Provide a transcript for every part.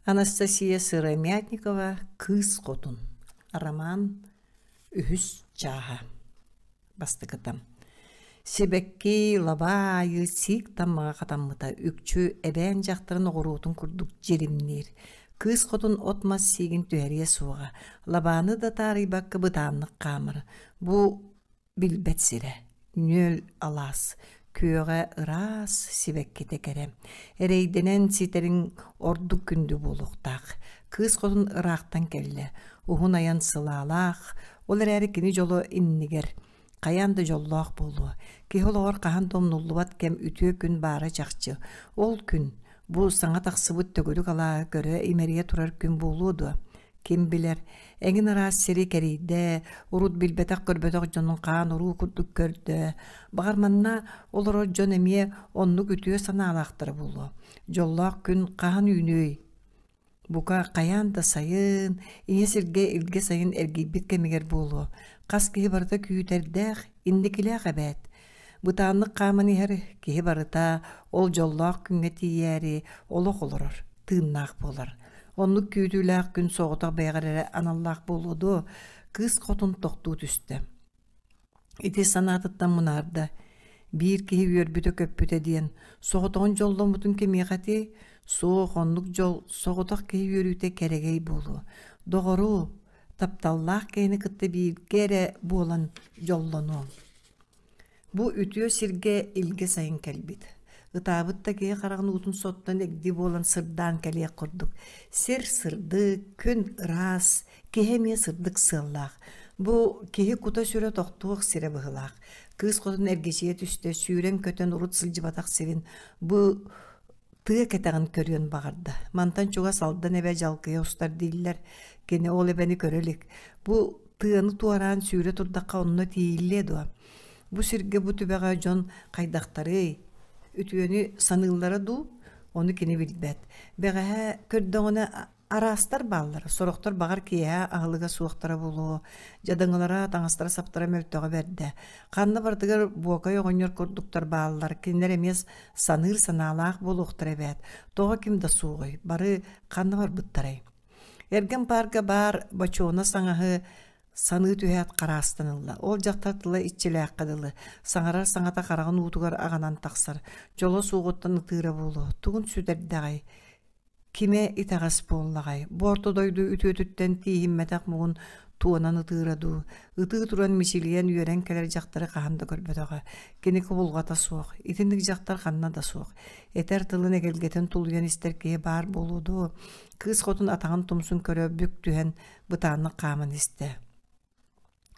Анастасия Сыромятникова «Кыыс Хотун» роман үһүс чааһа бастакыта. Сибэкки лабаа аайы сиик таммаҕа хатаммыта үкчү эбээн дьахтарын оҕуруотун курдук дьиримниир. Кыыс Хотун от-мас сиигин түһэриэ суоҕа, лабааны да таарыйбакка бытааннык хаамар. Бу билбэт сирэ, нүөл алаас, күөҕэ ыраас, сибэккитэ кэрэ. Эрэйдэнэн ситэриҥ ордук күндү буолуохтаах. Кыыс хотун ыраахтан кэллэ, уһун айан сылаалаах, ол эрээри кини дьоло иннигэр хайаан да дьоллоох буолуо. Киһи олоҕор хаһан да умнуллубат кэм үтүө күн баара чахчы. Ол күн бу саҥа тахсыбыт төгүрүк алааһы көрө имэрийэ турар күн буолуо дуо? Ким билэр, эҥин араас сири кэрийдэ, урут билбэтэх-көрбөтөх дьонун хаан-уруу курдук көрдө. Баҕар манна олорор дьон эмиэ оннук үтүө санаалаахтара буолуо. Дьоллоох күн хаһан үүнүөй? Бука, хайаан да сайын, ийэ сиргэ илгэ сайын эргийбит кэмигэр буолуо. Хас киһи барыта күүтэрдээх, инникилээх эбээт. Бытааннык хааман иһэр киһи барыта ол дьоллоох күҥҥэ тиийээри олох олорор, тыыннаах буолар. Оннук күүтүүлээх күн соҕотох бэйэҕэр эрэ аналлаах буолуо дуо, кыыс хотун тохтуу түстэ. Ити санаатыттан мунаарда. Биир киһи үөрбүтэ-көппүтэ диэн, соҕотоҕун дьолломмутун кимиэхэ этиэй? Суох, оннук дьол соҕотох киһи үөрүүтэ кэрэгэй буолуо. Доҕору, тапталлаах киһини кытта бииргэ эрэ буолан дьоллонуоҥ. Бу үтүө сиргэ илгэ сайын кэлбит. Ытаабыт да киһи хараҕын уутун соттон эгди буолан сырдаан кэлиэх курдук. Сир сырдык, күн ыраас, киһи эмиэ сырдык сыаллаах. Бу киһи кута-сүрэ тохтуох сирэ быһыылаах. Кыыс хотун эргичийэ түстэ, сүүрэн-көтөн урут сылдьыбатах сирин бу тыа кэтэҕин көрүөн баҕарда. Мантан чугас Алдан эбэ дьалкыйа устар дииллэр. Кини ол эбэни көрө илик. Бу тыаны туораан сүүрэ турдахха онно тиийиллиэ дуо? Бу сиргэ бу түбэҕэ дьон хайдахтарый? Үтүөнү саныыллара дуу? Ону кини билбэт. Бэҕэһээ көрдөҕүнэ Араастар бааллар, сорохтор баҕар киэһэ аһылыга суохтара буолуо, дьадаҥылара, таҥастара-саптара мөлтөҕө бэрдэ. Ханна барытыгар Буокай оҕонньор курдуктар бааллар, кинилэр эмиэ саныыр санаалаах буолуохтара эбээт. Тоҕо ким да суоҕуй, бары ханна барбыттарай? Эргин паарка баар бочуона саҥаһы саныы түһээт хараастан ылла. Ол дьахтар тыла иччилээххэ дылы, саҥарар саҥата хараҕын уутугар аҕанан тахсар, дьоло суоҕуттан ытыыра буолуо, тугун сүтэрдэҕэй? Кимэ итэҕэс буоллаҕай, бу орто дойду үтүөтүттэн тииһиммэтэх муҥун туонан ытыыра дуу, ытыы туран мичилийэн үөрэн кэлэр дьахтары хаһан да көрбөтөҕө. Кини кубулҕата суох, итинник дьахтар ханна да суох. Этэр тылын эгэлгэтин тулуйан истэр киһи баар буолуо дуо? Кыыс хотун атаҕын тумсун көрө бүк түһэн бытааннык хааман истэ.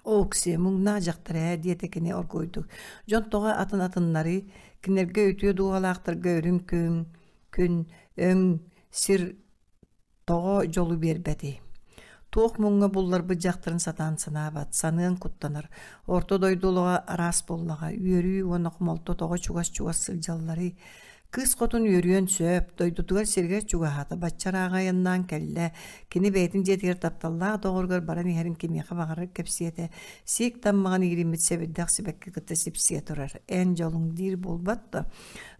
Оксиэ, муҥнаах дьахтар ээ, диэтэ кини оргууйдук. Дьон тоҕо атын-атыннарый? Кинилэргэ үтүө дууһалаахтарга үрүҥ күн, күн, өҥ, сир тоҕо дьолу биэрбэтий? Туох муҥҥа булларбыт дьахтарын сатаан санаабат, саныан куттанар. Орто дойду олоҕо араас буоллаҕа, үөрүү уонна хомолто тоҕо чугас-чугас сылдьалларый? Кыыс хотун үөрүөн сөп, дойдутугар сиригэр чугаһаата, бачча ырааҕы айаннаан кэллэ. Кини бэйэтин дьиэтигэр тапталлаах доҕоругар баран иһэрин кимиэхэ баҕарар кэпсиэтэ. Сиик таммаҕын иириммит сэбирдэх сибэкки кытта сипсийэ турар. Эн дьолуҥ диир буолбат да.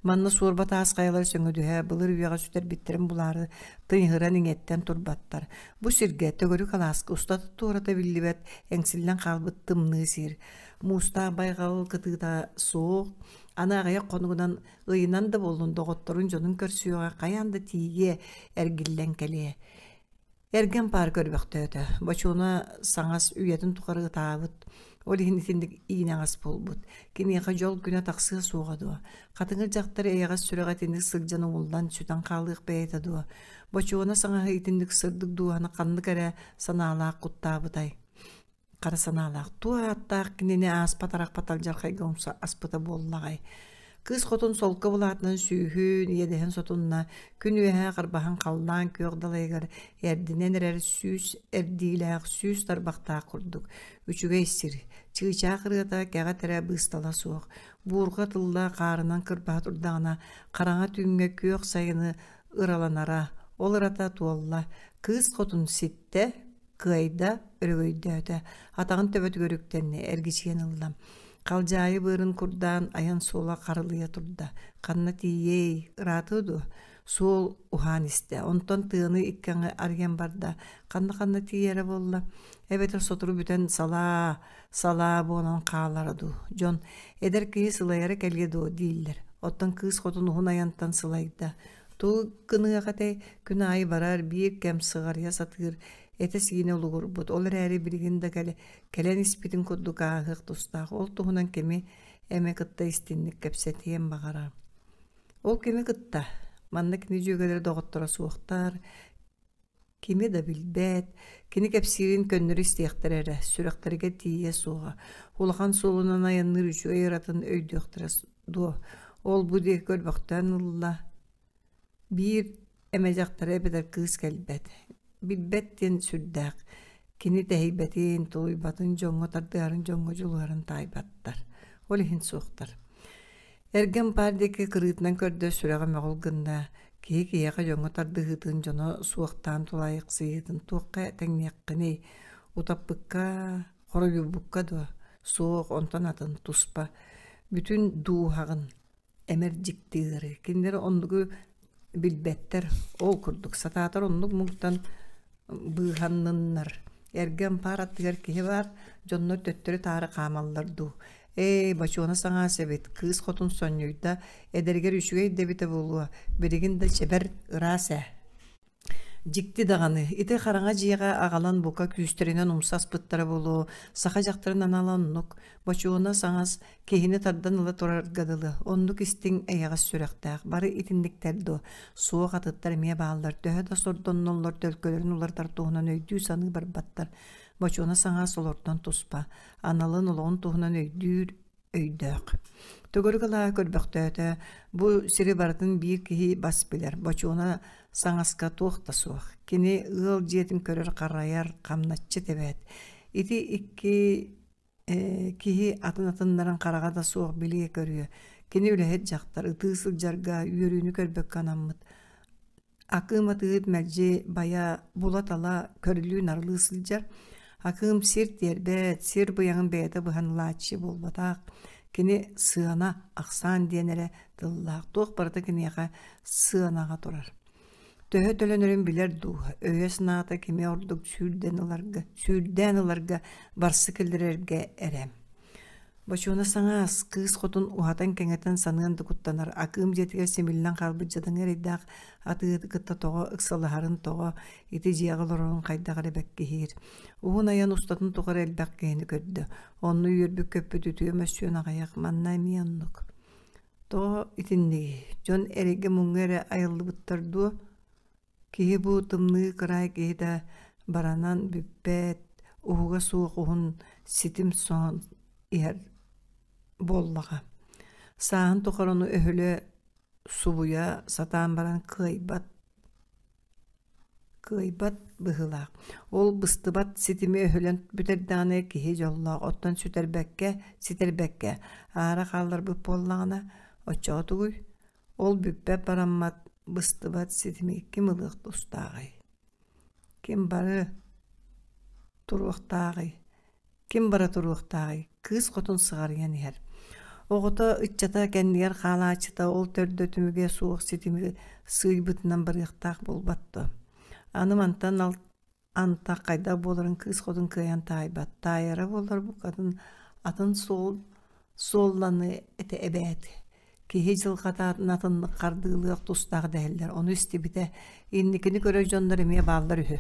Манна суорба таас хайалар сөҥөдүһэ, былыр үйэҕэ сүтэрбиттэрин булаары тыйыһыран иҥэттэн турбаттар. Бу сиргэ төгүрүк алааска устата-туората биллибэт эҥсиллэн хаалбыт тымныы сир. Муустаах байҕал кытыыта суох, Аны аҕыйах хонугунан ыйынан да буоллун доҕотторун дьонун көрсүөҕэ хайаан да тиийиэ, эргиллэн кэлиэ. Эргэн паар көрбөхтөөтө. Бочуона саҥас үйэтин тухары ытаабыт, ол иһин итинник иинэҕэс буолбут. Киниэхэ дьол күнэ тахсыа суоҕа дуо? Хатыҥыр дьахтар эйэҕэс сүрэҕэ итинник сылдьан умуллан сүтэн хаалыах бэйэтэ дуо? Бочуона саҥаһы итинник сырдык дууһаны ханнык эрэ санаалаах куттаабытай? Хара санаалаах туох ааттаах кинини ааспат-арахпат алдьархайга умса аспыта буоллаҕай. Кыыс хотун солко былаатынан сүүһүн, иэдэһин сотунна, күн үөһэ харбаһан халлаан күөх далайыгар эрдинэн эрэр сүүс эрдиилээх, сүүс тарбахтаах курдук үчүгэй сир, чыычаах ырыата кэҕэ тэрэ быыстала суох, буурҕа тылла хаарынан кырбаһа турдаҕына, хараҥа түүҥҥэ күөх сайыны ыраланара, ол ырата туолла, кыыс хотун ситтэ, Кыайда, өрөгөйдөөтө, атаҕын төбөтүгэр үктэннэ, эргичийэн ылла. Халдьаайы быарын курдаан айан суола харылыйа турда. Ханна тиийиэй, ыраатыа дуо? Суол уһаан истэ. Онтон тыаны икки аҥы арыйан барда. Ханна-ханна тиийэрэ буолла? Эбэтэр сотору бүтэн салаа, салаа буолан хаалара дуу? Дьон эдэр киһи сылайара кэлиэ дуо дииллэр. Оттон кыыс хотун уһун айантан сылайда. Тугу гыныах этэй? Күн аайы барар, биир кэм сыҕарыйа сатыыр, этэ-сиинэ улугурбут. Ол эрээри билигин да кэлэ, кэлэн испитин курдук ааһыах тустаах. Ол туһунан кими эмэ кытта истинник кэпсэтиэн баҕарар. Ол кими кытта? Манна кини дьүөгэлэрэ доҕотторо суохтар, кими да билбэт, кини кэпсиирин көннөрү истиэхтэрэ эрэ, сүрэхтэригэр тиийиэ суоҕа. Улахан суолунан айанныыр үчүгэй ыратын өйдүөхтэрэ дуо? Ол-бу диэки көрбөхтөөн ылла. Биир эмэ дьахтара эбэтэр кыыс кэлбэт. Билбэт диэн сүрдээх. Кини тэһийбэтин, тулуйбатын, дьоҥҥо тардыһарын, дьоҥҥо дьулуһарын таайбаттар. Ол иһин суохтар. Эргэ ампаар диэки кырыытынан көрдө, сүрэҕэ мөҕүл гынна, киһи киһиэхэ дьоҥҥо тардыһыытын, дьоно суохтаан тулаайахсыйыытын туохха тэҥниэххиний, утаппыкка, хоройбукка дуо? Суох, онтон атын, туспа. Бүтүн дууһаҕын эмэр дьикти ыарыы. Кинилэр оннугу билбэттэр. Ол курдук, сатаатар оннук муҥтан быыһанныннар. Эргэ ампаар аттыгар киһи баар, дьоннор төттөрү-таары хаамаллар дуу. Ээ, бочуона саҥаас эбит, кыыс хотун сонньуйда, эдэригэр үчүгэй да эбитэ буолуо, билигин да чэбэр, ыраас ээ. Дьикти даҕаны, ити хараҥа дьиэҕэ аҕалан бука күүстэринэн умса аспыттара буолуо, саха дьахтарын анала оннук, бочуона саҥас, киһини тардан ыла турарга дылы, оннук истиҥ, эйэҕэс сүрэхтээх, бары итинниктэр дуо, суох атыттар эмиэ бааллар, төһө да сордонноллор төлкөлөрүн уларытар туһунан өйдүү-саныы барбаттар, бочуона саҥас олортон туспа, аналын олоҕун туһунан өйдүүр өйдөөх. Төгүрүк алааһы көрбөхтөөтө, бу сири барытын биир киһи бас билэр, бочуона саҥаска туох да суох. Кини ыал дьиэтин көрөр-харайар, хамначчыт эбээт. Ити икки киһи атын-атыннарын хараҕа да суох билиэ-көрүө. Кини үлэһит дьахтар, ытыы сылдьарга, үөрүүнү көрбөккө анаммыт. Акыым атыыһыт мэлдьи байа була-тала, көрүлүү-нарылыы сылдьар. Акыым сир тиэрбэт, сир быйаҥын бэйэтэ быһан ылааччы буолбатах. Кини сыана, ахсаан диэн эрэ тыллаах. Туох барыта киниэхэ сыанаҕа турар. Төһө төлөнөрүн билэр дуу, өйө-санаата кими ордук сүүрдэн ыларга, сүүрдээн ыларга, барсы киллэрэргэ эрэ. Бочуона саҥаас, кыыс хотун уһатан-кэҥэтэн саныан да куттанар, Акыым дьиэтигэр симиллэн хаалбыт дьадаҥы эрэйдээх атыыһыты кытта тоҕо ыксалаһарын, тоҕо ити дьиэҕэ олорорун хайдах эрэ бэккиһиир. Уһун айан устатын тухары элбэх киһини көрдө. Онно үөрбүт-көппүт үтүө мөссүөн аҕыйах, манна эмиэ оннук. Тоҕо итиннигий? Дьон эрэйгэ-муҥҥа эрэ айыллыбыттар дуо? Киһи бу тымныы кыраай киһитэ баранан бүппэт, уһуга суох уһун ситим соһон иһэр буоллаҕа. Сааһын тухары ону өһүлэ субуйа сатаан баран кыайбат кыайбат быһыылаах. Ол быстыбат ситими өһүлэн бүтэрдэҕинэ киһи дьоллоох, оттон сүтэрбэккэ, ситэрбэккэ аара хаалларбыт буоллаҕына, оччоҕо тугуй? Ол бүппэт бараммат, быстыбат ситими ким ылыах тустааҕый? Ким бары туруохтааҕый? Ким бара туруохтааҕый? Кыыс хотун сыҕарыйан иһэр. Оҕото, ыччата кэннигэр хаалааччыта ол төрдө түмүгэ суох ситими сыыйбытынан барыахтаах буолбат дуо? Аны мантан антах хайдах буоларын кыыс хотун кыайан таайбат. Таайара буоллар букатын атын суол суолланыа этэ эбээт. Киһи дьылҕата атыннык хардыылыах тустаах дэһэллэр. Ону истибитэ, инникини көрөр дьоннор эмиэ бааллар үһү.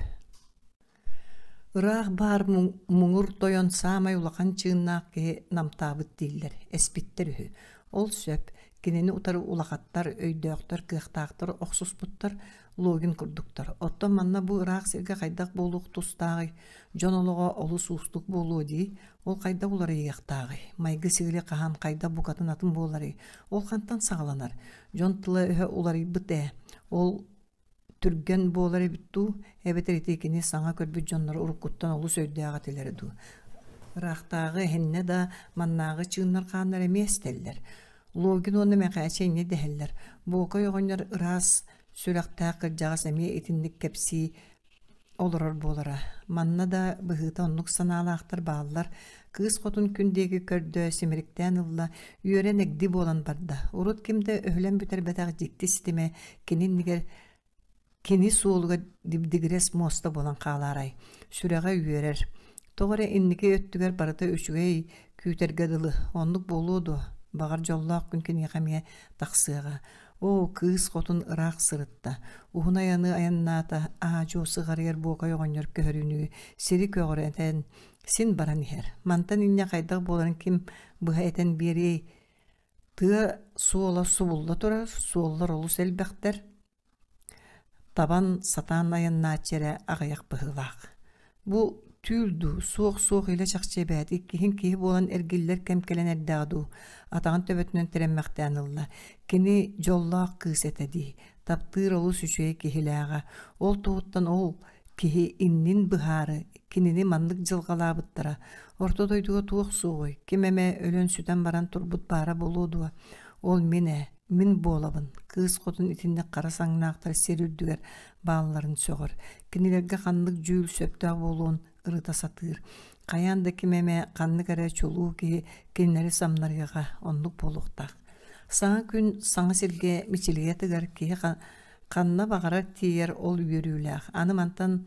Ыраах баар муҥур тойон саамай улахан чыыннаах киһи намтаабыт дииллэр, эспиттэр үһү. Ол сөп, кинини утары улахаттар, өйдөөхтөр, кыахтаахтар охсуспуттар, Логин курдуктар. Оттон манна бу ыраах сиргэ хайдах буолуох тустааҕый? Дьон олоҕо олус уустук буолуо дии. Ол хайдах уларыйыахтааҕый? Майгы-сигили хаһан хайдах букатын атын буоларый? Ол хантан саҕаланар? Дьон тыла-өһө уларыйбыт ээ. Ол түргэн буолар эбит дуу, эбэтэр ити кини саҥа көрбүт дьонноро уруккуттан олус өйдөөх этилэрэ дуу? Ыраахтааҕы эһиннэ да, маннааҕы чыыннар хааннар эмиэ эстэллэр. Логин уонна Мэхээчэ инньэ дэһэллэр. Буокай оҕонньор ыраас сүрэхтээх кырдьаҕас эмиэ итинник кэпсии олорор буолара. Манна да быһыыта оннук санаалаахтар бааллар. Кыыс хотун күн диэки көрдө, симириктээн ылла, үөрэн эгди буолан барда. Урут ким да өһүлэн бүтэрбэтэх дьикти ситимэ кини иннигэр кини суолугар дибдигирэс муоста буолан хаалаарай. Сүрэҕэ үөрэр. Тоҕо эрэ инники өттүгэр барыта үчүгэй күүтэргэ дылы. Оннук буолуо дуо? Баҕар дьоллоох күн киниэхэ эмиэ тахсыаҕа. Оо, кыыс хотун ыраах сырытта. Уһун айаны айаннаата, аа-дьуо сыҕарыйар буокай оҕонньор көһөрүнүү сири көҕүрэтэн син баран иһэр. Мантан инньэ хайдах буоларын ким быһа этэн биэриэй? Тыа суола субулла турар, суоллар олус элбэхтэр. Табан сатаан айаннааччы эрэ аҕыйах быһыылаах. Бу түүл дуу, суох-суох илэ-чахчы эбээт, иккиһин киһи буолан эргиллэр кэм кэлэн эрдэҕэ дуу, атаҕын төбөтүнэн тирэммэхтээн ылла. Кини дьоллоох кыыс этэ дии, таптыыр олус үчүгэй киһилээҕэ. Ол туһуттан ол киһи иннин быһаары, кинини маннык дьылҕалаабыттара. Орто дойдуга туох суоҕуй, ким эмэ өлөн-сүтэн баран турбут баара буолуо дуо? Ол мин ээ, Мин буолабын, кыыс хотун итинник хара саҥнаахтар сир үрдүгэр баалларын сөҕөр, кинилэргэ ханнык дьүүл сөптөөх буолуон ырыта сатыыр. Хайаан да ким эмэ, ханнык эрэ чулуу киһи кинилэри самнарыаҕа, оннук буолуохтаах. Саҥа күн саҥа сиргэ мичилийэ тыгар киһи ханна баҕарар тиийэр ол үөрүүлээх. Аны мантан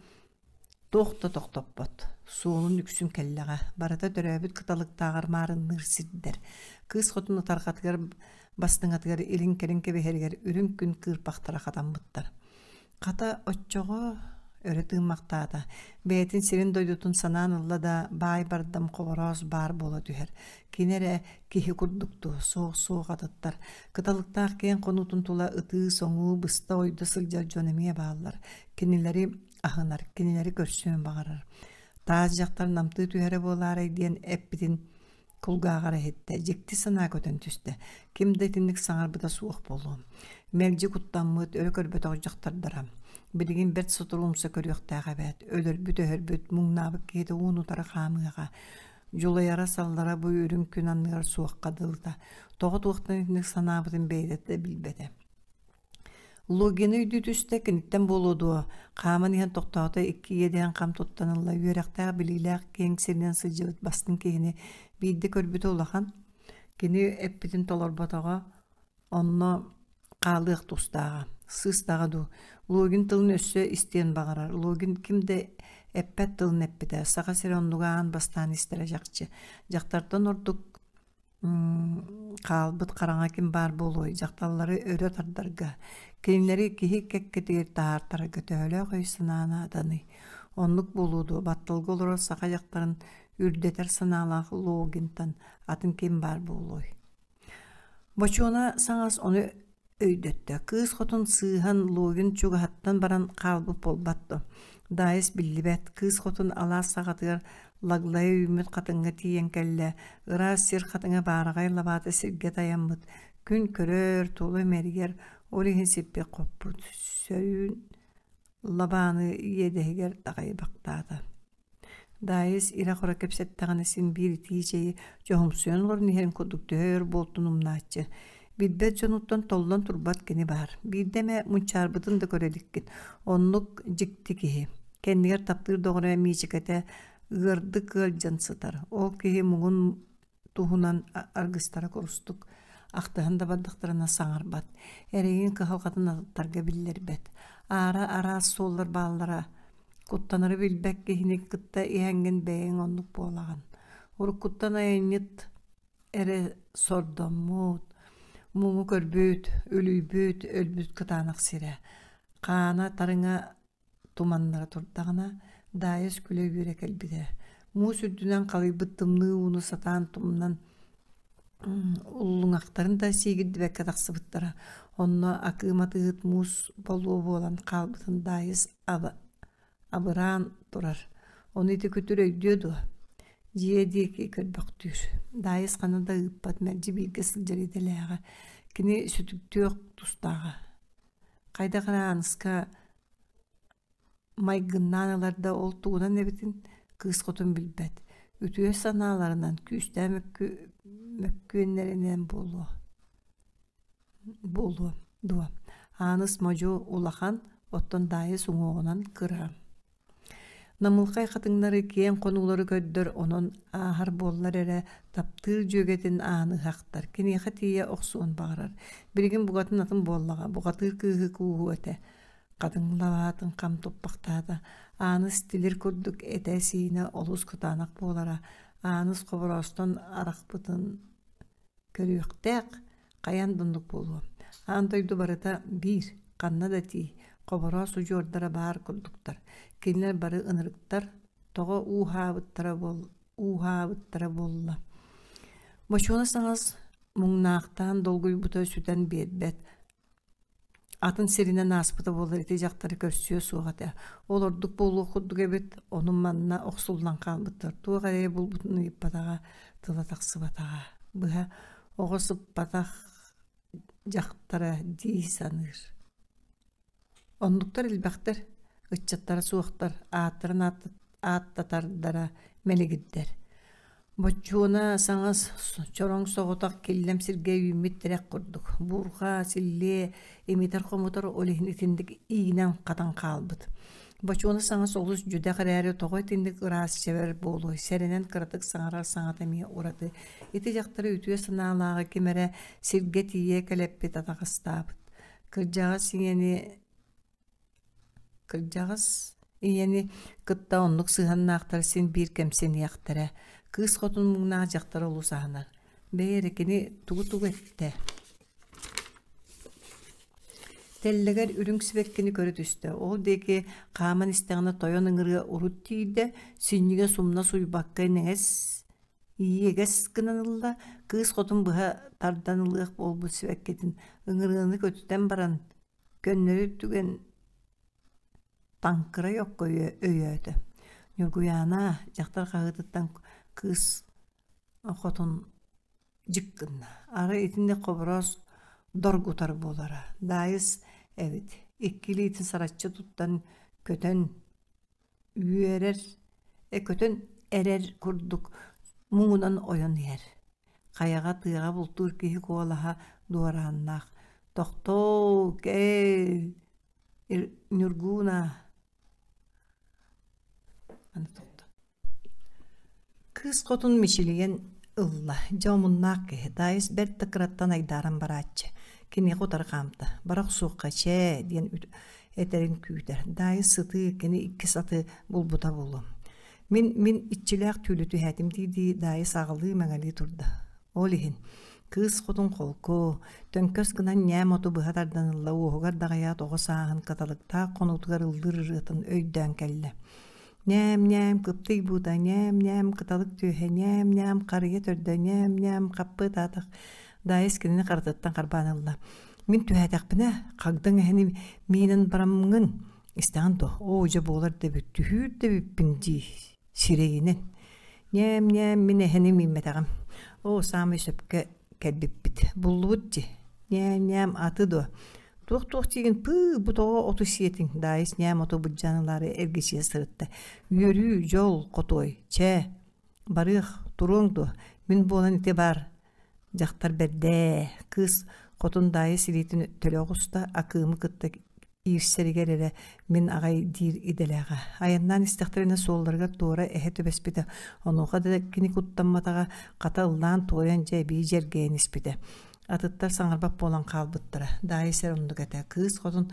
Туох да тохтоппот, суолун үксүн кэллэҕэ, барыта төрөөбүт кыталыктааҕар маарынныыр сирдэр. Кыыс хотун ытарҕатыгар бастыҥатыгар илин-кэлин кэбиһэригэр үрүҥ күн кыырпахтара хатаммыттар. Хата оччоҕо өрө тыыммахтаата, бэйэтин сирин-дойдутун санаан ылла да, баай бардам хобороос баар буола түһэр. Кини эрэ киһи курдук дуо, суох-суох атыттар. Кыталыктаах киэҥ хонуутун тула ытыы-соҥуу, быста-ойдо сылдьар дьон эмиэ бааллар. Кинилэри аһынар, кинилэри көрсүөн баҕарар. Таас дьахтар намтыы түһэрэ буолаарай диэн эппитин кулгааҕар иһиттэ, дьикти санаа көтөн түстэ. Ким да итинник саҥарбыта суох буолуо. Мэлдьи куттаммыт, өрө көрбөтөх дьахтардара. Билигин бэрт сотору умса көрүөхтээх эбээт. Өлөрбүт-өһөрбүт, муҥнаабыт киһитэ уун-утары хаамыаҕа. Дьулайара саллара бу үрүҥ күн анныгар суохха дылыта. Тоҕо туохтан итинник санаабытын бэйэтэ да билбэтэ. Логины өйдүү түстэ, киниттэн буолуо дуо, хааман иһэн тохтоото, икки иэдээн хам туттан ылла, үөрэхтээх, билиилээх киэҥ сиринэн сылдьыбыт бастыҥ киһини биирдэ көрбүтэ улахан. Кини эппитин толорботоҕо, онно хаалыах тустааҕа, сыыстаҕа дуу. Логин тылын өссө истиэн баҕарар. Логин ким да эппэт тылын эппитэ, Саха сирэ оннуга аан бастаан истэрэ чахчы. Дьахтартан ордук Хаалбыт хараҥа ким баар буолуой, дьахталлары өрө тардарга, кинилэри киһи кэккэтигэр таһаартарарга төһөлөөх өй-санаа нааданый? Оннук буолуо дуо, батталга олорор саха дьахтарын үрдэтэр санаалаах Логинтан атын ким баар буолуой? Бочуона саҥас ону өйдөттө. Кыыс хотун сыыһан Логин чугаһыттан баран хаалбыт буолбат дуо? Даайыс биллибэт, кыыс хотун алаас саҕатыгар лаглайа үүммүт хатыҥҥа тиийэн кэллэ. Ыраас сир хатыҥа баараҕай лабаата сиргэ тайаммыт. Күн көрөр, тула имэрийэр, ол иһин сиппит-хоппут. Сөрүүн лабааны иэдэһигэр таҕайбахтаата. Даайыс ирэ-хоро кэпсэттэҕинэ син биир итии чэйи дьоһумсуйан олорон иһэрин курдук төһө өр буолтун умнааччы. Билбэт дьонуттан толлон турбат кини баар. Биирдэ эмэ мунчаарбытын да көрө иликкин. Оннук дьикти киһи. Кэннигэр таптыыр доҕоро Миичикэтэ ыардык ыалдьан сытар. Ол киһи муҥун туһунан аргыстара курустук ахтыһан да бардахтарына саҥарбат, эрэйин кыһалҕатын атыттарга биллэрбэт. Аара араас суоллар бааллара куттанары билбэт киһини кытта иһэҥҥин бэйэҥ оннук буолаҕын. Уруккуттан айанньыт эрэ сордоммут, муҥу көрбүт, үлүйбүт, өлбүт кытаанах сирэ. Хаана тарыҥа Туманнара турдаҕына, Даайыс күлэ-үөрэ кэлбитэ. Муус үрдүнэн халыйбыт тымныы ууну сатаан тумнан уллуҥахтарын да сиигирдибэккэ тахсыбыттара. Онно акыым атыыһыт муус болуо буолан хаалбытын Даайыс абыраан турар. Ону ити күтүр өйдүө дуо? Дьиэ диэки көрбөхтүүр. Даайыс ханна да ыыппат, мэлдьи бииргэ сылдьар идэлээҕэ. Кини сүтүктүөх тустааҕа. Хайдах эрэ Ааныска майгыннаан ылар да ол тугунан эбитин кыыс хотун билбэт, үтүө санааларынан, күүстээх мөккүөннэринэн буолуо буолуо дуо Ааныс модьу улахан, оттон Даайыс уҥуоҕунан кыра. Намылхай хатыҥнары киэҥ хонуулары көрдөр, онон ааһар буоллар эрэ, таптыыр дьүөгэтин ааны ыһахтар, киниэхэ тиийэ охсуон баҕарар. Билигин букатын атын буоллаҕа, бухатыыр кыыһы кууһуо этэ. Хатыҥ лабаатын хам туппахтаата, Ааныс тилир курдук этэ-сиинэ олус кытаанах буолара, Ааныс Хобороостон арахпытын көрүөхтээх, хайаан да оннук буолуо. Аан дойду барыта биир, ханна да тиий, Хобороос удьуордара баар курдуктар. Кинилэр бары ынырыктар, тоҕо ууһаабыттара буол ууһаабыттара буолла. Бочуона саҥас муҥнаахтаан долгуйбута сүтэн биэрбэт, Атын сиринэн ааспыта буоллар ити дьахтары көрсүө суох этэ. Ол ордук буолуох курдук эбит, ону манна охсуллан хаалбыттар. Туох эрэйи булбутун ыйыппатаҕа, тыла тахсыбатаҕа. Быһа оҕо сыппатах дьахтара дии саныыр. Оннуктар элбэхтэр, ыччаттара суохтар, ааттарын ааттатардара мэлигирдэр. Боччуона саҥас чороҥ соҕотох киллэм сиргэ үүммүт тирэх курдук, буурҕа, силлиэ, имитэр-хомутар ол иһин итинник иинэн хатан хаалбыт. Бочуона саҥас олус дьүдэх эрээри тоҕо итинник ыраас чэбэр буолуой, сэрэнэн кыратык саҥарар саҥата эмиэ ураты. Ити дьахтары үтүө санаалааҕы ким эрэ сиргэ тиийэ кэлэппит атаҕастаабыт. Кырдьаҕас ийэни Кырдьаҕас ийэни кытта оннук сыһыаннаахтар син биир кэмсиниэхтэрэ. Кыыс хотун муҥнаах дьахтар олус аһынар. Бэйи эрэ кини тугу-тугу эттэ? Тэллэгэр үрүҥ сибэккини көрө түстэ. Ол диэки хааман истэҕинэ тойон ыҥырыа урут тиийдэ, синньигэ сумна суйбакка иҥэс иэгэс гынан ылла, кыыс хотун быһа тардан ылыах буолбут сибэккитин ыҥырыаны көтүтэн баран Көннөрү түгэн таҥкырай окко өйөөтө. Ньургуйаана дьахтар хаһыытыттан кыыс хотун дьик гынна. Арай итинник Хобороос доргутар буолара. Даайыс эбит. Икки илиитин сараччы туттан көтөн үөрэр, көтөн эрэр курдук муҥунан ойон иһэр. Хайаҕа тыаҕа бултуур киһи куолаһа дуорааннаах: «Тохтоо, кэл, Ньургууна!» Кыыс хотун мичилийэн ылла, дьэ омуннаах киһи, Даайыс бэрт да кыраттан айдааран барааччы. Киниэхэ утары хаамта, «Бара охсуохха, чээ» диэн этэрин күүтэр. Даайыс сытыы, кини иккис аты булбута буолуо. Мин, мин иччилээх түүлү түһээтим дии-дии Даайыс аҕылыы-мэҥэлии турда. Ол иһин кыыс хотун холку, төҥкөс гынан ньээм оту быһа тардан ылла уоһугар даҕайаат оҕо сааһын кыталыктаах хонуутугар ыллыыр ырыатын өйдөөн кэллэ. Ньээм-ньээм кыптый буута, ньээм-ньээм кыталык түөһэ, ньээм-ньээм харыйа төрдө, ньээм-ньээм хаппыт аатах Даайыс кинини харытыттан харбаан ылла. Мин түһээтэхпинэ, хагдаҥ эһэни миинэн бараммыҥын Истэҕин дуо, оо дьэ буолар да эбит, түһүүр да эбиппин дии, сирэйинэн. Ньээм-ньээм, мин эһэни мииммэтэҕим. Оо, саамай сөпкө кэлбиппит. Буллубут дии. Ньээм-ньээм, аты дуо? Туох-туох диигин, пыы, бу тоҕо оту сиэтиҥ, Даайыс ньээм оту былдьаан ылаары эргичийэ сырытта. Үөрүү, дьол, хотуой, чээ, барыах, туруоҥ дуо, мин буолан ити баар, дьахтар бэрдээ, кыыс хотун Даайыс илиитин төлө оҕуста, Акыымы кытта иирсэригэр эрэ мин аҕай диир идэлээҕэ. Айаннаан истэхтэринэ суолларыгар туора эһэ түбэспитэ, онуоха да кини куттамматаҕа, хата ыллаан-туойан дьэ эбии дьэргэйэн испитэ. Атыттар саҥарбат буолан хаалбыттара. Даайыс эрэ оннук этэ. Кыыс хотун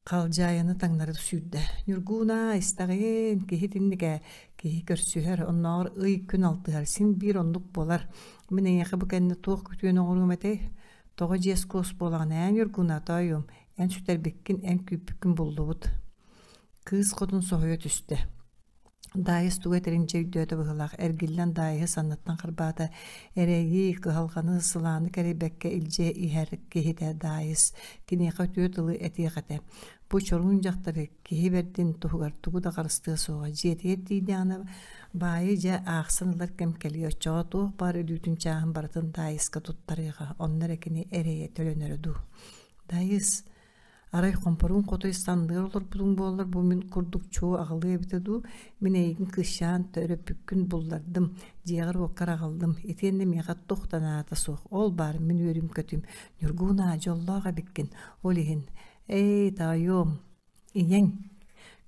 халдьаайыны таҥнары сүүрдэ. «Ньургуунаа, истэҕиэн, киһи итинник ээ, киһи көрсүһэр, оннооҕор ый күн алтыһар, син биир оннук буолар. Мин эйиэхэ бу кэннэ туох күтүөнү оҥоруом этэй? Тоҕо дьиэс-куос буолаҕын ээ, Ньургуна, тоойуом, Эн сүтэрбиккин, эн күүппүккүн буллубут. Кыыс хотун соһуйа түстэ. Даайыс тугу этэрин дьэ өйдөөтө быһыылаах, эргиллэн Даайыһы санныттан харбаата, эрэйи, кыһалҕаны, сылааны кэрэйбэккэ илдьэ иһэр киһитэ Даайыс, киниэхэ үтүө тылы этиэх этэ. Бу чоруун дьахтары киһи бэрдин туһугар тугу да харыстыа суоҕа, дьиэтигэр тиийдэҕинэ баайы дьэ аахсан ылар кэм кэлиэ, оччоҕо туох баар өлүүтүн чааһын барытын Даайыска туттарыаҕа, онно эрэ кини эрэйэ төлөнөрө дуу. Дайыс, арай хомпоруун хотой санныгар олорбутуҥ буоллар, бу мин курдук чуо аҕалыа эбитэ дуу, мин эйигин кыысчаан төрөппүккүн буллардым, дьиэҕэр-уоккар аҕаллым, итиэннэ миэхэ туох да наадата суох, ол баар мин үөрүүм-көтүүм, Ньургуунаа, дьоллоох эбиккин, ол иһин, эй, таайыом, ийэҥ.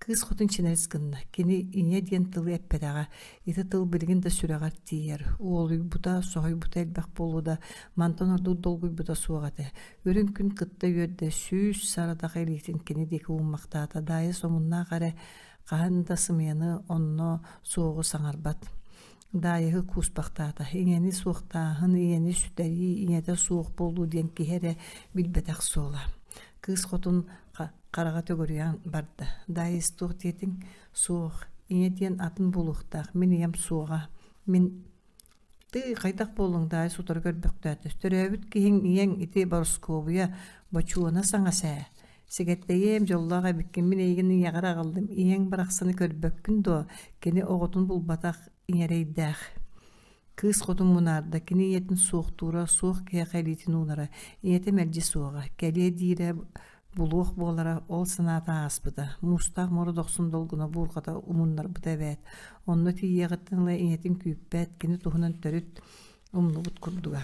Кыыс хотун чинэрис гынна. Кини ийэ диэн тылы эппэтэҕэ. Ити тыл билигин да сүрэҕэр тиийэр. Уолуйбута, соһуйбута элбэх буолуо да, мантан ордук долгуйбута суох этэ. Үрүҥ күн кытта үөрдэ, сүүс сарадах илиитин кини диэки ууммахтаата. Даайа сомуннаах эрэ хаһан да сымыйаны онно суоҕу саҥарбат. Даайыһы кууспахтаата. Ийэни суохтааһын, ийэни сүтэрии, ийэтэ суох буолуу диэн киһи эрэ билбэтэх суола. Кыыс хотун хараҕа төгүрүйэн барда. Даайыс туох диэтиҥ? Суох. Ийэ диэн атын буолуохтаах. Мин ийэм суоҕа. Мин Тыы, хайдах буоллуҥ, Даайыс утары көрбөхтөөтө. Төрөөбүт киһиҥ ийэҥ ити Борускуобуйа Бочуона саҥас ээ. Сэгэттэйиэм, дьоллоох эбиккин, мин эйигин ийэҕэр аҕаллым. Ийэҥ барахсаны көрбөккүн дуо? Кини оҕотун булбатах иҥэрэйдээх. Кыыс хотун мунаарда, кини ийэтин суохтуура, суох киһиэхэ илиитин уунара. Ийэтэ мэлдьи суоҕа, кэлиэ диирэ, булуох буолара, ол санаата ааспыта. Муустаах муора дохсун долгуна буурҕата умуннарбыта эбээт. Онно тиийиэҕиттэн ыла ийэтин күүппэт, кини туһунан төрүт умнубут курдуга.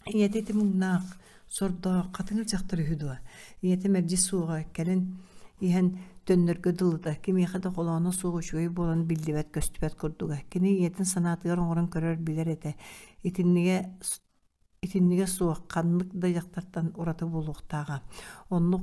Ийэтэ ити муҥнаах, сордоох, хатыҥыр дьахтар үһү дуо? Ийэтэ мэлдьи суоҕа, кэлин иһэн төннөргө дылыта, кимиэхэ да холооно суох үчүгэй буолан биллибэт-көстүбэт курдуга. Кини ийэтин санаатыгар оҥорон көрөр билэр этэ. Итиннигэ Итиннигэ суох, ханнык да дьахтартан ураты буолуохтааҕа. Оннук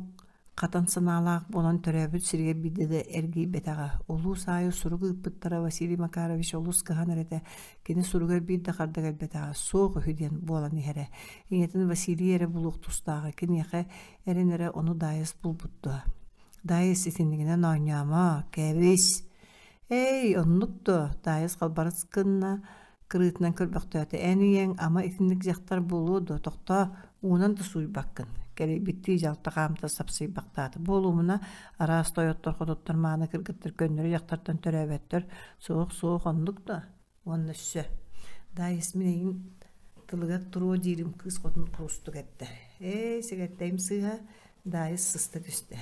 хатан санаалаах буолан төрөөбүт сиригэр биирдэ да эргийбэтэҕэ. Улуус аайы сурук ыыппыттара Василий Макарович олус кыһанар этэ. Кини суругар биир да харда кэлбэтэҕэ, суох үһү диэн буолан иһэрэ. Ийэтин Василий эрэ булуох тустааҕа, киниэхэ эрин эрэ ону Даайыс булбут дуо? Даайыс итиннигинэн оонньоомо, кэбис! Эй, оннук дуо? Даайыс халбарыс гынна, кырыытынан көрбөхтөөтө. Эн ийэҥ ама итинник дьахтар буолуо дуо, тохтоо, уунан да сууйбаккын. Кэлэйбиттии дьалта хаамта сапсыйбахтаата. Буолумуна, араас тойоттор, хотуттар, мааны кыргыттар көннөрү дьахтартан төрөөбөттөр. Суох, суох, оннук да. Уонна өссө. Даайыс мин эйигин тылыгар туруо диирим кыыс хотун курустук эттэ. Ээ, сэгэттэйим сыыһа, Даайыс сыста түстэ.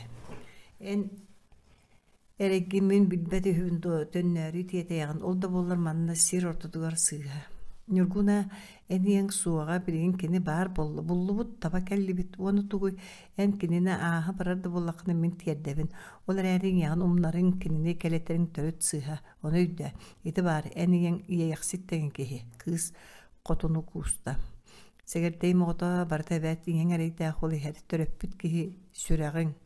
Эн Эрэйгин мин билбэт үһүбүн дуо, төннөөрү тиэтэйэҕин, ол да буоллар манна сир ортотугар сыыһа. Ньургуна, эн ийэҥ суоҕа, билигин кини баар буолла, буллубут, таба кэллибит уонна тугуй, эн кинини ааһа барар да буоллаххына мин тиэрдэбин, ол эрээри ийэҕин умнарыҥ, кинини кэлэтэриҥ төрүт сыыһа, ону өйдөө, ити баар, эн ийэҥ иэйэхсит тэҥэ киһи, кыыс хотуну кууста. Сэгэрдэйим оҕото барыта эбээт ийэҥ эрэйдээх ол иһэр, төрөппүт киһи сүрэҕиҥ,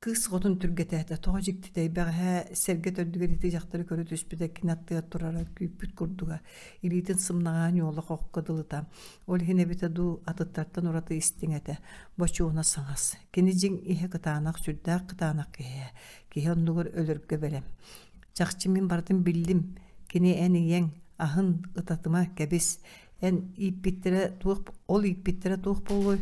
Кыыс оҕотун түргэтээтэ, тоҕо дьиктитэй, бэҕэһээ сэргэ төрдүгэр ити дьахтары көрө түспүтэ кини аттыгар турара күүппүт курдуга, илиитин сымнаҕаһа ньуола хохко дылыта. Ол иһин эбитэ дуу, атыттартан ураты истиҥ этэ, бочуона саҥас. Кини дьиҥ иһэ кытаанах, сүрдээх кытаанах киһи ээ. Киһи оннугар өлөргө бэлэм. Чахчы мин барытын биллим, кини эн ийэҥ, аһын, ытатыма, кэбис. Эн ииппиттэрэ туох, ол ииппиттэрэ туох буолуой?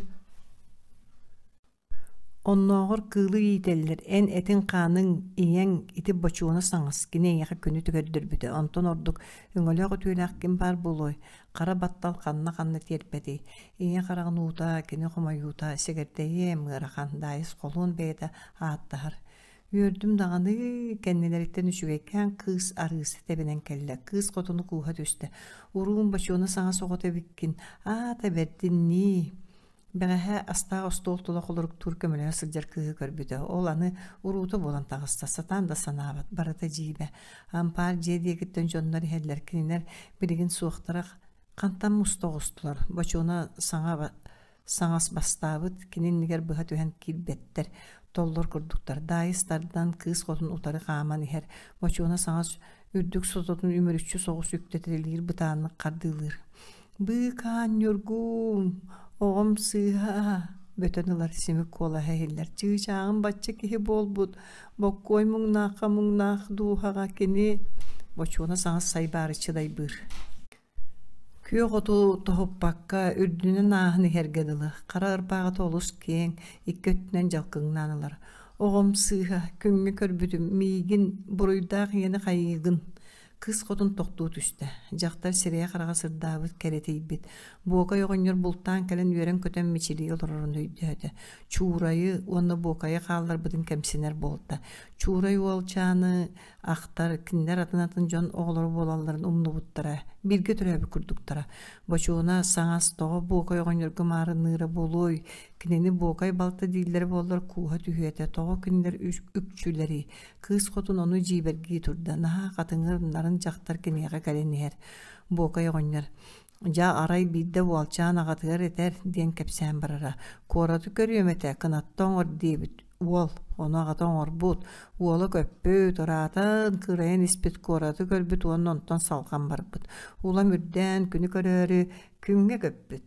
Оннооҕор кыылы иитэллэр, эн этиҥ-хааныҥ, ийэҥ ити бочуона саҥас, кини эйиэхэ күнү көрдөрбүтэ, онтон ордук өҥөлөөх-үтүөлээх ким баар буолуой, хара баттал ханна-ханна тиэрпэтий, ийэ хараҕын уута, кини хомойуута, сэгэрдэйиэм ыарахан, Даайыс холуон бэйэтэ ааттаһар. Үөрдүм даҕаны, кэннилэриттэн үчүгэйкээн кыыс арыыса тэбинэн кэллэ, кыыс хотуну кууһа түстэ, уруум бочуона саҥас оҕото эбиккин, аата бэрдиннии Бэҕэһээ астаах остуол тула холоруктуур көмөлөһө сылдьар кыыһы көрбүтэ. Ол аны уруута буолан таҕыста, сатаан да санаабат, барыта дьиибэ. Ампаар дьиэ диэкиттэн дьоннор иһэллэр, кинилэр билигин суохтара хантан муста оҕустулар. Бочуона саҥа саҥас бастаабыт, кини иннигэр быһа түһэн киирбэттэр, толлор курдуктар. Даайыс тардан, кыыс хотун утары хааман иһэр. Бочуона саҥас үрдүк сототун үмүрүччү соҕус үктэтэлиир бытааннык хардыылыыр. Быыкаан Ньургуум, оҕом сыыһа бөтөн ылар симик куолаһа иһиллэр. Чыычааҕым бачча киһи буолбут, боккуой муҥнаахха муҥнаах дууһаҕа кини бочуона саҥас сайбаарыччы дайбыыр. Күөх оту тоһуппакка үрдүнэн ааһан иһэргэ дылы, хара ырбааҕыта олус киэҥ, икки өттүнэн дьалкыҥнаан ылар. Оҕом сыыһа, күҥҥэ көрбүтүм, миигин, буруйдаах ийэни хайыыгын Кыыс хотун тохтуу түстэ. Дьахтар сирэйэ-хараҕа сырдаабыт, кэрэтийбит. Буокай оҕонньор бултаан кэлэн үөрэн-көтөн мичилийэ олорорун өйдөөтө. Чуурайы уонна Буокайы хаалларбытын кэмсинэр буолта. Чуурай уолчааны ахтар, кинилэр атын-атын дьон оҕолоро буолалларын умнубуттара, бииргэ төрөөбүт курдуктара. Бочуона саҥас тоҕо Буокай оҕонньорго маарынныыра буолуой? Кинини Буокай балта дииллэрэ буоллар кууһа түһүө этэ, тоҕо кинилэр үкчүлэрий? Кыыс хотун ону дьиибэргии турда, наһаа хатыҥыр, нарын дьахтар киниэхэ кэлэн иһэр. Буокай оҕонньор «Дьэ, арай биирдэ уолчаан аҕатыгар этэр» диэн кэпсээн барара. «Куораты көрүөм этэ, кынатта оҥор» диэбит уол. Ону аҕата оҥорбут. Уола көппүт, ыраатан, кырайан испит куораты көрбүт уонна онтон салҕан барбыт. Улам үрдээн, күнү көрөөрү, күҥҥэ көппүт.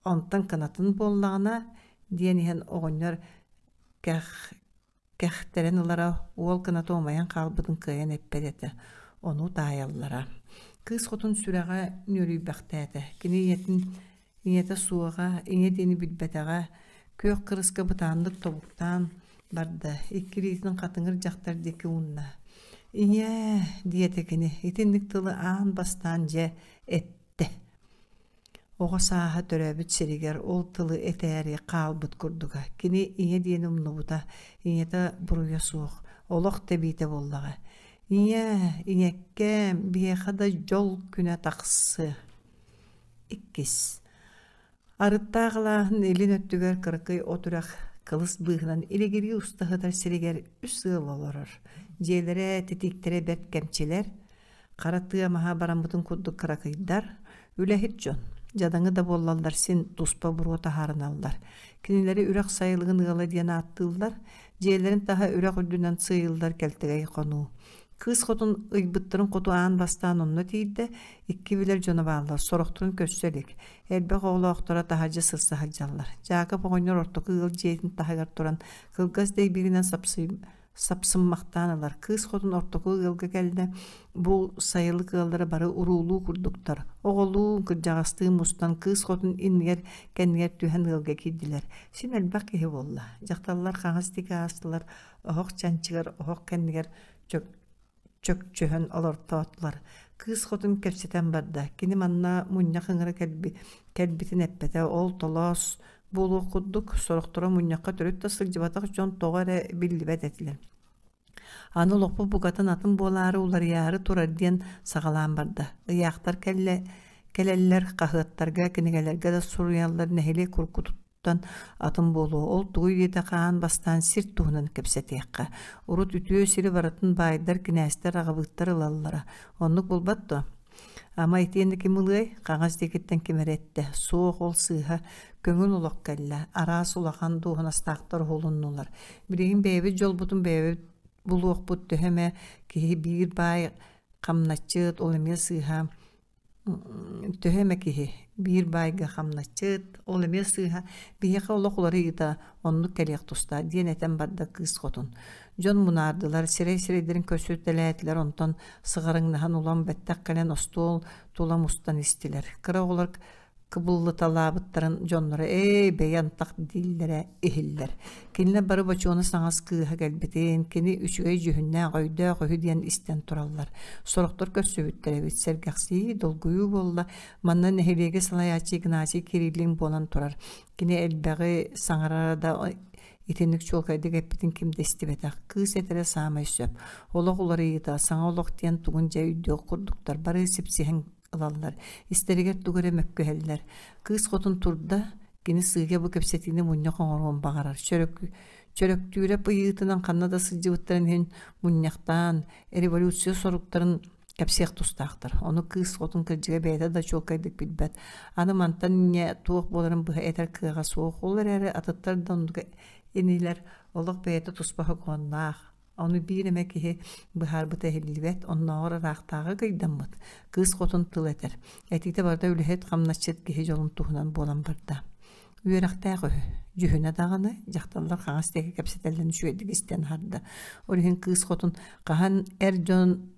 Онтон кынатын буоллаҕына, диэн иһэн оҕонньор кэх кэхтэрэн ылара, уол кыната умайан хаалбытын кыайан эппэт этэ, ону таайаллара. Кыыс хотун сүрэҕэ нүөлүйбэхтээтэ. Кини ийэтин ийэтэ суоҕа, ийэ диэни билбэтэҕэ, күөх кырыска бытааннык тобуктаан барда, икки илиитин хатыҥыр дьахтар диэки уунна. «Ийээ» диэтэ кини, итинник тылы аан бастаан дьэ эттэ. Оҕо сааһа төрөөбүт сиригэр ол тылы этээри хаалбыт курдуга. Кини ийэ диэни умнубута, ийэтэ буруйа суох, олох тэбиитэ буоллаҕа. Ийээ, ийэккээм, биһиэхэ да дьол күнэ тахсыа. Иккис. Арыттаах алааһын илин өттүгэр кыракый от үрэх кылыс быыһынан илигирии уста сытар сиригэр үс ыал олорор. Дьиэлэрэ, титииктэрэ бэрт кэмчилэр, Хара тыа маһа бараммытын курдук кыракыйдар, үлэһит дьон, дьадаҥы да буоллаллар син туспа буруо таһаарыналлар. Кинилэри үрэх сайылыгын ыала диэн ааттыыллар, дьиэлэрин таһа үрэх үрдүнэн сыыйыллар кэлтэгэй хонуу. Кыыс хотун ыйбыттарын хоту аан бастаан онно тиийдэ, икки билэр дьоно бааллар, сорохторун көрсө илик. Элбэх оҕолоохторо таһырдьа сырса сылдьаллар. Дьаакып оҕонньор ортоку ыал дьиэтин таһыгар туран, кылгас дэйбииринэн сапсый сапсыммахтаан ылар. Кыыс хотун ортоку ыалга кэллэ. Бу сайылык ыаллара бары уруулуу курдуктар. Оҕолуу, кырдьаҕастыы мустан кыыс хотун иннигэр кэннигэр түһэн ыалга киирдилэр. Син элбэх киһи буолла. Дьахталлар хаҥас диэки аастылар, оһох чанчыгар, оһох кэннигэр чөк чөкчөһөн олортоотулар. Кыыс хотун кэпсэтэн барда. Кини манна мунньах ыҥыра кэлбитин эппэтэ. Ол толоос буолуох курдук, сорохторо мунньахха төрүт да сылдьыбатах дьон тоҕо эрэ биллибэт этилэр. Аны олохпут букатын атын буолаары уларыйаары турар диэн саҕалаан барда. Ыйаахтар кэллэ кэлэллэр, хаһыаттарга, кинигэлэргэ да суруйаллар нэһилиэк куркутут атын буолуо. Ол тугуй диэтэххэ аан бастаан сир туһунан кэпсэтиэххэ. Урут үтүө сири барытын баайдар, кинээстэр, аҕабыыттар ылаллара. Оннук буолбат дуо? Ама итиэннэ ким ылыай? Хаҥас диэкиттэн ким эрэ эттэ. Суох, ол сыыһа. Көҥүл олох кэллэ. Араас улахан дуоһунастаахтар уһулуннулар. Билигин бэйэбит дьолбутун бэйэбит булуохпут төһө эмэ киһи биир баай хамначчыт, ол эмиэ сыыһа Төһө эмэ киһи биир баайга хамначчыт, ол эмиэ сыыһа, биһиэхэ олох уларыйыыта оннук кэлиэх тустаах диэн этэн барда кыыс хотун. Дьон мунаардылар, сирэй-сирэйдэрин көрсүтэлээтилэр, онтон сыҕарыҥнаһан улам бэттэх кэлэн остуол тула мустан истилэр. Кыра оҕолор кыбыллыталаабыттарын дьонноро «Эй, бэйэ антах» дииллэрэ иһиллэр. Кинилэр бары бочуону саҥас кыыһа кэлбитин, кини үчүгэй дьүһүннээх, өйдөөх үһү диэн истэн тураллар. Сорохтор көрсүбүттэр эбит, сэргэхсийии, долгуйуу буолла. Манна нэһилиэги салайааччы Игнатий Кириллин буолан турар. Кини элбэҕи саҥарара да итинник чуолкайдык эппитин ким да истибэтэх. Кыыс этэрэ саамай сөп. Олох уларыйыыта, саҥа олох диэн тугун дьэ өйдүөх курдуктар. Бары сипсиһэн ылаллар, истэригэр тугу эрэ мөккүһэллэр. Кыыс хотун турда, кини сыыйа бу кэпсэтиини мунньах оҥоруон баҕарар. Чөрөктүүрэп ыйыытынан ханна да сылдьыбыттарын иһин мунньахтаан, революция соруктарын кэпсиэх тустаахтар. Ону кыыс хотун кырдьыга бэйэтэ да чуолкайдык билбэт. Аны мантан инньэ туох буоларын быһа этэр кыаҕа суох. Ол эрээри атыттар да оннук инилэр олох бэйэтэ туспа сокуоннаах. Ону биир эмэ киһи быһаарбыта иһиллибэт, оннооҕор ыраахтааҕы кыйдаммыт, кыыс хотун тыл этэр. Этиитэ барыта үлэһит, хамначчыт киһи дьолун туһунан буолан барда. Үөрэхтээх үһү, дьүһүнэ даҕаны, дьахталлар хаҥас диэки кэпсэтэллэрин үчүгэйдик истэн аһарда. Ол иһин кыыс хотун хаһан эр дьон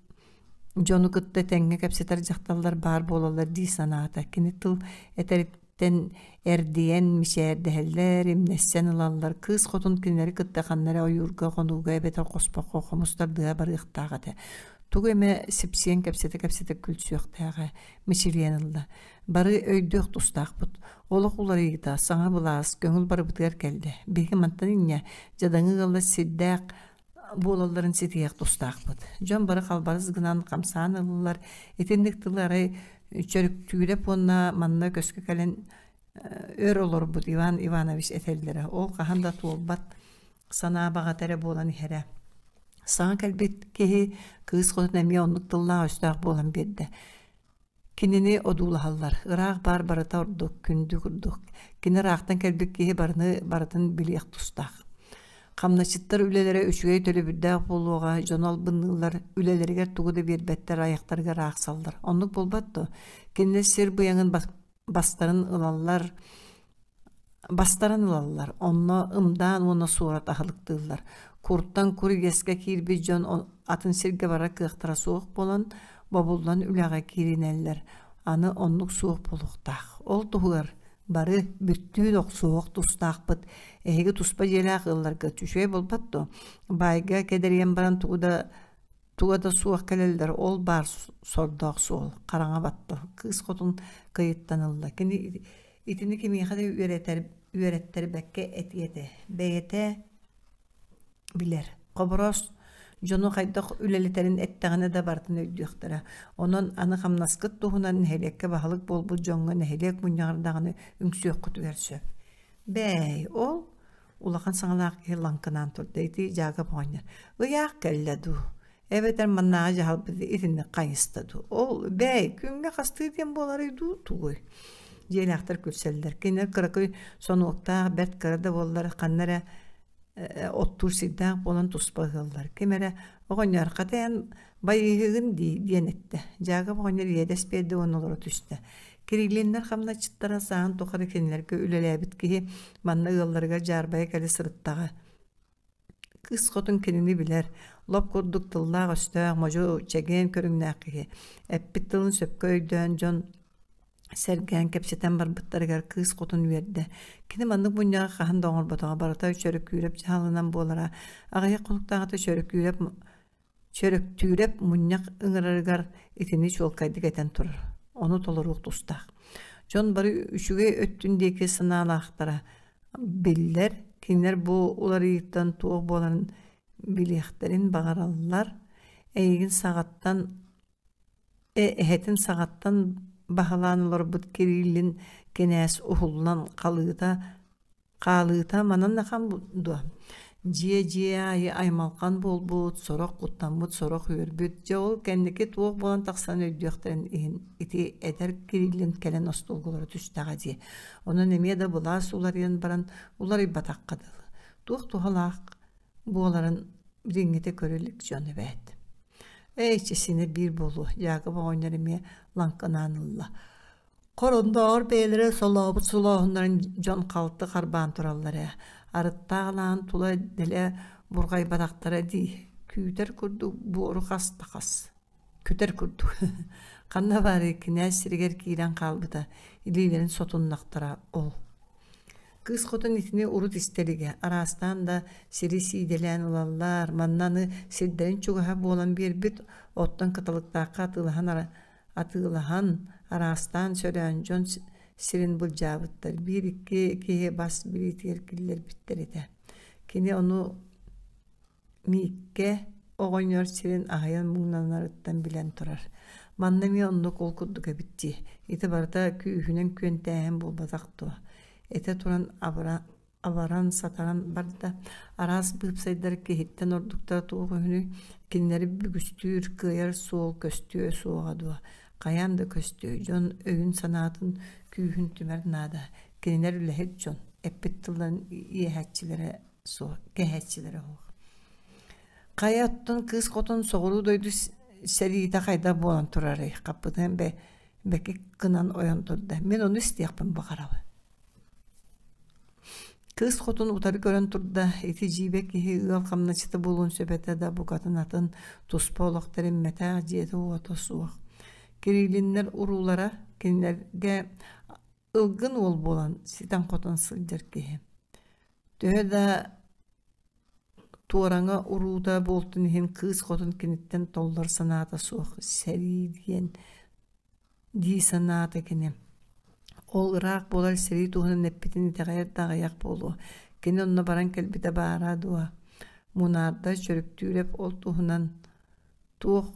дьону кытта тэҥҥэ кэпсэтэр дьахталлар баар буолаллар дии санаата. Кини тыл этэр Тэн эрдийэн мичээрдэһэллэр, имнэссэн ылаллар. Кыыс хотун кинилэри кытта ханна эрэ ойуурга, хонууга эбэтэр хоспоххо хомус тардыһа барыахтаах этэ. Тугу эмэ сипсийэн кэпсэтэ-кэпсэтэ күлсүөхтээҕэ, мичилийэн ылла. Бары өйдүөх тустаахпыт. Олох уларыйыыта, саҥа былаас, көҥүл барыбытыгар кэллэ. Биһиги мантан инньэ дьадаҥы ыаллар сирдээх буолалларын ситиһиэх тустаахпыт. Дьон бары халбарыс гынан хамсаан ыллылар. Итинник тылы арай Чөрүктүүрэп уонна манна көскө кэлэн Өр олорбут Иван Иванович этэллэрэ, ол хаһан да туолбат санаа баҕата эрэ буолан иһэрэ. Саҥа кэлбит киһи кыыс хотун эмиэ оннук тыллаах-өстөөх буолан биэрдэ. Кинини одуулаһаллар, ыраах баар барыта ордук, күндү курдук. Кини ыраахтан кэлбит киһи барыны барытын билиэх тустаах. Хамначчыттар үлэлэрэ үчүгэй төлөбүрдээх буолуоҕа, дьону албынныыллар, үлэлэригэр тугу да биэрбэттэр, айахтарыгар аахсаллар. Оннук буолбат дуо? Кинилэр сир быйаҥын бастарын ылаллар, бастаран ылаллар, онно ымдаан уонна суорат аһылыктыыллар. Куртан кур иэскэ киирбит дьон атын сиргэ барар кыахтара суох буолан, бобуллан үлэҕэ кииринэллэр. Аны оннук суох буолуохтаах. Ол туһугар бары бүттүүн охсуһуох тустаахпыт. Эһиги туспа дьиэлээх ыалларга үчүгэй буолбат дуо? Баайга кэдэрийэн баран тугу да туга да суох кэлэллэр, ол баар сордоох суол, хараҥа баттал. Кыыс хотун кыйыттан ылла. Кини итини кимиэхэ да үөрэтэр, үөрэттэрбэккэ этиэ этэ. Бэйэтэ билэр. Хобороос дьону хайдах үлэлэтэрин эттэҕинэ да барытын өйдүөхтэрэ. Онон аны хамнаскыт туһунан нэһилиэккэ баһылык буолбут дьоҥҥо нэһилиэк мунньаҕар даҕаны үҥсүөххүтүгэр сөп. Бээй, ол улахан саҥалаах киһи лаҥкынаан турда. Ити Дьаакып оҕонньор «Ыйаах кэллэ дуу, эбэтэр маннааҕы дьаһалбыт итинник хайыста дуу, ол бээй, күҥҥэ хастыы диэн буоларый дуу, тугуй?» Дьиэлээхтэр күлсэллэр. Кинилэр кыракый сонуоктаах, бэрт кыра да буоллар, ханна эрэ оттуур сирдээх буолан туспа ыһыллар. Ким эрэ «Оҕонньор, хата эн байыыһыгын дии» диэн эттэ. Дьаакып оҕонньор иэдэс биэрдэ уонна олоро түстэ. Кириллиннэр хамначчыттара сааһын тухары кинилэргэ үлэлээбит киһи манна ыалларыгар дьаарбайа кэлэ сырыттаҕа. Кыыс хотун кинини билэр, лоп курдук тыллаах-өстөөх, модьу, чэгиэн көрүҥнээх киһи. Эппит тылын сөпкө өйдөөн дьон сэргээн кэпсэтэн барбыттарыгар кыыс хотун үөрдэ. Кини маннык мунньаҕы хаһан да оҥорботоҕо, барыта Чөрөкүүрэп дьаһалынан буолара. Аҕыйах хонуктааҕыта Чөрөкүүрэп Чөрөктүүрэп мунньах ыҥырарыгар итини чуолкайдык этэн турар, ону толоруох тустаах. Дьон бары үчүгэй өттүн диэки санаалаахтара биллэр, кинилэр бу уларыйыыттан туох буоларын билиэхтэрин баҕараллар, эйигин саҕаттан эһэтин саҕаттан баһылаан олорбут Кириллин кинээс уһуллан халыыта Хаалыыта манан ахан дуо? Дьиэ-дьиэ аайы аймалҕан буолбут, сорох куттаммыт, сорох үөрбүт. Дьэ ол кэнники туох буолан тахсан өйдүөхтэрин иһин ити эдэр Кириллин кэлэн остуолга олоро түстэҕэ дии. Онон эмиэ да былаас уларыйан баран уларыйбатахха дылы. Туох туһалаах буоларын билиҥҥитэ көрө илик дьон эбээт. Эй, чэсинэ биир буолуо, Дьаакып оҕонньор эмиэ лаҥкынаан ылла. Хорондооҕор бэйэлэрэ солообут солооһуннарын дьон халты харбаан тураллар ээ, арыттаах алааһын тула дэлэ бурҕайбатахтара дии, күүтэр курдук буору хас да хас, күтэр курдук Ханна баарый кинээс сиригэр киирэн хаалбыта, илиилэрин сотуннахтара ол. Кыыс хотун итини урут истэ илигэ, араастаан да сири сиидэлээн ылаллар, манна аны сирдэрин чугаһа буолан биэрбит, оттон Кыталыктаахха атыылаһан атыылаһан, араастаан сөрөөн дьон сирин былдьаабыттар, биир-икки киһи бас билиитигэр киллэрбиттэр этэ. Кини ону Мииккэ оҕонньор сирин аһыйан муҥнанарыттан билэн турар. Манна эмиэ оннук ол курдук эбит дии. Ити барыта күүһүнэн күөнтээһин буолбатах дуо? Этэ туран абыра абаран-сатаран барда. Араас быыпсайдар киһиттэн ордуктара туох үһүнүй? Кинилэри бүгүстүүр, кыайар суол көстүө суоҕа дуо? Хайаан да көстүө, дьон өйүн-санаатын күүһүн түмэр наада. Кинилэр үлэһит дьон, эппит тылларын иэһээччилэрэ суох, кэһээччилэрэ суох. Хайа оттон кыыс хотун соҕуруу дойду сэриитэ хайдах буолан турарый? Хаппытын бэ бэкик гынан ойон турда. Мин ону истиэхпин баҕарабын. Кыыс хотун утары көрөн турда, ити дьиибэ киһи ыал хамначчыта буолуон сөп этэ да, букатын атын, туспа олох тэриммэтэх, дьиэтэ-уота суох. Кириллиннэр уруулара кинилэргэ ылгын уол буолан ситэн-хотон сылдьар киһи. Төһө да туораҥа уруута буолтун иһин кыыс хотун киниттэн толлор санаата суох, сэрии диэн дии санаата кини. Ол ыраах буолар сэрии туһунан эппитин итэҕэйэр да аҕыйах буолуо. Кини онно баран кэлбитэ баара дуо? Мунаарда Чөрүктүүрэп ол туһунан туох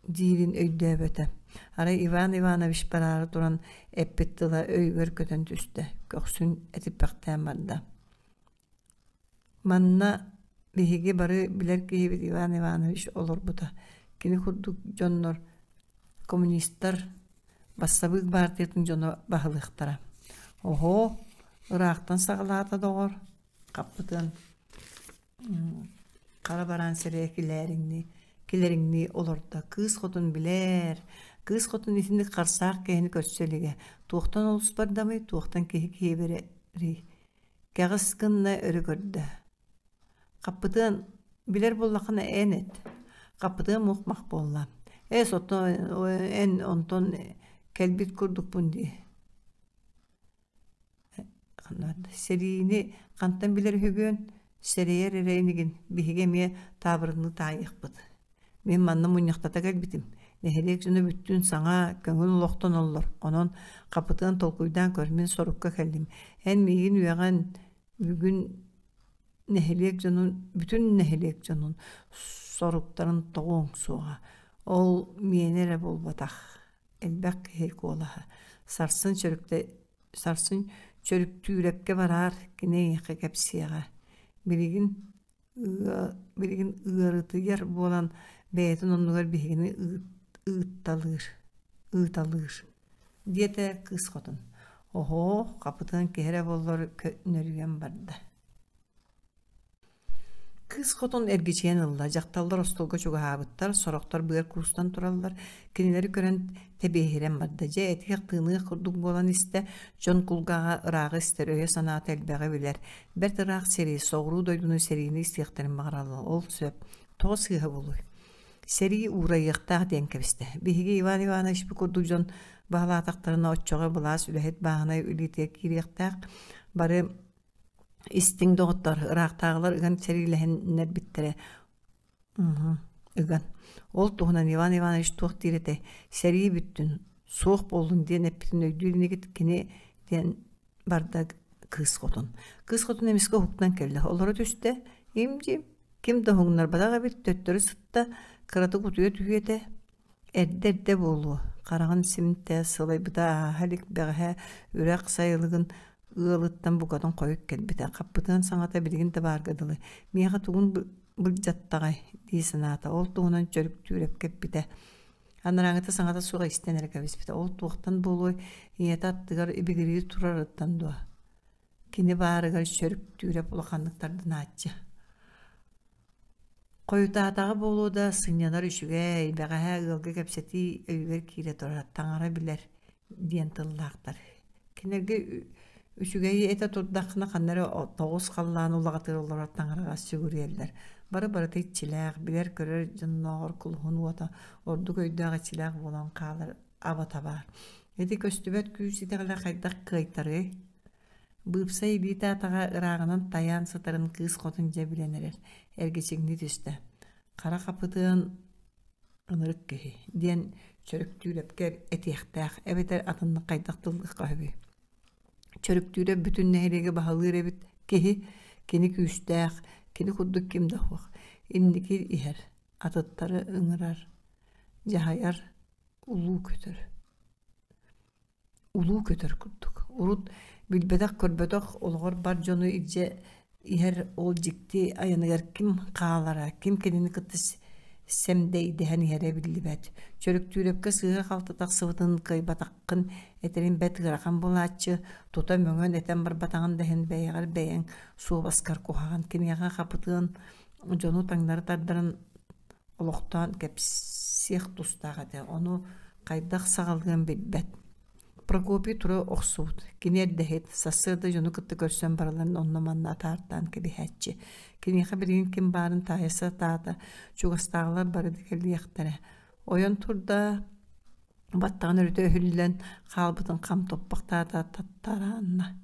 диирин өйдөөбөтө. Арай Иван Иванович бараары туран эппит тыла өйүгэр көтөн түстэ, көхсүн этиппэхтээн барда. Манна биһиги бары билэр киһибит Иван Иванович олорбута. Кини курдук дьоннор коммунистар бассабыык баартыйатын дьоно баһылыахтара. Оһоо, ыраахтан саҕалаата доҕор, хаппытын хара бараан сирэйэ килээриҥнии, килэриҥнии олордо. Кыыс хотун билээр, кыыс хотун итинник харсаах киһини көрсө илигэ. Туохтан олус бардамый, туохтан киһи киэбирэрий? Кэҕис гынна өрө көрдө. Хаппытыан билэр буоллаххына эн эт. Хаппытыан мух-мах буолла. Эс оттон эн онтон кэлбит курдукпун дии. Сэриини хантан билэр үһүгүөн? Сэрэйэр эрэ инигин, биһиги эмиэ таабырыны таайыахпыт. Мин манна мунньахтата кэлбитим. Нэһилиэк дьоно бүттүүн саҥа, көҥүл олохтоноллор. Онон хапытыан толкуйдаан көр, мин сорукка кэллим. Эн миигин үөҕэн бүгүн нэһилиэк дьонун, бүтүн нэһилиэк дьонун соруктарын тоҕуоҥ суоҕа. Ол миэнэ эрэ буолбатах. Элбэх киһи куолаһа. Сарсын чөрүктэ сарсын Чөрүктүүрэпкэ бараар, кини эйиэхэ кэпсиэҕэ. Билигин билигин ыарытыйар буолан бэйэтин оннугар биһигини ыытталыыр ыыталыыр диэтэ кыыс хотун. Оһоо, хапытыан киһи эрэ буоллар нөрүйэн барда. Кыыс хотун эргичийэн ылла, дьахталлар остуолга чугаһаабыттар, сорохтор быар куустан тураллар, кинилэри көрөн тэбиэһирэн барда. Дьэ, этиэх-тыыныах курдук буолан истэ, дьон кулгааҕа ырааҕы истэр, өйө-санаата элбэҕи билэр. Бэрт ыраах сири, соҕуруу дойдуну сэриини истиэхтэрин баҕараллар. Ол сөп. Тоҕо сыыһа буолуой? Сэрии уурайыахтаах диэн кэбистэ. Биһиги Иван Иванович бу курдук дьон баһылаатахтарына оччоҕо былаас үлэһит бааһынай илиитигэр киириэхтээх. Бары Истиҥ доҕоттор, ыраахтааҕылар ыган сэриилэһиннэрбиттэрэ ыган. Ол туһунан Иван Иванович туох диир этэй? Сэрии бүттүн, суох буоллун диэн эппитин өйдүүр инигит кини диэн барда кыыс хотун. Кыыс хотун эмискэ уһуктан кэллэ. Олоро түстэ. Им-дьим, ким да уһугуннарбатах эбит, төттөрү сытта, кыратык утуйа түһүө этэ. Эрдэ-эрдэ буолуо, хараҕын симтэ, сылайбыта ааһа илик бэҕэһээ үрэх сайылыгын ыалыттан букатын хойут кэлбитэ, хаппытыан саҥата билигин да баарга дылы, «Миэхэ тугун былдьаттаҕай?» дии санаата, ол туһунан Чөрүктүүрэпкэ эппитэ. Анарааҥҥыта саҥата суох истэн эрэ кэбиспитэ, ол туохтан буолуой, ийэтэ аттыгар ибигирии турарыттан дуо? Кини баарыгар Чөрүктүүрэп улаханнык тардынааччы. Хойутаатаҕа буолуо да, сынньанар үчүгэй, бэҕэһээ ыалга кэпсэтии өйүгэр киирэ турар, таҥара билэр диэн тыллаахтар. Кинилэргэ үчүгэйи этэ турдаххына ханна эрэ тоҕус халлаан улаҕатыгар олорор таҥараҕа сүгүрүйэллэр. Бары барыта иччилээх, билэр-көрөр дьоннооҕор кулуһун уота ордук өйдөөх иччилээх буолан хаалар абата баар. Ити көстүбэт күүс итэҕэлэ хайдах кыайтарыай? Быыпсай илиитэ-атаҕа ырааҕынан тайаан сытарын кыыс хотун дьэ билэн эрэр, эргичиҥнии түстэ: «Хара хапытыан ынырык киһи» диэн Чөрүктүүрэпкэ этиэхтээх эбэтэр атыннык хайдах тыллыахха сөбүй? Чөрүктүүрэп бүтүн нэһилиэги баһылыыр эбит киһи, кини күүстээх, кини курдук ким да суох. Инники иһэр, атыттары ыҥырар, дьаһайар улуу көтөр. Улуу көтөр курдук. Урут билбэтэх-көрбөтөх олоҕор бар дьону илдьэ иһэр ол дьикти айаныгар ким хаалара, ким кинини кытта сэмдэйдэһэн иһэрэ биллибэт. Чөрүктүүрэпкэ сыыһа-халты тахсыбытын кыайбатаххын этэрин бэрт ыарахан буолааччы, тута мөҥөн этэн барбатаҕын да иһин бэйэҕэр бэйэҥ суобаскар куһаҕан киниэхэ хапытыан дьону таҥнары тардарын олохтоон кэпсиэх тустаах этэ, ону хайдах саҕалыан билбэт. Прокопий тура охсубут, кини эрдэһит, сарсыарда дьону кытта көрсөн барыларын онно-манна атаартаан кэбиһээччи. Киниэхэ билигин ким баарын таайа сатаата, чугастааҕылар бары да кэлиэхтэрэ. Ойон турда, баттаҕын өрүтэ өһүллэн хаалбытын хам туппахтаата, таттараанна.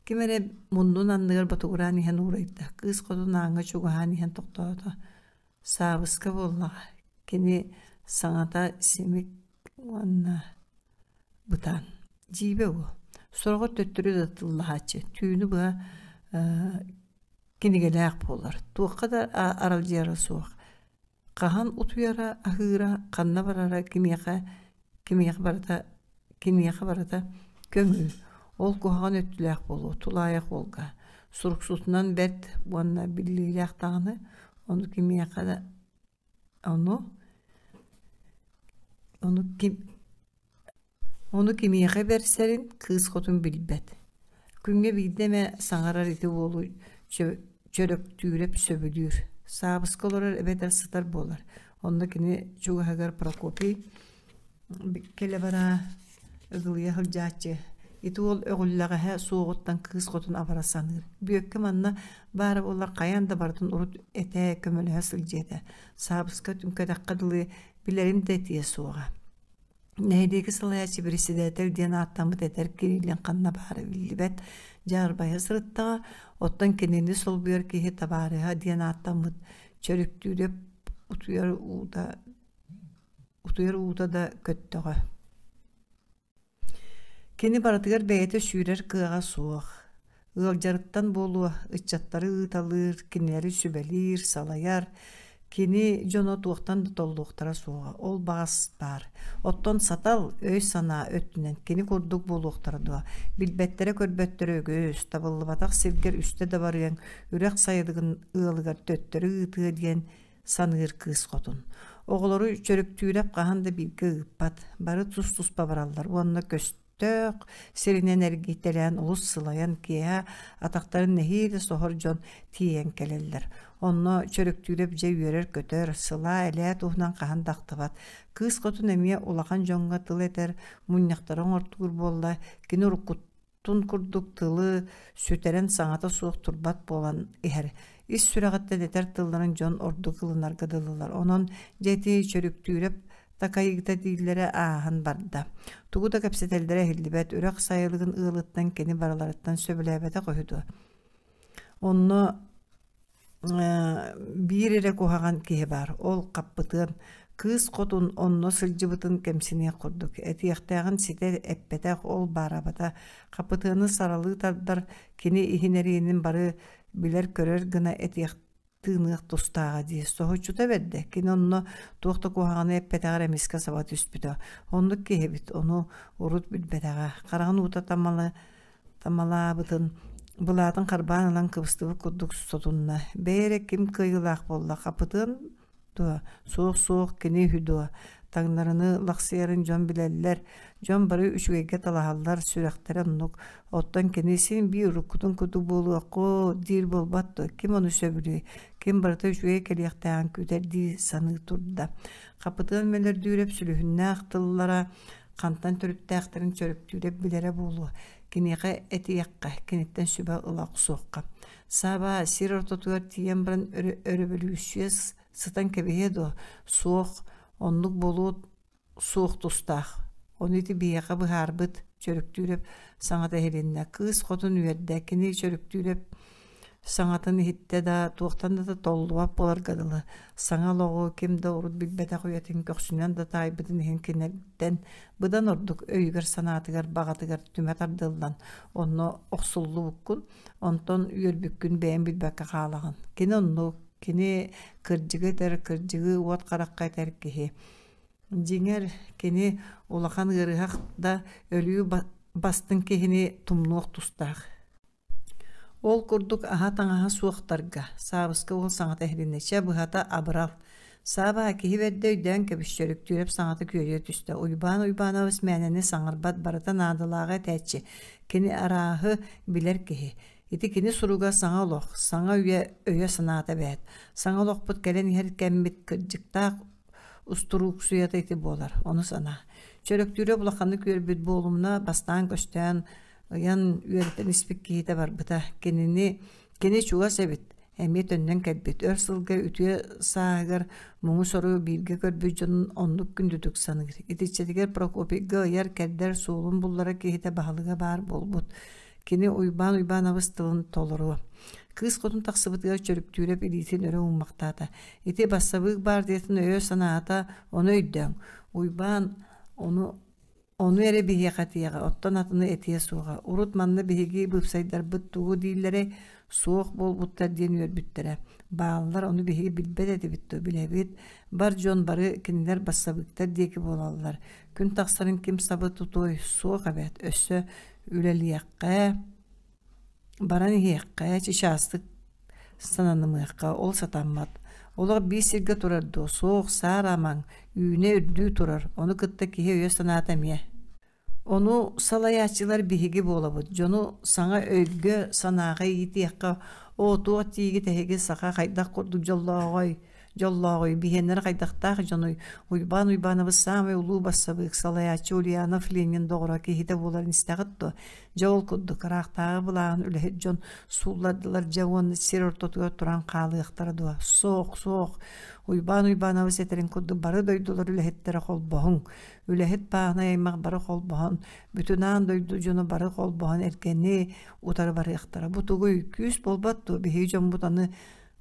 Ким эрэ муннун анныгар ботугураан иһэн уурайда, кыыс хотун ааҥҥа чугаһаан иһэн тохтоото. Саабыска буоллаҕа, кини саҥата симик уонна бытаан. Дьиибэ уол. Сороҕор төттөрү да тыллаһааччы, түүнү быһа кинигэлээх буолар, туохха да аралдьыйара суох. Хаһан утуйара, аһыыра, ханна барара кимиэхэ кимиэхэ барыта киниэхэ барыта көҥүл, ол куһаҕан өттүлээх буолуо, тулаайах уолга. Суруксутунан бэрт уонна биллиилээх даҕаны, ону кимиэхэ да ону ону ким Ону кимиэхэ бэрсэрин кыыс хотун билбэт. Күҥҥэ биирдэ эмэ саҥарар ити уолу Чөрөктүүрэп сөбүлүүр. Саабыска олорор эбэтэр сытар буолар. Онно кини чугаһыгар Прокопий кэлэ-бара ыгылыйа сылдьааччы. Ити уол өҕүллэҕэһэ суоҕуттан кыыс хотун абара саныыр. Бүөккэ манна баара буоллар хайаан да барытын урут этэ, көмөлөһө сылдьыа этэ. Саабыска түҥкэтэххэ дылы билэрин да этиэ суоҕа. Нэһилиэги салайааччы председатель диэн ааттаммыт эдэр Кириллин ханна баара биллибэт, дьаарбайа сырыттаҕа, оттон кинини солбуйар киһи табаарыһа диэн ааттаммыт Чөрүктүүрэп утуйар уута утуйар уута да көттөҕө. Кини барытыгар бэйэтэ сүүрэр кыаҕа суох. Ыалдьарыттан буолуо, ыччаттары ыыталыыр, кинилэри сүбэлиир, салайар. Кини дьоно туохтан да толлуохтара суоҕа, ол баҕас баар. Оттон сатал, өй-санаа өттүнэн кини курдук буолуохтара дуо? Билбэттэрэ-көрбөттөрө үгүс, табыллыбатах сиргэр үстэ да барыаҥ, үрэх сайылыгын ыалыгар төттөрү ыытыа диэн саныыр кыыс хотун. Оҕолору Чөрүктүүрэп хаһан да бииргэ ыыппат, бары тус-туспа бараллар уонна көстөөх сиринэн эргийтэлээн олус сылайан киэһэ атахтарын нэһиилэ соһор дьон тиийэн кэлэллэр. Онно Чөрүктүүрэп дьэ үөрэр-көтөр, сылаа-элээ туһунан хаһан да ахтыбат. Кыыс хотун эмиэ улахан дьоҥҥо тыл этэр, мунньахтары оҥортуур буолла, кини уруккуттан Тун курдук тылы сүтэрэн саҥата суох турбат буолан иһэр. Ис сүрэҕиттэн этэр тылларын дьон ордук ылынарга дылылар. Онон дьэ ити Чөрүктүүрэп такайыыта дииллэрэ ааһан барда. Тугу да кэпсэтэллэрэ иһиллибэт, үрэх сайылыгын ыалыттан кини барыларыттан сөбүлээбэтэх үһү дуо? Онно Биир эрэ куһаҕан киһи баар, ол хаппытыан, кыыс хотун онно сылдьыбытын кэмсиниэх курдук, этиэхтээҕин ситэ эппэтэх ол баарабата, хапытыаны саралыы тардар, кини иһин эриэнин бары билэр-көрөр гына этиэх тыыныах тустааҕа дии, соһуччута бэрдэ, кини онно туох да куһаҕаны эппэтэҕэр эмискэ саба түспүтэ. Оннук киһи эбит, ону урут билбэтэҕэ, хараҕын уута таммалы Тамалаабытын, былаатын харбаан ылан кыбыстыбыт курдук сотунна. Бэйэ эрэ ким кыайыылаах буолла, хапытыан дуо? Суох-суох, кини үһү дуо? Таҥнарыны лахсыйарын дьон билэллэр, дьон бары үчүгэйгэ талаһаллар, сүрэхтэрэ оннук. Оттон кини син биир уруккутун курдук буолуоххут диир буолбат дуо? Ким ону сөбүлүөй? Ким барыта үчүгэй кэлиэхтээҕин күүтэр дии саныы турда. Хапытыан Мөлөрдүүрэп сүлүһүннээх тыллара хантан төрүттээхтэрин чөрөктүүрэ билэрэ буолуо, киниэхэ этиэххэ, киниттэн сүбэ ыла охсуохха. Сааба сир ортотугар тиийэн баран өрөбөлүүссүйэ сытан кэбиһиэ дуо? Суох, оннук буолуо суох тустаах. Ону ити биһиэхэ быһаарбыт Чөрүктүүрэп саҥата иһилиннэ. Кыыс хотун үөрдэ. Кини Чөрүктүүрэп Саҥатын иһиттэ да, туохтан да толлубат буоларга дылы, саҥа олоҕу ким да урут билбэтэх үйэтин көхсүнэн да таайбытын иһин киниттэн быдан ордук өйүгэр-санаатыгар, баҕатыгар түмэ тардыллан, онно охсуллубуккун, онтон үөрбүккүн бэйэҥ билбэккэ хаалаҕын. Кини оннук, кини кырдьыгы этэр, кырдьыгы уот харахха этэр киһи. Дьиҥэр, кини улахан ыарыһах да өлүү бастыҥ киһини тумнуох тустаах. Ол курдук аһа-таҥаһа суохтарга, Саабыска уол саҥата иһилиннэ, чэ, быһата, абырал. Сааба, киһи бэрдэ өйдөөн кэбис, Чөрүктүүрэп саҥата күөйэ түстэ. Уйбаан Уйбаанабыс мээнэни саҥарбат, барыта наадалааҕы этээччи, кини арааһы билэр киһи. Ити кини суруга саҥа олох, саҥа үйэ өйө-санаата эбээт. Саҥа олохпут кэлэн иһэр кэммит кырдьыктаах устурууксуйата ити буолар, ону санаа. Чөрөктүүрэп улаханнык үөрбүт буолумна, бастаан көстөөн ыйан үөрэтэн испит киһитэ барбыта. Кинини кини чугас эбит, эмиэ төннөн кэлбит. Өр сылга үтүө сааһыгар муҥу-сору бииргэ көрбүт дьонун оннук күндүтүк саныыр. Итиччэтигэр Прокопийга ыйар-кэрдэр суолун буллара киһитэ баһылыга баар буолбут. Кини Уйбаан Уйбаанабыс тылын толоруо. Кыыс хотун тахсыбытыгар Чөрүктүүрэп илиитин өрө ууммахтаата. Ити бассабыык баардыйатын өйө-санаата ону өйдөөҥ. Уйбаан ону Ону эрэ биһиэхэ этиэҕэ, оттон атыны этиэ суоҕа. Урут манна биһиги быыпсайдарбыт тугу дииллэрэй? Суох буолбуттар диэн үөрбүттэрэ. Бааллар, ону биһиги билбэт этибит дуо, билэбит. Бар дьон бары кинилэр бассабыыктар диэки буолаллар. Күн тахсарын ким саба тутуой, суох эбээт. Өссө үлэлиэххэ, баран иһиэххэ, чычаастык сананымыахха, ол сатаммат. Олох биир сиргэ турар дуо, суох, саараамаҥ, үүнэ үрдүү турар, ону кытта киһи өйө-санаата эмиэ. Ону салайааччылар биһиги буолабыт, дьону саҥа өйгө-санааҕа иитиэххэ, оо, туох диигит эһиги саха хайдах курдук дьоллооҕой, дьоллооҕуй, биһиэннэрэ хайдахтаах дьонуй, Уйбаан Уйбаанабыс саамай улуу бассабыык, салайааччы Ульянов Ленин доҕоро киһитэ буоларын истэҕит дуо? Дьэ ол курдук ыраахтааҕы былааһын үлэһит дьон сууллардылар дьэ уонна сир ортотугар туран хаалыахтара дуо? Суох, суох, Уйбаан Уйбаанабыс этэрин курдук бары дойдулар үлэһиттэрэ холбоһуҥ, Үлэһит бааһынай аймах бары холбоһон, бүтүн аан дойду дьоно бары холбоһон эргэни утары барыахтара. Бу тугуй, күүс буолбат дуо? Биһиги дьоммут аны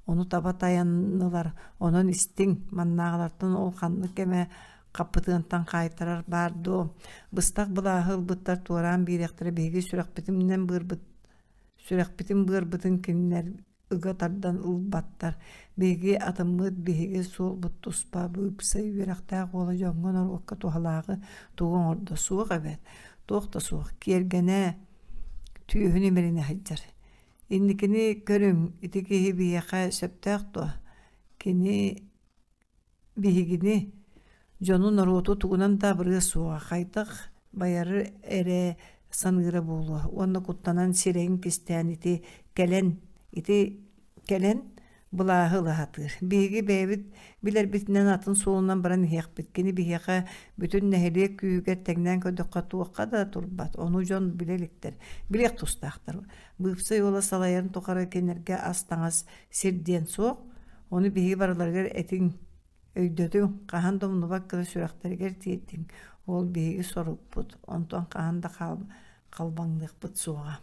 ону таба тайаннылар. Онон истиҥ, маннааҕылартан ол ханнык эмэ хаппытыантан хаайтарар баар дуо? Быстах былааһы ылбыттар туораан биэриэхтэрэ биһиги сүрэхпитинэн быарбыт сүрэхпитин быарбытын кинилэр ыга тардан ылбаттар. Биһиги атыммыт, биһиги суолбут туспа, быыпсай үөрэхтээх уола дьоҥҥо норуокка туһалааҕы тугу оҥордо суох эбээт, туох да суох, киэргэнэ түөһүн имэринэ сылдьар. Инникини көрүҥ, ити киһи биһиэхэ сөптөөх дуо? Кини Биһигини, дьону, норуоту тугунан да абырыа суоҕа, хайдах байары эрэ саныыра буолуо уонна куттанан сирэйин кистээн ити кэлэн, ити кэлэн былааһы ыла сатыыр. Биһиги бэйэбит билэрбитинэн атын суолунан баран иһиэхпит. Кини биһиэхэ бүтүн нэһилиэк күүһүгэр тэҥнээн көрдөххө туохха да турбат. Ону дьон билэ иликтэр, билиэх тустаахтар. Быыпсай уола салайарын тухары кинилэргэ ас-таҥас, сир диэн суох. Ону биһиги барыларыгар этиҥ, өйдөтүҥ, хаһан да умнубат гына сүрэхтэригэр тиэрдиҥ. Ол биһиги сорукпут, онтон хаһан да халбаҥныахпыт суоҕа.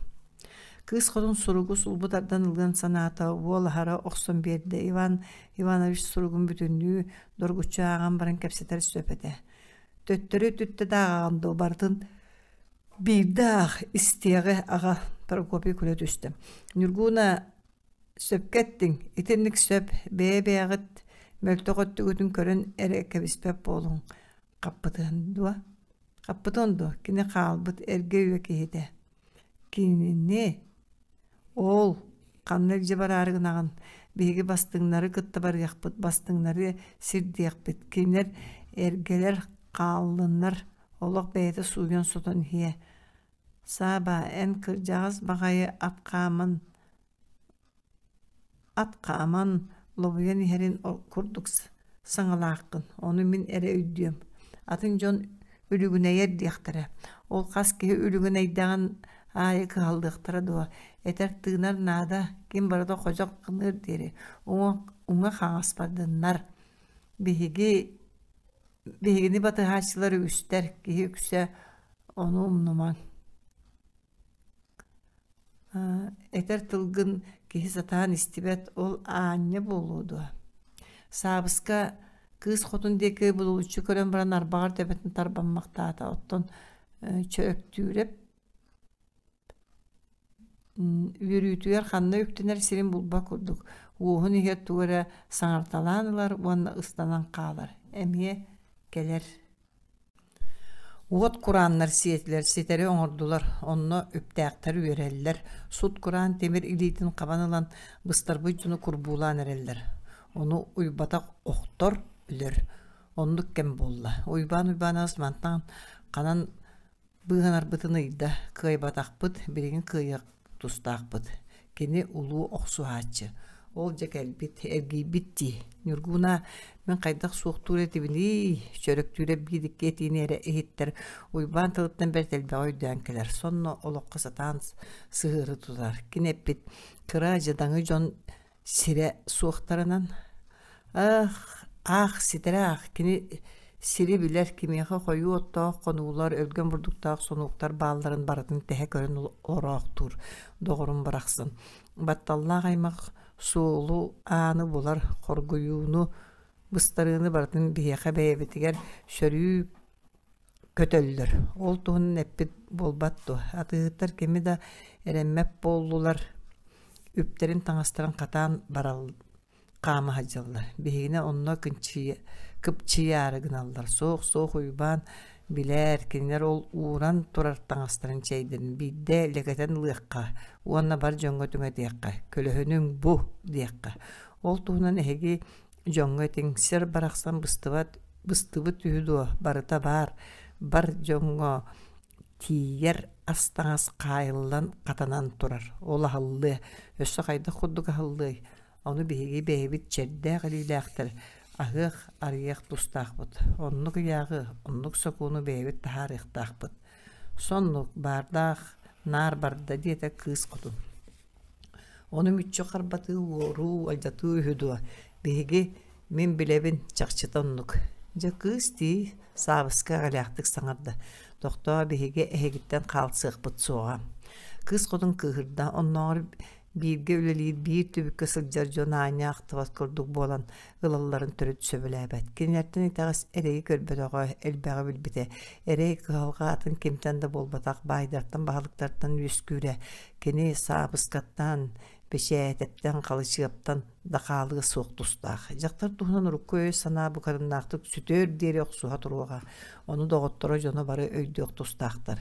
Кыыс хотун суругу сулбу тардан ылыан санаата, уол аһара охсон биэрдэ. Иван Иванович суругун бүтүннүү доргуччу ааҕан баран кэпсэтэр сөп этэ. Төттөрү түттэ да ааҕаҕын дуо, барытын биирдэ аах, истиэҕи аҕа Прокопий күлэ түстэ. Ньургууна Сөпкө эттиҥ, итинник сөп, бэйэ-бэйэҕит мөлтөх өттүгүтүн көрөн эрэ кэбиспэт буолуҥ. Хаппытыан дуо? Хаппытыан дуо? Кини хаалбыт эргэ үйэ киһитэ. Кинини ол ханна илдьэ бараары гынаҕын? Биһиги бастыҥнары кытта барыахпыт, бастыҥнары сирдиэхпит. Кинилэр эргэлэр хааллыннар, олох бэйэтэ сууйан-сотон иһиэ. Сааба, эн кырдьаҕас баҕайы ат хааман ат хааман лобуйан иһэрин курдук саҥалааххын, ону мин эрэ өйдүөм. Атын дьон үлүгүнэйэр диэхтэрэ. Ол хас киһи үлүгүнэйдэҕин аайы кыһаллыахтара дуо? Этэр-тыынар наада, ким барыта ходьох гыныар диэри, уҥа-хаҥас бардыннар. Биһиги Биһигини батыһааччылар үгүстэр, киһи үксэ ону умнумаҥ. Этэр тылгын киһи сатаан истибэт, ол аанньа буолуо дуо? Саабыска кыыс хотун диэки будулуччу көрөн баран арбаҕар төбөтүн тарбаммахтаата, оттон Чөктүүрэп Үөрүүтүгэр ханна үктэнэр сирин булбат курдук, уоһун иһигэр тугу эрэ саҥарталаан ылар уонна ыстанан хаалар, эмиэ кэлэр. Уот курааннар сиэтилэр, ситэри оҥордулар, онно үптээхтэр үөрэллэр, сут кураан тимир илиитин хабан ылан быстарбыт дьону курбуулаан эрэллэр. Ону уйбатах охтор, өлөр. Оннук кэм буолла. Уйбаан Уйбаанабыс мантан ханан Быыһанарбытын ыйда, кыайбатахпыт, билигин кыайыах тустаахпыт. Кини улуу охсуһааччы. Ол дьэ кэлбит, эргийбит дии. Ньургууна, мин хайдах суохтуур этибиний? Чөрөктүүрэп биир икки этиини эрэ иһиттэр, Уйбаан тылыттан бэрт элбэҕи өйдөөн кэлэр. Сонно олоххо сатаан сыһыары тутар. Кини эппит, кыра дьадаҥы дьон сирэ суохтарынан Аах, аах ситэрэ аах, кини сири билэр, кимиэхэ хойуу оттоох хонуулар, өлгөм бурдуктаах сонуоктар баалларын барытын тэһэ көрөн ороохтуур доҕорум барахсан. Батталлаах аймах суолу ааны булар, хоргуйууну, быстарыыны барытын биһиэхэ бэйэбитигэр сөрүү көтөллөр. Ол туһунан эппит буолбат дуо? Атыыһыттар кими да эрэммэт буоллулар. Үптэрин таҥастарын хатаан барал хаама сылдьаллар. Биһигини онно кыпчыйаары гыналлар. Суох, суох Уйбаан билээр, кинилэр ол ууран турар таҥастарын чэйдэрин биирдэ лэкэтэн ылыахха уонна бар дьоҥҥо түҥэтиэххэ, көлөһүнүҥ бу диэххэ. Ол туһунан эһиги дьоҥҥо этиҥ, сир барахсан быстыбат, быстыбыт үһү дуо, барыта баар, бар дьоҥҥо тиийэр ас-таҥас хаайыллан хатанан турар. Ол аһыллыа, өссө хайдах курдук аһыллыай? Ону биһиги бэйэбит чэрдээх илиилээхтэр аһыах, арыйыах тустаахпыт. Оннук ыйааҕы, оннук сокуону бэйэбит таһаарыахтаахпыт. Соннук баардаах наар барда диэтэ кыыс хотун. Ону мүччү харбатыы, уоруу, алдьатыы үһү дуо? Биһиги, мин билэбин, чахчыта оннук. Дьэ кыыс дии, Саабыска эҕэлээхтик саҥарда. Тохтоо, биһиги эһигиттэн хаалсыахпыт суоҕа. Кыыс хотун кыыһырда, оннооҕор бииргэ үлэлиир биир түбүккэ сылдьар дьон аанньа ахтыбат курдук буолан ылалларын төрүт сөбүлээбэт. Кинилэртэн итэҕэс эрэйи көрбөтөҕө, элбэҕи билбитэ. Эрэй кыһалҕа атын кимтэн да буолбатах баайдартан, баһылыктартан үөскүүрэ. Кини саабыскаттан, бэчээтэптэн, халычыаптан да хаалыа суох тустаах. Дьахтар туһунан урукку өй-санаа букатыннаахтык сүтүөр диэри охсуһа туруоҕа. Ону доҕотторо дьоно бары өйдүөх тустаахтар.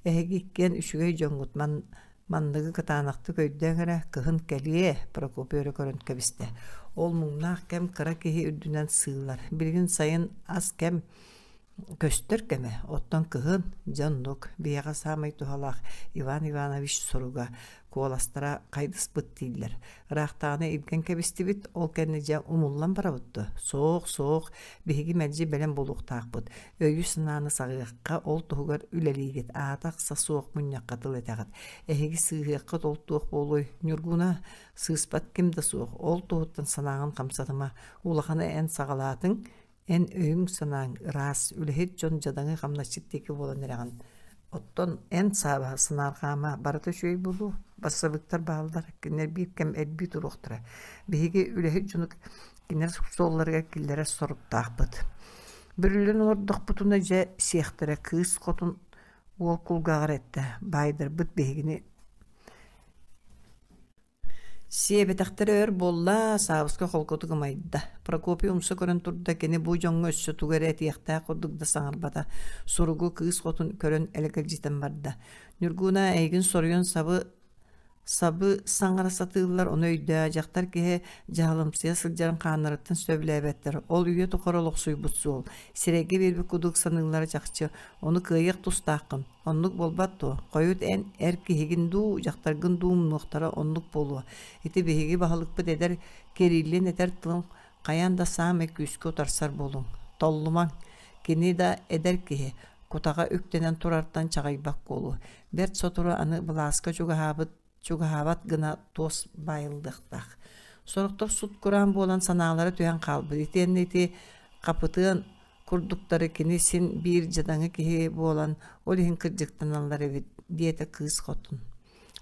Эһиги иккиэн үчүгэй дьоҥҥут ман манныгы кытаанахтык өйдөөҥ эрэ, кыһын кэлиэ, Прокопий өрө көрөн кэбистэ. Ол муҥнаах кэм кыра киһи үрдүнэн сыылар. Билигин сайын ас кэм көстөр кэмэ, оттон кыһын, дьэ оннук, биһиэхэ саамай туһалаах Иван Иванович суруга, куоластара хайдыспыт дииллэр. Ыраахтааҕыны илгэн кэбистибит, ол кэннэ дьэ умуллан барабыт дуо? Суох, суох, биһиги мэлдьи бэлэм буолуохтаахпыт. Өйү-санааны саҕыахха, ол туһугар үлэлиигит, аата-ахса суох мунньахха тыл этэҕит. Эһиги сыыһыаххыт ол туох буолуой? Ньургуна, сыыспат ким да суох, ол туһуттан санааҕын хамсатыма, улаханы эн саҕалаатыҥ, Эн өйүҥ-санааҥ ыраас, үлэһит дьон дьадаҥы хамначчыт диэки буолан эрэҕин. Оттон эн саабаһа санаарҕаама, барыта үчүгэй буолуо, бассабыыктар бааллар, кинилэр биир кэм элбии туруохтара. Биһиги үлэһит дьону кинилэр суолларыгар киллэрэр соруктаахпыт. Бүрүллэн олордохпутуна дьэ сиэхтэрэ кыыс хотун уол кулгааҕар эттэ, баайдарбыт биһигини Сиэбэтэхтэрэ өр буолла, Саабыска холкутук ымайда. Прокопий умса көрөн турда, кини бу дьоҥҥо өссө тугу эрэ этиэхтээх курдук да саҥарбата. Суругу кыыс хотун көрөн элэгэлдьитэн барда. Ньургуна эйигин соруйан сабы сабы саҥара сатыыллар, ону өйдөө, дьахтар киһи дьаһалымсыйа сылдьарын хааннарыттан сөбүлээбэттэр. Ол үйэ тухары олохсуйбут суол. Сирэйгэ биэрбит курдук саныыллара чахчы. Ону кыайыах тустааххын. Оннук буолбат дуо? Хойут эн эр киһигин дуу, дьахтаргын дуу умнуохтара оннук буолуо. Ити биһиги баһылыкпыт эдэр Кириллин этэр тылын хайаан да саамай күүскэ утарсар буолуҥ. Толлумаҥ. Кини да эдэр киһи, кутаҕа үктэнэн турартан чаҕыйбат буолуо. Бэрт сотору аны былааска чугаһаабыт чугаһаабат гына туос баайыллыахтаах. Сорохтор сут-кураан буолан санаалара түһэн хаалбыт. Итиэннэ ити Хапытыан курдуктары кини син биир дьадаҥы киһи буолан, ол иһин кырдьыктаналлар эбит, диэтэ кыыс хотун.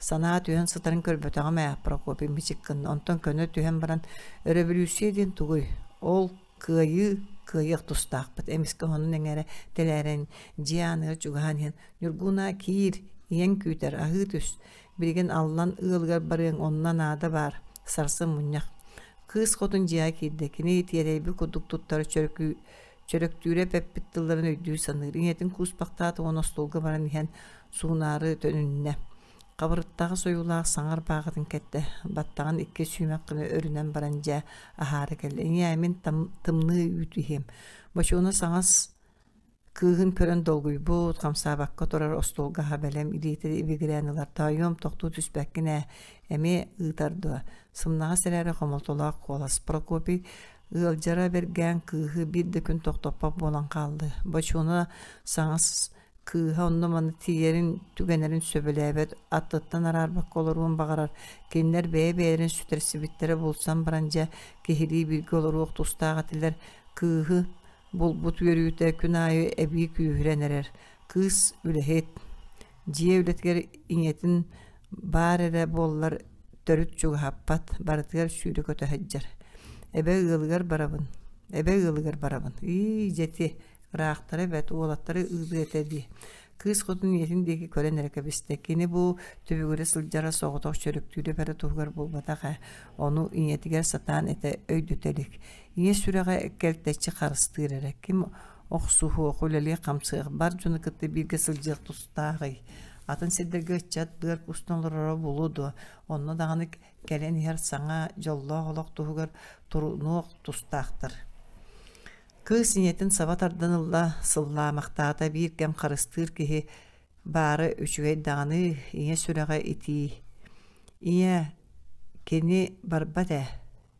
Санаа түһэн сытарын көрбөтөҕүм ээ, Прокопий мичик гынна. Онтон көнө түһэн баран, өрөбүлүүссүйэ диэн тугуй? Ол кыайыы, кыайыах тустаахпыт. Эмискэ онон эҥээрэ тэлээрэн, дьиэ ааныгар чугаһаан иһэн, Ньургунаа киир, ийэҥ күүтэр, аһыы түс. Билигин Аллан ыалыгар барыаҥ, онно наада баар, сарсын мунньах. Кыыс хотун дьиэҕэ киирдэ. Кини тиэрэйбит курдук туттара чөрөкүү чөрөктүүрэ эппит тылларын өйдүү саныыр. Ийэтин кууспахтаата уонна остуолга баран иһэн суунаары төнүннэ. Хабырыттаҕа сойуулаах саҥа ырбааҕытын кэттэ. Баттаҕын икки сүүмэх гына өрүнэн баран дьэ аһаары кэллэ. Ийээ, мин тымныы үүт иһиэм. Бочуона саҥас Кыыһын көрөн долгуйбут, хамсаабакка турар остуолга аһа бэлэм илиитэ ибигирээн ылар: «Тоойуом, тохтуу түспэккин ээ, эмиэ ыытар дуо?» Сымнаҕас эрээри хомолтолоох куолас. Прокопий ыалдьара бэргээн кыыһы биир да күн тохтоппот буолан хаалла. Бочуона саҥас кыыһа онно-манна тиийэрин, түгэнэрин сөбүлээбэт, аттыттан араарбакка олоруон баҕарар. Кинилэр бэйэ-бэйэлэрин сүтэрсибиттэрэ булсан баран дьэ, киһилии бииргэ олоруох тустаах этилэр. Кыыһы Булбут үөрүүтэ күн аайы эбии күүһүрэн эрэр. Кыыс үлэһит, дьиэ үлэтигэр ийэтин баар эрэ буоллар төрүт чугаһаппат, барытыгар сүүрэ-көтө сылдьар. Эбэ ыалыгар барабын, эбэ ыалыгар барабын. Ии, дьэти, ыраахтара эбэт, уолаттары ыытыа этэ дии. Кыыс хотун ийэтин диэки көрөн эрэ кэбистэ. Кини бу түбүгүрэ сылдьара соҕотох чөрөктүүрэ эрэ туһугар буолбатах ээ. Ону ийэтигэр сатаан этэ өйдөтө илик. Ийэ сүрэҕэ кэлтэччи харыстыыр эрэ. Ким охсуһуох, үлэлиэх-хамсыах, бар дьону кытта бииргэ сылдьыах тустааҕый? Атын сирдэргэ ыччат быар кустан олороро буолуо дуо? Онно даҕаны кэлэн иһэр саҥа, дьоллоох олох туһугар турунуох тустаахтар. Кыыс ийэтин саба тардан ылла, сыллаамахтаата биир кэм харыстыыр киһи баара үчүгэй даҕаны, ийэ сүрэҕэ итии. Ийэ, кини барбат ээ.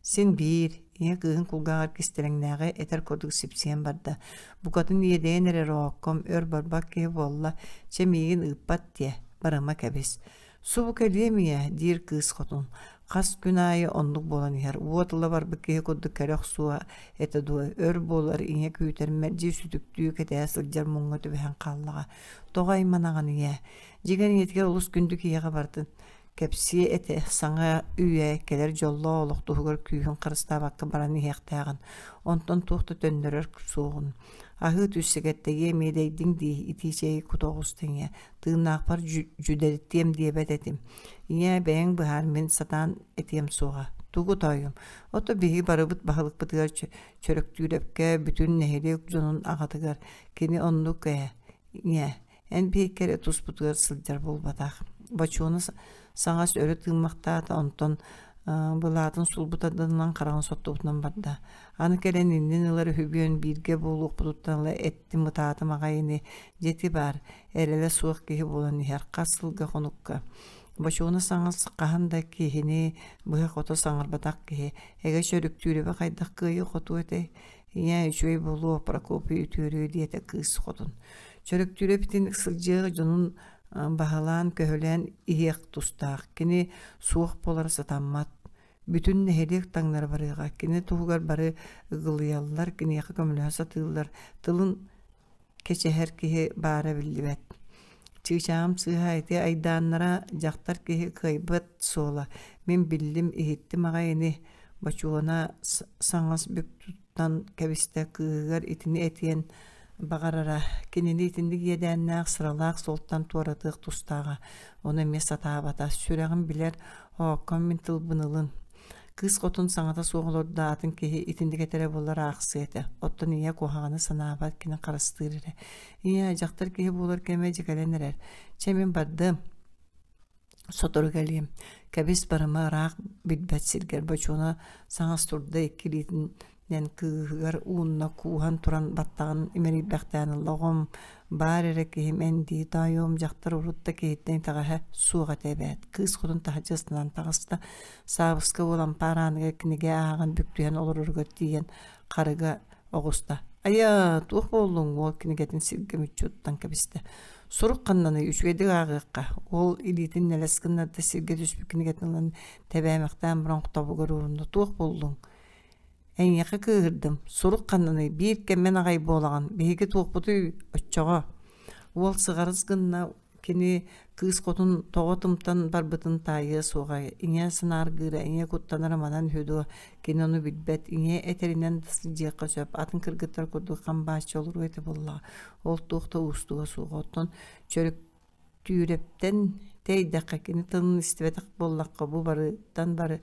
Син биир, ийэ кыыһын кулгааҕар кистэлэҥнээҕи этэр курдук сипсийэн барда. Букатын иэдэйэн эрэр оокком, өр барбат киһи буолла, чэ миигин ыыппат диэ, барыма кэбис. Субу кэлиэм ийэ, диир кыыс хотун. Хас күн аайы оннук буолан иһэр, уот ыла барбыт киһи курдук кэлэ охсуо этэ дуо, өр буолар ийэ күүтэр, мэлдьи сүтүктүү кэтэһэ сылдьар муҥҥа түбэһэн хааллаҕа. Тоҕо айманаҕын ийээ? Дьиҥэр ийэтигэр олус күндү киһиэхэ бардын. Кэпсиэ этэ, саҥа үйэ кэлэр дьоллоох олох туһугар күүһүн харыстаабакка баран иһиэхтээҕин, онтон туох да төннөрөр суоҕун. Аһыы түссэгэттэйиэ миэдэйдиҥ дии, итии чэйи кута оҕуста ийэ, тыыннаахпар дьүдэриттиэм диэбэт этим. Ийээ, бэйэҥ быһаар, мин сатаан этиэм суоҕа. Тугу тоойум? Ото биһиги барыбыт баһылыкпытыгар Чөрөктүүрэпкэ бүтүн нэһилиэк дьонун аҕатыгар кини оннук ээ, ийээ, Эн биһикки эрэ туспутугар сылдьар буолбатах. Бочуону саҥас өрө тыыммахтаата, онтон былаатын сулбу тарданынан хараҕын соттубутунан барда. Аны кэлэн иннин ылар үһүбүөн бииргэ буолуохпутуттан ыла эттим ытаатым аҕай ини дьэти баар, эрэлэ суох киһи буолан иһэр хас сылга хонукка. Бочуону саҥас хаһан да киһини быһа-хото саҥарбатах киһи, эгэ чөрүктүүрэбэ хайдах кыайыы-хотуу этэй? Ийээ, үчүгэй буолуо, Прокопий үтүөрүө диэтэ кыыс хотун. Чөрөктүүрэп итинник сылдьыах дьонун баһылаан-көһүлээн иһиэх тустаах. Кини суох буолара сатаммат. Бүтүн нэһилиэк таҥнары барыаҕа. Кини туһугар бары ыгылыйаллар, киниэхэ көмөлөһө сатыыллар. Тылын кэчэһэр киһи баара биллибэт. Чыычааҕым сыыһа ити айдааннара дьахтар киһи кыайбат суола. Мин биллим, иһиттим аҕай ини. Бочуона саҥас бүк туттан кэбистэ кыыһыгар итини этиэн баҕарара. Кинини итинник иэдээннээх, сыралаах суолтан туоратыах тустааҕа. Ону эмиэ сатаабата. Сүрэҕим билэр, оокком мин тылбын ылын. Кыыс хотун саҥата суох олордо, атын киһи итинник этэрэ буоллар аахсыа этэ. Оттон ийэ куһаҕаны санаабат, кини харыстыыр эрэ. Ийээ, дьахтар киһи буолар кэмэ дьикэлэн эрэр. Чэ, мин бардым. Сотору кэлиэм. Кэбис барыма ыраах билбэт сиргэр Бочуона саҥас турда икки илиитин кыыһыгар уунна кууһан туран баттаҕын имэрийбэхтээн ылла оҕом баар эрэ киһим эн дии тоойуом дьахтар урут да киһиттэн итэҕэһэ суох этэ эбээт кыыс хотун таһырдьа ыстанан таҕыста Саабыска уол ампаар ааныгар кинигэ ааҕан бүк түһэн олороругар тиийэн харыга оҕуста айа туох буоллуҥ уол кинигэтин сиргэ мүччү туттан кэбистэ сурук ханнаный үчүгэйдик ааҕыахха уол илиитин нэлэс гыннарда сиргэ түспүт кинигэтин ылан тэбээмэхтээн баран тобугар уурунна туох буоллуҥ Эйиэхэ кыыһырдым, сурук ханнаный, биир кэммин аҕай буолаҕын, биһиги туохпутуй оччоҕо? Уол сыҕарыс гынна, кини кыыс хотун тоҕо тымтан барбытын таайыа суоҕа, ийэ санааргыыра, ийэ куттанара манан үһү дуо, кини ону билбэт, ийэ этэринэн да сылдьыахха сөп, атын кыргыттар курдук хам бааччы олоруо этэ буоллаҕа, ол туох да уустуга суоҕа, оттон чөрүк Түүрэптэн тэйдэххэ, кини тылын истибэтэх буоллахха, бу барыттан бары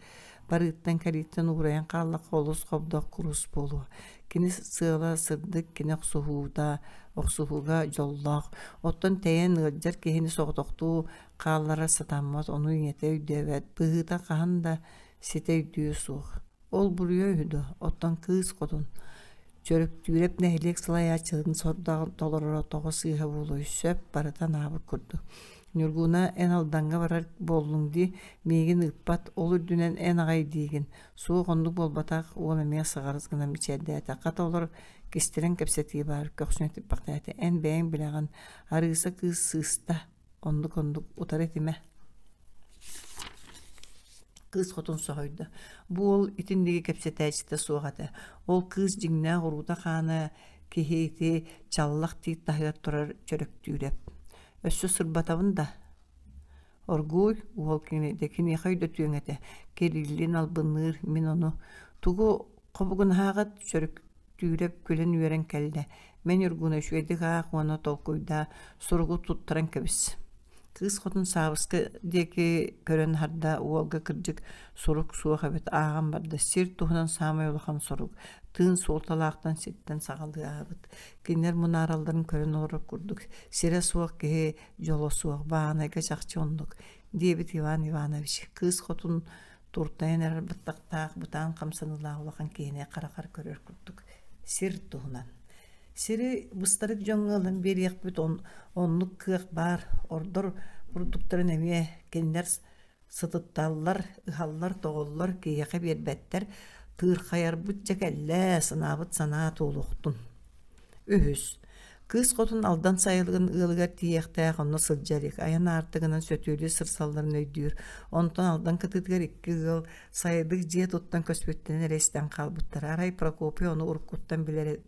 барыыттан кэлииттэн уурайан хааллахха олус хобдох курус буолуо. Кини сыала сырдык, кини охсуһуута, охсуһууга дьоллоох. Оттон тэйэн ыалдьар киһини соҕотохтуу хаалларар сатаммат, ону ийэтэ өйдөөбөт, быһыыта хаһан да ситэ өйдүө суох. Ол буруйа үһү дуо, оттон кыыс хотун Чөрөктүүрэп нэһилиэк салайааччытын сордооҕун толороро тоҕо сыыһа буолуой, сөп, барыта анаабыт курдук. Ньургуна, эн Алдаҥҥа барар буоллуҥ дии, миигин ыыппат, ол үрдүнэн эн аҕай диигин. Суох, оннук буолбатах, уол эмиэ сыҕарыс гынан мичээрдээтэ. Хата олор кистэлэҥ кэпсэтии баар, көхсүн этиппэхтээтэ. Эн бэйэҥ билэҕин, Арыыса кыыс сыыста, оннук-оннук утары этимэ. Кыыс хотун соһуйда. Бу уол итинниги кэпсэтээччитэ суох этэ. Ол кыыс дьиҥнээх уруута-хаана киһи ити чаллах тиит таһыгар турар чөрөктүүрэп. Өссө сырбатабын да. Оргууй, уол киниэхэ киниэхэ өйдөтүөҥ этэ. Кириллин албынныыр, мин ону. Тугу хобугунаһааҕыт чөрөк Бөстүүрэп күлэн-үөрэн кэллэ: «Мэ Ньургуна үчүгэйдик аах уонна толкуйдаа, суругу туттаран кэбис» Кыыс хотун Саабыска диэки көрөн аһарда, уолга кырдьык сурук суох эбит, ааҕан барда: «Сир туһунан саамай улахан сорук, тыын суолталаахтан сиртэн саҕалыаҕабыт. Кинилэр мунааралларын көрөн олорор курдук, сирэ суох киһи дьоло суох, баанайга чахчы оннук», диэбит Иван Иванович. Кыыс хотун туртайан эрэр баттахтаах, бытаан хамсаныылаах улахан киһини харахар көрөр курдук сир туһунан Сири быстарык дьоҥҥо ылан биэриэхпит оннук кыах баар, ордор бурдуктарын эмиэ кинилэр сытытталлар, ыһаллар-тоҕоллор, киһиэхэ биэрбэттэр, тыырхайарбыт дьэ кэллээ, санаабыт санаа туолуохтун. Үһүс. Кыыс хотун Алдан сайылыгын ыалыгар тиийиэхтээх онно сылдьа илик, айан аартыгынан сөтүөлүү сырсалларын өйдүүр. Онтон Алдан кытыытыгар икки ыал сайылык дьиэ туттан көспүттэрин эрэ истэн хаалбыттара. Арай Прокопий ону уруккуттан билэр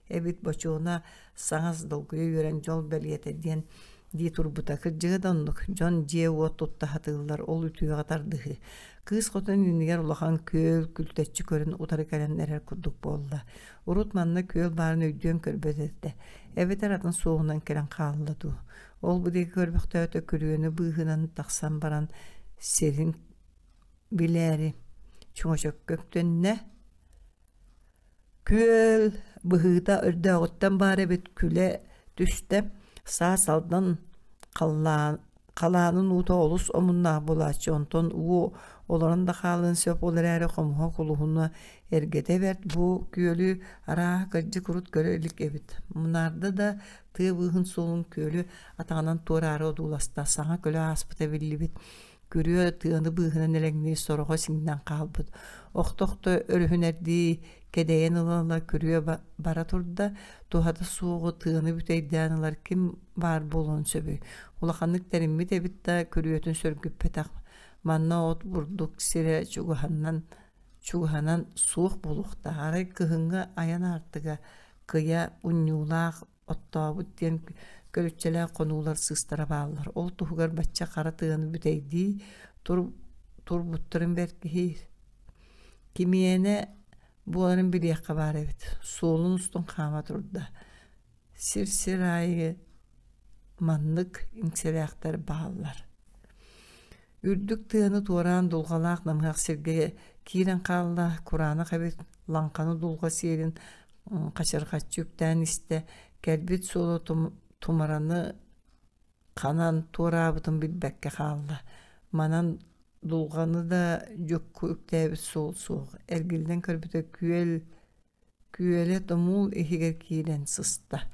эбит Бочуона саҥас долгуйа үөрэн дьол бэлиэтэ диэн дии турбута. Кырдьыга да оннук, дьон дьиэ-уот тутта сатыыллар, ол үтүөҕэ тардыһыы. Кыыс хотун иннигэр улахан күөл күлтэччи көрөн утары кэлэн эрэр курдук буолла. Урут манна күөл баарын өйдүөн көрбөт этэ. Эбэтэр атын суолунан кэлэн хаалла дуу. Ол бу диэки көрбөхтөөтө күрүөнү быыһынан тахсан баран сирин билээри чөҥөчөккө үктэннэ. Күөл быһыыта өрдөөҕүттэн баар эбит күлэ түстэ, саас Алдан халаанын уута олус омуннаах буолааччы, онтон уу олорон да хаалыан сөп, ол эрээри хомуһа кулуһуна эргэтэ бэрт, бу күөлү арааһа кырдьык урут көрө илик эбит. Мунаарда да тыа быыһын суолун күөлү атаҕынан туораары одууласта, саҥа көлө ааспыта биллибит Күрүө тыаны быыһынан элэҥнии сороҕо сиҥнэн хаалбыт. Охто-охто өрүһүнэрдии кэдэйэн ыла-ыла күрүө бара турда, туһата суоҕу тыаны бүтэйдээн ылар ким баар буолуон сөбүй? Улаханнык тэриммит эбит да, күрүөтүн сөргүппэтэх. Манна от бурдук сирэ чугаһынан чугаһынан суох буолуохтаах. Арай кыһыҥҥы айан аартыга кыйа унньуулаах оттообут диэн көлүччэлээх хонуулар сыыстара бааллар. Ол туһугар бачча хара тыаны бүтэйдии турбуттарын бэркиһиир. Кимиэнэ буоларын билиэххэ баар эбит. Суолун устун хаама турда. Сир-сир аайы маннык иҥсэлээхтэр бааллар. Үрдүк тыаны туораан дулҕалаах намыһах сиргэ киирэн хаалла, кураанах эбит лаҥханы дулҕа сиэрин хачырҕаччы үктээн истэ, кэлбит суолу тумараны ханан туораабытын билбэккэ хаалла. Манан дулҕаны да дьукку үктээбит суол суох, эргиллэн көрбүтэ күөл күөлэ тумул иһигэр киирэн сыста.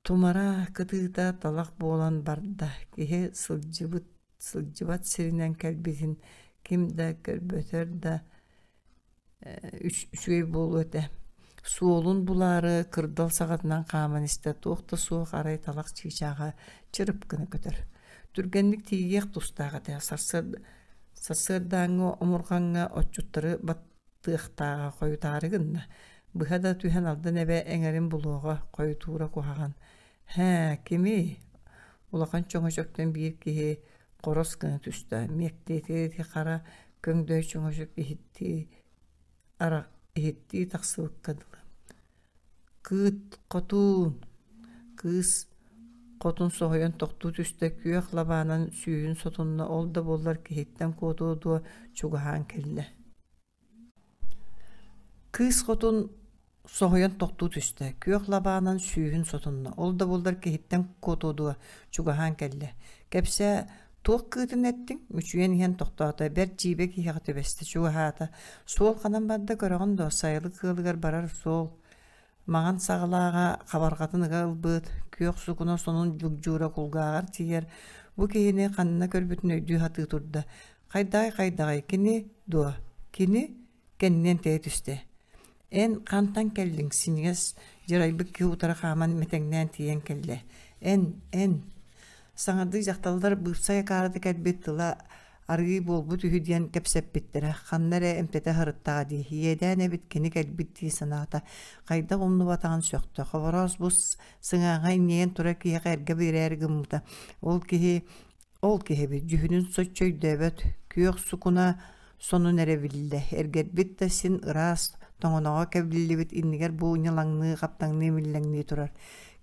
Тумара кытыыта талах буолан барда, киһи сылдьыбыт сылдьыбат сиринэн кэлбитин ким да көрбөтөр да үчүгэй буолуо этэ. Суолун булаары кырдал саҕатынан хааман истэ, туох да суох арай талах чыычааҕа чырып гына көтөр. Түргэнник тиийиэх тустаах этэ. Сарсыардааҥҥы омурҕаҥҥа отчуттары баттыахтааҕа хойутаары гынна. Быһа да түһэн Алдан эбэ эҥэрин булуоҕа, хойутуура куһаҕан. Һээ, кимий? Улахан чөҥөчөктөн биир киһи хорос гына түстэ. Миэктиэтигэр ити хара көҥдөй чөҥөчөк иһиттии, иһиттии тахсыбыкка дылы. Кыыт хотуун! Кыыс хотун соһуйан тохтуу түстэ, күөх лабаанан сүүһүн сотунна, ол да буоллар киһиттэн куотуо дуо чугаһаан кэллэ. Кыыс хотун соһуйан тохтуу түстэ, күөх лабаанан сүүһүн сотунна, ол да буоллар киһиттэн куотуо дуо, чугаһаан кэллэ. Кэпсээ, туох кыытын эттиҥ? Мүчүйэн иһэн тохтоото, бэрт дьиибэ киһиэхэ түбэстэ, чугаһаата. Суол ханан барда көрөҕүн дуо, сайылык ыалыгар барар суол. Маҥан саҕалааҕа хабарҕатын ыга ылбыт, күөх сукуна сонун дьугдьуура кулгааҕар тиийэр, бу киһини ханна көрбүтүн өйдүү сатыы турда. Хайдаҕай-хайдаҕай, кини дуо? Кини? Кэннинэн тэйэ түстэ. Эн хантан кэллиҥ? Синньигэс дьарайбыт киһи утары хааман мэтэҥнээн тиийэн кэллэ. Эн, эн Саҥардыы дьахталлар быыпсай акаарыта кэлбит тыла арыый буолбут үһү диэн кэпсэппиттэрэ, ханна эрэ эмтэтэ сырыттаҕа дии, иэдээн эбит кини кэлбит дии санаата, хайдах умнубатаҕын сөхтө, Хобороос бу сыҥааҕа иҥнэйэн турар киһиэхэ эргэ биэрээри гыммыта, ол киһи ол киһи эбит, дьүһүнүн соччо өйдөөбөт, күөх сукуна сонун эрэ биллэ, эргэрбит да син ыраас, тоҥоноҕо кэбиллибит иннигэр бу ньылаҥныы, хаптаҥныы миллэҥнии турар.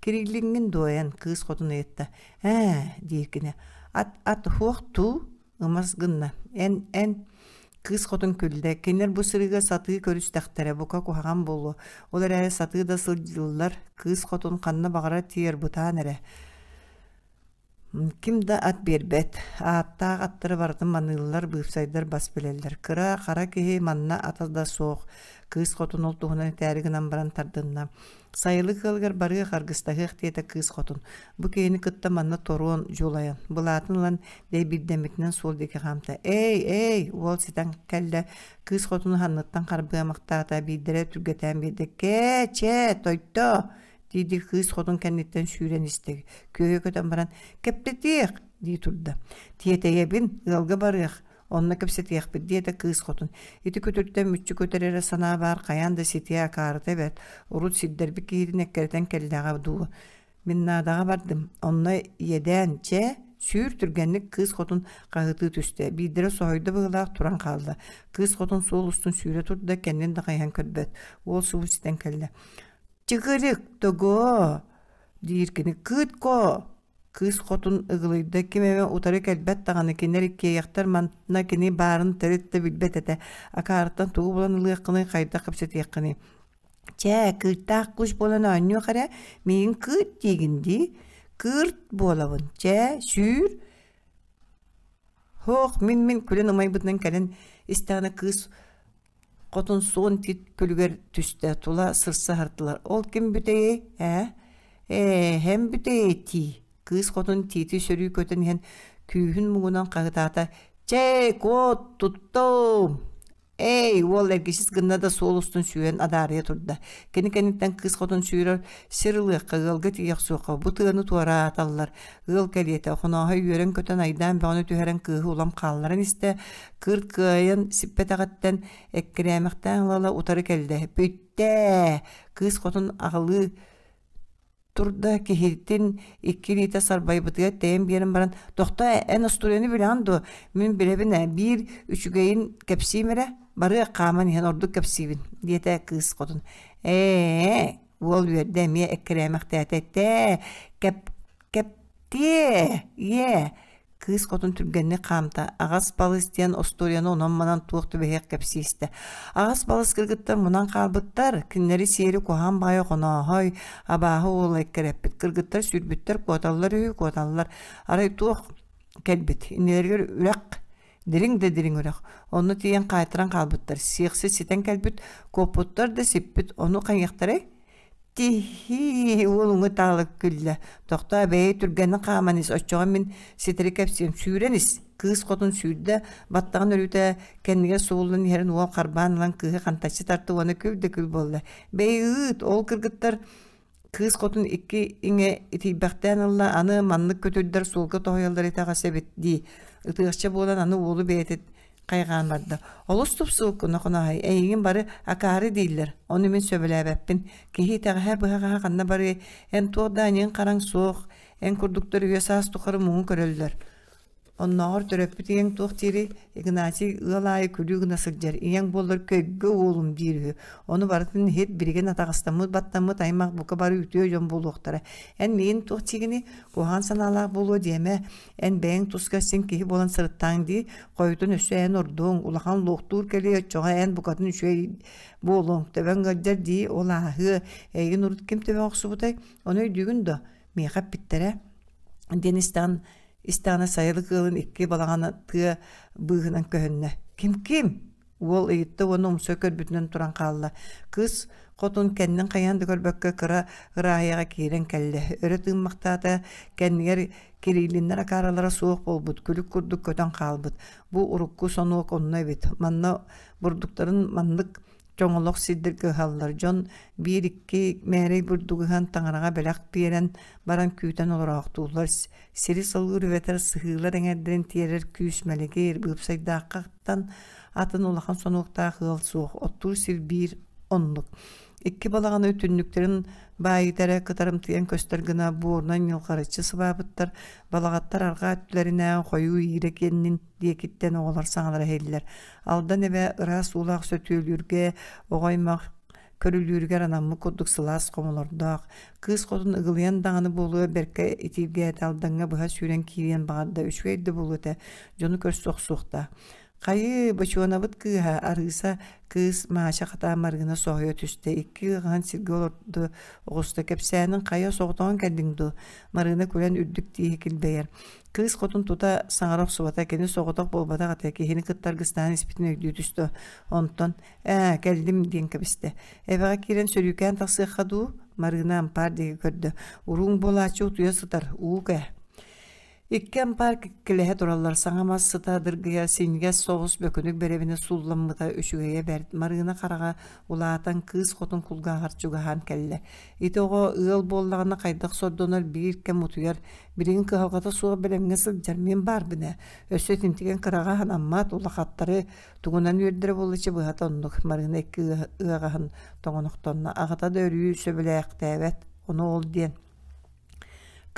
«Кириллиҥҥин дуо эн?» кыыс хотун ыйытта. «Ээ» диир кини. «Ат ат һуох туу?» ымас гынна. «Эн эн» Кыыс хотун күллэ. Кинилэр бу сырыыга сатыы көрүстэхтэрэ, бука куһаҕан буолуо. Ол эрээри сатыы да сылдьыллар, кыыс хотун ханна баҕарар тиийэр бытаан эрэ. Ким да ат биэрбэт, ааттаах аттары барытын маныыллар, быыпсайдар бас билэллэр. Кыра, хара киһи манна ата да суох, кыыс хотун ол туһунан этээри гынан баран тардынна. Сайылык ыалыгар барыах, аргыстаһыах диэтэ кыыс хотун. Бу киһини кытта манна торуон дьулайан, былаатын ылан дэйбиирдэммитинэн суол диэки хаамта. «Эй, эй!» уол ситэн кэллэ, кыыс хотуну санныттан харбыамахтаата, биирдэрэ түргэтээн биэрдэ. «Кээ, чээ, тойто!» дии-дии кыыс хотун кэнниттэн сүүрэн истэ. Күөһэ көтөн баран «Кэптэтиэх!» дии турда. «Тиэтэйэбин, ыалга барыах, онно кэпсэтиэхпит» диэтэ кыыс хотун. Ити күтүртэн мүччү көтөр эрэ санаа баар хайаан да ситиэ акаарыта эбээт. Урут сирдэрбит киһитин эккирэтэн кэллэҕэ дуу. Мин наадаҕа бардым. Онно иэдээн, чээ, сүүр түргэнник кыыс хотун хаһыытыы түстэ. Биирдэрэ соһуйда быһыылаах туран хаалла. Кыыс хотун суол устун сүүрэ турда, кэннин да хайыһан көрбөт. Уол субу ситэн кэллэ. «Чыгырык, того!» диир кини. «Кыытко!» Кыыс хотун ыгылыйда, ким эмэ утары кэлбэт даҕаны, кинилэр иккиэйэхтэр манна кини баарын төрүт да билбэт этэ. Акаарыттан тугу булан ылыаххыный, хайдах кэпсэтиэххиний? «Чээ, кыыртаах кус буолан оонньуох эрэ, миигин кыыт диигин дии, кыырт буолабын, чээ, сүүр!» Һоох, мин-мин күлэн ымайбытынан кэлэн истэҕинэ кыыс Хотун суон тиит күлүгэр түстэ, тула сырса аһардылар: «Ол ким бүтэйэй, ээ? Ээ, һэм бүтэйэй тии» кыыс хотун тиити сөрүү көтөн иһэн күүһүн муҥунан хаһытаата: «Чэй, куот, туттум!» Эй, уол эргичис гынна да суол устун сүүрэн адаарыйа турда. Кини кэнниттэн кыыс хотун сүүрэр, сир ылыахха, ыалга тиийэ охсуохха, бу тыаны туорааталлар. Ыал кэлиэтэ, Охонооһой үөрэн-көтөн айдаан бөҕөнү түһэрэн кыыһы улам хаалларан истэ, Кыырт кыайан сиппэтэҕиттэн эккирээмэхтээн ыла-ыла утары кэллэ: «Бүттэ!» Кыыс хотун аҕылыы турда, киһитин икки илиитэ сарбайбытыгар тэйэн биэрэн баран: «Тохтоо, эн остуоруйаны билэҕин дуо? Мин билэбин ээ, биир үчүгэйин кэпсиим эрэ, барыах хааман иһэн ордук кэпсиибин», диэтэ кыыс хотун. «Ээ-э!» уол үөрдэ эмиэ эккирээмэхтээтэ: «Тээ, кэп кэптиэ, ийээ!» Кыыс хотун түргэнник хаамта, аҕас-балыс диэн остуоруйаны онон-манан туох түбэһиэх кэпсии истэ. Аҕас-балыс кыргыттар мунан хаалбыттар, кинилэри сиэри куһаҕан баҕайы хонооһой, абааһы уола эккирэппит. Кыргыттар сүүрбүттэр, куоталлар үһү, куоталлар. Арай туох кэлбит, иннилэригэр үрэх, дириҥ да дириҥ үрэх. Онно тиийэн хаайтаран хаалбыттар. Сиэхсит ситэн кэлбит, куоппуттар да сиппит, ону хайыахтарай? Тиһии, уол уҥа таалык күллэ. Тохтоо, бэйи түргэнник хааман ис, оччоҕо мин ситэри кэпсиэм. Сүүрэн ис. Кыыс хотун сүүрдэ, баттаҕын өрүтэ кэннигэр субуллан иһэрин уол харбаан ылан кыыһы хантаччы тарта уонна күл да күл буолла. Бэйи ыыт, ол кыргыттар кыыс хотун икки иҥэ итийбэхтээн ылла, аны маннык көтүрдэр суолга тоһуйаллар итэҕэс эбит дии. Ытыахча буолан аны уолу бэйэтин хайҕаан барда. Олус тупсубуккун, Охоноһой, эйигин бары акаары дииллэр, ону мин сөбүлээбэппин. Киһи итэҕэһэ-быһаҕаһа ханна барыай, эн туох да аньыыҥ-хараҥ суох, эн курдуктар үйэ-саас тухары муҥу көрөллөр. Оннооҕор төрөппүт ийэҥ туох диирий? Игнатий ыал аайы күлүү гына сылдьар, ийэҥ буоллар көйгө уолум диир үһү. Ону барытын иһит, билигин атаҕастаммыт, баттаммыт аймах бука бары үтүө дьон буолуохтара. Эн миигин туох диигиний? Куһаҕан санаалаах буолуо диэмэ. Эн бэйэҥ тускар син киһи буолан сырыттааҥ дии, хойутун өссө эн ордуоҥ, улахан луохтуур кэлиэ, оччоҕо эн букатын үчүгэй буолуоҥ, төбөҥ ыалдьар дии, ол ааһыа, эйигин урут ким төбө охсубутай, ону өйдүүгүн дуо? Миэхэ эппиттэрэ диэн истэҕин истэҕинэ сайылык ыалын икки балаҕана тыа быыһынан көһүннэ. Ким-ким? Уол ыйытта уонна умса көрбүтүнэн туран хаалла. Кыыс хотун кэннин хайаан да көрбөккө кыра ырааһыйаҕа киирэн кэллэ. Өрө тыыммахтаата, кэннигэр Кириллиннэр акааралара суох буолбут, күлүк курдук көтөн хаалбыт. Бу урукку сонуок онно эбит. Манна бурдуктарын маннык чоҥолох сирдэргэ ыһаллар. Дьон биир-икки мээрэй бурдугу ыһан таҥараҕа бэлэх биэрэн баран күүтэн олороохтууллар. Сири солуур эбэтэр сыһыылар эҥэрдэрин тиэрэр күүс мэлигир, быыпсайдааххаттан атын улахан сонуоктаах ыал суох. Оттуур сир биир оннук. Икки балаҕаны түннүктэрин баайыыта эрэ кытарымтыйан көстөр гына буорунан ньылҕарыччы сыбаабыттар, балаҕаттар арҕаа өттүлэринээҕи хойуу иирэ киэнин диэкиттэн оҕолор саҥалара иһиллэр. Алдан эбэ ыраас уулаах сөтүөлүүргэ оҕо аймах көрүлүүрүгэр анаммыт курдук сылаас хомолордоох, кыыс хотун ыгылыйан даҕаны буолуо бэркэ итииргээтэ Алдаҥҥа быһа сүүрэн киириэн баҕарда үчүгэй да буолуо этэ, дьону көрсө охсуохтаах. Хайыы, Бочуонабыт кыыһа, Арыыса кыыс Маача хатаа Марыына соһуйа түстэ, икки ыаҕаһын сиргэ олордо оҕуста, кэпсээнин хайа соҕотоҕун кэллиҥ дуу? Марыына күлэн үрдүк тииһи килбэйэр. Кыыс хотун тута саҥара охсубата, кини соҕотох буолбатах этэ, киһини кытта аргыстаан испитин өйдүү түстэ. Онтон «Ээ, кэллим» диэн кэбистэ. «Эбэҕэ киирэн сөрүүкээн тахсыахха дуу?» Марыына ампаар диэки көрдө. «Урууҥ буолааччы утуйа сытар, уу кээ» Икки ампаар кэккэлэһэ тураллар, саҥа мас сыта дыргыйа, синньигэс соҕус бөкүнүк бэрэбинэ суулламмыта үчүгэйэ бэрт. Марыына хараҕа улаатан кыыс хотун кулгааҕар чугаһаан кэллэ. Ити оҕо ыал буоллаҕына хайдах сордонор биир кэм утуйар, билигин кыһалҕата суох бэлэмҥэ сылдьар мин баарбын ээ. Өссө итинтигэн кыраҕа аһынаммат, улахаттары тугунан үөрдэрэ буолла быһата оннук. Марыына икки ыаҕаһын тоҥонохтонно. Аҕата да өрүү сөбүлээхтээбэт, ону ол диэн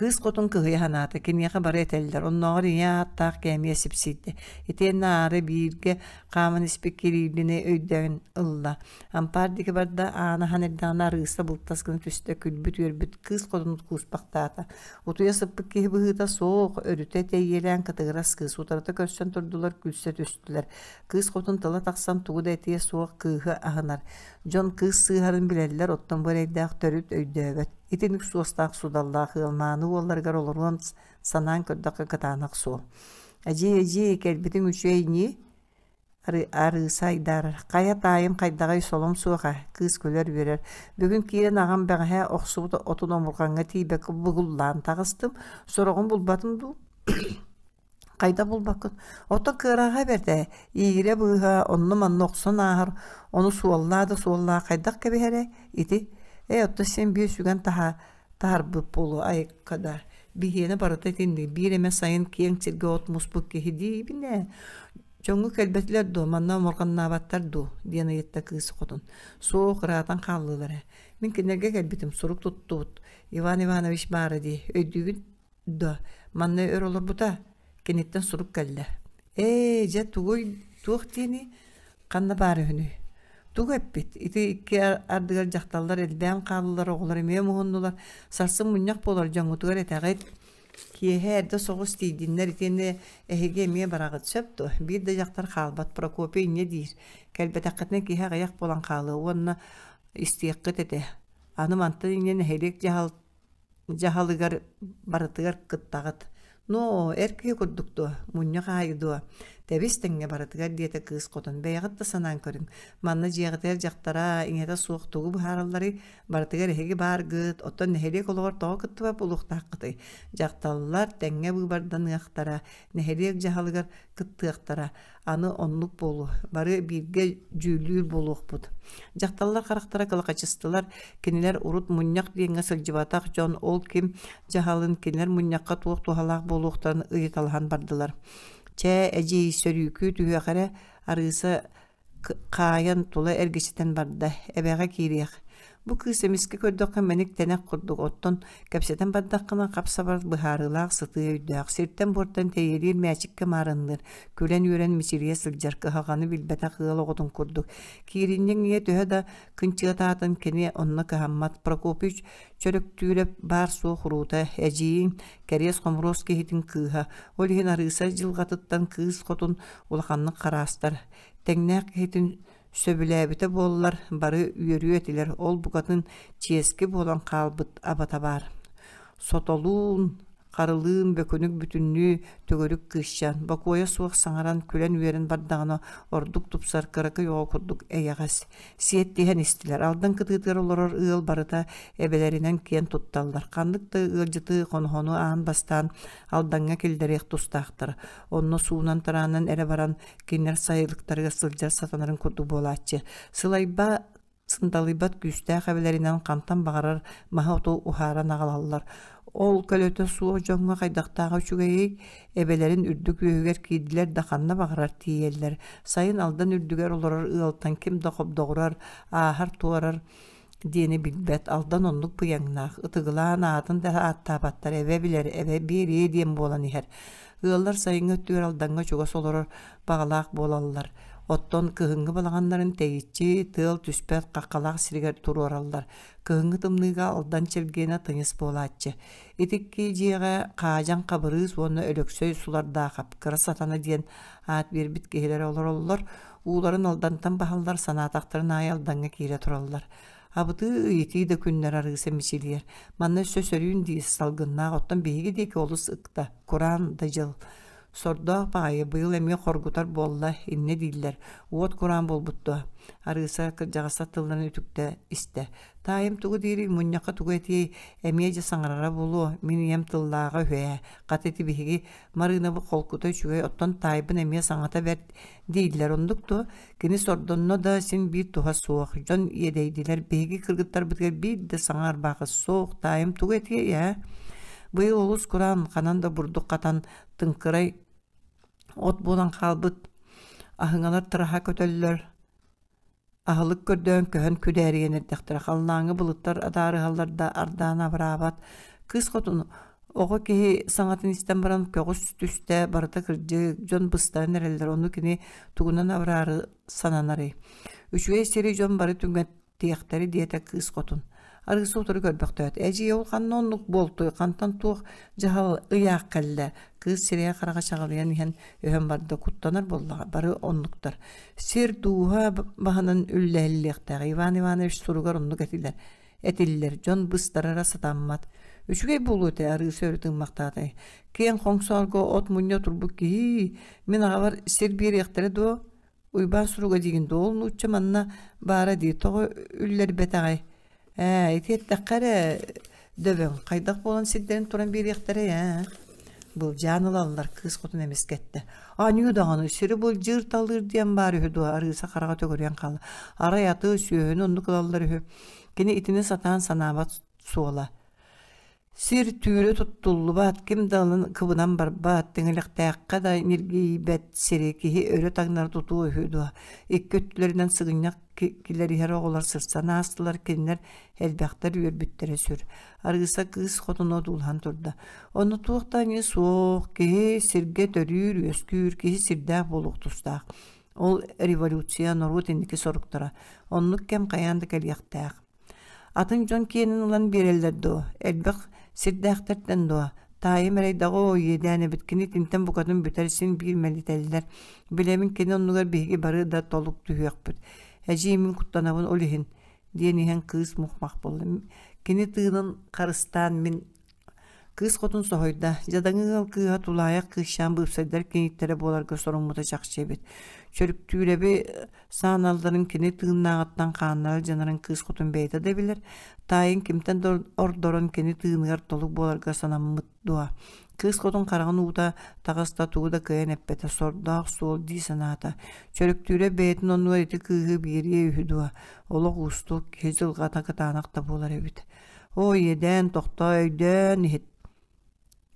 Кыыс хотун кыһыйа санаата, киниэхэ бары этэллэр, оннооҕор ийэ ааттаах кээмийэ сипсийдэ. Итиэннэ аары бииргэ хааман испит Кириилини өйдөөн ылла. Ампаар диэки барда, ааны аһан эрдэҕинэ арыыса былтас гына түстэ, күлбүт-үөрбүт кыыс хотун кууспахтаата. Утуйа сыппыт киһи быһыыта суох, өрүтэ тэйиэлээн кытыгырас кыыс утарыта көрсөн турдулар, күлсэ түстүлэр. Кыыс хотун тыла тахсан тугу да этиэ суох кыыһы аһынар. Дьон кыыс сыыһарын билэллэр, оттон бу эрэйдээх төрүт өйдөөбөт. Итинник суостаах судаллаах ыал мааны уолларыгар олоруон санаан көрдөххө кытаанах суол. Эдьиий, эдьиий, кэлбитиҥ үчүгэй ньии? Арыыса айдаарар. Хайа таайым хайдаҕай солом суох ээ, кыыс күлэр-үөрэр. Бүгүн киирэн аҕам бэҕэһээ охсубут отун омурҕаҥҥа тиийбэккэ бугуллаан таҕыстым. Сороҕун булбатым дуу? Хайда булбаккын? Оттон кыараҕа бэрт ээ, иирэ быыһа онно-манна охсон ааһар, ону суоллаа да суоллаа хайдах кэбиһэрэй ити? Ээ, оттон син биир сүгэн таһаа таһарбыт буолуо айыкка да. Биһиэнэ барыта итинник, биир эмэ сайын киэҥ сиргэ от муспут киһи диибин ээ. Дьоҥҥо кэлбэтилэр дуо, манна омурҕаннаабаттар дуу? диэн ыйытта кыыс хотун. Суох, ыраатан хааллылар ээ. Мин кинилэргэ кэлбитим, сурук туттубут. Иван Иванович баара дии, өйдүүгүн Да, манна өр олорбута, киниттэн сурук кэллэ. Ээ, дьэ тугуй, туох диэний? Ханна баар үһүнүй? Тугу эппит? Ити икки ардыгар дьахталлар элбээн хааллылар, оҕолор эмиэ муһуннулар. Сарсын мунньах буолар дьоҥҥутугар этэҕит. Киэһэ эрдэ соҕус тиийдиннэр итиэннэ эһиги эмиэ бараҕыт сөп дуо? Биир да дьахтар хаалбат, Прокопий инньэ диир. Кэлбэтэххитинэ киһи аҕыйах буолан хаалыа уонна истиэххит этэ. Аны мантан инньэ нэһилиэк дьаһал дьаһалыгар барытыгар кыттаҕыт. Ноо, эр киһи курдук дуо, мунньах аайы дуо? Тэбис тэҥҥэ барытыгар диэтэ кыыс хотун. Бэйэҕит да санаан көрүҥ. Манна дьиэҕитигэр дьахтара, иҥэтэ суох тугу быһааралларый? Барытыгар эһиги бааргыт, оттон нэһилиэк олоҕор тоҕо кыттыбат буолуохтааххытый? Дьахталлар тэҥҥэ быыбарданыахтара, нэһилиэк дьаһалыгар кыттыахтара. Аны оннук буолуо, бары бииргэ дьүүллүүр буолуохпут. Дьахталлар харахтара кылахачыстылар, кинилэр урут мунньах диэҥҥэ сылдьыбатах дьон ол ким дьаһалын кинилэр мунньахха туох туһалаах буолуохтарын ыйыталаһан бардылар. Чээ, эдьиий, сөрүүкүү түһүөх эрэ, Арыыса хаайан тула эргичитэн барда, эбэҕэ киириэх. Бу кыыс эмискэ көрдөххө мэник-тэнэх курдук, оттон кэпсэтэн бардаххына хап-сабар быһаарыылаах сытыы өйдөөх, сиртэн-буортан тэйиэлиир мээчиккэ маарынныыр, күлэн-үөрэн мичилийэ сылдьар, кыһалҕаны билбэтэх ыал оҕотун курдук. Кииринньэҥ ийэ төһө да кынчыатаатын кини онно кыһаммат. Прокопий Чөрөктүүрэп баар-суох уруута, эдьиийин, кэриэс-хомуруос киһитин кыыһа, ол иһин Арыыса дьылҕатыттан кыыс хотун улаханнык хараастар. Тэҥнээх киһитин Сөбүлээбитэ буоллар, бары үөрүө этилэр, ол букатын чиэски буолан хаалбыт абата баар. Сотолуун, харылыын бөкүнүк бүтүннүү төгүрүк кыысчаан, бокуойа суох саҥаран, күлэн-үөрэн бардаҕына ордук тупсар кыракый оҕо курдук эйэҕэс. Сиэттиһэн истилэр. Алдан кытыытыгар олорор ыал барыта эбэлэринэн киэн тутталлар. Ханнык да ыалдьыты, хоноһону аан бастаан Алдаҥҥа киллэриэх тустаахтар. Онно суунан-тараанан эрэ баран кинилэр сайылыктарыгар сылдьар сатанарын курдук буолааччы. Сылайба сындалыйбат күүстээх эбэлэринэн хантан баҕарар маһы-оту уһааран аҕалаллар. Ол көлөтө суох дьоҥҥо хайдахтааҕа үчүгэйий? Эбэлэрин үрдүк үөһүгэр киирдилэр да ханна баҕарар тиийэллэр. Сайын Алдан үрдүгэр олорор ыалтан ким да хобдоҕурар, ааһар-туорар. диэни билбэт, Алдан оннук быйаҥнаах, ытыгылаан аатын да ааттаабаттар, эбэ билэр, эбэ биэриэ диэн буолан иһэр. Ыаллар сайыҥҥы өттүгэр Алдаҥҥа чугас олорор баҕалаах буолаллар. Оттон кыһыҥҥы балаҕаннарын тэйиччи, тыал түспэт хаххалаах сиригэр туруораллар. Кыһыҥҥы тымныыга Алдан чэлгиэнэ тыйыс буолааччы. Ити икки дьиэҕэ Хаадьан Хабырыыс уонна Өлөксөй Сулардаахап кыра сатана диэн аат биэрбит киһилэрэ олороллор. Ууларын Алдантан баһаллар, санаатахтарын аайы Алдаҥҥа киирэ тураллар. Абытыы ыйытыы да күннэр арыыса мичилийэр. Манна өссө сөрүүн диир салгыннаах, оттон биһиги диэки олус ыкта, кураан да дьыл. Сордоох баҕайы быйыл эмиэ хоргутар буолла, иннэ дииллэр. Уот кураан буолбут дуо? Арыыса кырдьаҕастар тылларын үтүктэ истэ. Таайым тугу диирий, мунньахха тугу этиэй, эмиэ дьэ саҥарара буолуо, мин ийэм тыллааҕа үһү ээ. Хата ити биһиги Марыынабыт холкута үчүгэй, оттон таайбын эмиэ саҥата бэрт дииллэр. Оннук дуо? Кини сордонно да син биир туһа суох. Дьон иэдэйдилэр, биһиги кыргыттарбытыгар биир да саҥа арбаахы суох. Таайым тугу этиэй ээ? Быйыл олус кураан, ханан да бурдук хатан, тыҥкырай от буолан хаалбыт. Аһыҥалар тыраһа көтөллөр. Аһылык көрдөөн көһөн күдээрийэн эрдэхтэрэ, халлааҥҥа былыттар адаарыһаллар да ардаан абыраабат. Кыыс хотун оҕо киһи саҥатын истэн баран көҕүс түстэ, барыта кырдьык, дьон быстаран эрэллэр, ону кини тугунан абыраары сананарый? Үчүгэй сири дьон бары түҥэттиэхтэри диэтэ кыыс хотун. Арыыса утары көрбөхтөөт, эдьиий ол ханна оннук буолтуй, хантан туох дьаһал ыйаах кэллэ? Кыыс сирэйэ-хараҕа чаҕылыйан иһэн өһөн барда, куттанар буоллаҕа, бары оннуктар. Сир дууһа баһынан үллэһиллиэхтээх Иван Иванович суругар оннук этилэр, этиллэр, дьон быстарара сатаммат. Үчүгэй буолуо этэ, арыыса өрө тыыммахтаатай. Киэҥ хоҥсоорго от мунньа турбут киһи, мин аҕабар сир биэриэхтэрэ дуо? Уйбаан суруга диигин дуо, ол нуучча манна баара дии, тоҕо үллэрбэтэҕэй? Ээ, ити эттэххэ эрэ дөбөҥ, хайдах буолан сирдэрин туран биэриэхтэрэй ээ? Былдьаан ылаллар, кыыс хотун эмискэ эттэ. Аньыы даҕаны, сири былдьыыр-талыыр диэн баар үһү дуо, Арыыса хараҕа төгүрүйэн хаалла. Арай аты, сүөһүнү оннук ылаллар үһү. Кини итини сатаан санаабат суола. Сир түүрэ туттуллубат, ким да ылан кыбынан барбат, тиҥилэхтээххэ да ньиргийбэт сири киһи өрө таҥнары тутуо үһү дуо? Икки өттүлэринэн сыгынньах килэриһэр оҕолор сырсан аастылар, кинилэр элбэхтэр үөрбүттэрэ сүр. Арыыса кыыс хотуна одуулаһан турда. Онно туох да аньыы суох, киһи сиргэ төрүүр-үөскүүр, киһи сирдээх буолуох тустаах. Ол революция, норуот инники соруктара. Оннук кэм хайаан да кэлиэхтээх. Атын дьон киэнин ылан биэрэллэр дуо? Элбэх сирдээхтэртэн дуо? Таайым эрэйдэҕэ оо, иэдээн эбит, кини итинтэн букатын бүтэр син биир мэлитэллэр. Билэбин кини оннугар биһиги бары да толук түһүөхпүт. Эдьиий мин куттанабын ол иһин, диэн иһэн кыыс мух-мах буолла. Кини тыынын харыстаан мин Кыыс хотун соһуйда, дьадаҥы ыал кыыһа тулаайах кыысчаан быыпсайдар киниттэрэ буоларга соруммута чахчы эбит. Чөрүктүүрэби сааналларын кини тыыннааҕыттан хааннара дьанарын кыыс хотун бэйэтэ да билэр, таайын кимтэн да ордорон кини тыыныгар толук буоларга санаммыт дуо? Кыыс хотун хараҕын уута таҕыста тугу да кыайан эппэтэ, сордоох суол дии санаата. Чөрүктүүрэ бэйэтин оннугар ити кыыһы биэриэ үһү дуо? Олох уустук, киһи дьылҕата кытаанах да буолар эбит. Оо, иэдээн, тохтоо, өйдөөн иһит.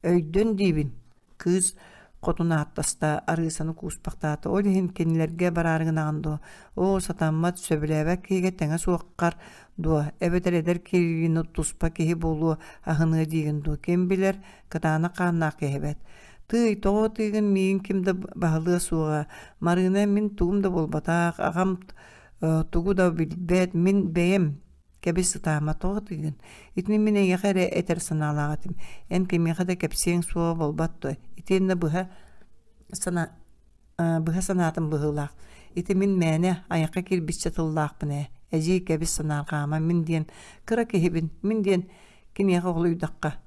Өйдөн диибин, кыыс хотун ааттаста, арыысаны кууспахтаата. Ол иһин кинилэргэ бараары гынаҕын дуо? Оо, сатаммат, сөбүлээбэт киһигэ тэҥэ суоххар дуо? Эбэтэр эдэр киһини туспа киһи буолуо аһыныа диигин дуо? Ким билэр, кытаанах хааннаах киһи эбээт. Тыый, тоҕо тыыгын миигин ким да баһылыа суоҕа. Марыына мин тугум да буолбатах, аҕам тугу да билбэт, мин бэйэм Кэбис ытаама, тоҕо ытыыгын? Итини мин эйиэхэ эрэ этэр санаалаах этим. Эн кимиэхэ да кэпсиэҥ суоҕа буолбат дуо? Итиэннэ быһа сана быһа санаатым быһыылаах. Ити мин мээнэ айахха киирбиччэ тыллаахпын ээ. Эдьиий кэбис санаарҕаама, мин диэн кыра киһибин, мин диэн киниэхэ оҕолуйдахха.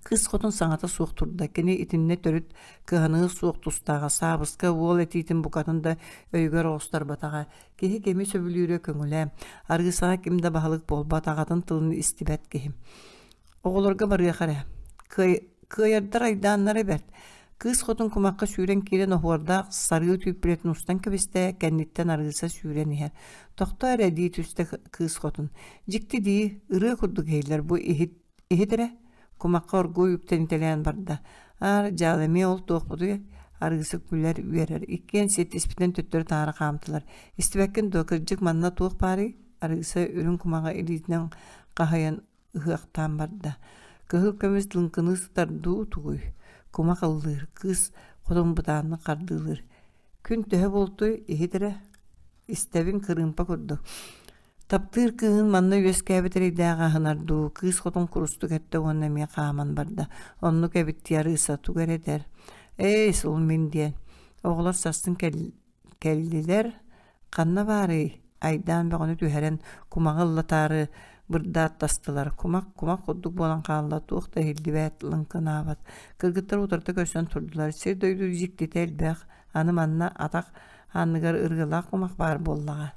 Кыыс хотун саҥата суох турда. Кини итиннэ төрүт кыһаныа суох тустааҕа. Саабыска уол этиитин букатын да өйүгэр оҕустарбатаҕа. Киһи кими сөбүлүүрэ көҥүлэ, арыысаҕа ким да баһылык буолбат, аҕатын тылын истибэт киһи. Оҕолорго барыах эрэ. Кыайардар айдааннара бэрт. Кыыс хотун кумахха сүүрэн киирэн оһуордаах сарыы түүппүлэтин устан кэбистэ, кэнниттэн арыыса сүүрэн иһэр. Тохтоо эрэ дии түстэ кыыс хотун. Дьикти дии, ырыа курдук иһиллэр бу иһит Иһит эрэ, кумахха оргууй үктэнитэлээн барда. Аар дьаалы эмиэ ол туохпутуй арыыса күлэр, үөрэр. Иккиэн сиэттиспитинэн төттөрү-таары хаамтылар. Истибэккин дуо, кырдьык манна туох баарый? Арыыса үрүҥ кумаҕы илиитинэн хаһыйан ыһыахтаан барда. Кыһыл көмүс лыҥкыныы сытар дуу тугуй? Кумах ыллыыр, кыыс хотун бытааннык хардыылыыр. Күн төһө буолтуй, иһит эрэ, истэбин кырыымпа курдук. Таптыыр кыыһын манна үөскээбит эрэйдээх аһынар дуу, кыыс хотун курустук эттэ уонна эмиэ хааман барда. Оннук эбит дии Арыыса тугу эрэ этэр. Эй, сыл мин диэн. Оҕолор сарсын кэллилэр, ханна баарый? Айдаан бөҕөнү түһэрэн, кумаҕы ыллатаары бырдааттастылар. Кумах кумах курдук буолан хаалла, туох да иһиллибэт, лыҥкынаабат. Кыргыттар утарыта көрсөн турдулар. Сир-дойду дьиктитэ элбэх, аны манна атах анныгар ырыалаах кумах баар буоллаҕа.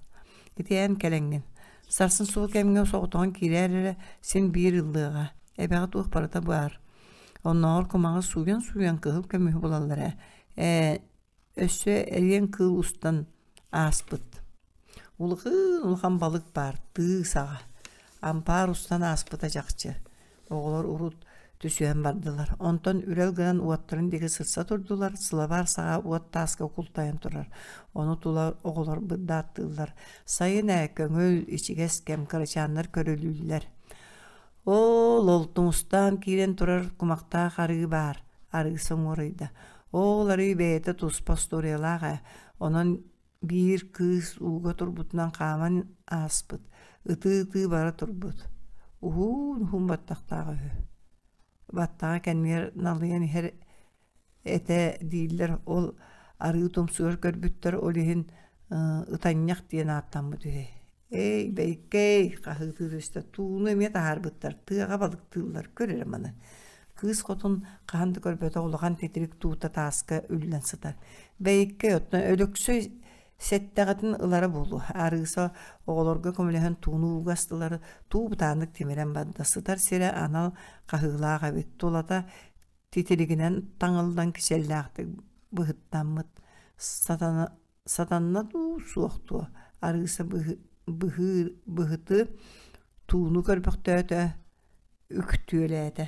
Ити эн кэлэҥҥин. Сарсын суол кэмҥэ соҕотоҕун киирээр эрэ, син биир ыллыаҕа. Эбэҕэ туох барыта баар. Оннооҕор кумаҕы сууйан-сууйан кыһыл көмүһү булаллар ээ. Ээ, өссө эриэн кыыл устан ааспыт. Улахан улахан балык баар, тыы саҕа. Ампаар устан ааспыта чахчы. Оҕолор урут түсүһэн бардылар. Онтон үрэл гынан уоттарын диэки сырса турдулар, сылабаар саҕа уот тааска култайан турар. Ону тула оҕолор бырдааттыыллар. Сайын ээ, көҥүл, ичигэс кэм кырачааннар көрүлүүллэр. Оол, ол тумустаан киирэн турар кумахтаах арыы баар, арыы соҥуорайда. Оол арыы бэйэтэ туспа остуоруйалаах ээ, онон биир кыыс ууга турбутунан хааман ааспыт, ытыы-ытыы бара турбут. Уһуун-уһун баттахтаах үһү. Баттаҕа кэннигэр налыйан иһэр этэ дииллэр, ол арыы тумсугар көрбүттэр, ол иһин ытанньах диэн ааттаммыт үһү. Эй, бэйиккэй, хаһыытыы түстэ, тууну эмиэ таһаарбыттар, тыаҕа балыктыыллар, көр эрэ маны. Кыыс хотун хаһан да көрбөтөх улахан титирик туута тааска үллэн сытар. Бэйиккэй, оттон Өлөксөй сэттэҕитин ылара буолуо. Арыыса оҕолорго көмөлөһөн тууну ууга астылар, туу бытааннык тимирэн барда. Сытар сирэ анал хаһыылаах эбит. Тулата титиригинэн таҥыллан кичэллээхтик быһыттаммыт. Сатана Сатанна дуу, суох дуо, Арыыса быһыты тууну көрбөхтөөтө, үктүөлээтэ.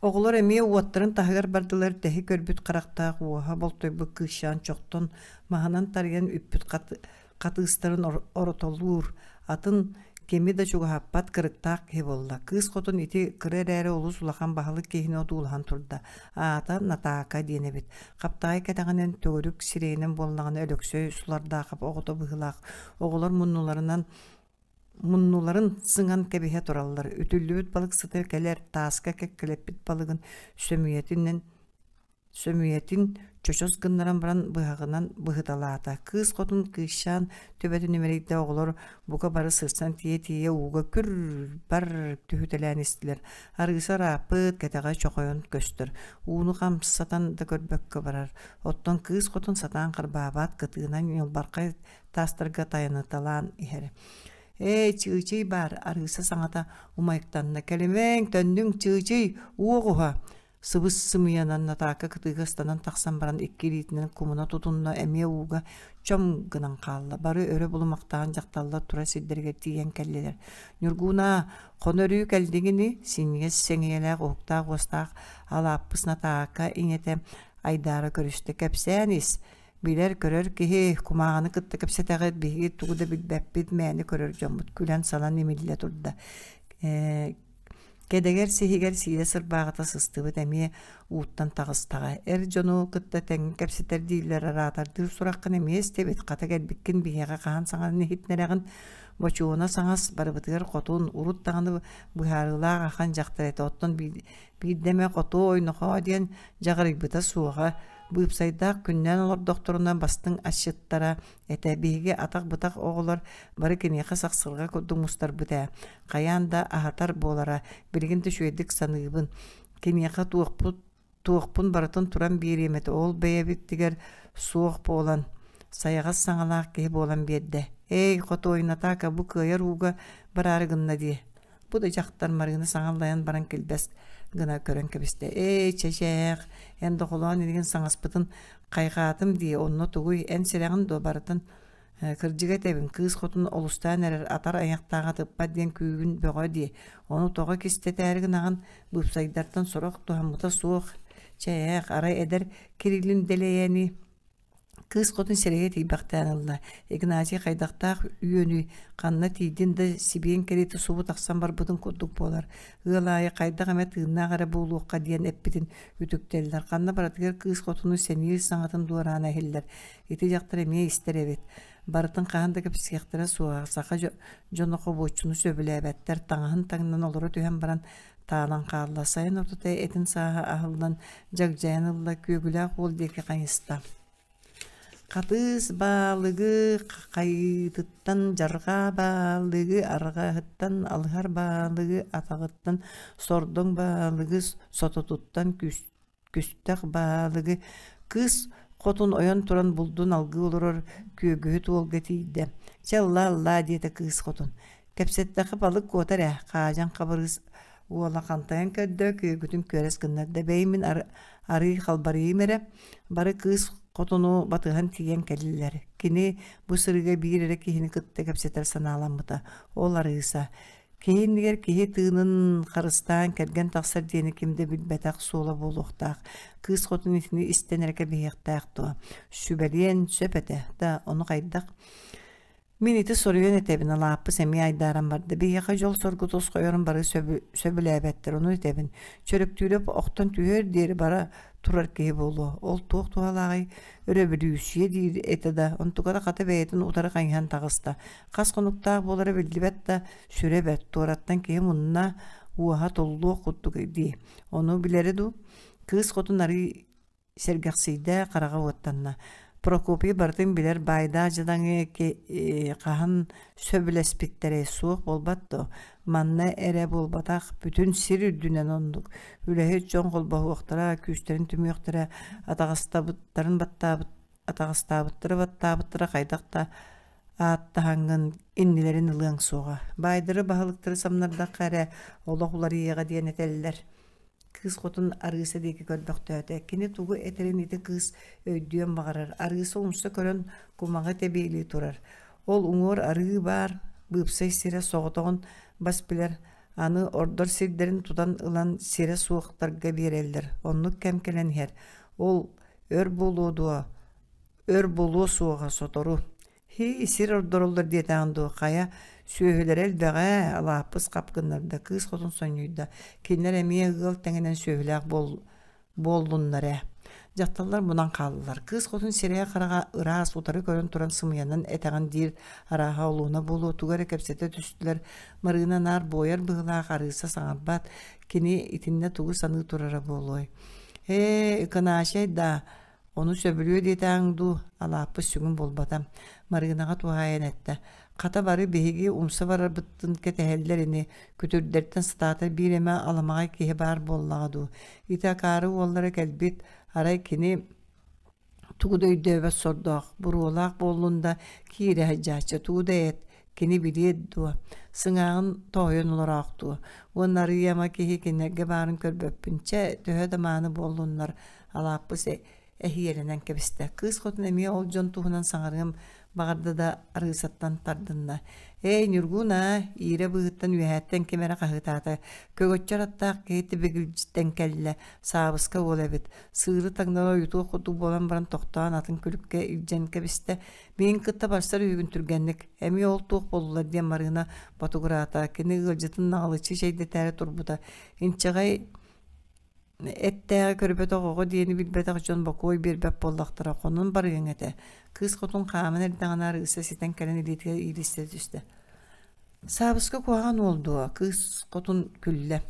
Оҕолор эмиэ уоттарын таһыгар бардылар, тэһи көрбүт харахтаах уоһа болтойбут кыысчаан чохтон маһынан тарыйан үппүт хатыыстарын оротолуур, атын кими да чугаһаппат кырыктаах киһи буолла. Кыыс хотун ити кыра эрээри олус улахан баһылык киһини одуулаһан турда. Аата Натаака диэн эбит. Хаптаҕай кэтэҕинэн төгүрүк сирэйинэн буоллаҕына Өлөксөй Сулардаахап оҕото быһыылаах. Оҕолор муннуларынан муннуларын сыҥан кэбиһэ тураллар. Үтүллүбүт балык сыта кэлэр, тааска кэккэлэппит балыгын сөмүйэтинэн Сөмүйэтин чочос гыннаран баран быһаҕынан быһыталаата. Кыыс хотун кыысчаан төбөтүн имэрийдэ оҕолор бука бары сырсан тиийэ-тиийэ ууга күр-бар түһүтэлээн истилэр. Арыыса ырааппыт, кэтэҕэ чохойон көстөр. Ууну хамсатан да көрбөккө барар. Оттон кыыс хотун сатаан харбаабат, кытыынан ньылбархай таастарга тайаныталаан иһэр. «Эй, чыычый баар!» Арыыса саҥата умайыктанна. «Кэлимэҥ, төннүҥ, чыычый, уоҕуһа!» Сыбыс-сымыйанан Натаака кытыыга ыстанан тахсан баран икки илиитинэн кумуна тутунна, эмиэ ууга чом гынан хаалла. Бары өрө булумахтаан дьахталлар турар сирдэригэр тиийэн кэллилэр. «Ньургунаа, хоно-өрүү кэлдиҥ ини?» синньигэс сэҥийэлээх уһуктаах уостаах Алааппыс Натаака ийэтэ айдаара көрүстэ. «Кэпсээн ис, билэр-көрөр киһи, кумааҕыны кытта кэпсэтэҕит, биһиги тугу да билбэппит, мээнэ көрөр дьоммут» күлэн-салан имиллэ турда. Ээ, Кэдэгэр сиһигэр сиирэ сырбааҕыта сыстыбыт эмиэ ууттан таҕыстаҕа. Эр дьону кытта тэҥҥэ кэпсэтэр дииллэр араатардыыр сураххын эмиэ истэбит, хата кэлбиккин биһиэхэ хаһан саҥаны иһитинэрэҕин? Бочуона саҥас барыбытыгар хотун, урут даҕаны быһаарыылаах ахан дьахтар этэ, оттон биирдэ эмэ хотуо ойнохоо диэн дьаҕарыйбыта суоҕа. Быыпсайдаах күннээн олордохторуна бастыҥ асчыттара этэ. Биһиги атах-бытах оҕолор бары киниэхэ сахсырҕа курдук мустарбыт ээ. Хайаан да аһатар буолара, билигин да үчүгэйдик саныыбын. Киниэхэ туохпут туохпун барытын туран биэриэм этэ, ол бэйэбитигэр суох буолан, сайаҕас саҥалаах киһи буолан биэрдэ. Эй, хотуой, Натаака бу кыайар ууга бараары гынна дии. Бу да дьахтар Марыына саҥа аллайан баран килбэс гына көрөн кэбистэ. Эй, чэчээх, эн дохолоон илигин саҥаспытын хайҕаатым дии, онно тугуй, эн сирэҕин дуо барытын Кырдьыга этэбин, кыыс хотун олустаан эрэр атар айахтааҕа тыппат диэн күүгүн бөҕө дии. Ону тоҕо кистэтээри гынаҕын, быыпсайдартан сорох туһаммыта суох. Чэ, ээх, арай эдэр Кириллин дэлэйэни. Кыыс хотун сирэйэ тиийбэхтээн ылла. Игнатий хайдахтаах үөнүй, ханна тиийдин да сибиэн кэриэтэ субу тахсан барбытын курдук буолар. Ыал аайы хайдах эмэ тыыннаах эрэ буолуохха диэн эппитин үтүктэллэр. Ханна барытыгар кыыс хотуну сэниир саҥатын дуораана иһиллэр. Ити дьахтар эмиэ истэр эбит. Барытын хаһан да кэпсиэхтэрэ суоҕа. Саха дьоно хобуоччуну сөбүлээбэттэр. Таҥаһын таҥнан олоро түһэн баран таалан хаалла. Сайын ортото этин сааһа аһыллан, дьагдьайан ылла, күөгүлээх уол диэки хайыста. Хатыыс баалыгы хайыытыттан дьарҕаа баалыгы арҕаһыттан алыһар баалыгы атаҕыттан сордоҥ баалыгы сототуттан күстэх баалыгы кыыс хотун ойон туран булдун алгыы олорор күөгүһүт уолга тиийдэ. Чэ ыллаа ыллаа диэтэ кыыс хотун. Кэпсэттэххэ балык куотар ээ, Хаадьан Хабырыыс уола хантайан көрдө, күөгүтүн күөрэс гыннарда. Бэйи мин арыы халбарыйым эрэ. Бары кыыс хотуну батыһан тиийэн кэллилэр. Кини бу сырыыга биир эрэ киһини кытта кэпсэтэр санааламмыта. Ол Арыыса. Киһи иннигэр киһи тыынын харыстаан кэргэн тахсар диэни ким да билбэтэх суола буолуохтаах. Кыыс хотун итини истэн эрэ кэбиһиэхтээх дуо? Сүбэлиэн сөп этэ да, ону хайдах? Мин ити соруйан этэбин, Алааппыс эмиэ айдааран барда. Биһиэхэ дьол-соргу тосхойорун бары сөбүлээбэттэр, ону этэбин. Чөрөктүүрэп охтон түһүөр диэри бара турар киһи буолуо. Ол туох туһалааҕый? Өрөбөлүүссүйэ диир этэ да, онтуката хата бэйэтин утары хайыһан таҕыста. Хас хонуктаах буолара биллибэт да, сүрэ бэрт, туораттан киһи мунна уоһа туллуох курдук дии. Ону билэрэ дуу? Кыыс хотун арыы сэргэхсийдэ, хараҕа уоттанна. Прокопий барытын билэр баайдаах дьадаҥы хаһан сөбүлэспиттэрэй суох буолбат дуо? Манна эрэ буолбатах, бүтүн сир үрдүнэн оннук. Үлэһит дьон холбоһуохтара, күүстэрин түмүөхтэрэ, атаҕастабыттарын баттаабыт атаҕастаабыттара баттаабыттара хайдах да ааттаһаҥҥын иннилэрин ылыаҥ суоҕа. Баайдары баһылыктары самнардахха эрэ олох уларыйыаҕа диэн этэллэр. Кыыс хотун Арыыса диэки көрбөхтөөтө. Кини тугу этэрин ити кыыс өйдүөн баҕарар. Арыыса умса көрөн кумаҕы тэбиэлии турар. Ол уҥуор арыы баар, быыпсай сирэ соҕотоҕун бас билэр, аны ордор сирдэрин тутан ылан сирэ суохтарга биэрэллэр. Оннук кэм кэлэн иһэр. Ол өр буолуо дуо? Өр буолуо суоҕа сотору. Һии, сир ордороллор диэтэҕин дуо, хайа, сүөһүлэрэ элбэҕэ, Алааппыс хап гыннарда, кыыс хотун сонньуйда. Кинилэр эмиэ ыал тэҥинэн сүөһүлээх буоллуннар ээ. Дьахталлар мунан хааллылар. Кыыс хотун сирэйэ-хараҕа ыраас, утары көрөн туран сымыйанан этэҕин диир арааһа олуона буолуо, тугу эрэ кэпсэтэ түстүлэр. Марыына наар буойар быһыылаах Арыыса саҥарбат, кини итиннэ тугу саныы турара буолуой. Ээ, Ыкынаачай даа, Ону сөбүлүө диэтэҕиҥ дуу, Алааппыс сүгүн буолбата, Марыынаҕа туһаайан эттэ: «Хата бары биһиги умса барарбытын кэтэһэллэр ини, күтүрдэртэн сатаатар биир эмэ аламаҕай киһи баар буоллаҕа дуу. Ити акаары уоллара кэлбит, арай кини тугу да өйдөөбөт сордоох, буруолаах буоллун да киирэ сылдьааччы, тугу да эт, кини билиэ дуо, сыҥааҕын тоһуйан олороохтуо. Уонна арыый ама киһи кинилэргэ баарын көрбөппүн, чэ, төһө да мааны буоллуннар, Алааппыс эһиэлэнэн кэбистэ. Кыыс хотун эмиэ ол дьон туһунан саҥарыам баҕарда да Арыысаттан тардынна. «Эй, Ньургун-аа!» иирэ быыһыттан үөһээттэн ким эрэ хаһыытаата. Көгөччөр аттаах киһи тибигилдьиттэн кэллэ. Саабыска уол эбит. Сыыры таҥнары ойутуох курдук буолан баран тохтоон атын күлүккэ илдьэн кэбистэ. «Миигин кытта барсар үһүгүн түргэнник. Эмиэ ол туох буоллулар?» диэн Марыына ботугураата. Кини ыалдьытын наҕылыччы чэйдэтээри турбута. Инчэҕэй Эттээҕи көрбөтөх оҕо диэни билбэтэх дьон бокуой биэрбэт буоллахтара, хонун барыаҥ этэ. Кыыс хотун хааман эрдэҕинэ Арыыса ситэн кэлэн илиитигэр иилистэ түстэ. Саабыска куһаҕан уол дуо? Кыыс хотун күллэ.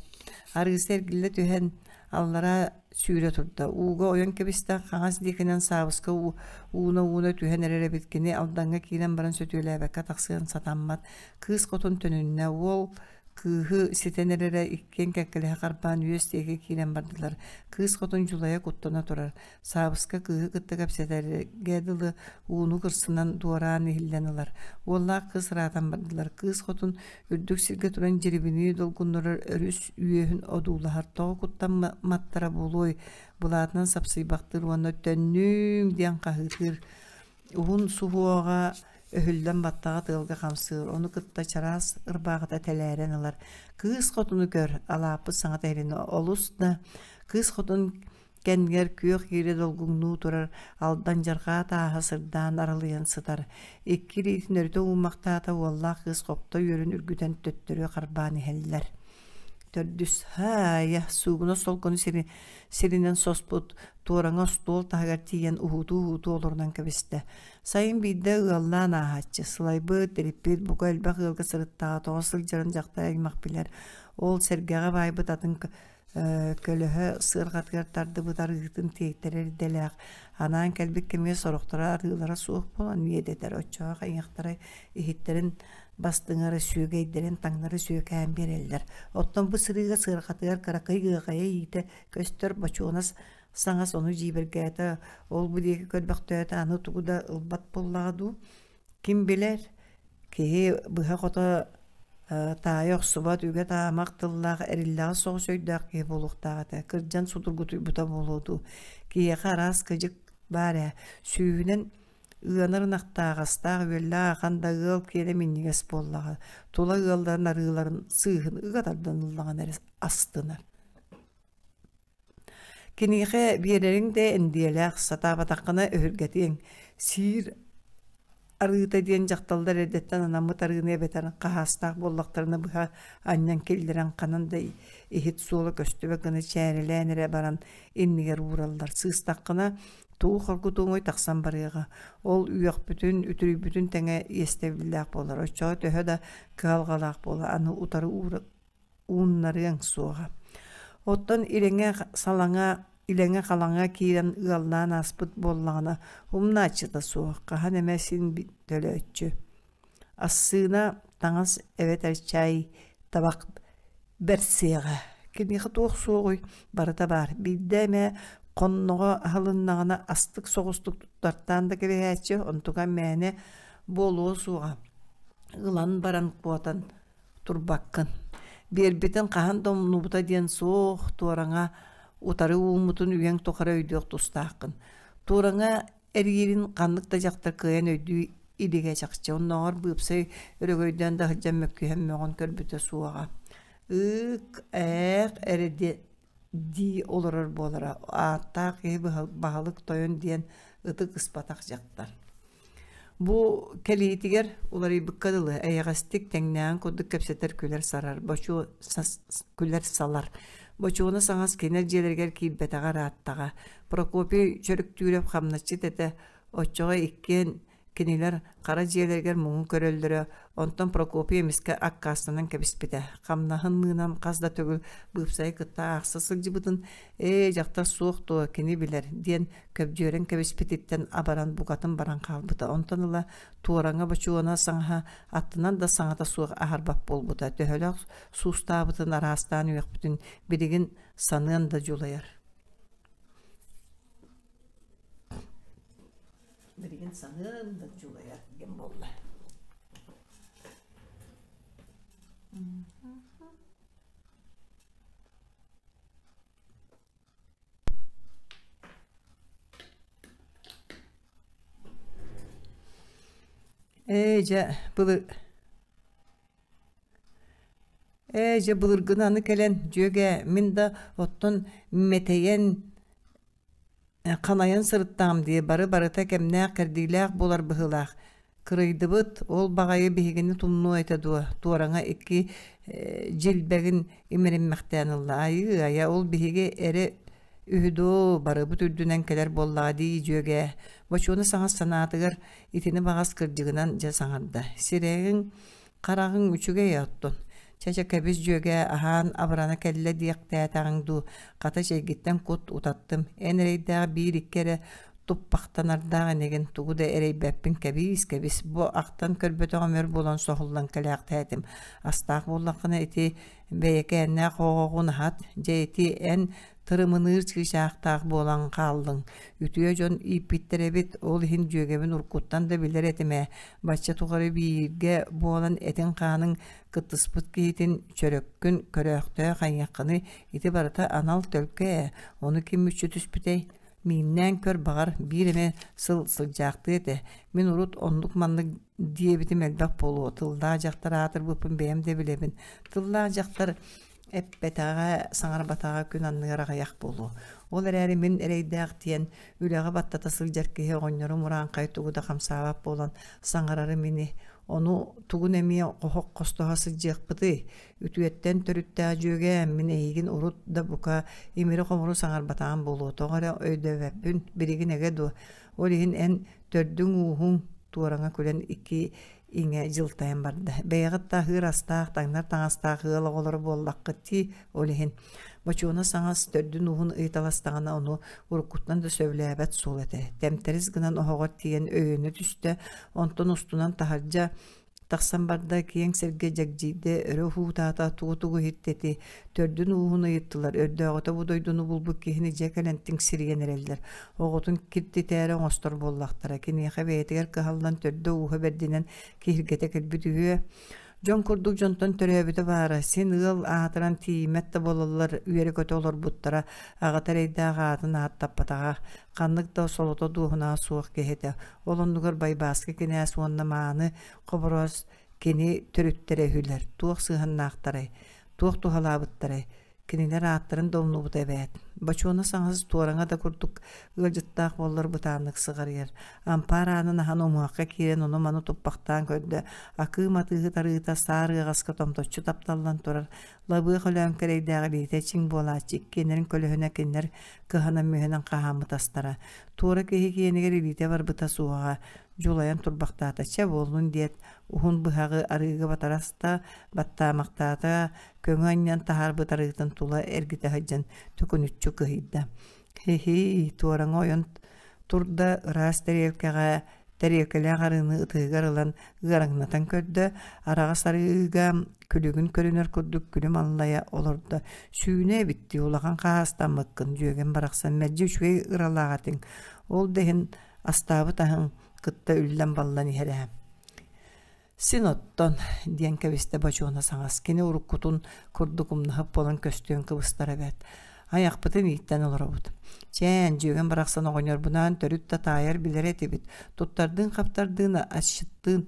Арыыса эргиллэ түһэн аллара сүүрэ турда. Ууга ойон кэбистэ, хаҥас диэкинэн Саабыска ууна-ууна түһэн эрэр эбит. Кини Алдаҥҥа киирэн баран сөтүөлээбэккэ тахсыан сатаммат. Кыыс хотун төнүннэ. Уол Кыыһы ситэн эрэрэ иккиэн кэккэлэһэ харбаан үөс диэки киирэн бардылар. Кыыс хотун дьулайа куттана турар. Саабыска кыыһы кытта кэпсэтэргэ дылы ууну кырсынан дуораан иһиллэн ылар. Уоллаах кыыс ыраатан бардылар. Кыыс хотун үрдүк сиргэ туран дьирибинии долгуннурар өрүс үөһүн одуулаһар. Тоҕо куттамматтара буолуой? Былаатынан сапсыйбахтыыр уонна «Төннүүҥ!» диэн хаһыытыыр. Уһун суһуоҕа өһүллэн баттаҕа тыалга хамсыыр, ону кытта чараас ырбаахыта тэлээрэн ылар. Кыыс хотуну көр, Алааппыт саҥата иһилиннэ, олус да кыыс хотун Кэннигэр күөх иирэ долгуҥнуу турар Алдан дьарҕаа тааһа сырдаан аралыйан сытар. Икки илиитин өрүтэ ууммахтаата уоллаах кыыс хопто үөрүн үргүтэн төттөрү харбаан иһэллэр. Төрдүс «Һаайа, суугунас солкону сиринэн соспут туораҥа остуол таһыгар тиийэн уһуутуу-уһуутуу олорунан кэбистэ. Сайын биирдэ ыаллаан ааһааччы, сылайбыт, тириппит, бука элбэх ыалга сырыттаҕа тоҕо сылдьарын дьахтар аймах билэр. Ол сэргэҕэ баайбыт атын көлөһө сыарҕатыгар тардыбыт арыытын тиэйтэрэр идэлээх, анаан кэлбит кэмигэр сорохторо арыылара суох буолан иэдэтэр, оччоҕо хайыахтарай иһиттэрин бастыҥара сүөгэйдэрин таҥнары сүөкээн биэрэллэр. Оттон бу сырыыга сыарҕатыгар кыракый ыаҕайа иитэ көстөр бочуонас саҥас ону дьиибэргээтэ, ол-бу диэки көрбөхтөөтө аны тугу да ылбат буоллаҕа дуу Ким билэр, киһи быһа-хото таайа охсубат, үгэ-таамах тыллаах, эриллэҕэс соҕус өйдөөх киһи буолуохтаах этэ. Кырдьан судургутуйбута буолуо дуу. Киһиэхэ араас кыдьык баар ээ. Сүүһүнэн ыанар ынахтаах, астаах-үөллээх ахан да ыал киэнэ минньигэс буоллаҕа. Тула ыалларын арыыларын сыыһын ыга тардан ыллаҕына эрэ астынар. Киниэхэ биэрэриҥ да эндиэлээх, сатаабатаххына өһүргэтиэҥ, сиир арыыта диэн дьахталлар эрдэттэн анаммыт арыыны эбэтэр хаһаастаах буоллахтарына быһа анньан киллэрэн ханан да иһит суола көстүбэт гына чээрэлээн эрэ баран иннигэр уураллар. Сыыстаххына тугу хоргутуоҥуй тахсан барыаҕа. Ол үөхпүтүн, үтүрүйбүтүн тэҥэ иэстэбиллээх буолар. Оччоҕо төһө да кыһалҕалаах буола аны утары ууннарыаҥ суоҕа. Оттон илэҥэ-салаҥа илэҥэ-халаҥа киирэн ыаллаан ааспыт буоллаҕына, умнааччыта суох, хаһан эмэ син төлөөччү. Ассыына, таҥас эбэтэр чай, табах бэрсиэҕэ. Киниэхэ туох суоҕуй, барыта баар. Биирдэ эмэ хонноҕо аһылыннаҕына астык соҕустук туттартаан да кэбиһээччи, онтука мээнэ буолуо суоҕа. Ылан баран куотан турбаккын. Биэрбитин хаһан да умнубута диэн суох, туораҥа утары ууммутун үйэҥ тухары өйдүөх тустааххын. Туораҥа эргиирин ханнык да дьахтар кыайан өйдүү илигэ чахчы. Оннооҕор быыпсай өрөгөйдөөн да сылдьан мөккүһэн мөҕөн көрбүтэ суоҕа. Ыык, ээх эрэ дии олорор буолара. Ааттаах киһи баһылык тойон диэн ытык ыспатах дьахтар. Бу кэлиитигэр уларыйбыкка дылы эйэҕэстик тэҥнээҕин курдук кэпсэтэр күлэр-сарар, бочуо күлэр-салар. Бочуона саҥас кинилэр дьиэлэригэр киирбэтэҕэ ырааттаҕа. Прокопий Чөрүктүүрэп хамначчыт этэ, оччоҕо иккиэн Кинилэр хара дьиэлэригэр муҥун көрөллөрө, онтон Прокопий эмискэ аккаастанан кэбиспитэ. Хамнаһын мыынан хас да төгүл быыпсайы кытта аахса сылдьыбытын «Ээ, дьахтар суох дуо, кини билэр» диэн көбдьүөрэн кэбиспититтэн абаран букатын баран хаалбыта. Онтон ыла туораҥа бочуона саҥаһа аттынан да саҥата суох аһарбат буолбута. Төһөлөөх суустаабытын араастаан үөхпүтүн билигин саныан да дьулайар. Билигин саныам да дьулайар диэн буолла. Ээ дьэ былыр Ээ дьэ былыргыны аны кэлэн дьүөгээ мин да оттон мэтэйэн Ханайан сырыттаҕым дии, бары-барыта кэмнээх-кэрдиилээх буолар быһыылаах. Кырыйдыбыт, ол баҕайы биһигини тумнуо этэ дуо, туораҥа икки дьилбэгин имэриммэхтээн ылла. Айыы-айа, ол биһиги эрэ үһү дуу, барыбыт үрдүнэн кэлэр буоллаҕа дии дьүөгээ. Бочуона саҥас санаатыгар итини баҕас кырдьыгынан дьэ саҥарда. Сирэйиҥ Хараҕыҥ үчүгэй оттон. Чэ-чэ кэбис дьүөгээ, аһаан абырана кэллэ диэхтээтэҕиҥ дуу, хата чэйгиттэн кут утаттым. Эн эрэйдээх биир-икки эрэ туппахтанардаах инигин, тугу да эрэйбэппин кэбиис-кэбис. Бу ахтан көрбөтөҕүм өр буолан соһуллан кэлээхтээтим. Астаах буоллаххына ити бэйэкээннээх оҕоҕун аһат, дьэ ити эн тырымыныыр чыычаахтаах буолан хааллыҥ. Үтүө дьон ииппиттэр эбит, ол иһин дьүөгэбин уруккуттан да билэр этим ээ. Бачча тухары бииргэ буолан этиҥ-хааныҥ кыттыспыт киһитин чөрөккүн, көрөөхтөөх айыаххыный, ити барыта анал төлкө ээ, ону ким мүччү түспүтэй? Мииннээн көр, баҕар, биир эмэ сыл сылдьаахтыа этэ. Мин урут оннук-маннык диэбитим элбэх буолуо, тыллаах дьахтар аатырбыппын бэйэм да билэбин. Тыллаах дьахтар. Эппэтэҕэ, саҥарбатаҕа күн анныгар аҕыйах буолуо. Ол эрээри мин эрэйдээх диэн үлэҕэ баттата сылдьар киһи оҕонньорум урааҥхай тугу да хамсаабат буолан саҥарарым ини. Ону тугун эмиэ оһох хостоһо сылдьыахпытый? Үтүөттэн төрүттээх дьүөгээм, мин эйигин урут да бука имири-хомуру саҥарбатаҕым буолуо. Тоҕо эрэ өйдөөбөппүн, билигин эгэ дуо? Ол иһин эн төрдүҥ-ууһуҥ туораҥа күлэн икки иҥэ дьылтайан барда. Бэйэҕит да аһыыр астаах, таҥнар таҥастаах ыал оҕолоро буоллаххыт дии, ол иһин. Бочуона саҥас төрдүн-ууһун ыйыталастаҕына ону уруккуттан да сөбүлээбэт суол этэ. Тэмтэрис гынан оһоҕор тиийэн өйөнө түстэ, онтон устунан таһырдьа тахсан барда, киэҥ сиргэ дьэгдьийдэ, өрө уһуутаата, тугу-тугу иһиттэ ити. Төрдүн-ууһун ыйыттылар, өрдөөҕүтэ бу дойдуну булбут киһини дьэ кэлэн тиҥсирийэн эрэллэр. Оҕотун киртитээри оҥостор буоллахтара, киниэхэ бэйэтигэр кыһаллан төрдө-ууһа бэрдинэн киһиргэтэ кэлбит үһүө. Дьон курдук дьонтон төрөөбүтэ баара, син ыал аатыран тиийиммэт да буолаллар үөрэ-көтө олорбуттара, аҕата эрэйдээх аатын ааттаппатаҕа, ханнык да солото дуоһунаһа суох киһи этэ. Ол оннугар Байбааскы кинээс уонна мааны Хобороос кини төрүттэрэ үһүлэр, туох сыһыаннаахтарай, туох туһалаабыттарай? Кинилэр ааттарын да умнубута эбээт. Бочуона саҥас туораҥа да курдук ыалдьыттаах буоллар бытааннык сыҕарыйар. Ампаар аанын аһан умуһахха киирэн ону-маны туппахтаан көрдө. Акыы матыыһыт арыыта саар ыаҕаска томточчу тапталлан турар. Лабыах өлөөн кэрэйдээх илиитэ чиҥ буолааччы иккиэннэрин көлөһүнэ кинилэр кыһанан-мүһэнэн хаһааммыт астара. Туора киһи киэнигэр илиитэ барбыта суоҕа. Дьулайан турбахтаата. Чэ буоллун диэт, уһун быһаҕы арыыга батара аста, баттаамахтаата, көҥү анньан таһаарбыт арыытын тула эргитэ сылдьан төкүнүччү кыһыйда. Хи-хи, туораҥа ойон турда, ыраас тэриэлкэҕэ тэриэлкэлээх арыыны ытыһыгар ылан ыараҥнатан көрдө, араҕас арыыга күлүгүн көрүнэр курдук күлүм аллайа олордо. Сүүнэ эбит дии, улахан хаһаастаммыккын, дьүөгэм барахсан мэлдьи үчүгэй ыралаах этиҥ. Ол да иһин астаабыт аһыҥ кытта үллэн-баллан иһэр ээ. Син оттон, диэн кэбистэ Бочуона саҥас, кини уруккутун курдук умнаһыт буолан көстүөн кыбыстар эбээт. Айахпытын ииттэн олоробут. Чээн, дьүөгэм барахсан оҕонньорбунаан төрүт да таайар билэр этибит. Туттардыын-хаптардыын, асчыттыын,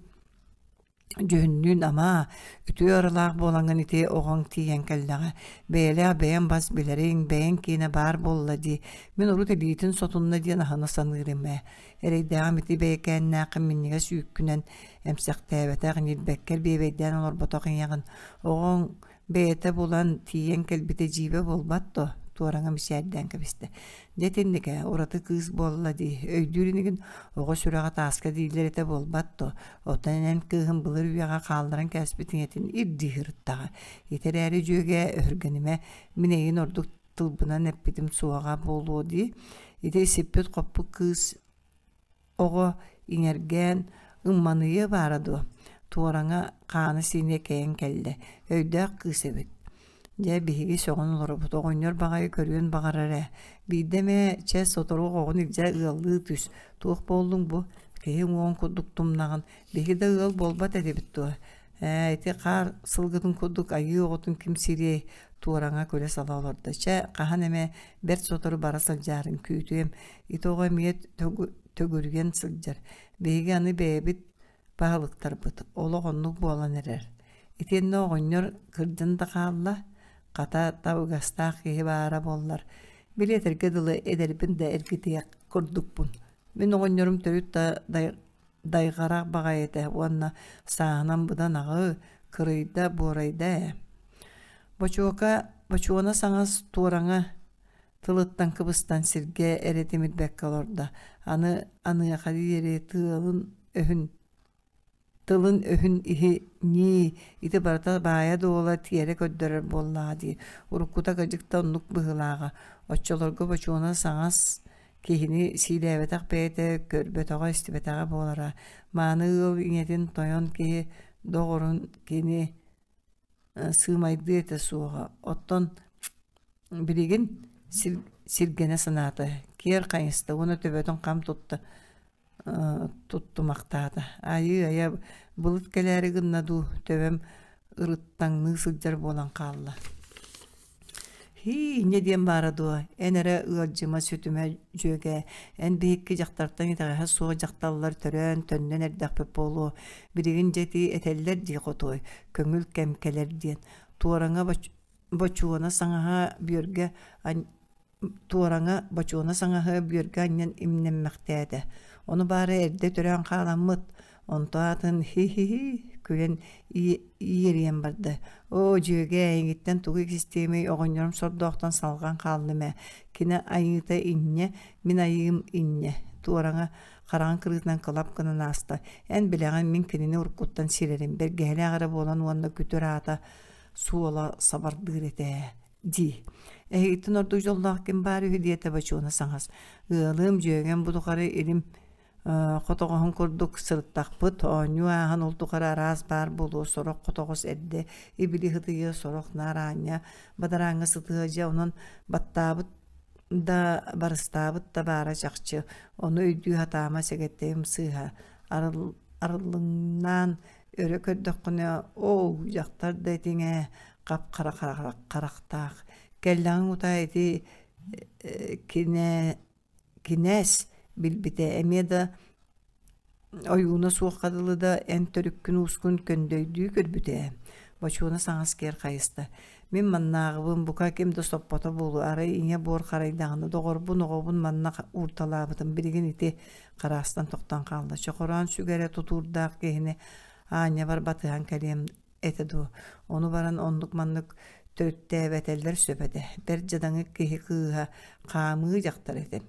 дьүһүннүүн амаа, үтүө аралаах буолаҥҥын ити оҕоҥ тиийэн кэллэҕэ. Бэйэлээх бэйэм бас билэриҥ, бэйэҥ киэнэ баар буолла дии. Мин урут илиитин сотунна диэн аһына саныырым ээ. Эрэйдээҕим ити бэйэкээннээххин минньигэс үүккүнэн эмсэхтээбэтэх, ньирбэккэр биэбэйдээн олорботох ийэҕин. Оҕоҥ бэйэтэ булан тиийэн кэлбитэ дьиибэ буолбат дуо? Туораҥа мичээрдээн кэбистэ. Дьэ итинник ээ, ураты кыыс буолла дии. Өйдүүр инигин оҕо сүрэҕэ тааска дииллэр этэ буолбат дуо? Оттон эн кыыһын былыр үйэҕэ хаалларан кээспит ийэтин ирдии сырыттаҕа. Ити эрээри дьүөгэ, өһүргэнимэ, мин эйигин ордук тылбынан эппитим суоҕа буолуо дии. Ити сиппит-хоппут кыыс оҕо иҥэргээн ымманыйыа баара дуо, туораҥа хаана-сиинэ кэйэн кэллэ, өйдөөх кыыс эбит. Дьэ, биһиги сөҕөн олоробут, оҕонньор баҕайы көрүөн баҕарар ээ. Биирдэ эмэ, чэ, сотору оҕоҕун илдьэ ыаллыы түс, туох буоллуҥ бу, киһи уҥуоҕун курдук тумнаҕын, биһиги да ыал буолбат этибит дуо? Ээ, ити хаар сылгытын курдук айыы оҕотун ким сириэй, туораҥа күлэ-сала олордо. Чэ, хаһан эмэ бэрт сотору бара сылдьаарын күүтүөм. Ити оҕо эмиэ төгүрүйэн сылдьар. Биһиги аны бэйэбит баһылыктарбыт. Олох оннук буолан эрэр. Итиэннэ оҕонньор кырдьан да хаалла. Хата, табыгастаах киһи баара буоллар. Били этэргэ дылы эдэрбин да эргитиэх курдукпун. Мин оҕонньорум төрүт да дайҕарах баҕайы этэ уонна сааһынан быдан аҕы, кырыйда, буорайда ээ. Бочуока Бочуона саҥас туораҥа тылыттан кыбыстан сиргэ эрэ тимирбэккэ олордо. Аны аныаха диэри тыалын өһүн тылын-өһүн иһи-нии ити барыта баайа-дуола тиэрэ көрдөрөр буоллаҕа дии. Уруккута кырдьык да оннук быһыылааҕа. Оччолорго Бочуона саҥас Киһини сиилээбэтэх бэйэтэ көрбөтөҕө-истибэтэҕэ буолара, мааны ыал ийэтин тойон киһи доҕорун кини сыымайдыа этэ суоҕа. Оттон билигин сиргэнэ санаата, киэр хайыста уонна төбөтүн хам тутта туттумахтаата. Айыы-айа былыт кэлээри гынна дуу, төбөм ырыттаҥныы сылдьар буолан хаалла. Һии, инньэ диэн баара дуо, эн эрэ ыалдьыма, сүтүмэ дьүөгээ, эн биһикки дьахтартан итэҕэһэ суох дьахталлар төрөөн, төннөн эрдэхпит буолуо, билигин дьэ ити этэллэр дии хотуой, көҥүл кэм кэлэр диэн. Туораҥа. Бочуона саҥаһа бүөргэ Туораҥа бочуона саҥаһы бүөргэ анньан имнэммэхтээтэ. Ону баара эрдэ төрөөн хааламмыт, онто аатын хи-хи-хи күлэн иэрийэн барда. Оо, дьүөгэ, эйигиттэн тугу иксистиэмий оҕонньорум сордоохтон салҕан хааллым ээ. Кини айыыта инньэ, мин айыым инньэ. Туораҥа хараҕын кырыытынан кылап гынан ааста. Эн билэҕин, мин кинини уруккуттан сирэрим, бэргэһэлээх эрэ буолан уонна күтүр аата суола сабардыыр этэ дии. Эһигиттэн ордук дьоллоох ким баар үһү диэтэ Бочуона саҥас. Ыалым, дьүөгэм бу тухары илим хотоҕоһун курдук сырыттахпыт, оонньуу ааһан ол тухары араас баар буолуо, сорох хотоҕос эрдэ ибили ытыйыа, сорох наар аанньа бадарааҥҥа сытыа дьэ онон баттаабыт да барыстаабыт да баара чахчы. Ону өйдүү сатаама сэгэттэйим сыыһа. Арыллыҥнаан Өрө көрдөххүнэ, оо, дьахтар да этиҥ ээ, хап-хара харахтаах. Кэллэҕиҥ утаа ити кинээс билбитэ эмиэ да ойууна суохха дылы да эн төрүккүн-уускун көндөйдүү көрбүтэ ээ. Бочуона саҥас киэр хайыста. Мин маннааҕыбын бука ким да соппото буолуо, арай ийэ буор харайдаҕына доҕорбун, оҕобун манна уурталаабытым билигин ити хараастан тохтон хаалла. Чохороон сүгэрэ тутуурдаах киһини аанньабар батыһан кэлиэм этэ дуо? Ону баран оннук-маннык төрүттээбэтэллэр сөп этэ. Бэрт дьадаҥы киһи кыыһа хаамыы дьахтар этэ.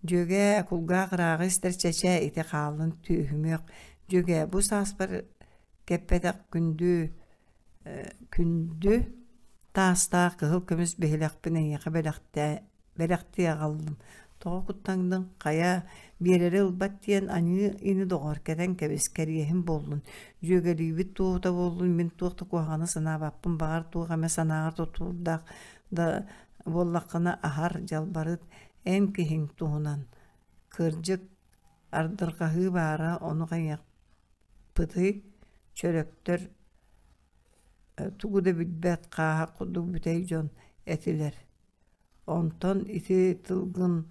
Дьүөгэ, кулгаах ырааҕы истэр чэчэ ити хааллын түөһүмүөх. Дьүөгэ, бу сааспар кэппэтэх күндү күндү таастаах кыһыл көмүс биһилэхпин эйиэхэ бэлэхтээ бэлэхтии аҕаллым. Тоҕо куттаҥныҥ, хайа, биэрэри ылбат диэн аньыы ини доҕор, кэтэн кэбис, кэриэһим буоллун, дьүөгэлиибит туоһута буоллун, мин туох да куһаҕаны санаабаппын, баҕар туох эмэ санааҕар тутуурдаах да буоллаххына аһар, дьалбарыт, эн киһиҥ туһунан. Кырдьык, ардырҕаһыы баара, ону хайыахпытый, чөрөктөр тугу да билбэт хааһах курдук бүтэй дьон этилэр. Онтон ити тылгын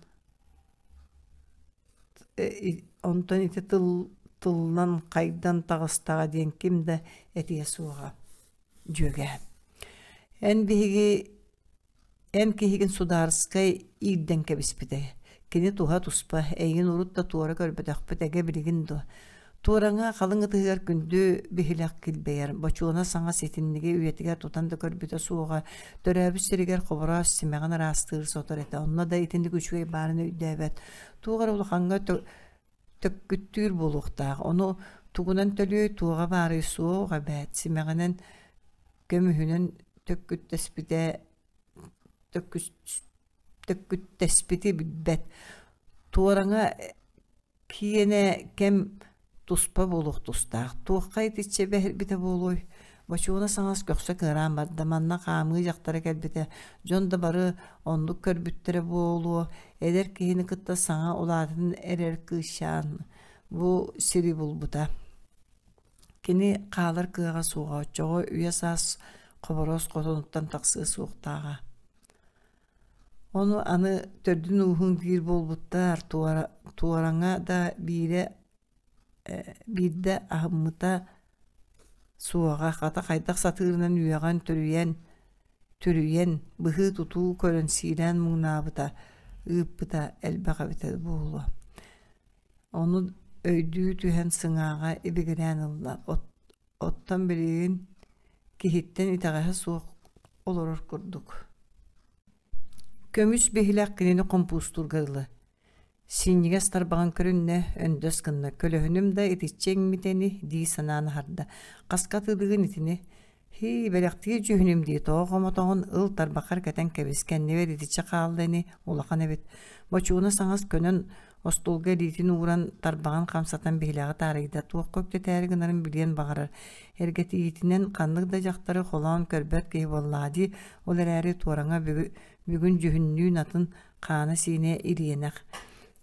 онтон ити тыл тылынан хайдан таҕыстаҕа диэн ким да этиэ суоҕа дьүөгэ. Эн биһиги Эн киһигин судаарыскай иирдэн кэбиспитэ. Кини туһа туспа, эйигин урут да туора көрбөтөхпүт эгэ билигин дуо? Туораҥа халыҥ ытыһыгар күндү биһилэх килбэйэр, бочуона саҥа ситинниги үйэтигэр тутан да көрбүтэ суоҕа, төрөөбүт сиригэр хобороос симэҕин ыраастыыр сотор этэ, онно да итинник үчүгэй баарын өйдөөбөт. Туох эрэ улахаҥҥа төккүттүүр буолуохтаах, ону тугунан төлүөй, туоҕа баарый суох эбээт, симэҕинэн көмүһүнэн төккүттэспитэ төккүттэспити билбэт. Туораҥа киэнэ кэм туспа буолуох тустаах. Туохха итиччэ бэһирбитэ буолуой? Бочуона саҥас көхсө кыараан барда. Манна хаамыы дьахтара кэлбитэ. Дьон да бары оннук көрбүттэрэ буолуо. Эдэр киһини кытта саҥа улаатан эрэр кыысчаан бу сири булбута. Кини хаалар кыаҕа суоҕа, оччоҕо үйэ-саас Хобороос хотонуттан тахсыа суохтааҕа. Ону аны төрдүн-ууһун диир буолбуттар, туораҥа да биирэ биирдэ аһыммыта суоҕа, хата хайдах сатыырынан үөҕэн, түрүйэн, түрүйэн, быһыы-тутуу көрөн сиилээн муҥнаабыта, ыыппыта элбэх эбитэ буолуо. Ону өйдүү түһэн сыҥааҕа ибигирээн ылла, оттон билигин киһиттэн итэҕэһэ суох олорор курдук. Көмүс биһилэх кинини хомпуустуурга дылы. Синньигэс тарбаҕын көрүннэ, өндөс гынна, көлөһүнүм да итиччэ иҥмитэ ини дии санаан аһарда. Хаска атыылыгын итини? Һии, бэлэхтиир дьүһүнүм дии, тоҕо хомотоҕун ыл тарбаххар кэтэн кэбис, кэннибэр итиччэ хаалла ини, улахан эбит. Бочууна саҥас көнөн остуолга илиитин ууран, тарбаҕын хамсатан биһилэҕи таарыйда, туохха үктэтээри гынарын билиэн баҕарар. Эргэтиитинэн ханнык да дьахтары холоон көрбөт киһи буоллаҕа дии, ол эрээри туораҥа бүгүн дьүһүннүүн атын, хаана-сиинэ ириэнэх.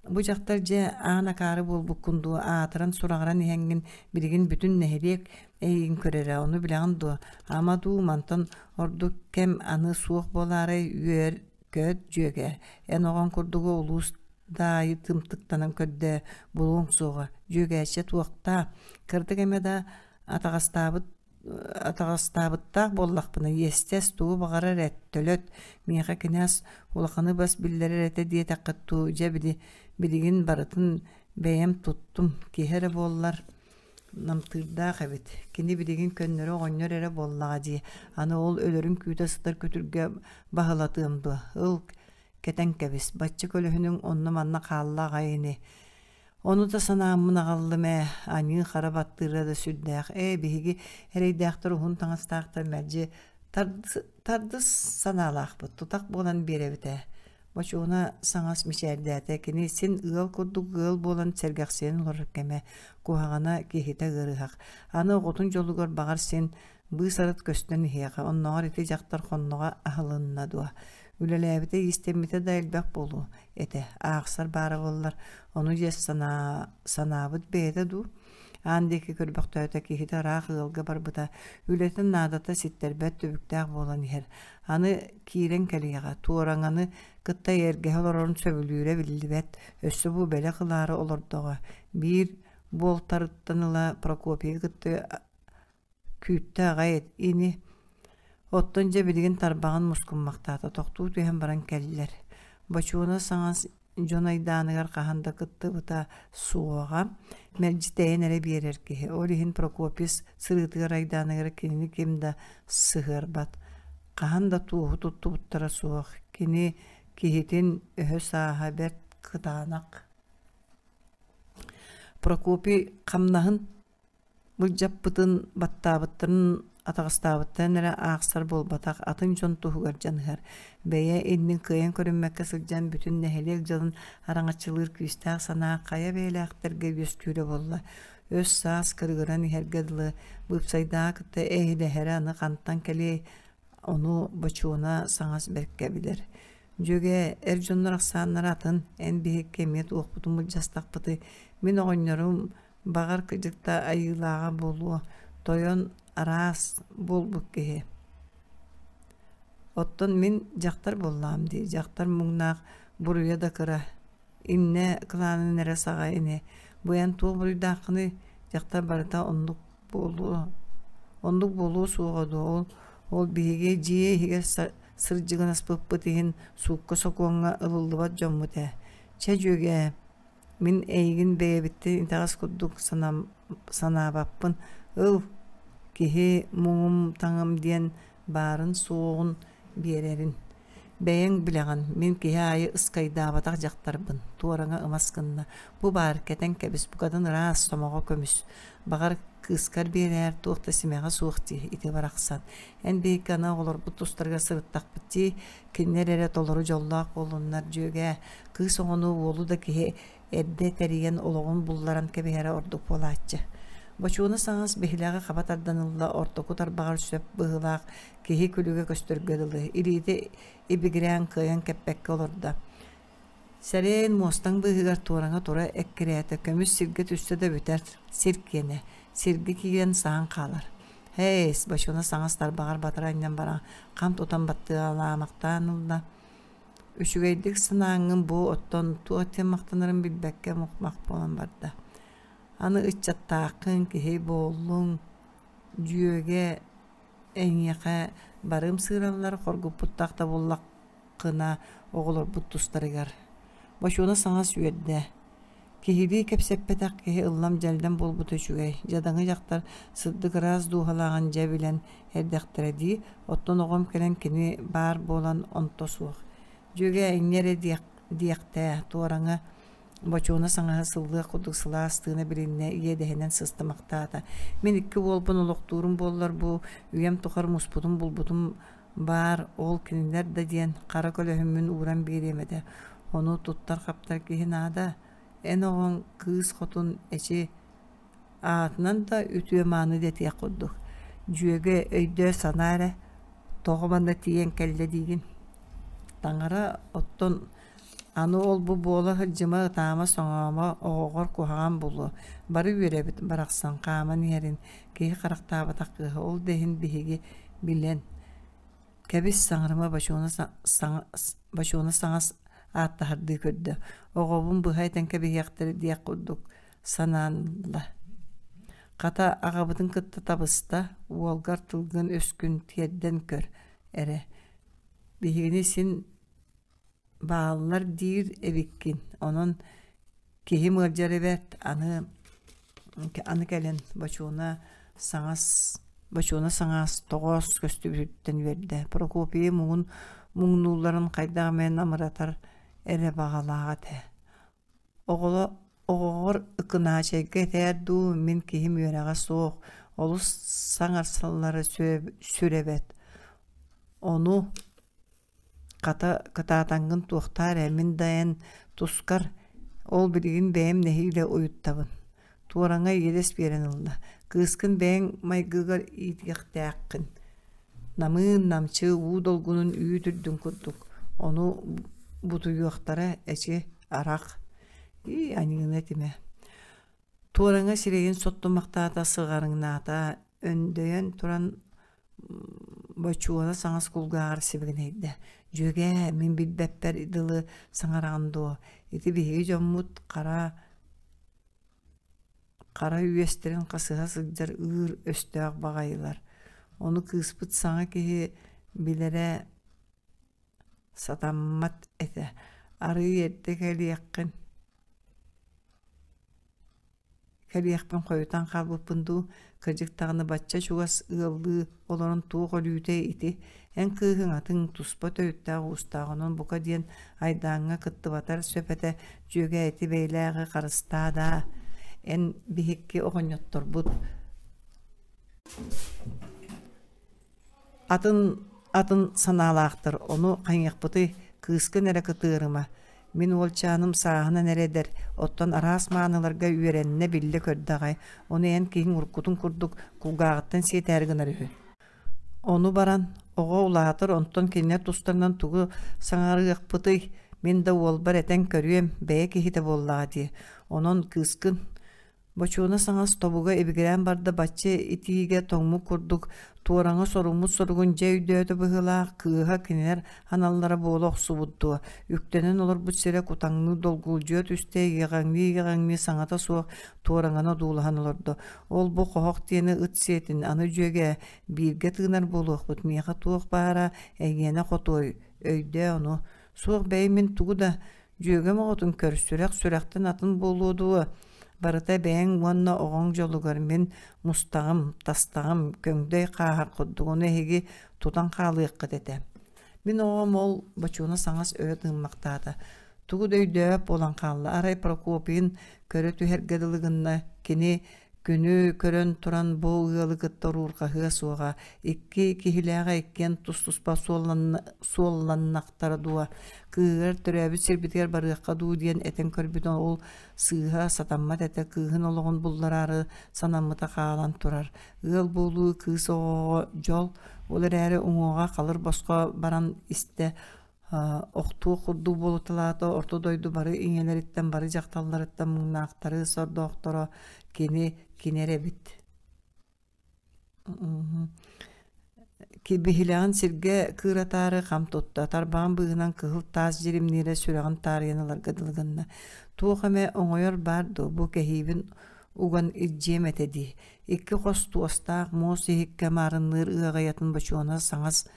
Бу дьахтар дьэ аан акаары буолбуккун дуо, аатыран-сураҕыран иһэҥҥин билигин бүтүн нэһилиэк эйигин көрөрө, ону билэҕин дуо? Ама дуу, мантан ордук кэм аны суох буолаарай, үөр, көт, дьүөгэ, эн оҕоҥ курдугу улуус да аайы тымтыктанан көрдөө, булуоҥ суоҕа, дьүөгээччи туохтаа, кырдык эмэ да атаҕастаабыт Атаҕастаабыттаах буоллахпына иэстэс тугу баҕарар эт, төлөт, миэхэ кинээс улаханы бас биллэрэр этэ диэтэххит дуу, дьэ били билигин барытын бэйэм туттум, киһи эрэ буоллар намтыырдаах эбит. Кини билигин көннөрү оҕонньор эрэ буоллаҕа дии, аны ол өлөрүн күүтэ сытар күтүргэ баһылатыам дуо, ыл кэтэн кэбис, бачча көлөһүнүҥ онно-манна хаалла аҕай ини. Ону да санааммын аҕаллым ээ, аньыы-хара баттыыра да сүрдээх. Ээ, биһиги эрэйдээхтэр уһун таҥастаахтар мэлдьи тардыс санаалаахпыт, тутах буолан биэрэбит ээ. Бочуона саҥас мичээрдээтэ, кини син ыал курдук ыал буолан сэргэхсийэн олорор кэмэ, куһаҕана киһитэ ыарыһах. Аны оҕотун дьолугар баҕар син быыс-арыт көстөн иһиэҕэ, оннооҕор ити дьахтар хонноҕо аһылынна дуо? Үлэлээбитэ, иистэммитэ да элбэх буолуо этэ, аахсар баара буоллар, ону дьэ санаабыт бэйэтэ дуу? Аан диэки көрбөхтөөтө, киһитэ ыраах ыалга барбыта, үлэтин наадата ситтэрбэт түбүктээх буолан иһэр. Аны киирэн кэлиэҕэ, туораҥаны кытта эйэргэһэ олорорун сөбүлүүрэ биллибэт, өссө бу бэлэх ылаары олордоҕо. Биир буолтарыттан ыла Прокопийы кытта Күүттэ аҕай ини, оттон дьэ билигин тарбаҕын мускуммахтаата, тохтуу түһэн баран кэллэр. Бочуона саҥас дьон айдааныгар хаһан да кыттыбыта суоҕа, мэлдьи тэйэн эрэ биэрэр киһи. Ол иһин Прокопий сырыытыгар айдааныгар кинини ким да сыһыарбат. Хаһан да туоһу туттубуттара суох. Кини киһитин өһө-сааһа бэрт кытаанах. Прокопий хамнаһын Былдьаппытын, баттаабыттарын, атаҕастаабыттарын эрэ аахсар буолбатах, атын дьон туһугар дьаныһар, бэйэ иннин кыайан көрүммэккэ сылдьан бүтүн нэһилиэк дьонун араҥаччылыыр күүстээх санаа хайа бэйэлээхтэргэ үөскүүрэ буолла. Өс-саас кырыгыран иһэргэ дылы быыпсайдааҕы кытта эйэлэһэрэ аны хантан кэлиэй, ону Бочуона саҥас бэркэ билэр. Дьүөгэ, эр дьоннор ахсааннара атын, эн биһикки эмиэ туохпутун былдьастахпытый, мин оҕонньорум Баҕар, кырдьык да айыылааҕа буолуо, тойон араас буолбут киһи. Оттон мин дьахтар буоллаҕым дии, дьахтар муҥнаах буруйа да кыра. Иннэ кылаанын эрэ саҕа ини. Бу эн туох буруйдааххыный? Дьахтар барыта оннук буолуо, оннук буолуо суоҕа дуо? Ол, ол биһиги дьиэ иһигэр сырдьыгынаспыппыт иһин суукка-сокуоҥҥа ылыллыбат дьоммут ээ. Чэ, дьүөгээ, Мин эйигин бэйэбиттэн итэҕэс курдук санаабаппын, ыл, киһи муҥум-таҥым диэн баарын-суоҕун биэрэрин. Бэйэҥ билэҕин, мин киһи аайы ыскайдаабатах дьахтарбын, туораҥа ымас гынна. Бу баар, кэтэн кэбис, букатын ыраас, сомоҕо көмүс. Баҕар, кыыскар биэрээр, туох да симэҕэ суох дии, ити барахсан. Эн биһикки аны оҕолорбут тустарыгар сырыттахпыт дии, кинилэр эрэ толору дьоллоох буоллуннар, дьүөгээ, Кыыс оҕону уолу да киһи эрдэ тэрийэн олоҕун булларан кэбиһэрэ ордук буолааччы. Бочуона саҥас биһилэҕи хаба тардан ылла, ортоку тарбаҕар сөп быһыылаах киһи күлүгэ көстөргө дылы, илиитэ ибигирээн кыайан кэппэккэ олордо. Сэрэн муостаҥ быыһыгар туораҥа тура эккирээтэ, көмүс сиргэ түстэ да бүтэр, сир киэнэ, сиргэ киирэн саһан хаалар. Һээс, Бочуона саҥас тарбаҕар батара анньан баран, хам тутан баттыалаамахтаан ылла. Үчүгэйдик санааҥҥын бу оттон туох диэн махтанарын билбэккэ мух-мах буолан барда. Аны ыччаттааххын, киһи буоллуҥ, дьүөгэ эйиэхэ барым сыыраллар, хоргуппуттаах да буоллаххына оҕолорбут тустарыгар. Бочуона саҥас үөрдэ. Киһилии кэпсэппэтэх киһи ыллам-дьэллэм буолбута үчүгэй, дьадаҥы дьахтар сырдык ыраас дууһалааҕын дьэ билэн эрдэхтэрэ дии, оттон оҕом кэлэн кини баар буолан онто суох. Дьүөгэ инньэ эрэ диэхтээ, туораҥа Бочуона саҥаһа сыллыах курдук сылаас тыына билиннэ, иэдэһинэн сыстымахтаата. Мин икки уолбун олохтуурум буоллар бу үйэм тухары муспутум булбутум баар, ол кинилэр да диэн хара көлөһүммүн ууран биэриэм этэ. Ону туттар-хаптар киһи наада. Эн оҕоҥ кыыс хотун эчи аатынан да үтүө-мааны дэтиэх курдук. Дьүөгэ өйдөө-санаа эрэ, тоҕо манна тиийэн кэллэ диигин. Таҥара оттон аны ол-бу буола сылдьыма, ытаама-соҥоомо, оҕоҕор куһаҕан буолуо. Бары үөрэбит барахсан хааман иһэрин, киһи харахтаабатах кыыһа. Ол да иһин биһиги билэн Кэбис саҥарыма Бочуона саҥас ааттаһардыы көрдө, оҕобун быһа этэн кэбиһиэхтэрэ диэх курдук санаан ылла. Хата аҕабытын кытта табыста, уолгар тылгын өскүн тиэрдэн көр эрэ. Биһигини син бааллар диир эбиккин, онон киһим ыалдьар эбээт, аны аны кэлэн Бочуона саҥас Бочуона саҥаас тоҕоос көстүбүтүттэн үөрдэ. Прокопийы муҥун муҥнуулларын хайдах эмэ намыратар эрэ баҕалаах этэ. Оҕоло оҕоҕор Ыкынаачайга этээр дуу, мин киһим үөрэҕэ суох, олус саҥарсаллара сүр эбэт. Ону хата кытаатаҥҥын туохтаар ээ, мин да эн тускар, ол билигин бэйэм нэһиилэ уйуттабын. Туораҥа иэдэс биэрэн ылла. Кыыскын бэйэҥ майгыгар иитиэхтээххин. Намыын, намчы, уу долгунун үүт үрдүн курдук. Ону бутуйуохтара, эчи, арах. Ии, аньыыны этимэ. Туораҥа сирэйин соттумахтаата, сыҕарыҥнаата, өндөйөн туран Бочуона саҥас кулгааҕар сибигинэйдэ: «Дьүөгээ, мин билбэппэр дылы саҥараҕын дуо? Ити биһиги дьоммут хара хара үөстэрин хасыһа сылдьар ыыр өстөөх баҕайылар. Ону кыыспыт саҥа киһи билэрэ сатаммат этэ. Арыый эрдэ кэлиэххин Кэлиэхпин хойутаан хаалбыппын дуу, кырдьык даҕаны бачча чугас ыаллыы олорон туох өлүүтэй ити, эн кыыһыҥ атын туспа төрүттээх-уустаах, онон бука диэн айдааҥҥа кыттыбатар сөп этэ, дьүөгэ ити бэйэлээҕи харыстаа даа, эн биһикки оҕонньотторбут Атын атын санаалаахтар, ону хайыахпытый, кыыскын эрэ кытыарыма. Мин уолчааным сааһынан эрэ эдэр, оттон араас мааныларга үөрэннэ, биллэ-көрдө аҕай, ону эн киһиҥ уруккутун курдук кулгааҕыттан сиэтээри гынар үһү. Ону баран, оҕо улаатар, онтон кинилэр тустарынан тугу саҥарыахпытый, мин да уолбар этэн көрүөм, бэйэ киһитэ буоллаҕа дии. Онон кыыскын Бочуона саҥас тобуга ибигирээн барда бачча итиигэ тоҥмут курдук туораҥа соруммут соругун дьэ өйдөөтө быһыылаах кыыһа кинилэр аналлара буола охсубут дуо, үктэнэн олорбут сирэ кутаҥныы долгулдьуйа түстэ иэҕэҥнии-иэҕэҥнии саҥата суох туораҥаны одуулаһан олордо. Ол-бу хоһох диэни ыт сиэтин, аны дьүөгэ, бииргэ тыынар буолуохпут, миэхэ туох баара эйиэнэ хотуой, өйдөө ону. Суох бэйи мин тугу да Дьүөгэм оҕотун көр, сүрэх сүрэхтэн атын буолуо дуо? Барыта бэйэҥ уонна оҕоҥ дьолугар мин мустаҕым, тастаҕым, көҥдөй хааһах курдук, ону эһиги тутан хаалыаххыт этэ. Мин оҕом ол бочуона саҥас өрө тыыммахтаата. Тугу да өйдөөбөт буолан хаалла. Арай Прокопийын көрө түһэргэ дылы гынна. Кини Күнү көрөн туран бу ыалы кытта уруурҕаһыа суоҕа, икки киһилээҕэ иккиэн тус-туспа суолланнахтара дуо, кыыһыгар төрөөбүт сирбитигэр барыахха дуу диэн этэн көрбүтүн ол сыыһа сатаммат этэ кыыһын олоҕун буллараары санаммыта хаалан турар. Ыал буолуу кыыс оҕоҕо дьол, ол эрээри уҥуоҕа халыр босхо баран истэ Охтуох курдук буолуталаата орто дойду бары ийэлэриттэн, бары дьахталларыттан муҥнаахтары, сордоохторо кини кини эрэ эбит. Биһилэҕин сиргэ кыыратаары хам тутта, тарбаҕын быыһынан кыһыл таас дьиримниирэ сүрэҕин таарыйан ыларга дылы гынна. Туох эмэ оҥойор баар дуо, бу кэһиибин уган илдьиэм этэ дии. Икки хос туостаах муос иһиккэ маарынныыр ыаҕайатын бочуона саҥас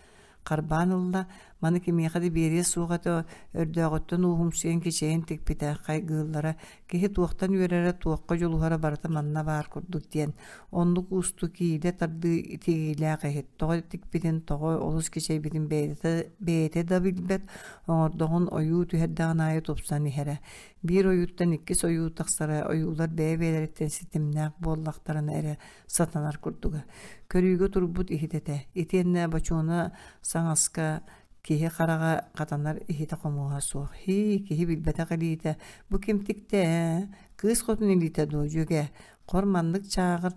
Харбаан ылла, маны кимиэхэ да биэриэ суох этэ, өрдөөҕүттэн ууһумсуйан кичэйэн тикпитэ, хайгыыллара, киһи туохтан үөрэрэ, туохха дьулуһара барыта манна баар курдук диэн, оннук уустук иилэ тардыы тигиилээх иһит, тоҕо тикпитин, тоҕо олус кичэйбитин бэйэтэ, бэйэтэ да билбэт, оҥордоҕун ойуу түһэрдэҕин аайы тупсан иһэрэ. Биир ойууттан иккис ойуу тахсара, ойуулар бэйэ-бэйэлэриттэн ситимнээх буоллахтарына эрэ сатанар курдуга. Көрүүгэ турбут иһит этэ. Итиэннэ бочуона саҥаска киһи хараҕа хатанар иһитэ-хомуоһа суох. Һии, киһи билбэтэх илиитэ. Бу ким тиктэ ээ? Кыыс хотун илиитэ дуо, дьүөгэ? Хор маннык чааҕыр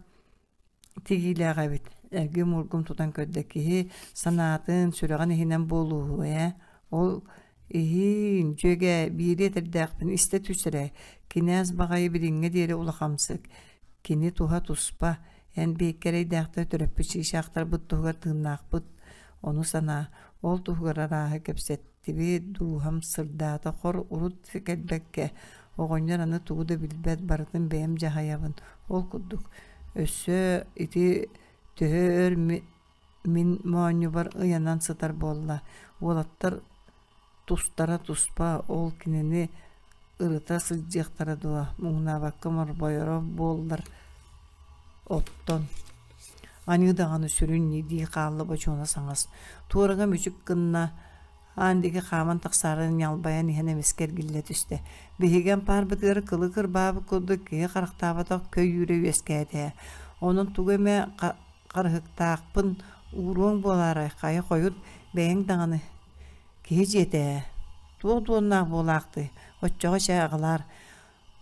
тигиилээх эбит. Эргим-ургум тутан көрдө. Киһи санаатын, сүрэҕин иһинэн буолууһу ээ. Ол иһиин, дьүөгэ, биири этэрдээхпин истэ түс эрэ. Кинээс баҕайы билиҥҥэ диэри улахамсык. Кини туһа туспа, эн биэккэ эрэйдээхтэр төрөппүт чыычаахтарбыт туһугар тыыннаахпыт, ону санаа, ол туһугар арааһы кэпсэттибит, дууһам сырдаата хор урут кэлбэккэ, оҕонньор аны тугу да билбэт, барытын бэйэм дьаһайабын, ол курдук. Өссө ити төһө өр мин моонньубар ыйанан сытар буолла. Уолаттар тустара туспа, ол кинини ырыта сылдьыахтара дуо, муҥнаабакка морбойоро буоллар оттон Аньыы даҕаны сүрүн ньидии хаалла бочуона саҥас. Туораҥа мүчүк гынна, аан диэки хааман тахсаары ньалбайан иһэн эмискэ эргиллэ түстэ. Биһиги ампаарбытыгар кылы кырбаабыт курдук киһи харахтаабатах көй үүрэ үөскээтэ. Онон тугу эмэ харыһыктаахпын ууруоҥ буолаарай, хайа хойут бэйэҥ даҕаны Киһи дьиэтэ ээ, туох дуоннаах буолаахтый, оччоҕо чэ аҕалаар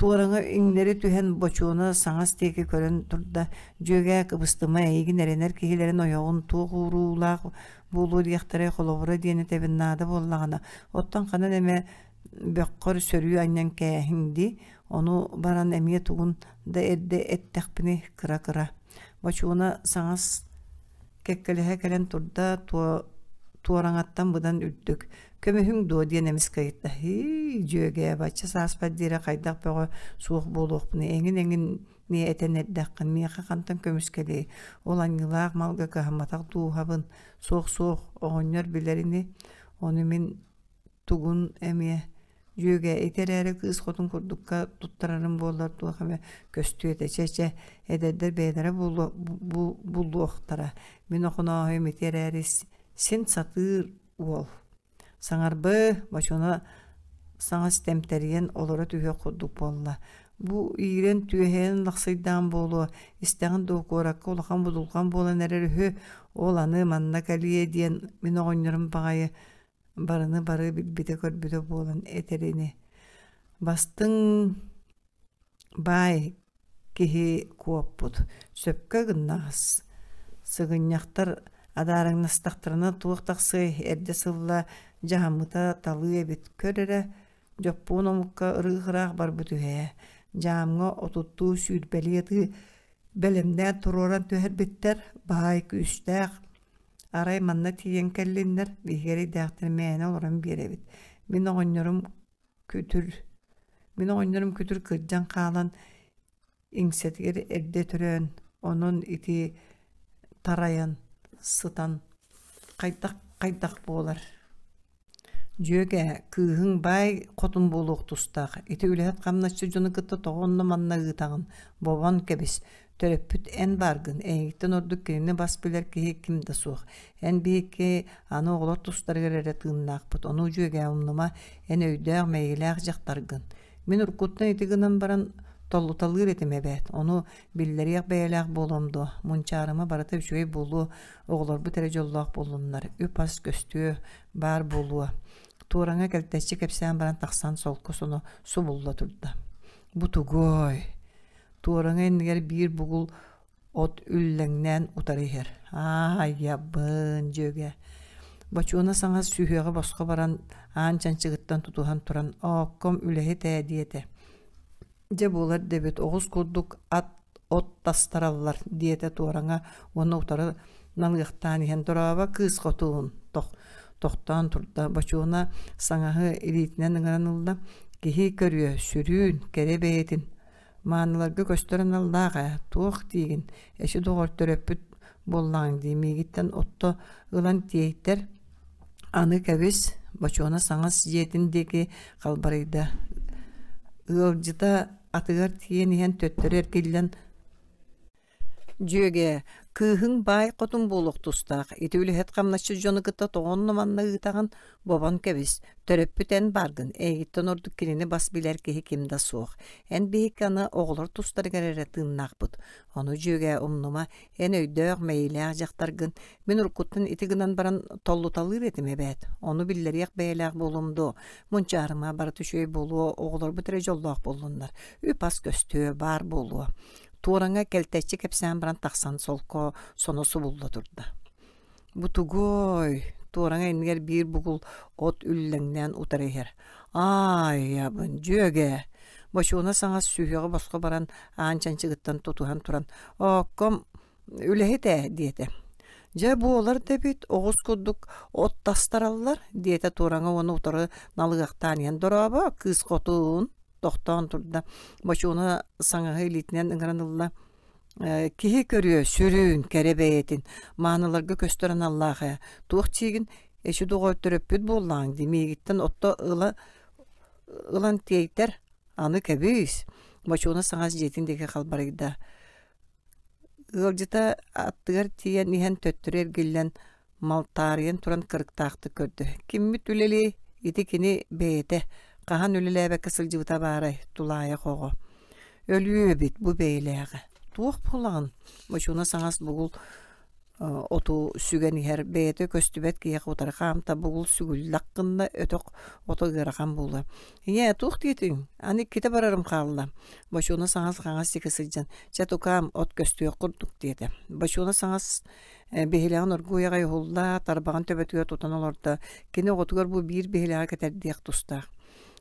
Туораҥа иҥнэри түһэн бочуона саҥас диэки көрөн турда, «Дьүөгээ, кыбыстыма, эйигин эрэнэр киһилэрин ойоҕун туох ууруулаах буолуо диэхтэрэй, холобура диэн этэбин наада буоллаҕына, оттон ханан эмэ бөххөр сөрүү анньан кээһиҥ дии, ону баран эмиэ тугун да эрдэ эттэхпиний, кыра-кыра». Бочуона саҥас кэккэлэһэ кэлэн турда, туораҥаттан быдан үрдүк. «Көмүһүҥ дуо?» диэн эмискэ ыйытта. «Һии, дьүөгээ, бачча сааспар диэри хайдах бөҕө суох буолуохпунуй, эҥин-эҥин этэн эрдэххин, миэхэ хантан көмүс кэлиэй? Ол анньыылаах малга кыһамматах дууһабын. Суох-суох, оҕонньор билэр ини, ону мин тугун эмиэ Дьүөгэ, ити эрээри кыыс хотун курдукка туттарарым буоллар туох эмэ көстүө этэ. Чэ-чэ, эдэрдэр бэйэлэрэ булуохтара. Мин Охонооһойум ити эрээри син сатыыр уол. Саҥарбы, Бочуона саҥас тэмтэрийэн олоро түһүөх курдук буолла. Бу иирэн түөһэйэн лахсыйдаан буолуо, истэҕин дуо куоракка улахан будулҕан буолан эрэр үһү, ол аны манна кэлиэ диэн мин оҕонньорум баҕайы барыны бары билбитэ-көрбүтэ буолан этэр ини. Бастыҥ баай киһи куоппут, сөпкө гыннаҕас. Сыгынньахтар адаарыҥнастахтарына туох тахсыай, эрдэ сылла дьаһаммыта талыы эбит. Көр эрэ, дьоппуон омукка ырыых-ыраах барбыт үһэ ээ. Дьаамҥа отуттуу сүүрбэлии атыы бэлэмнээн туруоран түһэрбиттэр, баай күүстээх Арай манна тиийэн кэллиннэр, биһиги эрэйдээхтэр мээнэ олорон биэрэбит. Мин оҕонньорум күтүр, мин оҕонньорум күтүр кырдьан хаалан иҥсэтигэр эрдэ төрөөн, онон ити тарайан сытан хайдах хайдах буолар Дьүөгэ, кыыһыҥ баай хотун буолуох тустаах, ити үлэһит хамначчыт дьону кытта тоҕо онно-манна ыытаҕын, бобон кэбис, төрөппүт эн бааргын, эйигиттэн ордук кинини бас билэр киһи ким да суох. Эн биһикки аны оҕолор тустарыгар эрэ тыыннаахпыт, ону дьүөгээ умнума, эн өйдөөх, мэйиилээх дьахтаргын. Мин уруккуттан ити гынан баран толлуталыыр этим эбээт, ону биллэриэх бэйэлээх буолуом дуо, мунчаарыма барыта үчүгэй буолуо, оҕолорбут эрэ дьоллоох буоллуннар, үп-ас көстүө, баар буолуо. Туораҥа кэлтэччи кэпсээн баран тахсан солко соно субулла турда. Бу тугуой? Туораҥа иннигэр биир бугул от үллэҥнээн утары иһэр. Аайабын, дьүөгэ. Бочуона саҥас сүһүөҕэ босхо баран аан чанчыгыттан тутуһан туран «Оокком үлэһит ээ» диэтэ. Дьэ буолар дэбит оҕус курдук ат от тастараллар диэтэ туораҥа уонна утары налыахтаан иһэн дорообо кыыс хотуун тохтоон турда бочуона саҥаһы илиитинэн ыҥыран ылла киһи көрүө сүрүүн кэрэ бэйэтин мааныларга көстөр аналлаах ээ туох диигин эчи доҕор төрөппүт буоллаҕыҥ дии миигиттэн отто ылан тиэйтэр Аны кэбис, Бочуона саҥас дьиэтин диэки халбарыйда. Ыалдьыта атыгар тиийэн иһэн төттөрү эргиллэн «Дьүөгээ, кыыһыҥ баай хотун буолуох тустаах, ити үлэһит хамначчыт дьону кытта тоҕо онно-манна ыытаҕын, бобон кэбис, төрөппүт эн бааргын, эйигиттэн ордук кинини бас билэр киһи ким да суох. Эн биһикки аны оҕолор тустарыгар эрэ тыыннаахпыт. Ону дьүөгээ умнума, эн өйдөөх, мэйиилээх дьахтаргын, Мин уруккуттан ити гынан баран толлуталыыр этим эбээт. Ону биллэриэх бэйэлээх буолуом дуо? Мунчаарыма, барыта үчүгэй буолуо, оҕолорбут эрэ дьоллоох буоллуннар. Үп-ас көстүө, баар буолуо. Туораҥа кэлтэччи кэпсээн баран тахсан солко соно субулла турда. Бу тугуой? Туораҥа иннигэр биир бугул от үллэҥнээн утары иһэр. Аайабын, дьүөгэ! Бочуона саҥас сүһүөҕэ босхо баран аан чанчыгыттан тутуһан туран, «Оокком, Үлэһит ээ, диэтэ. Дьэ буолар да эбит, оҕус курдук от тастараллар, диэтэ туораҥа уонна утары налыахтаан иһэн дорообо, кыыс хотуун тохтоон турда. Бочуона саҥаһы илиитинэн ыҥыран ылла. Киһи көрүө, сүрүн, кэрэ бэйэтин, мааныларга көстөр аналлаах ээ. Туох диигин, эчи доҕор төрөппүт буоллаҕыҥ дии, миигиттэн отто ыла ылан тиэйтэр, аны кэбис. Бочуона саҥас дьиэтин диэки халбарыйда. Ыалдьыта аттыгар тиийэн иһэн төттөрү эргиллэн малтаарыйан туран кырыктаахтык көрдө. Киммит үлэлиэй, ити кини бэйэтэ, хаһан үлэлээбэккэ сылдьыбыта баарай, тулаайах оҕо. Өлүү эбит бу бэйэлээҕэ. Туох буолаҕын? Бочууна саҥас бугул оту сүгэн иһэр, бэйэтэ көстүбэт киһиэхэ утары хаамта, бугул сүгүллэх гынна, өтөх ото ыарахан буолла. Ийээ, туох диэтиҥ? Аны иккитэ барарым хаалла. Бочууна саҥас хаҥас диэки сылдьан, чэ тукаам, от көстүөх курдук диэтэ. Бочууна саҥас Биһилэҕин оргууй аҕай уһулла, тарбаҕын төбөтүгэр тутан олордо. Кини оҕотугар бу биир биһилэҕи кэтэрдиэх тустаах.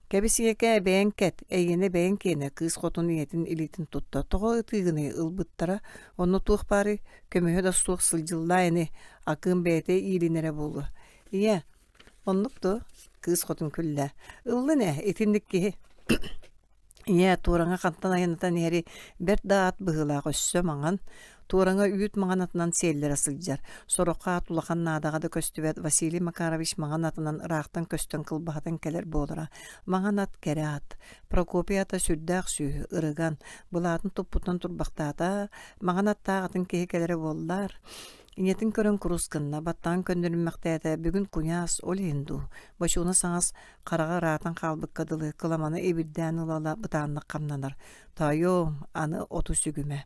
Кэбис ийэкээ, бэйэҥ кэт, эйиэнэ бэйэҥ киэнэ, кыыс хотун ийэтин илиитин тутта. Тоҕо ытыыгыный, ылбыттара, онно туох баарый, көмүһэ да суох сылдьыллаа ини, акыым бэйэтэ иилинэрэ буолуо. Ийээ, оннук дуо? Кыыс хотун күллэ. Ыллын ээ, итинник киһи. Ийээ, туораҥа хантан айаннатан иһэри бэрт да ат быһыылаах өссө маҥан, туораҥа үүт маҥан атынан сиэллэрэ сылдьар. Сороххо ат улахан наадаҕа да көстүбэт Василий Макарович маҥан атынан ыраахтан көстөн кылбаһытан кэлэр буолара. Маҥан ат кэрэ ат. Прокопий ата сүрдээх сүөһү, ырыган, былаатын туппутунан турбахтаата, маҥан аттаах атын киһи кэлэрэ буоллар. Ийэтин көрөн курус гынна, баттаҕын көннөрүммэхтээтэ, бүгүн куйаас, ол иһин дуу, Бочууна саҥас Хараҕа ыраатан хаалбыкка дылы кыламаны ибирдээн ыла-ыла бытааннык хамнанар. Тоойуом, аны оту сүгүмэ.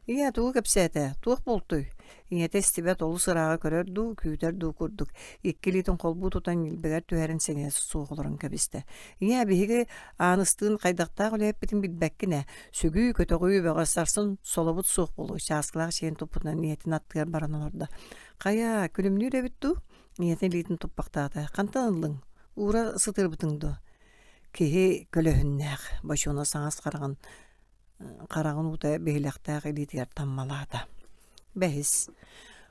Ийээ, тугу кэпсээтэ? Туох буолтуй? Ийэтэ истибэт олус ырааҕы көрөр дуу, күүтэр дуу курдук, икки илиитин холбуу тутан ньилбэгэр түһэрин сэниэ суох олорон кэбистэ. Ийээ, биһиги Ааныстыын хайдахтаах үлэһиппитин билбэккин ээ. Сүгүү, көтөҕүү бөҕө сарсын солобут суох буолуо, чааскылаах чэйин туппутунан ийэтин аттыгар баран олордо. Хайа, күлүмнүүр эбит дуу? Ийэтин илиитин туппахтаата. Хантан ыллыҥ? Уура сытыарбытыҥ дуо? Киһи көлөһүннээх, Бочуона саҥас хараҕын хараҕын уута биһилэхтээх илиитигэр таммалаата. Бэһис.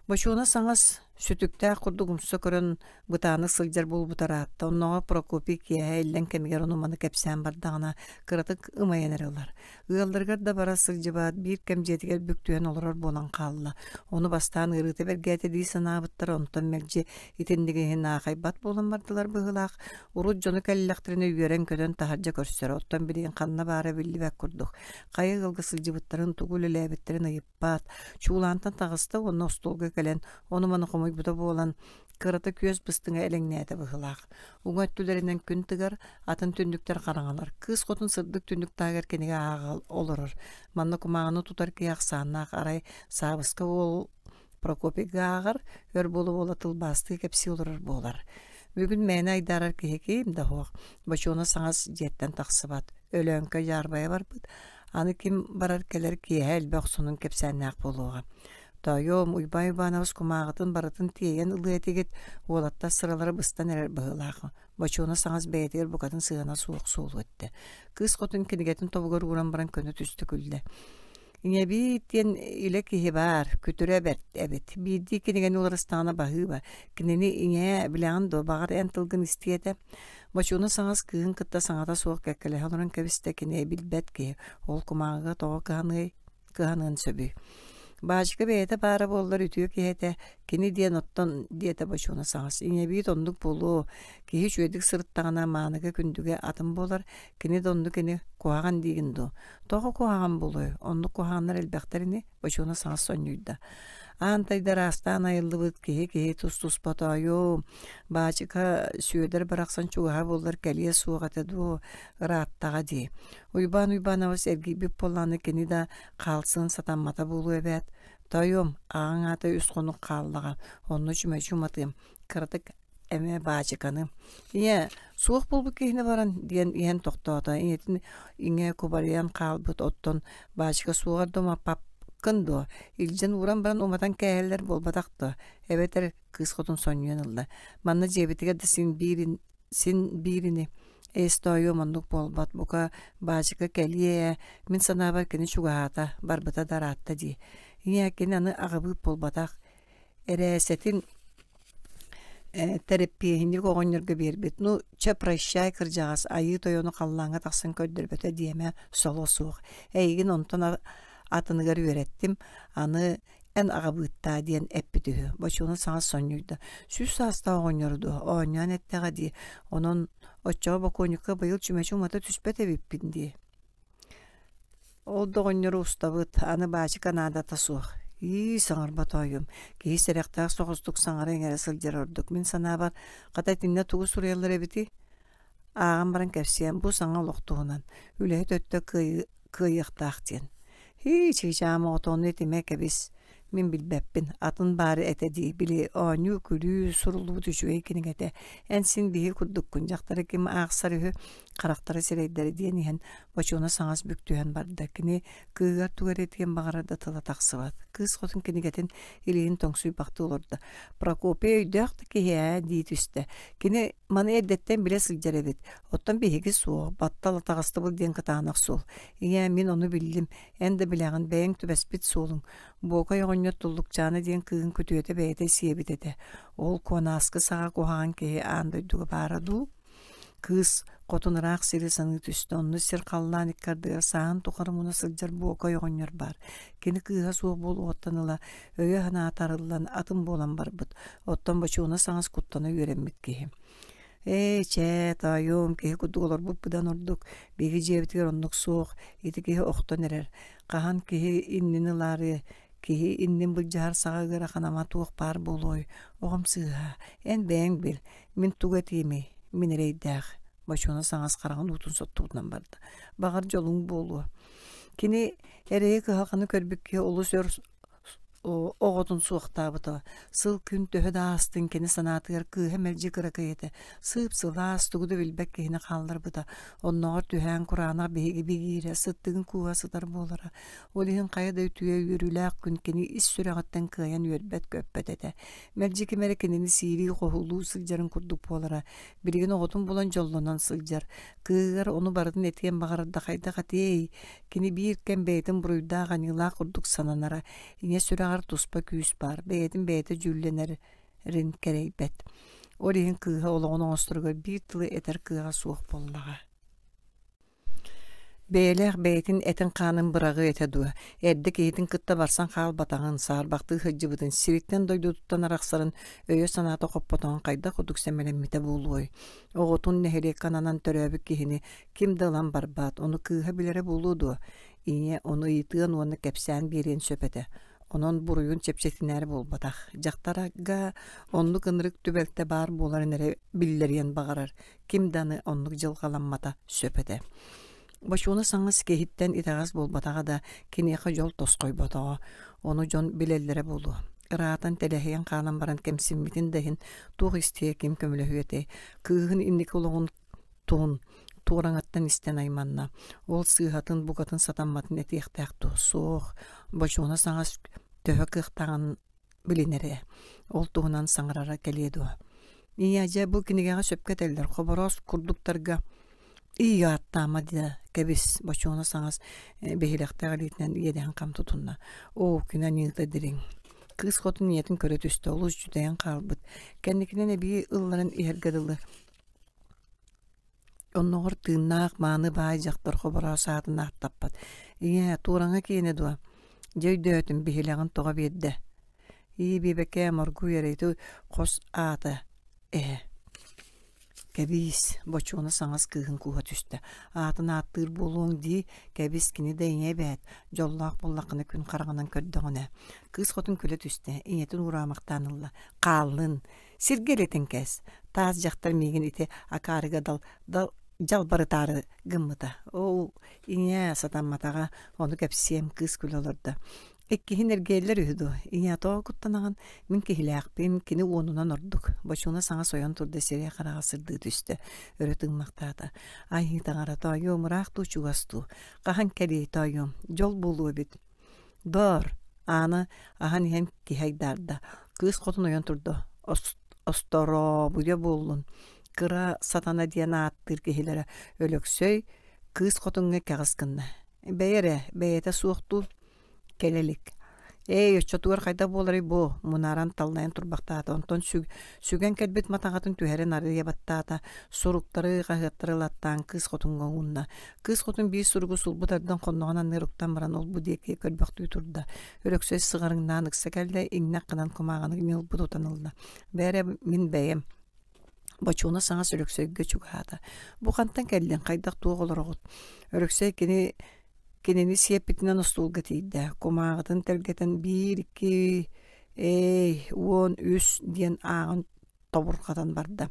Бочуона саҥас сүтүктээх курдук умса көрөн бытааннык сылдьар буолбута ыраатта. Оннооҕор Прокопий киэһэ иллэҥ кэмигэр ону-маны кэпсээн бардаҕына, кыратык ымайан эрэ ылар. Ыалларыгар да бара сылдьыбат, биир кэм дьиэтигэр бүк түһэн олорор буолан хаалла. Ону бастаан ыарыыта бэргээтэ дии санаабыттара, онтон мэлдьи итинник иһин аахайбат буолан бардылар быһыылаах. Урут дьону кэллэхтэринэ үөрэн-көтөн таһырдьа көрсөрө, оттон билигин ханна баара биллибэт курдук. Хайа ыалга сылдьыбыттарын, тугу үлэлээбиттэрин ыйыппат. Чуулаантан таҕыста уонна остуолга кэлэн, ону-маны хомуйбута буолан, кырата күөс быстыҥа элэҥнээтэ быһыылаах. Уҥа өттүлэринэн күн тыгар, атын түннүктэр хараҥалар. Кыыс хотун сырдык түннүк таһыгар кинигэ ааҕа олорор. Манна кумааҕыны тутар киһи ахсааннаах арай Саабыска уол Прокопийга ааҕар, өр буола-буола тылбаастыы кэпсии олорор буолар. Бүгүн мээнэ айдаарар киһи ким да суох. Бочуона саҥас дьиэттэн тахсыбат. Өлөөҥкө дьаарбайа барбыт. Аны ким барар-кэлэр киэһэ элбэх сонун кэпсээннээх буолуоҕа. Тоойуом, Уйбаан Уйбаанабыс кумааҕытын барытын тиэйэн ылыа этигит, уолаттар сыралара быстан эрэр быһыылаах. Бочуона саҥас бэйэтигэр букатын сыһыана суох суолу эттэ. Кыыс хотун кинигэтин тобугар ууран баран көнө түстэ күллэ. Ийэбиит диэн илэ киһи баар, күтүрэ бэрт эбит. Биирдии кинигэни уларыстаҕына баһыыба. Кинини ийээ, билэҕин дуо, баҕар эн тылгын истиэ этэ. Бочуона саҥас кыыһын кытта саҥата суох кэккэлэһэ олорон кэбистэ, кини билбэт киһи. Ол кумааҕыга тоҕо кыһаныай? кыһаныан сөбүй. Баачыка бэйэтэ баара буоллар үтүө киһи этэ, кини диэн оттон диэтэ Бочуона саҥас. Ийэбиит оннук буолуо, киһи үчүгэйдик сырыттаҕына мааныга күндүгэ атын буолар, кини да оннук ини, куһаҕан диигин дуо? Тоҕо куһаҕан буолуой, оннук куһаҕаннар элбэхтэр ини, Бочуона саҥас сонньуйда. Аан тайда араастаан айыллыбыт киһи-киһи тус-туспа тоойуом, Баачыка Сүөдэр барахсан чугаһа буоллар кэлиэ суох этэ дуо, ырааттаҕа дии. Уйбаан Уйбаанабыс эргийбит буоллаҕына кини да хаалсыан сатаммата буолуо эбээт. Тоойуом, аҕаҥ аата үс хонук хааллаҕа, онно чүмэчи уматыам, кыратык эмэ баачыканы. Ийээ, суох буолбут киһини баран, диэн иһэн тохтоото. Ийэтин иҥэ кубарыйан хаалбыт оттон баачыка суоҕар да умаппаккын дуо? Илдьэн ууран баран уматан кээһэллэр буолбатах дуо? Эбэтэр кыыс хотун сонньуйан ылла. Манна дьиэбитигэр да син биир син биир ини. Эс тоойуом оннук буолбат, бука баачыка кэлиэ ээ, мин санаабар кини чугаһаата, барбыта да ыраатта дии. Ийээ, кини аны аҕабыыт буолбатах, эрээсэтин тэрэппиэһинньик оҕонньорго биэрбит. Ну, чэ, прощай, кырдьаҕас, айыы тойону халлааҥҥа тахсан көрдөрбөтө диэмэ, соло суох. Эйигин онтон Атыныгар үөрэттим, аны эн аҕабыыттаа диэн эппит үһү. Бочуона саҥа сонньуйда. Сүүс саастаах оҕонньору дуо, оонньоон эттэҕэ дии. Онон оччоҕо бокуонньукка быйыл чүмэчи умата түспэт эбиппин дии. Ол да оҕонньору устабыт, аны баачыка наадата суох. Ии, саҥарба тоойуом, киһи сэрэхтээх соҕустук саҥара-иҥэрэ сылдьар ордук. Мин санаабар, хата итиннэ тугу суруйаллар эбитий? Ааҕан баран кэпсиэм, бу саҥа олох туһунан, үлэһит өттө кыайыы кыайыахтаах диэн. Һии, чыычаам оҕотоону этимэ кэбис, мин билбэппин, атын баары этэ дии, били оонньуу-күлүү суруллубут үчүгэй кинигэтэ. Эн син биһи курдуккун, дьахтары ким аахсар үһү, харахтара сирэйдэрэ диэн иһэн Бочуона саҥас бүк түһэн барда. Кини кыыһыгар тугу эрэ этиэн баҕарар да тыла тахсыбат. Кыыс хотун кинигэтин илиитин тоҥсуйбахтыы олордо. Прокопий өйдөөх да киһи ээ дии түстэ. Кини маны эрдэттэн билэ сылдьар эбит. Оттон биһиги суох, баттал атаҕастабыл диэн кытаанах суол. Ийээ, мин ону биллим. Эн да билэҕин, бэйэҥ түбэспит суолуҥ. Буокай оҕонньор Туллукчаана диэн кыыһын күтүөтэ бэйэтэ сиэбит этэ. Ол куонааскы саҕа куһаҕан киһи аан дойдуга баара дуу? Кыыс хотун ыраах сири саныы түстэ, онно сир-халлаан икки ардыгар сааһын тухары муна сылдьар Буокай оҕонньор баар. Кини кыыһа суох буолуоҕуттан ыла өйө-санаата арыллан, атын буолан барбыт. Оттон Бочуона саҥас куттана үөрэммит киһи. Ээ, чээ, тоойуом, киһи курдук олорбут быдан ордук. Биһиги дьиэбитигэр оннук суох. Ити киһи охтон эрэр. Хаһан киһи иннин ылаарыа, киһи иннин былдьаһар саҕа ыарахан ама туох баар буолуой? Оҕом сыыһа, эн бэйэҥ бил, Мин тугу этиэмий, мин эрэйдээх, Бочуона саҥас хараҕын уутун соттубутунан барда. Баҕар дьолуҥ буолуо. Кини эрэйи кыһалҕаны көрбүт киһи олус өр оҕотун суохтаабыта. Сыл күн төһө да аастын кини санаатыгар кыыһа мэлдьи кыракый этэ. Сыып-сылаас, тугу да билбэт киһини хаалларбыта. Оннооҕор түһээн кураанах биһиги бигиирэ, сыттыгын кууһа сытар буолара. Ол иһин хайа да үтүө үөрүүлээх күн кини ис сүрэҕиттэн кыайан үөрбэт-көппөт этэ. Мэлдьи ким эрэ кинини сиирии-хоһулуу сылдьарын курдук буолара. Билигин оҕотун булан дьоллонон сылдьар. Кыыһыгар ону барытын этиэн баҕарар да хайдах этиэй? Кини биир кэм бэйэтин буруйдаах-аньыылаах курдук сананара. Ийэ сүрэҕэр туспа күүс баар, бэйэтин бэйэтэ дьүүллэнэрин кэрэйбэт. Ол иһин кыыһа олоҕун оҥосторугар биир тылы этэр кыаҕа суох буоллаҕа. Бэйэлээх бэйэтин этин-хаанын быраҕыа этэ дуо, эрдэ киһитин кытта барсан хаалбатаҕын, саарбахтыы сылдьыбытын, сириттэн-дойдутуттан арахсарын өйө-санаата хоппотоҕун хайдах курдук сэмэлэммитэ буолуой? Оҕотун нэһилиэккэ ананан төрөөбүт киһини ким да ылан барбат, ону кыыһа билэрэ буолуо дуо? Ийэ ону ыйытыан уонна кэпсээн биэриэн сөп этэ. Онон буруйун чэпчэтинээри буолбатах. Дьахтарга оннук ынырык түбэлтэ баар буоларын эрэ биллэриэн баҕарар, ким да аны оннук дьылҕаламмата сөп этэ. Бочуона саҥас киһиттэн итэҕэс буолбатаҕа да, киниэхэ дьол тосхойботоҕо. Ону дьон билэллэрэ буолуо. Ыраатан тэлэһийэн хаалан баран кэмсиммитин да иһин туох истиэ ким көмөлөһүө этэй? Кыыһын инники олоҕун туһун туораҥаттан истэн айманна. Ол сыыһатын букатын сатамматын этиэхтээх дуо? Суох. Бочуона саҥас төһө кыахтааҕын билинэрэ, ол туһунан саҥарара кэлиэ дуо? Ийээ, дьэ, бу кинигэҕэ сөпкө этэллэр, Хобороос курдуктарга ии ааттаама да кэбис, Бочуона саҥас биһилэхтээх илиитинэн иэдэһин хам тутунна. Оо, күнэ аньыыта дириҥ. Кыыс хотун ийэтин көрө түстэ, олус дьүдэйэн хаалбыт. Кэнникинэн эбии ылларан иһэргэ дылы. Онноҕор тыыннаах мааны баай дьахтар Хобороос аатын ааттаппат. Ийээ, туораҥа киэнэ дуо? Дьэ өйдөөтүм, биһилэҕин тоҕо биэрдэ. Ии биэбэкээ моргуй эрэ ити хос аата эһэ. Кэбиис, Бочуона саҥас кыыһын кууһа түстэ. Аатын ааттыыр буолуоҥ дии, кэбис кини да ийэ эбээт, дьоллоох буоллаххына күн хараҕынан көрдөҕүнэ. Кыыс хотун күлэ түстэ, ийэтин уураамахтаан ылла. Хааллын, Сиргэ илэтин кээс, таас дьахтар миигин ити акаарыга дал, дал дьалбарытаары гыммыта. Оо, ийээ, сатамматаҕа, ону кэпсиэм, кыыс күлэ олордо. Иккиһин эргийэллэр үһү дуо? Ийээ, тоҕо куттанаҕын? Мин киһилээхпин, кини уонунан ордук. Бочуона саҥа сойон турда, сирэйэ-хараҕа сырдыы түстэ, өрө тыыммахтаата. Айыы таҥара, тоойуом, ыраах дуу, чугас дуу? Хаһан кэлиэй, тоойуом? Дьол буолуо эбит. Доор, ааны аһан иһэн киһи айдаарда, кыыс хотун ойон турда, осторообуйа буоллун, кыра сатана диэн ааттыыр киһилэрэ Өлөксөй кыыс хотуҥҥа кэҕис гынна. Бэйэ эрэ, бэйэтэ суохтуу кэлэ илик. Ээй, оччотугар хайдах буоларый бу? Мунааран таллайан турбахтаата. Онтон сүгэн кэлбит матаҕатын түһэрэн арыйа баттаата. Суруктары, хаһыаттары ылаттаан кыыс хотуҥҥа уунна. Кыыс хотун биир суругу сулбу тардан хонноҕун анныгар уктан баран ол-бу диэки көрбөхтүү турда. Өлөксөй сыҕарыҥнаан ыкса кэллэ, иҥнэх гынан кумааҕыны ньылбы тутан ылла. Бээрэ, мин бэйэм. Бочуона саҥас Өлөксөйгө чугаһаата. Бу хантан кэллиҥ, хайдах туох олороҕут? Өлөксөй кини кинини сиэппитинэн остуолга тиийдэ. Кумааҕытын тэлгэтэн биир, икки, ээй, 13 диэн ааҕан тобурҕатан барда.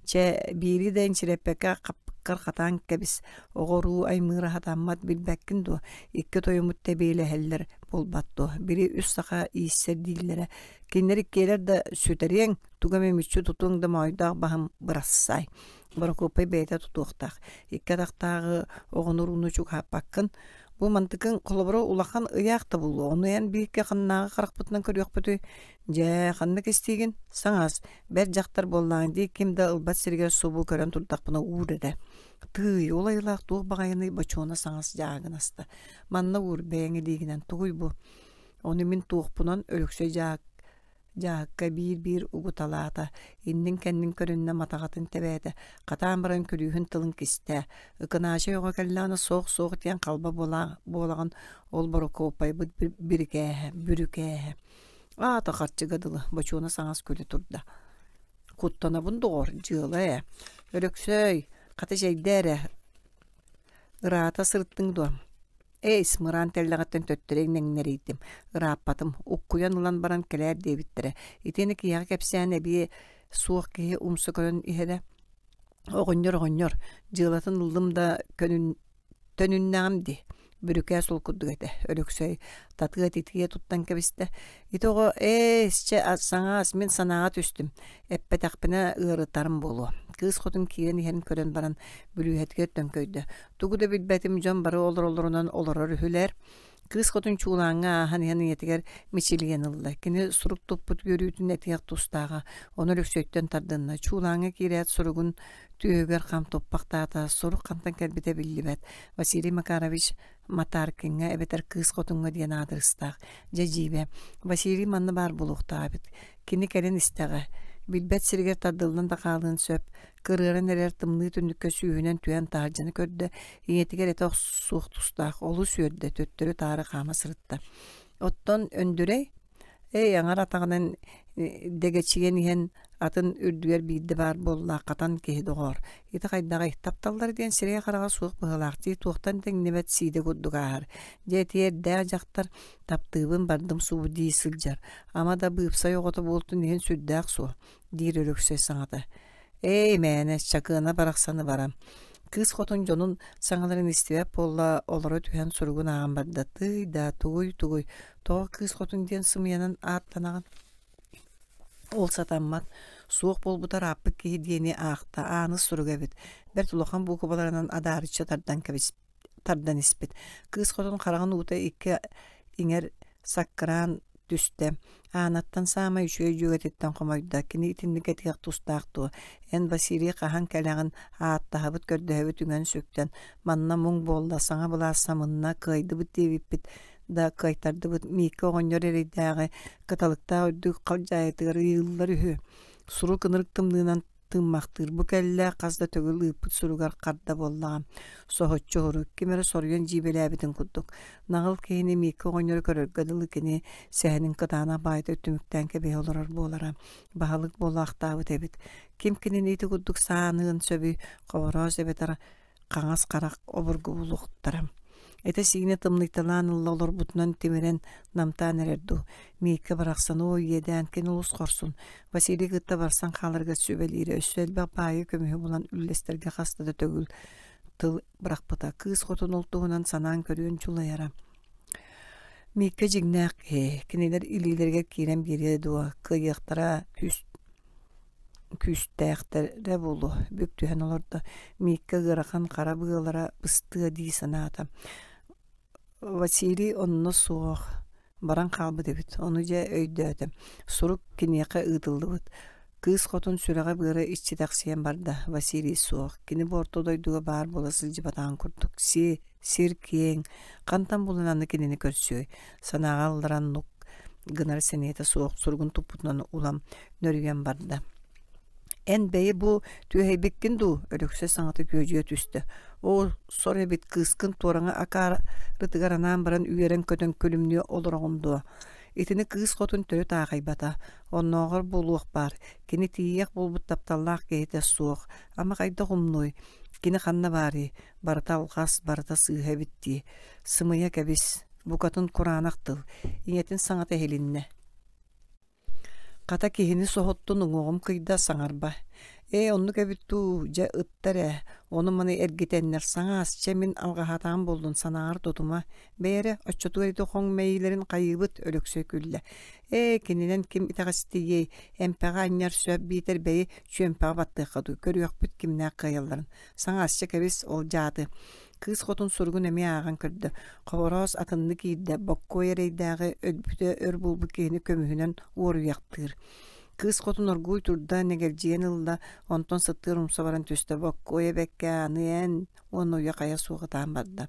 Чэ, биири да энчирэппэккэ хаппыккар хатаан кэбис, оҕо-уруу аймыыра хатаммат билбэккин дуо, икки тойоммут тэбиэлэһэллэр буолбат дуо, били үс саха ииссэр дииллэрэ. Кинилэр иккиэлэр да сүтэриэҥ, тугу эмэ мүччү тутуоҥ да моойдоох баһым бырассаай. Борокуоппай бэйэтэ тутуохтаах. Икки атахтааҕы оҕону-урууну чугаһаппаккын. Бу мантыкыҥ холобура улахан ыйаах да буолуо, ону эн бииргэ ханнааҕы харахпытынан көрүөхпүтүй? Дьэ, ханнык истиигин? Саҥас, бэрт дьахтар буоллаҕыҥ дии, ким да ылбат сиригэр субу көрөн турдахпына уур эрэ. Тыый, ол айылаах туох баҕайыный бочуона саҥас дьааһыгынаста. Манна уур, бэйэҥ илиигинэн тугуй бу? Ону мин туохпунан Өлөксөй дьаак дьааһыкка биир-биир угуталаата, иннин-кэннин көрүннэ матаҕатын тэбээтэ, хатаан баран күлүүһүн тылын кистээ. Ыкынаачай оҕо кэллэҕинэ суох-суох диэн халба буолаҕын ол Борокуоппайбыт бирикээһэ, бүрүкээһэ. Аата харчыга дылы, бочуона саҥас күлэ турда. Куттанабын доҕор, дьыала ээ. Өлөксөөй, хата чэйдээ эрэ, ыраата сырыттыҥ дуо? Эй, смыраан тэллэҕиттэн төттөрү иҥнэҥнэрийдим, ырааппатым, уккуйан ылан баран кэлээр диэбиттэрэ. Итиэннэ киһиэхэ кэпсээн эбиэ суох киһи умса көрөн иһэрэ. Оҕонньор, оҕонньор, дьыалатын ыллым да көнүн Төнүннэҕим дии, бүрүкээ суол курдук этэ, Өлөксөй татыа-титиэ туттан кэбистэ. Ити оҕо ээ, чэ, саҥаас, мин санааҕа түстүм, эппэтэхпинэ ыарытарым буолуо. Кыыс хотун киирэн иһэрин көрөн баран, бүлүүһэтигэр төҥкөйдө. Тугу да билбэтим, дьон бары олороллорунан олорор үһүлэр. Кыыс хотун чуулааҥҥа ааһан иһэн ийэтигэр мичилийэн ылла. Кини сурук туппут үөрүүтүн этиэх тустааҕа, ону Өлөксөйтөн тардынна. Чуулааҥҥа киирээт суругун түөһүгэр хам туппахтаата, сурук хантан кэлбитэ биллибэт. Василий Макарович Матаркиҥҥа эбэтэр Кыыс Хотуҥҥа диэн аадырыстаах. Дьэ дьиибэ, Василий манна баар буолуохтаах эбит. Кини кэлин истэҕэ. Билбэт сиригэр тардыллан да хаалыан сөп. Кырыаран эрэр тымныы түннүккэ сүүһүнэн түһэн таһырдьаны көрдө, ийэтигэр этэ охсуох тустаах, олус үөрдэ, төттөрү-таары хаама сырытта. Оттон Өндүрэй Эй, аҥар атаҕынан дэгэчийэн иһэн атын үрдүгэр биирдэ баар буолла хатан киһи доҕоор, ити хайдаҕый, тапталлара диэн сирэйэ-хараҕа суох быһыылаах дии туохтан тэҥнибэт сиидэ курдук ааһар. Дьэ ити эрдээх дьахтар таптыыбын бардым субу дии сылдьар, ама да быыпсай оҕото буолтун иһин сүрдээх суо, диир Өлөксөй саҥата. Ээй, мээнэ, Чакыана барахсаны баран. Кыыс хотун дьонун саҥаларын истибэт буолла, олоро түһэн суругун ааҕан барда. Тыый да, тугуй-тугуй, тоҕо кыыс хотун диэн сымыйанан ааттанаҕын? Ол сатаммат, суох буолбута ырааппыт киһи диэни аахта, ааныс суруга эбит. Бэрт улахан буукубаларынан адаарыччы тардан кэбиспит тардан испит. Кыыс хотун хараҕын уута икки иҥэр саккыраан түстэ. Аанаттан саамай үчүгэй дьүөгэтиттэн хомойдо. Кини итинник этиэх тустаах дуо? Эн Василий хаһан кэлэҕин? Ааттаһабыт, көрдөһөбүт үҥэн-сүктэн. Манна муҥ буолла, саҥа былаас самынна, кыайдыбыт диэбиппит да кыайтардыбыт. Мииккэ оҕонньор эрэйдээҕи кыталыктаах үрдүк халдьаайытыгар ыйыыллар үһү. Сурук ынырык тымныынан тыыммахтыыр. Бу кэллэ хас да төгүл ыыппыт суругар харда буоллаҕа. Соһуччу уһурук, ким эрэ соруйан дьиибэлээбитин курдук. Наҕыл киһини Мииккэ оҕонньору көрөргө дылы кини сэһэнин кытаанах баайта түмүктээн кэбиһэ олорор буолара. Баһылык буолаахтаабыт эбит. Ким кинини ити курдук сааныан сөбүй, Хобороос эбэтэр хаҥас харах обургу булуохтара. Этэ-сиинэ тымныйталаан ылла олорбутунан тимирэн намтаан эрэр дуу. Мииккэ барахсан оо иэдээн кини олус хорсун. Василий кытта барсан хааларыгар сүбэлиирэ өссө элбэх баайы көмүһү булан үллэстэргэ хаста да төгүл тыл бырахпыта. Кыыс хотун ол туһунан санаан көрүөн дьулайара. Мииккэ дьиҥнээх киһи, кинилэр илиилэригэр киирэн биэриэ дуо, кыайыахтара күүс күүстээхтэрэ буолуо, бүк түһэн олордо, Мииккэ ыарахан хара быалара быстыа дии санаата. Василий онно суох, баран хаалбыт эбит, ону дьэ өйдөөтө. Сурук киниэхэ ыытыллыбыт. Кыыс хотун сүрэҕэ-быара иччитэхсийэн барда, Василий суох, кини бу орто дойдуга баар буола сылдьыбатаҕын курдук, си, сир киэҥ, хантан булан аны кинини көрсүөй, санааҕа ылларан нук. гынар сэниэтэ суох суругун туппутунан улам нөрүйэн барда. Эн бэйи бу түөһэйбиккин дуу? Өлөксөй саҥата күөдьүйэ түстэ. Оо, сор эбит кыыскын туораҥа акаарытыгар анаан баран үөрэн-көтөн күлүмнүү олороҕун дуо? Итини кыыс хотун төрүт аахайбата. Оннооҕор буолуох баар, кини тиийиэх буолбут тапталлаах киһитэ суох. Ама хайдах умнуой? Кини ханна баарый? Барыта алҕас, барыта сыыһа эбит дии. Сымыйа кэбис, букатын кураанах тыл. Ийэтин саҥата иһилиннэ. Хата киһини соһуттун уҥуоҕум кыйда саҥарба. Ээ, оннук эбит дуу, дьэ ыттар ээ, ону-маны эргитэннэр саҥаас, чэ мин алҕаһаатаҕым буоллун, санааҕар тутума. Бэйэ эрэ, оччотугар ити хоҥ мэйиилэрин хайыыбыт, Өлөксөй күллэ. Ээ, кининэн ким итэҕэстийиэй, эмпэҕэ анньар сөп биитэр бэйи чүөмпэҕэ баттыахха дуу, көрүөхпүт кимнээх кыайалларын. Саҥаас, чэ кэбис, ол дьааты. Кыыс хотун суругун эмиэ ааҕан көрдө. Хобороос атыннык иирдэ, боккуой эрэйдээҕи өлбүтэ өр буолбут киһини көмүһүнэн уоруйахтыыр. Кыыс хотун оргууй турда, нэгэлдьийэн ылла, онтон сыттыыр умса баран түстэ. Боккуой эбэккэ аны эн уонна уйа-хайа суох ытаан барда.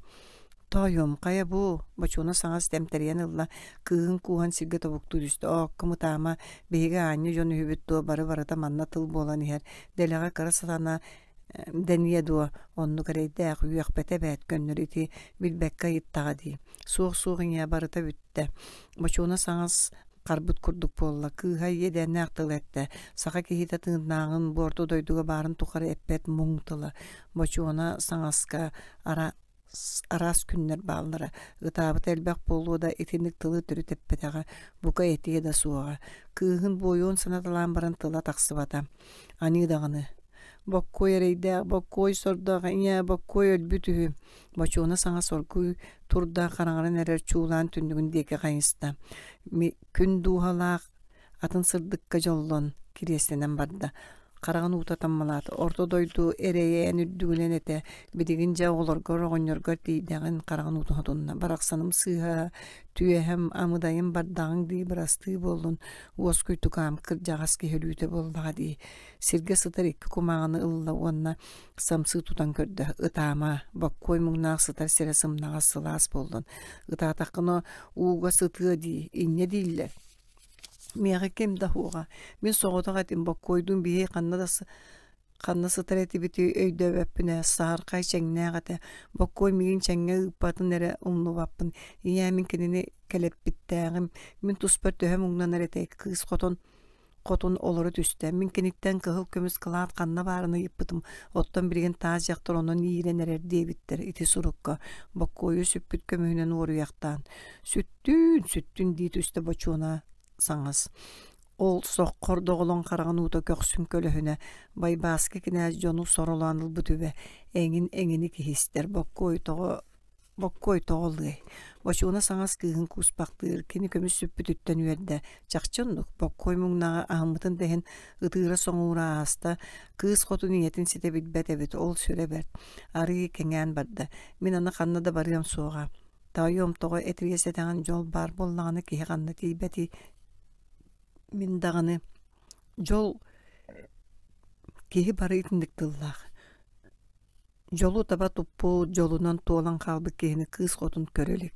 Тоойуом, хайа бу? Бочуона саҥас тэмтэрийэн ылла, кыыһын кууһан сиргэ тобуктуу түстэ. Ооккум ытаама, биһиги аанньа дьон үһүбүт дуо, бары-барыта манна тыл буолан иһэр. Дэлэҕэ кыра сатана дэниэ дуо, оннук эрэйдээх үөхпэтэ эбээт көннөрү ити билбэккэ ыйыттаҕа дии. Суох-суох ийээ барыта бүттэ. Бочуона саҥас харбыт курдук буолла. Кыыһа иэдээннээх тыл эттэ. Саха киһитэ тыыннааҕын бу орто дойдуга баарын тухары эппэт муҥ тыла. Бочуона саҥаска ара араас күннэр бааллара. Ытаабыта элбэх буолуо да итинник тылы төрүт эппэтэҕэ, бука этиэ да суоҕа. Кыыһын буойуон санаталаан баран тыла тахсыбата. Аньыы даҕаны. Боккуой эрэйдээх, боккуой сордоох, ийээ, боккуой өлбүт үһү. Бочуона саҥа соргуй турда хараҥаран эрэр чуулаан түннүгүн диэки хайыста. Күн дууһалаах атын сырдыкка дьоллон, кириэстэнэн барда. Хараҕын уута таммалаата. Орто дойду эрэйэ эн үрдүгүнэн этэ. Билигин дьэ оҕолоргор, оҕонньоргор тиийдэҕин хараҕын уутун хотунна. Барахсаным сыыһа, түөһэм, амыдайым бардаҕыҥ дии бырастыы буоллун. Уоскуй тукаам, кырдьаҕас киһи өлүүтэ буоллаҕа дии. Сиргэ сытар икки кумааҕыны ылла уонна самсыы тутан көрдө. Ытаама, боккуой муҥнаах сытар сирэ сымнаҕас сылаас буоллун. Ытаатаххына ууга сытыа дии, инньэ дииллэр. Миэхэ ким да суоҕа, мин соҕотох этим, боккуойдуун биһи ханна да ханна сытар этибитий өйдөөбөппүн ээ, саһархай чэҥнээх этэ, боккуой миигин чэҥҥэ ыыппатын эрэ умнубаппын, ийээ мин кинини кэлэппиттээҕим, мин туспар төһө муҥнанар этэй, кыыс хотон хотун олоро түстэ, мин киниттэн кыһыл көмүс кылаат ханна баарын ыйыппытым, оттон билигин таас дьахтар онон иирэн эрэр диэбиттэр ити сурукка, боккуойу сүппүт көмүһүнэн уоруйахтаан, сүттүүн, сүттүн дии түстэ Бочуона саҥас. Ол соххор доҕолоҥ хараҕын уута көхсүн көлөһүнэ, Байбааска кинээс дьону соролоон ылбыт үбэ, эҥин эҥини киһи истэр, Боккуой тоҕо Боккуой тоҕо ылыай? Бочуона саҥас кыыһын кууспахтыыр, кини көмүс сүппүтүттэн үөрдэ. Чахчы оннук, Боккуой муҥнааҕы аһыммытын да иһин ытыыра-соҥуура ааста, кыыс хотун ийэтин ситэ билбэт эбит, ол сүрэ бэрт. Арыый кэҥээн барда. Мин аны ханна да барыам суоҕа. Тоойуом, тоҕо этириэс этэҕин дьол баар буоллаҕына киһи ханна тиийбэтий? Мин даҕаны дьол киһи бары итинник тыллаах. Дьолу таба туппут, дьолунан туолан хаалбыт киһини кыыс хотун көрө илик.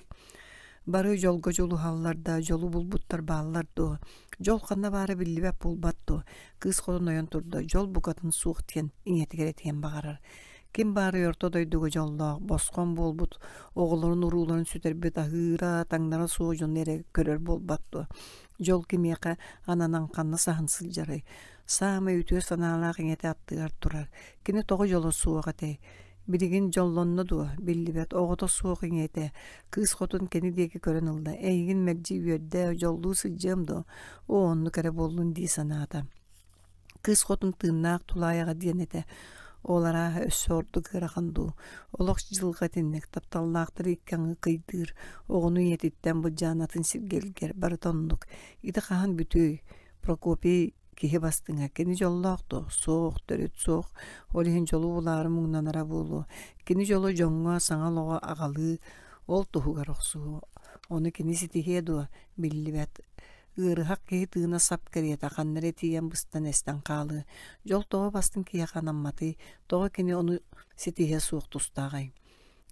Бары дьолго дьулуһаллар да, дьолу булбуттар бааллар дуо? Дьол ханна баара биллибэт буолбат дуо? Кыыс хотун ойон турда, дьол букатын суох диэн ийэтигэр этиэн баҕарар. Ким баарый орто дойдуга дьоллоох, босхоҥ буолбут, оҕолорун урууларын сүтэрбит аһыыра, таҥнара суох дьону эрэ көрөр буолбат дуо? Дьол кимиэхэ ананан ханна саһан сылдьарый? Саамай үтүө санаалаах ийэтэ аттыгар турар. Кини тоҕо дьоло суох этэй? Билигин дьоллонно дуо? Биллибэт. Оҕото суох ийэтэ. Кыыс хотун кини диэки көрөн ылла. Эйигин мэлдьи үөрдэ, дьоллуу сылдьыам дуо? Оо, оннук эрэ буоллун дии санаата. Кыыс хотун тыыннаах тулаайаҕа диэн этэ. Ол арааһа өссө ордук ыарахан дуу. Олох дьылҕа итинник тапталлаахтары икки аҥыы кыйдыыр, оҕону ийэтиттэн былдьаан атын сиргэ илгэр, барыта оннук. Ити хаһан бүтүөй? Прокопий киһи бастыҥа, кини дьоллоох дуо? Суох, төрүт суох. Ол иһин дьолу булаары муҥнанара буолуо. Кини дьоло дьоҥҥо саҥа олоҕу аҕалыы, ол туһугар охсуһуу. Ону кини ситиһиэ дуо? Биллибэт. Ыарыһах киһи тыына сап кэриэтэ ханна эрэ тиийэн быстан эстэн хаалыа. Дьол тоҕо бастыҥ киһиэхэ анамматый? Тоҕо кини ону ситиһиэ суох тустааҕый?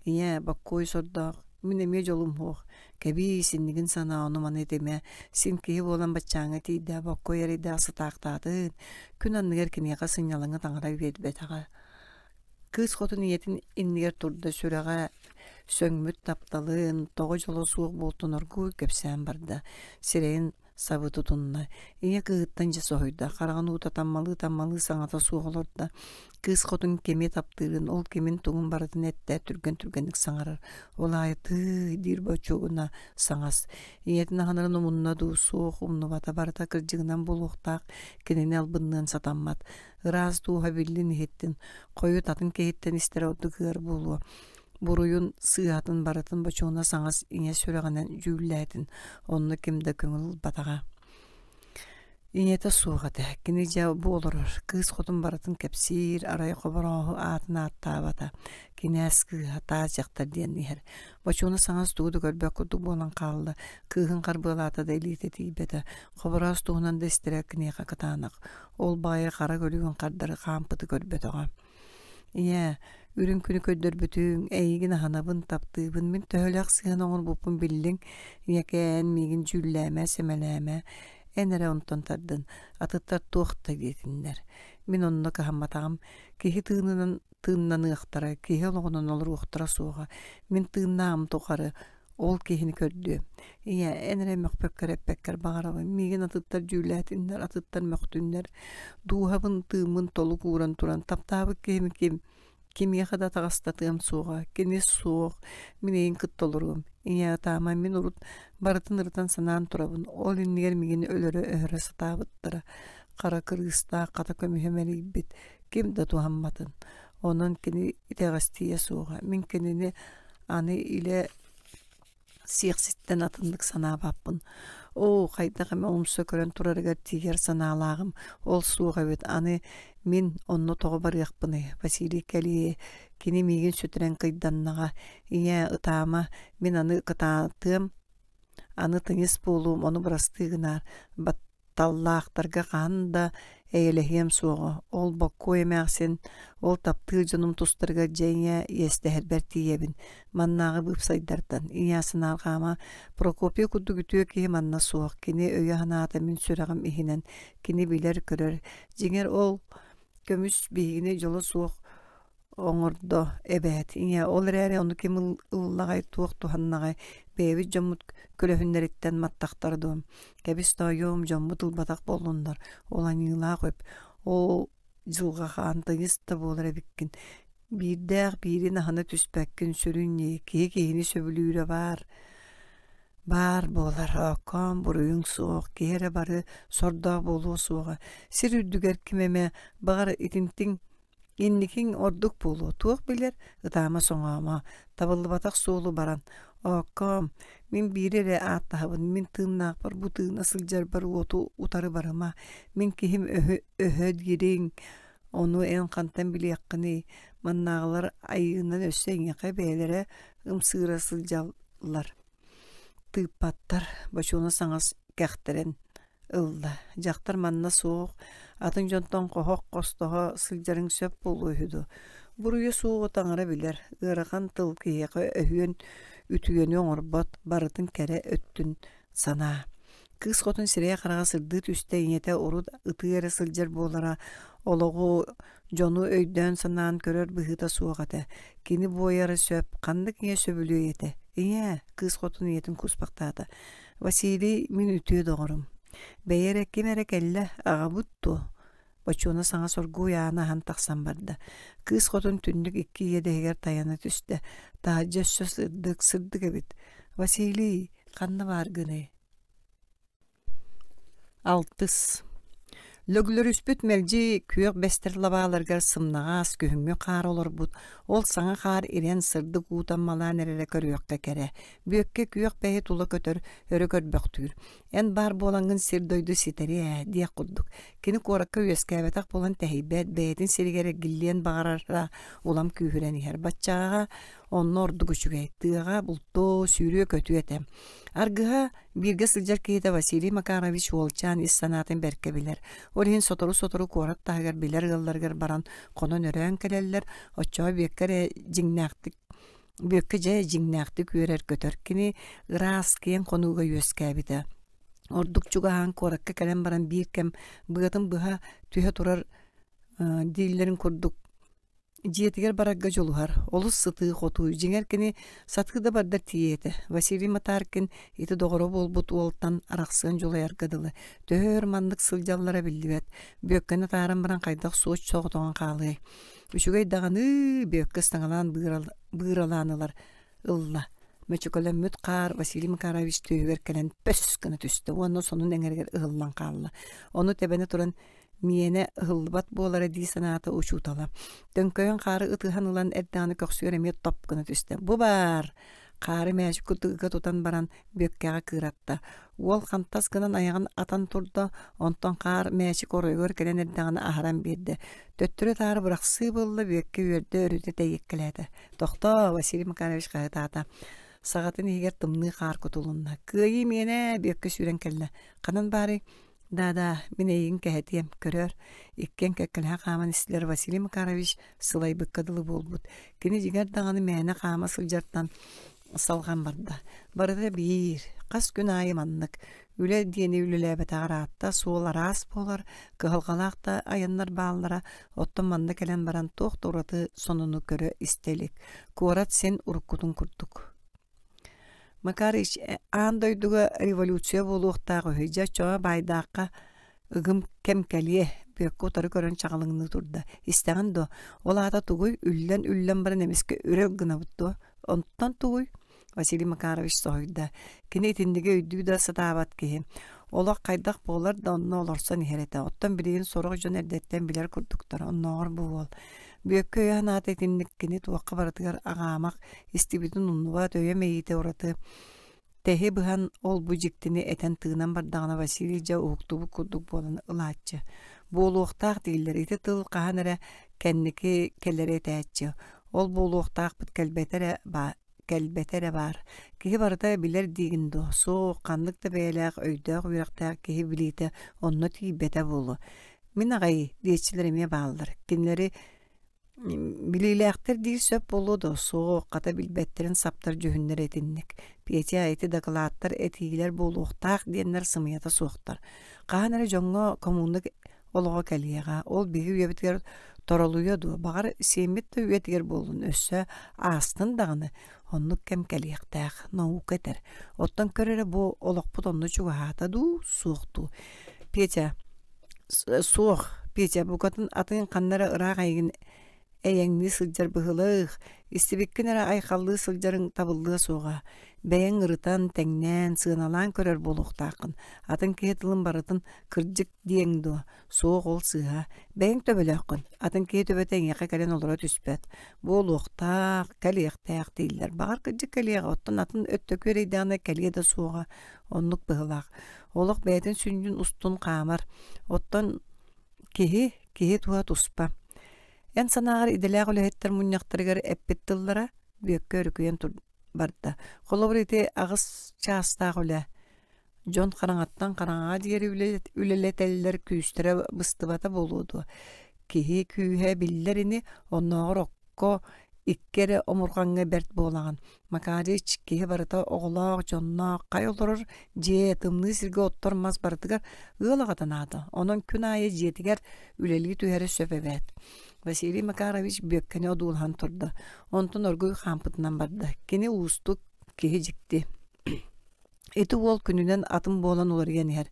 Ийээ, боккуой сордоох. Мин эмиэ дьолум суох. Кэбиис, иннигин санаа, ону-маны этимэ. Син киһи буолан баччааҥҥа тиийдэ, боккуой эрэйдээх сытаахтаатын. Күн анныгар киниэхэ сынньалаҥы таҥара биэрбэтэҕэ. Кыыс хотун ийэтин иннигэр турда сүрэҕэ сөҥмүт тапталын, тоҕо дьоло суох буолтун оргууй кэпсээн барда. Сирэйин сабы тутунна. Ийэ кыыһыттан дьэ соһуйда, хараҕын уута таммалыы-таммалыы саҥата суох олордо. Кыыс хотун кими таптыырын, ол кимин-тугун барытын эттэ, түргэн-түргэнник саҥарар. Ол аайы тыый диир бочуогуна саҥас. Ийэтин аһынарын умунна дуу, суох умнубата барыта кырдьыгынан буолуохтаах, кинини албынныан сатаммат. Ыраас дууһа биллин иһиттин, хойут атын киһиттэн истэрэ ордук ыар буолуо. Буруйун, сыыһатын барытын бочуона саҥас ийэ сүрэҕинэн дьүүллээтин, онно ким да көҥүл ылбатаҕа. Ийэтэ суох этэ, кини дьэ бу олорор, кыыс хотун барытын кэпсиир, арай Хоборооһу аатын ааттаабата, кинээс кыыһа таас дьахтар диэн иһэр. Бочуона саҥас тугу да көрбөт курдук буолан хаалла, кыыһын харбыалаата да илиитэ тиийбэтэ, Хобороос туһунан да истэрэ киниэхэ кытаанах, ол баайы хара көлүгүн хардары хаампыты көрбөтөҕө. Ийээ, үрүҥ күнү көрдөрбүтүҥ, эйигин аһынабын, таптыыбын, мин төһөлөөх сыһыан оҥорбуппун биллиҥ, ийэкээн, миигин дьүүллээмэ, сэмэлээмэ, эн эрэ онтон тардын, атыттар туох да диэтиннэр. Мин онно кыһамматаҕым, киһи тыынынан тыыннаныахтара, киһи олоҕунан олоруохтара суоҕа, мин тыыннааҕым тухары ол киһини көрдүөм. Ийээ, эн эрэ мөхпөккөр эппэккэр баҕарабын, миигин атыттар дьүүлээтиннэр, атыттар мөхтүннэр, дууһабын, тыыммын толук ууран туран таптаабыт киһим ким, кимиэхэ да атаҕастатыам суоҕа, кини суох, мин эйигин кытта олоруом. Ийээ, ытаама, мин урут барытын ырытан санаан турабын, ол иннигэр миигин өлөрө-өһөрө сатаабыттара. Хара кырыыстаах хата көмүһэ мэлийбит, ким да туһамматын. Онон кини итэҕэстиэ суоҕа, мин кинини аны илэ сиэхситтэн атыннык санаабаппын. Оо, хайдах эмэ умса көрөн турарыгар тиийэр санаалааҕым. Ол суох эбит. Аны мин онно тоҕо барыахпыный? Василий кэлиэ, кини миигин сүтэрэн кыйданнаҕа. Ийээ, ытаама, мин аны кытаатыам, аны тыйыс буолуом, ону бырастыы гынаар. Таллаахтарга хаһан да эйэлэһиэм суоҕа, ол боккуой эмээхсин, ол таптыыр дьонум тустарыгар дьэ ийээ иэстэһэрбэр тиийэбин, маннааҕы быыпсайдартан, ийээ санаарҕаама, Прокопий курдук үтүө киһи манна суох, кини өйө-санаата мин сүрэҕим иһинэн, кини билэр-көрөр, дьиҥэр ол көмүс биһигини дьоло суох оҥордо эбээт. Ийээ, ол эрээри ону ким ыллаҕай, туох туһаннаҕай, бэйэбит дьоммут көлөһүннэриттэн маттахтара дуо? Кэбис тоойуом, дьоммут ылбатах буоллуннар, ол аньыылаах үп, ол дьылҕа хаан тыйыс да буолар эбиккин. Биирдээх биирин аһына түспэккин, сүрүн ньии, киһи киһини сөбүлүүрэ баар. Баар буолар, ооккоон буруйуҥ суох, киһи эрэ бары сордоох буолуо суоҕа. Сир үрдүгэр ким эмэ, баҕар итинтиҥ Инникиҥ ордук буолуо, туох билэр, ытаама-соҥоомо, табыллыбатах суолу баран, ооккоом, мин биири эрэ ааттаһабын, мин тыыннаахпар бу тыына сылдьарбар уоту утары барыма, мин киһим өһө, өһө дириҥ, ону эн хантан билиэххиний, маннааҕылар айыынан өссө эйиэхэ бэйэлэрэ ымсыыра сылдьаллар, тыыппаттар, бочуона саҥас кэхтэрэн ылла. Дьахтар манна суох, атын дьонтон хоһох хостоһо сылдьарыҥ сөп буолуо үһү дуо? Буруйа суоҕу таҥара билэр, ыарахан тыл киһиэхэ өһүөн үтүөнү оҥорбот, барытын кэрэ өттүн санаа. Кыыс хотун сирэйэ-хараҕа сырдыы түстэ, ийэтэ урут ытыы эрэ сылдьар буолара, олоҕу, дьону өйдөөн-санаан көрөр быһыыта суох этэ. Кини буойара сөп, ханнык ийэ сөбүлүөй этэ? Ийээ, кыыс хотун ийэтин кууспахтаата. Василий мин үтүө доҕорум. Бэйэ эрэ ким эрэ кэллэ, аҕабыт дуо? Бочуона саҥа соргуй ааны аһан тахсан барда. Кыыс хотун түннүк икки иэдэһигэр тайана түстэ. Таһырдьа өссө сырдык, сырдык эбит. Василий, ханна бааргыный? Алтыс Лөглөрүспүт мэлдьи күөх бэстэр лабааларыгар сымнаҕас күһүҥҥү хаар олорбут, ол саҥа хаар ирэн сырдык уу таммалаан эрэрэ көрүөххэ кэрэ. Бүөккэ күөх бэһи тула көтөр, өрө көрбөхтүүр. Эн баар буолаҥҥын сир-дойду ситэриэ ээ диэх курдук. Кини куоракка үөскээбэтэх буолан тэһийбэт, бэйэтин сиригэр эргиллиэн баҕарара улам күүһүрэн иһэр. Баччааҕа онно ордук үчүгэй, тыаҕа бултуо, сүүрүө-көтүө этэ. Аргыһа бииргэ сылдьар киһитэ Василий Макарович уолчаан ис санаатын бэркэ билэр. Ол иһин сотору-сотору куорат таһыгар билэр ыалларыгар баран хонон-өрөөн кэлэллэр, оччоҕо Бүөккэ эрэ дьиҥнээхтик Бүөккэ дьэ дьиҥнээхтик үөрэр-көтөр. Кини ыраас, киэҥ хонууга үөскээбитэ. Ордук чугаһаан куоракка кэлэн баран биир кэм быатын быһа түһэ турар дииллэрин курдук дьиэтигэр барарга дьулуһар, олус сытыы-хотуу, дьиҥэр кини сатыы да бардар тиийиэ этэ. Василий Матаркин ити доҕоро буолбут уолтан арахсыан дьулайарга дылы. Төһө өр маннык сылдьаллара биллибэт. Бүөккэни атааран баран хайдах суоч соҕотоҕун хаалыай. Үчүгэй даҕаны Бүөккэ ыстаҥалаан быыралаан ылар ылла. Мөчөкөлөммүт хаар Василий Макарович түөһүгэр кэлэн пөс гына түстэ уонна сонун эҥэригэр ыһыллан хаалла. Ону тэбэнэ туран миэнэ ыһыллыбат буолара дии санаата учуутала. Төҥкөйөн хаары ытыһан ылан эрдэҕинэ көхсүгэр эмиэ топ гына түстэ. Бу баар! Хаары мээчик курдук ыга тутан баран Бүөккэҕэ кыыратта. Уол хантас гынан айаҕын атан турда, онтон хаар мээчик оройугар кэлэн эрдэҕинэ аһаран биэрдэ. Төттөрү-таары бырахсыы буолла, Бүөккэ үөрдэ өрүтэ тэйиэккэлээтэ. «Тохтоо!» Василий Макарович хаһытаата. Саҕатын иһигэр тымныы хаар кутулунна. «Кыайыы миэнэ!» Бүөккэ сүүрэн кэллэ. «Ханан баарый?» Да-да, мин эйигин кэһэтиэм, көрөөр. Иккиэн кэккэлэһэ хааман истилэр Василий Макарович сылайбыкка дылы буолбут. Кини дьиҥэр даҕаны мээнэ хаама сылдьартан салҕан барда. Барыта биир, хас күн аайы маннык. Үлэ диэни үлэлээбэтэҕэр аатта, суол араас буолар, кыһалҕалаах да айаннар бааллара, оттон манна кэлэн баран туох да ураты сонуну көрө-истэ илик. Куорат син уруккутун курдук. Макарыч, аан дойдуга революция буолуохтаах үһү, дьэ оччоҕо баайдаахха ыгым кэм кэлиэ, Бүөккэ утары көрөн чаҕылыҥныы турда. Истэҕин дуо, ол аата тугуй, үллэн-үллэн баран эмискэ үрэл гынабыт дуо? Онтон тугуй? Василий Макарович соһуйда. Кини итинниги өйдүү да сатаабат киһи. Олох хайдах буолар да онно олорсон иһэр этэ. Оттон билигин сорох дьон эрдэттэн билэр курдуктар, оннооҕор бу уол. Бүөккэ өйө-санаата итинник кини туохха барытыгар аҕаамах, истибитин умнубат, өйө-мэйиитэ ураты. Тэһи быһан ол-бу дьиктини этэн-тыынан бардаҕына Василий дьэ уһуктубут курдук буолан ылааччы. Буолуохтаах дииллэр, ити тыл хаһан эрэ кэнники кэлэри этээччи. Ол буолуохтаахпыт кэлбэтэ эрэ баа кэлбэтэ эрэ баар. Киһи барыта билэр диигин дуо? Суох, ханнык да бэйэлээх, өйдөөх, үөрэхтээх киһи билиитэ онно тиийбэтэ буолуо. Мин аҕай диэччилэр эмиэ бааллар. Кинилэри билиилээхтэр диир сөп буолуо дуо? Суох, хата билбэттэрин саптар дьүһүннэрэ итинник. Петя ити дакылааттар, этиилэр буолуохтаах диэннэр сымыйата суохтар. Хаһан эрэ дьоҥҥо коммуна олоҕо кэлиэҕэ. Ол биһиги үйэбитигэр торолуйуо дуо? Баҕар, сиэммит да үйэтигэр буоллун, өссө аастын даҕаны. Оннук кэм кэлиэхтээх, наука этэр. Оттон көр эрэ бу олохпут онно чугаһаата дуу, суох дуу? Петя, суох, Петя, букатын атын ханна эрэ ыраах эйигин эйэҥнии сылдьар быһыылаах, истибиккин эрэ айхаллыы сылдьарыҥ табыллыа суоҕа. Бэйэҥ ырытан, тэҥнээн, сыаналаан көрөр буолуохтааххын. Атын киһи тылын барытын кырдьык диэҥ дуо? Суох, ол сыыһа. Бэйэҥ төбөлөөххүн. Атын киһи төбөтө эйиэхэ кэлэн олоро түспэт. Буолуохтаах, кэлиэхтээх дииллэр. Баҕар кырдьык кэлиэҕэ, оттон атын өттө күөрэйдэҕинэ кэлиэ да суоҕа. Оннук быһыылаах. Олох бэйэтин сүнньүн устун хаамар. Оттон киһи, киһи туһа туспа. Эн санааҕар идэлээх үлэһиттэр мунньахтарыгар эппит тыллара Бүөккэ өрүкүйэн барда. Холобур, ити аҕыс чаастаах үлэ. Дьон хараҥаттан хараҥаҕа диэри үлэлэтэллэр күүстэрэ быстыбата буолуо дуо? Киһи күүһэ биллэр ини, оннооҕор окко икки эрэ омурҕаҥҥа бэрт буолаҕын. Макарыч киһи барыта оҕолоох, дьонноох, хайа олорор дьиэ, тымныы сиргэ оттор мас барытыгар ыал аҕата наада. Онон күн аайы дьиэтигэр үлэлии түһэрэ сөп эбээт. Василий Макарович Бүөккэни одуулаһан турда. Онтон оргууй хаампытынан барда. Кини уустук, киһи дьикти. Ити уол күнүнэн атын буолан уларыйан иһэр.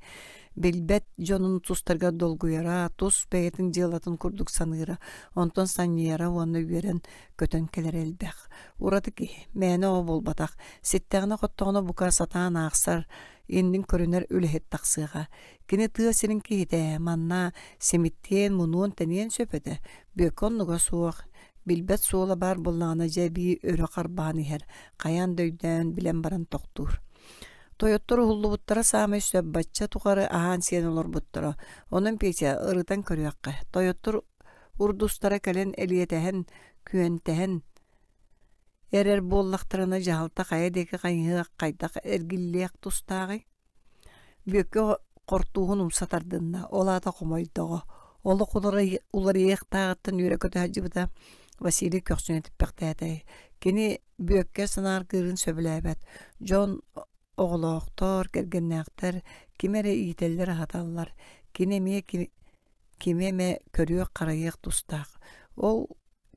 Билбэт дьонун тустарга долгуйара, тус бэйэтин дьыалатын курдук саныыра, онтон санньыйара уонна үөрэн көтөн кэлэрэ элбэх. Ураты киһи, мээнэ оҕо буолбатах, ситтэҕинэ-хоттоҕуна бука сатаан аахсар, иннин көрүнэр үлэһит тахсыаҕа. Кини тыа сирин киһитэ, манна симиттиэн, мунуон-тэниэн сөп этэ. Бүөккэ оннуга суох, билбэт суола баар буоллаҕына дьэ эбии өрө харбаан иһэр, хайаан да өйдөөн билэн баран тохтуур. Тойоттор уһуллубуттара саамай сөп бачча тухары аһаан-сиэн олорбуттара. Онон Петя ырытан көрүөххэ. Тойоттор урдустара кэлэн элиэтэһэн, күөнтэһэн эрэр буоллахтарына дьаһалта хайа диэки хайыһыах, хайдах эргиллиэх тустааҕый? Бүөккэ хортууһун умса тардынна, ол аата хомойдоҕо. Олох уларыйыахтааҕыттан үөрэ-көтө сылдьыбыта. Василий көхсүн этиппэхтээтэ. Кини Бүөккэ санааргыырын сөбүлээбэт. Дьон оҕолоохтор, кэргэннээхтэр кими эрэ иитэллэр-аһаталлар. Кини эмиэ кими эмэ көрүөх-харайыах тустаах. Ол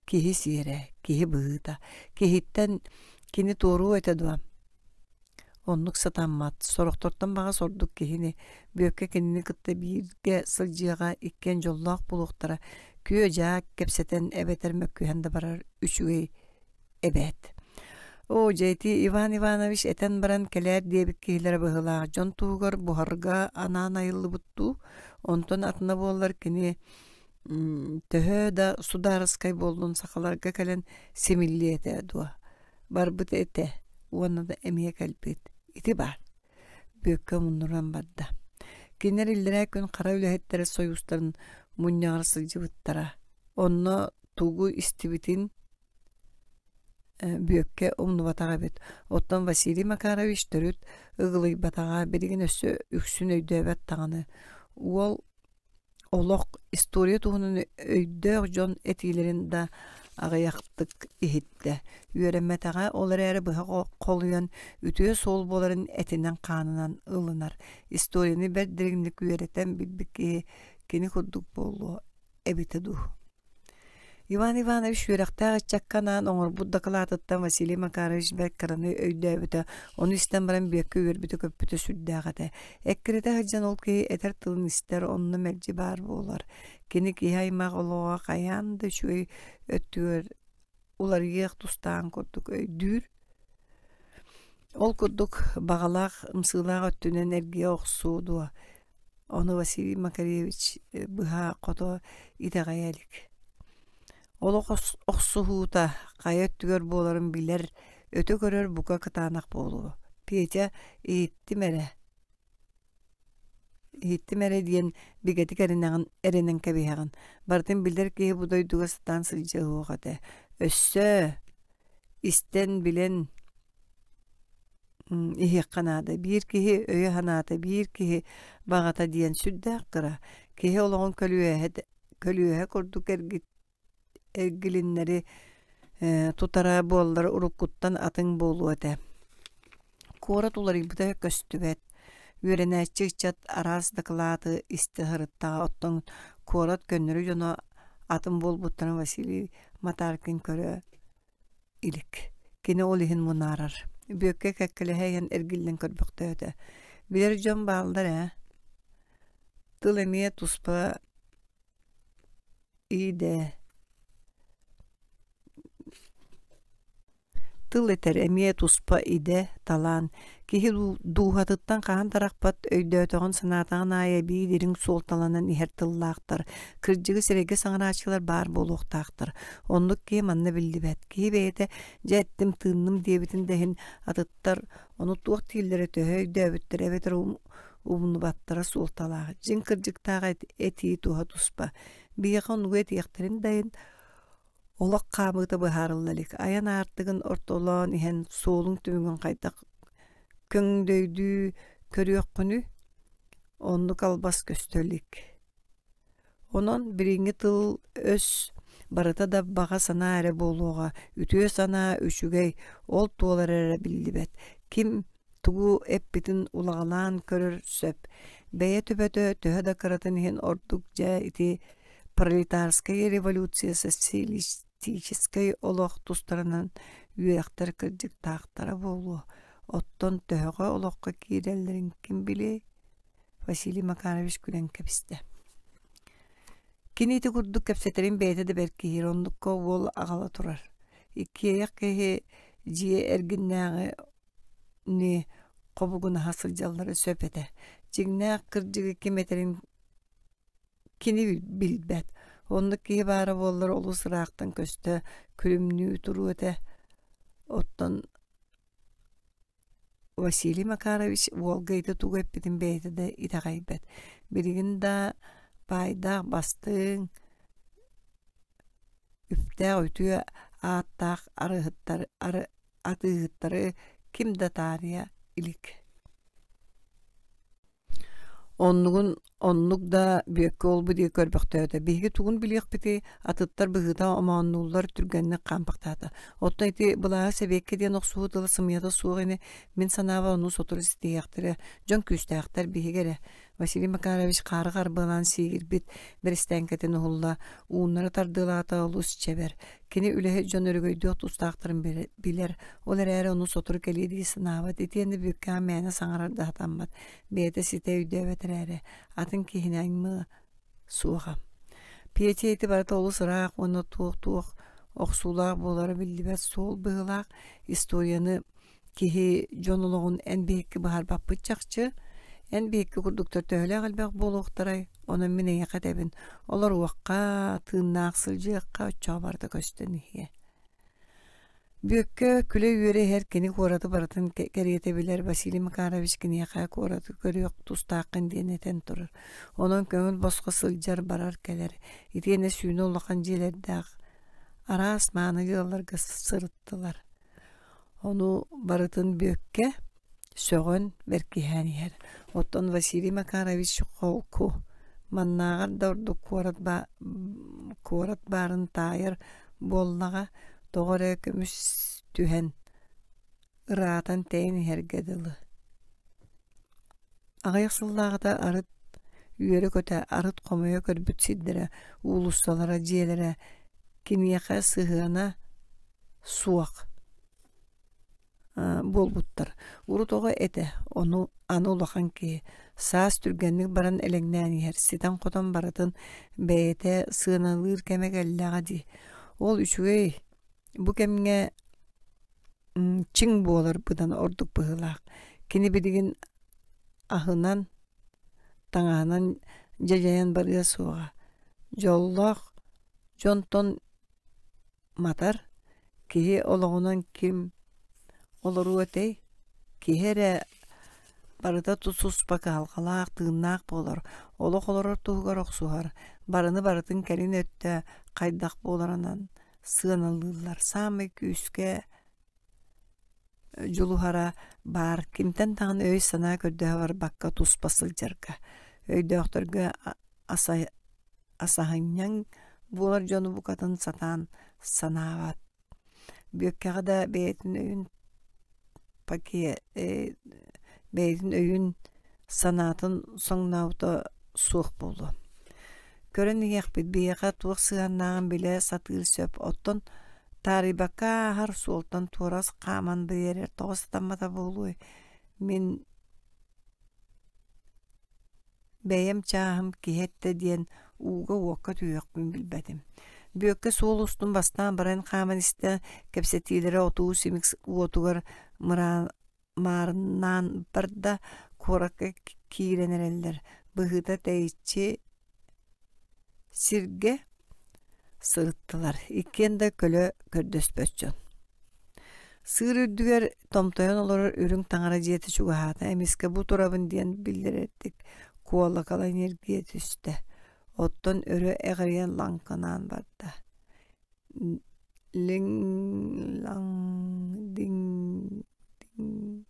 киһи сиэрэ, киһи быһыыта. Киһиттэн кини туоруо этэ дуо? Оннук сатаммат, сорохтортон баҕас ордук киһини, Бүөккэ кинини кытта бииргэ сылдьыаҕа, иккиэн дьоллоох буолуохтара, күө-дьаа кэпсэтэн эбэтэр мөккүһэн да барар үчүгэй эбээт. Оо, дьэ ити Иван Иванович этэн баран кэлээр диэбит киһилэрэ быһыылаах дьон туһугар буһарга анаан айыллыбыт дуу, онтон атына буоллар кини төһө да судаарыскай буоллун сахаларга кэлэн симиллиэ этэ дуо барбыт этэ уонна да эмиэ кэлбит ити баар Бүөккэ муннуран барда кинилэр иллэрээ күн хара үлэһиттэрэ сойуустарын мунньаҕар сылдьыбыттара онно тугу истибитин Бүөккэ умнубатах эбит оттон Василий Макарович төрүт ыгылыйбатаҕа билигин өссө үксүн өйдөөбөт даҕаны уол Олох, история туһунан өйдөөх дьон этиилэрин да аҕыйахтык иһиттэ, үөрэммэтэҕэ, ол эрээри быһа холуйан үтүө суол буоларын этинэн-хаанынан ылынар. Историяны бэрт дириҥник үөрэтэн билбит киһи кини курдук буолуо эбитэ дуу. Иван Иванович үөрэхтээх ыччакка анаан оҥорбут дакылаатыттан Василий Макарович бэрт кыраны өйдөөбүтэ, ону истэн баран Бүөккэ үөрбүтэ-көппүтэ сүрдээх этэ. Эккирэтэ сылдьан ол киһи этэр тылын истэр, онно мэлдьи баар буолар. Кини киһи аймах олоҕо хайаан да үчүгэй өттүгэр уларыйыах тустааҕын курдук өйдүүр. Ол курдук баҕалаах, ымсыылаах өттүнэн эргийэ охсуо дуо Ону Василий Макаревич быһа хото итэҕэйэ илик. Олох охсуһуута хайа өттүгэр буоларын билэр, өтө көрөр бука кытаанах буолуо. Петя иһиттим эрэ, иһиттим эрэ диэн бигэтик эрэнэҕин, эрэнэн кэбиһэҕин. Барытын билэр киһи бу дойдуга сатаан сылдьыа суох этэ. Өссө истэн билэн иһиэххэ наада. Биир киһи өйө-санаата, биир киһи баҕата диэн сүрдээх кыра. Киһи олоҕун көлүөһэ көлүөһэ курдук эргилиннэри тутара буоллар уруккуттан атын буолуо этэ. Куорат уларыйбыта көстүбэт. Үөрэнээччи ыччат араас дакылааты истэ сырыттаҕа, оттон куорат көннөрү дьоно атын буолбуттарын Василий Матаркин көрө илик. Кини ол иһин мунаарар. Бүөккэ кэккэлэһэ иһэн эргиллэн көрбөхтөөтө. Билэр дьон бааллар ээ. Тыл эмиэ туспа идэ. Тыл этэр эмиэ туспа идэ, талаан. Киһи дууһатыттан хаһан да арахпат, өйдөөтөҕүн, санаатаҕын аайы эбии дириҥ суолталанан иһэр тыллаахтар, кырдьыгы сирэйгэ саҥарааччылар баар буолуохтаахтар. Оннук киһи манна биллибэт. Киһи бэйэтэ дьэ эттим-тыынным диэбитин да иһин атыттар ону туох дииллэрэ төһө өйдөөбүттэрэ эбэтэр умнубаттара суолталаах. Дьиҥ кырдьыктаах этии туһа туспа. Биһиэхэ оннугу этиэхтэрин да иһин Олох хаамыыта быһаарылла илик, айан аартыгын ортолоон иһэн суолуҥ түмүгүн хайдах көҥдөйдүү көрүөххүнүй, оннук албас көстө илик. Онон билиҥҥи тыл-өс барыта да баҕа санаа эрэ буолуоҕа, үтүө санаа үчүгэй, ол туолара эрэ биллибэт. Ким тугу эппитин улаҕалаан көрөр сөп. Бэйэ төбөтө төһө да кыратын иһин ордук дьэ ити пролетарская революция социалистическай олох тустарынан үөрэхтэр кырдьыктаахтара буолуо. Оттон төһөҕө олоххо киирэллэрин ким билиэй? Василий Макарович күлэн кэбистэ. Кини ити курдук кэпсэтэрин бэйэтэ да бэркиһиир, оннукка уол аҕала турар. Иккиэйэх киһи дьиэ эргиннээҕи хобугунаһа сылдьаллара сөп этэ. Дьиҥнээх кырдьыгы ким этэрин Кини билбэт, оннук киһи баара буоллар олус ыраахтан көстө, күлүмнүү туруо этэ. Оттон Василий Макарович уолга ити тугу эппитин бэйэтэ да итэҕэйбэт. Билигин да баайдаах бастыҥ, үптээх үтүө ааттаах арыһыттар атыыһыттары ким да таарыйа илик. Оннугун оннук да Бүөккэ ол-бу диэки көрбөхтөөтө. Биһиги тугун билиэхпитий, атыттар быһыыта омооннууллар түргэнник хаампахтаата. Оттон ити былааһы сэбиэккэ диэн охсуһуу тыла сымыйата суох ини, мин санаабар ону сотору ситиһиэхтэрэ. Дьон күүстээхтэр, биһиги эрэ. Василий Макарович хаары харбыалаан сиигирбит бэрэстээҥкэтин уһулла, ууннары тардыалаата олус чэбэр. Кини үлэһит дьон өрөгөйдүөх тустаахтарын билэр, ол эрээри ону сотору кэлиэ дии санаабат, итиэннэ Бүөккэҕэ мээнэ саҥарар да сатаммат, бэйэтэ ситэ өйдөөбөт эрээри, атын киһини аймыа суоҕа. Петя ити барыта олус ыраах уонна туох-туох охсуулаах буолара биллибэт суол быһыылаах историяны киһи дьон олоҕун эн биһикки быһаарбаппыт чахчы, эн биһикки курдуктар төһөлөөх элбэх буолуохтарай, онон мин эйиэхэ этэбин, олоруохха, тыыннаах сылдьыахха, оччоҕо барыта көстөн иһиэ. Бүөккэ күлэ-үөрэ иһэр кини куораты барытын кэриэтэ билэр Василий Макарович киниэхэ куораты көрүөх тустааххын диэн этэн турар. Онон көҥүл босхо сылдьар, барар-кэлэр. Итиэннэ сүүнэ улахан дьиэлэрдээх араас мааны ыалларга сырыттылар. Ону барытын Бүөккэ сөҕөн, бэркиһээн иһэр. Оттон Василий Макарович холку, маннааҕар да ордук куорат, куорат баарын таайар буоллаҕа, тоҕо эрэ көмүс түһэн, ыраатан тэйэн иһэргэ дылы. Аҕыйах сыллааҕыта арыт үөрэ-көтө, арыт хомойо көрбүт сирдэрэ, уулуссалара, дьиэлэрэ киниэхэ сыһыана суох буолбуттар. Урут оҕо этэ, ону аны улахан киһи саас түргэнник баран элэҥнээн иһэр, ситэн-хотон барытын бэйэтэ сыаналыыр кэмэ кэллэҕэ дии. Ол үчүгэй, бу кэмҥэ чиҥ буолар быдан ордук быһыылаах. Кини билигин аһынан, таҥаһынан дьадьайан барыа суоҕа. Дьоллоох дьонтон матар, киһи олоҕунан ким олоруо этэй? Киһи эрэ барыта тус-туспа кыһалҕалаах, тыыннаах буолар, олох олорор туһугар охсуһар, барыны барытын кэлин өттө хайдах буоларынан сыаналыыллар. Саамай күүскэ дьулуһара баар кимтэн даҕаны өй-санаа көрдөһө барбакка туспа сылдьарга, өйдөөхтөргө асаһынньаҥ буолар дьону букатын сатаан санаабат. Бүөккэҕэ да бэйэтин өйүн бэйэтин өйүн санаатын соҥнообута суох буолуо. Көрөн иһиэхпит биһиэхэ туох сыһыаннааҕын билэ сатыыр сөп, оттон таарыйбакка ааһар суолтан туора хааман биэрэр тоҕо сатаммата буолуой? Мин бэйэм чааһым киһи эттэ диэн ууга-уокка түһүөхпүн билбэтим. Бүөккэ суол устун бастаан баран хааман истэ, кэпсэтиилэрэ отуу симик уотугар мыраан маарыннаан барда, куоракка киирэн эрэллэр, быһыыта тэйиччи сиргэ сырыттылар, иккиэн да көлө көрдөспөт дьон. Сыыр үрдүгэр томтойон олорор үрүҥ таҥара дьиэтэ чугаһаата, эмискэ бу турабын диэн биллэрэрдик куолакала ньиргийэ түстэ, оттон өрө эҕирийэн лаҥкынаан барда. Лиҥ-лаҥ, диҥ-диҥ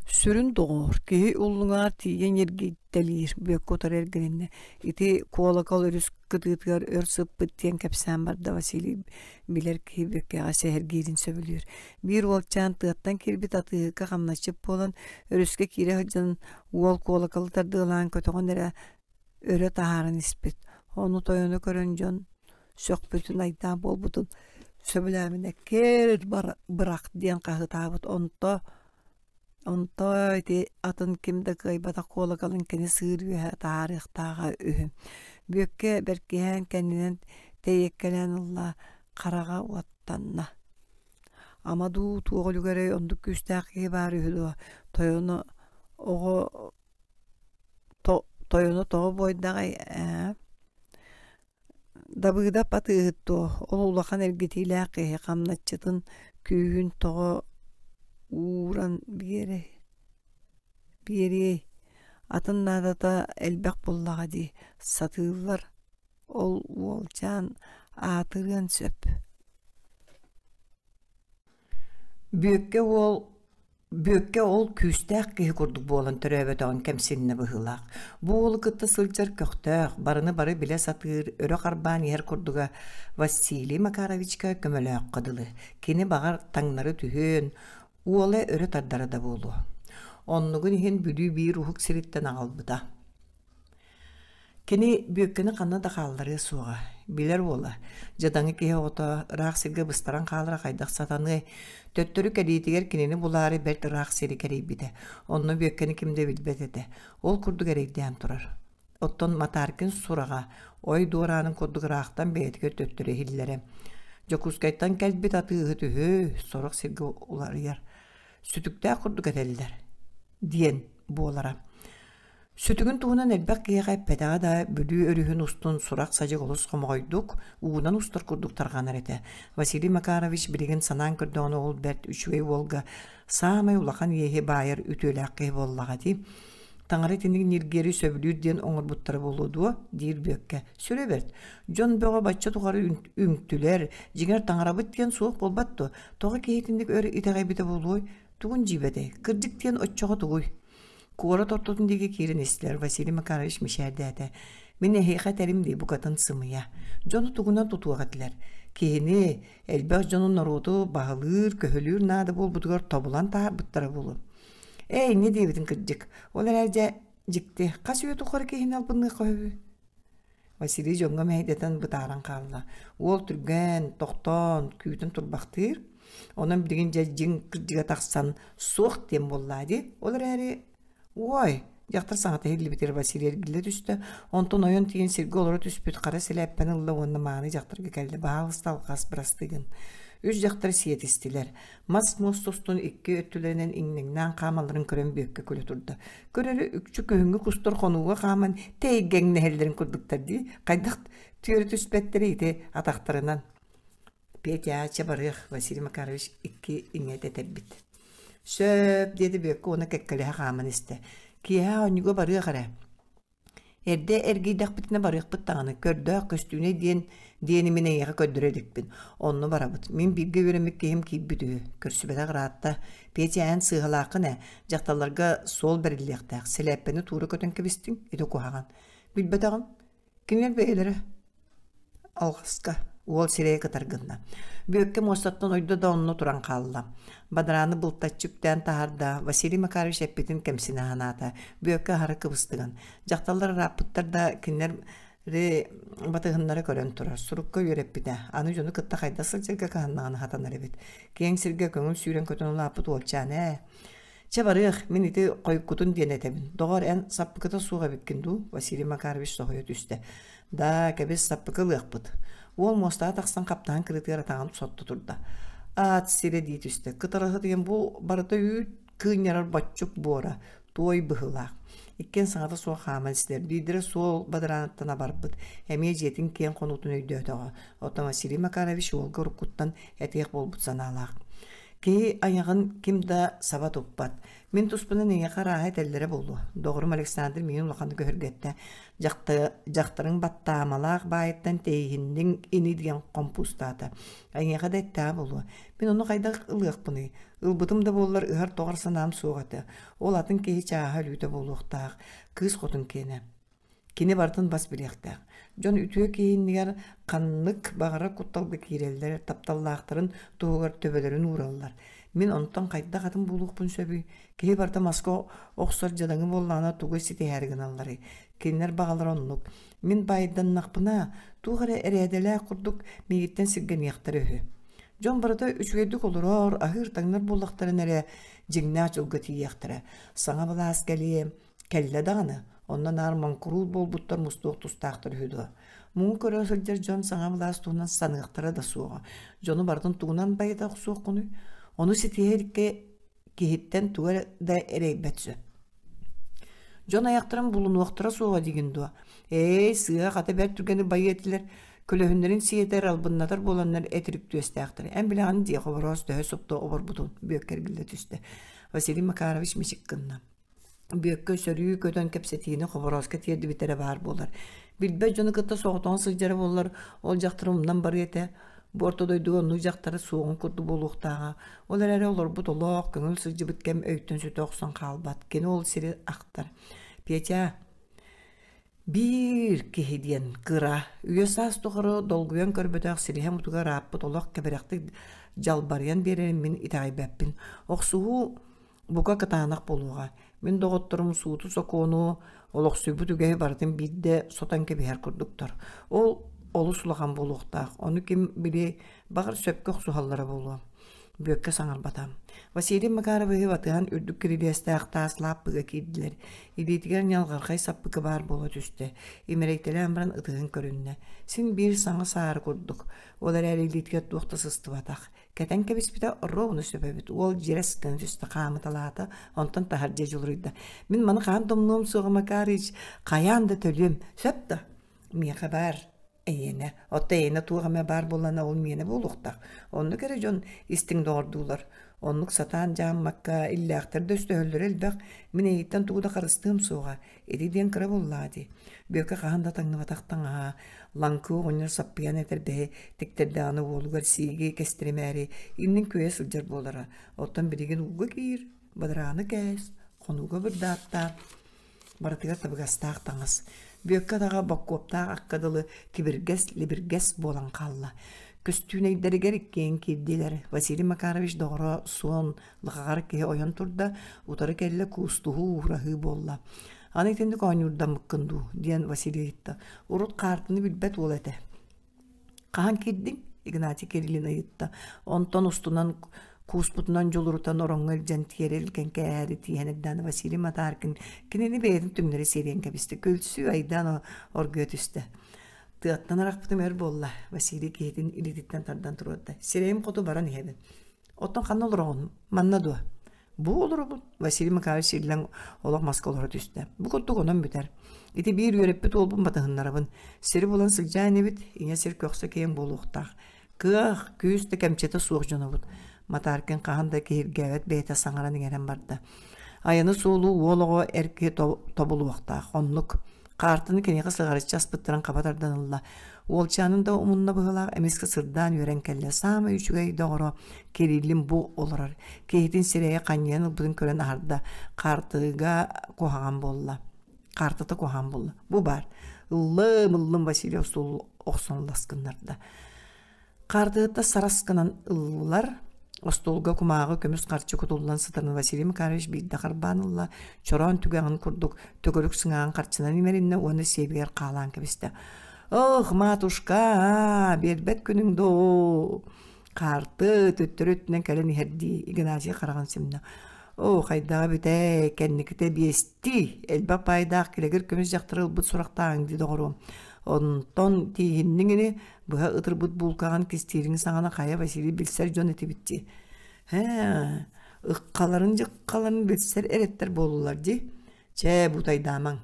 Сүрүн доҕоор, киһи уллуҥаҕар тиийэн ньиргийтэлиир, Бүөккэ утары эргилиннэ. Ити куолакал өрүс кытыытыгар өр сыппыт диэн кэпсээн барда Василий билэр киһи Бүөккэҕэ сэһэргиирин сөбүлүүр. Биир уолчаан тыаттан киирбит атыыһыкка хамначчыт буолан, өрүскэ киирэ сылдьан уол куолакалы тардыалаан көтөҕөн эрэ өрө таһааран испит. Ону тойону көрөн дьон сөхпүтүн, айдаан буолбутун сөбүлээминэ «Кээр бырах» диэн хаһыытаабыт. Онто онто ити атын ким да кыайбатах куолакалын кини сыыр үөһэ таһаарыахтааҕа үһү. Бүөккэ бэркиһээн кэннинэн тэйиэккэлээн ылла, хараҕа уоттанна. Ама дуу, туох үлүгэрэй оннук күүстээх киһи баар үһү дуо? Тойону оҕо Тойону тоҕо буойдаҕай ээ Дабыыдап атыыһыт дуо, ол улахан эргитиилээх киһи хамначчытын күүһүн тоҕо ууран биэриэй, атын наадата элбэх буоллаҕа дии, сатыыллар, ол уолчаан аатырыан сөп. Бүөккэ уол. Бүөккэ ол күүстээх киһи курдук буолан төрөөбөтөҕүн кэмсиннэ быһыылаах. Бу уолу кытта сылдьар көхтөөх, барыны бары билэ сатыыр, өрө харбаан иһэр курдуга Василий Макаровичка көмөлөөххө дылы. Кини баҕар таҥнары түһүөн, уола өрө тардара да буолуо. Оннугун иһин Бүлүү биир уһук сириттэн аҕалбыта. Кини Бүөккэни ханна да хаалларыа суоҕа, билэр уола, дьадаҥы киһи оҕото ыраах сиргэ быстаран хаалара хайдах сатаныай, төттөрү кэлиитигэр кинини булаары бэрт ыраах сири кэрийбитэ, онно Бүөккэни ким да билбэт этэ, ол курдук эрэйдээн турар. Оттон Матаркин сураҕа ой дуораанын курдук ыраахтан бэйэтигэр төттөрү иһиллэрэ. Дьокуускайтан кэлбит атыыһыт үһү, сорох сиргэ уларыйар, сүтүктээх курдук этэллэр диэн буолара. Сүтүгүн туһунан элбэх киһиэхэ эппэтэҕэ да, Бүлүү өрүһүн устун сурах-садьык олус хомоҕойдук, уунан устар курдук тарҕанар этэ. Василий Макарович билигин санаан көрдөҕүнэ ол бэрт үчүгэй уолга саамай улахан иэһи баайар үтүөлээх киһи буоллаҕа дии. Таҥара итинник ньиргиэри сөбүлүүр диэн оҥорбуттара буолуо дуо? диир Бүөккэ. Сүрэ бэрт. Дьон бөҕө бачча тухары үҥтүлэр, дьиҥэр таҥарабыт диэн суох буолбат дуо? Тоҕо киһи итинник өр итэҕэйбитэ буолуой? Тугун дьиибэтэй? Кырдьык диэн оччоҕо тугуй? Куорат ортотун диэки киирэн истилэр, Василий Макарович мичээрдээтэ. Мин эһиэхэ этэрим дии, букатын сымыйа. Дьону тугунан тутуох этилэр. Киһини, элбэх дьону норуоту баһылыыр, көһүлүүр наада буолбутугар тобулан таһаарбыттара буолуо. Ээ, инньэ диэбитин кырдьык. Ол эрээри дьэ, дьикти, хас үйэ тухары киһини албынныахха үһү? Василий дьоҥҥо мэһэйдэтэн бытааран хаалла. Уол түргэн, тохтоон, күүтэн турбахтыыр. Онон билигин дьэ дьиҥ кырдьыга тахсан суох диэн буоллаа дии. Ол эрээри уой, дьахтар саҥата иһиллибитигэр Василий эргиллэ түстэ. Онтон ойон тиийэн сиргэ олоро түспүт хара сэлээппэни ылла уонна мааны дьахтарга кэллэ. Баһаалыста алҕас бырастыы гын. Үс дьахтар сиэтистилэр. Мас муос тустун икки өттүлэринэн иҥнэҥнээн хаамалларын көрөн Бүөккэ күлэ турда. Көр эрэ үкчү күһүҥҥү кустар хонууга хааман тэйгэҥнэһэллэрин курдуктар дии. Хайдах түөрэ түспэттэрий ити атахтарынан. Петя, чэ барыах, Василий Макарович икки иҥэ тэтэрбит. Сөп, диэтэ Бүөккэ уонна кэккэлэһэ хааман истэ. Киэһэ оонньууга барыах эрэ. Эрдэ эргийдэхпитинэ барыахпыт даҕаны, көрдөөх көстүүнэй диэн диэни мин эйиэхэ көрдөрө иликпин. Онно барабыт. Мин бииргэ үөрэммит киһим киирбит үһү. Көрсүбэтэх ыраатта. Петя эн сыыһалааххын ээ. Дьахталларга суол бэриллиэхтээх. Сэлээппэни туура көтөн кэбистиҥ, ити куһаҕан. Билбэтэҕим. Кинилэр бэйэлэрэ алҕаска уол сирэйэ кытар гынна. Бүөккэ муостаттан ойдо да онно туран хаалла. Бадарааны былтаччы үктээн таһаарда, Василий Макарович эппитин кэмсинэ санаата. Бүөккэ аһара кыбыстыган. Дьахталлар ырааппыттар да, кинилэр батыһыннара көрөн турар. Сурукка үөрэппитэ. Аны дьону кытта хайдах сылдьарга кыһаннаҕына хатанар эбит. Киэҥ сиргэ көҥүл сүүрэн-көтөн улааппыт уолчаан ээ. Чэ барыах, мин ити хойуккутун диэн этэбин. Доҕор, эн саппыкыта суох эбиккин дуу? Василий Макарович соһуйа түстэ. Даа, кэбис, саппыкы ылыахпыт. Уол муостаҕа тахсан хаптаһын кырыытыгар атаҕын сотто турда. Аат сирэ дии түстэ. Кытарыһы диэн бу барыта үүт кыынньарар боччук буора, туой быһыылаах. Иккиэн саҥата суох хааман истилэр. Биирдэрэ суол бадарааныттан абарбыт. Эмиэ дьиэтин киэҥ хонуутун өйдөөтөҕө. Оттон Василий Макарович уолга уруккуттан этиэх буолбут санаалаах. Киһи айаҕын ким да саба туппат. Мин туспунан эйиэхэ арааһа этэллэрэ буолуо. Доҕорум Александр миигин улаханнык өһүргэттэ. Дьахтарыҥ баттаамалаах баайыттан тэйиһинниҥ ини диэн хомпуустаата. Эйиэхэ да эттэҕэ буолуо. Мин ону хайдах ылыахпыный? Ылбытым да буоллар ыһар-тоҕор санаам суох этэ. Ол атын киһи чааһа өлүүтэ буолуохтаах. Кыыс хотун киэнэ. Кини барытын бас билиэхтээх. Дьон үтүө киһи иннигэр ханнык баҕарар кутталга киирэллэр, тапталлаахтарын туһугар төбөлөрүн уураллар. Мин онтон хайдах атын буолуохпун сөбүй? Киһи барыта маска охсор дьадаҥы буоллаҕына тугу ситиһээри гыналларый? Кинилэр баҕалара оннук. Мин баайданнахпына, туох эрэ эрээдэлээх курдук миигиттэн сиргэниэхтэрэ үһү. Дьон барыта үчүгэйдик олорор, аһыыр-таҥнар буоллахтарына эрэ дьиҥнээх дьолго тиийиэхтэрэ. Саҥа былаас кэлиэ, Кэллэ даҕаны, онно наар моҥкуруут буолбуттар мустуох тустаахтар үһү дуо? Муҥу көрө сылдьар дьон саҥа былаас туһунан саныахтара да суоҕа. Дьону барытын тугунан байыта охсуоххунуй? Ону ситиһэ иликкэ киһиттэн тугу да эрэйбэт сөп. Дьон айахтарын булунуохтара суоҕа диигин дуо? Ээй, сыыһа хата бэрт түргэнник байыа этилэр. Көлөһүннэрин сиэтэр, албыннатар буоланнар этирик түөстээхтэр. Эн билэҕин дии, Хобороос төһө супту оборбутун, Бүөккэ эргиллэ түстэ. Василий Макарович мичик гынна. Бүөккэ сөрүү көтөн кэпсэтиини Хоборооско тиэрдибиттэрэ баар буолар. Билбэт дьону кытта соҕотоҕун сылдьара буоллар, ол дьахтар умнан барыа этэ. Бу орто дойдуга оннук дьахтары суоҕун курдук буолуохтааҕа. Ол эрээри олорбут олох, көҥүл сылдьыбыт кэм өйтөн сүтэ охсон хаалбат. Кини ол сири ахтар. Петя, биир киһи диэн кыра, үйэ-саас тухары долгуйан көрбөтөх силиһэ мутугар ааппыт олох кэбирэхтик дьалбарыйан биэрэрин мин итэҕэйбэппин. Охсуһуу Бука кытаанах буолуоҕа. Мин доҕотторум сууту-сокуону, олохсуйбут үгэһи барытын биирдэ сотон кэбиһэр курдуктар. Ол олус улахан буолуохтаах. Ону ким били баҕар сөпкө охсуһаллара буолуо. Бүөккэ саҥарбата. Василий Макаровиһы батыһан үрдүк кирилиэстээх таас лааппыга киирдилэр. Илиитигэр ньалҕархай саппыкы баар буола түстэ. Имэрэйтэлээн баран ытыһын көрүннэ. Син биир саҥа саары курдук. Ол эрээри илиитигэр туох да сыстыбатах. Кэтэн кэбиспитэ ровно сөп эбит. Уол дьирэс гына түстэ, хаамыталаата, онтон таһырдьа дьулуруйда. Мин маны хаан домнуом суоҕа, Макарыч, хайаан да төлүөм. Сөп да? Миэхэ баар эйиэнэ. Отто эйиэнэ туох эмэ баар буоллаҕына ол миэнэ буолуохтаах. Оннук эрэ дьон истиҥ доҕордуулар. Оннук сатаан дьааммакка иллээхтэр да өстөһөллөрө элбэх. Мин эйиттэн тугу да харыстыам суоҕа. Ити диэн кыра буоллаҕа дии. Бүөккэ хаһан да таҥныбатах таҥаһа, лаҥкы оҕонньор саппыйан этэрбэһи тиктэрдэҕинэ уолугар сииги кэстэримээри иннин күөйэ сылдьар буолара. Оттон билигин ууга киир, бадарааны кээс, хонууга бырдааттаа, барытыгар табыгастаах таҥас. Бүөккэ атаҕа боккуоптаах акка дылы тибиргэс, либиргэс буолан хаалла. Көстүүнэйдэригэр иккиэн киирдилэр. Василий Макарович доҕоро суон Лахаҕар киһи ойон турда, утары кэллэ куустуһуу, уураһыы буолла. Аны итинник оонньуурдаммыккын дуу диэн Василий ыйытта. Урут хаартыны билбэт уол этэ. Хаһан киирдиҥ? Игнатий Кириллин ыйытта. Онтон устунан кууспутунан дьулурутан ороҥҥо илдьэн тиэрэ илгэн кээһээри тииһэн эрдэҕинэ Василий Матаркин кинини бэйэтин түҥнэри сиэриэн кэбистэ. Күлсүү айдаан оргуйа түстэ. Тыаттан арахпытым өр буолла, Василий киһитин илиититтэн тардан туруорда. Сирэйим хоту баран иһэбин. Оттон ханна олороҕун? Манна дуо? Бу олоробун. Василий Макарович иллэҥ олох маска олоро түстэ. Бу курдук онон бүтэр. Ити биир үөрэппит уолбун батыһыннарабын. Сири булан сылдьаа инибит, ийэ сир көхсө киэҥ буолуохтаах. Кыах, күүс да кэмчитэ суох дьонобут. Матаркин хаһан да киһиргээбэт бэйэтэ саҥаран-иҥэрэн барда. Айаны суолу уол оҕо эр киһи тобулуохтаах. Оннук. Хаартыны киниэхэ сыҕарыччы аспыттарын хаба тардан ылла. Уолчаанын да умунна быһыылаах эмискэ сырдаан үөрэн кэллэ. Саамай үчүгэй доҕоро Кириллин бу олорор. Киһитин сирэйэ ханньайан ылбытын көрөн аһарда. Хаартыга куһаҕан буолла. Хаартыта куһаҕан буолла. Бу баар. Ыллым, ыллым Василий остуол охсон лас гыннарда. Хаартыһыттар сарас гынан ыллылар. Остуолга кумааҕы көмүс харчы кутуллан сытарын Василий Макарович биирдэ харбаан ылла, чороон түгэҕин курдук төгүрүк сыҥааҕын харчынан имэриннэ уонна сиэбигэр хаалаан кэбистэ. «Ох, матушка, биэрбэт күнүҥ доо!» Хаарты төттөрү өттүнэн кэлэн иһэрдии Игнатий хараҕын симнэ. «Оо, хайдаҕа бүтэй, кэнникитэ биэстии, элбэх баайдаах килэгир көмүс дьахтары ылбыт сурахтааҕыҥ дии доҕоруом. Онтон тииһинниҥ ини, быһа ытырбыт буулкаҕын кистиириҥ саҕана хайа Василий билсэр дьон этибит дии. Һээ, ыккаларын-дьыккаларын билсэр эрэттэр буоллулар дии. Чээ, бутайдаамаҥ.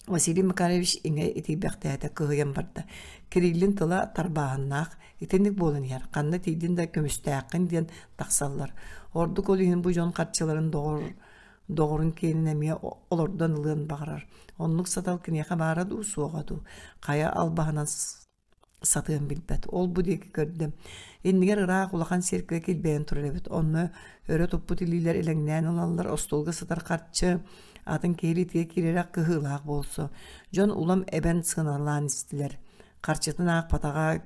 Василий Макарович иҥэ итийбэхтээтэ, кыһыйан барда. Кириллин тыла тарбааһыннаах, итинник буолан иһэр, ханна тиийдин да көмүстээххин диэн тахсаллар. Ордук ол иһин бу дьон харчыларын доҕор доҕорун киэнин эмиэ олордон ылыан баҕарар. Оннук сатал киниэхэ баара дуу, суоҕа дуу, хайа албаһынан сатыан билбэт. Ол-бу диэки көрдө. Иннигэр ыраах улахан сиэркилэ килбэйэн турар эбит. Онно өрө туппут илиилэр элэҥнээн ылаллар, остуолга сытар харчы атын киһи илиитигэр киирэрэ кыһыылаах буолсу. Дьон улам эбэн сыаналаан истилэр. Харчытын аахпатаҕа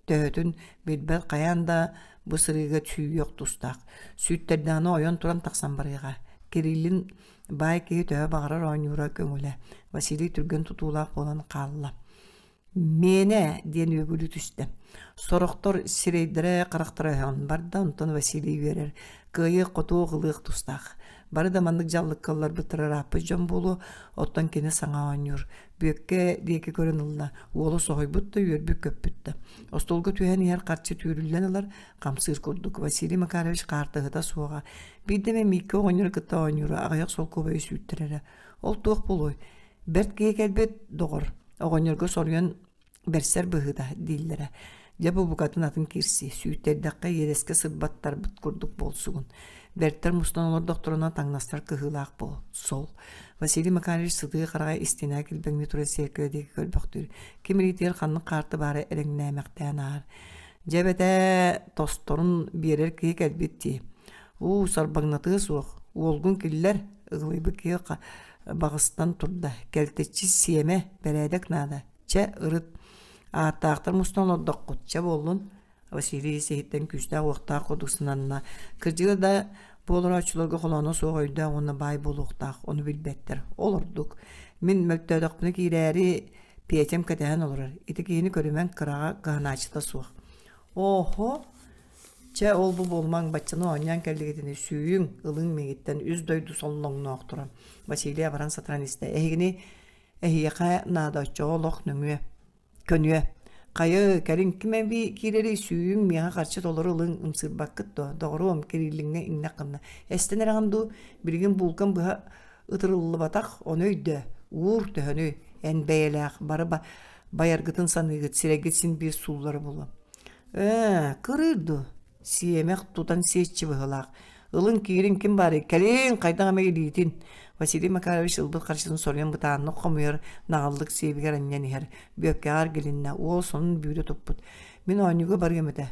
төһөтүн билбэт хайаан да бу сырыыга сүүйүөх тустаах. Сүүттэрдэҕинэ ойон туран тахсан барыаҕа. Кириллин баай киһи төһө баҕарар оонньуура көҥүлэ. Василий түргэн тутуулаах буолан хаалла. «Миэнэ!» диэн үөгүлүү түстэ. Сорохтор сирэйдэрэ харахтара өһөөн барда, онтон Василий үөрэр. Кыайыах-хотуох ылыах тустаах. Бары да маннык дьаллыкка ылларбыттара ырааппыт дьон буолуо, оттон кини саҥа оонньуур. Бүөккэ диэки көрөн ылла, уола соһуйбут да, үөрбүт-көппүт да. Остуолга түһэн иһэр харчы түүрүллэн ылар, хамсыыр курдук. Василий Макарович хаартыһыта суоҕа. Биирдэ эмэ Мииккэ оҕонньору кытта оонньуура, аҕыйах солкуобайы сүүттэрэрэ. Ол туох буолуой? Бэрт киһи кэлбит, доҕор, оҕонньорго соруйан бэрсэр быһыыта дииллэрэ. Дьэ бу букатын атын киирсии, сүүйтэрдэххэ иэдэскэ сырбаттарбыт курдук буолсугун. Бэртэр мустан олордохторуна таҥнастар кыһыылаах буол, сол. Василий Макарович сытыы хараҕа истинэ килбэҥнии турар сиэркилэ диэки көрбөхтүүр. Ким илиитигэр ханнык хаарты баара элэҥнээмэхтээн ааһар. Дьэ эбэтээ тосторун биэрэр киһи кэлбит дии. Уу, сарбаҥнатыа суох, уолгун киллэр, ыгылыйбыт киһи баҕыстан турда. Кэлтэччи сиэмэ, бэрээдэк наада. Чэ, ырыт. Ааттаахтар мустан олордоххут, чэ буоллун. Василий ис-иһиттэн күүстээх-уохтаах курдук сананна. Кырдьыга да, бу олорооччуларга холооно суох өйдөөх уонна баай буолуохтаах, ону билбэттэр. Ол ордук. Мин мөлтөөтөхпүнэ киирээри Петям кэтэһэн олорор. Ити киһини көрүмэҥ, кыраҕа кыһанааччыта суох. Оһо! Чэ, ол-бу буолумаҥ, баччаны оонньоон кэллигитини сүүйүҥ, ылыҥ миигиттэн үс дойду соллоҥноохторо. Василий абаран сатаран истэ. Эһигини эһиэхэ наада оччоҕо олох нөҥүө Көнүө, хайы, кэлин ким эбии киирэрий сүүйүҥ, миэхэ харчы толору ылыҥ, ымсыырбаккыт дуо, доҕоруом, Кириллиҥҥэ иҥнэх гынна. Эстэн эрэҕин дуу, билигин буулкам быһа ытырыллыбатах, ону өйдөө, уур төһөнүй, эн бэйэлээх, бары байаргытын саныыгыт, сирэйгит син биир сууллара буолуо. Ээ, кырыыр дуу, Сиэмэх тутан сиэччи быһыылаах. Ылыҥ киириҥ ким баарый? Кэлиҥ, хайдах эмэ илиитин. Василий Макарович ылбыт харчытын соруйан бытааннык хомуйар, наҕыллык сиэбигэр анньан иһэр. Бүөккэҕэ эргилиннэ, уол сонун бүүрэ туппут. Мин оонньууга барыам этэ.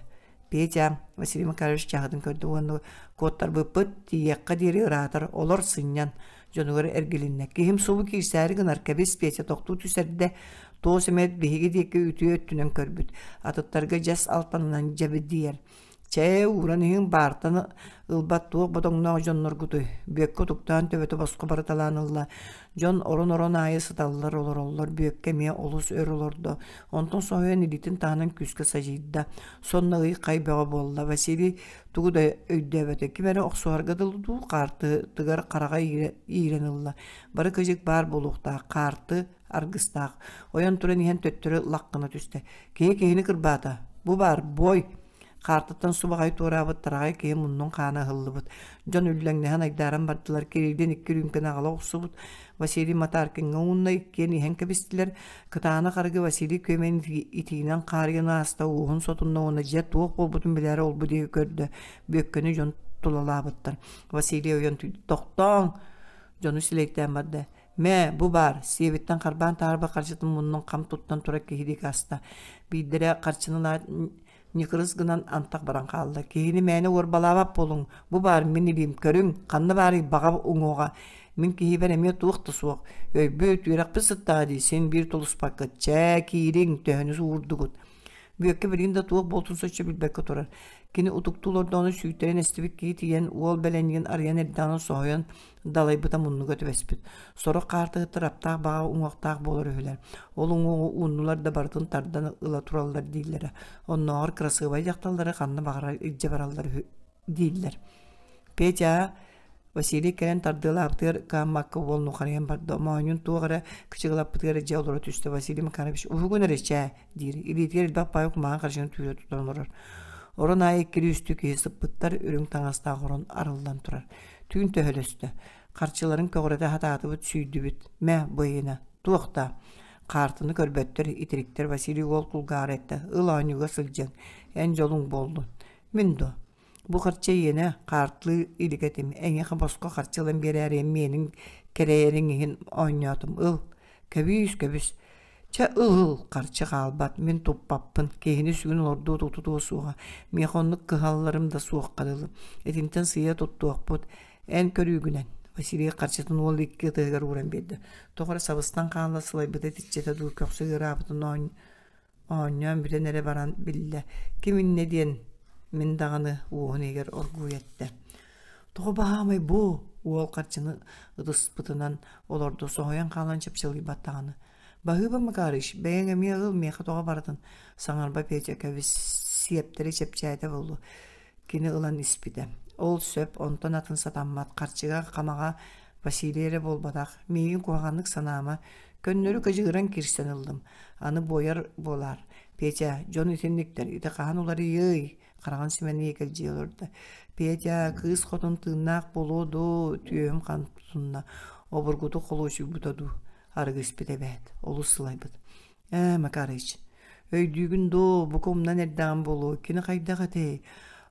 Петя, Василий Макарович чаһытын көрдө уонна куоттарбыппыт, тиийиэххэ диэри ыраатар, олор сынньан. Дьонугар эргилиннэ. Киһим субу киирсээри гынар, кэбис, Петя тохтуу түсэрдэ, туос эмэт биһиги диэки үтүө өттүнэн көрбүт. Атыттарга дьэс алтанынан дьэбидийэр. Чээ, ууран иһин баартан ылбат туох бодоҥноох дьонноргутуй? Бүөккэ утуктаан төбөтө босхо барыталаан ылла. Дьон орон-орон аайы сыталлар, олороллор. Бүөккэ эмиэ олус өр олордо. Онтон соһуйан илиитин таһынан күүскэ садьыйда. Сонно ый-хай бөҕө буолла. Василий тугу да өйдөөбөтө. Ким эрэ охсуһарга дылы дуу, хаартытыгар хараҕа иирэн ылла. Бары кыдьык баар буолуохтаах. Хаарты аргыстаах. Ойон туран иһэн төттөрү лах гына түстэ. Киһи киһини кырбаата. Бу баар, бой! Хаартыттан субаҕай туораабыт тараҕай киһи муннун хаана ыһыллыбыт. Дьон үллэҥнэһэн айдааран бардылар. Кириллин икки үрүүмкэни аҕала охсубут. Василий Матаркиҥҥа уунна иккиэн иһэн кэбистилэр. Кытаанах арыгы Василий Күөмэйин итиинэн хаарыйан ааста, уоһун сотунна уонна дьэ туох буолбутун билээри олбу диэки көрдө. Бүөккэни дьон тулалаабыттар. Василий ойон тохтооҥ! Дьону силэйтээн барда. Мэ, бу баар, сиэбиттэн харбаан таһаарбыт харчытын муннун хам туттан турар киһи диэки аста. Биирдэрэ харчыны ньыкырыс гынан антах баран хаалла. Киһини мээнэ уорбалаабат буолуҥ, бу баар мин илиим, көрүҥ, ханна баарый баҕа уҥуоҕа. Мин киһибэр эмиэ туох да суох. Өйбүт, үөрэхпит сыттаҕа дии, син биир тулуспаккыт. Чээ, киириҥ, төһөнү уурдугут. Бүөккэ билигин да туох буолтун соччо билбэккэ турар. Кини утуктуу олордоҕуна сүүйтэрэн эстибит киһи тиийэн уол бэлэнньигин арыйан эрдэҕинэ соһуйан далайбыта муннуга түбэспит. Сорох хаартыһыттар аптаах баҕа уҥуохтаах буолар үһүлэр. Ол уҥуоҕу ууннулар да барытын тардан ыла тураллар дииллэрэ. Оннооҕор кырасыабай дьахталлары ханна баҕарар илдьэ бараллар үһү дииллэр. Петя Василий кэлэн тардыалаабытыгар кыаммакка уол нухарыйан барда. Моонньун туох эрэ кычыгылаппытыгар дьэ олоро түстэ. Василий Макарович уһугун эрэ чээ диир. Илиитигэр элбэх баайы кумааҕы харчыны түүрэ тутан олорор. Орон аайы иккилии-үстүү киһи сыппыттар, үрүҥ таҥастаах орон арыллан турар. Түүн төһөлөстө. Харчыларын көҕүрэтэ сатаатыбыт, сүүйдүбүт. Мэ, бу эйиэнэ. Туох да. Хаартыны көрбөттөр, итириктэр Василий уол кулгааҕар эттэ. Ыл оонньууга сылдьыаҥ. Эн дьолуҥ буоллун. Мин дуо? Бу харчы эйиэнэ, хаартылыы илик этим. Эйиэхэ босхо харчы ылан биэрээри миэнин кэрэйэриҥ иһин оонньоотум. Ыл, көбүүс, көбүс. Чэ, ыл, харчы хаалбат, мин туппаппын, киһини сүгүн олордуо тутуо суоҕа, миэхэ оннук кыһалларым да суохха дылы. Итинтэн сыыйа туттуохпут, эн көрүүгүнэн. Василий харчытын уол икки ытыһыгар ууран биэрдэ. Тоҕо эрэ сабыстан хаалла сылайбыта итиччэтэ дуу, көхсө ыараабытын оонньоон бүтэн эрэ баран биллэ. Ким иннэ диэн мин даҕаны уоһун иһигэр оргууй эттэ. Тоҕо баһаамай бу? Уол харчыны ытыспытынан олордо, соһуйан хаалан чыпчылыйбат даҕаны. Баһыыба Макарыч, бэйэҥ эмиэ ыл, миэхэ тоҕо барытын саҥарба Петя кэбис, сиэптэри чэпчээтэ буолуо. Кини ылан испитэ. Ол сөп, онтон атын сатаммат, харчыга хамаҕа Василий эрэ буолбатах, миигин куһаҕаннык санаама, көннөрү кыдьыгыран киирсэн ыллым. Аны буойар буолаар. Петя, дьон итинниктэр, ити хаһан уларыйыай? Хараҕын симэн иэкэлдьийэ олордо. Петя, кыыс хотун тыыннаах буолуо дуу, түөһүм хан тутунна, обургутук холуочуйбута дуу, арыгы испит эбээт, олус сылайбыт. Ээ, Макарыч, өйдүүгүн дуу, бука умнан эрдэҕим буолуо, кини хайдах этэй?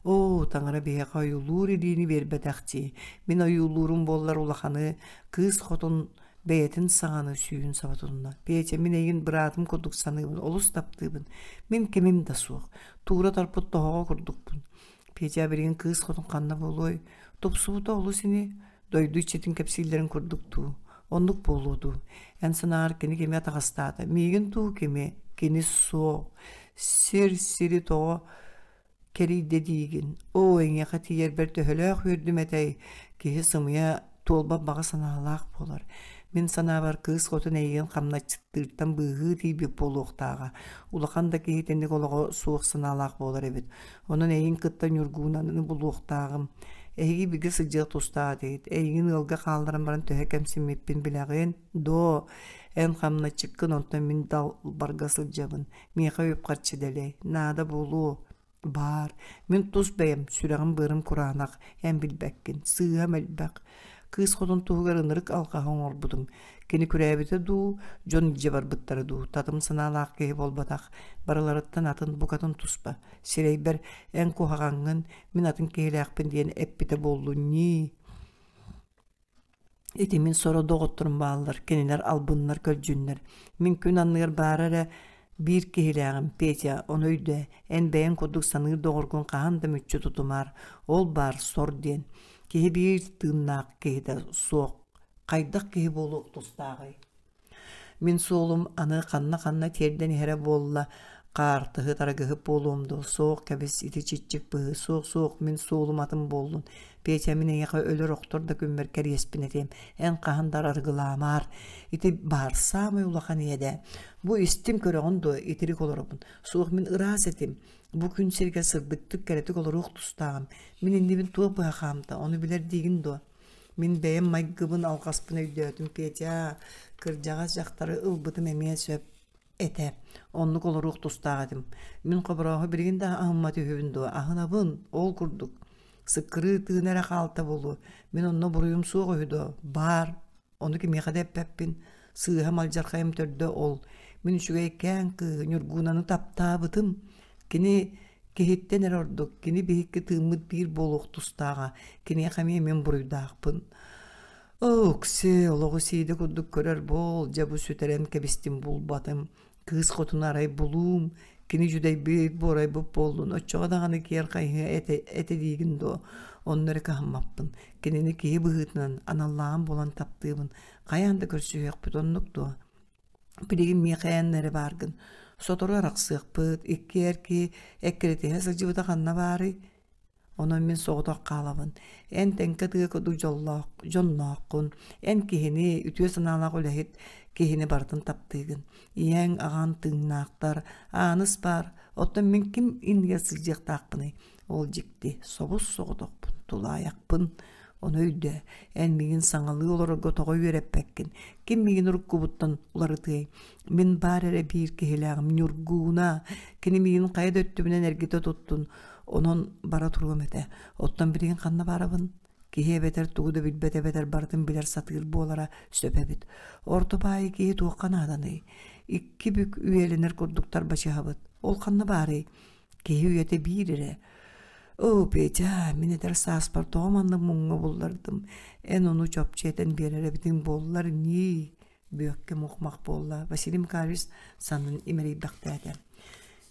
Оо, таҥара биһиэхэ ойуулуур илиини биэрбэтэх дии. Мин ойуулуурум буоллар улаханы, кыыс хотун Бэйэтин саҥаны сүүһүн саба тутунна. Петя, мин эйигин быраатым курдук саныыбын, олус таптыыбын. Мин кимим да суох. Туура тарпыт тоһоҕо курдукпун. Петя билигин кыыс хотун ханна буолуой? Тупсубута олус ини. Дойду иччитин кэпсииллэрин курдук дуу? Оннук буолуо дуу? Эн санааҕар кини кими атаҕастаата? Миигин дуу кими? Кини суох. Сир сири тоҕо кэрийдэ диигин. Оо, эйиэхэ тиийэрбэр төһөлөөх үөрдүм этэй, киһи сымыйа туолбат баҕа санаалаах буолар. Мин санаабар кыыс хотун эйигин хамначчыттыыртан быыһыы тиийбит буолуохтааҕа. Улахан да киһи итинник олоҕо суох санаалаах буолар эбит. Онон эйигин кытта Ньургуунаны булуохтааҕым. Эһиги бигэ сылдьыах тустаах этигит. Эйигин ыалга хаалларан баран төһө кэмсиммиппин билэҕин? Доо, эн хамначчыккын, онтон мин далбарга сылдьабын. Миэхэ үп-харчы дэлэй, наада буолуо. Баар, мин тус бэйэм, сүрэҕим-быарым кураанах, эн билбэккин, сыыһам элбэх. Кыыс хотун туһугар ынырык алҕаһы оҥорбутум. Кини күрээбитэ дуу, дьон илдьэ барбыттара дуу, татым санаалаах киһи буолбатах, барыларыттан атын букатын туспа. Сирэйбэр эн куһаҕаҥҥын, мин атын киһилээхпин диэн эппитэ буоллун ньии. Ити мин соро доҕотторум бааллар, кинилэр албыннар, көлдьүннэр. Мин күн анныгар баара эрэ биир киһилээҕим, Петя, ону өйдөө, эн бэйэҥ курдук саныыр доҕоргун хаһан да мүччү тутумаар, ол баар сор диэн. Киһи биир тыыннаах киһитэ суох, хайдах киһи буолуох тустааҕый? Мин суолум аны ханна-ханна тиэрдэн иһэрэ буолла, хаартыһыт, арыгыһыт буолуом дуо, суох кэбис, ити чиччик быһыы, суох-суох, мин суолум атын буоллун, Петя, мин эйиэхэ өлөр-охтор да күммэр кэриэспин этиэм, эн хаһан да арыгылаамаар, ити баар саамай улахан иэдээн. Бу истим көрөҕүн дуо, итирик олоробун, суох мин ыраас этим, бу күн сиргэ сырдыктык кэрэтик олоруох тустааҕым, мин иннибин туох быһа хаамта, ону билэр диигин дуо? Мин бэйэм майгыбын алҕаспын өйдөөтүм, Петя, кырдьаҕас дьахтары ылбытым эмиэ сөп этэ. Оннук олоруох тустаах этим. Мин Хоборооһу билигин да аһыммат үһүбүн дуо? Аһынабын, ол курдук. Сыккырыы тыына эрэ хаалта буолуо. Мин онно буруйум суох үһү дуо? Баар. Ону кимиэхэ да эппэппин. Сыыһа малдьархайым төрдө ол. Мин үчүгэйкээн кыыһы Ньургуунаны таптаабытым. Кини киһиттэн эрэ ордук, кини биһикки тыыммыт биир буолуох тустааҕа, киниэхэ эмиэ мин буруйдаахпын. Окси, олоҕу сиидэ курдук көрөр буол, дьэ бу сүтэрэн кэбистим булбатым. Кыыс хотун арай булуум, кини дьүдэйбит, буорайбыт буоллун, оччоҕо даҕаны киэр хайыһыа этэ, этэ диигин дуо? Онно эрэ кыһаммаппын. Кинини киһи быһыытынан аналлааҕым буолан таптыыбын. Хайаан да көрсүһүөхпүт оннук дуо? Билигин миэхэ эн эрэ бааргын. Сотору арахсыахпыт, икки эр киһи эккирэтиһэ сылдьыбыта ханна баарый? Онон мин соҕотох хаалабын. Эн тэҥкэ тыа курдук дьоллоох, дьоннооххун. Эн киһини, үтүө санаалаах үлэһит киһини барытын таптыыгын. Ийэҥ, аҕаҥ тыыннаахтар, Ааныс баар. Оттон мин ким иннигэр сылдьыахтаахпыный? Ол дьикти, собус-соҕотохпун, тулаайахпын. Ону өйдөө, эн миигин саҥалыы олорорго тоҕо үөрэппэккин? Ким миигин уруккубуттан уларытыай? Мин баар эрэ биир киһилээҕим, Ньургууна. Кини миигин хайа да өттүбүнэн эргитэ туттун. Онон бара туруом этэ. Оттон билигин ханна барабын? Киһи эбэтэр тугу да билбэт эбэтэр барытын билэр сатыыр буолара сөп эбит. Орто баайы киһи туохха нааданый? Икки бүк үйэлэнэр курдуктар бачыһабыт. Ол ханна баарый? Киһи үйэтэ биир эрэ. Оо, Петя, мин эдэр сааспар тоҕо маннык муҥҥа буллардым? Эн ону чопчу этэн биэрэр эбитиҥ буоллар ньии, Бүөккэ мух-мах буолла. Василий Макарович саннын имэрийбэхтээтэ.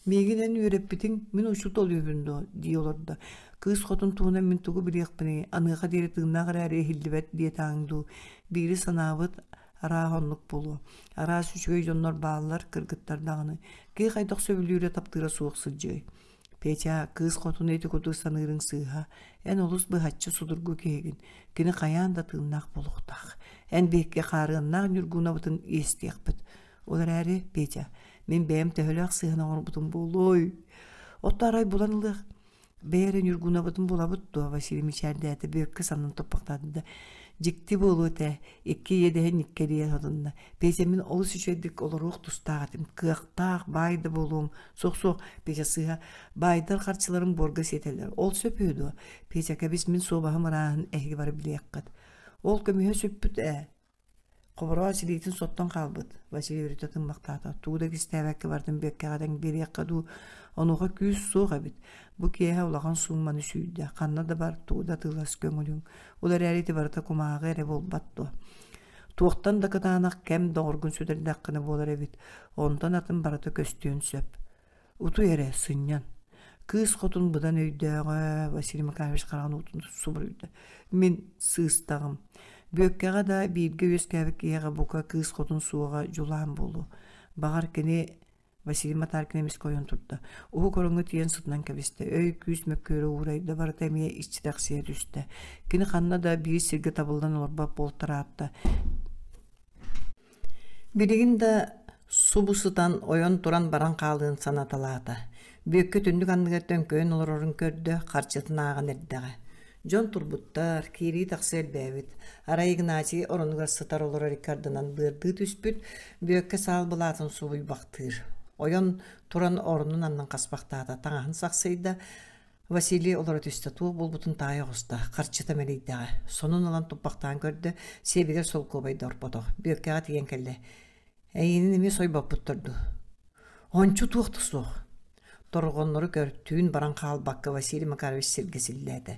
Миигин эн үөрэппитиҥ, мин учуутал үһүбүн дуо? дии олордо. Кыыс хотун туһунан мин тугу билиэхпиний, аныаха диэри тыыннаах эрээри иһиллибэт диэтэҕиҥ дуу? Биири санаабыт, Арааһа оннук буолуо. Араас үчүгэй дьоннор бааллар, кыргыттар даҕаны. Киһи хайдах сөбүлүүрэ, таптыыра суох сылдьыай. Петя, кыыс хотуну ити курдук саныырыҥ сыыһа. Эн олус быһаччы судургу киһигин. Кини хайаан да тыыннаах буолуохтаах. Эн биһикки хаарыаннаах Ньургунабытын иэстиэхпит. Ол эрээри, Петя, мин бэйэм төһөлөөх сыыһаны оҥорбутум буолуой? Отто арай булан ылыах. Бэйэ эрэ Ньургунабытын булабыт дуо, Василий мичээрдээтэ, Бүөккэ саннын туппахтаата да, дьикти буолуо этэ, икки иэдэһин иккэрийэ сотунна. Петя мин олус үчүгэйдик олоруох тустаах этим, кыахтаах, баай да буолуом. Суох-суох, Петя сыыһа, баайдар харчыларын буорга сиэтэллэр. Ол сөп үһү дуо? Петя, кэбис, мин суобаһым ырааһын эһиги бары билиэххит. Ол көмүһэ сүппүт ээ. Хобороос илиитин соттон хаалбыт, Василий өрүтэ тыммахтаата, тугу да кистээбэккэ барытын Бүөккэҕэ тэҥ биэриэххэ дуу, онуоха күүс суох эбит. Бу киэһэ улахан суумманы сүүйдэ, ханна да бар, тугу да атыылас көҥүлүҥ. Ол эрээри ити барыта кумааҕы эрэ буолбат дуо? Туохтан да кытаанах кэм доҕоргун сүтэрдэххинэ буолар эбит, онтон атын барыта көстүөн сөп. Утуй эрэ, сынньан. Кыыс хотун быдан өйдөөҕө, Василий Макарович хараҕын уутун субуруйда. Мин сыыстаҕым. Бүөккэҕэ да бииргэ үөскээбит киһиэхэ бука кыыс хотун суоҕа дьулаан буолуо. Баҕар кини Василий Матаркин эмискэ ойон турда. Уһук ороҥҥо тиийэн сытынан кэбистэ. Өй-күүс мөккүөрэ уурайда, барыта эмиэ иччитэхсийэ түстэ. Кини ханна да биир сиргэ табыллан олорбот буолтараатта. Билигин да субу сытан ойон туран баран хаалыан санаталаата. Бүөккэ түннүк анныгар төҥкөйөн олорорун көрдө, харчытын ааҕан эрдэҕэ. Дьон турбуттар, киирии-тахсыы элбээбит. Арай Игнатий оронугар сытар олорор икки ардынан быардыы түспүт, Бүөккэ саал былаатын субуйбахтыыр. Ойон туран оронун аннын хаспахтаата, таҥаһын сахсыйда. Василий олоро түстэ, туох буолбутун таайа оҕуста, харчыта мэлийдэҕэ. Сонун ылан туппахтаан көрдө, сиэбигэр солкуобай да орпотох. Бүөккэҕэ тиийэн кэллэ. Эйиинин эмиэ сойбоппуттар дуу? Ончу туох да суох. Торҕоннору көр, түүн баран хаалбакка Василий Макарович сиргэ силлээтэ.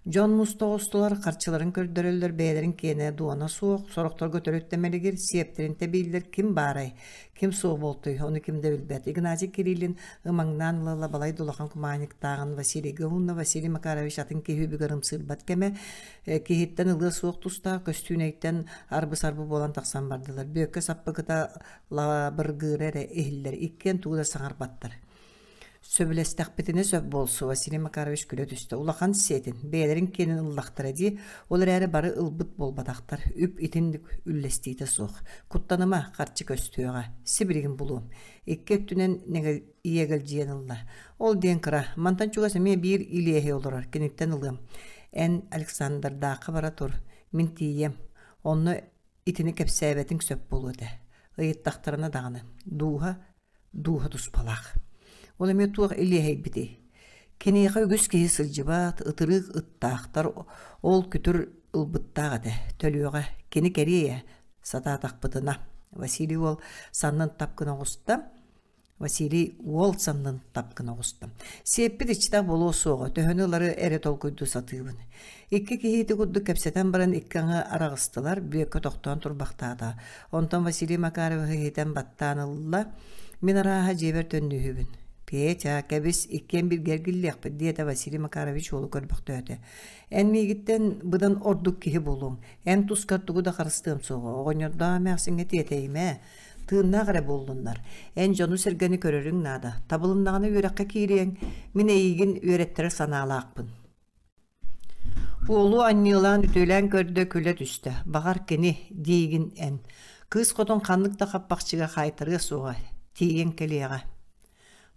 Дьон муста оҕустулар, харчыларын көрдөрөллөр, бэйэлэрин киэнэ дуона суох, сорохторго төрүт да мэлигир, сиэптэрин тэбииллэр, ким баарай, ким суох буолтуй, ону ким да билбэт. Игнатий Кириллин ымаҥнаан ыла-ыла балай да улахан кумааһынньыктааҕын Василийга уунна Василий Макарович атын киһи үбүгэр ымсыырбат кэмэ, киһиттэн ылыа суох тустаах көстүүнэйтэн арбы-сарбы буолан тахсан бардылар. Бүөккэ саппыкыта лабыргыыра эрэ иһиллэр, иккиэн тугу да саҥарбаттар. Сөбүлэстэхпитинэ сөп буолсу, Василий Макарович күлэ түстэ. Улахан сиэтин, бэйэлэрин киэнин ыллахтара дии, ол эрээри бары ылбыт буолбатахтар, үп итинник үллэстиитэ суох. Куттаныма, харчы көстүөҕэ, сибилигин булуом. Икки өттүнэн иэгэлдьийэн ылла. Ол диэн кыра, мантан чугас эмиэ биир илиэһи олорор, киниттэн ылыам. Эн Александрдаахха бара тур, мин тиийиэм. Онно итини кэпсээбэтиҥ сөп буолуо этэ. Ыйыттахтарына даҕаны, дууһа, дууһа туспалаах. Ол эмиэ туох илиэһэйбитий? Киниэхэ үгүс киһи сылдьыбат, ытырыык ыттаахтар, ол күтүр ылбыттаах этэ, төлүөҕэ, кини кэриэйэ, сатаатахпытына. Василий уол саннын тап гына оҕуста, Василий уол саннын тап гына оҕуста. Сиэппит иччитэх буолуо суоҕа, төһөнү ылары эрэ толкуйдуу сатыыбын. Икки киһи ити курдук кэпсэтэн баран икки аҥы араҕыстылар, Бүөккэ тохтоон турбахтаата. Онтон Василий Макаровиһы иһитэн баттаан ылла. Мин арааһа дьиэбэр төннүүһүбүн. Петя, кэбис, иккиэн бииргэ эргиллиэхпит, диэтэ Василий Макарович уолу көрбөхтөөтө. Эн миигиттэн быдан ордук киһи буолуоҥ. Эн тускар тугу да харыстыам суоҕа. Оҕонньордоох эмээхсиҥҥэ тиэтэйимэ. Тыыннаах эрэ буоллуннар. Эн дьону-сэргэни көрөрүҥ наада. Табылыннаҕына үөрэххэ киириэҥ. Мин эйигин үөрэттэрэр санаалаахпын. Уолу анньыылаан үтүөлээн көрдө, күлэ түстэ. Баҕар кини, диигин эн. Кыыс хотун ханнык да хаппахчыга хаайтарыа суоҕа, тиийэн кэлиэҕэ.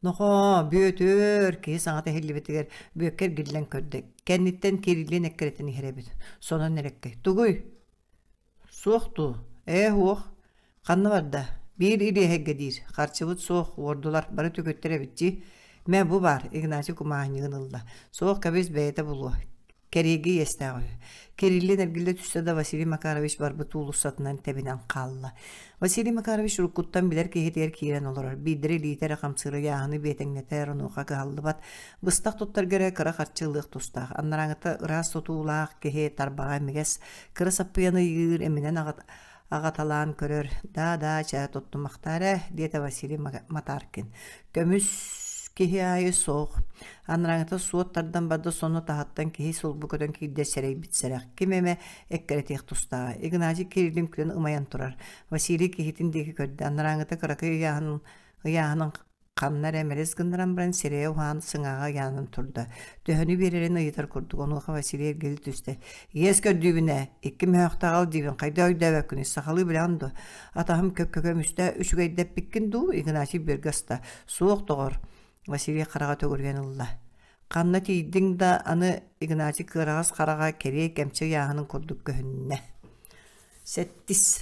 Нохоо, Бүөтүөр, киһи саҥата иһиллибитигэр Бүөккэ эргиллэн көрдө. Кэнниттэн Кириллин эккирэтэн иһэр эбит. Сонон эрэккэй. Тугуй? Суох дуу? Ээ, уох. Ханна барда? Биир илиэһэйгэ диир. Харчыбыт суох, уордулар, бары түгүттэр эбит дии. Мэ, бу баар, Игнатий кумааһынньыгын ылла. Суох, кэбис, бэйэтэ булуо. Кэриэги иэстээх үһү. Кириллин эргиллэ түстэ да Василий Макарович барбыт уулуссатынан тэбинэн хаалла. Василий Макарович уруккуттан билэр киһитигэр киирэн олорор. Биирдэрэ илиитэ эрэ хамсыыр ыйааһыны биэтэҥнэтэр, онуоха кыһаллыбат. Быстах туттарга эрэ кыра харчы ылыах тустаах. Анарааҥыта ыраас тутуулаах киһи тарбаҕа имигэс, кыра саппыйаны ыйыыр, эминэн аҕаталаан көрөр. «Да-да, чэ, туттумахтаа эрэ», диэтэ Василий Матаркин. «Көмүс киһи аайы суох. Анарааҥыта суот тардан барда сонно таһыттан киһи сулбу көтөн киирдэ сэрэйбит сэрэх. Ким эмэ эккирэтиэх тустааҕа. Игнатий Кириллин күлэн ымайан турар. Василий киһитин диэки көрдө. Анарааҥыта кыракый ыйааһын ыйааһынын Ханна эрэ мэлис гыннаран баран сирэйэ уһаан сыҥааҕа ыйаанан турда. Төһөнү биэрэрин ыйытар курдук, онуоха Василий эргили түстэ. «Иэс көрдүүбүн ээ, икки мөһөөхтө аҕал диибин, хайдах өйдөөбөккүнүй, сахалыы билэҕин дуо? Атаһым көп-көкөмүстэ үчүгэйдэппиккин дуу?» Игнатий бүөргэ аста. «Суох, доҕор», Василий хараҕа төгүрүйэн ылла. Ханна тиийдиҥ да, аны Игнатий кыараҕас хараҕа кэриэй кэмчи ыйааһынын курдук көһүннэ. Сэттис.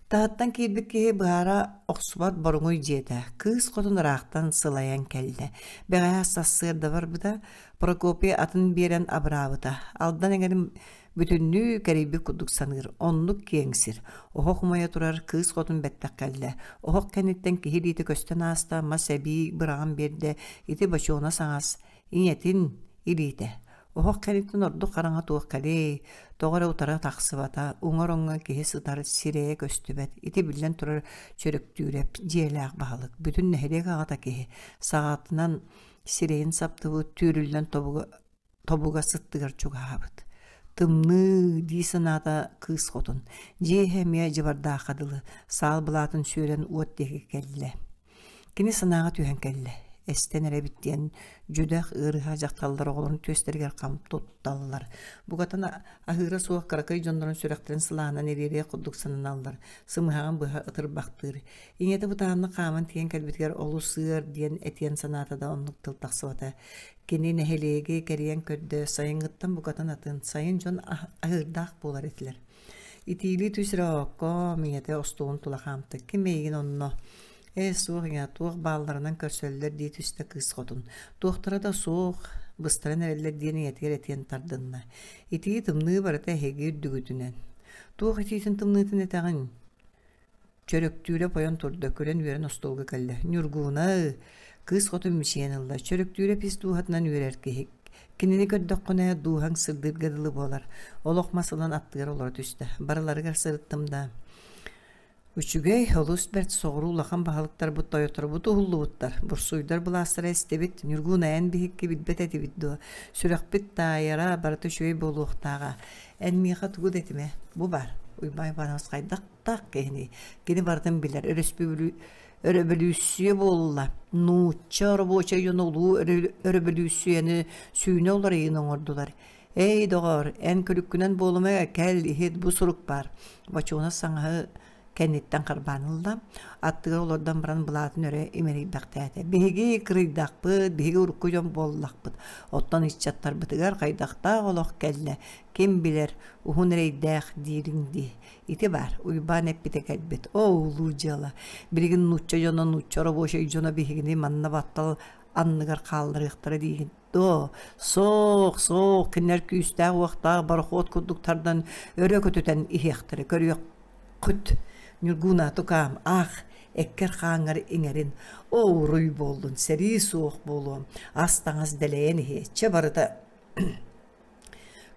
Таһыттан киирбит киһи быһаара охсубат боруҥуй дьиэтэ. Кыыс хотун ыраахтан сылайан кэллэ. Бэҕэһээ сарсыарда барбыта, Прокопий атын биэрэн абыраабыта. Алдан эҥэрин бүтүннүү кэрийбит курдук саныыр. Оннук киэҥ сир. Оһох умайа турар кыыс хотун бэттэх кэллэ. Оһох кэнниттэн киһи илиитэ көстөн ааста, мас эбии быраҕан биэрдэ. Ити бочуона саҥас, ийэтин илиитэ. Оһох кэнниттэн ордук хараҥа туох кэлиэй, тоҕо эрэ утары тахсыбата, уҥа ороҥҥо киһи сытар сирэйэ көстүбэт. Ити биллэн турар Чөрөктүүрэп дьиэлээх баһылык, бүтүн нэһилиэк аҕата киһи, саҕатынан сирэйин саптыбыт, түүрүллэн тобуга тобуга сыттыгар чугаһаабыт. Тымныы дии санаата кыыс хотун. Дьиэ иһэ эмиэ дьыбардаахха дылы, саал былаатын сүөрэн уот диэки кэллэ. Кини санааҕа түһэн кэллэ. Эстэн эрэбит диэн дьүдэх ыарыһах дьахталлар оҕолорун түөстэригэр хам тутталлар. Букатын аһыыра суох кыракый дьоннорун сүрэхтэрин сылааһынан ириэриэх курдук сананаллар, сымыһаҕын быһа ытырбахтыыр. Ийэтэ бытааннык хааман тиийэн кэлбитигэр олус ыар диэн этиэн санаата да оннук тыл тахсыбата. Кини нэһилиэги кэрийэн көрдө, сайыҥҥыттан букатын атын, сайын дьон аһыырдаах буолар этилэр. Итиилии түс эрэ ооккоом, ийэтэ остуолун тула хаамта. Ким эйигин онно? Ээ, суох ийээ, туох баалларынан көрсөллөр дии түстэ кыыс хотун. Туохтара да суох, быстаран эрэллэр диэн ийэтигэр этиэн тардынна. Итии тымныы барыта эһиги үрдүгүтүнэн. Туох итиитин тымныытын этэҕин? Чөрөктүүрэ ойон турда, күлэн-үөрэн остуолга кэллэ. «Ньургууна, кыыс хотун мичийэн ылла, Чөрөктүүрэ ис дууһатынан үөрэр киһи. Кинини көрдөххүнэ, дууһаҥ сырдыырга дылы буолар. Олох мас ылан аттыгар олоро түстэ. Барыларыгар сырыттым да, Үчүгэй, олус бэрт соҕуруу улахан баһылыктарбыт тойотторбут уһуллубуттар, бурсуйдар былаастара эстибит, Ньургун эн биһикки билбэт этибит дуо, сүрэхпит таайара барыта үчүгэй буолуохтааҕа. Эн миэхэ тугу да этимэ, бу баар, Уйбаан Иванович хайдах таах киһиний, кини барытын билэр, өрөспүүбүлү өрөбөлүүссүйэ буолла, нуучча оробуочай дьоно улуу өрөбөлүүссүйэни сүүнэ уларыйыыны оҥордулар. Эй, доҕоор, эн күлүккүнэн буолума, кэл, иһит, бу сурук баар. Бочуона саҥаһы кэнниттэн харбаан ылла, аттыгар олордон баран былаатын өрө имэрийбэхтээтэ. Биһиги кырыйдахпыт, биһиги урукку дьон буоллахпыт. Оттон ыччаттарбытыгар хайдахтаах олох кэллэ, ким билэр, уһун эрэйдээх диириҥ дии. Ити баар, Уйбаан эппитэ кэлбит. Оо, улуу дьыала. Билигин нуучча дьоно, нуучча оробуочай дьоно биһигини манна баттал анныгар хаалларыахтара диигин дуо? Суох, суох, кинилэр күүстээх-уохтаах борохуот курдук тардан өрө көтүтэн иһиэхтэрэ, көрүөххүт. Ньургууна, тукаам, аах, эккэр-хааҥҥар иҥэрин. Оо, уруй буоллун, сэрии суох буолуом, ас-таҥас дэлэйэн иһиэ, чэ барыта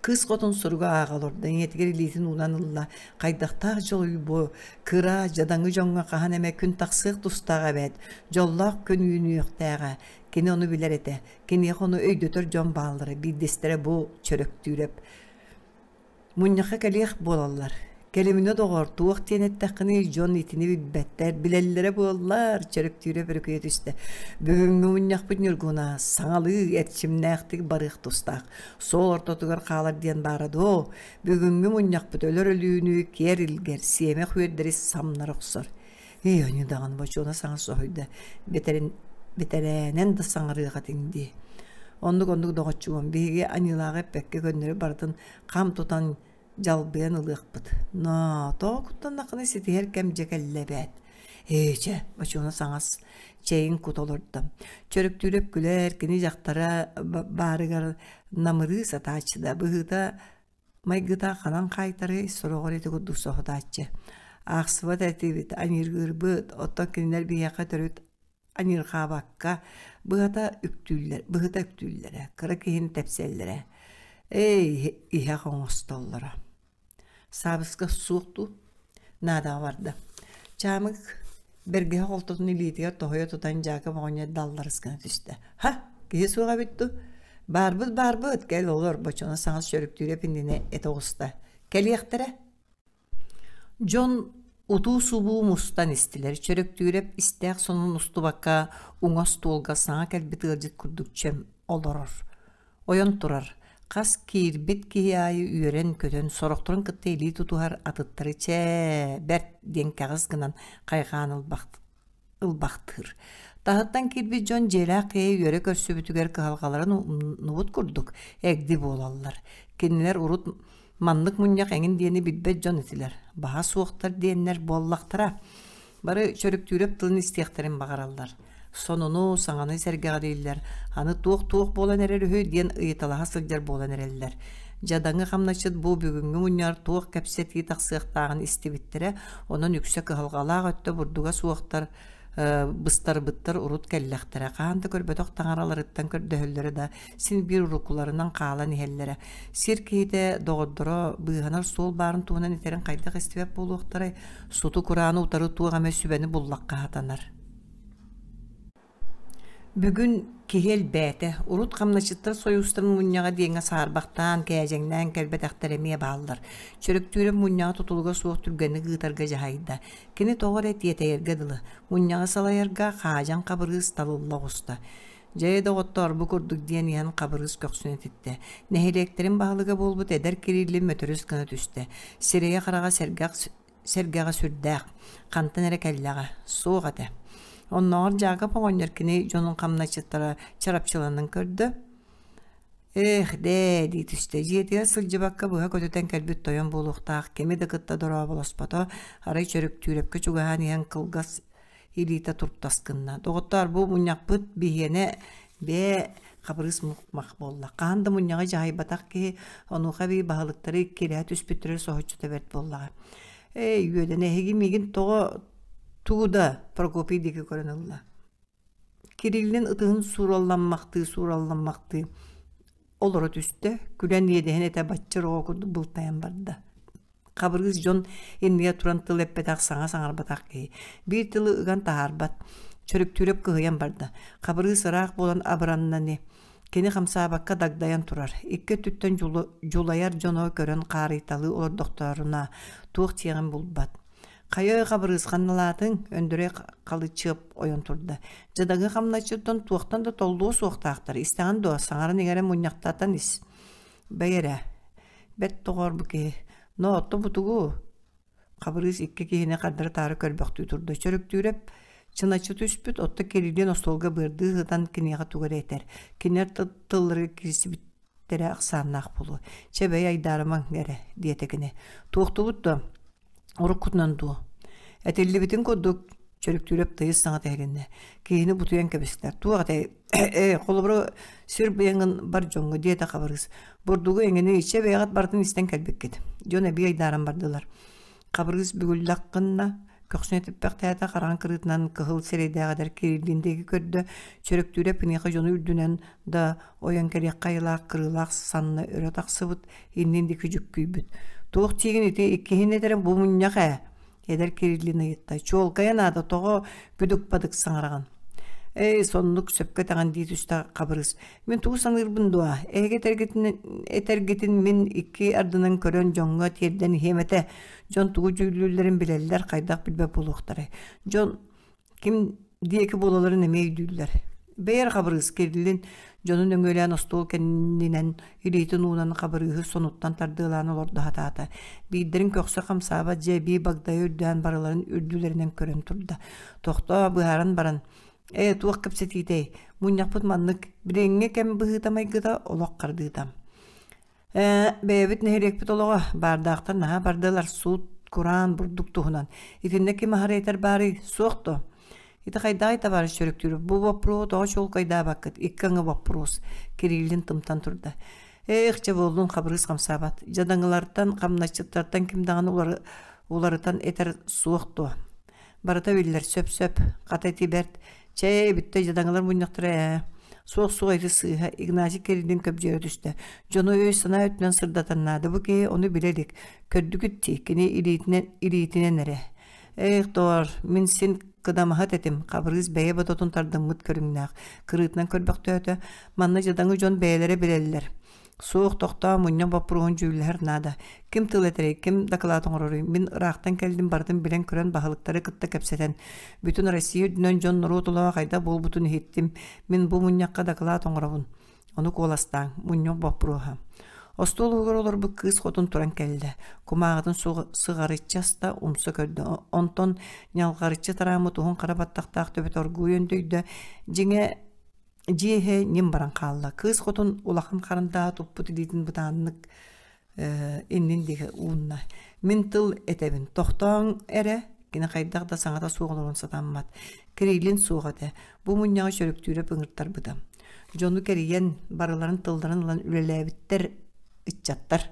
Кыыс хотун суругу ааҕа олордо, ийэтигэр илиитин уунан ылла: «Хайдахтаах дьолуй бу, кыра, дьадаҥы дьоҥҥо хаһан эмэ күн тахсыах тустаах эбээт, дьоллоох күн үүнүөхтээҕэ». Кини ону билэр этэ, киниэхэ ону өйдөтөр дьон бааллара, биирдэстэрэ бу Чөрөктүүрэп. Мунньахха кэлиэх буолаллар. Кэлиминэ доҕоор, туох диэн эттэххиний, дьон итини билбэттэр, билэллэрэ буоллар, Чөрөктүүрэ бөрүкүйэ түстэ. Бүгүҥҥү мунньахпыт Ньургуна саҥалыы эрчимнээхтик барыах тустаах. Суол ортотугар хаалар диэн баара дуо? Бүгүҥҥү мунньахпыт өлөр өлүүнү киэр илгэр, сиэмэх үөрдэри самнара охсор. Эй, онньу даҕаны бочуона саҥа соһуйда. Бэтэрин бэтэрээнэн да саҥарыах этиҥ дии. Оннук-оннук доҕоччугум, биһиги аньыылааҕы эппэккэ көннөрү барытын хам тутан дьалбыйан ылыахпыт. Ноо, тоҕо куттаннаххына ситиһэр кэм дьэ кэллэ эбээт. Ээ, чэ, Бочуона саҥас чэйин кута олордо. Чөрөктүүрэп күлэр, кини дьахтара баарыгар намырыы сатааччы да, быһыыта майгыта ханан хаайтарый, сороҕор ити курдук соһутааччы. Аахсыбат этибит, аньыыргыырбыт, оттон кинилэр биһиэхэ төрүт аньыырҕаабакка быһата үктүүллэр, быһыта үктүүллэрэ, кыра киһини тэпсэллэрэ. Эй, иһэх оҥостоллоро. Саабыска суох дуу? Наадаҕа барда. Чаамык бэргэһэ холтотун илиитигэр тоһуйа тутан Дьаакып оҕонньор далларыс гына түстэ. Ха, киһи суох эбит дуу? Баарбыт, баарбыт, кэл олор, бочоно саҥас чөрүктүүрэ иннинэ этэ оҕуста. Кэлиэхтэрэ. Дьон утуу-субуу мустан истилэр, Чөрөктүүрэп истээх сонун устубакка уҥа остуолга саҥа кэлбит ыалдьыт курдук чөм олорор. Ойон турар, хас киирбит киһи аайы үөрэн-көтөн, сорохторун кытта илии тутуһар, атыттары «Чээ, бэрт» диэн кэҕис гынан хайҕаан ылбахтыыр. Таһыттан киирбит дьон дьиэлээх киһи үөрэ көрсүбүтүгэр кыһалҕаларын умнубут курдук эгди буолаллар. Кинилэр урут маннык мунньах эҥин диэни билбэт дьон этилэр. Баһа суохтар диэннэр буоллахтара. Бары Чөрүктүүрэп тылын истиэхтэрин баҕараллар. Сонуну, саҥаны сэргэҕэлииллэр, аны туох-туох буолан эрэр үһү диэн ыйыталаһа сылдьар буолан эрэллэр. Дьадаҥы хамначчыт бу бүгүҥҥү мунньаҕар туох кэпсэтии тахсыахтааҕын истибиттэрэ, онон үксэ кыһалҕалаах өттө бурдуга суохтар Быстарбыттар урут кэллэхтэрэ, хаһан да көрбөтөх таҥараларыттан көрдөһөллөрө да, син биир уруккуларынан хаалан иһэллэрэ. Сир киһитэ доҕордоро быыһанар суол баарын туһунан этэрин хайдах истибэт буолуохтарай, суту-курааны утары туох эмэ сүбэни буллахха сатанар. Бүгүн киһи элбээтэ. Урут хамначчыттар сойуустарын мунньаҕа диэҥҥэ саарбахтаан, кээдьэҥнээн кэлбэтэхтэр эмиэ бааллар. Чөрөктүүрэ мунньаҕы тутулуга суох түргэнник ыытарга дьаһайда. Кини тоҕо эрэ тиэтэйэргэ дылы, мунньаҕы салайарга Хаадьан Хабырыыс талылла оҕуста. Дьэ, доҕоттоор, бу курдук диэн иһэн Хабырыыс көхсүн этиттэ. Нэһилиэктэрин баһылыга буолбут эдэр Кириллин мөтөрүс гына түстэ. Сирэйэ-хараҕа сэргэх сэргэҕэ сүрдээх, хантан эрэ кэллэҕэ, суох этэ. Оннооҕор Дьаакап оҕонньор кини дьонун хамначчыттара чарапчыланан көрдө. Эх, дээ дии түстэ. Дьиэтигэр сылдьыбакка быһа көтүтэн кэлбит тойон буолуохтаах кими да кытта дорооболоспото, арай Чөрүктүүрэпкэ чугаһаан иһэн кылгас илиитэ туртас гынна. Доҕоттоор, бу мунньахпыт биһиэнэ бээ хабырыыс мух-мах буолла. Хаһан да мунньаҕы дьаһайбатах киһи, онуоха эбии баһылыктары иккилэһэ түспүттэрэ соһуччута бэрт буоллаҕа. Эй, үөдэн, эһиги миигин тоҕо тугу да Прокопий диэки көрөн ылла. Кириллин ытыһын сууралламмахтыы-сууралламмахтыы олоро түстэ, күлэн иэдэһин этэ баччыр оҕо курдук былтайан барда. Хабырыыс дьон иннигэр туран тыл эппэтэх, саҥа саҥарбатах киһи. Биир тылы ыган таһаарбат. Чөрүктүүрэп кыһыйан барда. Хабырыыс ыраах буолан абыранна ини. Кини хамсаабакка дагдайан турар. Икки өттүттэн дьулайар дьоно көрөн хаарыйталыы олордохторуна туох диэҕин булбат. Хайа Хабырыыс ханналаатыҥ? Өндөрөй Халычыап ойон турда. Дьадаҥы хамначчыттан туохтан да толлуо суохтаахтар. Истэҕин дуо? Саҥаран-иҥэрэн мунньахтатан ис. Бэй эрэ, бэрт доҕоор бу киһи. Но отто бутугу Хабырыыс икки киһини хардары-таары көрбөхтүү турда. Чөрүктүүрэп чыначчы түспүт, отто Кириллин остуолга быардыы сытан киниэхэ тугу эрэ этэр. Кинилэр тылларыгар киирсибиттэрэ ахсааннаах буолуо. Чэ бэй айдаарымаҥ эрэ, диэтэ кини. Туохтубут дуо? Уруккутунан дуо? Этиллибитин курдук, Чөрүктүүрэп тыйыс саҥата иһилиннэ. Киһини бутуйан кэбистэ. Туох этэй? Ээ, холобура, сир быйаҥын бар дьоҥҥо, диэтэ Хабырыыс. Бурдугу эҥини иччэ бэйэҕит барытын истэн кэлбиккит. Дьон эбии айдааран бардылар. Хабырыыс бүгүллэх гынна, көхсүн этиппэхтээтэ, хараҥа кырыытынан кыһыл сирэйдээх эдэр Кириллин диэки көрдө. Чөрөктүүрэп киниэхэ дьону үрдүнэн да ойон кэлиэххэ айылаах кырыылаах санна өрө тахсыбыт, иннин диэки дьүккүйбүт. Туох диигин ити иккиһин этэрим бу мунньах ээ Эдэр Кириллин ыйытта. Чуолкайа наада, тоҕо бүдүк-бадык саҥараҕын? Эй, соннук сөпкө этэҕин дии түстэ Хабырыыс. Мин тугу саныырбын дуо? Эһиги этэргитин, этэргитин мин икки ардынан көрөн дьоҥҥо тиэрдэн иһиэм этэ. Дьон тугу дьүүллүүллэрин билэллэр, хайдах билбэт буолуохтарай. Дьон Ким диэки буолалларын эмиэ өйдүүллэр. Бэйэр Хабырыыс Кириллин дьонун өҥүөлээн остуол кэннинэн илиитин уунан Хабырыыһы сонуттан тардыалаан олордо сатаата. Биирдэрин көхсө хамсаабат дьэ эбии багдайа үрдээн барыларын үрдүлэринэн көрөн турда. Тохтоо быһааран баран «Ээ, туох кэпсэтиитэй? Мунньахпыт маннык, билиҥҥи кэм быһыыта-майгыта олох хардыыта. Ээ, бэйэбит нэһилиэкпит олоҕо, баардаахтар наһаа бардылар, суут, кураан, бурдук туһунан. Итиннэ ким аһара этэр баарый? Суох дуо? Ити хайдаҕый табаарыс Чөрүктүүр, бу боппуруоһу тоҕо чуолкайдаабаккыт? Икки аҥы боппуруос. Кириллин тымтан турда. Ээх, чэ буоллун, Хабырыыс хамсаабат. Дьадаҥылартан, хамначчыттартан ким даҕаны уларытан этэр суох дуо? Барыта биллэр, сөп-сөп. Хата ити бэрт. Чэй, бүттэ дьадаҥылар мунньахтара ээ. Суох-суох ити сыыһа. Игнатий Кириллин көбдьүөрэ түстэ. Дьону өй-санаа өттүнэн сырдатан наада. Бу киһи ону билэ илик. Көрдүгүт дии, кини илиитинэн, илиитинэн эрэ. Ээх, доҕор, мин син кыдамаһыт этим. Хабырыыс бэйэ бодотун тардыммыт көрүҥнээх. Кырыытынан көрбөхтөөтө. Манна дьадаҥы дьон бэйэлэрэ билэллэр. Суох, тохтоо, мунньах боппуруоһун дьүүллэһэр наада. Ким тыл этэрий, ким дакылаат оҥороруй? Мин ыраахтан кэллим, барытын билэн-көрөн, баһылыктары кытта кэпсэтэн, бүтүн Россия үрдүнэн дьон норуот олоҕо хайдах буолбутун иһиттим. Мин бу мунньахха дакылаат оҥоробун. Ону куоластааҥ, мунньах боппуруоһа. Остуол уһугар олорбут кыыс хотун туран кэллэ. Кумааҕытын сыҕарыччы аста, умса көрдө. Онтон ньалҕарыччы тарааммыт уһун хара баттахтаах төбөтө оргууй өндөйдө. Дьиҥэ, Дьиэ иһэ ньим баран хаалла. Кыыс хотун улахан харандааһы туппут илиитин бытааннык иннин диэки уунна. Мин тыл этэбин, тохтооҥ эрэ, кини хайдах да саҥата суох олорон сатаммат. Кириллин суох этэ. Бу мунньаҕы Чөрүктүүрэп ыҥыртарбыта. Дьону кэрийэн, барыларын тылларын ылан үлэлээбиттэр ыччаттар.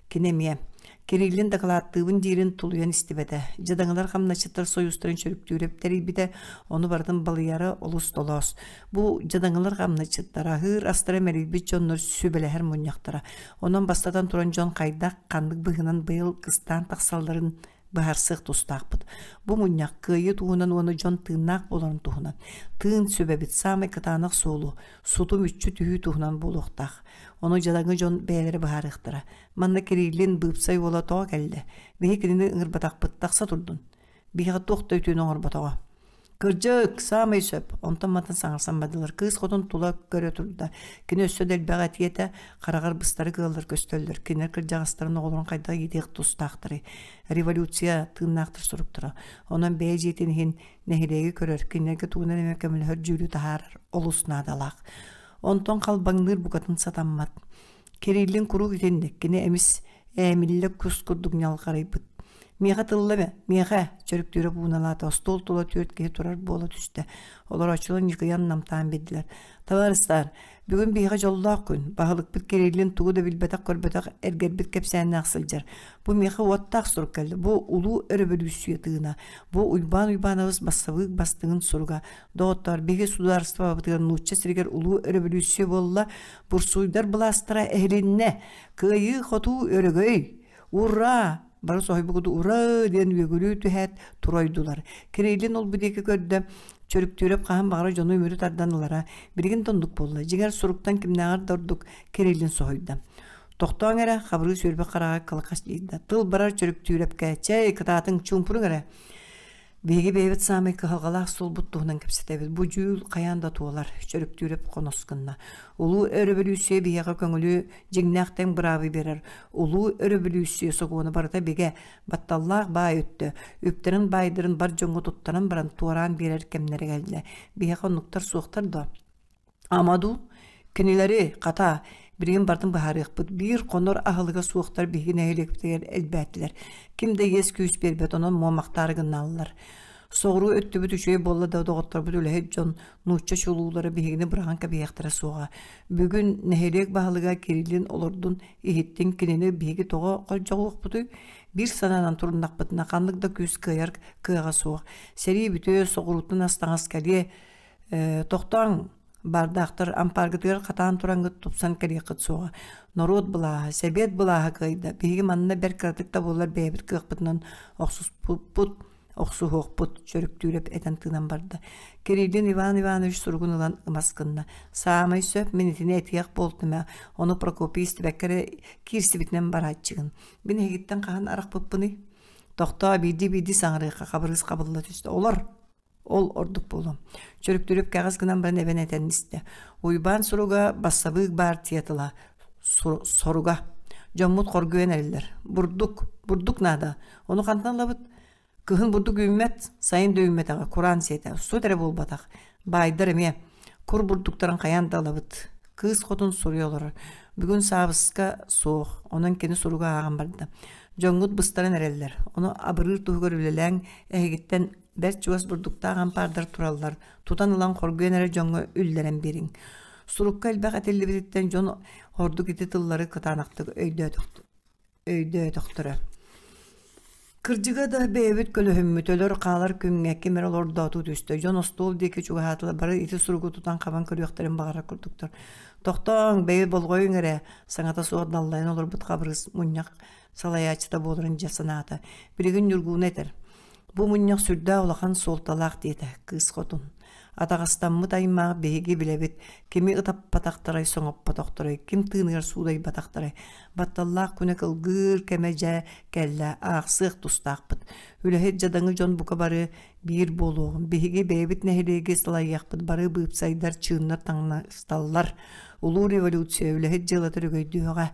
Кини эмиэ. Кириллин дакылааттыыбын диирин тулуйан истибэтэ. Дьадаҥылар хамначчыттар сойуустарын чөрүктүүрэп тэрийбитэ, ону барытын балыйара олус толоос. Бу дьадаҥылар хамначчыттар аһыыр астара мэлийбит дьоннор сүбэлэһэр мунньахтара. Онон бастатан туран дьон хайдах, ханнык быһыынан быйыл кыстаан тахсалларын быһаарсыах тустаахпыт. Бу мунньах кыайыы туһунан уонна дьон тыыннаах буоларын туһунан. Тыын сүбэбит саамай кытаанах суолу, суту мүччү түһүү туһунан буолуохтаах. Ону дьадаҥы дьон бэйэлэрэ быһаарыахтара. Манна Кириллин быыпсай уола тоҕо кэллэ? Биһи кинини ыҥырбатахпыт тахса турдун. Биһиэхэ туох да үтүөнү оҥорботоҕо. Кырдьык, саамай сөп. Онтон-мантан саҥарсан бардылар. Кыыс хотун тула көрө турда. Кини өссө да элбэҕи этиэ этэ, хараҕар быстары кыаллар көстөллөр. Кинилэр кырдьаҕастарын оҕолорун хайдах иитиэх тустаахтарый? Революция тыыннаахтар суруктара. Онон бэйэ дьиэтин иһин нэһилиэги көрөр, кинилэргэ тугунан эмэ көмөлөһөр дьүүлү таһаарар олус наадалаах. Онтон халбаҥныыр букатын сатаммат. Кириллин куруук итинник, кини эмис ээмиллэ кус курдук ньалҕарыйбыт. Миэхэ тылла эмэ, миэхэ, чөрүктүүрэ бууналаата, остуол тула түөрт киһи турар буола түстэ. Олорооччулар ньыкыйан намтаан биэрдилэр. Табаарыстаар, бүгүн биһиэхэ дьоллоох күн. Баһылыкпыт Кириллин тугу да билбэтэх-көрбөтөх эргэрбит кэпсээннээх сылдьар. Бу миэхэ уоттаах сурук кэллэ. Бу улуу өрөбөлүүссүйэ тыына. Бу Уйбаан Уйбаанабыс бассабыык бастыҥын суруга. Доҕоттоор, биһиги судаарыстыбабытыгар нуучча сиригэр улуу өрөбөлүүссүйэ буолла. Бурсуйдар былаастара эһилиннэ! Кыайыы-хотуу өрөгөй! Ура! Бары соһуйбукут ура диэн үөгүлүү түһээт туройдулар. Кириллин ол бу диэки көрдө, Чөрүктүүрэп хаһан баҕарар дьону үмүрү тардан ылара. Билигин да оннук буолла. Дьиҥэр суруктан кимнээҕэр да ордук Кириллин соһуйда. Тохтооҥ эрэ, Хабырыыс үөрбэх хараҕа кылахас дьиийдэ. Тыл барар Чөрүктүүрэпкэ, чэй, кытаатыҥ, чуумпуруҥ эрэ. Биһиги бэйэбит саамай кыһалҕалаах суолбут туһунан кэпсэтэбит. Бу дьүүл хайаан да туолар, Чөрүктүүрэп хонос гынна. Улуу өрөбөлүүссүйэ биһиэхэ көҥүлү дьиҥнээх тэҥ быраабы биэрэр. Улуу өрөбөлүүссүйэ сокуона барыта бигэ, батталлаах баай өттө, үптэрин баайдарын бар дьоҥҥо туттаран баран туораан биэрэр кэмнэрэ кэллэ. Биһиэхэ оннуктар суохтар дуо? Ама дуу, кинилэри, хата, билигин барытын быһаарыахпыт. Биир хонор аһылыга суохтар биһиги нэһилиэкпитигэр элбээтилэр. Ким да иэс-күүс биэрбэт, онон муомахтаары гыналлар. Соҕуруу өттүбүт үчүгэй буолла да, доҕотторбут үлэһит дьон, нуучча чулуулара биһигини быраҕан кэбиһиэхтэрэ суоҕа. Бүгүн нэһилиэк баһылыга Кириллин олордун, иһиттин, кинини биһиги тоҕо холдьоҕуохпутуй? Биир санаанан туруннахпытына, ханнык да күүс кыайар кыаҕа суох. Сэрии бүтүө, соҕурууттан ас-таҥас кэлиэ, Ээ, тохтооҥ, баардаахтар ампааргытыгар хатаан тураҥҥыт тупсан кэлиэххит суоҕа. Норуот былааһа, сэбиэт былааһа кыайда. Биһиги манна бэрт кыратык да буоллар бэйэбит кыахпытынан охсуспуппут, охсуһуохпут, Чөрүктүүрэп этэн тыынан барда. Кириллин Иван Иванович суругун ылан ымас гынна. Саамай сөп, мин итини этиэх буолтум ээ, ону Прокопий истибэккэ эрэ киирсибитинэн барааччыгын. Мин эһигиттэн хаһан арахпыппыный? Тохтоо, биирдии-биирдии саҥарыахха Хабырыыс хабылла түстэ. Олор! Ол ордук буолуо. Чөрүктүрүп кэҕис гынан баран эбэн этэн истэ. Уйбаан суруга бассабыык баартыйа тыла соруга. Дьоммут хоргуйан эрэллэр. Бурдук, бурдук наада. Ону хантан ылабыт? Кыһын бурдук үүммэт, сайын да үүммэтэҕэ, кураан сиэтэ. Сут эрэ буолбатах. Баайдар эмиэ кур бурдуктарын хайаан да ылабыт. Кыыс хотун суруйа олорор. Бүгүн саабыска суох, онон кини суруга ааҕан барда. Дьоҥҥут быстаран эрэллэр. Ону абырыыр туһугар үлэлээҥ, эһигиттэн Бэрт чугас бурдуктаах ампаардар тураллар, тутан ылан хоргуйан эрэр дьоҥҥо үллэрэн биэриҥ. Сурукка элбэх этиллибититтэн дьон ордук ити тыллары кытаанахтык өйдөөтөхтөрө. Кырдьыга да бэйэбит көлөһүммүт өлөр хаалар күҥҥэ ким эрэ олордоотуу түстэ. Дьон остуол диэки чугаһаатылар, бары ити суругу тутан-хабан көрүөхтэрин баҕарар курдуктар. Тохтооҥ, бэйи болҕойуҥ эрэ, саҥата суох даллайан олорбут Хабырыыс мунньах салайааччыта буоларын дьэ санаата. Билигин Ньургууна этэр: Бу мунньах сүрдээх улахан суолталаах диэтэ кыыс хотун. Атаҕастаммыт аймах биһиги билэбит, кими ытаппатахтарай, соҥоппотохторой, ким тыыныгар суудайбатахтарай. Батталлаах күнэ кылгыыр кэмэ дьэ кэллэ, аахсыах тустаахпыт. Үлэһит дьадаҥы дьон бука бары биир буолуоҕун. Биһиги бэйэбит нэһилиэги салайыахпыт, бары быыпсайдар, чыыннар таҥнасталлар. Улуу революция үлэһит дьыалата өрөгөйдүөҕэ.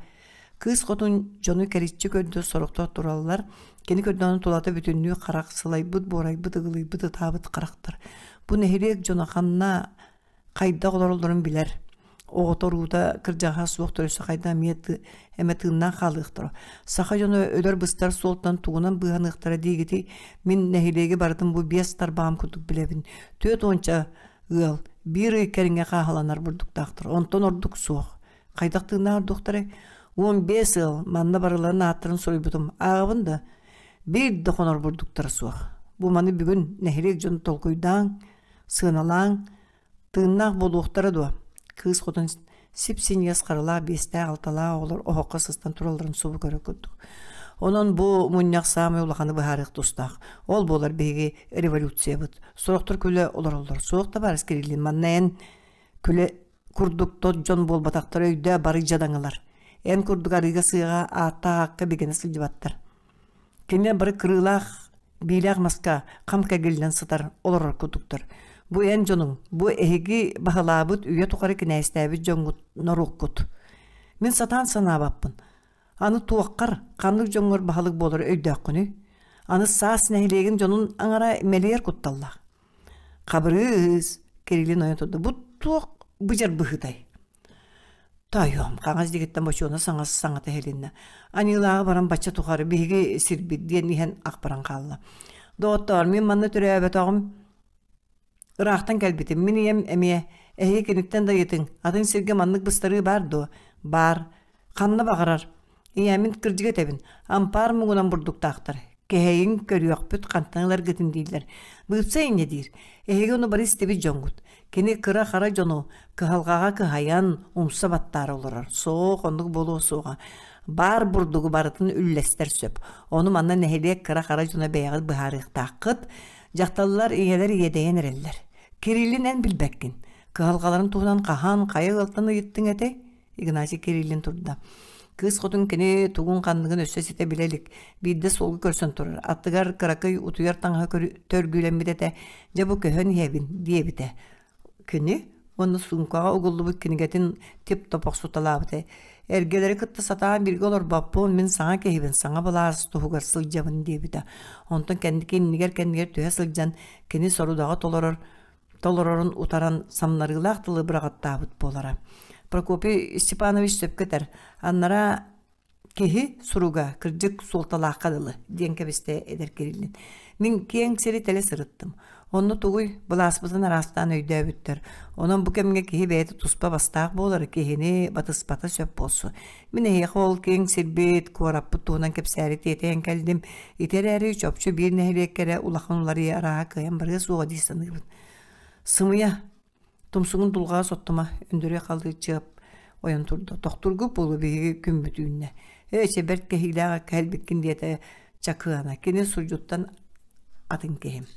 Кыыс хотун дьону кэриччи көрдө, сорохтор тураллар. Кини көрдөҕүнэ тулата бүтүннүү харах, сылайбыт, буорайбыт, ыгылыйбыт, ытаабыт харахтар. Бу нэһилиэк дьоно ханна, хайдах олороллорун билэр. Оҕото уруута кырдьаҕаһа суох төрөсө хайда эмиэ эмэ тыыннаах хаалыахтара. Саха дьоно өлөр-быстар суолтан тугунан быыһаныахтара диигитий? Мин нэһилиэги барытын бу биэс тарбаҕым курдук билэбин. Түөрт уонча ыал биир ый кэриҥэ хааһыланар бурдуктаахтар. Онтон ордук суох. Хайдах тыыннаах ордуохтарай? 15 ыал манна барыларын ааттарын суруйбутум. Ааҕабын да, биир да хонор бурдуктара суох. Бу маны бүгүн нэһилиэк дьону толкуйдааҥ, сыаналааҥ, Тыыннаах буолуохтара дуо, кыыс хотун сип-синньигэс харылаах биэстээх-алталаах оҕолор оһоххо сыстан туралларын субу көрөр курдук. Онон бу мунньах саамай улаханы быһаарыах тустаах. Ол буолар биһиги революциябыт. Сорохтор күлэ олороллор. Суох табаарыс Кириллин, манна эн күлэ курдук тот дьон буолбатахтар өйдөө бары дьадаҥылар. Эн курдук арыыга-сыаҕа ааттаах аакка бигэнэ сылдьыбаттар. Кинилэр бары кырыылаах, биилээх маска хам кэгиллэн сытар, олорор курдуктар. Бу эн дьонуҥ, бу эһиги баһылаабыт үйэ тухары кинээстээбит дьоҥҥут норуоккут. Мин сатаан санаабаппын. Аны туоххар, ханнык дьоҥҥор баһылык буолар өйдөөххүнүй? Аны саас нэһилиэгин дьонун аҥара мэлийэр кутталлаах. Хабырыыс, Кириллин ойон турда. Бу туох быдьар быһыытай? Тоойуом, хаҥас диэкиттэн бочуона саҥас саҥата иһилиннэ. Аньыылааҕы баран бачча тухары биһиги сирбит диэн иһэн ах баран хаалла. Доҕоттоор, мин манна төрөөбөтөҕүм, ыраахтан кэлбитим. Мин ийэм эмиэ, эһиги киниттэн да ыйытыҥ, атын сиргэ маннык быстарыы баар дуо? Баар. Ханна баҕарар. Ийэммин кырдьык этэбин, ампаар муҥунан бурдуктаахтар. Кэһэйиҥ, көрүөхпүт, хантан ыларгытын дииллэр. Быыпса инньэ диир. Эһиги ону бары истибит дьоҥҥут. Кини кыра-хара дьону кыһалҕаҕа кыһайан, умса баттаары олорор. Суох, оннук буолуо суоҕа. Баар бурдугу барытын үллэстэр сөп. Ону манна нэһилиэк кыра-хара дьоно бэйэҕит быһаарыахтааххыт. Дьахталлар ийэлэр иэдэйэн эрэллэр. Кириллин эн билбэккин. Кыһалҕаларын туһунан хаһан, хайа ыалтан ыйыттыҥ этэй? Игнатий Кириллин турда. Кыыс хотун кини тугун-ханныгын өссө ситэ билэ илик. Биирдэ суолга көрсөн турар. Аттыгар кыракый утуйар таҥаһа төргүүлэммит этэ. Дьэ бу көһөн иһэбин, диэбитэ. Кини уонна суумкаҕа угуллубут кинигэтин тип-топ охсуталаабыта. Эргэлэри кытта сатаан бииргэ олорбоппун, мин саҥа киһибин, саҥа былаас туһугар сылдьабын диэбитэ. Онтон кэнники иннигэр-кэннигэр түһэ сылдьан, кини сорудаҕы толорор толорорун утаран самнарыылаах тылы быраҕаттаабыт буолара. Прокопий Степанович сөпкө этэр, аннараа киһи суруга кырдьык суолталаахха дылы диэн кэбистэ эдэр Кириллин. Мин киэҥ сири тэлэ сырыттым. Онно тугуй, былааспытын араастаан өйдөөбүттэр. Онон бу кэмҥэ киһи бэйэтэ туспа бастаах буолар, киһини батыспата сөп буолсу. Мин эһиэхэ ол киэҥ сирбит, куораппыт туһунан кэпсээри тиэтэйэн кэллим. Ити эрээри чопчу биир нэһилиэккэ эрэ улахан уларыйыы арааһа кыайан барыа суоҕа дии саныыбын. Сымыйа, тумсугун дулҕаҕа соттума, Өндөрүө халыы чыап ойон турда. Тохтургут буолуо биһиги күммүт үүннэ. Ээ, чэ бэрт кэһиилээх кэлбиккин диэтэ Чакыана. Кини сурдьуттан атын киһи.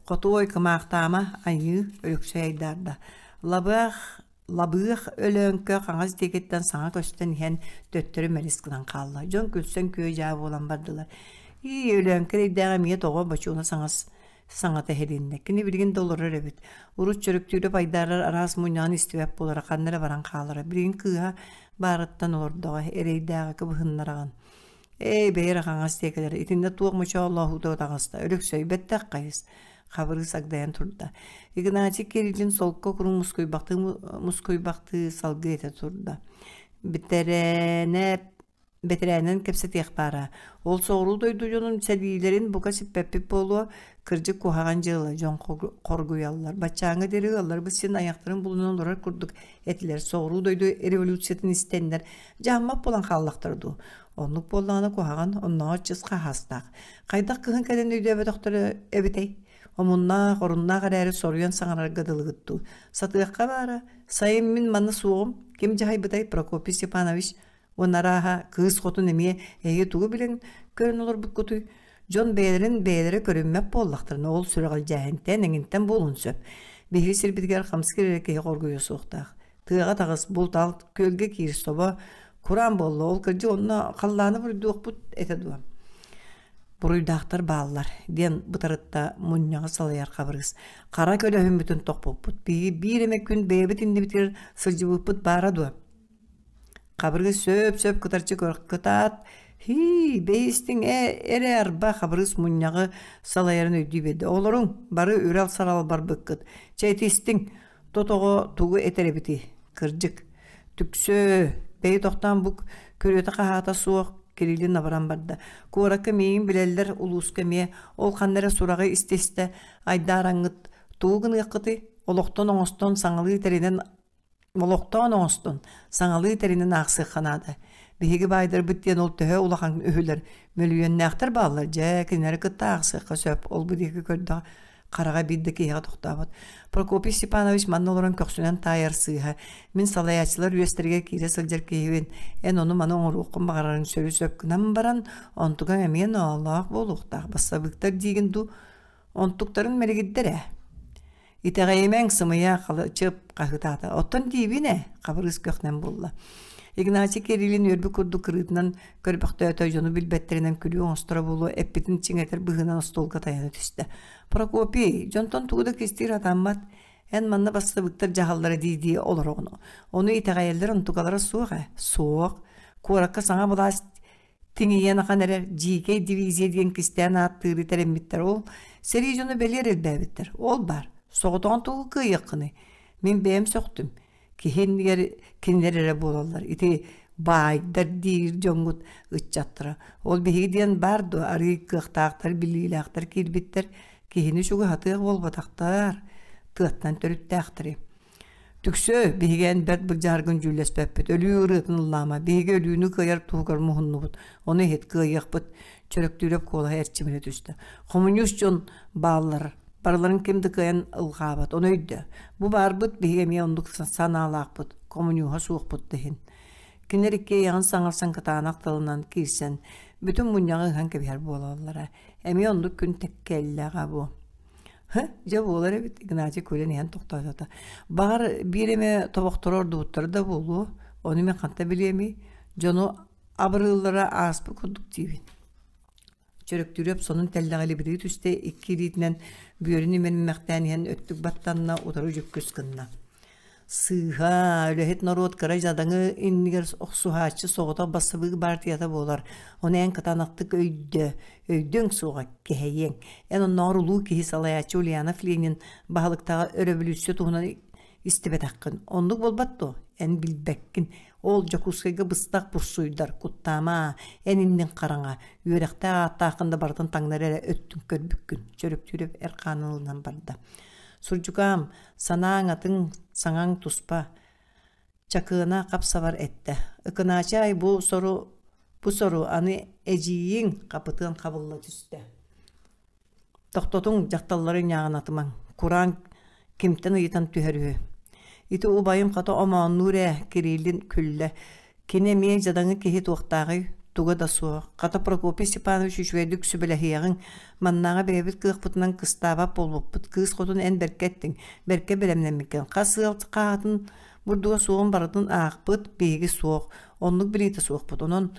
Хотуой кымаахтаама, айыы, Өлөксөй айдаарда. Лабыах Лабыах Өлөөҥкө хаҥас диэкиттэн саҥа көстөн иһэн төттөрү мэлис гынан хаалла. Дьон күлсэн күө-дьаа буолан бардылар. Ии, Өлөөҥкө эрэйдээх эмиэ тоҕо бочуона саҥас саҥата иһилиннэ. Кини билигин да олорор эбит. Урут чөрөктүүрү пайдаарар араас мунньаҕын истибэт буолара, ханна эрэ баран хаалара. Билигин кыыһа баарыттан олордоҕо, эрэйдээҕи кыбыһыннараҕын. Ээ, бэйэ эрэ хаҥас диэкилэр, итиннэ туох мочоолооһуута таҕыста, Өлөксөй бэттэх хайыс. Хабырыыс агдайан турда. Игнатий Кириллин солко курун мускуйбахтыы мускуйбахтыы салгыы этэ турда. Бэтэрээнэ бэтэрээнэн кэпсэтиэх баара. Ол соҕуруу дойду дьонун сэлиилэрин бука сиппэппит буолуо, кырдьык куһаҕан дьыала дьон хоргуйаллар. Баччааҥҥа диэри ыалларбыт син айахтарын булунан олорор курдук этилэр. Соҕуруу дойду революциятын истэннэр дьаһаммат буолан хааллахтара дуу. Оннук буоллаҕына куһаҕан, оннооҕор чыс хаһаастаах. Хайдах кыһын кэлэн өйдөөбөтөхтөрө эбитэй? Омуннаах, оруннаах эрээри соруйан саҥарарга дылыгыт дуу? Сатыахха баара, сайын мин манна суоҕум, ким дьаһайбытай Прокопий Степанович? Уонна арааһа, кыыс хотун эмиэ эһиги тугу билэн көрөн олорбуккутуй? Дьон бэйэлэрин бэйэлэрэ көрүммэт буоллахтарына, ол сүрэҕэлдьээһинтэн, эҥинтэн буолуон сөп. Биһиги сирбитигэр хамсык эрэ киһи хоргуйуо суохтаах. Тыаҕа таҕыс, булт-алт, күөлгэ киир, собо, кураан буолла, ол кырдьык онно халлааны буруйдуохпут этэ дуо? Буруйдаахтар бааллар, диэн бытарытта мунньаҕы салайар Хабырыыс. Хара көлөһүммүтүн тохпуппут. Биһиги биир эмэ күн бэйэбит иннибитигэр сылдьыбыппыт баара дуо? Хабырыыс сөп-сөп кытарчы кытаат, «Һии, бэйистиҥ ээ эрэ арба» Хабырыыс мунньаҕы салайарын өйдүү биэрдэ. «Олоруҥ, бары үрэл-сарал барбыккыт. Чэ, итистиҥ, Тот оҕо тугу этэр эбитий? Кырдьык, түксөө, бэйи тохтоон бу күрүөтэ-хаһаата суох Кириллин абаран барда. Куоракка миигин билэллэр, улууска эмиэ. Ол ханна эрэ сураҕы истэ-истэ айдаараҥҥыт тугу гыныаххытый? Олохтон оҥостон саҥалыы тэринэн олохтоон оҥостон саҥалыы тэринэн аахсыахха наада. Биһиги баайдарбыт диэн ол төһө улахан үһүлэр, мөлүйүөннээхтэр бааллар, дьэ, кинилэри кытта аахсыахха сөп, ол бу диэки көрдөх хараҕа биир да киһиэхэ тохтообот. Прокопий Степанович манна олорон көхсүнэн таайар сыыһа. Мин салайааччылар үөстэригэр киирэ сылдьар киһибин. Эн ону-маны оҥоруоххун баҕарарын сөрү-сөп гынан баран, онтукаҥ эмиэ ноолоох буолуохтаах. Бассабыыктар диигин дуу? Онтуктарын мэлигирдэр ээ. Итэҕэйимэҥ, сымыйа, чып хаһыытаата. Оттон диибин ээ, Хабырыыс көхнөн булла. Игнатий Кириллин үөрбүт курдук кырыытынан көрбөхтөөтө, дьону билбэттэринэн күлүү оҥосторо буолуо, эппитин чиҥэтэр быһыынан остуолга тайана түстэ. Прокопий, дьонтон тугу да кистиир атаммат. Эн манна бассабыттар дьаһаллара дии-дии олороҕун. Ону итэҕэйэллэр онтукалара суох ээ. Суох. Куоракка саҥа былаас тиҥийэн ахан эрэр дьиикэй дивизия диэн кистээн ааттыыры тэриммиттэр. Ол сэрии дьоно бэлиэр элбээбиттэр. Ол баар. Соҕотоҕун тугу кыайыаххыный? Мин бэйэм сөхтүм. Киһи иннигэр кинилэр эрэ буолаллар. Ити баайдар диир дьоҥҥут ыччаттара. Ол биһиги диэн баар дуо арыый кыахтаахтар, билиилээхтэр киирбиттэр. Киһини чугаһатыах буолбатахтар. Тыаттан төрүттээхтэри. Түксү, биһиги эн бэрт былдьаһаргын дьүүллэспэппит, өлүү ырыатын ыллаама, биһиги өлүүнү кыайар туһугар муһуннубут, ону иһит кыайыахпыт, Чөрөктүүрэп куолаһа эрчимирэ түстэ. Хомуньуус дьон бааллар, барыларын ким да кыайан ылҕаабат, ону өйдөө. Бу баарбыт, биһиги эмиэ оннук санаалаахпыт, хомуньууһа суохпут да иһин. Кинилэр иккиэйэҕин саҥарсан кытаанах тылынан киирсэн, бүтүн мунньаҕы ыһан кэбиһэр буолаллара. Эмиэ оннук күн кэллэҕэ бу. Һы, дьэ буолар эбит, Игнатий күлэн иһэн тохтоото. Баҕар, биир эмэ тобохторо ордубуттара да буолуо, ону мин ханта билиэмий, дьону абырыыллара ааспыт курдук диибин. Чөрөктүүрэп сонун тэллэҕэ илибирии түстэ, икки илиитинэн бүөрүн имэриммэхтээн иһэн өттүк баттанна, утары дьүккүс гынна. Сыыһа, үлэһит норуот кыра дьадаҥы иннигэр охсуһааччы соҕотох бассабыык баартыйата буолар. Ону эн кытаанахтык өйдөө, өйдүөҥ суоҕа, кэһэйиэҥ. Эн оннооҕор улуу киһи салайааччы Ульянов Ленин баһылыктааҕы өрөбөлүүссүйэ туһунан истибэтэххин. Оннук буолбат дуо? Эн билбэккин. Ол Дьокуускайга быстах бурсуйдар, куттаама, эн инниҥ хараҥа, үөрэхтээх ааттааххын да барытын таҥнары эрэ өттүн көрбүккүн, Чөрөктүүрэп эр хаанын ылынан барда. Сурдьукаам, санааҥ атын, саҥаҥ туспа, Чакыана хап-сабар эттэ. Ыкынаачаай бу сору, бу сору аны эдьиийиҥ хапытыан хабылла түстэ. Тохтотуҥ, дьахталлары ньааҕынатымаҥ, кураан кимтэн ыйытан түһэр үһү. Ити убайым хата омооннуур ээ, Кириллин күллэ. Кини эмиэ дьадаҥы киһи туохтааҕый, туга да суох. Хата Прокопий Степанович үчүгэйдик сүбэлэһиэҕиҥ, маннааҕы бэйэбит кыахпытынан кыстаабат буолбуппут, кыыс хотун эн бэркэ эттиҥ, бэркэ бэлэмнэммиккин, хас ыал хаатын бурдуга суоҕун барытын аахпыт, биһиги суох, оннук билиитэ суохпут, онон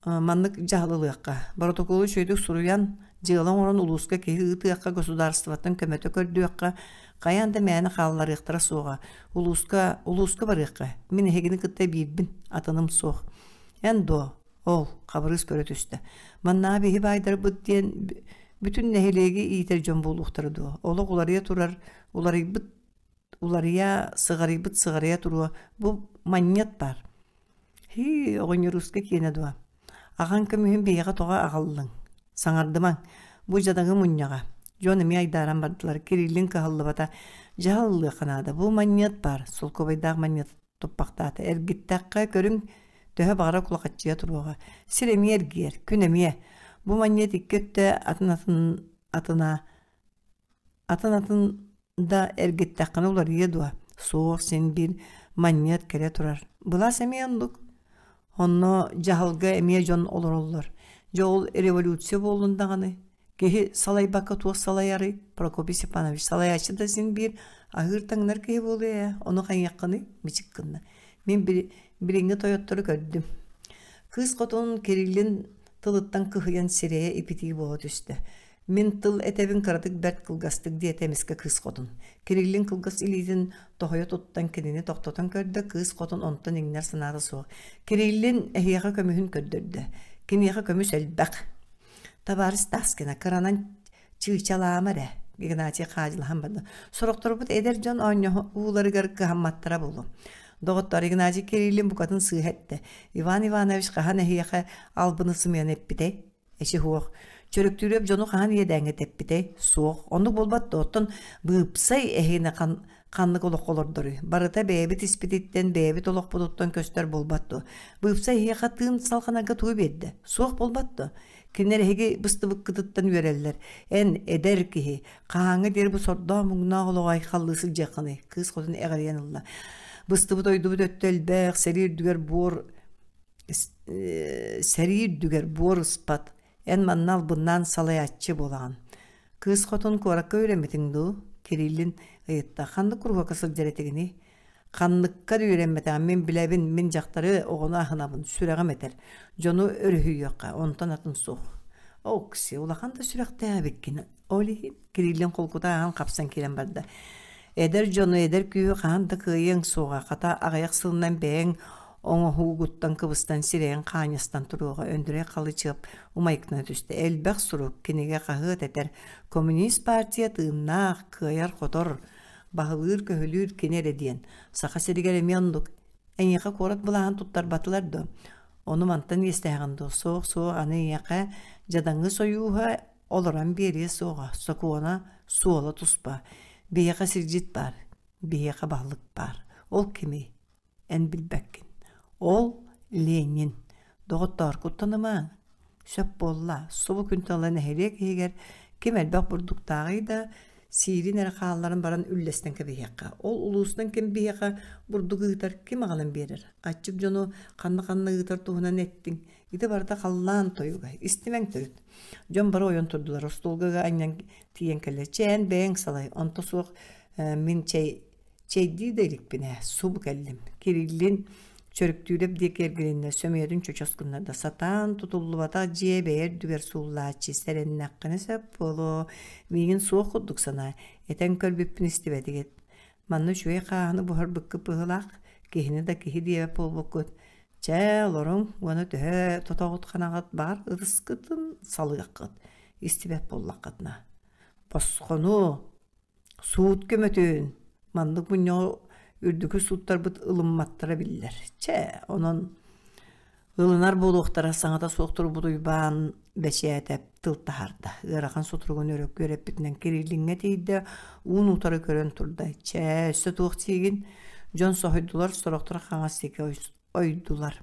Маннык дьаһал ылыахха: боротокуолу үчүгэйдик суруйан, дьыала оҥорон улууска киһи ыытыахха, государствоттан көмөтө көрдүөххэ, хайаан да мээнэ хаалларыахтара суоҕа. Улууска, улууска барыахха. Мин эһигини кытта биирбин, атыным суох. Эн дуо? Ол, Хабырыыс көрө түстэ. Маннааҕы биһи баайдарбыт диэн бүтүн нэһилиэги иитэр дьон буолуохтара дуо? Олох уларыйа турар, уларыйбыт уларыйа, сыҕарыйбыт сыҕарыйа туруо. Бу манньыат баар. Һии, оҕонньоруска киэнэ дуо? Аҕаҥ көмүһүн биһиэхэ тоҕо аҕаллыҥ? Саҥардымаҥ, бу дьадаҥы мунньаҕа. Дьон эмиэ айдааран бардылар, Кириллин кыһаллыбата. Дьаһал ылыахха наада, бу манньыат баар, солкуобайдаах манньыат туппахтаата. Эргиттэххэ, көрүҥ, төһө баҕарар кулахаччыйа туруоҕа. Сир эмиэ эргийэр, күн эмиэ. Бу манньыат икки өттө атын-атын атына атын-атын да эргиттэххинэ уларыйыа дуо? Суох, син биир манньыат кэлэ турар. Былаас эмиэ оннук. Онно дьаһалга эмиэ дьон олороллор. Дьэ ол революция буоллун даҕаны. Киһи салайбакка туох салайарый? Прокопий Степанович салайааччы да син биир аһыыр-таҥнар киһи буолуо ээ. Ону хайыаххыный? Мичик гынна. Мин билиҥҥи тойоттору көрдүм. Кыыс хотун Кириллин тылыттан кыһыйан сирэйэ ипитии буола түстэ. Мин тыл этэбин кыратык бэрт кылгастык диэтэ эмискэ кыыс хотун. Кириллин кылгас илиитин тоһуйа туттан кинини тохтотон көрдө, кыыс хотун онтон иҥнэр санаата суох. Кириллин эһиэхэ көмүһүн көрдөрдө. Киниэхэ көмүс элбэх. Табаарыс Таскина кыранан чыычалаама эрэ, Игнатий хаадьылаһан барда. Сорохторбут эдэр дьон оонньоһууларыгар кыһамматтара буолуо. Доҕоттор, Игнатий Кириллин букатын сыыһа эттэ. Иван Иванович хаһан эһиэхэ албыны сымыйаны эппитэй? Эчи суох. Чөрөктүүрэп дьону хаһан иэдээҥҥэ тэппитэй? Суох. Оннук буолбат дуо? Оттон быыпсай эһигини Ханнык олоххо олордоруй? Барыта бэйэбит испититтэн, бэйэбит олохпутуттан көстөр буолбат дуо? Быыпса эһиэхэ тыын салҕанарга тугу биэрдэ? Суох буолбат дуо? Кинилэр эһиги быстыбыккытыттан үөрэллэр. Эн, эдэр киһи, хаһааҥҥа диэри бу сордоох-муҥнаах олоҕу айхаллыы сылдьыаххыный? Кыыс хотун эҕирийэн ылла. Быстыбыт ойдубут өттө элбэх, сэрии үрдүгэр буор сэрии үрдүгэр буор ыспат, эн манна албыннаан салайааччы буолаҕын. Кыыс хотун куоракка үөрэммитиҥ дуу? Кириллин ыйытта. Ханнык куруһуокка сылдьар этигиний? Ханныкка да үөрэммэтэҕим мин билэбин, мин дьахтары, оҕону аһынабын, сүрэҕим этэр. Дьону өрүһүйүөххэ, онтон атын суох. Окси, улахан да сүрэхтээх эбиккин. Ол иһин Кириллин холкута ааһан хапсан киирэн барда. Эдэр дьону, эдэр күүһү хаһан да кыайыаҥ суоҕа, хата аҕыйах сылынан бэйэҥ оҥоһуугуттан кыбыстан сирэйиҥ хаанньастан туруоҕа Өндүрэй Халычыап умайыктана түстэ. Элбэх сурук, кинигэ, хаһыат этэр. Коммунист партия тыыннаах, кыайар-хотор, баһылыыр-көһүлүүр кини эрэ диэн. Саха сиригэр эмиэ оннук. Эйиэхэ куорат былааһын туттарбатылар дуо? Ону мантан иэстэһэҕин дуо? Суох, суох, аны эйиэхэ дьадаҥы сойууһа олорон биэриэ суоҕа, сокуона, суола туспа. Биһиэхэ сирдьит баар, биһиэхэ баһылык баар. Ол кимий? Эн билбэккин. Ол Ленин. Доҕоттоор, куттанымаҥ. Сөп буолла, субу күнтэн ыла нэһилиэк иһигэр ким элбэх бурдуктааҕый да, сиирин эрэ хаалларан баран үллэстэн кэбиһиэххэ. Ол улуустан ким биһиэхэ бурдук ыытар, ким аҕалан биэрэр? Аччык дьону ханна-ханна ыытар туһунан эттиҥ. Ити барыта халлаан тойуга, истимэҥ төрүт. Дьон бары ойон турдулар, остуолга анньан тиийэн кэллэ. Чээн бэйэҥ салай, онто суох мин чэй чэйдии да иликпин ээ, субу кэллим. Кириллин Чөрүктүүрэп диэки эргилиннэ, сөмүйэтин чочос гыннарда. Сатаан тутуллубатах дьиэ бэйэ үрдүгэр сууллааччы, сэрэннэххинэ сөп буолуо. Миигин суох курдук санаа, этэн көрбүппүн истибэтигит. Манна үчүгэй хааһыны буһарбыккыт быһыылаах, киһини да киһи диэбэт буолбуккут. Чэ, олоруҥ уонна төһө тотоҕут-ханаҕыт баар ытыскытын салыаххыт, истибэт буоллаххытына. Босхону, суут көмөтүн, маннык мунньаҕы үрдүкү сууттарбыт ылымматтара биллэр. Чэ, онон ылынар буолуохтара саҥата суох турбут Уйбаан Бэчээтэп тыл таһаарда. Ыарахан сутуругун өрө күөрэппитинэн Кириллиҥҥэ тиийдэ, уун утары көрөн турда. Чэ, өссө туох диигин? Дьон соһуйдулар, сорохтор хаҥас диэки ойдулар.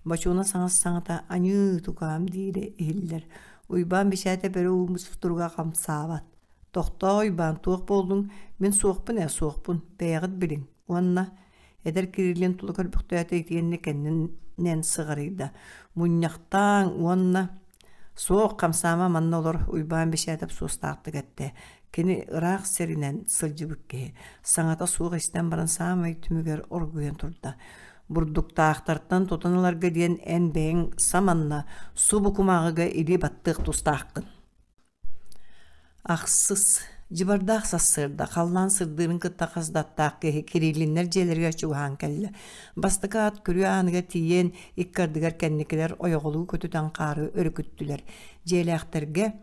Бочууна саҥас саҥата «Аньыы, тукаам» диирэ иһиллэр. Уйбаан Бэчээтэп өрө ууммут сутуруга хамсаабат. Тохтоо, Уйбаан, туох буоллуҥ? Мин суохпун ээ, суохпун. Бэйэҕит билиҥ. Уонна эдэр Кириллин тула көрбөхтөөтө итиэннэ кэннинэн сыҕарыйда. Мунньахтааҥ уонна Суох, хамсаама манна олор, Уйбаан Бэчээтэп суостаахтык эттэ. Кини ыраах сиринэн сылдьыбыт киһи. Саҥата суох истэн баран саамай түмүгэр оргуйан турда. Бурдуктаахтартан тутан ыларга диэн эн бэйэҥ саманна субу кумааҕыга илии баттыах тустааххын. Ахсыс, дьыбардаах сарсыарда халлаан сырдыырын кытта хас да аттаах киһи Кириллиннэр дьиэлэригэр чугаһаан кэллэ. Бастакы ат күрүө ааныгар тиийэн, икки ардыгар кэнникилэр ойоҕолуу көтүтэн хаары өрүкүттүлэр. Дьиэлээхтэргэ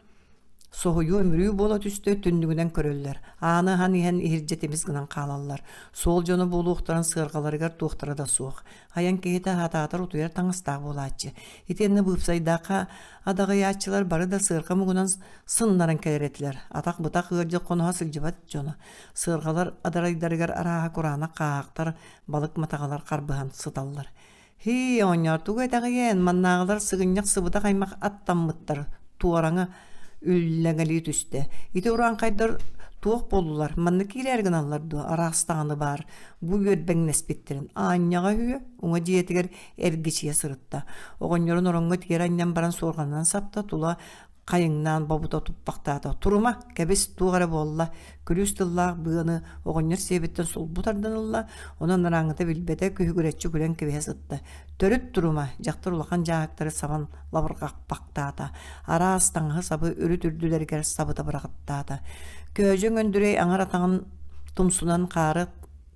соһуйуу-өмүрүү буола түстэ, түннүгүнэн көрөллөр. Ааны аһан иһэн иһирдьэ тимис гынан хаалаллар. Суол дьоно буолуохтарын сыарҕаларыгар туохтара да суох. Айан киһитэ аһатаатар утуйар таҥастаах буолааччы. Итиэннэ быыпсайдаахха Адаҕыйааччылар бары да сыарҕа муҥунан сыннаран кэлэр этилэр. Атах-бытах ыалдьыт хоноһо сылдьыбат дьоно. Сыарҕалар адарайдарыгар арааһа кураанах хааһахтар, балык матаҕалар харбыһан сыталлар. «Һии, оҕонньоор, тугу этэҕийэн, маннааҕылар сыгынньах сыбыдах аймах аттаммыттар, туораҥа үллэҥэлии түстэ. Ити урааҥхайдар туох буоллулар, манна киирээри гыналлар дуо, араас даҕаны баар, бу үөрбэҥнэспиттэрин аанньаҕа үһүө, уҥа дьиэтигэр эргичийэ сырытта. Оҕонньорун ороҥҥо тиэрэ анньан баран суорҕанынан сапта, тула хайыҥнаан бобута туппахтаата. Турума, кэбис, туох эрэ буолла. Күлүүс тыллаах быаны оҕонньор сиэбиттэн сулбу тардан ылла, онон арааҥҥыта билбэтэ, күһүгүрэччи күлэн кэбиһэ сытта. Төрүт турума, дьахтар улахан дьааһыктары сабан лабырҕаппахтаата. Араас таҥаһы-сабы үрүт үрдүлэригэр сабыта быраҕаттаата. Көөдьөҥ Өндүрэй аҥар атаҕын тумсунан хаары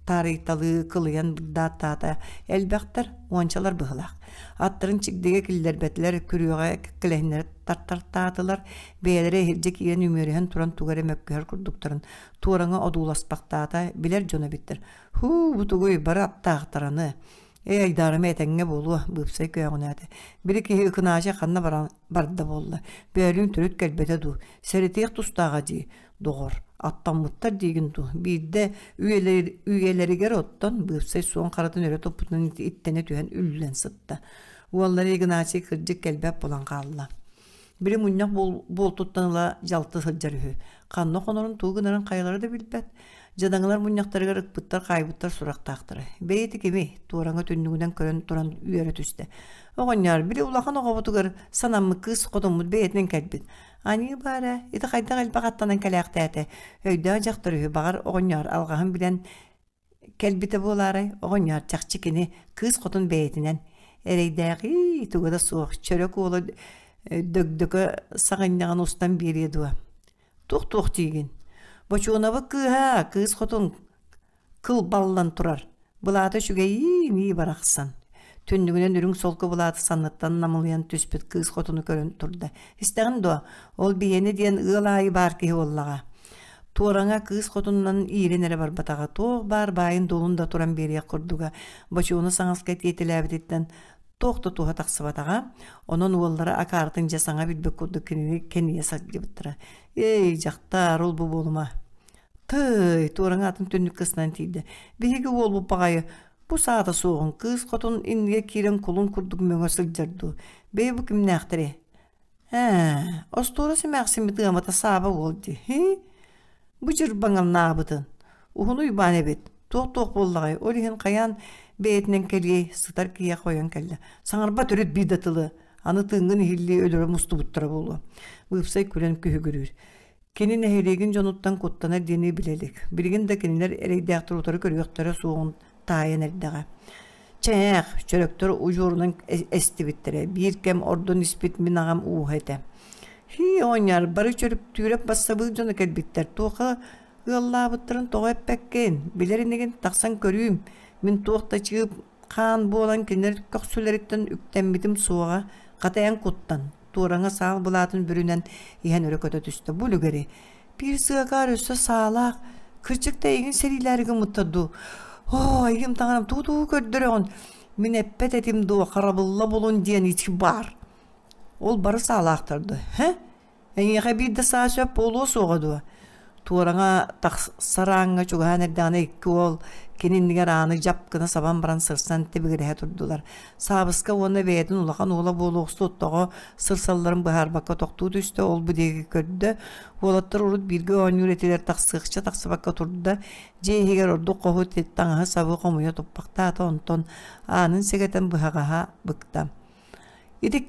таарыйталыы кылыйан бырдааттаата элбэхтэр уончалар быһылаах аттарын чигдигэ киллэрбэтилэр күрүөҕэ кэккэлэһиннэри тартартаатылар бэйэлэрэ иһирдьэ киирэн үмүөрүһэн туран тугу эрэ мөккүһэр курдуктарын туораҥа одууласпахтаата билэр дьон эбиттэр һуу бу тугуй бары аттаахтараны ээ айдаарыма этэҥҥэ буолуо быыпсай көөҕүнээтэ били киһи ыкынаача ханна баран барда буолла бөөлүүн төрүт кэлбэтэ дуу сэрэтиэх тустааҕа дии. Доҕор, аттаммыттар диигин дуу, биирдэ үйэлэригэр оттон быыпсай суон харатын өрө туппутунан иттэнэ түһэн үллэн сытта. Уоллара Игнатий кырдьык кэлбэт буолан хаалла. Били мунньах буолтуттан ыла дьалты сылдьар үһү. Ханна хонорун тугу гынарын хайалара да билбэт. Дьадаҥылар мунньахтарыгар ыкпыттар-хаайбыттар сурахтаахтара. Бэйэтэ кими? Туораҥа түннүгүнэн көрөн туран үөрэ түстэ. Оҕонньор, били улахан оҕобутугар санаммыт кыыс хотуммут бэйэтинэн кэлбит. Аньыы баара, ити хайдах элбэх аттанан кэлээхтээтэ. Өйдөөх дьахтар үһү, баҕар оҕонньор алҕаһын билэн Кэлбитэ буолаарай, оҕонньор чахчы кини кыыс хотун бэйэтинэн эрэйдээҕий туга да суох чөрөк уола дөгдөкө саҕынньаҕын устан биэриэ дуо туох-туох диигин Бочуонабыт кыыһа кыыс хотун кылбаллан турар былаата үчүгэйиин ии барахсан түннүгүнэн үрүҥ солко былааты санныттан намылыйан түспүт кыыс хотуну көрөн турда истэҕин дуо ол биһиэнэ диэн ыал аайы баар киһи буоллаҕа Туораҥа кыыс хотунунан иирэн эрэ барбатаҕа, туох баар баайын-дуолун да туран биэриэх курдуга, Бочуону саҥаска тиэтэлээбититтэн туох да туһа тахсыбатаҕа, онон уоллара акаарытын дьэ саҥа билбит курдук кинини кэнийэ сылдьыбыттара. «Эй, дьахтаар, ол-бу буолума!» «Тыый!» Туораҥа атын түннүк кысынан тиийдэ. «Биһиги уолбут баҕайы бу саата суоҕун кыыс хотун иннигэ киирэн кулун курдук мөҥө сылдьар дуу? Бэйи бу кимнээхтэрий? Ээ, остуорас эмээхсиммит ыамата Сааба уол дии, һии? Бу дьырбаҥнаабытын. Уһун Уйбаан эбит. Туох-туох буоллаҕай, ол иһин хайаан бэйэтинэн кэлиэй, сытар киһиэхэ ойон кэллэ. Саҥарбат төрүт биир да тылы, аны тыыҥҥын иһиллии өлөрө мустубуттара буолуо. Быыпсай күлэн күһүгүрүүр. Кини нэһилиэгин дьонуттан куттанар диэни билэ илик. Билигин да кинилэр эрэйдээхтэр утары көрүөхтэрэ суоҕун таайан эрдэҕэ. Чээх, чөрөктөр удьуорунан эстибиттэрэ. Биир кэм ордон испит мин аҕам ууһа этэ. Һии, оҕонньор, бары чөрүктүүрэп бассабыык дьоно кэлбиттэр. Туохха ыаллаабыттарын тоҕо эппэккин? Билэр инигин тахсан көрүүм. Мин туох да чыып хаан буолан кинилэр көхсүлэриттэн үктэммитим суоҕа. Хата эн куттан. Туораҥа саал былаатын бүрүнэн иһэн өрө көтө түстэ. Бу үлүгэри биир сыакаар өссө саалаах кырдьык да эйигин сэриилээри гыммыттар дуу? Оо, айым таҥарам тугу-тугу көрдөрөҕүн? Мин эппэт этим дуо, харабылла булун диэн ити баар. Ол бары саалаахтар дуо? Һэ? Эйиэхэ биир да саа сөп буолуо суоҕа дуо? Туораҥа тахсар ааҥҥа чугаһаан эрдэҕинэ икки уол кини иннигэр ааны дьап гына сабан баран сырсан тибигирэһэ турдулар. Саабыска уонна бэйэтин улахан уола буолуохсут тоҕо сырсалларын быһаарбакка тохтуу түстэ, ол-бу диэки көрдө. Уолаттар урут бииргэ оонньуур этилэр тахсыахча тахсыбакка турда. Дьиэ иһигэр ордук хоһу таҥаһы-сабы хомуйа туппахтаата, онтон аанын сэгэтэн быһаҕаһа быкта. Ити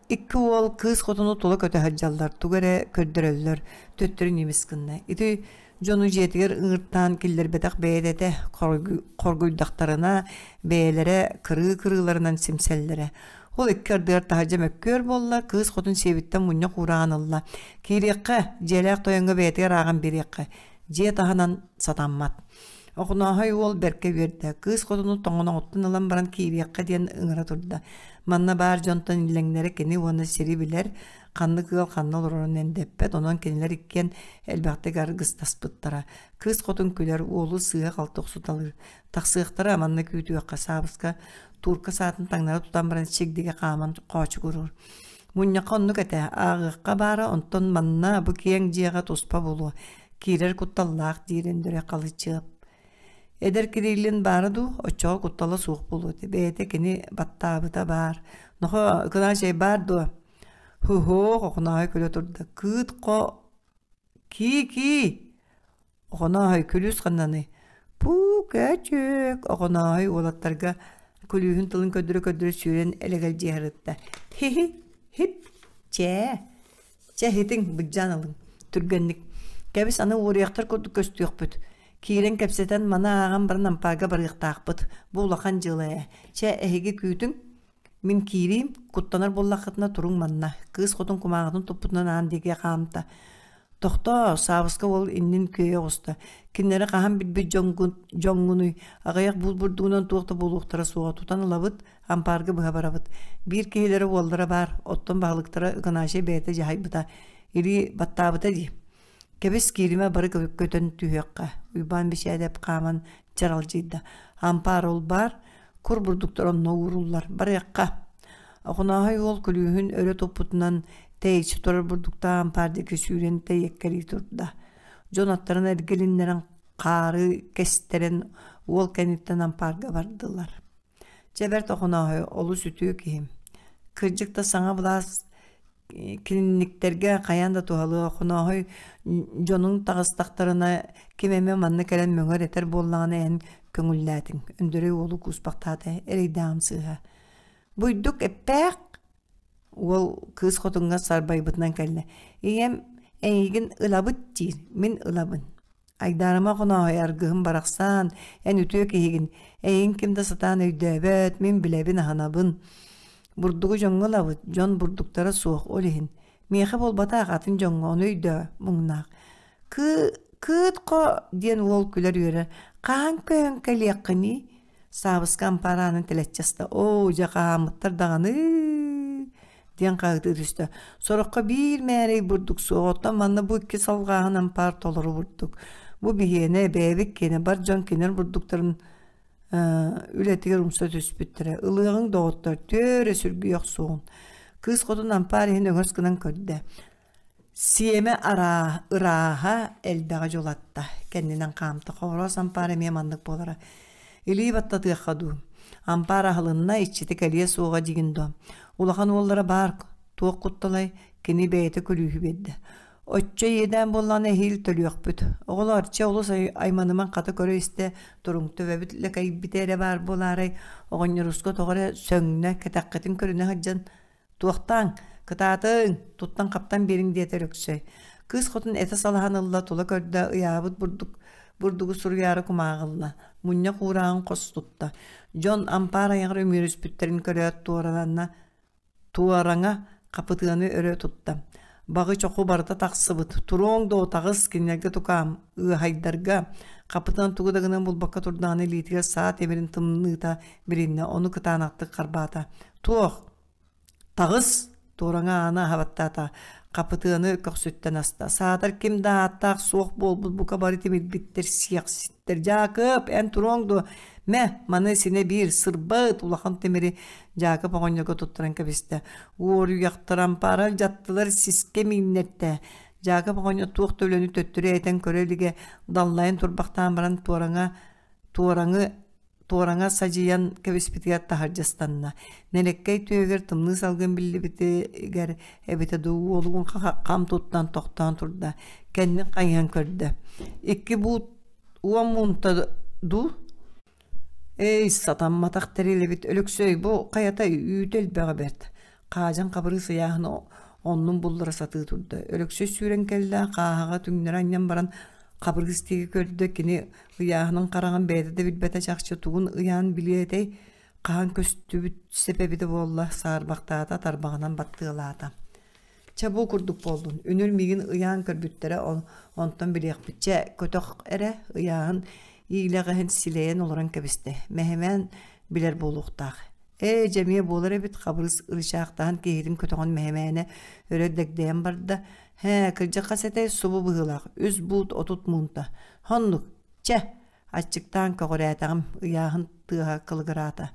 Икки уол кыыс хотуну тула көтө сылдьаллар, тугу эрэ көрдөрөллөр, төттөрү ньимис гынна. Ити дьону дьиэтигэр ыҥыртаан киллэрбэтэх бэйэтэ этэ, хоргуйдахтарына бэйэлэрэ кырыы-кырыыларынан симсэллэрэ. Ол икки ардыгар таһырдьа мөккүөр буолла, кыыс хотун сиэбиттэн мунньах уураан ылла. Киириэххэ, дьиэлээх тойоҥҥо бэйэтигэр ааҕан биэриэххэ. Дьиэ таһынан сатаммат. Охонооһой уол бэркэ үөрдэ, кыыс хотуну тоҥоноҕуттан ылан баран киириэххэ диэн ыҥыра турда. Манна баар дьонтон иллэҥнэрэ кини уонна сири билэр, ханнык ыал ханна олорорун эндэппэт, онон кинилэр иккиэн элбэхтик аргыстаспыттара. Кыыс хотун күлэр, уолу сыыһа-халты охсуталыыр. Тахсыахтара, манна күүтүөххэ, Саабыска туурка саатын таҥнары тутан баран чигдигэ хааман хоочугуруур. Мунньахха оннук этэ, ааҕыахха баара, онтон манна бу киэҥ дьиэҕэ туспа буолуо. Киирэр кутталлаах диир Өндөрө Халычыап. Эдэр Кириллин баара дуу, оччоҕо куттала суох буолуо этэ. Бэйэтэ кини баттаабыта баар. Нохо, Ыкынаачай баар дуо? Һуһуох, Охонооһой күлэ турда. Кыыт хо кии-кии! Охонооһой күлүүс ханнаный? Пуу, көөчүк! Охонооһой уолаттарга күлүүһүн тылын көрдөрө-көрдөрө сүүрэн элэгэлдьийэ сырытта. Хи-хи, хип, чээ! Чэ, иһитиҥ, быдьаан ылыҥ, түргэнник. Кэбис, аны уоруйахтар курдук көстүөхпүт. Киирэн кэпсэтэн, маны ааҕан баран ампаарга барыахтаахпыт. Бу улахан дьыала ээ. Чэ, эһиги күүтүҥ. Мин киириим, куттанар буоллаххытына туруҥ манна. Кыыс хотун кумааҕытын туппутунан аан диэки хаамта. Тохтоо, Саабыска уол иннин күөйэ оҕуста. Кинилэри хаһан билбит дьоҥгун, дьоҥҥунуй? Аҕыйах буут бурдугунан туох да буолуохтара суоҕа. Тутан ылабыт, ампаарга быһа барабыт. Биир киһилэрэ уоллара баар, оттон баһылыктара Ыкынаачай бэйэтэ дьаһайбыта, илии баттаабыта дии. Кэбис кииримэ бары көтөн түһүөххэ. Уйбаан Бишээдэп хааман чаралдьыйда. Ампаар ол баар, кур бурдуктар онно ууруллар. Барыахха. Охонооһой уол күлүүһүн өрө туппутунан Тэйиччи турар бурдуктаах ампаар диэки сүүрэн тэйиэккэлии турда. Дьон аттарын эргилиннэрэн хаары кэстэрэн уол кэнниттэн ампаарга бардылар. Чэ бэрт Охонооһой олус үтүө киһим. Кырдьык да саҥа былаас кининниктэргэ хайаан да туһалыа Охонооһой дьонуҥ таҕыстахтарына ким эмэ манна кэлэн мөҥөр этэр буоллаҕына эн көҥүллээтиҥ. Өндөрөй уолу кууспахтаата эрэйдээҕим сыыһа. Буйдук эппээх Уол кыыс хотуҥҥа сарбайбытынан кэллэ: «Ийэм эйигин ылабыт диир, мин ылабын. Айдаарыма Охонооһой аргыһым барахсан, эн үтүө киһигин, эйигин ким да сатаан өйдөөбөт, мин билэбин, аһынабын. Бурдугу дьоҥҥо ылабыт, дьон бурдуктара суох, ол иһин. Миэхэ буолбатах, атын дьоҥҥо, ону өйдөө, муҥнаах. Кыыт-хо диэн уол күлэр-үөрэр, хаһан көһөн кэлиэххиний? Саабыска ампаар аанын тэлэччи аста: «Оо, дьэ хаһааммыттар даҕаны!» диэн хаһыытыы түстэ. Сороххо биир мээрэй бурдук суох, оттон манна бу икки салҕааһын ампаар толору бурдук. Бу биһиэнэ, бэйэбит киэнэ, бар дьон кинилэр бурдуктарын үлэтигэр умса түспүттэрэ. Ылыаҕыҥ, доҕоттор, түөрэ сүргүйэ охсуоҕун. Кыыс хотун ампаар иһин өҥөс гынан көрдө. Сиэмэ ырааһа элбэҕи дьулатта, кэннинэн хаамта. Хобороос ампаар эмиэ маннык буолара. Илии баттатыахха дуу, ампаар аһылынна, иччитэ кэлиэ суоҕа диигин дуо? Улахан уоллара баар, туох кутталай, кини бэйэтэ күлүүһү биэрдэ. Оччо иэдээн буоллаҕына эһиил төлүөхпүт. Оҕолоор, чэ олус айманымаҥ хата көрө-истэ туруҥ, төбөбүт лэкэйбитэ эрэ баар буолаарай, оҕонньоруска тоҕо эрэ сөҥнө, кэтэххитин көрүнэ сылдьан «Туохтааҥ, кытаатыҥ, туттан-хаптан биэриҥ» диэтэ Өлөксөй. Кыыс хотун этэ салаһан ылла, тула көрдө, ыйаабыт бурдук бурдугу суруйаары кумааҕылла, мунньах уурааҕын хос тутта. Дьон ампаар айаҕар үмүөрүспүттэрин көрөөт туораланна, туораҥа хапытыаны өрө тутта. Баҕы чоху барыта тахсыбыт, туруоҥ доо таҕыс, кинилэргэ тукаам, ыаһайдарга. Хапытыан тугу да гынан булбакка турдаҕына илиитигэр саа тимирин тымныыта билиннэ, ону кытаанахтык харбаата. Туох, Таҕыс, туораҥа ааны аһа баттаата, хапытыаны көхсүттэн аста. Саатар ким да ааттаах суох буолбут бука бары тимирбиттэр, сиэхситтэр. Дьаакып, эн туруоҥ дуо? Мэ, маны синэ биир, сырбыт улахан тимири Дьаакып оҕонньорго туттаран кэбистэ. Уоруйахтар ампаара алдьаттылар, сискэ мииннэртэ. Дьаакып оҕонньор туох да үлэни төттөрү этэн көрө илигэ даллайан турбахтаан баран туораҥа туораҥы туораҥа садьыйан кэбиспитигэр таһырдьа ыстанна. Нэлэккэй түөһүгэр тымныы салгын биллибитигэр эбитэ дуу уолугун хам туттан тохтоон турда. Кэннин хайыһан көрдө. Икки буут уон муунта дуу? Эй, сатамматах тэрил эбит Өлөксөй, бу хайата үүтэ элбэҕэ бэрт. Хаадьан Хабырыыс ыйааһын оннун буллара сатыы турда. Өлөксөй сүүрэн кэллэ, хааһаҕа түҥнэри анньан баран Хабырыыс диэки көрдө, кини ыйааһынын хараҕын бэйэтэ да билбэтэ чахчы тугун ыйаан билиэ этэй, хаһан көстүбүт сэп эбитэ буолла, саарбахтаата, тарбаҕынан баттыалаата. Чэ бу курдук буоллун, үнүр миигин ыйаан көрбүттэрэ, онтон билиэхпит. Чэ, көтөх эрэ, ыйааһын иилэҕэһин силэйэн олорон кэбистэ. Мэһэмээн билэр буолуохтаах. Ээ, дьэ эмиэ буолар эбит, Хабырыыс ырычаахтаһан киһитин көтөҕөн мэһэмээнэ өрө дэгдэйэн барда. Һээ, кырдьык хас этэй, субу быһыылаах, үс буут 30 муунта. Оннук, чэ, аччыктаан көҕүрээтэҕим, ыйааһын тыаһа кылыгыраата.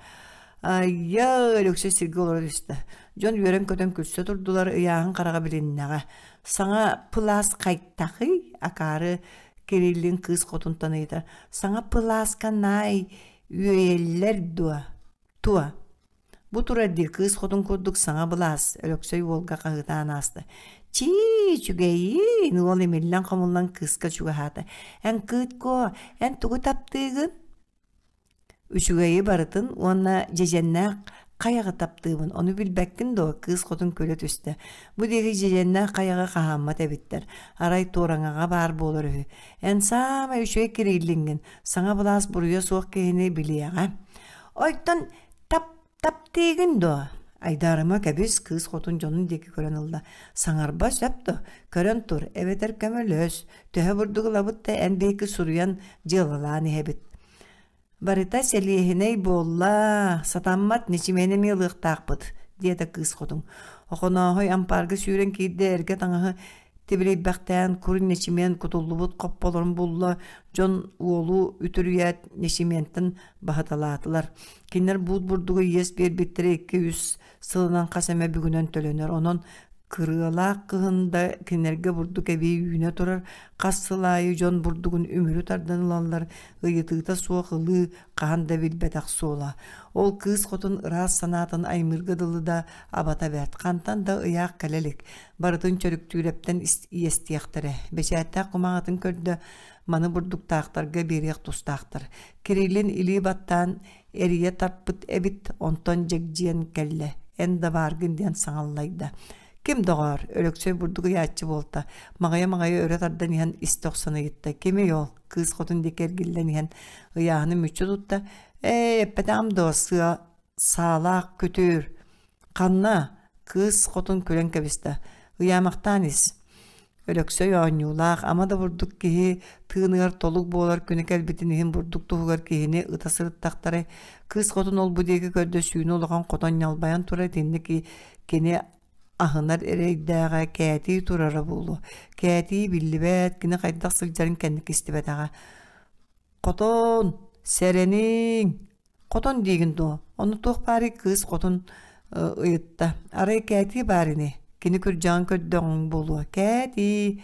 Айа, Өлөксөй сиргэ олоро түстэ. Дьон үөрэн-көтөн күлсэ турдулар, ыйааһын хараҕа билиннэҕэ. Саҥа пылаас хайтахый? Акаары Кириллин кыыс хотунтан ыйытар. Саҥа пылааска наай үөйэллэр дуо? Туо? Бу турар диир кыыс хотун курдук саҥа былаас Өлөксөй уолга хаһыытаан ааста. Чии, үчүгэйиин, уол имиллэн-хомуллан кыыска чугаһаата. Эн кыыткоо, эн тугу таптыыгын? Үчүгэйи барытын уонна дьэдьэннээх хайаҕы таптыыбын, ону билбэккин дуо? Кыыс хотун күлэ түстэ. Бу диэки дьэдьэннээх хайаҕы хаһааммат эбиттэр. Арай туораҥаҕа баар буолар үһү. Эн саамай үчүгэй кирииллиҥҥин, саҥа былаас буруйа суох киһини билиэҕэ. Ойтон тап таптыыгын дуо? Айдаарыма кэбис, кыыс хотун дьонун диэки көрөн ылла. Саҥарба сөп дуо? Көрөн тур, эбэтэр көмөлөс. Төһө бурдук ылабыт да эн биһиги суруйан дьыалалаан иһэбит. Барыта сэлиэһинэй буолла, сатаммат ничимиэн эмиэ ылыахтаахпыт, диэтэ кыыс хотун. Охонооһой ампаарга сүүрэн киирдэ, эргэ таҥаһы тибилийбэхтээн кур ньэчимиэн кутуллубут хопполорун булла, дьон уолу үтүрүйээт ньэчимиэнтэн баһыталаатылар. Кинилэр буут бурдугу иэс биэрбиттэрэ 2-3 сылынан хас эмэ бүгүнэн төлөнөр. Онон Кырыалаах кыһын да кинилэргэ бурдук эбии үүнэ турар, хас сыл аайы дьон бурдугун үмүрү тардан ылаллар, ыйытыыта суох ылыы хаһан да билбэтэх суола. Ол кыыс хотун ыраас санаатын аймыырга дылы да абата бэрт, хантан да ыйаах кэлэ илик, барытын Чөрүктүүрэптэн иэстиэхтэрэ. Бэчээттээх кумааҕытын көрдө, маны бурдуктаахтарга биэриэх тустаахтар. Кириллин илии баттаан эрийэ тарпыт эбит, онтон дьэгдьийэн кэллэ, эн да бааргын диэн саҥаллайда. Ким доҕоор, Өлөксөй бурдук ыйааччы буолта, маҕайа-маҕайа өрө тардан иһэн истэ охсон ыйытта. Кимий ол? Кыыс хотун диэки эргиллэн иһэн ыйааһыны мүччү тутта. Ээ, эппэтэҕим дуо, сыа саалаах күтүр. Ханна? Кыыс хотун күлэн кэбистэ. Ыйаамахтаан ис. Өлөксөй оонньуулаах, ама да бурдук киһи тыыныгар толук буолар күнэ кэлбитин иһин бурдук туһугар киһини ыта сырыттахтарай, кыыс хотун ол-бу диэки көрдө сүүнэ улахан хотон ньалбайан турар итинник кини аһынар эрэйдээҕэ кээтии турара буолуо. Кээтии биллибэт, кини хайдах сылдьарын кэнники истибэтэҕэ. Хотон, сэрэниҥ! Хотон диигин дуо? Ону туох баарый кыыс хотун ыйытта. Арай Кээтии баар ини. Кини күрдьэҕин көрдөҕүҥ буолуо. Кээтии!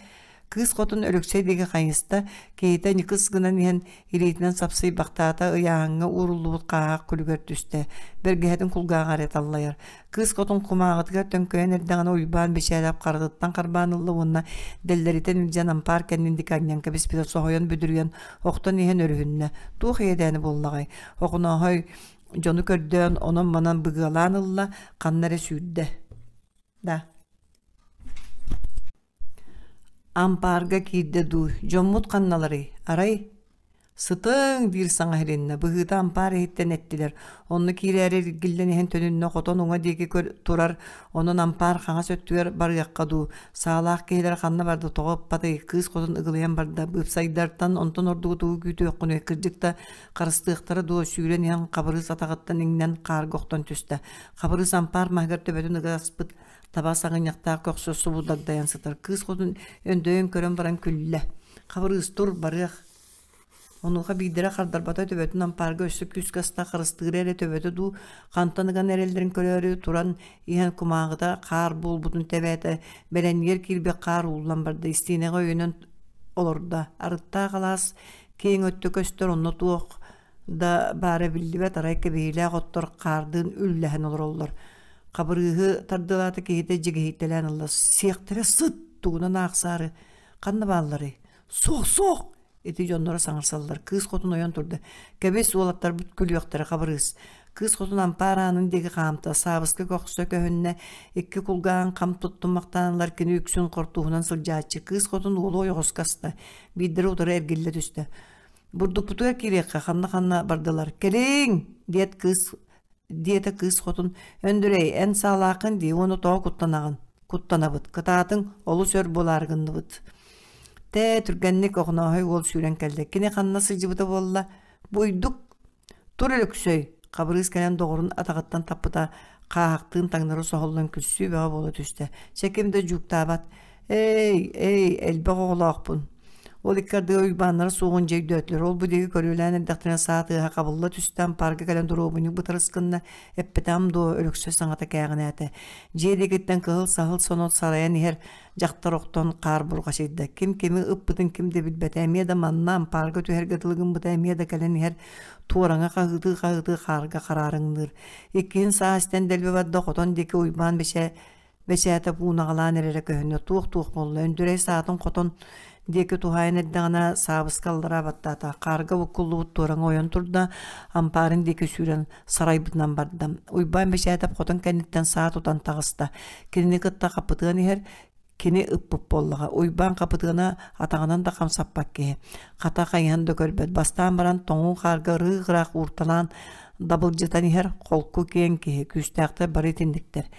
Кыыс хотун Өлөксөй диэки хайыста, киһитэ ньыкыс гынан иһэн илиитинэн сапсыйбахтаата ыйааһыҥҥа ууруллубут хааһах күлүгэр түстэ. Бэргэһэтин кулгааҕа эрэ таллайар. Кыыс хотун кумааҕытыгар төҥкөйөн эрдэҕинэ Уйбаан Бэчээрэп харатыттан харбаан ылла уонна дэллэритэн илдьэн ампаар кэннин диэки анньан кэбиспитэ соһуйан бүдүрүйэн охтон иһэн өрүһүннэ. Туох иэдээни буоллаҕай? Охонооһой дьону көрдөөн онон-манан быгыалаан ылла, ханна эрэ сүүрдэ. Да. Ампаарга киирдэ дуу, дьоммут ханналарый? Арай «Сытыҥ!» диир саҥа иһилиннэ, быһыыта ампаар иһиттэн эттилэр. Онно киирээри эргиллэн иһэн төнүннэ, хотон уҥа диэки турар, онон ампаар хаҥас өттүгэр барыахха дуу. Саалаах киһилэрэ ханна барда, тоҕо ыппатый? Кыыс хотун ыгылыйан барда. Быыпсайдартан онтон ордугу тугу күүтүөххүнүй? Кырдьык да, харыстыахтара дуо, сүүрэн иһэн Хабырыыс атаҕыттан иҥнэн хаарга охтон түстэ. Хабырыыс ампаар маһыгар төбөтүн ыга аспыт таба саҕынньахтаах көхсө субу дагдайан сытар. Кыыс хотун өндөйөн көрөн баран күллэ. Хабырыыс тур, барыах. Онуоха биирдэрэ хардарбата төбөтүн ампаарга өссө күүскэ аста харыстыыра эрэ төбөтө дуу, хантан ыган эрэллэрин көрөөрү туран иһэн кумааҕыта хаар буолбутун тэбээтэ, бэлэнньигэр киирбит хаар ууллан барда, истиэнэҕэ өйөнөн олордо. Арыттаах алаас киэҥ өттө көстөр, онно туох да баара биллибэт, арай кэбиһиилээх оттор хаардыын үллэһэн олороллор. Хабырыыһы тардылаата киһитэ дьигиһийтэлээн ылла. Сиэхтэрэ сыт тугунан аахсаары ханна баалларый? Суох, суох! Ити дьонноро саҥарсаллар. Кыыс хотун ойон турда. Кэбис, уолаттарбыт күлүөхтэрэ хабырыыс. Кыыс хотун ампаар аанын диэки хаамта, саабыска көхсө көһүннэ, икки кулгааҕын хам туттуммахтаанылар кини үксүн хортууһунан сылдьааччы. Кыыс хотун уолу ойоҕоско аста. Биирдэрэ утары эргиллэ түстэ. Бурдукпутугар киириэххэ ханна-ханна бардылар. Кэлиҥ! диэт кыыс диэтэ кыыс хотун. Өндүрэй, эн саалааххын дии уонна тоҕо куттанаҕын? Куттанабыт. Кытаатыҥ, олус өр буолаары гынныбыт. Тэ, түргэнник Охонооһой уол сүүрэн кэллэ. Кини ханна сылдьыбыта буолла? Буйдук! Тур Өлөксөй! Хабырыыс кэлэн доҕорун атаҕыттан таппыта, хааһахтыын таҥнары соһуллан күлсүү бөҕө буола түстэ. Чэ ким да дьууктаабат. Эй, эй, элбэх оҕолоохпун. Ол икки ардыгар Уйбааннара суоҕун дьэ өйдөөтүлэр. Ол бу диэки көрүөлээн эрдэхтэринэ саа тыаһа хабылла түстэ, ампаарга кэлэн доруобунньук бытарыс гынна, эппэтэҕим дуо, Өлөксөй саҥата кээҕинээтэ. Дьиэ диэкиттэн кыһыл саһыл сонот сарайан иһэр дьахтар охтон хаар бурҕачыйда. Ким кими ыппытын ким да билбэтэ. Эмиэ да манна ампаарга түһэргэ дылы гыммыта, эмиэ да кэлэн иһэр туораҥа хаһыытыы-хаһыытыы хаарга хараарыҥныыр. Иккиһин саа истэн дэлби барда, хотон диэки Уйбаан бэчэ Бэчээтэ пуунаҕалаан эрэрэ көһүннэ туох-туох буолла Өндүрэй саатын хотон диэки туһаайан эрдэҕинэ саабыска аллараа баттаата хаарга буккуллубут туораҥа ойон турда ампаарын диэки сүүрэн сарайбытынан барда Уйбаан Бэчээтэп хотон кэнниттэн саа тутан таҕыста кинини кытта хапытыан иһэр кини ыппыт буоллаҕа Уйбаан хапытыана атаҕынан да хамсаппат киһи хата хайыһан да көрбөт бастаан баран тоҥуу хаарга ырыы-ыраах уурталаан дабылдьытан иһэр холку киэҥ киһи күүстээхтэр бары итинниктэр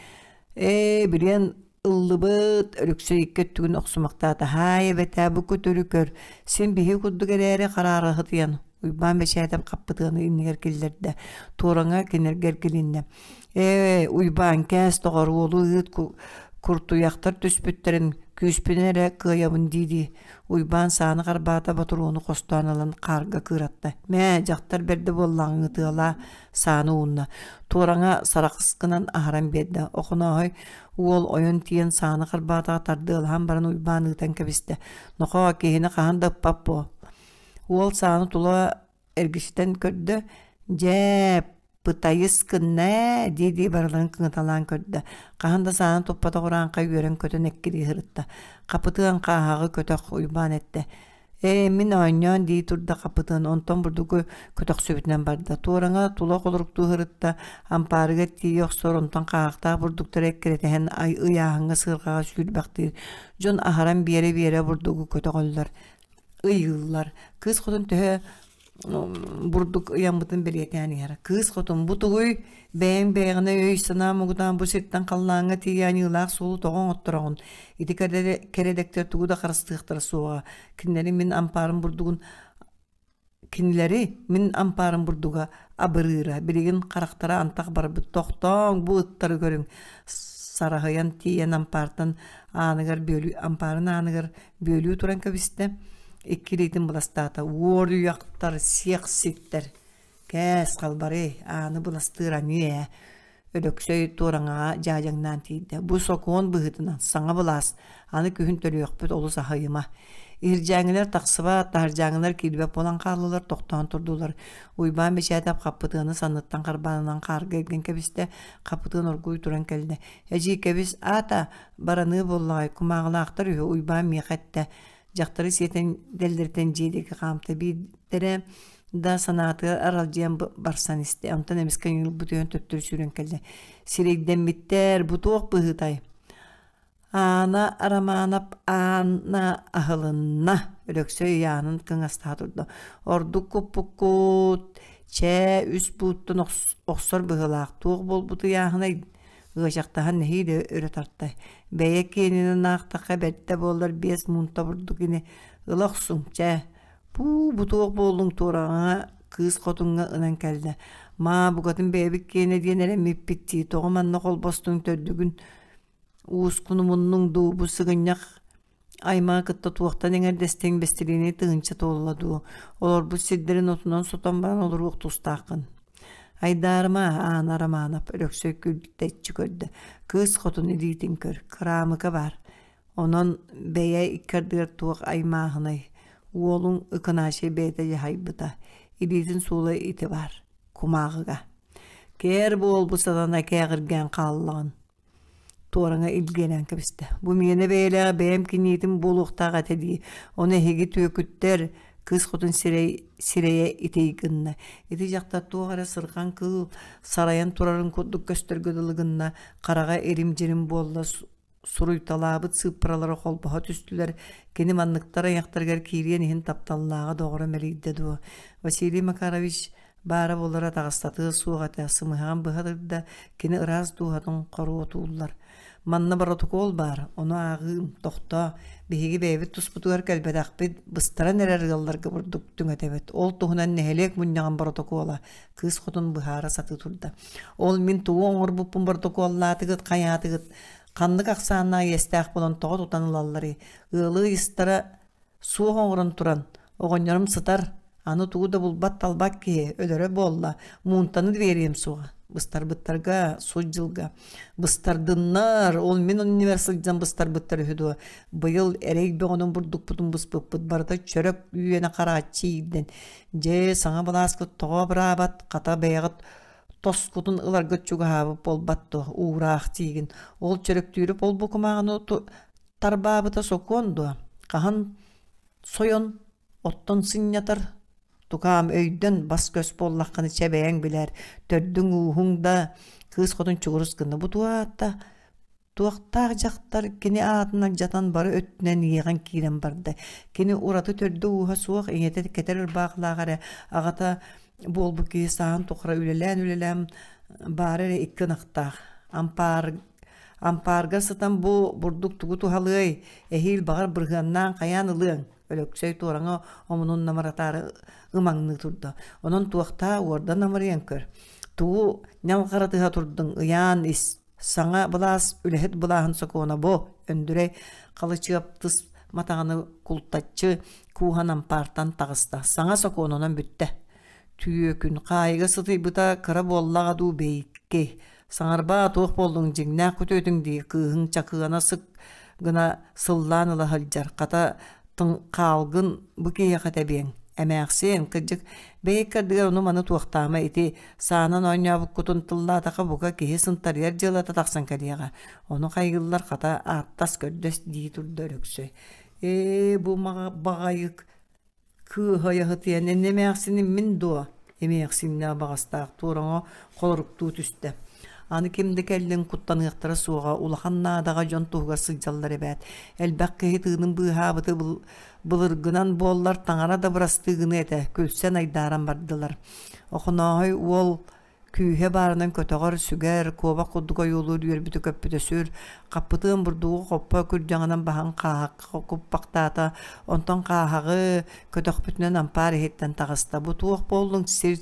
Ээ, билиэн ыллыбыт, Өлөксөй икки өттүгүн охсумахтаата. Һаай эбэтээ, бу көтөрү көр, син биһи курдук эрээри хараарыһытыйан, Уйбаан Бэчээтэп хаппытыаны иннигэр киллэрдэ, туораҥа кинилэргэ эргилиннэ. Ээ, Уйбаан, кээс доҕор, уолу ыыт куртуйахтар түспүттэрин Күүспүнэн эрэ кыайабын дии-дии Уйбаан сааны харбаата ботуруону хостоон ылан хаарга кыыратта. Мээ, дьахтар бэрдэ буоллаҕыҥ ытыалаа, сааны уунна. Туораҥа сарахс гынан аһаран биэрдэ. Охонооһой уол ойон тиийэн сааны харбаатаҕа тардыалаһан баран Уйбаан ыытан кэбистэ. Нохоо, киһини хаһан да ыппат буол. Уол сааны тула эргичитэн көрдө, дьээ, пытайыс гынна ээ дии-дии барыларын кыҥаталаан көрдө. Хаһан да сааны туппатах урааҥхай үөрэн-көтөн эккирии сырытта. Хапытыан хааһаҕы көтөх Уйбаан эттэ. Ээ, мин оонньоон дии турда Хапытыан, онтон бурдугу көтөхсүбүтүнэн барда. Туораҥа тула холоруктуу сырытта, ампаарыгар тиийэ охсор, онтон хааһахтаах бурдуктары эккирэтэһэн ыйааһыҥҥа сыарҕаҕа сүүрбэхтиир. Дьон аһаран биэрэ-биэрэ бурдугу көтөҕөллөр ыйыыллар. Кыыс хотун төһө бурдук ыйаммытын бэлиэтээн иһэр. Кыыс хотун бу тугуй? Бэйэҥ бэйэҕинэ өй-санаа муҥутаан бу сиртэн халлааҥҥа тиийэ аньыылаах суолу тоҕо оҥоттороҕун? Ити кэрэдэктэр тугу да харыстыахтара суоҕа. Кинилэри мин ампаарым бурдугун Кинилэри мин ампаарым бурдуга абырыыра, билигин харахтара антах барбыт тохтооҥ, бу ыттары көрүҥ сараһыйан тиийэн ампаартан ааныгар бүөлүү ампаарын ааныгар бүөлүү туран кэбистэ, икки илиитин быластаата уоруйахтар, сиэхситтэр кээс халбарый, ааны быластыыр аньыы ээ Өлөксөй туораҥаҕа дьаадьаҥнаан тиийдэ. Бу сокуон быһыытынан саҥа былаас, аны күһүн төрүөхпүт олус аһыйыма. Иһирдьээҥҥилэр тахсыбат, таһырдьааҥҥылар киирбэт буолан хааллылар, тохтоон турдулар. Уйбаан Бэчээтэп хаппытыаны санныттан харбаанынан хаарга илгэн кэбистэ, хапытыан оргууй туран кэллэ. Эдьиий кэбис, аата, бараныы буоллаҕай, кумааҕылаахтар үһү, Уйбаан миэхэ эттэ. Дьахтары сиэтэн дэллэритэн дьиэ диэки хаамта биирдэрэ да санаатыгар аралдьыйан барсан истэ. Онтон эмискэ ньылбытыйан төттөрү сүүрэн кэллэ. Сирэйдэммиттэр, бу туох быһыытай? Аана Арамаанап аана аһылынна. Өлөксөй ыйаанын кыҥастаһа турда. Ордук куппуккут, чээ, үс бууттан охсор быһыылаах. Туох буолбут ыйааһынай? Ыачахтаһан нэһиилэ өрө тарта. Бэйэ киэнинэн аахтахха бэртэ буоллар биэс муунта бурдук ини ыла охсуҥ, чээ. Пуу, бу туох буоллуҥ туораҕаҥа кыыс хотуҥҥа ынан кэллэ. Маа, букатын бэйэбит киэнэ диэн эрэммиппит дии, тоҕо манна холбостуҥ төрдүгүн уускун умуннуҥ дуу, бу сыгынньах аймаҕы кытта туохтан эҥэрдэстиҥ бэстилиэнэй тыһыынча туолла дуу, олорбут сирдэрин отунан сотон баран олоруох тустааххын. Айдаарыма, Аана Романов Өлөксөй күлтэччи көрдө. Кыыс хотун илиитин көр, кыраамыка баар. Онон бэйэ икки ардыгар туох аймааһынай, уолуҥ Ыкынаачай бэйэтэ дьаһайбыта, илиитин суола ити баар, кумааҕыга. Кээр буолбут сатана кээҕиргээн хааллаҕын туораҥа илгиэлээн кэбистэ. Бу миэнэ бэйэлээх бэйэм киниитин буолуохтаах этэ дии. Ону эһиги түөкүттэр кыыс хотун сирэй сирэйэ итий гынна. Ити дьахтар туох эрэ сырҕан кыыл сарайан турарын курдук көстөргө дылы гынна, хараҕа ирим-дьирим буолла суруйталаабыт сыыппаралара холбоһо түстүлэр, кини манныктар айахтарыгар киириэн иһин тапталлааҕа доҕоро мэлийдэ дуо? Василий Макарович баара буоллар атаҕастатыа суох этэ, сымыһаҕын быһа тырда, кини ыраас дууһатын хоруотууллар. Манна боротокуол баар, ону ааҕыым, тохтоо, биһиги бэйэбит туспутугар кэлбэтэхпит, быстаран эрэр ыалларга бурдук түҥэтэбит. Ол туһунан нэһилиэк мунньаҕын боротокуола кыыс хотун быһаара сатыы турда. Ол мин тугу оҥорбуппун боротокуоллаатыгыт, хайаатыгыт, ханнык ахсааннаах иэстээх буолан тоҕо тутан ылалларый? Ыалы ыйыстара суох оҥорон туран, оҕонньорум сытар, аны тугу да булбат-талбат киһи өлөрө буолла, муунтаны да биэриэм суоҕа. Быстарбыттарга, сут дьылга. Быстардыннар, ол мин иннибэр сылдьан быстарбыттар үһү дуо? Быйыл эрэй бөҕөнөн бурдукпутун быспыппыт, барыта чөрөк үөнэ харааччы иирдэн. Дьэ, саҥа былааскыт тоҕо абыраабат, хата бэйэҕит тоскутун ыларгыт чугаһаабыт буолбат дуо, уураах тиигин. Ол чөрөктүүрү полбу кумааҕыны тарбаабыта сокуон дуо? Хаһан сойон, оттон сынньатар? Тукаам өйдөн бас-көс буоллаххына чэ бэйэҥ билээр, төрдүҥ-ууһуҥ да кыыс хотун чугурус гынна. Бу туота Туохтаах дьахтар кини аатын алдьатан бары өттүнэн иэҕэн киирэн барда. Кини ураты төрдө-ууһа суох ийэтэ кэтэр ырбаахылаах эрэ аҕата буолбут киһи сааһын тухары үлэлээн-үлэлээн баара эрэ икки ынахтаах. Ампаар ампаарга сытан бу бурдук тугу туһалыай, эһиил баҕар бырыһыаннаан хайаан ылыаҥ Өлөксөй туораҥа омунун намыратаары ымаҥныы турда. Онон туохтаа уордан намырыйан көр. Тугу ньалҕаратыһа турдуҥ, ыйаан ис. Саҥа былаас үлэһит былааһын сокуона бу, Өндүрэй Халычыап тыс матаҕаны култаччы кууһан ампаартан таҕыста. Саҥа сокуонунан бүттэ. Түөкүн хаайыга сытыйбыта кыра буоллаҕа дуу бэйиккэй. Саҥарбаа туох буоллуҥ дьиҥнээх күтүөтүҥ дии кыыһыҥ чакыана сык гына сыллаан ыла сылдьар. Хата хаалгын бу киһиэхэ тэбиэҥ. Эмээхсиэн, кырдьык, бэйэккэ ардыгар ону-маны туохтаама ити саанан оонньообуккутун тыллаатаха бука киһи сынтарыйар дьыалата тахсан кэлиэҕэ. Ону хайыыллар хата ааттас көрдөс дии турда Өлөксөй. Ээ бу баҕайык Кыыһайаһытыйан эн эмээхсиним мин дуо? Эмээхсиннээх баҕастаах туораҥа холоруктуу түстэ. Аны ким да кэллин куттаныахтара суоҕа, улахан наадаҕа дьон туһугар сылдьаллар эбээт. Элбэх киһи тыынын быыһаабыты былыргынан буоллар таҥара да бырастыы гыныа этэ, күлсэн айдааран бардылар. Охонооһой уол Күүһэ баарынан көтөҕөр, сүгэр, куобах курдук ойуулуур үөрбүтэ-көппүтэ сүр, хаппытыан бурдугу хоппо күрдьэҕинэн баһан хааһахха куппахтаата, онтон хааһаҕы көтөхпүтүнэн ампаар иһиттэн таҕыста. Бу туох буоллуҥ сир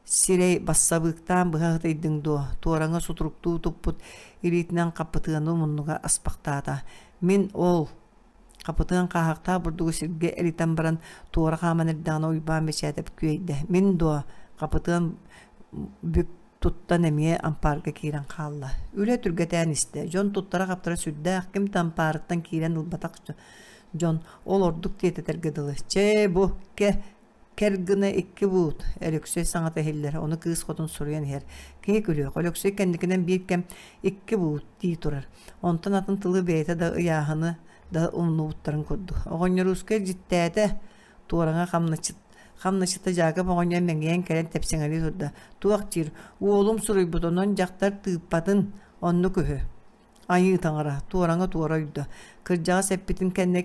сирэй бассабыыктаан быһа ытыйдыҥ дуо? Туораҥа сутуруктуу туппут илиитинэн хаппытыаны муннуга аспахтаата. Мин ол Хапытыан хааһахтаах бурдугу сиргэ элитэн баран туора хааман эрдэҕинэ Уйбаан Бэчээтэп күөйдэ: «Мин дуо?» Хапытыан бүк туттан эмиэ ампаарга киирэн хаалла. Үлэ түргэтээн истэ. Дьон туттара-хаптара сүрдээх, ким да ампаарыттан киирэн ылбатах дьон ол ордук тиэтэтэргэ дылы. «Чэ, бу, кэ, кэр гына икки буут», Өлөксөй саҥата иһиллэр, ону кыыс хотун суруйан иһэр. Киһи күлүөх, Өлөксөй кэнникинэн биир кэм «икки буут» дии турар. Онтон атын тылы бэйэтэ да ыйааһыны да умнубуттарын курдук. Оҕонньоруускай дьиттээтэ, туораҥа хамначыт хамначыта Дьаакып оҕонньор мэҥийэн кэлэн тэпсэҥэлии турда. Туох диир, уолум суруйбут, онон дьахтар тыыппатын, оннук үһү. Айыы таҥара, туораҥа туора ойдо. Кырдьаҕас эппитин кэннэ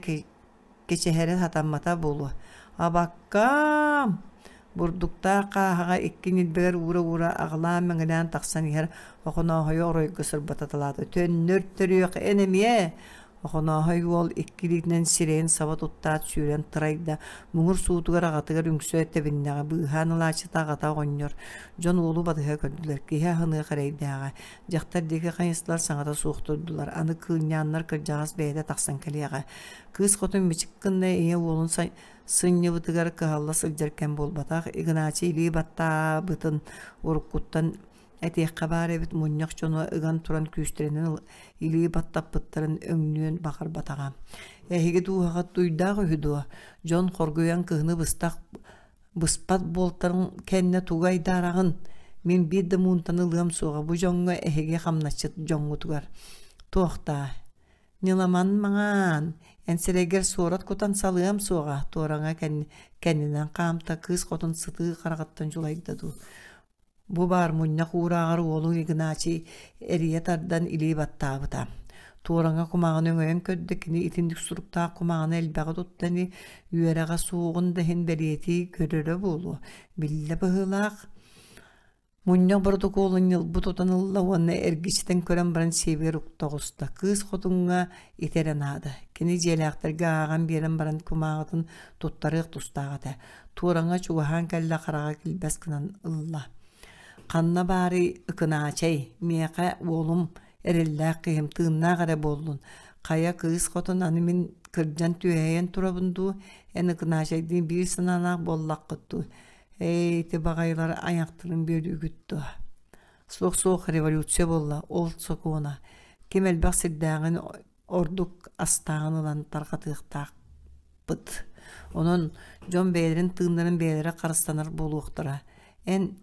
кэчэһэрэ сатаммата буолуо. Абаккаам! Бурдуктаах хааһаҕа икки ньилбэгэр уура-уура аҕылаан-мэҥилээн тахсан иһэр Охонооһойу оройго сырбататалаата. Төннөр төрүөх эн эмиэ! Охонооһой уол икки илиитинэн сирэйин саба туттаат сүүрэн тырайда, муҥур суутугар аҕатыгар үҥсэ тэбиннэҕэ, быыһаан ылааччыта аҕата оҕонньор. Дьон уолу батыһа көрдүлэр, киһи аһыныах эрэйдээҕэ. Дьахтар диэки хайыстылар саҥата суох турдулар, аны кыынньааннар кырдьаҕас бэйэтэ тахсан кэлиэҕэ. Кыыс хотун мичик гынна ийэ уолун сынньыбытыгар кыһалла сылдьар кэм буолбатах. Игнатий илии баттаабытын уруккуттан этиэххэ баар эбит мунньах дьоно ыган туран күүстэринэн илии баттаппыттарын өҥнүөн баҕарбатаҕа. Эһиги дууһаҕыт дуйдаах үһү дуо? Дьон хоргуйан кыһыны быстах быспат буолтарын кэннэ тугу айдаараҕын? Мин биир да муунтаны ылыам суоҕа бу дьоҥҥо эһиги хамначчыт дьоҥҥутугар. Туохтаа? Ньыламан маҥаан, эн сирэйгэр суорат кутан салыам суоҕа, туораҥа кэннинэн хаамта, кыыс хотун сытыы хараҕыттан дьулайда дуу. Бу баар мунньах уурааҕар уолуҥ Игнатий эрийэ тардан илии баттаабыта. Туораҥа кумаҕыны өҥөйөн көрдө, кини итинник суруктаах кумаҕыны элбэҕи туттан үөрэҕэ суоҕун да иһин бэлиэтии көрөрө буолуо. Биллэ быһыылаах, Мунньах боротокуолун ньылбы тутан ылла уонна эргичитэн көрөн баран сиэбигэр укта оҕуста. Кыыс хотуҥҥа ити эрэ наада. Кини дьиэлээхтэргэ ааҕан биэрэн баран кумааҕытын туттарыах тустаах этэ. Туораҥа чугаһаан кэллэ хараҕа килбэс гынан ылла. Ханна баарый Ыкынаачай, миэхэ уолум эрэллээх киһим тыыннаах эрэ буоллун. Хайа кыыс хотун аны мин кырдьан түөһэйэн турабын дуу, эн Ыкынаачайдыын биир санаалаах буоллаххыт дуу? Эй, ити баҕайылар айахтарын бүөлүүгүт дуо? Суох-суох революция буолла, ол сокуона. Ким элбэх сирдээҕин ордук астааҕын ылан тарҕатыахтаахпыт. Онон дьон бэйэлэрин тыыннарын бэйэлэрэ харыстанар буолуохтара. Эн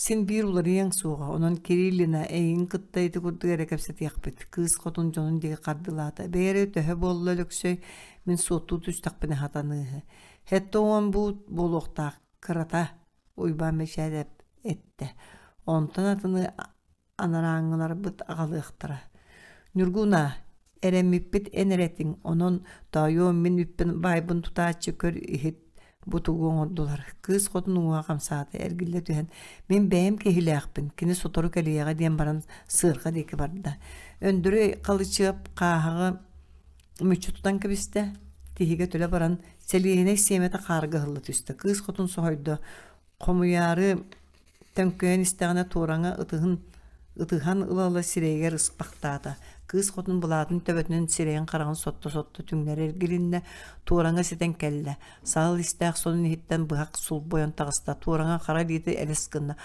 Син биир уларыйыаҥ суоҕа, онон Кириллина эйигин кытта ити курдук эрэ кэпсэтиэхпит, кыыс хотун дьонун диэки хардыылаата. Бэйэ эрэ төһө буолла Өлөксөй, мин суоттуу түстэхпинэ сатаныыһы. 70 буут буолуохтаах кырата, Уйбаан Мичээдэп эттэ. Онтон атыны анарааҥҥыларбыт аҕалыахтара. Ньургуна, эрэммиппит эн эрэ этиҥ, онон тоойуом мин үппүн баайбын тутааччы көр иһит бу тугу оҥордулар. Кыыс хотун уҥуоҕа хамсаата, эргиллэ түһэн, мин бэйэм киһилээхпин, кини сотору кэлиэҕэ диэн баран сыарҕа диэки барда. Өндөрөй Халычыап хааһаҕы мүччү тутан кэбистэ, тиһигэ төлө баран, сэлиэһинэй сиэмэтэ хаарга ыһылла түстэ. Кыыс хотун соһуйда, хомуйаары төҥкөйөн истэҕинэ туораҥа ытыһын Ытыһан ыла-ыла сирэйигэр ыспахтаата. Кыыс хотун былаатын төбөтүнэн сирэйин-хараҕын сотто-сотто түҥнэри эргилиннэ, туораҥа ситэн кэллэ. Саал истээх сонун иһиттэн быһах сулбойон таҕыста, туораҥа хара илиитэ элэс гынна.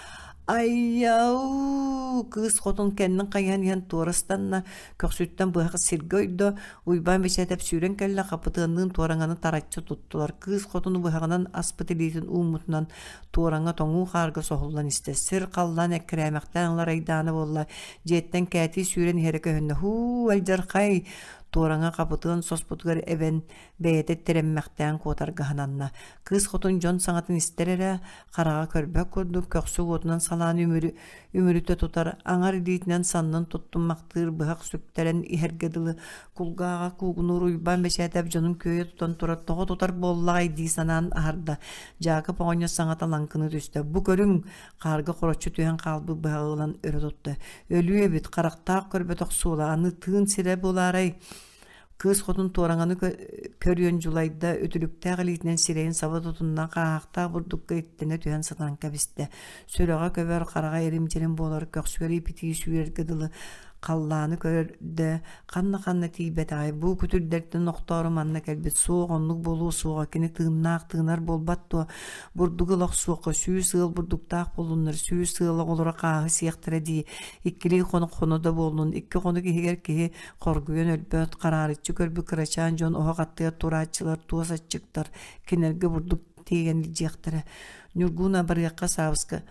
Аййау! Кыыс хотун кэннин хайыһан иһэн туора ыстанна, көхсүттэн быһах сиргэ ойдо, Уйбаан Бэчээтэп сүүрэн кэллэ, хапытыанныын туораҥаны тараччы туттулар. Кыыс хотуну быһаҕынан аспыт илиитин ууммутунан туораҥа тоҥуу хаарга соһуллан истэ. Сир-халлаан эккирээмэхтээн ылар айдаана буолла. Дьиэттэн кээтии сүүрэн иһэрэ көһүннэ. Һуу, алдьархай! Туораҥа хапытыан соспутугар эбэн, бэйэтэ тирэммэхтээн куотарга сананна. Кыыс хотун дьон саҥатын истэр эрэ, хараҕа көрбөт курдук көхсү уотунан салаан үмүрү, үмүрүтэ тутар, аҥар илиитинэн саннын туттуммахтыыр быһах сүктэрэн иһэргэ дылы кулгааҕа куугунуур Уйбаан Бэчээтэп дьонун күөйэ тутан турар тоҕо тутар буоллаҕай дии санаан аһарда. Дьаакып оҕонньор саҥата лаҥкыныы түстэ. Бу көрүҥ, хаарга хороччу түһэн хаалбыт быһаҕы ылан өрө тутта. Өлүү эбит, харахтаах көрбөтөх суола, аны тыын сирэ буолаарай? Кыыс хотун туораҥаны көрүөн дьулайда, үтүлүктээх илиитинэн сирэйин саба тутунна, хааһахтаах бурдукка иттэнэ түһэн сытан кэбистэ. Сүрэҕэ көбөр, хараҕа эрим-дьирим буолар, көхсүгэр ипитии сүүрэргэ дылы халлааны көрөрдө, ханна-ханна тиийбэтэҕэй, бу күтүрдэртэн охтоору манна кэлбит, суох оннук буолуо суоҕа, кини тыыннаах тыынар буолбат дуо, бурдугу ыла охсуохха, сүүс ыал бурдуктаах буоллуннар, сүүс ыал оҕолоро хааһы сиэхтэрэ дии, иккилии хонук хоно да буоллун, икки хонук иһигэр киһи хоргуйан өлбөт, хараарыччы көрбүт кырачаан дьон оһох аттыгар турааччылар туос аччыктар, кинилэргэ бурдук тиэйэн илдьиэхтэрэ. Ньургууна барыахха Саабыска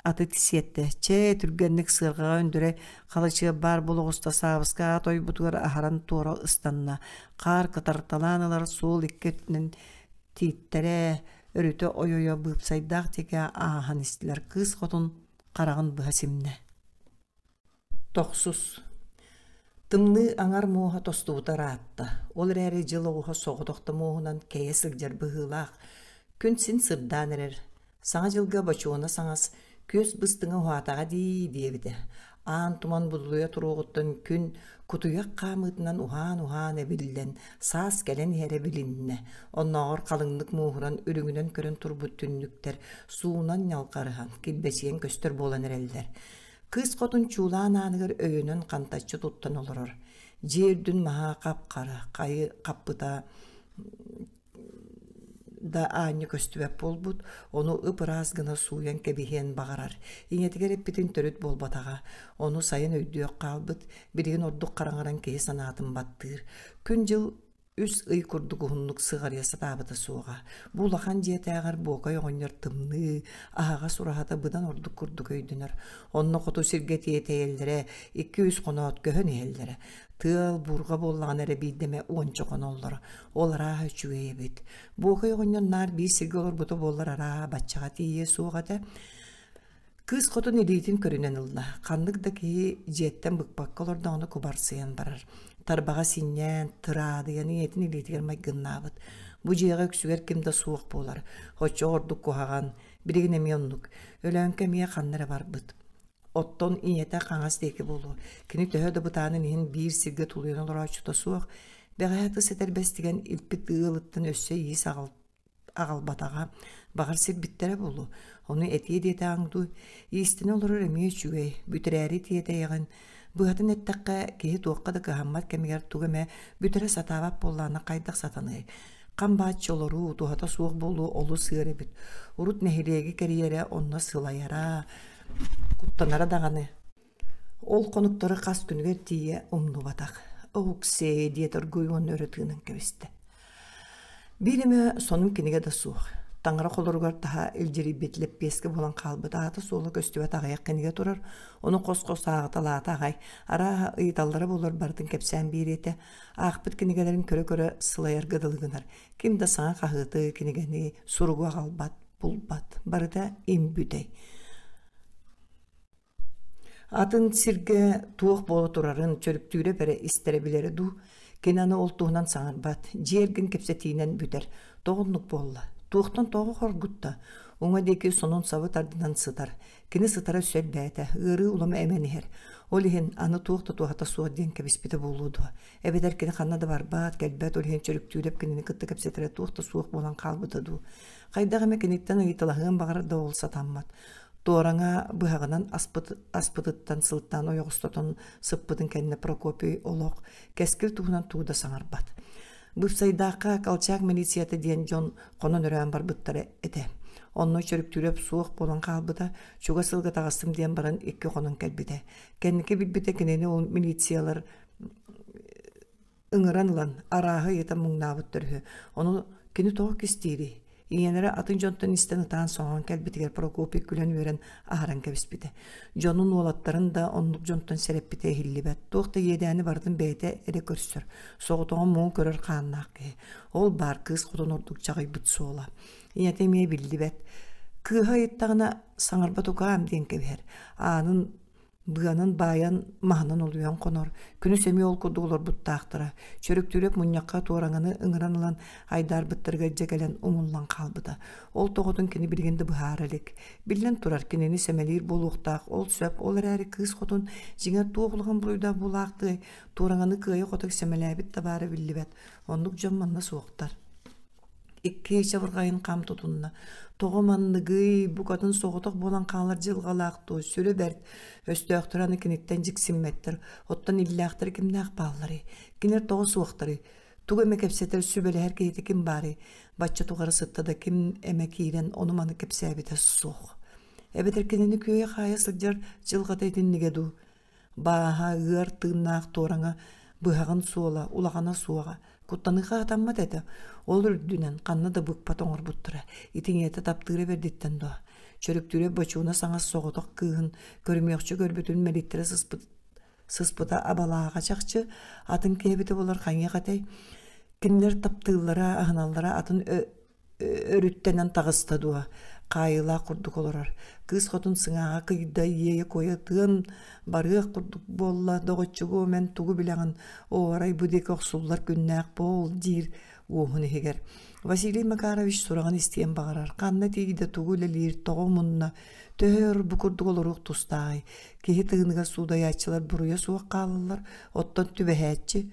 аты сиэттэ. Чэ, түргэнник сыарҕаҕа Өндүрэй халачыап баар буола оҕуста Саабыска аат ойбутугар аһаран туора ыстанна. Хаар кытарталаан ылар суол икки өттүнэн тииттэрэ өрүтэ ойо-ойо быыпсайдаах диэки ааһан истилэр. Кыыс хотун хараҕын быһа симнэ. Тохсус Тымныы аҥар муоһа тостубута ыраатта, ол эрээри дьыл оҕуһа соҕотох да муоһунан кэйэ сылдьар быһыылаах. Күн син сырдаан эрэр. Саҥа дьылга бочуона саҥас, күөс быстыҥа уһаатаҕа дии диэбитэ. Аан туман будулуйа туруоҕуттан күн кутуйах хаамыытынан уһаан-уһаан эбиллэн, саас кэлэн иһэрэ билиннэ. Оннооҕор халыҥнык мууһуран үрүҥүнэн көрөн турбут түннүктэр суунан ньалҕарыһан, килбэчийэн көстөр буолан эрэллэр. Кыыс хотун чуулаан ааныгар өйөнөн хантаччы туттан олорор. Дьиэ үрдүн маһа хап-хара, хайы хаппыта да аанньа көстүбэт буолбут, ону ып-ыраас гына сууйан кэбиһиэн баҕарар. Ийэтигэр эппитин төрүт буолбатаҕа, ону сайын өйдүөх хаалбыт, билигин ордук хараҥаран киһи санаатын баттыыр. Күн-дьыл үс ый курдук уһуннук сыҕарыйа сатаабыта суоҕа. Бу улахан дьиэтээҕэр Буокай оҕонньор тымныы, аһаҕас ураһата быдан ордук курдук өйдөнөр. Онно хоту сиргэ тиэтэйэллэрэ, икки-үс хоноот көһөн иһэллэрэ. Тыал, буурҕа буоллаҕына эрэ биирдэ эмэ уонча хоноллоро. Ол арааһа үчүгэй эбит. Буокай оҕонньор наар биир сиргэ олорбута буоллар арааһа баччаҕа тиийиэ суох этэ. Кыыс хотун илиитин көрүнэн ылла. Ханнык да киһи дьиэттэн быкпакка олордоҕуна кубарсыйан барар. Тарбаҕа синньээн, тыраадыйан ийэтин илиитигэр майгыннаабыт. Бу дьиэҕэ үксүгэр ким да суох буолар. Оччоҕо ордук куһаҕан. Билигин эмиэ оннук. Өлөөҥкө эмиэ ханна эрэ барбыт. Оттон ийэтэ хаҥас диэки буолуо. Кини төһө да бытаанын иһин биир сиргэ тулуйан олорооччута суох. Бэҕэһээ тыс этэрбэстигэн илпит ыалыттан өссө иис аҕалбатаҕа, баҕар сирбиттэрэ буолуо, ону этиэ диэтэҕиҥ дуу, иистэнэ олорор эмиэ үчүгэй, бүтэрээри тиэтэйэҕин, быһатын эттэххэ, киһи туохха да кыһаммат кэмигэр тугу эмэ бүтэрэ сатаабат буоллаҕына хайдах сатаныай? Хам бааччы олоруу, туһата суох буолуу олус ыар эбит. Урут нэһилиэги кэрийэрэ, онно сылайара, куттанара даҕаны. Ол хонуктары хас күнүгэр тиийэ умнубатах. Оуксээ диэт оргууй уонна өрө тыынан кэбистэ. Биир эмэ сонун кинигэ да суох. Таҥара холоругар таһа илдьирийбит лэппиэскэ буолан хаалбыт аата-суола көстүбэт аҕыйах кинигэ турар, ону хос-хос ааҕыталаата аҕай. Арааһа, ыйыталлара буоллар барытын кэпсээн биэриэ этэ. Аахпыт кинигэлэрин көрө-көрө сылайарга дылы гынар. Ким да саҥа хаһыаты, кинигэни, суругу аҕалбат, булбат. Барыта им бүтэй. Атын сиргэ туох буола турарын чөрүктүүрэ эрэ истэрэ билэрэ дуу, кини аны ол туһунан саҥарбат, дьиэ эргин кэпсэтиинэн бүтэр. Тоҕо оннук буолла? Туохтан тоҕо хоргутта? Уҥа диэки сонун сабы тардынан сытар. Кини сытара өссө элбээтэ, ыарыы улам эмэн иһэр. Ол иһин аны туох да туһата суох диэн кэбиспитэ буолуо дуо? Эбэтэр кини ханна да барбат, кэлбэт, ол иһин Чөрүктүүрэп кинини кытта кэпсэтэрэ туох да суох буолан хаалбыта дуу? Хайдах эмэ киниттэн ыйыталаһыан баҕарар да ол сатаммат. Туораҥа быһаҕынан аспыт, аспытыттан сылтаан ойоҕостотон сыппытын кэннэ Прокопий олох кэскил туһунан тугу да саҥарбат. Быыпсайдаахха Колчак милицията диэн дьон хонон-өрөөн барбыттара этэ. Онно Чөрүктүүрэп суох буолан хаалбыта, чугас сылга таҕыстым диэн баран икки хонон кэлбитэ. Кэнники билбитэ кинини ол милициялар ыҥыран ылан арааһы ыйытан муҥнаабыттар үһү. Ону кини тоҕо кистиирий? Ийэлэрэ атын дьонтон истэн ытаан-соҥоон кэлбитигэр Прокопий күлэн-үөрэн аһаран кэбиспитэ. Дьонун уолаттарын да оннук дьонтон сэрэппитэ иһиллибэт. Туох да иэдээни барытын бэйэтэ эрэ көрсөр. Соҕотоҕун муҥу көрөр хааннаах киһи. Ол баар кыыс хотун ордук чаҕыйбыт суола. Ийэтэ эмиэ биллибэт. Кыыһа ыйыттаҕына саҥарбат укаам диэн кэбиһэр. Аанын Быанан баайан, маһынан олуйан хонор, күнүс эмиэ ол курдук олорбуттаахтара. Чөрүктүүрэп мунньахха туораҥаны ыҥыран ылан айдаарбыттарыгар дьэ кэлэн умуллан хаалбыта. Ол тоҕотун кини билигин да быһаара илик. Биллэн турар, кинини сэмэлиир буолуохтаах, ол сөп, ол эрээри кыыс хотун дьиҥэр туох улахан буруйдаах буолаахтыай, туораҥаны кыайа-хото сэмэлээбит да баара биллибэт. Оннук дьон манна суохтар. Икки чабырҕайын хам тутунна. Тоҕо манныгый, букатын соҕотох буолан хаалар дьылҕалаах дуо, сүрэ бэрт. Өстөөхтөрө аны киниттэн дьиксиммэттэр, оттон иллээхтэрэ кимнээх баалларый? Кинилэр тоҕо суохтарый? Тугу эмэ кэпсэтэр, сүбэлэһэр киһитэ ким баарый? Бачча тухары сытта да ким эмэ киирэн ону-маны кэпсээбитэ суох. Эбэтэр кинини күөйэ-хаайа сылдьар дьылҕата итиннигэ дуу? Бааһа, ыар тыыннаах туораҥа, быһаҕын суола, улахана суоҕа, куттаныыха сатаммат этэ. Ол үрдүнэн ханна да быкпат оҥорбуттара. Итиҥиэтэ таптыыра бэрдиттэн дуо? Чөрүктүүрэ бочууна саҥас соҕотох кыыһын көрүмүөхчү көрбүтүн мэлиттэрэ сыспыт сыспыта абалааҕа чахчы, атын киһи эбитэ буолар хайыах этэй? Кинилэр таптыыллара, аһыналлара атын өрүттэнэн таҕыста дуо, хаайыылаах курдук олорор. Кыыс хотун сыҥааҕа кыйда, иэйэ-куойа тыан барыах курдук буолла, доҕоччугуом эн тугу билэҕин, оо, арай бу диэки охсуллар күннээх буол диир уоһун иһигэр. Василий Макарович сураҕын истиэн баҕарар, ханна тиийдэ, тугу үлэлиир, тоҕо умунна, төһө өр бу курдук олоруох тустааҕый? Киһи тыыныгар суудайааччылар буруйа суох хаалаллар, оттон түбэһээччи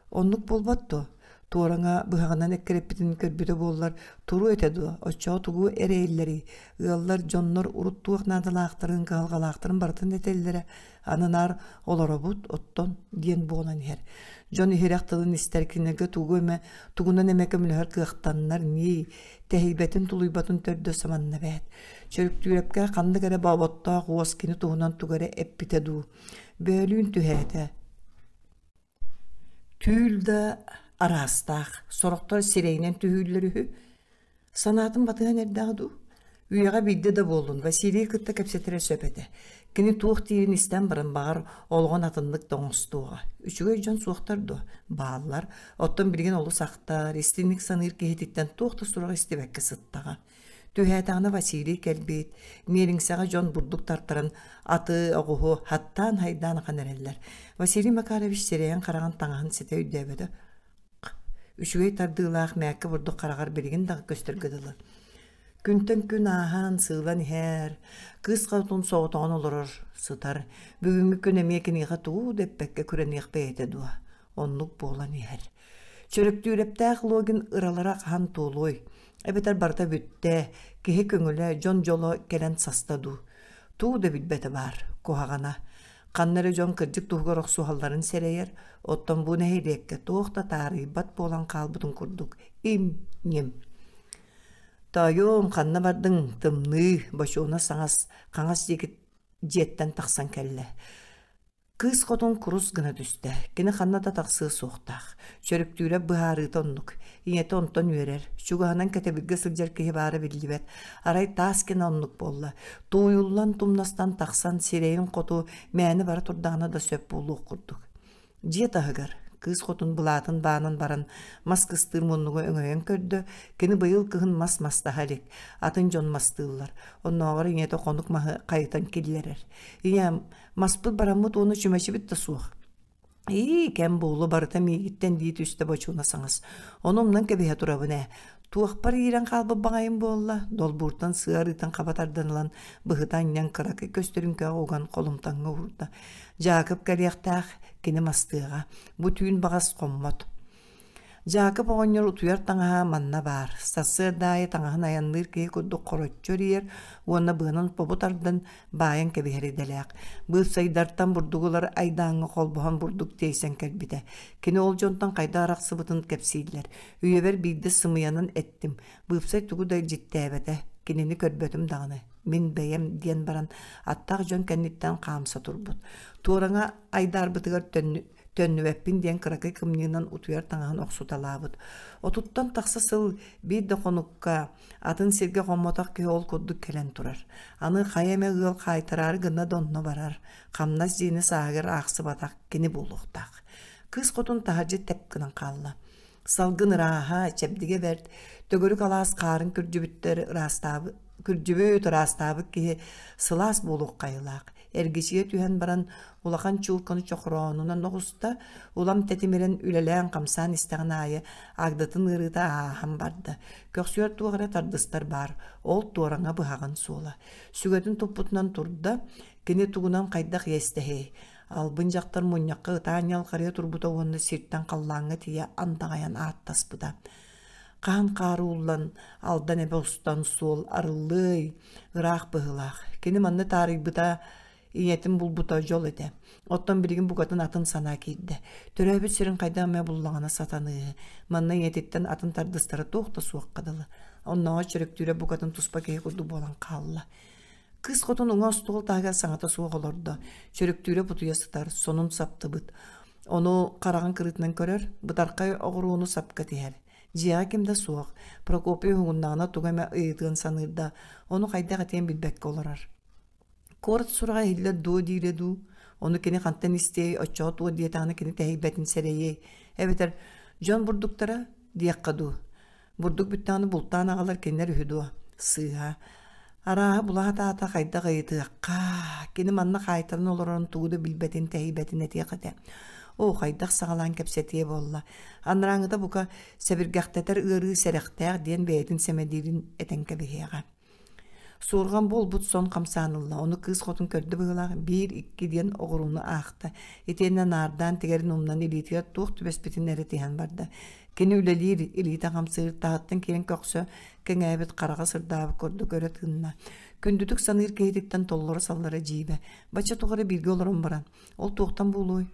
Оннук буолбат дуо? Туораҥа быһаҕынан эккирэппитин көрбүтэ буоллар, туруо этэ дуо? Оччоҕо тугу эрэйэллэрий? Ыаллар, дьоннор урут туох наадалаахтарын, кыһалҕалаахтарын барытын этэллэрэ. Аны наар олоробут, оттон диэн буолан иһэр. Дьон иһирэх тылын истэр кинилэргэ тугу эмэ, тугунан эмэ көмөлөһөр кыахтаннар нии, тэһийбэтин, тулуйбатын төрдө саманна эбээт. Чөрүктүүрэпкэ ханнык эрэ бооботтоох уос кини туһунан тугу эрэ эппитэ дуу? Бөөлүүн түһээтэ. Түүл да араастаах, сорохтор сирэйинэн түһүүллэр үһү. Санаатын батыһан эрдэҕэ дуу? Үйэҕэ биирдэ да буоллун, Василийы кытта кэпсэтэрэ сөп этэ. Кини туох диирин истэн баран, баҕар, олоҕун атыннык да оҥостуоҕа. Үчүгэй дьон суохтар дуо? Бааллар. Оттон билигин олус ахтар, истиҥник саныыр киһититтэн туох да сураҕы истибэккэ сыттаҕа. Түһээтэҕинэ Василий кэлбит, миэлиҥсэҕэ дьон бурдук тартаран аты, оҕуһу хаттаан-хайдаан ахан эрэллэр. Василий Макарович сирэйин-хараҕын таҥаһын ситэ өйдөөбөтө. Үчүгэй тардыылаах мээккэ бурдук хараҕар билигин даҕы көстөргө дылы. Күнтэн күн ааһан, сыылан иһэр, кыыс хотун соҕотоҕун олорор, сытар. Бүгүҥҥү күн эмиэ киниэхэ тугу да эппэккэ күрэниэх бэйэтэ дуо? Оннук буолан иһэр. Чөрөктүүрэптээх Логин ыралара хаһан туолуой? Эбэтэр барыта бүттэ, киһи көҥүлэ, дьон дьоло кэлэн саста дуу? Тугу да билбэтэ баар, куһаҕана. Ханна эрэ дьон кырдьык туһугар охсуһалларын сэрэйэр, оттон бу нэһилиэккэ туох да таарыйбат буолан хаалбытын курдук им-ньим. Тоойуом, ханна бардыҥ? Тымныы, бочуона саҥас, хаҥас диэки дьиэттэн тахсан кэллэ. Кыыс хотун курус гына түстэ, кини ханна да тахсыа суохтаах. Чөрүктүүрэп быһаарыыта оннук. Ийэтэ онтон үөрэр, чугаһынан кэтэбилгэ сылдьар киһи баара биллибэт. Арай таас кини оннук буолла. Тууйуллан, тумнастан тахсан, сирэйин хоту мээнэ бара турдаҕына да сөп буолуох курдук. Дьиэ таһыгар кыыс хотун былаатын баанан баран мас кыстыыр муннугу өҥөйөн көрдө, кини быйыл кыһын мас мастаһа илик, атын дьон мастыыллар. Оннооҕор ийэтэ хонук маһы хайытан киллэрэр. Ийэм, Маспыт бараммыт уонна чүмэчибит да суох. Ии, кэм буолуо барыта миигиттэн дии түстэ бочууна саҥас. Ону умнан кэбиһэ турабын ээ. Туохпар иирэн хаалбыт баҕайым буолла, долбууртан сыа арыытын хаба тардан ылан, быһыта анньан кыракый көстөрүҥкэҕэ уган холумтаҥҥа уурда. Дьаакып кэлиэхтээх, кини мастыаҕа. Бу түүн баҕас хоммот. Дьаакып оҕонньор утуйар таҥаһа манна баар. Сарсыарда аайы таҥаһын айанныыр киһи курдук хороччу эрийэр уонна быанан побу тардан баайан кэбиһэр идэлээх. Быыпсайдартан бурдугу ылар айдааҥҥа холбоһон бурдук тиэйсэн кэлбитэ. Кини ол дьонтон хайдах арахсыбытын кэпсииллэр. Үйэбэр биирдэ сымыйанан эттим. Быыпсай тугу да илдьиттээбэтэ. Кинини көрбөтүм даҕаны. Мин бэйэм диэн баран аттаах дьон кэнниттэн хаамса турбут. Туораҥа айдаарбытыгар төннү төннүбэппин диэн кыракый кымньыынан утуйар таҥаһын охсуталаабыт. Отуттан тахса сыл биир да хонукка атын сиргэ хоммотох киһи ол курдук кэлэн турар. Аны хайа эмэ ыал хаайтараары гына да онно барар. Хамнас дьиэни сааһыгар аахсыбатах кини буолуохтаах. Кыыс хотун таһырдьа тэп гынан хаалла. Салгын ырааһа, чэбдигэ бэрт, төгүрүк алаас хаарын күрдьүбүттэр ыраастаабыт күрдьүбүт ыраастаабыт киһи сылаас буолуох хайылаах. Эргичийэ түһэн баран улахан чуурканы чохороонунан оҕуста, улам тэтимирэн үлэлээн-хамсаан истэҕин аайы агдатын ыарыыта ааһан барда. Көхсүгэр туох эрэ тардыстар баар, ол туораҥа быһаҕын суола. Сүгэтин туппутунан турда, кини тугунан хайдах иэстэһиэй? Албын дьахтар мунньахха ытаан ньалҕарыйа турбута уонна сиртэн халлааҥҥа тиийэ андаҕайан ааттаспыта. Хаһан хаар ууллан, Алдан эбэ устан суол арыллыай, ыраах быһыылаах. Кини манна таарыйбыта, ийэтин булбута дьол этэ. Оттон билигин букатын атын санаа киирдэ. Төрөөбүт сирин хайдах эмэ буллаҕына сатаныыһы. Манна ийэтиттэн атын тардыстара туох да суохха дылы. Оннооҕор Чөрөктүүрэ букатын туспа киһи курдук буолан хаалла. Кыыс хотун уҥа остуол таһыгар саҥата суох олордо. Чөрөктүүрэ бутуйа сытар, сонун саптыбыт. Ону хараҕын кырыытынан көрөр, бытархай оҕуруону сапка тиһэр. Дьиэҕэ ким да суох. Прокопий уһугуннаҕына тугу эмэ ыйытыан саныыр да, ону хайдах этиэн билбэккэ олорор. Куорат сураҕа иһиллэр дуо диирэ дуу? Ону кини хантан истиэй, оччоҕо туох диэтэҕинэ кини тэһийбэтин сэрэйиэй. Эбэтэр дьон бурдуктара диэххэ дуу? Бурдук бүттэҕинэ бултаан аҕалар кинилэр үһү дуо? Сыыһа. Арааһа булаат аата хайдах ыйытыахха? Кини манна хаайтаран олорорун тугу да билбэтин, тэһийбэтин этиэх этэ. Оо, хайдах саҕалаан кэпсэтиэ буолла. Анарааҥҥыта бука сэбиргэхтэтэр ыарыы сэрэхтээх диэн бэйэтин сэмэлиирин этэн кэбиһиэҕэ. Суорҕан буолбут сон хамсаан ылла, ону кыыс хотун көрдө быһыылаах, биир, икки диэн оҕурууну аахта. Итиэннэ наардаан тигэрин умнан илиитигэр туох түбэспитин эрэ тиһэн барда. Кини үлэлиир, илиитэ хамсыыр, таһыттан киирэн көхсө кэҥээбит, хараҕа сырдаабыт курдук өрө тыынна. Күндүтүк саныыр киһититтэн толлоро-саллара дьиибэ. Бачча тухары бииргэ олорон баран, ол туохтан буолуой?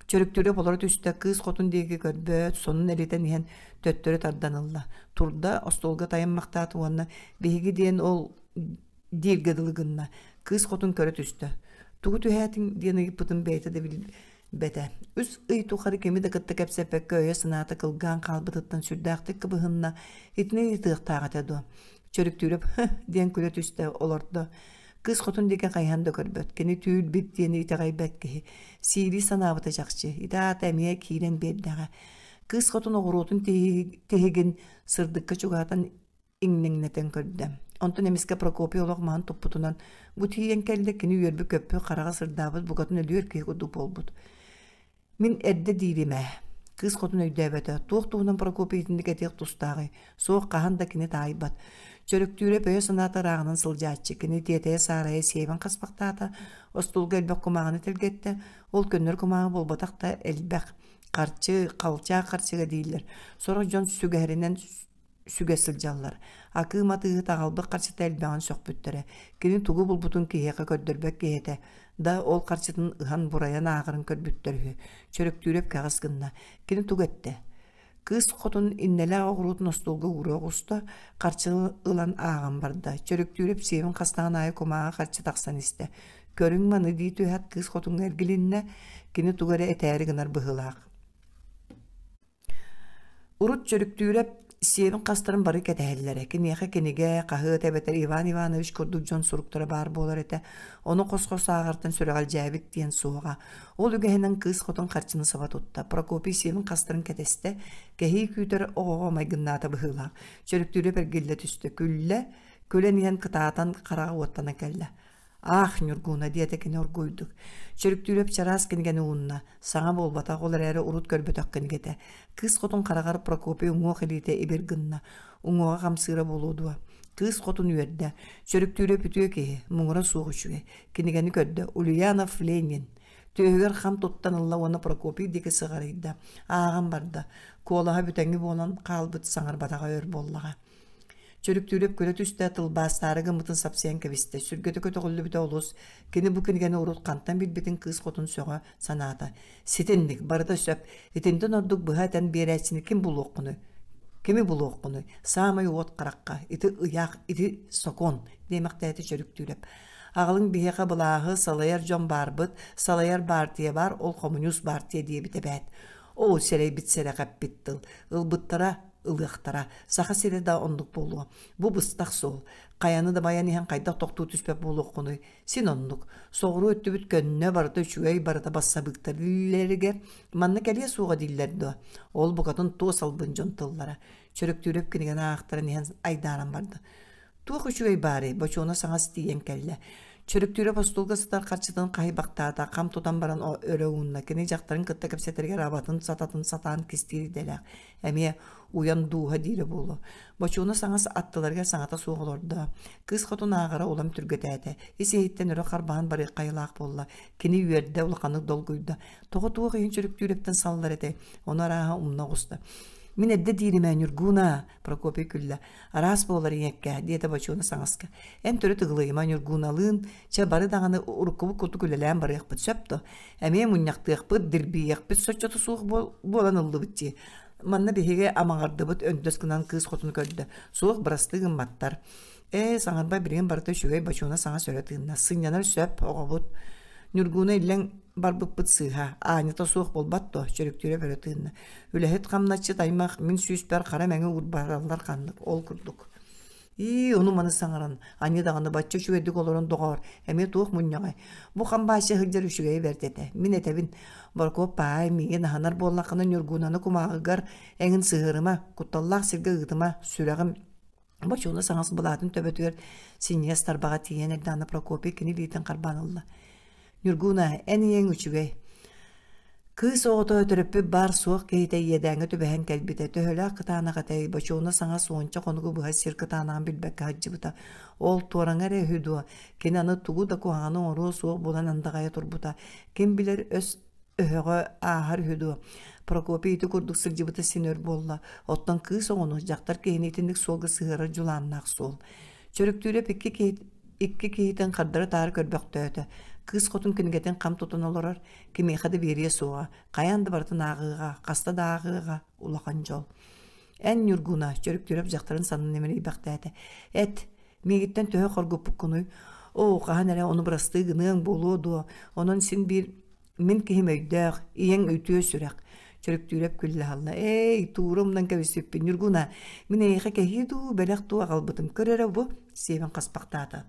Чөрүктүүрэ болоро түстэ, кыыс хотун диэки көрбөт, сонун элитэн иһэн төттөрү тардан ылла. Турда, остуолга тайаммахтаата уонна биһиги диэн ол дииргэ дылы гынна. Кыыс хотун көрө түстэ. Тугу түһээтиҥ диэн ыйыппытын бэйэтэ да билбэтэ. Үс ый тухары кими да кытта кэпсэппэккэ өйө-санаата кылгаан хаалбытыттан сүрдээхтик кыбыһынна. Итини ыйытыахтаах этэ дуо? Чөрүктүүрэп диэн күлэ түстэ, олордо. Кыыс хотун диэки хайыһан да көрбөт. Кини түүл-бит диэни итэҕэйбэт киһи. Сиилии санаабыта чахчы. Ити аата эмиэ киирэн биэрдэҕэ. Кыыс хотун оҕуруотун тиһигин сырдыкка чугаһатан иҥнэҥнэтэн көрдө. Онтон эмискэ Прокопий олох маһын туппутунан бу тиийэн кэллэ, кини үөрбүт-көппүт, хараҕа сырдаабыт, букатын өлүөр киһи курдук буолбут. Мин эрдэ диирим ээ. Кыыс хотун өйдөөбөтө, туох туһунан Прокопий итинник этиэх тустааҕый? Суох, хаһан да кини таайбат. Чөрөктүүрэп өйө-санаата ырааҕынан сылдьааччы. Кини тиэтэйэ-саарайа сиэбин хаспахтаата, остуолга элбэх кумааҕыны тэлгэттэ. Ол көннөрү кумааҕы буолбатах да элбэх. Харчы, халчаах харчыга дииллэр. Сорох дьон сүгэһэринэн сүгэ сылдьаллар. Акыым атыыһыт аҕалбыт харчыта элбэҕин сөхпүттэрэ. Кини тугу булбутун киһиэхэ көрдөрбөт киһи этэ да, ол харчытын ыһан-бурайан ааҕарын көрбүттэр үһү. Чөрөктүүрэп кэҕис гынна. Кини тугу эттэ? Кыыс хотун иннэлээх оҕуруотун остуолга уура оҕуста, харчы ылан ааҕан барда. Чөрөктүүрэп сиэбин хастаҕын аайы кумааҕы харчы тахсан истэ. Көрүҥ маны дии түһээт кыыс хотуҥҥа эргилиннэ, кини тугу эрэ этээри гынар быһыылаах. Урут Чөрүктүүрэп сиэбин хастарын бары кэтэһэллэрэ. Киниэхэ кинигэ, хаһыат эбэтэр Иван Иванович курдук дьон суруктара баар буолар этэ. Ону хос-хос ааҕартан сүрэҕэлдьээбит диэн суоҕа. Ол үгэһинэн кыыс хотун харчыны саба тутта. Прокопий сиэбин хастарын кэтэстэ, кэһии күүтэр оҕоҕо майгыннаата быһыылаах. Чөрүктүүрэп эргиллэ түстэ, күллэ, күлэн иһэн кытаатан хараҕа уоттана кэллэ. Аах, Ньургууна, диэтэ кини оргууйдук. Чөрүктүүрэп чараас кинигэни уунна. Саҥа буолбатах, ол эрээри урут көрбөтөх кинигэтэ. Кыыс хотун хараҕар Прокопий уҥуох илиитэ ибир гынна. Уҥуоҕа хамсыыра буолуо дуо? Кыыс хотун үөрдэ. Чөрүктүүрэп үтүө киһи, муҥура суох үчүгэй. Кинигэни көрдө. Ульянов Ленин. Түөһүгэр хам туттан ылла уонна Прокопий диэки сыҕарыйда. Ааҕан барда. Куолаһа бүтэҥи буолан хаалбыт саҥарбатаҕа өр буоллаҕа. Чөрүктүүрэп күлэ түстэ, тылбаастаары гыммытын сапсыйан кэбистэ. Сүргэтэ көтөҕүллүбүтэ олус. Кини бу кинигэни урут хантан билбитин кыыс хотун сөҕө санаата. Ситинник, барыта сөп. Итинтэн ордук быһа этэн биэрээччини ким булуоххунуй? Кими булуоххунуй? Саамай уот харахха, ити ыйаах, ити сокуон, диэмэхтээтэ Чөрүктүүрэп. Аҕалыҥ биһиэхэ былааһы салайар дьон баарбыт, салайар баартыйа баар, ол хомуньуус баартыйа диэбит эбээт. Оо, сэрэйбит сэрэх эппит тыл. Ылбыттара, ылыахтара. Саха сирэ да оннук буолуо. Бу быстах суол. Хайаны да байан иһэн хайдах тохтуу түспэт буолуоххунуй? Син оннук. Соҕуруу өттүбүт көннө, барыта үчүгэй, барыта бассабыыктар дииллэригэр манна кэлиэ суоҕа дииллэр дуо? Ол букатын туос албын дьон тыллара. Чөрөктүүрэп кинигэни аахтаран иһэн айдааран барда. Туох үчүгэй баарый, бочуона саҥас тиийэн кэллэ. Чөрөктүүрэп остуолга сытар харчытын хаһыйбахтаата, хам тутан баран өрө уунна. Кини дьахтарын кытта кэпсэтэригэр абатын сататын сатаан кистиир идэлээх. Эмиэ уйан дууһа диирэ буолуо. Бочуона саҥас аттыларыгар саҥата суох олордо. Кыыс хотун ааҕара улам түргэтээтэ. Ис-иһиттэн өрө харбаһан барыахха айылаах буолла. Кини үөрдэ, улаханнык долгуйда. Тоҕо туох иһин Чөрөктүүрэптэн саллар этэй? Ону арааһа умна оҕуста. Мин эрдэ диирим ээ, Ньургууна, Прокопий күллэ. Араас буолар ийэккэ, диэтэ Бочуона саҥаска. Эн төрүт ыгылыйыма Ньургууналыын, чэ бары даҕаны уруккубут курдук үлэлээн барыахпыт сөп дуо? Эмиэ мунньахтыахпыт, дирбийиэхпит соччото суох буолан ыллыбыт дии. Манна биһиги амаҕардыбыт өндөс гынан кыыс хотун көрдө. Суох, бырастыы гымматтар. Ээ, саҥарба билигин барыта үчүгэй Бочуона саҥа сөрө тыынна. Сынньанар сөп, оҕобут. Ньургууна иллэҥ барбыппыт сыыһа, аанньата суох буолбат дуо, Чөрүктүүрэ бөрө тыынна. Үлэһит хамначчыт аймах мин сүүспэр хара мэҥи уурбараллар ханнык, ол курдук. Ии, ону-маны саҥаран, аньыы даҕаны бачча үчүгэйдик олорон доҕоор, эмиэ туох мунньаҕай? Бу хамбааччы сылдьар үчүгэйэ бэрт этэ. Мин этэбин, Борокуоп паай, миигин аһынар буоллаххына Ньургуунаны кумааҕыгар эҥин сыһыарыма, кутталлаах сиргэ ыытыма, сүрэҕим Бочууна саҥас былаатын төбөтүгэр синньигэс тарбаҕа тиийэн эрдэҕинэ Прокопий кини илиитин харбаан ылла. «Ньургууна, эн ийэҥ үчүгэй. Кыыс оҕото төрөппүт баар-суох киһитэ иэдээҥҥэ түбэһэн кэлбитэ. Төһөлөөх кытаанах этэй, Бочууна саҥас уонча хонугу быһа сир кытаанаҕын билбэккэ сылдьыбыта. Ол туораҥа эрэ үһү дуо, кини аны тугу да куһаҕаны оҥоруо суох буолан андаҕайа турбута. Ким билэр өс өһөҕө ааһар үһү дуо? Прокопий ити курдук сылдьыбыта син өр буолла. Оттон кыыс оҕону, дьахтар киһини итинник суолга сыһыарар дьулааннаах суол. Чөрүктүүрэп икки, киһи, икки киһитин хардары-таары көрбөхтөөтө. Кыыс хотун кинигэтин хам тутан олорор, кимиэхэ да биэриэ суоҕа, хайаан да барытын ааҕыаҕа, хаста да ааҕыаҕа, улахан дьол. Эн, Ньургуна, Чөрүктүүрэп дьахтарын саннын имэрийбэхтээтэ. Эт, миигиттэн төһө хоргуппуккунуй? Оо, хаһан эрэ ону бырастыы гыныаҥ буолуо дуо? Онон син биир Мин киһим өйдөөх, ийэҥ үтүө сүрэх. Чөрүктүүрэп күллэ аһалла. Ээй, туура умнан кэбиспиппин, Ньургуна, мин эйиэхэ кэһии дуу, бэлэх дуу аҕалбытым. Көр эрэ бу, сиэбин хаспахтаата.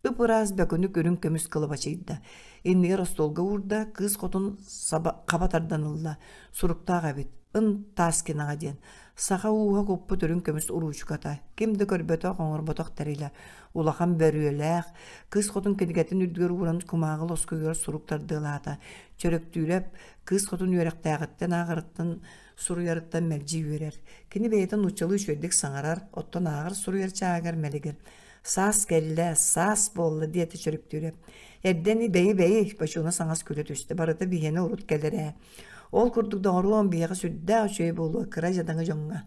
Ып-ыраас бөкүнүк үрүҥ көмүс кылабачыйда. Иннигэр остуолга уурда, кыыс хотун саба, хаба тардан ылла. Суруктаах эбит. Ын Таскинаҕа диэн. Саха ууһа куппут үрүҥ көмүс уруучуката. Ким да көрбөтөх, оҥорботох тэрилэ. Улахан бөрүөлээх, кыыс хотун кинигэтин үрдүгэр ууран кумааҕы лоскуйугар сурук тардыалаата. Чөрөктүүрэп кыыс хотун үөрэхтээҕиттэн ааҕарыттан суруйарыттан мэлдьи үөрэр. Кини бэйэтэ нууччалыы үчүгэйдик саҥарар, оттон ааҕар-суруйар чааһыгар мэлигир. «Саас кэллэ, саас буолла» диэтэ Чөрөктүүрэп. Эрдэ ини бэйи-бэйи, Бочуона саҥас күлэ түстэ, барыта биһиэнэ урут кэлэр ээ. Ол курдук доҕоруом, биһиэхэ сүрдээх үчүгэй буолуо, кыра дьадаҥы дьоҥҥо.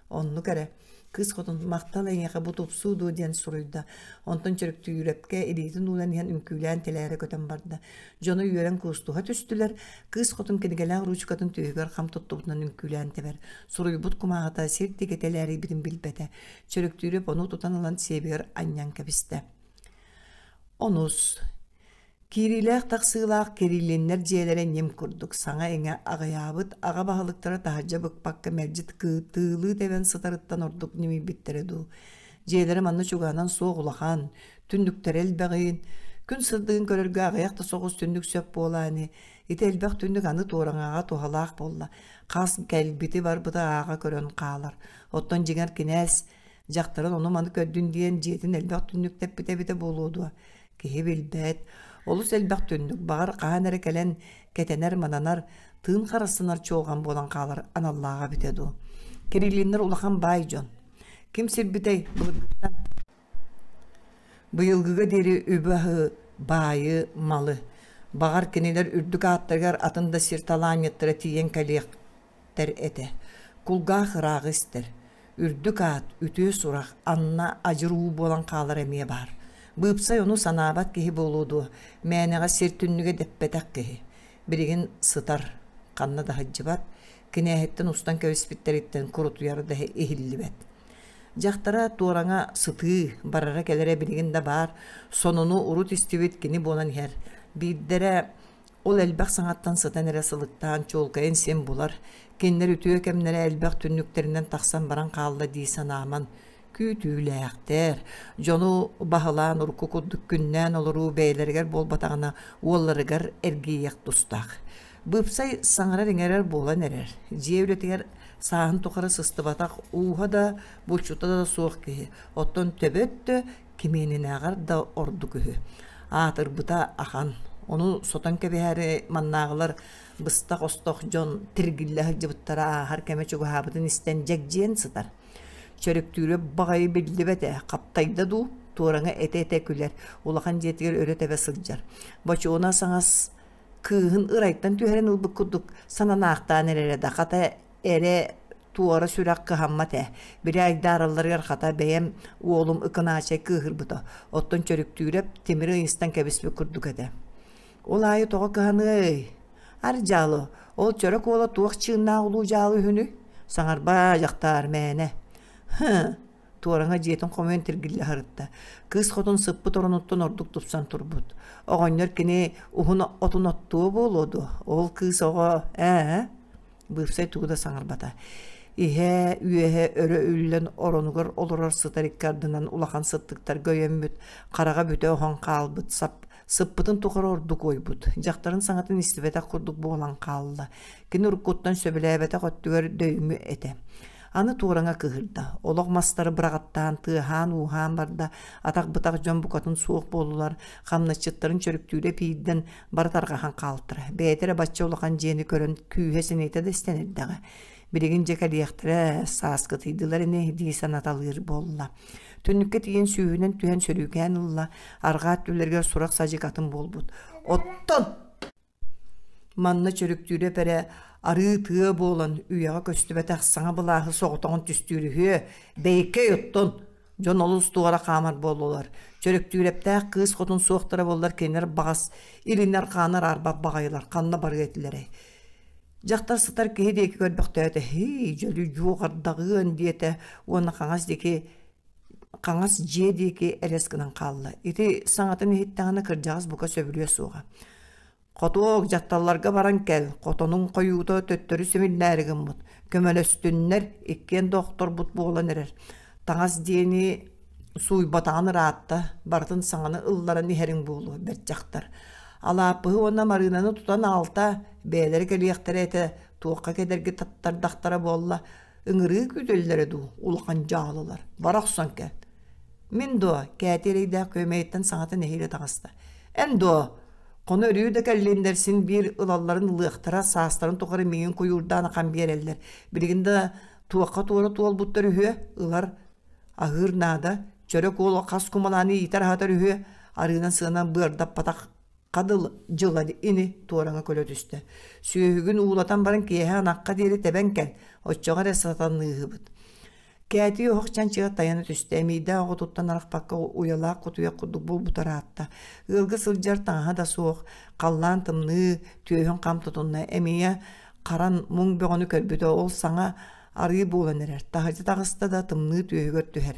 Оннук эрэ. Кыыс хотун махтал эйиэхэ бу тупсуу дуо диэн суруйда. Онтон Чөрүктүүрэпкэ илиитин уунан иһэн үҥкүүлээн тэлээрэ көтөн барда. Дьоно үөрэн куустуһа түстүлэр. Кыыс хотун кинигэлээх ручкатын түөһүгэр хам туттубутунан үҥкүүлээн тэбэр. Суруйбут кумааҕыта сир диэки тэлээрийбитин билбэтэ. Чөрүктүүрэп ону тутан ылан сиэбигэр анньан кэбистэ. Онус Киириилээх-тахсыылаах Кириллиннэр дьиэлэрэ ньим курдук саҥа-иҥэ аҕыйаабыт аҕа баһылыктара таһырдьа быкпакка мэлдьи тыылыы тэбэн сытарыттан ордук ньимийбиттэрэ дуу. Дьиэлэрэ манна чугаһынан суох улахан, түннүктэрэ элбэҕин, күн сырдыгын көрөргө аҕыйах да соҕус түннүк сөп буолаа ини. Ити элбэх түннүк аны туораҥаҕа туһалаах буолла. Хас кэлбити-барбыты ааҕа көрөн хаалар. Оттон дьиҥэр кинээс дьахтарын ону-маны көрдүн диэн дьиэтин элбэх түннүктэппитэ эбитэ буолуо дуо? Киһи билбэт, олус элбэх түннүк, баҕар хаһан эрэ кэлэн кэтэнэр-мананар, тыын харыстанар чуолҕан буолан хаалар аналлааҕа эбитэ дуу. Кириллиннэр улахан баай дьон. Ким сирбитэй былыргыттан быйылгыга диэри үбү-аһы, баайы, малы. Баҕар, кинилэр үрдүк ааттарыгар атын да сир талаанньыттара тиийэн кэлиэхтэр этэ. Кулгаах ырааҕы истэр. Үрдүк аат, үтүө сурах анна адьыр уу буолан хаалар эмиэ баар. Быыпсай ону санаабат киһи буолуо дуо, мээнэҕэ сир түннүгэ дэппэтэх киһи. Билигин сытар, ханна да сылдьыбат, кинээһиттэн устан кэбиспиттэриттэн курутуйар да иһиллибэт. Дьахтара туораҥа сытыы, барара-кэлэрэ билигин да баар, сонуну урут истибит кини буолан иһэр. Биирдэрэ ол элбэх саҥаттан сытан эрэ сылыктаан чуолкайын син булар, кинилэр үтүө кэмнэрэ элбэх түннүктэринэн тахсан баран хаалла дии санааман, күүтүүлээхтэр, дьону баһылаан урукку курдук күннээн олоруу бэйэлэригэр буолбатаҕына уолларыгар эргийиэх тустаах. Быыпсай саҥарар-иҥэрэр буолан эрэр, дьиэ үлэтигэр сааһын тухары сыстыбатах ууһа да, булчута да суох киһи, оттон төбө өттө кимиэнинээҕэр да ордук үһү. Аатырбыта ахан. Ону сотон кэбиһээри маннааҕылар быстах-остох дьон тиргиллэ сылдьыбыттара ааһар кэмэ чугаһаабытын истэн дьэгдьийэн сытар. Чөрүктүүрэ баҕайы биллибэт ээ, хаптайда дуу, туораҥа этэ-этэ күлэр, улахан дьиэтигэр өрө тэбэ сылдьар. Бочуона саҥас кыыһын ырайтан түһэрэн ылбыт курдук сананаахтаан эрэрэ да, хата эрэ туора сүрэх кыһаммат ээ. Били айдааралларыгар хата бэйэм уолум Ыкынаачай кыыһырбыта, оттон Чөрүктүүрэп тимири ыйыстан кэбиспит курдук этэ. Ол аайы тоҕо кыһаныай? Ар дьаалы, ол чөрөк уола туох чыыннаах улуу дьаалы үһүнүй? Саҥарбаа, дьахтаар, мээнэ. Һы, туораҥа дьиэтин хомуйан тиргиллэ сырытта. Кыыс хотун сыппыт оронуттан ордук тупсан турбут. Оҕонньор кини уһун отун оттуо буолуо дуо? Ол кыыс оҕо ээ Быыпсай тугу да саҥарбата. Иһэ, үөһэ өрө үллэн оронугар олорор сытар икки ардынан улахан сыттыктарга өйөммүт, хараҕа бүтэ оһон хаалбыт сап сыппытын тухары ордук уойбут. Дьахтарын саҥатын истибэтэх курдук буолан хаалла. Кини уруккуттан сөбүлээбэтэх өттүгэр дөйүҥү этэ. Аны туораҥа кыыһырда. Олох мастары быраҕаттаан, тыаһаан-ууһаан барда. Атах-бытах дьон букатын суох буоллулар. Хамначчыттарын чөрүктүүрэ пиирдэн бары тарҕаһан хаалтара. Бэйэтэ эрэ бачча улахан дьиэни көрөн күүһэ-сэниэтэ да истэн эрдэҕэ. Билигин дьэ кэлиэхтэрэ, сааскытыйдылар ини дии санаталыыр буолла. Түннүккэ тиийэн сүүһүнэн түһэн сөрүүкээн ылла, арҕаа өттүлэригэр сурах-садьык атын буолбут. Оттон Манна Чөрүктүүрэп эрэ арыы тыа буолан, үйэҕэ көстүбэтэх саҥа былааһы соҕотоҕун түстүүр үһүө, бэйиккэй оттон дьон олус туора хаамар буоллулар. Чөрүктүүрэптээх кыыс хотун суохтара буоллар кинилэр баҕас илинэр-хаанар арбат баҕайылар ханна барыа этилэрэй. Дьахтар сытар киһи диэки көрбөхтөөтө, «Һии, дьөлү дьуоҕардаҕыан» диэтэ уонна хаҥас диэки хаҥас дьиэ диэки элэс гынан хаалла. Ити саҥатын иһиттэҕинэ кырдьаҕас бука сөбүлүө суоҕа. Хотуок, дьахталларга баран кэл, хотонуҥ хойуута төттөрү симиллээри гыммыт, көмөлөстүннэр, иккиэн да охторбут буолан эрэр. Таҥас диэни сууйбатаҕын ыраатта, барытын саҥаны ылларан иһэриҥ буолуо, бэрт дьахтар. Алааппыһы уонна Марыынаны тутан аҕалта, бэйэлэрэ кэлиэхтэрэ этэ, туохха кэдэрги таттардахтара буолла, Ыҥырыы күүтэллэрэ дуу, улахан дьаалылар, бара охсон кэл. Мин дуо, Кээтии эрэйдээх күөмэйиттэн саҥата нэһиилэ таҕыста. Эн дуо, хоно өрүү да кэллиннэр син биир ылалларын ылыахтара, саастарын тухары миигин куйуурдаан ахан биэрэллэр. Билигин да туохха туора туолбуттар үһүө, ылар, аһыыр наада, чөрөк уол хас кумалааны иитэр-аһатар үһүө, арыынан сыанан быардаппатах Хадыл дьыла ини туораҥа көлө түстэ. Сүөһүгүн уулатан баран киэһэ ынахха диэри тэбэн кэл, оччоҕо эрэ сатаныыһыбыт. Кээтии оһох чанчыга тайана түстэ, эмиийдээх оҕотуттан арахпакка уйалаах кутуйах курдук буолбута ыраатта. Ыалга сылдьар таҥаһа да суох, халлаан тымныы, түөһүн хам тутунна, эмиийэ харан муҥ бөҕөнү көрбүтэ, ол саҥа арыы буолан эрэр, таһырдьа таҕыста да тымныы түөһүгэр түһэр.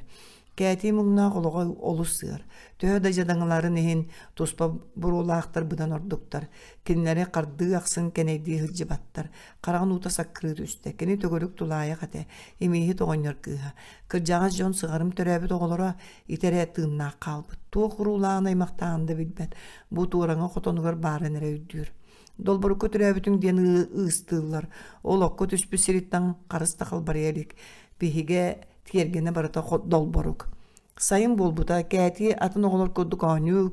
Кээтии муҥнаах олоҕо олус ыар. Төһө да дьадаҥыларын иһин туспа буруолаахтар быдан ордуктар. Кинилэри хардыы ахсын кэнэйдии сылдьыбаттар. Хараҕын уута саккырыы түстэ. Кини төгүрүк тулаайах этэ. Имииһит оҕонньор кыыһа. Кырдьаҕас дьон сыҕарым төрөөбүт оҕолоро ити эрэ тыыннаах хаалбыт. Туох уруулааҕын аймахтааҕын да билбэт. Бу туораҥа хотонугар баарын эрэ өйдүүр. Долборукка төрөөбүтүҥ диэн ыыстыыллар. Ол окко түспүт сириттэн харыс да халбарыйа илик. Биһигэ тиэргэнэ барыта долборук. Сайын буолбута, Кээтии атын оҕолор курдук оонньуу,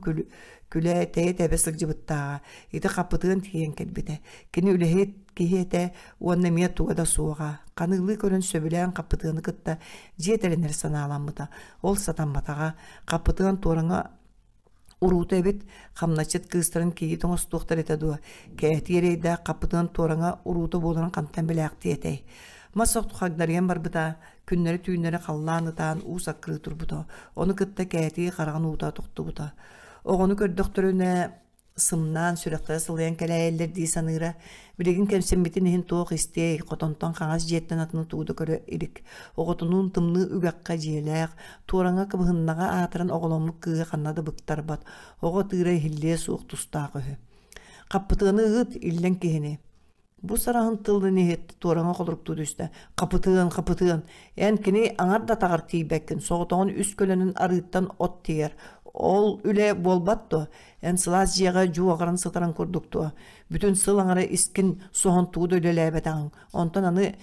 күлэ, тэйэ-тэбэ сылдьыбыттааҕа. Ити хаппытыан тиийэн кэлбитэ. Кини үлэһит киһи этэ уонна эмиэ туга да суоҕа. Ханыылыы көрөн сөбүлээн хаппытыаны кытта дьиэ тэринэр санааламмыта. Ол сатамматаҕа. Хаппытыан туораҥа Уруута эбит, хамначчыт кыыстарын кийиит оҥостуохтар этэ дуо, кээтии эрэйдээх хаппытынан туораҥа уруута буоларын хантан билээхтиэ этэй. Мас от хагдарыйан барбыта, күннэри-түүннэри халлаан ытаан уу саккырыы турбута, ону кытта кээтии хараҕын уута тохтубута. Оҕону көрдөхтөрүнэ сымнаан, сүрэхтэрэ сылайан кэлээйэллэр дии саныыра. Билигин кэмсиммитин иһин туох истиэй, хотонтон хаҥас дьиэттэн атыны тугу да көрө илик. Оҕотунуун тымныы үгэххэ дьиэлээх, туораҥа кыбыһыннаҕа аатыран оҕоломмут кыыһы ханна да быктарбат, оҕо ытыыра иһиллиэ суох тустаах үһү. Хаппытыаны ыыт, иллэҥ киһини. Бу сараһын тылын иһит туораҥа холоруктуу түстэ. Хапытыан, хапытыан, эн кини аҥар да атаҕар тиийбэккин, соҕотоҕун үс көлөнөн арыыттан от тиийэр. Ол үлэ буолбат дуо? Эн сылаас дьиэҕэ дьуоҕаран сытаран курдук дуо? Бүтүн сыл аҥара искин соһон тугу да үлэлээбэтэҕиҥ. Онтон аны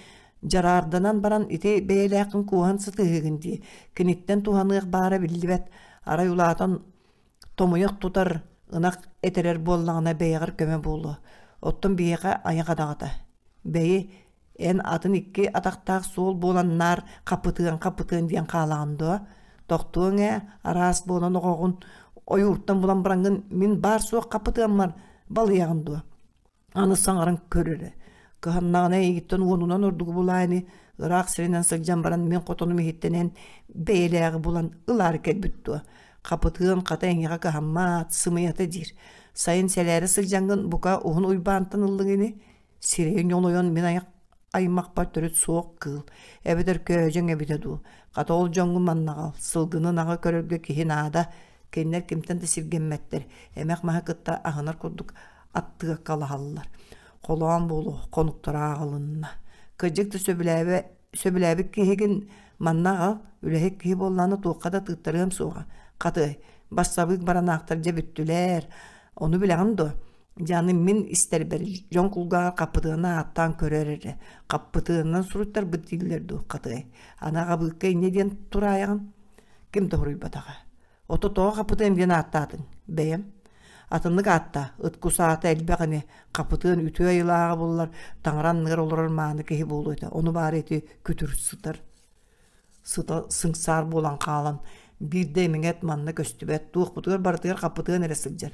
дьараарданан баран ити бэйэлээххин кууһан сытыһыыгын дии. Киниттэн туһаныах баара биллибэт. Арай улаатан Томуйах тутар, ынах этэрэр буоллаҕына бэйэҕэр көмө буолуо. Оттон биһиэхэ айах адаҕата. Бэйи, эн атын икки атахтаах суол буолан наар хапытыан-хапытыан диэн хаалаҕын дуо? Тохтуоҥ ээ, араас буолан оҕоҕун ойууртан булан бараҥҥын мин баар-суох хапытыаммар балыйаҕын дуо? Аны саҥаран көр эрэ, кыһаннаҕына эйигиттэн уонунан ордугу булаа ини, ыраах сиринэн сылдьан баран мин хотонум иһиттэн эн бэйэлээҕи булан ылаары кэлбит дуо? Хапытыан хата эйиэхэ кыһаммат, сымыйата диир. Сайын сэлээрэ сылдьаҥҥын бука уһун Уйбаантан ыллыҥ ини? Сирэйи ньолойон мин айах аймахпар төрүт суох кыыл, эбэтэр көөдьөҥ эбитэ дуу, хата ол дьоҥҥун маннаҕал, сылгыны ынаҕы көрөргө киһи наада, кинилэр кимтэн да сиргэммэттэр, эмэх маһы кытта аһынар курдук аттыаккалаһаллар. Холоон буолуо, хонуктара ааҕылынна. Кырдьык да сөбүлээбэ, сөбүлээбит киһигин манна аҕал, үлэһит киһи буоллаҕына туохха да тыыттарыам суоҕа. Хатыай, бассабыык баранаахтар дьэ бүттүлэр. Ону билэҕин дуо? Дьэ аны мин истэрбэр дьон кулгааҕар хаппытыаны ааттаан көрөр эрэ. Хаппытыанынан суруйтарбыт дииллэр дуу, хатыай. Аны аҕабыыкка инньэ диэн тураайаҕын? Ким да хоруйбатаҕа. Ото тоҕо хапытыан диэн ааттаатыҥ? Бэйэм. Атыннык аатта, ыт кус аата элбэх ини, хапытыан үтүө айылааҕа буллар, таҥара анныгар олорор мааны киһи буолуо этэ. Ону баара ити күтүр сытар. Сыта сыҥсаар буолан хаалан, биирдэ имиҥэт манна көстүбэт, туохпутугар барытыгар хапытыан эрэ сылдьар.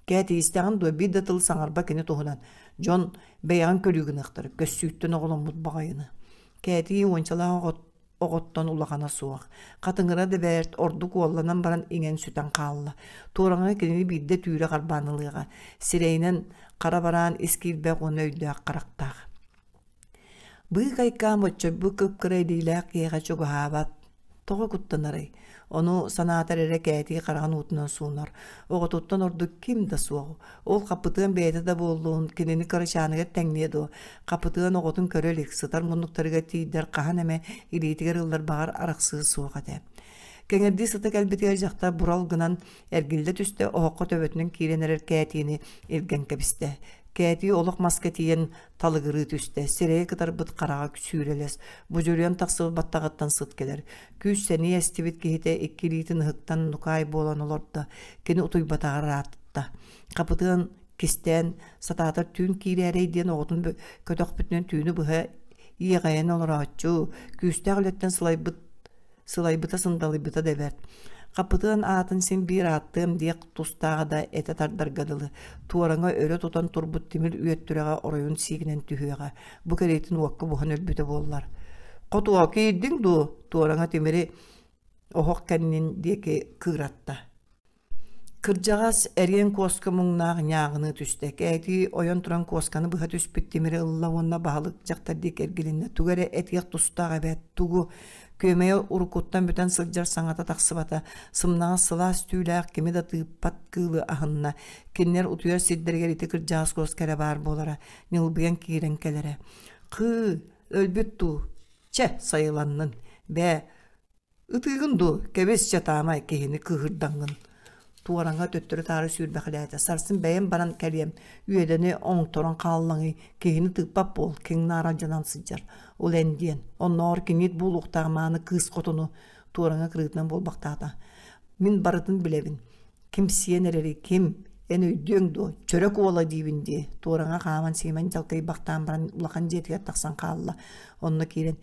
Кээ тиийистэҕин дуо, биир да тыл саҥарба кини туһунан. Дьон бэйэҕин көрүү гыныахтара, көссүүттэн оҕоломмут баҕайыны. Кээтии уончалаах оҕо оҕоттон улахана суох. Хатыҥыра да бэрт, ордук уолланан баран иҥэн-сүтэн хаалла. Туораҥа кинини биирдэ түүрэ харбаан ылыаҕа. Сирэйинэн хара бараан ис киирбэх уонна өйдөөх харахтаах. Быыкайкаан боччойбут кып-кыра илиилээх киһиэхэ чугаһаабат. Тоҕо куттанарый? Ону санаатар эрэ кээтии хараҕын уутунан суунар. Оҕотуттан ордук ким да суох. Ол хапытыан бэйэтэ да буоллун, кинини кырачааныгар тэҥниэ дуо? Хапытыан оҕотун көрө илик, сытар муннуктарыгар тиийдэр хаһан эмэ илиитигэр ыллар баҕар арахсыы суох этэ. Кэҥэрдии сыта кэлбитигэр дьахтар бурал гынан эргиллэ түстэ, оһоххо төбөтүнэн киирэн эрэр Кээтиини илгэн кэбистэ. Кээтии олох маска тиийэн талыгырыы түстэ, сирэйэ кытарбыт хараҕа сүүрэлэс, будьуруйан тахсыбыт баттаҕыттан сыт кэлэр. Күүс-сэниэ эстибит киһитэ икки илиитин ыһыктан нукаай буолан олордо, кини утуйбатаҕар ыраатта. Хапытыан кистээн сатаатар түүн киирээрэй диэн оҕотун көтөхпүтүнэн түүнү быһа иэҕэйэн олорооччу, күүстээх үлэттэн сылайбыт сылайбыта сындалыйбыта да бэрт. Хапытыан аатын син биир ааттыам диэх тустааҕа да этэ тардарга дылы, туораҥа өрө тутан турбут тимир үөттүрэҕэ оройун сиигинэн түһүөҕэ, бу кэриэтин уокка буһан өлбүтэ буоллар. «Хотуо киирдиҥ дуу?» туораҥа тимири оһох кэннин диэки кыыратта. Кырдьаҕас эриэн куоска муҥнаах ньааҕыныы түстэ, кээтии ойон туран куосканы быһа түспүт тимири ылла уонна баһылык дьахтар диэки эргилиннэ, тугу эрэ этиэх тустаах эбээт, тугу күөмэйэ уруккуттан бүтэн сылдьар саҥата тахсыбата, сымнаҕас сылаас түүлээх кими да тыыппат кыылы аһынна, кинилэр утуйар сирдэригэр ити кырдьаҕас куоска эрэ баар буолара, ньылбыйан киирэн кэлэрэ. Хыы, өлбүт дуу, чэ, сайыланнын, бээ, Ытыыгын дуу, кэбис чэ таамай киһини кыыһырдаҥҥын Туораҥа төттөрү-таары сүүрбэхэлээтэ, сарсын бэйэм баран кэлиэм, үөдэни оҥторон хааллаҥый, киһини тыыппат буол, киҥнаара алдьанан сылдьар. Ол эн диэн, оннооҕор киниит буолуохтаах мааны кыыс хотуну Туораҥа кырыытынан буолбахтаата. Мин барытын билэбин. Ким сиэн эрэрий, ким? Эн өйдүөҥ дуо, чөрөк уола диибин дии. Туораҥа хааман-сиимэн дьалкыйбахтаан баран улахан дьиэтигэр тахсан хаалла. Онно киирэн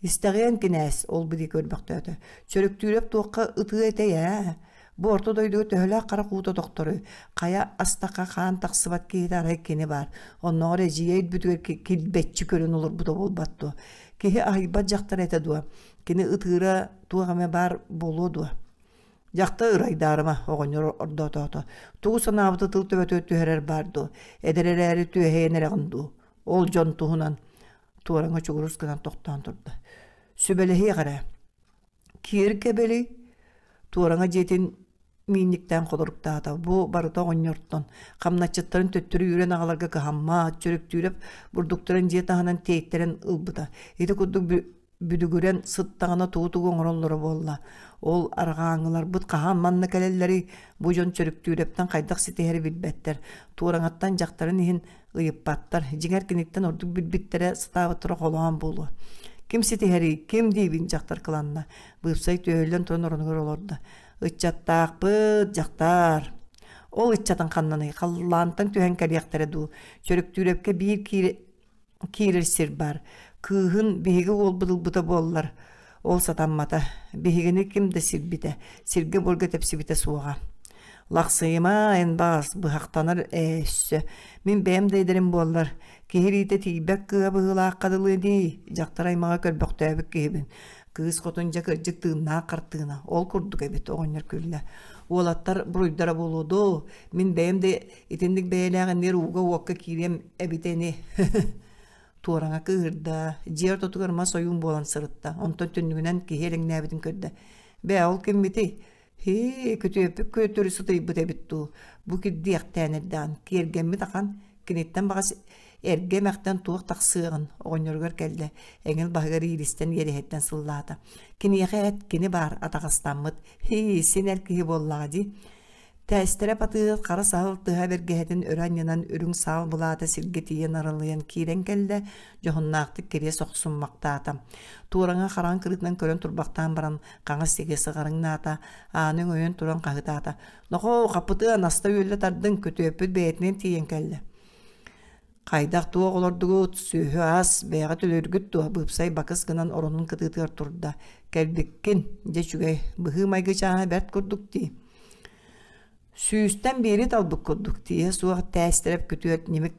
Истэҕиэн кинээс, ол били көрбөхтөөтө. Чөрөктүүрэп туохха ытыа этэй ээ? Бу орто дойдуга төһөлөөх харах уута тохторуй? Хайа астахха хаан тахсыбат киһитэ арай кини баар. Оннооҕор эдьиийэ өлбүтүгэр килбэччи көрөн олорбута буолбат дуо? Киһи аһыйбат дьахтар этэ дуо? Кини ытыыра туох эмэ баар буолуо дуо? Дьахтар ырайдаарыма, оҕонньор ордоотоото. Тугу санаабыты тыл төбөтүгэр түһэрэр баар дуо? Эдэр эрээри түөһэйэн эрэҕин дуу? Ол дьон туһунан туораҥа чугурус гынан тохтоон турда. Сүбэлэһиэх эрэ. Киэр кэбэлий, туораҥа дьиэтин миинньиктээн холоруктаата. Бу барыта оҕонньортон. Хамначчыттарын төттөрү үүрэн аҕаларга кыһаммат, чөрүктүүрэп бурдуктарын дьиэ таһынан тиэйтэрэн ылбыта. Ити курдук бүдүгүрэн сыттаҕына тугу-тугу оҥороллоро буолла. Ол арҕааҥҥыларбыт хаһан манна кэлэллэрий? Бу дьон Чөрүктүүрэптэн хайдах ситиһэри билбэттэр. Туораҥаттан дьахтарын иһин ыйыппаттар. Дьиҥэр киниттэн ордук билбиттэрэ, сатаабыттара холоон буолуо. Ким ситиһэрий? Ким диибин дьахтар кыланна. Быыпсай түөһүллэн туран оронугар олордо. Ыччаттаахпыт, дьахтар. Ол ыччатын ханнаный? Халлаантан түһэн кэлиэхтэрэ дуу? Чөрүктүүрэпкэ биир киирэр сир баар. Кыыһын биһиги уолбут ылбыта буоллар, ол сатаммата. Биһигини ким да сирбитэ, сиргэ-буорга тэпсибитэ суоҕа. Лахсыйыма, эн баҕас, быһахтанар ээ өссө. Мин бэйэм да эдэрим буоллар, киһи илиитэ тиийбэт кыыһа быһыылаахха дылы дии, дьахтар аймаҕа көрбөхтөөбүт киһибин. Кыыс хотун дьэ кырдьык тыыннаах хартыына, ол курдук эбит, оҕонньор күллэ. Уолаттар буруйдара буолуо дуу, мин бэйэм да Итинник бэйэлээх иннигэр ууга-уокка киириэм эбитэ ини. Туораҥа кыыһырда, дьиэ ортотугар мас ойуун буолан сырытта, онтон түннүгүнэн киһи элэҥнээбитин көрдө. Бээ, ол киммитий? Һии, күтүөппүт күөтүрү сытыйбыт эбит дуу, бу кирдиэхтээн эрдэҕин, киэргэммит ахан, киниттэн баҕас эргэ эмэхтэн туох тахсыаҕын, оҕонньоругар кэллэ, эҥил баһыгар иилистэн иэдэһиттэн сыллаата. Киниэхэ эт, кини баар, атаҕастаммыт, һии, син эр киһи буоллаҕа дии. Тээстэрэ Патыыһыт хара саһыл тыһа бэргэһэтин өрө анньынан үрүҥ саал былаата сиргэ тиийэн аралыйан киирэн кэллэ, дьоһуннаахтык кириэс охсуммахтаата. Туораҥа хараҥа кырыытынан көрөн турбахтаан баран, хаҥас сигэ сыҕарыҥнаата, ааны өҥөйөн туран хаһытаата: «Нохоо, хаппытыан, аста-үөллэ тардыҥ, күтүөппүт бэйэтинэн тиийэн кэллэ». Хайдах-туох олордугут, сүөһү-ас, бэйэҕит өлөргүт дуо, быыпсай бакыс гынан оронун кытыытыгар турда. Кэлбиккин, дьэ үчүгэй, быһыы-майгы чааһа бэрт курдук дии. Сүүстэн биири талбыт курдук, тииһэ суох тээстэрэп күтүөт ньимик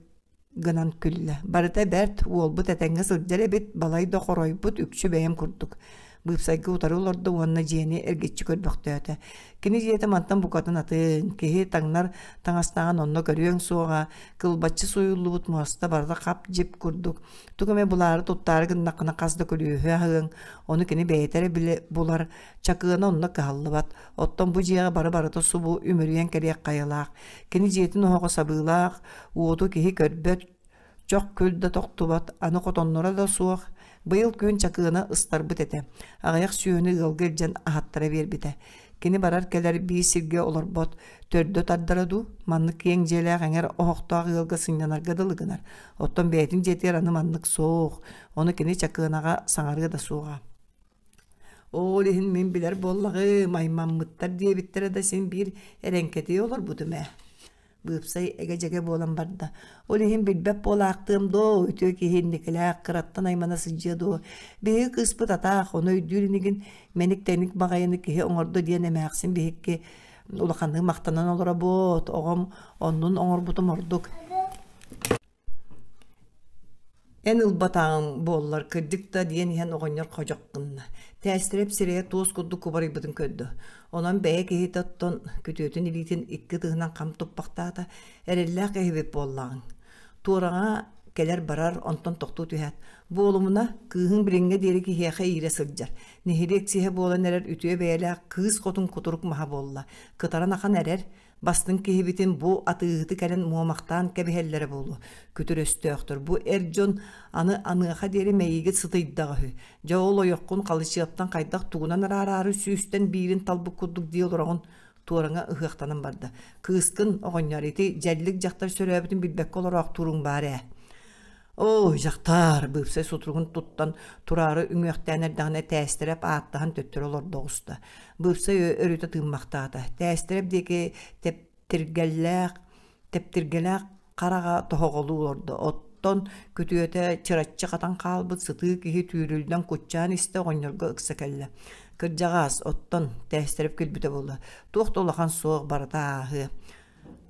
гынан күллэ. Барыта бэрт, уолбут этэҥҥэ сылдьар эбит, балай да хоройбут, үкчү бэйэм курдук. Быыпсайга утары олордо уонна дьиэни эргиччи көрбөхтөөтө. Кини дьиэтэ мантан букатын атын, киһи таҥнар таҥастааҕын онно көрүөҥ суоҕа, кылбаччы сууйуллубут муоста барыта хап-дьип курдук. Тугу эмэ булаары туттаары гыннаххына хас да күлүүһү аһыаҥ, ону кини бэйэтэ эрэ билэ булар, чакыана онно кыһаллыбат. Оттон бу дьиэҕэ бары-барыта субу үмүрүйэн кэлиэх хайалаах. Кини дьиэтин оһоҕо сабыылаах, уоту киһи көрбөт, Чох күл да тохтубат, аны хотонноро да суох. Быйыл күн чакыына ыстарбыт этэ. Аҕыйах сүөһүнү ыалга илдьэн аһаттара биэрбитэ. Кини барар-кэлэр биир сиргэ олорбот, төрдө тардара дуу, маннык киэҥ дьиэлээх эҥэр оһохтоох ыалга сынньанарга дылы гынар. Оттон бэйэтин дьиэтигэр аны маннык суох, ону кини чакыанаҕа саҥарыа да суоҕа. Ол иһин мин билэр буоллаҕым, аймаммыттар диэбиттэрэ да син биир эрэҥкэтийэ олорбутум ээ. Быыпсай эгэ-дьэгэ буолан барда. Ол иһин билбэт буолаахтыам доо, үтүө киһи инникилээх, кыраттан аймана сылдьыа дуо. Биһиги кыыспыт атаах, ону өйдүүр инигин, мэник-тэник баҕайыны киһи оҥордо диэн эмээхсин биһикки улаханнык махтанан олоробут, оҕом оннун оҥорбутум ордук. Эн ылбатаҕыҥ буоллар, кырдьык да диэн иһэн оҕонньор ходьох гынна. Тээстэрэп сирэйэ туос курдук кубарыйбытын көрдө. Онон бэйэ киһитэ оттон күтүөтүн илиитин икки ытыһынан хам туппахтаата, эрэллээх киһибит буоллаҕыҥ. Туораҕа кэлэр-барар, онтон тохтуу түһээт, буолумуна, кыыһыҥ билиҥҥэ диэри киһиэхэ иирэ сылдьар. Нэһилиэк сиһэ буолан эрэр үтүө бэйэлээх кыыс хотун кутурук маһа буолла. Кытаран ахан эрэр, Бастыҥ киһибитин бу атыыһыты кэлэн муомахтаан кэбиһэллэрэ буолуо. Күтүр өстөөхтөр бу эр дьон аны аныаха диэри мэйиигит сытыйдаҕа үһү. Дьэ ол ойоххун халычыаптан хайдах тугунан араараары сүүстэн биирин талбыт курдук дии олороҕун туораҥа ыһыахтанан барда. Кыыскын, оҕонньор, ити дьэллик дьахтар сөрөөбүтүн билбэккэ олороохтууруҥ баар ээ. Оо, дьахтар, быыпсай сутуругун туттан тураары үҥүөхтээн эрдэҕинэ Тээстэрэп ааттаһан төттөрү олордо оҕуста. Быыпсай өрүтэ тыыммахтаата. Тээстэрэп диэки тэптиргэллээх, тэптиргэлээх хараҕа тоһоҕолуу олордо. Оттон күтүөтэ чыраччы хатан хаалбыт сытыы киһи түүрүллэн куччаан истэ оҕонньорго ыкса кэллэ. Кырдьаҕаас, оттон, тээстэрэп күлбүтэ буолла. Туох да улахан суох, барыта ааһыа.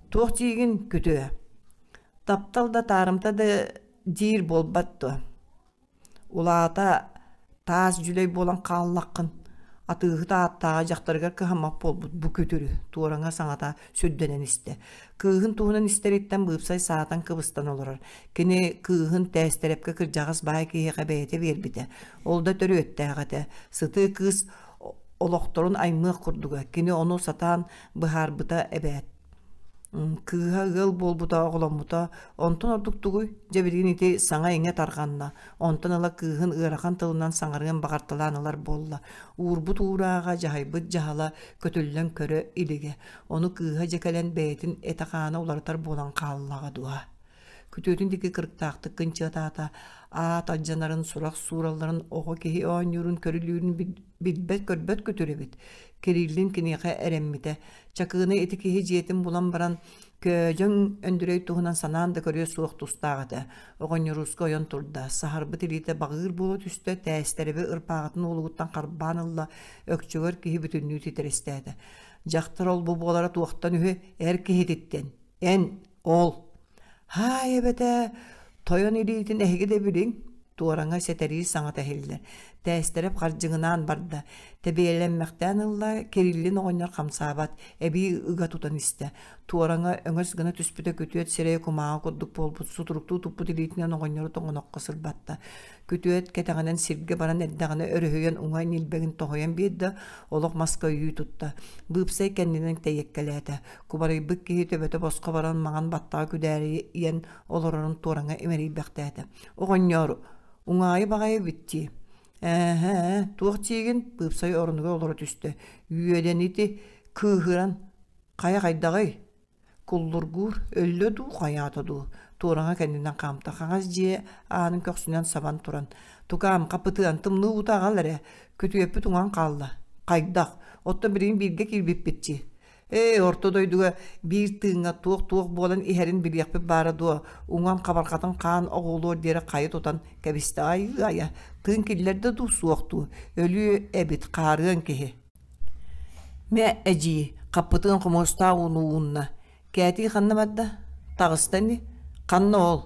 Туох диигин, күтүө? Таптал да таарымта да диир буолбат дуо? Улаата таас дьүлэй буолан хааллаххын, атыыһыт ааттааҕа дьахтарыгар кыһаммат буолбут бу күтүрү туораҥа саҥата сүрдэнэн истэ. Кыыһын туһунан истэриттэн быыпсай саатан кыбыстан олорор. Кини кыыһын Тээстэрэпкэ кырдьаҕас баай киһиэхэ бэйэтэ биэрбитэ. Ол да төрүөттээх этэ. Сытыы кыыс олохторун аймыах курдуга. Кини ону сатаан быһаарбыта эбээт. Кыыһа ыал буолбута, оҕоломмута, онтон ордук тугуй? Дьэ билигин ити саҥа-иҥэ тарҕанна, онтон ыла кыыһын ыарахан тылынан саҥарыан баҕарталаан ылар буолла. Уурбут уурааҕа, дьаһайбыт дьаһала көтүллэн көрө илигэ. Ону кыыһа дьэ кэлэн бэйэтин этэ-хаана уларытар буолан хааллаҕа дуо? Күтүөтүн диэки кырыктаахтык кынчыатаата, аат алдьанарын, сурах сууралларын, оҕо киһи оонньуурун көрүлүүрүн билбэт-көрбөт күтүр эбит. Кириллин киниэхэ эрэммитэ. Чакыына ити киһи дьиэтин булан баран, Көөдьөҥ Өндүрэй туһунан санаан да көрүө суох тустаах этэ. Оҕонньорууска ойон турда, саһарбыт илиитэ баҕыыр буола түстэ, тээстэрэби ырбааҕытын уолугуттан харбаан ылла, өкчөгөр киһи бүтүннүү титирэстээтэ. Дьахтар ол-бу буолара туохтан үһү, эр киһититтэн. Эн, ол. Һаай эбэтэ, тойон илиитин эһиги да билиҥ, туораҥа сэтэрии саҥата иһиллэр. Тээстэрэп хардьыгынаан барда, тэбиэлэммэхтээн ылла, Кириллин оҕонньор хамсаабат, эбии ыга тутан истэ. Туораҥа өҥөс гына түспүтэ күтүөт сирэйэ кумааҕы курдук буолбут, сутуруктуу туппут илиитинэн оҕонньору тоҥоноххо сырбатта. Күтүөт кэтэҕинэн сиргэ баран эрдэҕинэ өрүһүйэн уҥа ньилбэгин тоһуйан биэрдэ, олох маска өйүү тутта. Быыпсай кэннинэн тэйиэккэлээтэ. Кубарыйбыт киһи төбөтө босхо баран маҥан баттаҕа күдээрийэн олорорун туораҥа имэрийбэхтээтэ. Оҕонньоор, уҥаайы баҕайы эбит дии. Ээ, туох диигин? Быыпсай оронугар олоро түстэ. Үөдэн ити, кыыһыран, хайа хайдаҕый? Куллургуур, өллө дуу, хайаата дуу? Туораҥа кэннинэн хаамта, хаҥас дьиэ аанын көхсүнэн сабан туран, «Тукаам, хапытыан, тымныы уута аҕал эрэ, күтүөппүт уҥан хаалла». «Хайдах? Оттон билигин бииргэ киирбиппит дии». Ээ, орто дойдуга биир тыыҥҥа туох-туох буолан иһэрин билиэхпит баара дуо, уҥан хабарҕатын хаан оҕуолуор диэри хайа тутан кэбистэ айыы-айа, тыын киллэрдэ дуу, суох дуу, өлүө эбит, хаарыан киһи. Мэ, эдьиий, хаппытыан хомуостаах ууну уунна. Кээтии ханна барда? Таҕыста ини. Ханна ол?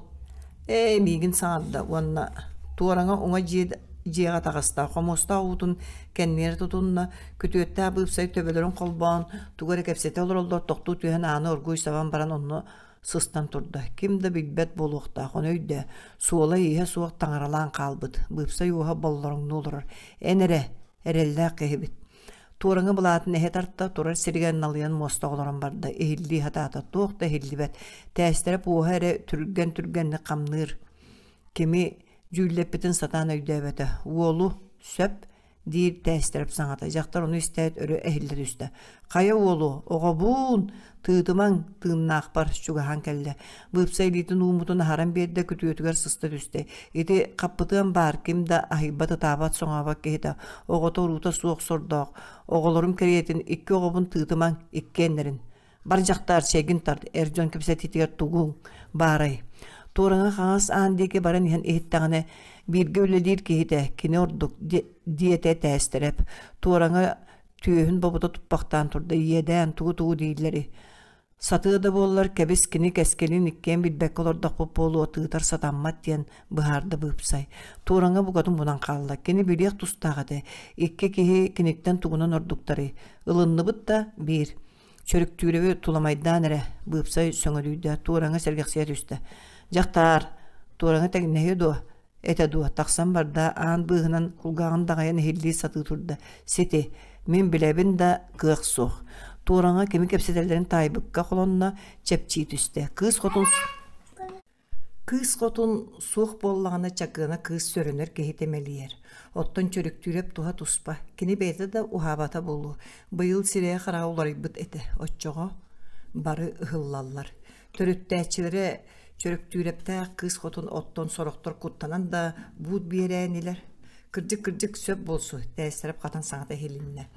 Ээ, миигин саҥарда уонна туораҥа уҥа дьиэ дьиэҕэ таҕыста, хомуостаах уутун кэннигэр тутунна, күтүөттээх быыпсай төбөлөрүн холбоон, тугу эрэ кэпсэтэ олороллор, тохтуу түһэн ааны оргууй сабан баран онно сыстан турда. Ким да билбэт буолуохтаах, ону өйдөө. Суола-ииһэ суох таҥаралаан хаалбыт. Быыпсай уоһа боллороҥнуу олорор. Эн эрэ, эрэллээх киһибит. Туораҥы былаатын эһэ тарта, турар сиригэр налыйан муоста олорон барда, иһиллии сатаата, туох да иһиллибэт, тээстэрэ пуоһа эрэ түргэн-түргэнник хамныыр. Кими дьүүллэппитин сатаан өйдөөбөтө. Уолу, сөп, диир тээстэрэп саҥата. Дьахтар ону истээт өрө эһиллэ түстэ. Хайа уолу, оҕобуун, тыытымаҥ, тыыннаахпар чугаһаан кэллэ. Быыпса илиитин ууммутун аһаран биэрдэ, күтүөтүгэр сыста түстэ. Ити хаппытыам баар, ким да аһыйбат, ытаабат, соҥообот киһитэ. Оҕото-уруута суох сордоох. Оҕолорум кэриэтин икки оҕобун тыытымаҥ, иккиэннэрин. Бар дьахтар, чэйгин тарт, эр дьон кэпсэтиитигэр тугуҥ баарай? Туораҥа хаҥас аан диэки баран иһэн иһиттэҕинэ, бииргэ үлэлиир киһитэ, кини ордук, диэтэ Тээстэрэп. Туораҥа түөһүн бобута туппахтаан турда, иэдээн, тугу-тугу дииллэрий? Сатыа да буоллар, кэбис кини кэскилин иккиэн билбэккэ олордохпут буолуо, тыытар сатаммат диэн быһаарда быыпсай. Туораҥа букатын мунан хаалла. Кини билиэх тустаах этэ. Икки киһи киниттэн тугунан ордуктарый? Ылынныбыт да биир. Чөрүктүүрэби туламайдаан эрэ, быыпсай сөҥөдүйдэ, туораҥа сэргэхсийэ түстэ. Дьахтаар, туораҥа тэҥнэһиэ дуо? Этэ дуо, тахсан барда, аан быыһынан кулгааҕын даҕайан иһиллии сатыы турда. Сити, мин билэбин да, кыах суох. Туораҥа кими кэпсэтэллэрин таайбыкка холонно, чэпчии түстэ. Кыыс хотун Кыыс хотун суох буоллаҕына Чакыана кыыс сөрөнөр киһитэ мэлийэр. Оттон Чөрүктүүрэп туһа туспа, кини бэйэтэ да уһаабата буолуо, быйыл сирэйэ-хараҕа уларыйбыт этэ, оччоҕо бары ыһыллаллар. Төрүттээччилэрэ Чөрүктүүрэптээх кыыс хотун оттон сорохтор куттанан да буут биэрээ инилэр. Кырдьык-кырдьык сөп буолсу, Тээстэрэп хатан саҥата иһилиннэ.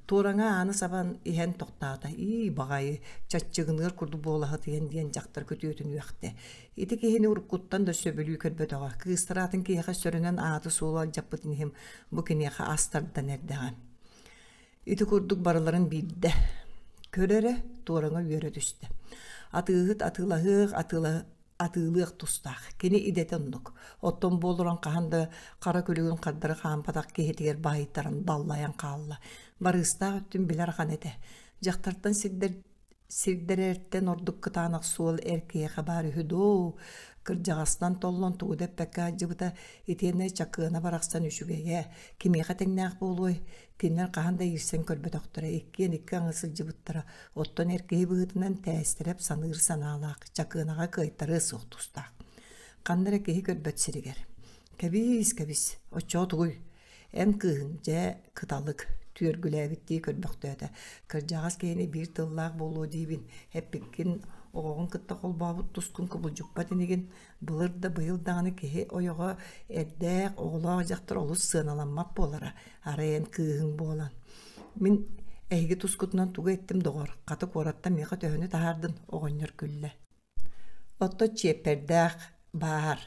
Туораҥа ааны сабан иһэн тохтоото: «Ии, баҕайы, чаччыгыныар курдук буолаһытыйан» диэн дьахтар күтүөтүн үөхтэ. Ити киһини уруккуттан да сөбүлүү көрбөтөҕө, кыыстара атын киһиэхэ сөрөнөн ааты-суолу алдьаппытын иһин бу киниэхэ ас тардан эрдэҕэ. Ити курдук барыларын биирдэ. Көр эрэ, туораҥа үөрэ түстэ. Атыыһыт атыылаһыах, атыыла атыылыах тустаах. Кини идэтэ оннук. Оттон бу олорон хаһан да хара күлүгүн хардары хаампатах киһитигэр баһыйтаран даллайан хаалла. Барыыстаах өттүн билэр ахан этэ. Дьахтартан сирдэр сирдэрэртэн ордук кытаанах суол эр киһиэхэ баар үһү дуу кырдьаҕастан толлон тугу да эппэккэ сылдьыбыта итиэннэ Чакыана барахсан үчүгэйэ кимиэхэ тэҥнээх буолуой кинилэр хаһан да иирсэн көрбөтөхтөрө иккиэн икки аҥы сылдьыбыттара оттон эр киһи быһыытынан тээстэрэп саныыр санаалаах Чакыанаҕа кыайтарыа суох тустаах ханна эрэ киһи көрбөт сиригэр кэбиис кэбис оччоҕо тугуй Эн кыыһыҥ, дьэ, кыталык, түөргүлээбиттии көрбөхтөөтө. Кырдьаҕас киһини биир тыллаах буолуо диибин, эппиккин оҕоҕун кытта холбообут тускун кубулдьуппат инигин. Былыр да быйыл даҕаны киһи ойоҕо эрдээх, оҕолоох дьахтар олус сыаналаммат буолара, арай эн кыыһыҥ буолан. Мин эһиги тускутунан тугу эттим доҕор, хата куораттан миэхэ төһөнү таһаардын, оҕонньор күллэ. Оттон чиэппэрдээх баар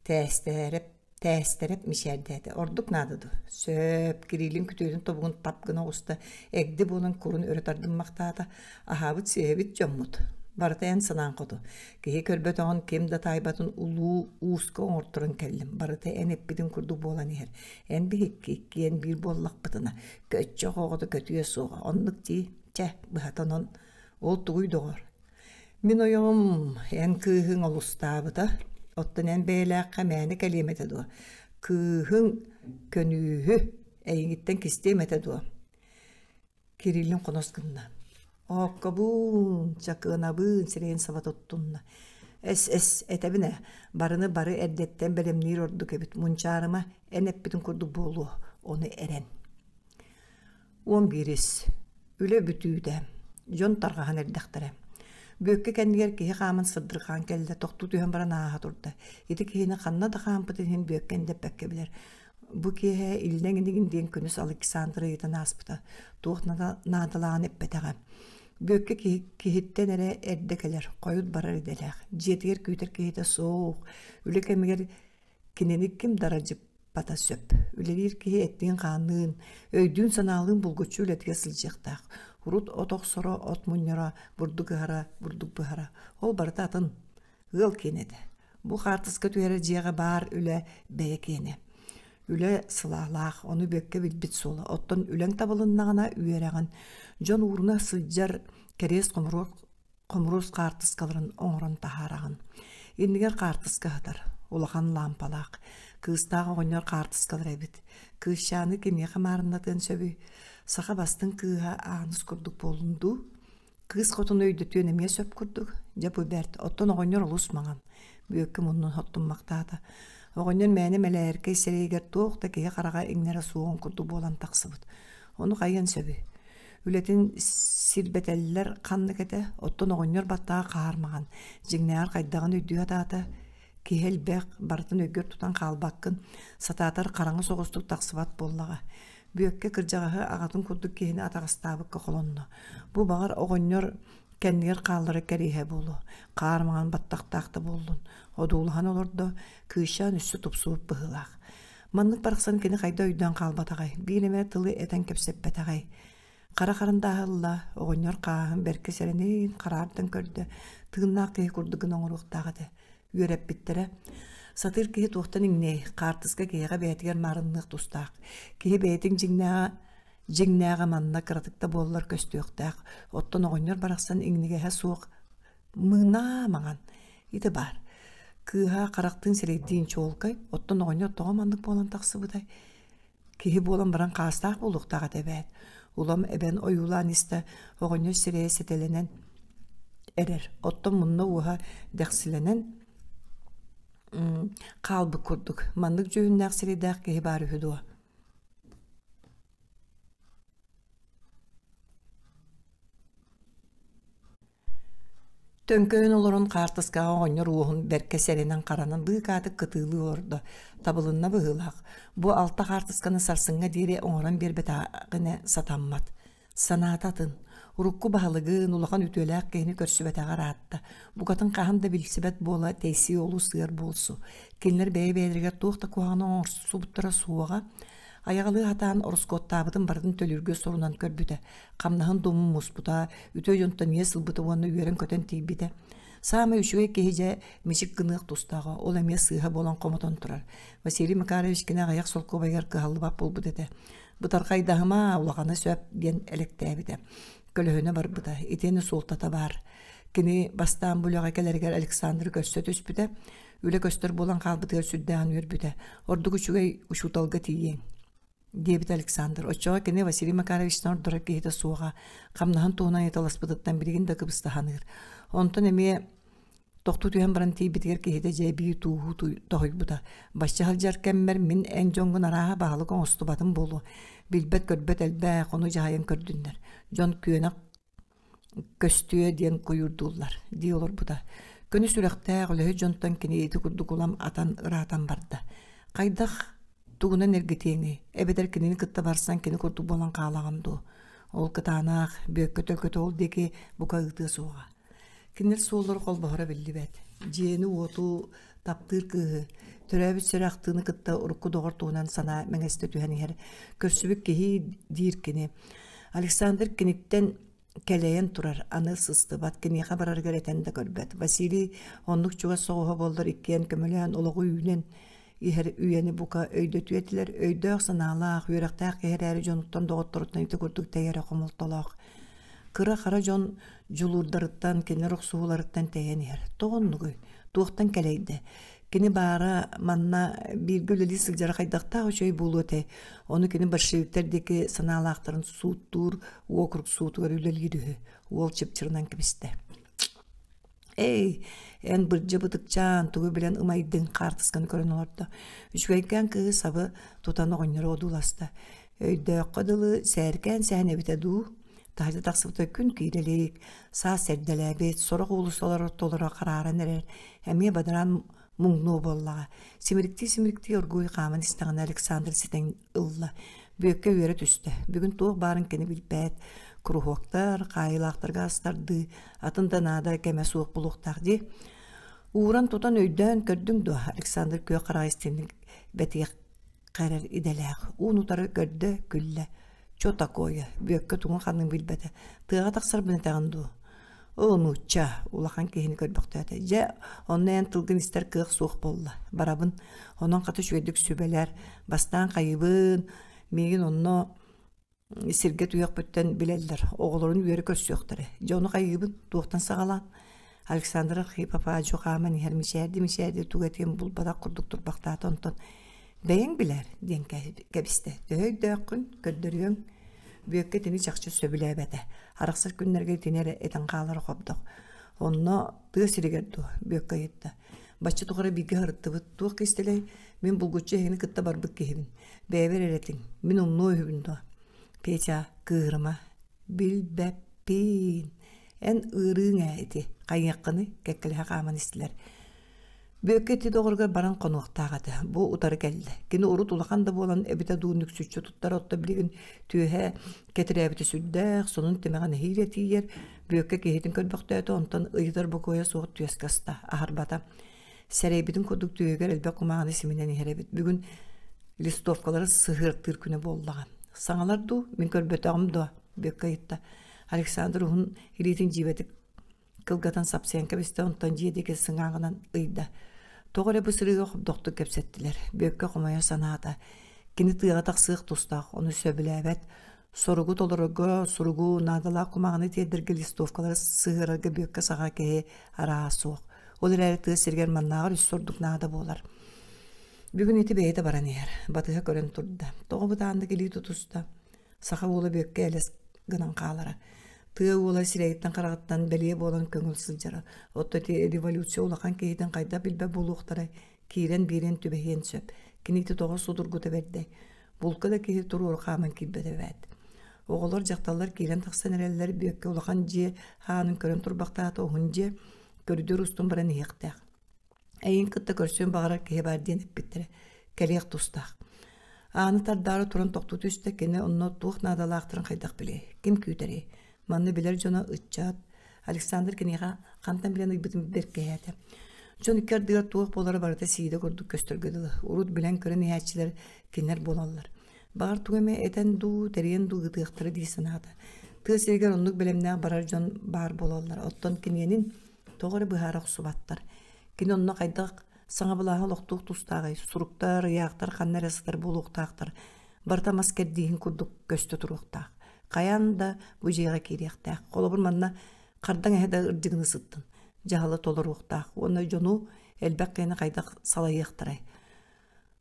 Тээстэрэп, тээстэрэп мичээрдээтэ. Ордук наада дуо? Сөп, Кириллин күтүөтүн тобугун тап гына оҕуста, эгди буолан курун өрө тардыммахтаата. Аһаабыт-сиэбит дьоммут. Барыта эн санаан хоту. Киһи көрбөтөҕүн ким да таайбатын улуу ууска оҥорторон кэллим. Барыта эн эппитин курдук буолан иһэр. Эн биһикки иккиэн биир буоллахпытына, көччөх оҕото көтүө суоҕа. Оннук дии. Чэ, быһата онон. Ол тугуй доҕор? Мин ойоҕум эн кыыһыҥ олустаабыта, оттон эн бэйэлээххэ мээнэ кэлиэм этэ дуо? Кыыһыҥ көнүүһү, эйигиттэн кистиэм этэ дуо? Кириллин хонос гынна. Ооккобуун, чакыанабыын сирэйин саба туттунна. Эс, эс, этэбин ээ, барыны бары эрдэттэн бэлэмниир ордук эбит. Мунчаарыма, эн эппитин курдук буолуо, ону эрэн. 11. Үлэ бүтүүтэ. Дьон тарҕаһан эрдэхтэрэ. Бүөккэ кэннигэр киһи хааман сырдырҕаан кэллэ, тохтуу түһэн баран ааһа турда. Ити киһини ханна да хаампытын иһин Бүөккэ эндэппэккэ билэр. Бу киэһэ иллэҥ инигин диэн күнүс Александр ыйытан ааспыта. Туох наадалааҕын эппэтэҕэ. Бүөккэ киһи, киһиттэн эрэ эрдэ кэлэр, хойут барар идэлээх. Дьиэтигэр күүтэр киһитэ суох. Үлэ кэмигэр Кинини ким да аралдьыппата сөп. Үлэлиир киһи эттиин-хаанныын, өйдүүн-санаалыын булгуччу үлэтигэр сылдьыахтаах. Урут от охсоро, от мунньара, бурдук ыһара, бурдук быһара. Ол барыта атын. Ыал киэнэ этэ. Бу хаартыска түһэрэр дьиэҕэ баар үлэ бэйэ киэнэ. Үлэ сылаалаах, ону бүөккэ билбит суола. Оттон үлэҥ табылыннаҕына үөрэҕин. Дьон ууруна сылдьар кэриэс хомуруок хомуруос хаартыскаларын оҥорон таһаараҕын. Иннигэр хаартыска аһатар, улахан лаампалаах. Кыыстаах оҕонньор хаартыскалара эбит. Кыысчааны кимиэхэ маарыннатыан сөбүй? Саха бастыҥ кыыһа Ааныс курдук буоллун дуу? Кыыс хотуну өйдөтүөн эмиэ сөп курдук. Дьэ бу бэрт. Оттон оҕонньор олус маҥан. Бүөккэ муннун хоттуммахтаата. Оҕонньор мээнэ мэлээркэй сирэйигэр туох да киһи хараҕа иҥнэрэ суоҕун курдук буолан тахсыбыт. Ону хайыан сөбүй? Үлэтин сирбэтэллэр ханнык этэ, оттон оҕонньор баттаҕа хаар маҥан, дьиҥнээҕэр хайдаҕын өйдүү сатаата, киһи элбэх, барытын өйгөр тутан хаалбаккын, сатаатар хараҥа соҕустук тахсыбат буоллаҕа. Бүөккэ кырдьаҕаһы аҕатын курдук киһини атаҕастаабыкка холонно. Бу баҕар оҕонньор кэннигэр хааллара кэриэһэ буолуо, хаар маҥан баттахтаах да буоллун, одуулаһан олордо, кыысчаан өссө тупсубут быһыылаах. Маннык барахсан кини хайда өйдөөн хаалбатаҕай, биир эмэ тылы этэн кэпсэппэтэҕэй. Хара харандааһы ылла, оҕонньор хааһын бэркэ сэрэнин хараардан көрдө, тыыннаах киһи курдук гына оҥоруохтаах этэ. Үөрэппиттэрэ. Сатыыр киһи туохтан иҥниэй, хаартыска киһиэхэ бэйэтигэр маарынныах тустаах. Киһи бэйэтин дьиҥнээҕэ дьиҥнээҕэ манна кыратык да буоллар көстүөхтээх. Оттон оҕонньор барахсан иҥнигэһэ суох Мыынаа маҥан, ити баар. Кыыһа харахтыын сирэйдиин чуолкай, оттон оҕонньор тоҕо маннык буолан тахсыбытай? Киһи буолан баран хаастаах буолуохтаах этэ эбээт. Улам эбэн ойуулаан истэ, оҕонньор сирэйэ сэтэлэнэн эрэр, оттон мунна уоһа дэхсилэнэн хаалбыт курдук. Маннык дьүһүннээх сирэйдээх киһи баар үһү дуо? Төҥкөйөн олорон хаартыскаҕа оҕонньор уоһун бэркэ сэрэнэн харанан быыкаатык кытыылыы олордо, табылынна быһыылаах, бу алта хаартысканы сарсыҥҥа диэри оҥорон биэрбэтэҕинэ сатаммат. Санаата атын, урукку баһылыгын, улахан үтүөлээх киһини көрсүбэтэҕэ ыраатта, букатын хаһан да билсибэт буола тэйсии олус ыар буолсу. Кинилэр бэйэ-бэйэлэригэр туох да куһаҕаны оҥорсубуттара суоҕа. Айаҕалыы сатаан ороскуоттаабытын барытын төлүүргэ сорунан көрбүтэ. Хамнаһын дуомун муспута, үтүө дьонтон иэс ылбыта уонна үөрэн-көтөн тиийбитэ. Саамай үчүгэй киһи дьэ мичик гыныах тустааҕа, ол эмиэ сыыһа буолан хомотон турар. Василий Макарович кини аҕыйах солкуобайыгар кыһаллыбат буолбут этэ. «Бытархайдаһыма, улахана сөп» диэн элэктээбитэ. Көлөһүнэ барбыта, итиэннэ суолтата баар. Кини бастаан бу үлэҕэ кэлэригэр Александры көрсө түспүтэ. Үлэ көстөр буолан хаалбытыгар сүрдээҕин үөрбүтэ. Ордук үчүгэй учууталга тиийиэҥ диэбит Александр. Оччоҕо кини Василий Макаровичтан ордорор киһитэ суоҕа, хамнаһын туһунан ыйыталаспытыттан билигин да кыбыста саныыр. Онтон эмиэ тохтуу түһэн баран тиийбитигэр киһитэ дьэ эбии тууһуу тоһуйбута. Бачча сылдьар кэммэр мин эн дьоҥҥун арааһа баһылык оҥостубатым буолуо. Билбэт-көрбөт элбэх, ону дьаһайан көрдүннэр. Дьон күөнэх көстүө диэн куйуурдууллар дии олорбута. Көнө сүрэхтээх үлэһит дьонтон кини ити курдук улам атан ыраатан барда. Хайдах тугунан эргитиэҥий? Эбэтэр кинини кытта барсан кини курдук буолан хаалаҕын дуу? Ол кытаанах, бүөккэ төлкөтө ол диэки бука ыытыа суоҕа. Кинилэр суоллара холбоһоро биллибэт. Дьиэни-уоту таптыыр кыыһы, төрөөбүт сирэ ахтыыны кытта урукку доҕор туһунан санаа мэҥэстэ түһэн иһэр. Көрсүбүт киһи диир кини. Александр киниттэн кэлэйэн турар, аны сыстыбат, киниэхэ барарыгар этэн да көрбөт. Василий оннук чугас соҕуһа буоллар иккиэн көмөлөөн олоҕу үүнэн иһэр үйэни бука өйдөтүө этилэр. Өйдөөх-санаалаах, үөрэхтээх киһи эрээри дьонуттан, доҕотторуттан ити курдук тэйэрэ хомолтолоох. Кыра-хара дьон дьулуурдарыттан, кинилэр охсуһууларыттан тэйэн иһэр. Тоҕо оннугуй? Туохтан кэлэйдэ? Кини баара манна бииргэ үлэлии сылдьара хайдахтаах үчүгэй буолуо этэй? Ону кини большевиктар диэки санаалаахтарын сууттуур уокурук суутугар үлэлиир үһү. Уол чыпчырынан кэбистэ. Эй, эн бырдьа бытыкчаан, тугу билэн ымайдыҥ хаартысканы көрөн олордо. Үчүгэйкээн кыыһы сабы тутан оҕонньору одууласта. Өйдөөххө дылы сээркээн сэһэн эбитэ дуу? Таһырдьа тахсыбыта күн киирэ илик, саас эрдэлээбит, сорох уулуссалар ортолоро харааран эрэр, эмиэ бадараан муҥнуо буоллаҕа. Симириктии-симириктии оргууй хааман истэҕинэ Александр ситэн ылла. Бүөккэ үөрэ түстэ. Бүгүн туох баарын кини билбэт. Куруһуоктар, хаайыылаахтарга астардыы, атын да наада кэмэ суох буолуохтаах дии. Ууран тутан өйдөөн көрдүҥ дуо? Александр күөх хараҕа истиҥник бэтиэх хэрэр идэлээх. Уун утары көрдө, күллэ. Чё такое? Бүөккэ тугун-ханныгын билбэтэ. Тыаҕа тахсарбын этэҕин дуу? Оо, нуучча, улахан киһини көрбөхтөөтө. Дьэ, онно эн тылгын истэр кыах суох буолла. Барабын. Онон хата үчүгэйдик сүбэлэр. Бастаан хайыбын, миигин онно сиргэ түһүөхпүттэн билэллэр. Оҕолорун үөрэ көрсүөхтэрэ. Дьэ, ону хайыыбын, туохтан саҕалаан? Александр Архипов аадьу хааман иһэр мичээрди-мичээрди тугу этиэн булбатах курдук турбахтаата онтон «Бэйэҥ билээр» диэн кэбистэ. Төһө өйдөөххүн, көрдөрүөҥ. Бүөккэ итини чахчы сөбүлээбэтэ. Арахсар күннэргэ итини эрэ этэн хаалара хобдох. Онно тыа сиригэр дуо? Бүөккэ ыйытта. Бачча тухары бииргэ сырыттыбыт. Туох кистэлэй? Мин булгуччу эһигини кытта барбыт киһибин. Бэйэбэр эрэ этиҥ. Мин умнуо үһүбүн дуо? Петя, кыыһырыма. Билбэппин. Эн ыарыыҥ ээ ити. Хайыаххыный? Кэккэлэһэ хааман истилэр. Бүөккэ ити доҕоругар баран хонуохтаах этэ. Бу утары кэллэ. Кини урут улахан да буолан эбитэ дуу нүксүччү туттар отто билигин түөһэ кэтирээбитэ сүрдээх, сонун тимэҕэ нэһиилэ тиийэр. Бүөккэ киһитин көрбөхтөөтө, онтон ыйытар бокуойа суох түөскэ аста, аһарбата. Сэрэйбитин курдук түөһүгэр элбэх кумааҕыны симинэн иһэр эбит. Бүгүн листовкалары сыһыартыыр күнэ буоллаҕа. Саҥалар дуу, мин көрбөтөҕүм дуо? Бүөккэ ыйытта. Александр уһун илиитин дьиибэтик кылгатан сапсыйан кэбистэ, онтон дьиэ диэки сыҥааҕынан ыйда. Тоҕо эрэ бу сырыыга хобдохтук кэпсэттилэр. Бүөккэ хомойо санаата. Кини тыаҕа тахсыах тустаах, ону сөбүлээбэт. Соругу толорорго, суругу, наадалаах кумааҕыны тиэрдэргэ листовкалары сыһыарарга Бүөккэ саҕа киһи арааһа суох. Ол эрээри тыа сиригэр маннааҕар өссө ордук наада буолар. Бүгүн ити бэйэтэ баран иһэр. Батыһа көрөн турда. Тоҕо бытааннык илии тутуста? Саха уола Бүөккэ элэс гынан хаалара. Тыа уола сирэйиттэн-хараҕыттан бэлиэ буолан көҥүл сылдьара. Оттон ити революция улахан киһитин хайдах билбэт буолуохтарай, киирэн биэриэн түбэһиэн сөп. Кини ити тоҕо судургута бэрдэй. Булка да киһи туруору хааман киирбэт эбээт. Оҕолор, дьахталлар киирэн тахсан эрэллэр Бүөккэ улахан дьиэ аанын көрөн турбахтаата уһун дьиэ, көрүдүөр устун баран иһиэхтээх. Эйигин кытта көрсүөн баҕарар киһи баар диэн эппиттэрэ. Кэлиэх тустаах. Ааны тардаары туран тохтуу түстэ, кини онно туох наадалаахтарын хайдах билиэй, ким күүтэрий? Манна билэр дьоно ыччат. Александр киниэхэ хантан билэн ыйбытын бэркиһээтэ. Дьон икки ардыгар туох буолара барыта сиидэ курдук көстөргө дылы. Урут билэн-көрөн иһээччилэр кинилэр буолаллар. Баҕар тугу эмэ этэн дуу, тэрийэн дуу ыытыахтара дии санаата. Тыа сиригэр оннук бэлэмнээх барар дьон баар буолаллар. Оттон киниэнин тоҕо эрэ быһаара охсубаттар. Кини онно хайдах саҥа былааһы олохтуох тустааҕый? Суруктар, ыйаахтар ханна эрэ сытар буолуохтаахтар. Барыта мас кэрдииһин курдук көстө туруохтаах. Хайаан да бу дьиэҕэ киириэхтээх. Холобур, манна хардаҥ эһэ да ырдьыгыны сыттын. Дьаһалы толоруохтаах уонна дьону элбэх киһини хайдах салайыахтарай?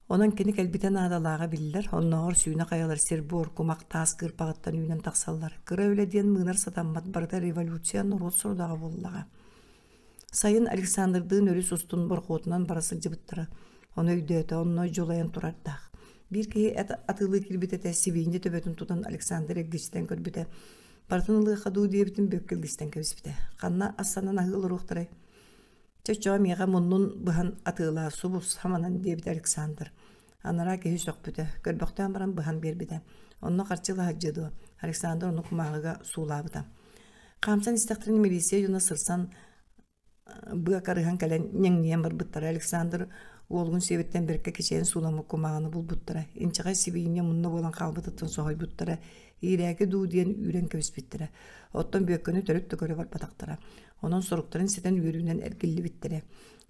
Онон кини кэлбитэ наадалааҕа биллэр, оннооҕор сүүнэ хайалар сир-буор, кумах таас кыырпаҕыттан үүнэн тахсаллар. Кыра үлэ диэн мыынар сатаммат, барыта революция норуот сорудаҕа буоллаҕа. Сайын Александрдыын өрүс устун борохуотунан бара сылдьыбыттара. Ону өйдөөтө, онно дьулайан турардаах. Биир киһи эт атыылыы киирбит этэ, сибиинньэ төбөтүн тутан Александр эргичитэн көрбүтэ. Барытын ылыахха дуу диэбитин Бүөккэ илгистэн кэбиспитэ. Ханна астанан аһыы олоруохтарай? Чэ, миэхэ муннун быһан атыылаа, субус хаманан диэбитэ Александр. Анараа киһи сөхпүтэ, көрбөхтөөн баран быһан биэрбитэ. Онно харчы ылаһадьыа дуо? Александр ону кумааҕыга суулаабыта. Хаамсан истэхтэринэ милиция дьоно сырсан быа карыһан кэлэн ньэҥнийэн барбыттара. Александр уолун сиэбиттэн бэркэ кичэйэн сууламмыт кумааҕыны булбуттара. Инчэҕэй сибиинньэ мунна буолан хаалбытыттан соһуйбуттара. Иирээки дуу диэн үүрэн кэбиспиттэрэ. Оттон Бүөккэни төрүт да көрө барбатахтара. Онон соруктарын ситэн үөрүүнэн эргиллибиттэрэ.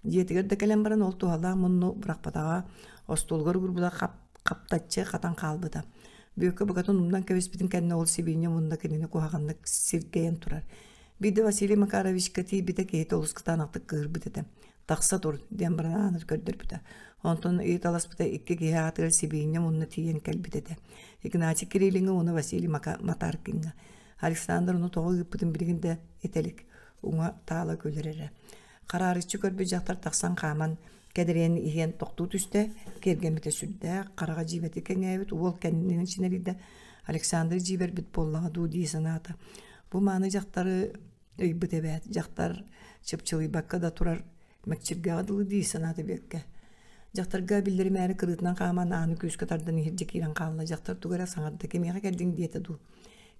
Дьиэтигэр да кэлэн баран ол туһалаах мунну бырахпатаҕа, остуолугар уурбута хап хаптаччы хатан хаалбыта. Бүөккэ букатын умнан кэбиспитин кэннэ ол сибиинньэ мунна кинини куһаҕаннык сиргэйэн турар. Биирдэ Василий Макаровичка тиийбитэ киһитэ олус кытаанахтык кыыһырбыт этэ. «Тахса тур» диэн баран ааны көрдөрбүтэ. Онтон ыйыталаспыта икки киһи аатыгар сибиинньэ мунна тиийэн кэлбит этэ. Игнатий Кириллиҥҥа уонна Василий Матаркиҥҥа. Александр ону тоҕо ыыппытын билигин да этэ илик, уҥа таала күлэр эрэ. Хараарыччы көрбүт дьахтар тахсан хааман кэдэрийэн иһиэн тохтуу түстэ, киэргэммитэ сүрдээх, хараҕа дьиибэтик кэҥээбит, уол кэннинэн чинэрийдэ. Александр дьиибэрбит буоллаҕа дуу дии санаата. Бу мааны дьахтары ыйбыт эбээт, дьахтар чыпчылыйбакка да турар Мэкчиргэҕэ дылы дии санаата Бүөккэ. Дьахтарга биллэримээри кырыытынан хааман ааны күүскэ тардан иһирдьэ киирэн хаалла. Дьахтар тугу эрэ саҥарда, кимиэхэ кэллиҥ диэтэ дуу.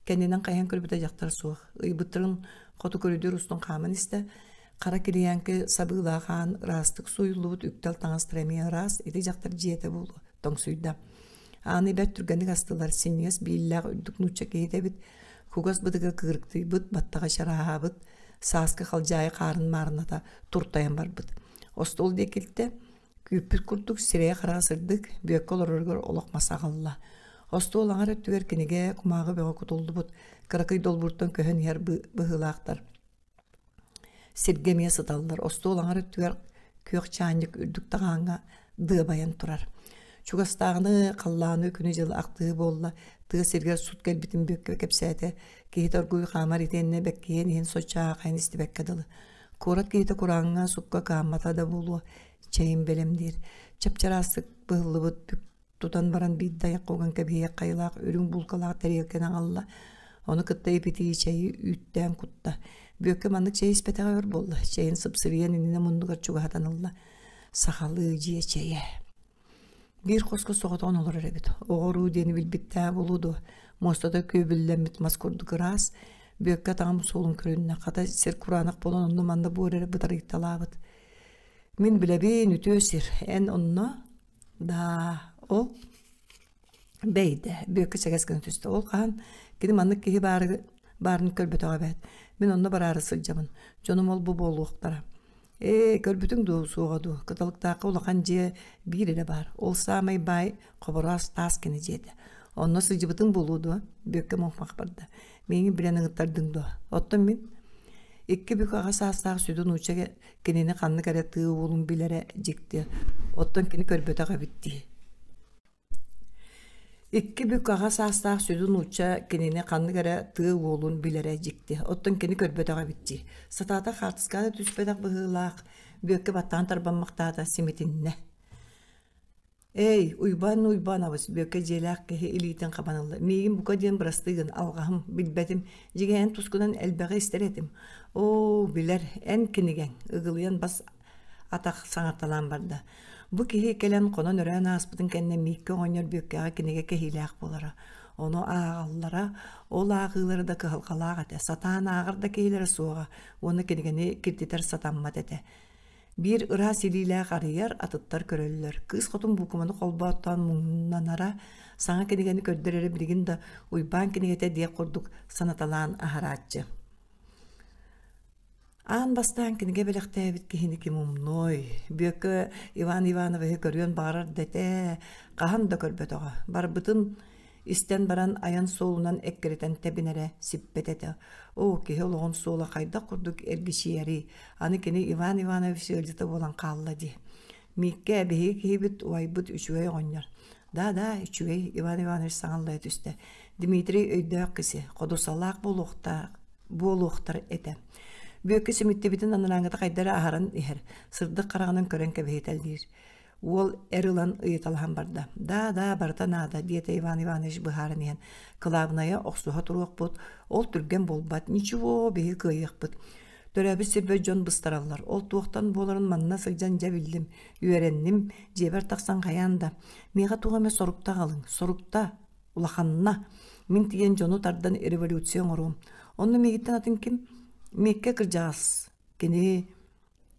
Кэннинэн хайан көрбүтэ дьахтар суох. Ыйбыттарын хоту көрүдүөр устун хааман истэ. Хара килийээҥки сабыылаах аан ыраастык сууйуллубут үктэл таҥастара эмиэ ыраас, ити дьахтар дьиэтэ буолуо, тоҥсуйда. Ааны бэрт түргэнник астылар, синньигэс бииллээх үрдүк нуучча киһитэ эбит, кугас бытыга кыырыктыйбыт, баттаҕа чарааһаабыт, сааскы халдьаайы хаарын маарыната туртайан барбыт. Остуол диэки илтэ, күүппүт курдук сирэйэ-хараҕа сырдык, бүөккэ олороругар олох мас аҕалла. Остуол аҥар өттүгэр кинигэ, кумааҕы бөҕө кутуллубут, кыракый долбууртан көһөн иһэр быһыылаахтар. Сиргэ эмиэ сыталлар, остуол аҥар өттүгэр күөх чаанньык үрдүк таҕааҥҥа дыабайан турар. Чугастааҕыны, халлааны күнү-дьылы ахтыы буолла, тыа сиригэр сут кэлбитин Бүөккэ кэпсээтэ, киһитэ оргууй хаамар итиэннэ бэккиһиэн иһин соччо аахайан истибэккэ дылы. Куорат киһитэ курааҥҥа, сукка кыһаммата да буолуо, чэйин бэлэмниир. Чап-чараастык быһыллыбыт бүк тутан баран биирдэ айахха уган кэбиһиэх хайылаах үрүҥ булкалаах тэриэлкэни аҕалла. Ону кытта ипитии чэйи үүттээн кутта. Бүөккэ маннык чэй испэтэҕэ өр буолла. Чэйин сыпсырыйан иннинэ муннугар чугаһатан ылла. Сахалыы дьиэ чэйэ. Биир хоско соҕотоҕун олорор эбит. Оҕо-уруу диэни билбиттээх буолуо дуо? Муостата күөбүллэммит мас курдук ыраас. Бүөккэ атаҕым суолун көрүннэ. Хата сир кураанах буолан онно-манна буор эрэ бытарыйталаабыт. Мин билэбин, үтүө сир. Эн онно Да, ол бэйдэ, Бүөккэ сэгэс гына түстэ. Ол хаһан кини маннык киһи баары баарын көрбөтөҕө эбээт. Мин онно бараары сылдьабын. Дьонум ол-бу буолуохтара. Ээ, көрбүтүҥ дуу, суоҕа дуу? Кыталыктаахха улахан дьиэ биир эрэ баар. Ол саамай баай Хобороос таас кини дьиэтэ. Онно сылдьыбытыҥ буолуо дуо? Бүөккэ муҥхах барда. Миигин билэн ыҥыттардыҥ дуо? Оттон мин икки бүк аҕа саастаах сүдү нуучча Кинини ханнык эрэ тыы уолун билэрэ дьикти, оттон кини көрбөтөх эбит дии. Икки бүк аҕа саастаах сүдү нуучча кинини ханнык эрэ тыа уолун билэрэ дьикти, оттон кини көрбөтөх эбит дии. Сатаата хаартыскаҕа да түспэтэх быһыылаах, Бүөккэ баттаан тарбаммахтаата симитиннэ. Эй, Уйбаан Уйбаанабыс, Бүөккэ дьиэлээх киһи илиитин хабан ылла. Миигин бука диэн бырастыы гын, алҕаһым, билбэтим. Дьиҥэ эн тускунан элбэҕи истэр этим. Оо, билэр, эн кинигэҥ, ыгылыйан бас атах саҥарталаан барда. Бу киһи кэлэн хонон-өрөөн ааспытын кэннэ Мииккэ оҕонньор Бүөккэҕэ кинигэ кэһиилээх буолара. Ону ааҕаллара, ол ааҕыылара да кыһалҕалаах этэ. Сатаан ааҕар да киһилэрэ суоҕа уонна кинигэни киртитэр сатаммат этэ. Биир ыраас илиилээх арыйар, атыттар көрөллөр. Кыыс хотун буукуманы холбооттоон муҥнанара, саҥа кинигэни көрдөрөрө билигин да Уйбаан кинигэтэ диэх курдук санаталаан аһарааччы. Аан бастаан кинигэ бэлэхтээбит киһини ким умнуой? Бүөккэ Иван Ивановиһы көрүөн баҕарар да этэ, хаһан да көрбөтөҕө. Барбытын истэн баран айан суолунан эккирэтэн тэбинэрэ сиппэт этэ. Оо, киһи олоҕун суола хайдах курдук эргичийэрий? Аны кини Иван Иванович ыалдьыта буолан хаалла дии. Мииккэ биһиги киһибит убайбыт үчүгэй оҕонньор. Да, да, үчүгэй, Иван Иванович саҥаллайа түстэ. Дмитрий өйдөөх киси, ходусалаах буолуохтаах, буолуохтар этэ. Бүөккэ симиттибитин анарааҥҥыта хайда эрэ аһаран иһэр, сырдык хараҕынан көрөн кэбиһитэлиир. Уол эр ылан ыйыталаһан барда. «Да, да, барыта наада», диэтэ Иван Иванович быһааран иһэн. «Кылаабынайа охсуһа туруохпут, ол түргэн буолбат, ничего, биһиги кыайыахпыт. Төрөөбүт сирбэр дьон быстараллар, ол туохтан буоларын манна сылдьан дьэ биллим, үөрэнним, дьиэбэр тахсан хайаан да. Миэхэ туох эмэ сорукта аҕалыҥ, сорукта, улаханна. Мин тиийэн дьону тардан революция оҥоруом. Онно миигиттэн атын ким? Мииккэ кырдьаҕас. Кини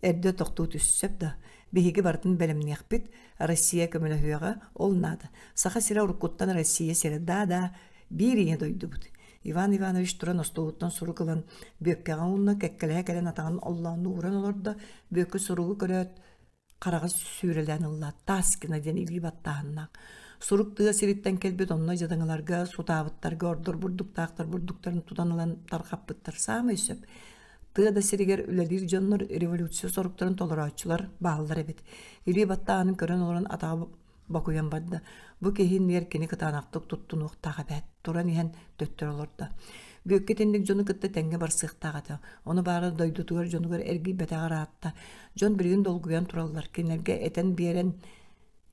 Эрдэ тохтуу түссөп да, биһиги барытын бэлэмниэхпит, Россия көмөлөһүөҕэ, ол наада. Саха сирэ уруккуттан Россия сирэ да-да, биир ийэ дойдубут. Иван Иванович туран остуолуттан сурук ылан Бүөккэҕэ уунна, кэккэлэһэ кэлэн атаҕын оллооннуу ууран олордо. Бүөккэ суругу көрөөт, хараҕа сүүрэлээн ылла. Таскина диэн илии баттааһыннаах. Сурук тыа сириттэн кэлбит онно дьадаҥыларга, сутаабыттарга ордор бурдуктаахтар бурдуктарын тутан ылан тарҕаппыттар. Саамай сөп. Тыа да сиригэр үлэлиир дьоннор революция соруктарын толорооччулар бааллар эбит. Илии баттааһынын көрөн олорон атаҕа бокуйан барда. Бу киһи иннигэр кини кытаанахтык туттунуохтаах эбээт. Туран иһэн төттөрү олордо. Бүөккэ итинник дьону кытта тэҥҥэ барсыахтаах этэ. Ону баара дойдутугар дьонугар эргийбэтэҕэ ыраатта. Дьон билигин долгуйан тураллар. Кинилэргэ этэн биэрэн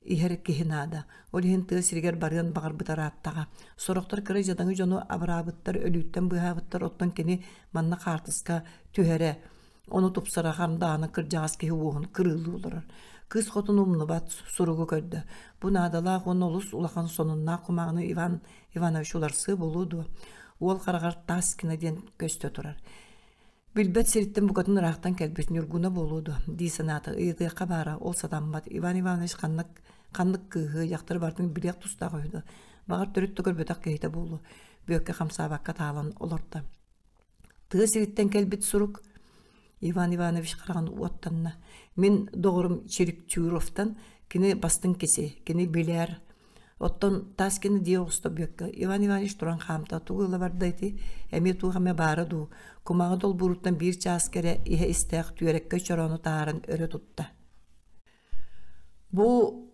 иһэр киһи наада. Ол иһин тыа сиригэр барыан баҕарбыта ырааттаҕа. Сорохтор кыра дьадаҥы дьону абыраабыттар, өлүүттэн быыһаабыттар, оттон кини манна хаартыска түһэрэ, ону тупсара хамдаана кырдьаҕас киһи уоһун кырыылыы олорор. Кыыс хотун умнубат суругу көрдө. Бу наадалаах уонна олус улахан сонуннаах кумааҕыны Иван Иванович уларсыа буолуо дуо? Уол хараҕар Таскина диэн көстө турар. Билбэт сириттэн букатын ыраахтан кэлбит Ньургуна буолуо дуо дии санаата, ыйытыахха баара, ол сатаммат. Иван Иванович ханнык ханнык кыыһы, дьахтары барытын билиэх тустаах үһү дуо? Баҕар төрүт да көрбөтөх киһитэ буолуо. Бүөккэ хамсаабакка таалан олордо. Тыа сириттэн кэлбит сурук Иван Иванович хараҕын уоттанна. Мин доҕорум Черикчуровтан, кини бастыҥ киси, кини билэр, Оттон Таскины дии оҕуста Бүөккэ Иван Иванович туран хаамта, тугу ыла барда ити, эмиэ туох эмэ баара дуу, кумаҕы долбууруттан биир чааска эрэ иһэ истээх түөрэккэй чороону таһааран өрө тутта. Бу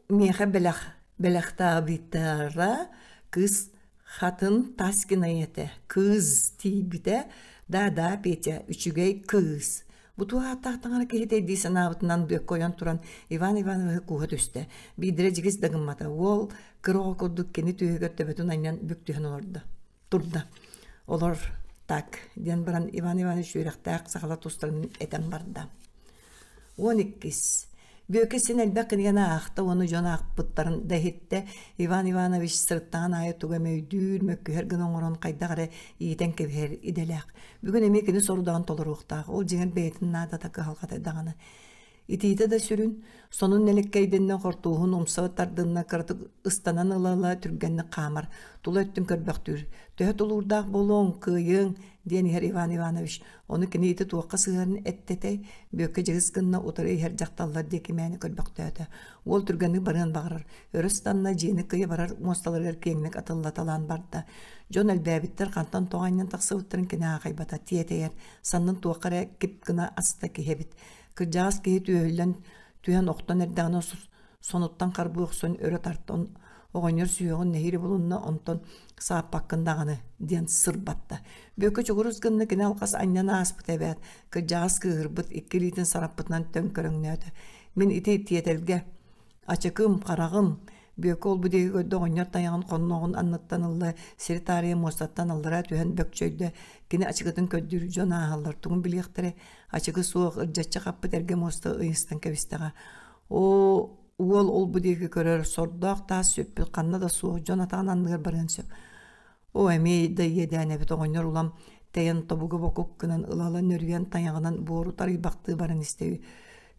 миэхэ бэлэх бэлэхтаабыттара кыыс хатын Таскина ийэтэ кыыс тиийбитэ да-да Петя үчүгэй кыыс Бу туох ааттаах таҥара киһитэй дии санаабытынан Бүөккэ ойон туран Иван Ивановиһы кууһа түстэ. Биирдэрэ дьигис да гыммата. Уол кыра оҕо курдук кини түөһүгэр төбөтүн анньан бүк түһэн олордо. Турда. Олор так диэн баран Иван Иванович үөрэхтээх сахалар тустарын этэн барда. 12. Бүөккэ син элбэх кинигэни аахта уонна дьон аахпыттарын да иһиттэ. Иван Иванович сырыттаҕын аайы тугу эмэ өйдүүр, мөккүһэр гына оҥорон хайдах эрэ иитэн кэбиһэр идэлээх. Бүгүн эмиэ кини сорудаҕын толоруохтаах, ол дьиҥэр бэйэтин наадата кыһалҕата даҕаны. Итиитэ да сүрүн, сонун нэлэккэйдэннэ хортууһун умса тардынна кыратык ыстанан ыла-ыла түргэнник хаамар, тула өттүн көрбөхтүүр. Төһө тулуурдаах буолуоҥ, кыайыаҥ, диэн иһэр Иван Иванович. Ону кини ити туохха сыһыарын эттэтэй, Бүөккэ дьыгыс гынна утары иһэр дьахталлар диэки мээнэ көрбөхтөөтө. Уол түргэнник барыан баҕарар. Өрө ыстанна, дьиэни кыйа барар муосталарыгар киэҥник атыллаталаан барда. Дьон элбээбиттэр хантан тоҕо анньан тахсыбыттарын кини аахайбата, тиэтэйэр, саннын туохха эрэ кип гына аста киһи эбит. Кырдьаҕас киһи түөһүллэн түһэн охтон эрдэҕинэ сонуттан харбыы охсон өрө тарта оҕонньор сүһүөҕүн нэһиилэ булунна онтон сааппаккын даҕаны диэн сырбатта. Бүөккэ чугурус гынна кини алҕас анньан ааспыта эбээт кырдьаҕас кыыһырбыт икки илиитин сараппытынан төҥкөрөҥнөөтө. Мин ити тиэтэлгэ ачыкым, хараҕым Бүөккэ ол-бу диэки көрдө оҕонньор тайаҕын хонноҕун анныттан ылла, сири таарыйа муостаттан аллараа түһэн бөкчөйдө. Кини ачыкытын көрдүүр дьон ааһаллар, тугун билиэхтэрэ, ачыкы суох, ырдьаччы хаппыт эргэ муоста ыйыстан кэбистэҕэ. Оо, уол ол-бу диэки көрөр, сордоох таас сүппүт, ханна да суох, дьон атаҕын анныгар барыан сөп. Оо, эмиэ да иэдээн эбит оҕонньор улам тэйэн тобуга бокук гынан ыла-ыла нөрүйэн тайаҕынан буору тарыйбахтыы баран истэ.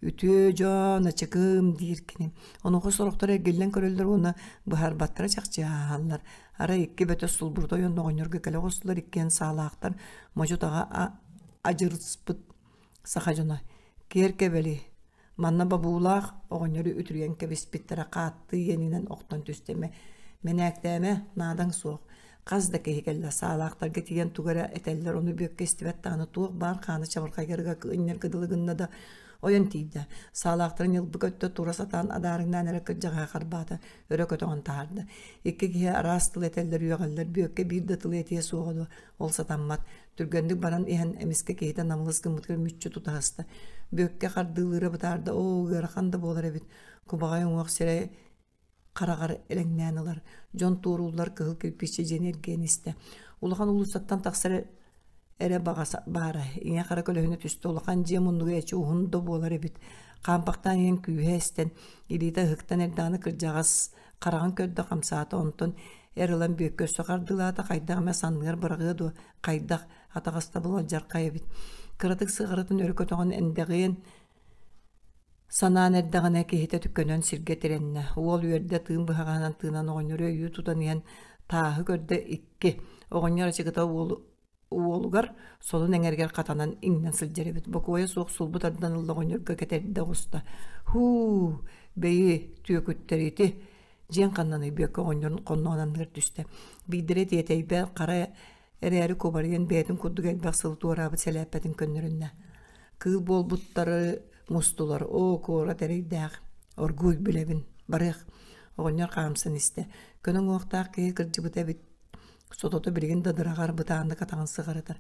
Үтүө дьон, ачыкым диир кини. Онуоха сорохтор эргиллэн көрөллөр уонна быһаарбаттара чахчы ааһаллар. Арай икки бөтөс сулбурута ойон оҕонньорго кэлэ оҕустулар иккиэн саалаахтар модьу-таҕа адьырыспыт саха дьоно. Киэр кэбэли, Манна бобуулаах оҕонньору үтүрүйэн кэбиспиттэрэ хааттыы иэнинэн охтон түстэ Мэнээктээмэ, наадаҥ суох. Хас да киһи кэллэ, саалаахтарга тиийэн тугу эрэ этэллэр, ону Бүөккэ истибэт даҕаны туох баар хаана чабырҕайгарыга кыынньарга дылы гынна да ойон тиийдэ. Саалаахтарын ньылбы көттө, тура сатаан адаарыҥнаан эрэ кырдьаҕаһы харбаата, өрө көтөҕөн таһаарда. Икки киһи араас тылы этэллэр, үөҕэллэр, Бүөккэ биир да тылы этиэ суоҕа дуо, ол сатаммат. Түргэнник баран иһэн эмискэ киһитэ намылыс гыммытыгар мүччү тутаһыста. Бүөккэ хардыылыыра бытаарда, оо, ыарахан да буолар эбит. Кубаҕай уҥуох сирэй хараҕар элэҥнээн ылар. Дьон туорууллар кыһыл кирпииччэ дьиэни эргийэн истэ. Улахан уулуссаттан тахсар эрэ баҕа баара. Ийэ хара көлөһүнэ түстэ. Улахан дьиэ муннуга эчи уһун да буолар эбит. Хаампахтаан иһэн күүһэ эстэн, илиитэ ыһыктан эрдэҕинэ кырдьаҕас хараҕын көрдө хамсаата онтон эр ылан Бүөккэ өссө хардыылаата хайдах эмэ санныгар быраҕыа дуо хайдах атаҕастабыл алдьархай эбит кыратык сыҕарытын өрө көтөҕөн эндэҕиэн санаан эрдэҕинэ киһитэ түккөнөн сиргэ тирэннэ уол үөрдэ тыын быһаҕаһынан тыынан оҕонньору өйүү тутан иһэн тааһы көрдө икки оҕонньор ачыкыта уолу уолугар солун эҥэригэр хатанан иҥнэн сылдьар эбит. Бокуойа суох сулбу тардан ылла оҕонньорго кэтэрдэ оҕуста. Һуу, бэйи, түөкүттэр ити. Дьиэҥ ханнаный Бүөккэ оҕонньорун хонноҕун анныгар түстэ. Биирдэрэ тиэтэйбэ хара эрээри кубарыйан бэйэтин курдук элбэх сыл туораабыт сэлээппэтин көннөрүннэ. Кыыл буолбуттары мустулар. Оо, куорат эрэйдээх. Оргууй билэбин. Барыах. Оҕонньор хаамсан истэ. Көнө уҥуохтаах киһи кырдьыбыта эбит Сотото билигин да дыраҕар бытааннык атаҕын сыҕарытар.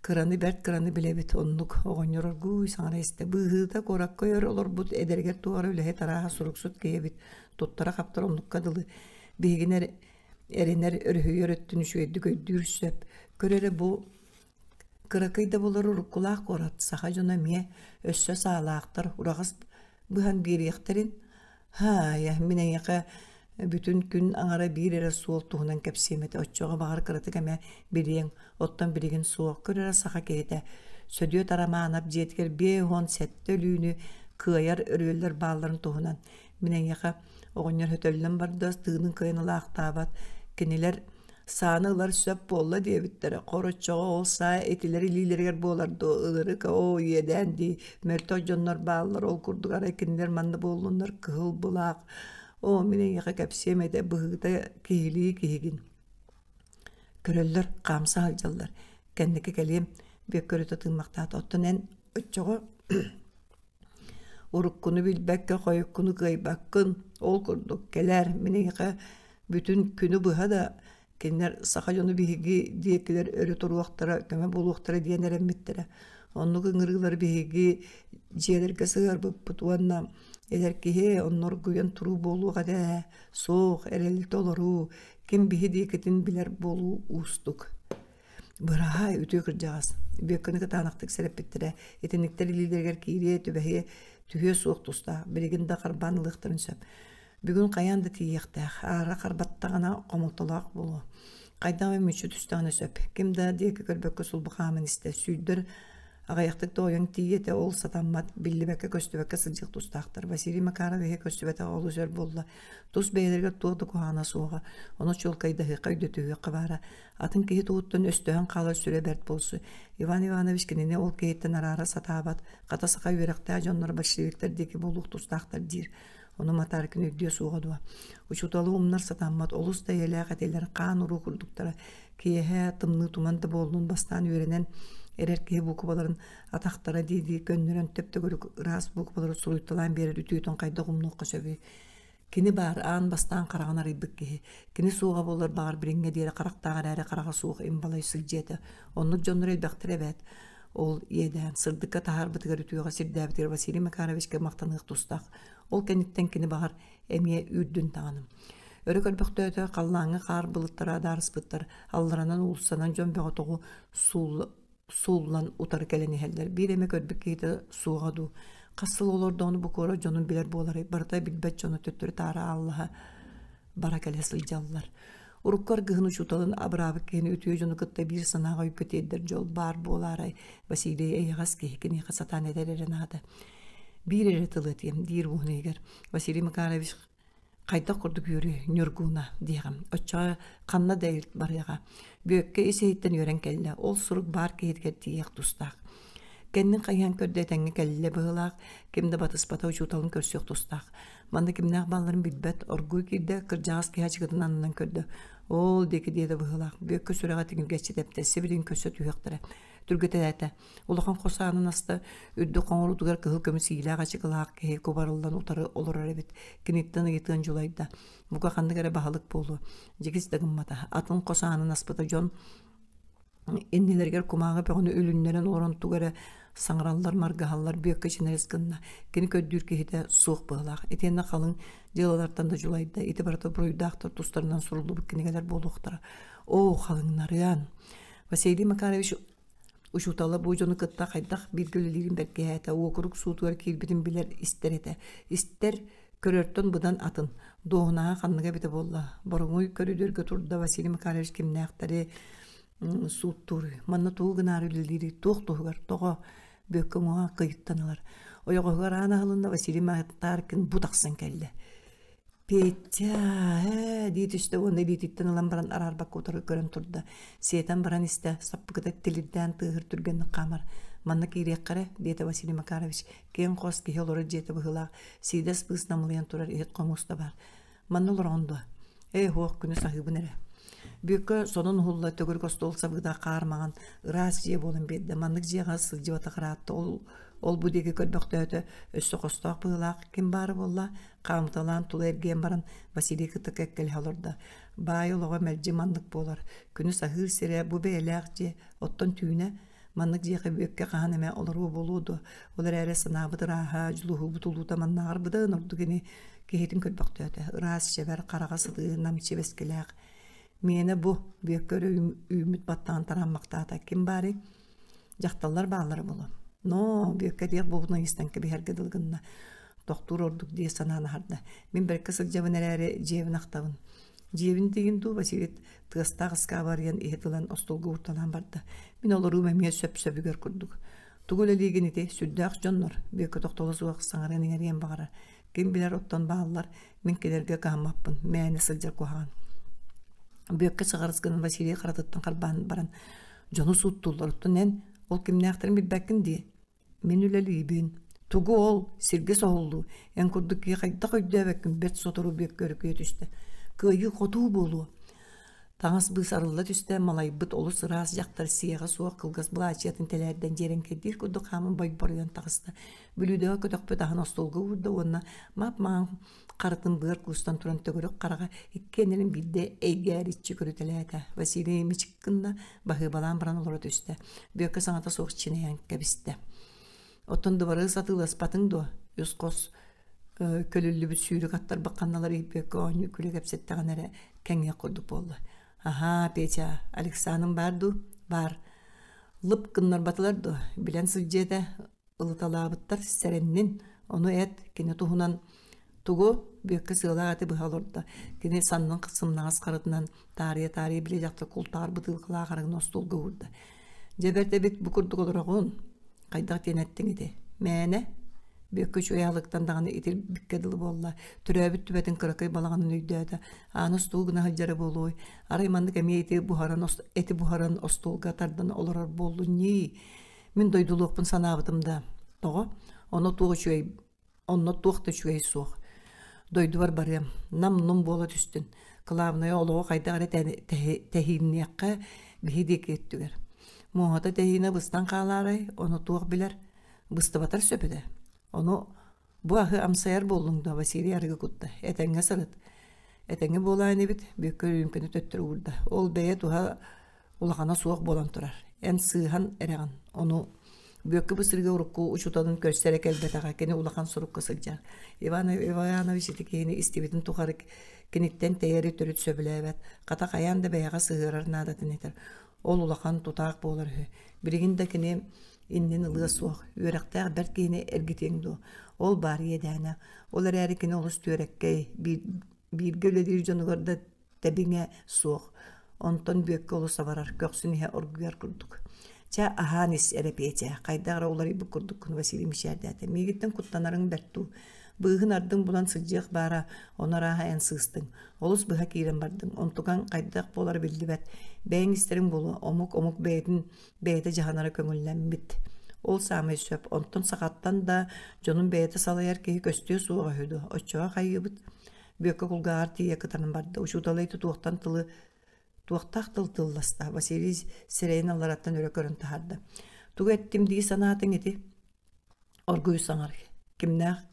Кыраны бэрт кыраны билэбит, оннук оҕонньор оргууй саҥара истэ. Быыһыыта куоракка өр олорбут эдэригэр туох эрэ үлэһит арааһа суруксут киһи эбит. Туттара-хаптара оннукка дылы. Биһигини эрэ эрэнэр, өрүһүйэр өттүн үчүгэйдик өйдүүр сөп. Көр эрэ бу кыракый да буолар уруккулаах куорат саха дьоно эмиэ өссө саалаахтар, ураҕас быһан биэриэхтэрин Һаайа, мин эйиэхэ бүтүн күн аҥара биир эрэ суол туһунан кэпсиэм этэ, оччоҕо баҕар кыратык эмэ билиэҥ, оттон билигин суох, көр эрэ саха киһитэ. Сөдүөт Арамаанап дьиэтигэр 57 өлүүнү кыайар өрүөллэр баалларын туһунан. Мин эйиэхэ оҕонньор хөтөллөн барда, тыынын кыайан ылаахтаабат. Кинилэр Сааны ылар сөп буолла диэбиттэрэ. Хороччоҕо ол саа итилэр илиилэригэр буолар дуо, ылырык оо иэдээн дии, мөлтөх дьоннор бааллар, ол курдук арай кинилэр манна буоллуннар кыһыл былаах. Оо, мин эйиэхэ кэпсиэм этэ, быһыыта киһилии киһигин. Көрөллөр, хаамса сылдьаллар. Кэнники кэлиэм, Бүөккэ өрүтэ тыыммахтаата. Оттон эн оччоҕо Уруккуну билбэккэ хойуккуну кыайбаккын, ол курдук кэлээр, мин эйиэхэ бүтүн күнү быһа да кинилэр саха дьону биһиги диэкилэр өрө туруохтара, көмө буолуохтара диэн эрэммиттэрэ. Оннук ыҥырыылары биһиги дьиэлэргэ сыһыарбыппыт уонна эдэр киһи онно оргуйан туруу буолуох этэ ээ, суох, эрэли толоруу, ким биһи диэкитин билэр буолуу уустук. Быраһаай, үтүө кырдьаҕас, Бүөккэни кытаанахтык сэрэппиттэрэ, итинниктэр илиилэригэр киириэ, түбэһиэ, түһүө суох тустаах, билигин да харбаан ылыахтарын сөп. Бүгүн хайаан да тиийиэхтээх, аара харбаттаҕына хомолтолоох буолуо. Хайдах эмэ мүччү түстэҕинэ сөп. Ким да диэки көрбөккө сулбу хааман истэ, сүүрдэр аҕыйахтык да ойон тиийиэтэ ол сатаммат, биллибэккэ-көстүбэккэ сылдьыах тустаахтар. Василий Макаровиһы көрсүбэтэҕэ олус өр буолла. Тус бэйэлэригэр туох да куһаҕана суоҕа, ону чуолкайдаһыахха, өйдөтүһүөххэ баара. Атын киһи туһуттан өстөһөн хаалар сүрэ бэрт буолсу. Иван Иванович кинини ол киһиттэн араара сатаабат, хата саха үөрэхтээх дьонноро большевиктар диэки буолуох тустаахтар диир. Ону Матаркин өйдүө суоҕа дуо? Учууталы умнар сатаммат, олус да эйэлээх этилэр, хаан уруу курдуктара. Киэһэ тымныы туман да буоллун бастаан үөрэнэн эрэр киһи буукубаларын атахтара дии-дии көннөрөн төп-төгүрүк ыраас буукубалары суруйталаан биэрэр үтүөтүн хайдах умнуохха сөбүй? Кини баар аан бастаан хараҕын арыйбыт киһи. Кини суоҕа буоллар баҕар билиҥҥэ диэри харахтаах эрээри хараҕа суох им-балай сылдьыа этэ. Оннук дьоннор элбэхтэр эбээт. Ол иэдээн сырдыкка таһаарбытыгар үтүөҕэ сирдээбитигэр Василий Макаровичка махтаныах тустаах. Ол кэнниттэн кини баҕар эмиэ үүрдүн даҕаны. Өрө көрбөхтөөтө халлааҥҥа хаар былыттара адаарыспыттар, алларанан уулуссанан дьон бөҕө тоҕу сууллан утары кэлэн иһэллэр. Биир эмэ көрбүт киһитэ суоҕа дуу. Хас сыл олордоҕуна бу куорат дьонун билэр буоларый, барыта билбэт дьоно төттөрү-таары ааллаһа бара кэлэ сылдьаллар. Урукку аргыһын учууталын абыраабыт киһини үтүө дьону кытта биир санааҕа өйгө тиэрдэр дьол баар буолаарай, Василий эйэҕэс киһи киниэхэ сатаан этэр эрэ наада. Биир эрэ тылы этиэм, диир уһун иһигэр Василий Макарович хайдах курдук үөрүү Ньургууна диэҕим. Оччоҕо ханна да барыаҕа. Бүөккэ ис-иһиттэн үөрэн кэллэ. Ол сурук баар киһитигэр тиийиэх тустаах. Кэннин хайыһан көрдө этэҥҥэ кэллэ быһыылаах, ким да батыспата учууталын көрсүөх тустаах. Манна кимнээх баалларын билбэт, оргууй киирдэ, кырдьаҕас киһи ачыкытын аннынан көрдө. Ол диэки диэтэ быһыылаах, Бүөккэ сүрэҕэ тиҥиргэччи тэптэ, сибилигин көрсө түһүөхтэрэ. Түргэтээтэ. Улахан хос аанын аста, үрдүк хоҥоруутугар кыһыл көмүс иилээх ачыкылаах киһи кубарыллан утары олорор эбит. Киниттэн ыйытыан дьулайда. Бука ханнык эрэ баһылык буолуо. Дьигис да гыммата. Атын хос аанын аспыта дьон иннилэригэр кумааҕы бөҕөнү үлүннэрэн олорон тугу эрэ саҥараллар, маргаһаллар, бүөккэ чинэрис гынна. Кини көрдүүр киһитэ суох быһыылаах. Итиэннэ халыҥ дьыалалартан да дьулайда. Ити барыта буруйдаахтар тустарынан суруллубут кинигэлэр буолуохтара. Оо, халыҥнарыан! Василий Макарович учуутала бу дьону кытта хайдах бииргэ үлэлиирин бэркиһээтэ, уокурук суутугар киирбитин билэр, истэр этэ. Истэр, көрөртөн быдан атын. Дуоһунаһа ханныга эбитэ буолла. Боруҥуй көрүдүөргэ турда Василий Макарович кимнээхтэри сууттууруй, манна тугу гынаары үлэлиирий, туох туһугар, тоҕо Бүөккэ уҥуоҕа кыйыттан ылар. Ойоҕоһугар аан аһылынна Василий Матаркин бу тахсан кэллэ. Петя, ээ дии түстэ уонна илиититтэн ылан баран араарбакка утары көрөн турда. Сиэтэн баран истэ, саппыкыта тилирдээн тыаһыр түргэнник хаамар. Манна киириэххэ эрэ, диэтэ Василий Макарович. Киэҥ хос киһи олорор дьиэтэ быһыылаах, сиидэс быыс намылыйан турар иһит хомуус да баар. Манна олороҕун дуо? Ээ, суох, күнүс аһыыбын эрэ. Бүөккэ сонун уһулла, төгүрүк остуол сабыыта хаар маҥан, ыраас дьиэ буолан биэрдэ. Маннык дьиэҕэ сылдьыбатах ыраатта. Ол ол-бу диэки көрбөхтөөтө, өссө хостоох быһыылаах ким баара буолла, хаамыталаан тула эргийэн баран Василий кытта кэккэлэһэ олордо. Баай олоҕо мэлдьи маннык буолар. Күнүс аһыыр сирэ бу бэйэлээх дьиэ, оттон түүнэ маннык дьиэхэ Бүөккэ хаһан эмэ олоруо буолуо дуо? Ол эрээри санаабыт ырааһа, дьулуһуубут улуута маннааҕар быдан ордук ини киһитин көрбөхтөөтө. Ыраас, чэбэр, хараҕа сытыы, намчы бэскилээх. Миэнэ бу, Бүөккэ өрө үүммүт баттаҕын тарааммахтаата. Ким баарый? Дьахталлар бааллара буолуо. Ноо, Бүөккэ диэх буолбутун ыйыстан кэбиһэргэ дылы гынна. Тохтуур ордук дии санаан аһарда. Мин бэркэ сылдьабын эрээри дьиэбин ахтабын. Дьиэбин тигин дуу, Василий тыастаах ыскааба арыйан иһит ылан остуолга уурталаан барда. Мин олоруум эмиэ сөп-сөбүгэр курдук. Тугу үлэлиигин ити, сүрдээх дьоннор, Бүөккэ тохтоло суох саҥаран иҥэриэн баҕарар. Ким билэр оттон бааллар, мин кинилэргэ кыһаммаппын, мээнэ сылдьар куһаҕан. Бүөккэ сыҕарыс гынан Василий харатыттан харбаан баран, дьону сууттууллар, оттон эн ол кимнээхтэрин билбэккин дии. Мин үлэлиибин. Тугу ол, сиргэ соһуллуу, эн курдук киһи хайдах өйдөөбөккүн бэрт сотору Бүөккэ өрүкүйэ түстэ. Кыайыы-хотуу буолуо. Таҥас быыс арылла түстэ, малайбыт олус ыраас дьахтар сиэҕэ суох кылгас былаачыйатын тэлээрдэн дьиэрэҥкэйдиир курдук хааман бойборуйан таҕыста. Бүлүүдэҕэ көтөхпүт аһын остуолга уурда уонна мап-маҥан харытын быар куустан туран төгүрүк хараҕа иккиэннэрин биирдэ эйгээриччи көрүтэлээтэ. Василий мичик гынна, баһыыбалаан баран олоро түстэ. Бүөккэ саҥата суох чинэйэн кэбистэ. Оттон дыбарыас атыыласпатыҥ дуо? Үс хос көлүллүбүт сүүрүк аттарбыт ханналар Бүөккэ оонньуу күлэ кэпсэттэҕинэ эрэ кэҥиэх курдук буолла. Аһаа, Петя, Алексаным баар дуу? Баар. Лып гыннарбатылар дуо? Билэн сылдьыа этэ. Ылыталаабыттар сэрэннин, ону эт, кини туһунан тугу Бүөккэ сыалаах эти быһа олордо. Кини саннын сымнаҕас харытынан таарыйа-таарыйа били дьахтар култаар бытыылкалаах арыгыны остуолга уурда. Дьэ бэрт эбит бу курдук олороҕун. Хайдах диэн эттиҥ ити? Мээнэ. Бүөккэ үчүгэй аһылыктан даҕаны итирбиккэ дылы буолла. Төрөөбүт түбэтин кыракый балаҕанын өйдөөтө. Ааныс тугу гына сылдьара буолуой? Арай маннык эмиэ ити буһаран, эти буһаран остуолга тардан олорор буоллун ньии. Мин дойдулуохпун санаабытым да, тоҕо? Ону туох үчүгэй, онно туох да үчүгэй суох. Дойдубар барыам, нам-нум буола түстүн. Кылаабынайа олоҕу хайдах эрэ тэһиинниэххэ биһи диэки өттүгэр. Муоһата тэһиинэ быстан хаалаарай, ону туох билэр? Быстыбатар сөп этэ. Ону бу аһы амсайар буоллуҥ дуо, Василий арыгы кутта. Этэҥҥэ сырыт. Этэҥҥэ буолаа инибит, Бүөккэ үрүүмкэни төттөрү уурда. Ол бэйэ туһа улахана суох буолан турар. Эн сыыһан эрэҕин. Ону Бүөккэ бу сиргэ урукку учууталын көрсө эрэ кэлбэтэҕэ, кини улахан сурукка сылдьар. Иван Иванович ити киһини истибитин тухары киниттэн тэйэри төрүт сөбүлээбэт, хата хайаан да бэйэҕэ сыһыарар наадатын этэр. Ол улахан тутаах буолар үһү. Билигин да кини иннин ылыа суох, үөрэхтээх бэрт киһини эргитиэҥ дуо? Ол баар иэдээнэ. Ол эрээри кини олус түөрэккэй, бииргэ үлэлиир дьонугар да тэбиҥэ суох. Онтон Бүөккэ олус абарар, көхсүн иһэ оргуйар курдук. Чэ, аһаан ис эрэ Петя, хайдах эрэ уларыйбыт курдуккун Василий мичээрдээтэ. Миигиттэн куттанарыҥ бэрт дуу? Быыһын-ардын булан сылдьыах баара, ону арааһа эн сыыстыҥ. Олус быһа киирэн бардыҥ, онтукаҥ хайдах буолара биллибэт. Бэйэҥ истэриҥ буолуо, омук-омук бэйэтин бэйэтэ дьаһанара көҥүллэммит. Ол саамай сөп. Онтон сахаттан да дьонун бэйэтэ салайар киһи көстүө суоҕа үһү дуо? Оччоҕо хайыыбыт? Бүөккэ кулгааҕар тиийэ кытаран барда. Учууталай тутуохтан тылы туохтаах тыл тылласта? Василий сирэйин аллараттан өрө көрөн таһаарда. Тугу эттим дии санаатыҥ ити? Оргуй саҥар. Кимнээх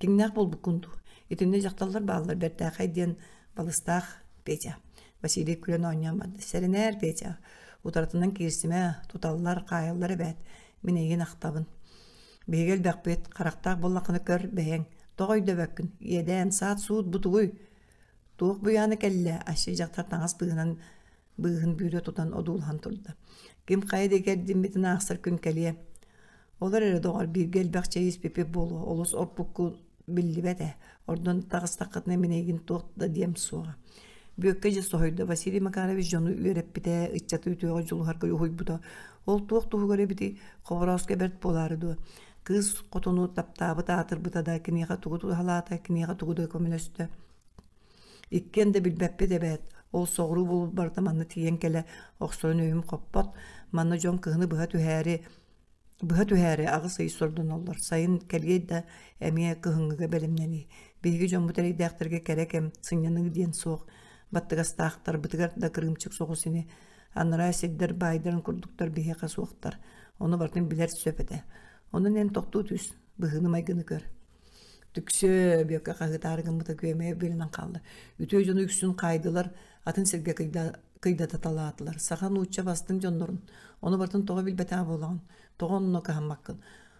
Киҥнээх буолбуккун дуу? Итиннэ дьахталлар бааллар бэртээхэй диэн балыстаах Петя. Василий күлэн оонньоон барда. Сэрэнээр, Петя, утарытынан киирсимэ, туталлар, хаайаллар эбээт. Мин эйигин ахтабын. Биһиги элбэхпит, харахтаах буоллаххына көр, бэйэҥ. Тоҕо өйдөбөккүн? Иэдээн, саат-суут бу тугуй? Туох буйаана кэллэ? Ащы дьахтар таҥас быыһынан быыһын бүүрэ тутан одуулаһан турда. Ким хайа диэки эрдиммитин аахсар күн кэлиэ. Олор эрэ доҕор бииргэ элбэх чэй испиппит буолуо, олус орпукку биллибэт ээ. Ордон таҕыстаххытына мин эйигин туох да диэм суоҕа. Бүөккэ дьэ соһуйда Василий Макарович дьону үөрэппитэ, ыччаты үтүөҕэ дьулуһарга уһуйбута. Ол туох туһугар эбитий, Хоборооско бэрт буолаары дуо? Кыыс хотуну таптаабыт аатырбыта да киниэхэ тугу туһалаата, киниэхэ тугу да көмөлөстө. Иккиэн да билбэппит эбээт, ол соҕуруу буолбут барыта манна тиийэн кэлэ охсорун өйүм хоппот, манна дьон кыһыны быһа түһээри быһа түһээри аҕыс ый сордоноллор, сайын кэлиэй да эмиэ кыһыҥҥыга бэлэмнэнии. Биһиги дьоммут эрэйдээхтэргэ кэрэ кэм, сынньаныы диэн суох, баттыгастаахтарбытыгар да кырыымчык соҕус ини. Анараа сирдэр баайдарын курдуктар биһиэхэ суохтар, ону барытын билэр сөп этэ. Онон эн тохтуу түс, быһыыны-майгыны көр. Түксү, Бүөккэ хаһыытаары гыммыта күөмэйэ бүөлэнэн хаалла. Үтүө дьону үксүн хаайдылар, атын сиргэ кыйдататалаатылар. Саха нуучча бастыҥ дьоннорун. Ону барытын тоҕо билбэтэҕэ буолаҕын? Тоҕо онно кыһаммаккын?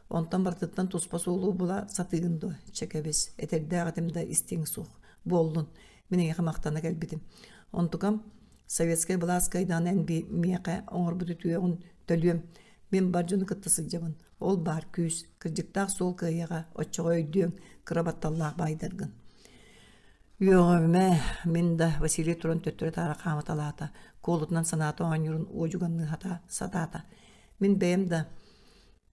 Онтон барытыттан туспа суолу була сатыыгын дуо? Чэ кэбис, этэрдээх этим да истиҥ суох. Буоллун, мин эйиэхэ махтана кэлбитим. Онтукам советскай былаас кыайдаҕына эн миэхэ оҥорбут үтүөҕүн төлүөм. Мин бар дьону кытта сылдьабын. Ол баар күүс, кырдьыктаах суол кыайыаҕа, оччоҕо өйдүөҥ, кыра батталлаах баайдаргын. Үөҕүмэ, мин да Василий туран төттөрү-таары хаамыталаата, куолутунан санаата оонньуурун уодьуганныы сатаата. Мин бэйэм да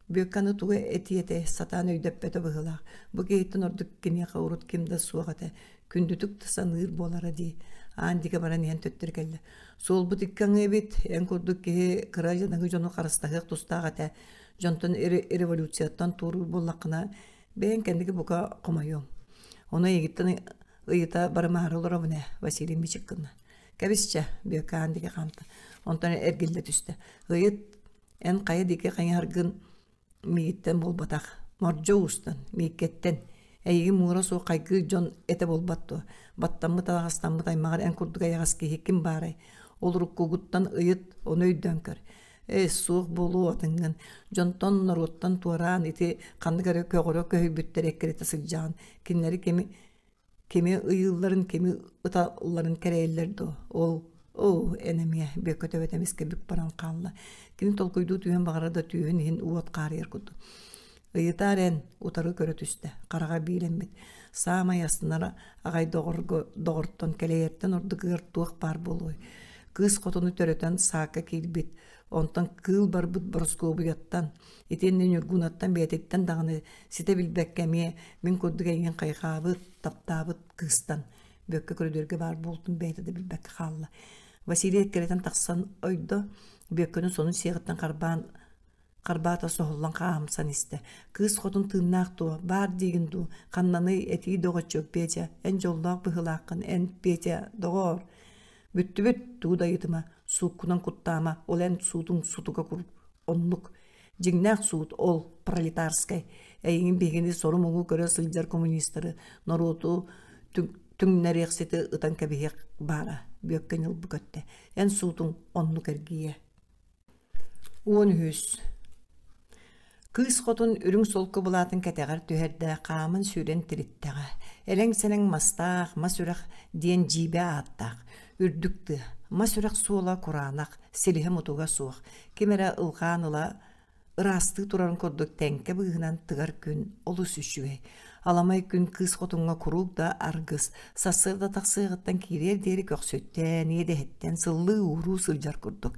Бүөккэ аны тугу этиэ этэй, сатаан өйдөппөтө быһыылаах. Бу киһиттэн ордук киниэхэ урут ким да суох этэ. Күндүтүк да саныыр буолара дии. Аан диэки баран иһэн төттөрү кэллэ. Суолбут икки аҥыы эбит, эн курдук киһи кыра дьадаҥы дьону харыстаһыах тустаах этэ. Дьонтон революцияттан туоруур буоллаххына, бэйэҥ кэнники бука хомойуоҥ. Ону эйигиттэн ыйыта барымаары олоробун ээ, Василий мичик гынна. Кэбис чэ, Бүөккэ аан диэки хаамта. Онтон эргиллэ түстэ. Ыйыт, эн хайа диэки хайыһаргын миигиттэн буолбатах, мордьо уустан, мииккэттэн, эйигин муура суох хайгыыр дьон этэ буолбат дуо? Баттаммыт аҕастаммыт аймаҕар эн курдук эйэҕэс киһи ким баарай? Ол уруккугуттан ыйыт, ону өйдөөн көр. Ээ, суох буолуо атыҥҥын. Дьонтон, норуоттан туораан ити ханнык эрэ көҕөрө көһүйбүттэр эккирэтэ сылдьаҕын. Кинилэри кими Кими ыйыылларын, кими ыталларын кэрэйэллэр дуо? Ол оо, эн эмиэ Бүөккэ төбөтө эмискэ бүк баран хаалла. Кини толкуйдуу түһэн баҕарар да түөһүн иһин уот хаарыйар курдук. Ыйытаар эн, утары көрө түстэ, хараҕа биилэммит. Саамай астынара аҕай доҕорго доҕортон кэлэйэртэн ордук ыар туох баар буолуой? Кыыс хотуну төрөтөн саакка киирбит, онтон кыыл барбыт Борускуобуйаттан, итиэннэ Ньургунаттан бэйэтиттэн даҕаны ситэ билбэккэ эмиэ мин курдук эйигин хайҕаабыт, таптаабыт кыыстан Бүөккэ көрүдүөргэ баар буолтун бэйэтэ да билбэккэ хаалла. Василий эккирэтэн тахсан ойдо, Бүөккэни сонун сиэҕиттэн харбаан харбаата соһуллан хаамсан истэ. Кыыс хотун тыыннаах дуо, баар диигин дуу, ханнаный, этии доҕоччуок Петя, эн дьоллоох быһыылааххын, эн, Петя, доҕоор. Бүттүбүт, тугу да ыйытыма, сууккунан куттаама, ол эн суутуҥ сутуга курдук оннук. Дьиҥнээх суут ол пролетарскай. Эйигин биһигини сору-муҥу көрө сылдьар коммунистары, норуоту түҥнэриэхсити ытан кэбиһиэх баара, Бүөккэ ньылбы көттө. Эн суутуҥ оннук эргийэ. 13. Кыыс хотун үрүҥ солко былаатын кэтэҕэр түһэрдэ, хааман сүүрэн тириттэҕэ. Элэҥ-сэлэҥ мастаах, мас үрэх диэн дьиибэ ааттаах. Үрдүк тыа, мас үрэх суола кураанах, силиһэ-мутуга суох. Ким эрэ ылҕаан ыла ыраастыы турарын курдук тэҥкэ быыһынан тыгар күн олус үчүгэй. Аламай күн кыыс хотуҥҥа куруук да аргыс, сарсыарда тахсыаҕыттан киириэр диэри көхсүттэн, иэдэһиттэн сыллыы-ууруу сылдьар курдук.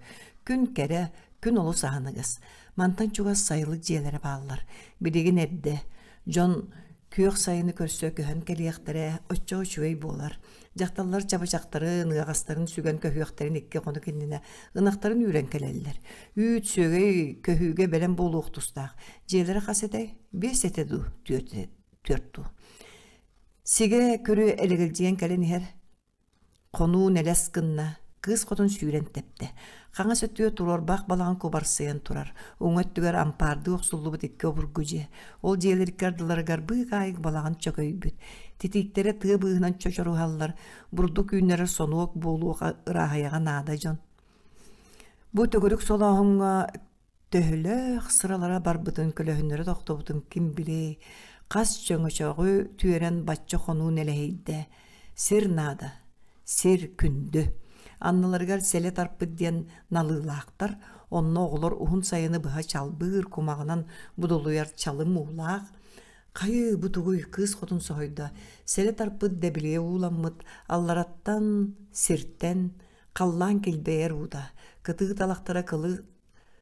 Күн кэрэ, Күн олус аһыныгас. Мантан чугас сайылык дьиэлэрэ бааллар. Билигин эрдэ. Дьон күөх сайыны көрсө көһөн кэлиэхтэрэ, оччоҕо үчүгэй буолар. Дьахталлар чабычахтарын, ыаҕастарын сүгэн көһүөхтэрин икки хонук иннинэ ынахтарын үүрэн кэлэллэр. Үүт, сүөгэй көһүүгэ бэлэм буолуох тустаах. Дьиэлэрэ хас этэй? Биэс этэ дуу, түөрт дуу. Сигэ көрү элэгэлдьийэн кэлэн иһэр. Хонуу нэлэс гынна, кыыс хотун сүүрэн тэптэ. Хаҥас өттүгэр туруорбах балаҕан кубарсыйан турар, уҥа өттүгэр ампаардыы охсуллубут икки обургу дьиэ. Ол дьиэлэр икки ардыларыгар быыкаайык балаҕан чөкөйбүт. Титииктэрэ тыа быыһынан чочоруһаллар, бурдук үүннэрэр сонуок буолуох ырааһыйаҕа наада дьон. Бу төгүрүк солооһуҥҥа Төһөлөөх сыралара барбытын, көлөһүннэрэ тохтобутун ким билиэй, хас чөҥөчөҕү түөрэн бачча хонуу нэлэһийдэ. Сир наада, сир күндү. Анныларыгар сэлэ тарпыт диэн налыылаахтар, онно оҕолор уһун сайыны быһа чалбыыр кумаҕынан будулуйар чалым уулаах. Хайыы, бу тугуй, кыыс хотун соһуйда. Сэлэ тарпыт дэбилийэ ууламмыт, аллараттан, сиртэн, халлаан килбэйэр уута, кытыы талахтара кылы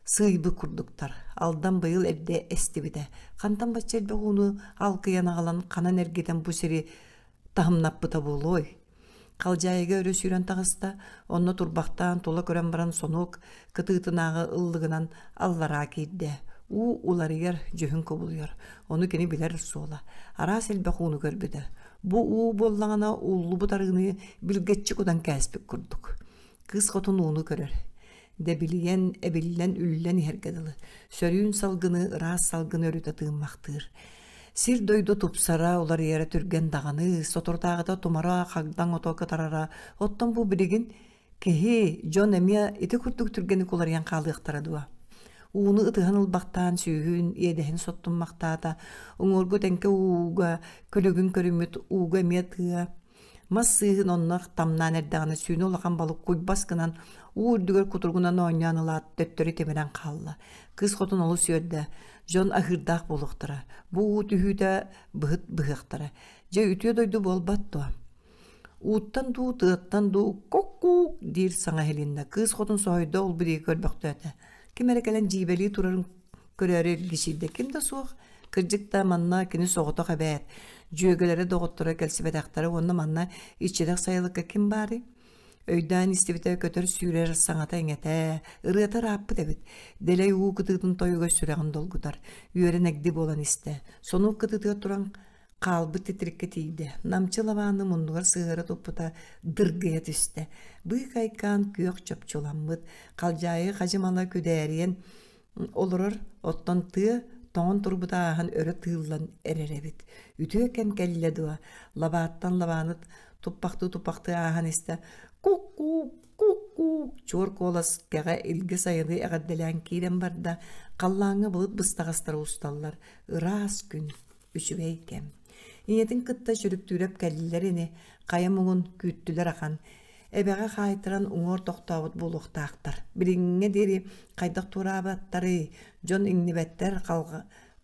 Сыыйбыт курдуктар. Алдан быйыл эрдэ эстибитэ. Хантан бачча элбэх ууну алкыйан аҕалан ханан эргитэн бу сири таһымнаппыта буолуой? Халдьаайыга өрө сүүрэн таҕыста, онно турбахтаан тула көрөн баран сонуок кытыытынааҕы ыллыгынан аллараа киирдэ. Уу уларыйар, дьүһүн кубулуйар. Ону кини билэр суола. Араас элбэх ууну көрбүтэ. Бу уу буоллаҕына ууллубут арыыны билгэччи кутан кээспит курдук. Кыыс хотун ууну көрөр. Дэбилийэн, эбиллэн, үллэн иһэргэ дылы. Сөрүүн салгыны, ыраас салгыны өрүтэ тыыммахтыыр. Сир-дойду тупсара, уларыйара түргэн даҕаны, соторутааҕыта тумара, хагдаҥ ото кытарара, оттон бу билигин киһи, дьон эмиэ ити курдук түргэнник уларыйан хаалыахтара дуо? Ууну ытыһан ылбахтаан сүүһүн, иэдэһин соттуммахтаата, уҥуоргу тэҥкэ ууга, күлүгүн көрүммүт ууга эмиэ тыа, Мас сыыһын онно тамнаан эрдэҕинэ сүүнэ улахан балык куйбас гынан уу үрдүгэр кутуругунан оонньоон ылаат төттөрү тимирэн хаалла. Кыыс хотун олус үөрдэ. Дьон аһыырдаах буолуохтара. Бу уу түһүүтэ быһыт быһыахтара. Дьэ үтүө дойду буолбат дуо? Ууттан дуу, тыаттан дуу кук-куук диир саҥа иһилиннэ. Кыыс хотун соһуйда ол бирииги көрбөхтөөтө. Ким эрэ кэлэн дьиибэлии турарын көрөөрү эргичийдэ. Ким да суох. Кырдьык да, манна кини соҕотох эбээт. Дьүөгэлэрэ, доҕотторо кэлсибэтэхтэрэ уонна манна иччитэх сайылыкка ким баарый? Өйдөөн истибитэ көтөр-сүүрэр саҥата-иҥэтэ, ырыата ырааппыт эбит. Дэлэй уу кытыытын тойуга сүрэҕин долгутар. Үөрэн эгди буолан истэ. Сонуок кытыытыгар туран хаалбыт титириккэ тиийдэ. Намчы лабааны муннугар сыһыара туппута дыргыйа түстэ. Быыкайкаан күөх чопчуламмыт, халдьаайы хадьымала күдээрийэн олорор, оттон тыа тоҥон турбута ааһан өрө тыыллан эрэр эбит. Үтүө кэм кэллэ дуо? Лабааттан лабааны туппахтыы-туппахтыы ааһан истэ «Ку-куук, ку-куук» чуор куолас кэҕэ илгэ сайыны эҕэрдэлээн киирэн барда. Халлааҥҥа былыт быстаҕастара усталлар. Ыраас күн, үчүгэй кэм. Ийэтин кытта Чөрүктүүрэп кэллилэр ини, хайа муҥун күүттүлэр ахан. Эбэҕэ хаайтаран уҥуор тохтообут буолуохтаахтар. Билиҥҥэ диэри хайдах туораабаттарый, дьон иҥнибэттэр,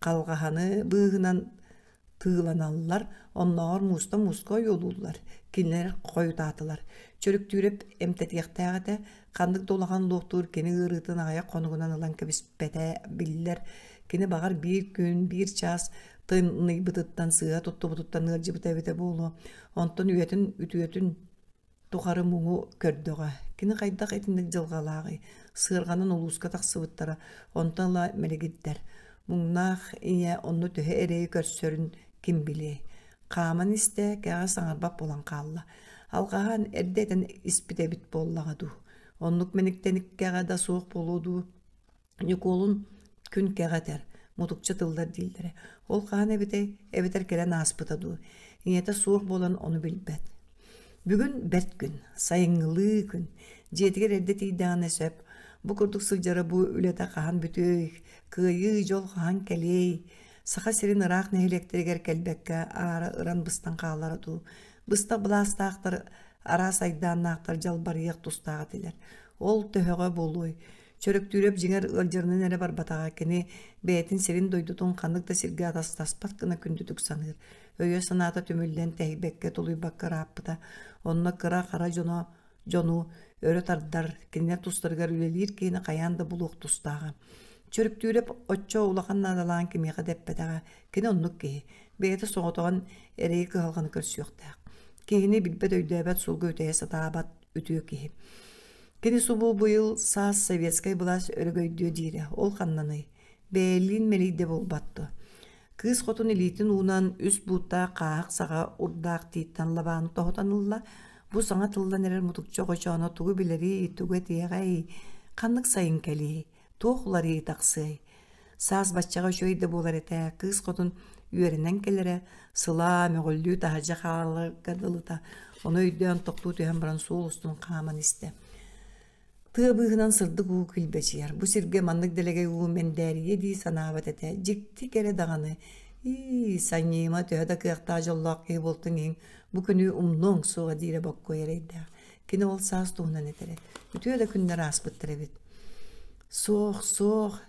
халҕаһаны быыһынан тыыланаллар, оннооҕор мууста мууска ойуулууллар. Кинилэр хойутаатылар. Чөрүктүүрэп эмтэтиэхтээх этэ, ханнык да улахан луохтуур кини ыарыытын аҕыйах хонугунан ылан кэбиспэтэ биллэр. Кини баҕар биир күн, биир чаас тымныйбытыттан, сыыһа туттубутуттан ыалдьыбыта эбитэ буолуо. Онтон үйэтин үтүөтүн тухары муҥу көрдөҕө. Кини хайдах итинник дьылҕалааҕый? Сыарҕанан улууска тахсыбыттара, онтон ыла мэлигирдэр. Муҥнаах ийэ онно төһө эрэйи көрсөрүн ким билиэй. Хааман истэ, кэҕэ саҥарбат буолан хаалла. Алҕаһаан эрдэ этэн испит эбит буоллаҕа дуу. Оннук мэниктэниккэҕэ да суох буолуо дуу. Ньукуолун күн кэҕэ этэр, мутукча тыллар дииллэрэ. Ол хаһан эбитэй, эбэтэр кэлэн ааспыта дуу. Ийэтэ суох буолан ону билбэт. Бүгүн бэрт күн, сайыҥҥылыы күн. Дьиэтигэр эрдэ тиийдэҕинэ сөп. Бу курдук сылдьара бу үлэтэ хаһан бүтүөй, кыайыы, дьол хаһан кэлиэй. Саха сирин ыраах нэһилиэктэригэр кэлбэккэ аара ыран-быстан хаалара дуу. Быстах былаастаахтар, араас айдааннаахтар дьалбарыйыах тустаах этилэр. Ол төһөҕө буолуой? Чөрөктүүрэп дьиҥэр ыалдьарынан эрэ барбатаҕа, кини бэйэтин сирин-дойдутун ханнык да сиргэ атастаспат гына күндүтүк саныыр. Өйө-санаата түмүллэн тэһийбэккэ, тулуйбакка ырааппыта. Онно кыра-хара дьоно дьону өрө тардар, кинилэр тустарыгар үлэлиир киһини хайаан да булуох тустааҕа. Чөрүктүүрэп оччо улахан наадалаан кимиэхэ да эппэтэҕэ. Кини оннук киһи. Бэйэтэ соҕотоҕун эрэйи кыһалҕаны көрсүөхтээх. Киһини билбэт-өйдөөбөт суолга үтэйэ сатаабат үтүө киһи. Кини субу быйыл саас советскай былаас өрөгөйдүө диирэ. Ол ханнаный? Бэйэлиин мэлийдэ буолбат дуо? Кыыс хотун илиитин уунан үс бууттаах хааһах саҕа урдаах тииттэн лабааны тоһутан ылла. Бу саҥа тыллан эрэр мутукча оҕочооно тугу билэрий, тугу этиэҕэй, ханнык сайын кэлиэй, туох уларыйыы тахсыай? Саас баччаҕа үчүгэй да буолар этэ, кыыс хотун үөрэнэн кэлэрэ, сылаа, мөҕүллүү таһырдьа хааларга дылыта, ону өйдөөн тохтуу түһэн баран суол устун хааман истэ. Тыа быыһынан сырдык уу килбэчийэр. Бу сиргэ маннык дэлэгэй уу мэндээрийэ дии санаабат этэ. Дьикти кэрэ даҕаны. Ии, санньыйыма төһө да кыахтаах дьоллоох киһи буолтун иһин бу күнү умнуоҥ суоҕа диирэ боккуой эрэйдээх. Кини ол саас туһунан этэрэ. Үтүө да күннэр ааспыттар эбит. Суох, суох,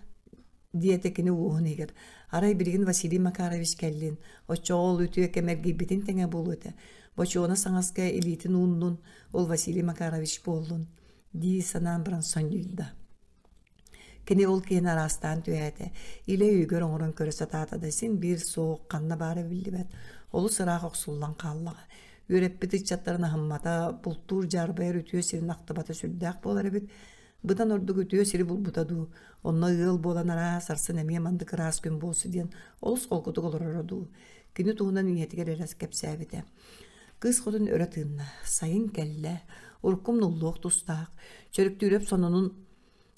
диэтэ кини уоһун иһигэр. Арай билигин Василий Макарович кэллин, оччоҕо ол үтүө кэм эргийбитин тэҥэ буолуо этэ. Бочуона саҥаска илиитин ууннун, ол Василий Макарович буоллун, дии санаан баран сонньуйда. Кини ол киһини араастаан түһээтэ, илэ өйүгэр оҥорон көрө сатаата да син биир суох ханна баара биллибэт, олус ыраах охсуллан хааллаҕа. Үөрэппит ыччаттарын аһыммата, бултуур дьаарбайар үтүө сирин ахтыбата сүрдээх буолар эбит. Быдан ордук үтүө сири булбута дуу, онно ыал буолан араа сарсын эмиэ маннык ыраас күн буолсу диэн олус холкутук олороро дуу. Кини туһунан ийэтигэр эрэ кэпсээбитэ. Кыыс хотун өрө тыынна. Сайын кэллэ. Уруккум нуллуох тустаах. Чөрүктүүрэп сонунун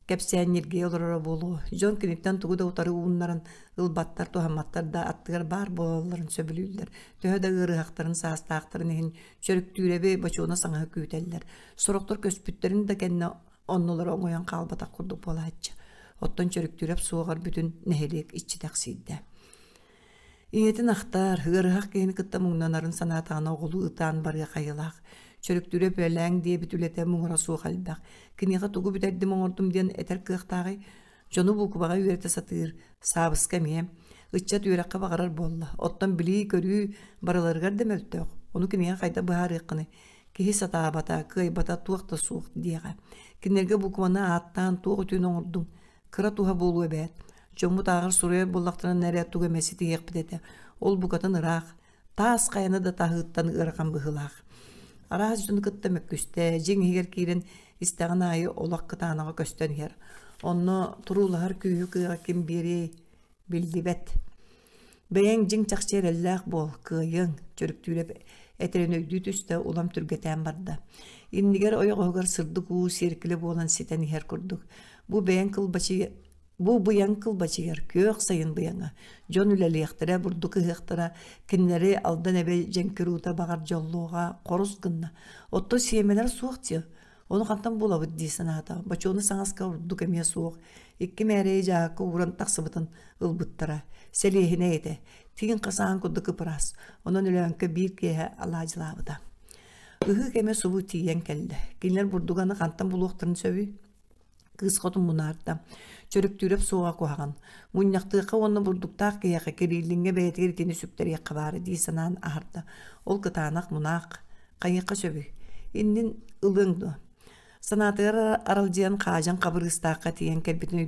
кэпсээн ньиргийэ олороро буолуо. Дьон киниттэн тугу да утары ууннаран ылбаттар, туһамматтар да аттыгар баар буолалларын сөбүлүүллэр. Төһө да ыарыһахтарын, саастаахтарын иһин Чөрүктүүрэби бочуона саҥаһы күүтэллэр. Сорохтор көспүттэрин да кэннэ оннулара оҥойон хаалбатах курдук буолааччы. Оттон Чөрүктүүрэп суоҕар бүтүн нэһилиэк иччитэхсийдэ. Ийэтин ахтар, ыарыһах киһини кытта муҥнанарын санаатаҕына оҕолуу ытаан барыах айылаах. Чөрүктүүрэп үлэлээҥ диэбит үлэтэ муҥура суох элбэх. Киниэхэ тугу бүтэрдим оҥордум диэн этэр кыахтааҕый? Дьону буукубаҕа үөрэтэ сатыыр, саабыска эмиэ. Ыччат үөрэххэ баҕарар буолла. Оттон билии-көрүү барыларыгар да мөлтөх. Ону киниэхэ хайдах быһаарыаххыный? Киһи сатаабата, кыайбата туох да суох диэҕэ. Кинилэргэ букваны ааттаан туох үтүөнү оҥордуҥ? Кыра туһа буолуо эбээт. Дьоммут ааҕар суруйар буоллахтарына эрэ тугу эмэ ситиһиэхпит этэ. Ол букатын ыраах. Таас хайаны да таһыыттан ыарахан быһыылаах. Араас дьону кытта мөккүстэ, дьиҥ иһигэр киирэн истэҕин аайы олох кытаанаҕа көстөн иһэр. Онно туруулаһар күүһү-кыаҕы ким биэриэй биллибэт. Бэйэҥ дьиҥ-чахчы эрэллээх буол, кыайыаҥ, Чөрүктүүрэп этэрин өйдүү түстэ, улам түргэтээн барда. Иннигэр ойоҕоһугар сырдык уу сиэркилэ буолан ситэн иһэр курдук. Бу бэйэҥ кылбачыйа Бу быйаҥ кылбачыгар күөх сайын быйаҥа, дьон үлэлиэхтэрэ, бурдук ыһыахтара, кинилэри Алдан эбэ дьэҥкир уута баҕар дьоллуоҕа хорус гынна. Оттон сиэмэлэр суох дии, ону хантан булабыт дии санаата. Бочуону саҥаска ордук эмиэ суох. Икки мээрэйи дьааһыкка ууран тахсыбытын ылбыттара. Сэлиэһинэй этэ. Тииҥ хасаан курдук ып-ыраас. Онон Өлөөҥкө биир киэһэ алаадьылаабыта. Ыһыы кэмэ субу тиийэн кэллэ. Кинилэр бурдугу аны хантан булуохтарын сөбүй? Кыыс хотун мунаарда. Чөрүктүүрэп суоҕа куһаҕан. Мунньахтыахха уонна бурдуктаах киһиэхэ Кириллиҥҥэ бэйэтигэр итини сүктэриэххэ баара дии санаан аһарда. Ол кытаанах мунаах хайыахха сөбүй? Иннин ылыаҥ дуо? Санаатыгар аралдьыйан хаадьан хабырыыстаахха тиийэн кэлбитин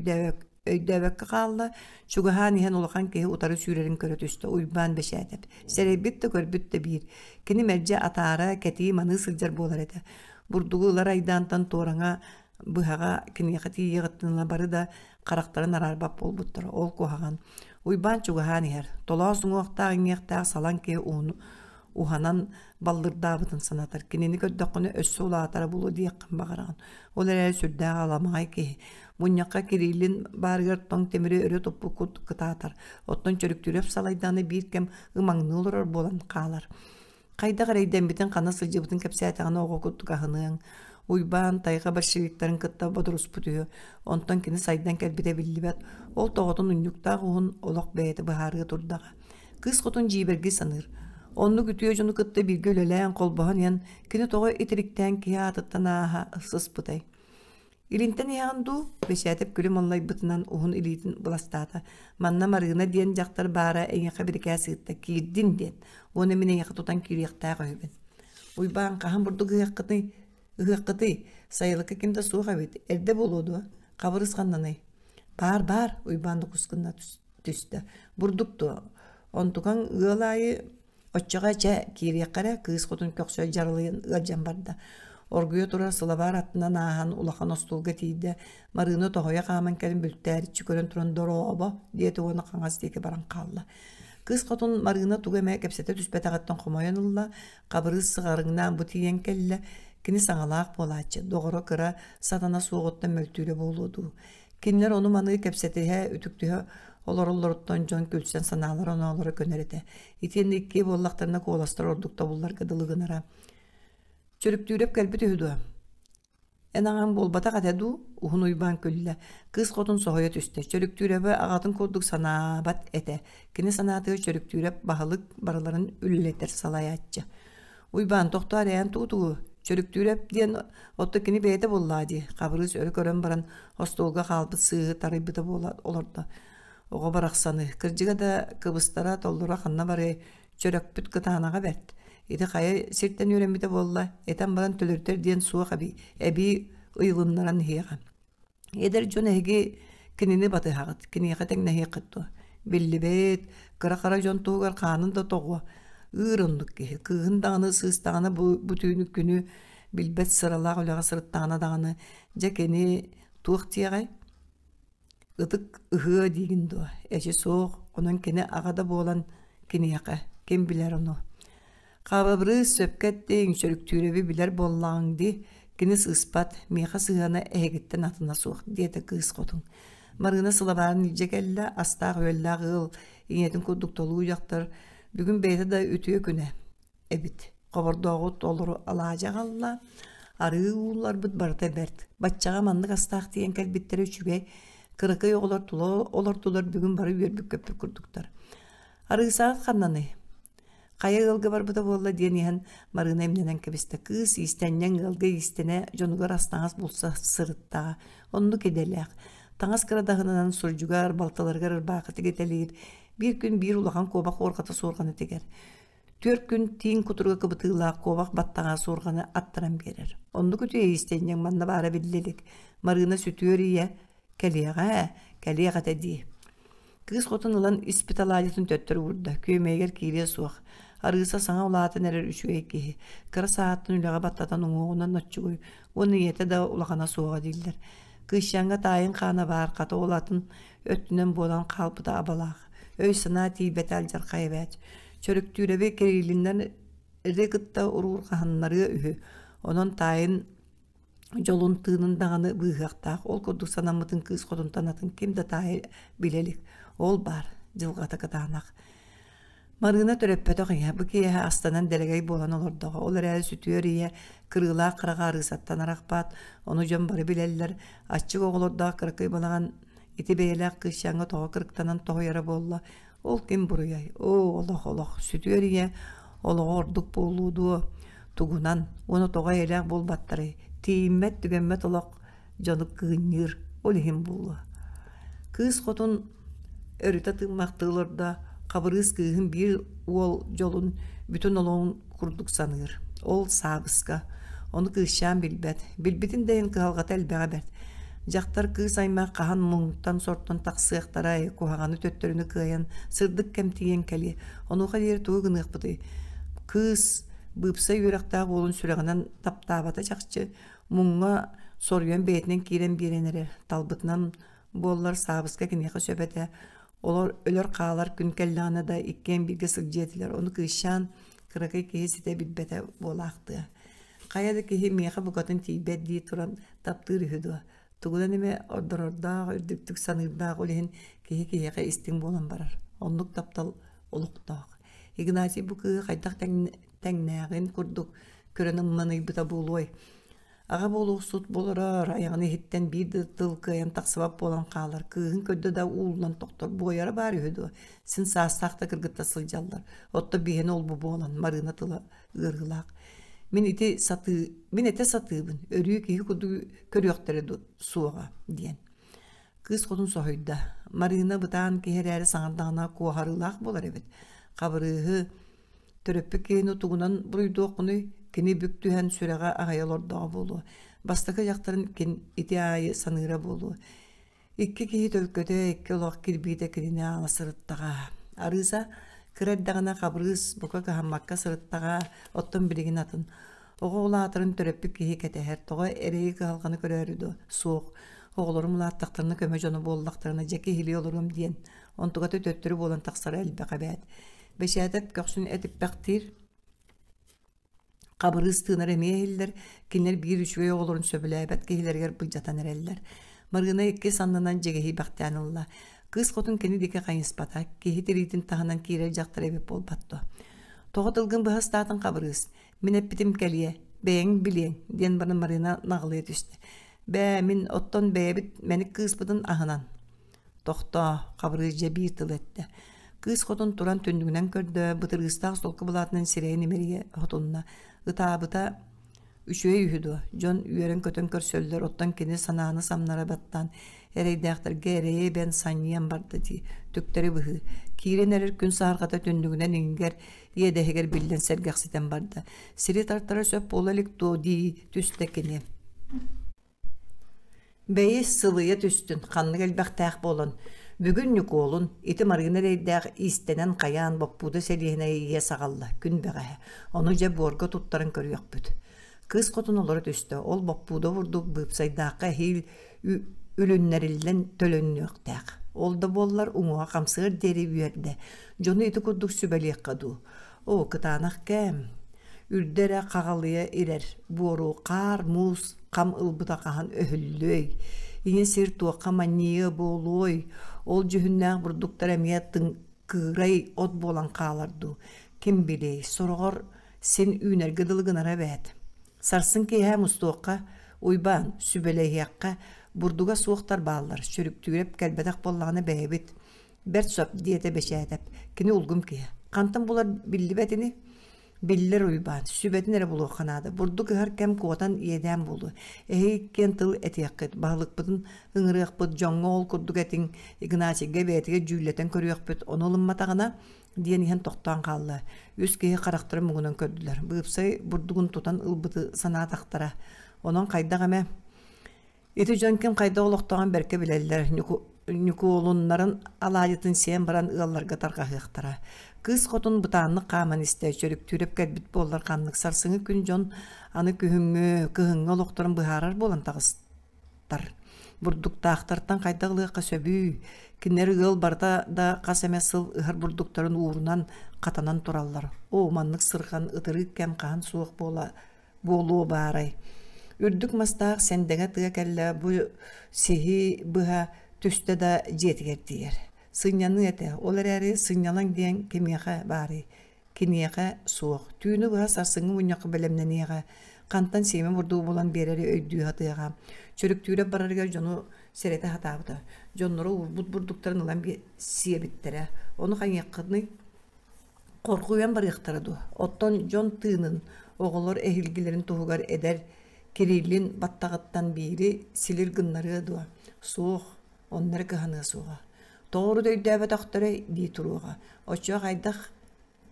өйдөөбөккө хаалла. Чугаһаан иһэн улахан киһи утары сүүрэрин көрө түстэ. Уйбаан Бэчээтэп. Сэрэйбит да көрбүт да биир. Кини мэлдьи атаара, кэтии, маныы сылдьар буолар этэ. Бурдугу ылар айдаантан туораҥа быһаҕа киниэхэ тиийиэҕиттэн ыла бары да харахтарын араарбат буолбуттара. Ол куһаҕан. Уйбаан чугаһаан иһэр. Толоос уҥуохтаах иҥиэхтээх салаҥ киһи уһун уһанан баллырдаабытын санатар. Кинини көрдөххүнэ өссө улаатара буолуо диэххин баҕараҕын. Ол эрээри сүрдээх аламаҕай киһи. Мунньахха Кириллин баарыгар тоҥ тимири өрө туппут кытаатар. Оттон Чөрүктүүрэп салайдааны биир кэм ымаҥныы олорор буолан хаалар. Хайдах эрэйдэммитин, ханна сылдьыбытын кэпсээтэҕинэ оҕо курдук аһыныаҥ. Уйбаан тайҕа большевиктарын кытта бодоруспут үһү. Онтон кини сайдан кэлбитэ биллибэт. Ол тоҕотун унньуктаах уһун олох бэйэтэ быһаарыа турдаҕа. Кыыс хотун дьиибэргии саныыр. Оннук үтүө дьону кытта бииргэ үлэлээн, холбоһон иһэн, кини тоҕо итириктээн киһи аатыттан ааһа сыспытай? Илинтэн иһэҕин дуу? Бэчээтэп күлүм аллайбытынан уһун илиитин быластаата. Манна Марыына диэн дьахтар баара эйиэхэ бирикээс ыытта, киирдин диэн. Уонна мин эйиэхэ тутан киириэхтээх үһүбүн. Уйбаан хаһан бурдук ыһыаххытый? Ыһыаххытый, сайылыкка ким да суох эбит, эрдэ буолуо дуо? Хабырыс ханнаный? Баар, баар, Уйбаан дукус гына түстэ. Бурдук дуо? Онтукаҥ ыал аайы Оччоҕо чэ, киириэххэ эрэ, кыыс хотун көхсө дьаралыйан ыалдьан барда. Оргуйа турар сылабаар аттынан ааһан улахан остуолга тиийдэ. Марыына тоһуйа хааман кэлин бүлтээриччи көрөн туран «Дорообо!» диэтэ уонна хаҥас диэки баран хаалла. Кыыс хотун Марыына тугу эмэ кэпсэтэ түспэтэҕиттэн хомойон ылла, Хабырыыс сыҕарыҥнаан бу тиийэн кэллэ. Кини саҥалаах буолааччы, доҕоро кыра сатана суоҕуттан мөлтүүрэ буолуо дуу. Кинилэр ону-маны кэпсэтиһэ, үтүктүһэ олороллоруттан дьон күлсэн санаалара-оноолоро көнөр этэ. Итиэннэ иккиэ буоллахтарына куоластара ордук тобулларга дылы гынара. Чөрүктүүрэп кэлбит үһү дуо? Эн аҕаҥ буолбатах этэ дуу? Уһун Уйбаан күллэ. Кыыс хотун соһуйа түстэ. Чөрүктүүрэби аҕатын курдук санаабат этэ. Кини санаатыгар Чөрүктүүрэп баһылык барыларын үлэлэтэр салайааччы. Уйбаан, тохтоо эрэ эн тугу-тугу? Чөрүктүүрэп диэн оттон кини бэйэтэ буоллаа дии. Хабырыыс өрө көрөн баран остуолга хаалбыт сыыһы тарыйбыта буола олордо. Оҕо барахсаны, кырдьыга да кыбыстара, толлоро ханна барыай, чөрөкпүт кытаанаҕа бэрт. Ити хайа сиртэн үөрэммитэ буолла, этэн баран төлөрүтэр диэн суох эбии, эбии ыйылыннаран иһиэҕэ. Эдэр дьон эһиги кинини батыһаҕыт, киниэхэ тэҥнэһиэххит дуо? Биллибэт, кыра-хара дьон туһугар хаанын да тоҕуо. Ыыр оннук киһи, кыыһын даҕаны, сыыстаҕына бу, бу түүнү күнү билбэт сыралаах үлэҕэ сырыттаҕына даҕаны, дьэ кини туох диэҕэй? Ытык ыһыа диигин дуо? Эчи суох, онон кини аҕа да буолан киниэхэ, ким билэр ону. Хабырыыс сөпкө эттиҥ, Чөрүктүүрэби билэр буоллаҕыҥ дии, кини сыыспат, миэхэ сыһыана эһигиттэн атына суох, диэтэ кыыс хотун. Марыына сылабаарын илдьэ кэллэ, астаах-үөллээх ыал ийэтин курдук толуу дьахтар бүгүн бэйэтэ да үтүө күнэ эбит. Хобордооҕу толору алаадьы аҕалла, арыы уулларбыт барыта бэрт. Баччаҕа маннык астаах тиийэн кэлбиттэрэ үчүгэй. Кыракый оҕолор тула олордулар бүгүн бары үөрбүт-көппүт курдуктар. Арыысаҕыт ханнаный? Хайа ыалга барбыта буолла диэн иһэн Марыына имнэнэн кэбистэ. Кыыс иистэнньэҥ ыалга иистэнэ дьонугар ас-таҥас булса сырыттаҕа. Оннук идэлээх. Таҥас кырадаһынынан сурдьугар, балтыларыгар ырбаахы тигитэлиир. Биир күн биир улахан куобах уорҕата суорҕаны тигэр. Түөрт күн тииҥ кутуруга кыбытыылаах куобах баттаҕа суорҕаны аттаран биэрэр. Оннук үтүө иистэнньэҥ манна баара биллэ илик. Марыына сүтүөр ийэ Кэлиэҕэ, кэлиэх этэ дии. Кыыс хотун ылан испит алаадьытын төттөрү уурда, күөмэйигэр киириэ суох. Арыыса саҥа улаатан эрэр үчүгэй киһи. Кыра сааһыттан үлэҕэ баттатан уҥуоҕунан оччугуй уонна ийэтэ да улахана суоҕа дииллэр. Кыысчааҥҥа таайын хаана баар, хата ол атын өттүнэн буолан хаалбыта абалаах. Өй-санаа тиийбэтэ алдьархай эбээт. Чөрүктүүрэби Кириллиннэр ри кытта уруурҕаһыннарыа үһү. Онон таайын дьолун тыынын даҕаны быыһыахтаах. Ол курдук санаммытын кыыс хотунтан атын ким да таайа билэ илик. Ол баар, дьылҕата кытаанах. Марыына төрөппөтөх ийэ бу киэһэ астанан дэлэгэй буолан олордоҕо. Ол эрээри сүтүөр ийэ кырыылаах хараҕа арыысаттан арахпат, ону дьон бары билэллэр. Аччык оҕолордоох кыракый балаҕан ити бэйэлээх кыысчааҥҥа тоҕо кырыктанан тоһуйара буолла. Ол ким буруйай? Оо, олох, олох, сүтүөр ийэ олоҕо ордук буолуо дуо? Тугунан уонна тоҕо эйэлээх буолбаттарый? Тиийиммэт, түгэммэт олох дьону кыынньыыр, ол иһин буолуо. Кыыс хотун өрүтэ тыыммахтыы олордо, Хабырыыс кыыһын биир уол дьолун бүтүн олоҕун курдук саныыр. Ол саабыска. Ону кыысчаан билбэт. Билбитин да иһин кыһалҕата элбэҕэ бэрт. Дьахтар кыыс аймах хаһан муҥтан-сортон тахсыахтарай, куһаҕаны төттөрүнү кыайан, сырдык кэм тиийэн кэлиэ. Онуоха диэри тугу гыныахпытый? Кыыс быыпсай үөрэхтээх уолун сүрэҕинэн таптаабата чахчы, муҥҥа соруйан бэйэтинэн киирэн биэрэн эрэр, талбытынан буоллар Саабыска киниэхэ сөп этэ. Олор өлөр-хаалар күн кэллэҕинэ да иккиэн бииргэ сылдьыа этилэр. Ону кыысчаан кыракый киһи ситэ билбэтэ буолаахтыа. Хайа да киһи миэхэ букатын тиийбэт дии туран таптыыр үһү дуо? Тугунан эмэ ордорордоох, үрдүктүк саныырдаах ол иһин киһи киһиэхэ истиҥ буолан барар. Оннук таптал олохтоох. Игнатий бу кыыһы хайдах тэҥнээҕин курдук көрөн ымманыйбыта буолуой? Аҕа буолуохсут буоларар, айаҕын иһиттэн биир да тыл кыайан тахсыбат буолан хаалар, кыыһын көрдө да ууллан тохтор, буойара баар үһү дуо, син саастаах да кыргыттар сылдьаллар, оттон биһиэнэ ол-бу буолан, Марыына тыла ыарыылаах. Мин ити сатыы, мин этэ сатыыбын, өрүү киһи курдук көрүөхтэрэ суоҕа диэн. Кыыс хотун соһуйда. Марыына бытаан киһи эрээри саҥардаҕына куоһарыылаах буолар эбит. Хабырыыһы Төрөппүт киһини тугунан буруйдуоххунуй? Кини бүк түһэн сүрэҕэ аһыйа олордоҕо буолуо. Бастакы дьахтарын кин ити аайы саныыра буолуо. Икки киһи төлкөтө, икки олох кирбиитэ кинини аала сырыттаҕа. Арыыса кыра эрдэҕинэ Хабырыыс бука кыһаммакка сырыттаҕа, оттон билигин атын. Оҕо улаатарын төрөппүт киһи кэтэһэр, тоҕо эрэйи-кыһалҕаны көрөөрү дуо? Суох. Оҕолорум улааттахтарына көмө дьоно буоллахтарына дьэ киһилии олоруом диэн. Онтуката төттөрү буолан тахсара элбэх эбээт. Бэчээтэп көхсүн этиппэхтиир, Хабырыыс тыынар эмиэ иһиллэр, кинилэр биир үчүгэй оҕолорун сөбүлээбэт киһилэригэр былдьатан эрэллэр. Марыына икки саннынан дьигэһийбэхтээн ылла. Кыыс хотун кини диэки хайыспата, киһи тириитин таһынан киирэр дьахтар эбит буолбат дуо? Тоҕо тылгын быһа ыстаатын Хабырыыс? Мин эппитим кэлиэ, бэйэҥ билиэҥ, диэн баран Марыына наҕылыйа түстэ. Бээ, мин оттон бэйэбит мэник кыыспытын аһынан. Тохтоо, Хабырыыс дьэ биир тыл эттэ. Кыыс хотун туран түннүгүнэн көрдө, бытырыыстаах солко былаатынан сирэйин имэрийэ хотунна. Ытаабыта үчүгэй үһү дуо? Дьон үөрэн-көтөн көрсөллөр, оттон кини санааны самнара баттаан, эрэйдээхтэргэ эрэйи эбэн санньыйан барда дии. Түктэри быһыы. Киирэн эрэр күн саһарҕата түннүгүнэн иҥгэр, иэдэһигэр биллэн сэргэхситэн барда. Сири тартара сөп буола илик дуо дии түстэ кини. Бэйи, сылыйа түстүн, ханнык элбэхтээх буолан. Бүгүн Ньукуолун, ити Марыына эрэйдээх иистэнэн хайаан боппууда сэлиэһинэй ийэ саҕалла, күн бэҕэһээ. Ону дьэ буорга туттаран көрүөхпүт. Кыыс хотун олоро түстэ, ол боппууда бурдук быыпсайдаахха эһиил үлүннэриллэн төлөннүөхтээх. Ол да буоллар уҥуоҕа хамсыар диэри үөрдэ. Дьону ити курдук сүбэлиэххэ дуу. Оо, кытаанах кээм. Үрдэ эрэ хаҕалыйа ирэр, буору хаар, муус хам ылбыта хаһан өһүллүөй? Ийэ сир туохха манньыйыа буолуой? Ол дьүһүннээх бурдуктар эмиэ тыҥкыырай от буолан хаалар дуу? Ким билиэй, сороҕор син үүнэргэ дылы гынара эбээт. Сарсын киэһэ мустуохха, Уйбаан, сүбэлэһиэххэ, бурдуга суохтар бааллар, сүрүктүүрэп кэлбэтэх буоллаҕына бэйэбит. Бэрт сөп, диэтэ Бэчээтэп. Кини улгум киһи. Хантан булар биллибэт ини? Биллэр Уйбаан, сүбэтин эрэ булуохха наада. Бурдук ыһар кэм куотан иэдээн буолуо. Эһиги иккиэн тыл этиэххит, баһылыкпытын ыҥырыахпыт, дьоҥҥо ол курдук этиҥ, Игнатийга бэйэтигэр дьүүллэтэн көрүөхпүт, ону ылымматаҕына, диэн иһэн тохтоон хаалла. Үс киһи харахтарын муҥунан көрдүлэр. Быыпсай бурдугун тутан ылбыты санаатахтара. Онон хайдах эмэ Ити дьон ким хайдах олохтооҕун бэркэ билэллэр, Ньукуолуннарын алаадьытын сиэн баран ыалларга тарҕаһыахтара. Кыыс хотун бытааннык хааман истэ, чөрүктүүрэп кэлбит буоллар ханнык сарсыҥҥы күн дьон аны күһүҥҥү, кыһыҥҥы олохторун быһаарар буолан таҕыстар. Бурдуктаахтартан хайдах ылыахха сөбүй? Кинилэр ыал барыта да хас эмэ сыл ыһар бурдуктарын уурунан, хатанан тураллар. Оо, маннык сырҕан, ытырыык кэм хаһан суох буола буолуо баарай. Үрдүк мастаах сэндэҥэ тыа кэллэ бу сиһи быһа түстэ да дьиэтигэр тиийэр. Сынньаныы этэ, ол эрээри сынньалаҥ диэн кимиэхэ баарый? Киниэхэ суох. Түүнү быһа сарсыҥҥы мунньахха бэлэмнэниэҕэ, хантан сиэмэ бурдугу булан биэрэри өйдүү сатыаҕа. Чөрүктүүрэ барарыгар дьону сэрэтэ сатаабыта. Дьонноро уурбут бурдуктарын ылан сиэбиттэрэ. Ону хайыаххыный? Хоргуйан барыахтара дуо, оттон дьон тыынын, оҕолор эһилгилэрин туһугар эдэр Кириллин баттаҕыттан биири силир гыннарыа дуо, суох, онно эрэ кыһаныа суоҕа. Тоҕо урут өйдөөбөтөхтөрөй дии туруоҕа, оччоҕо хайдах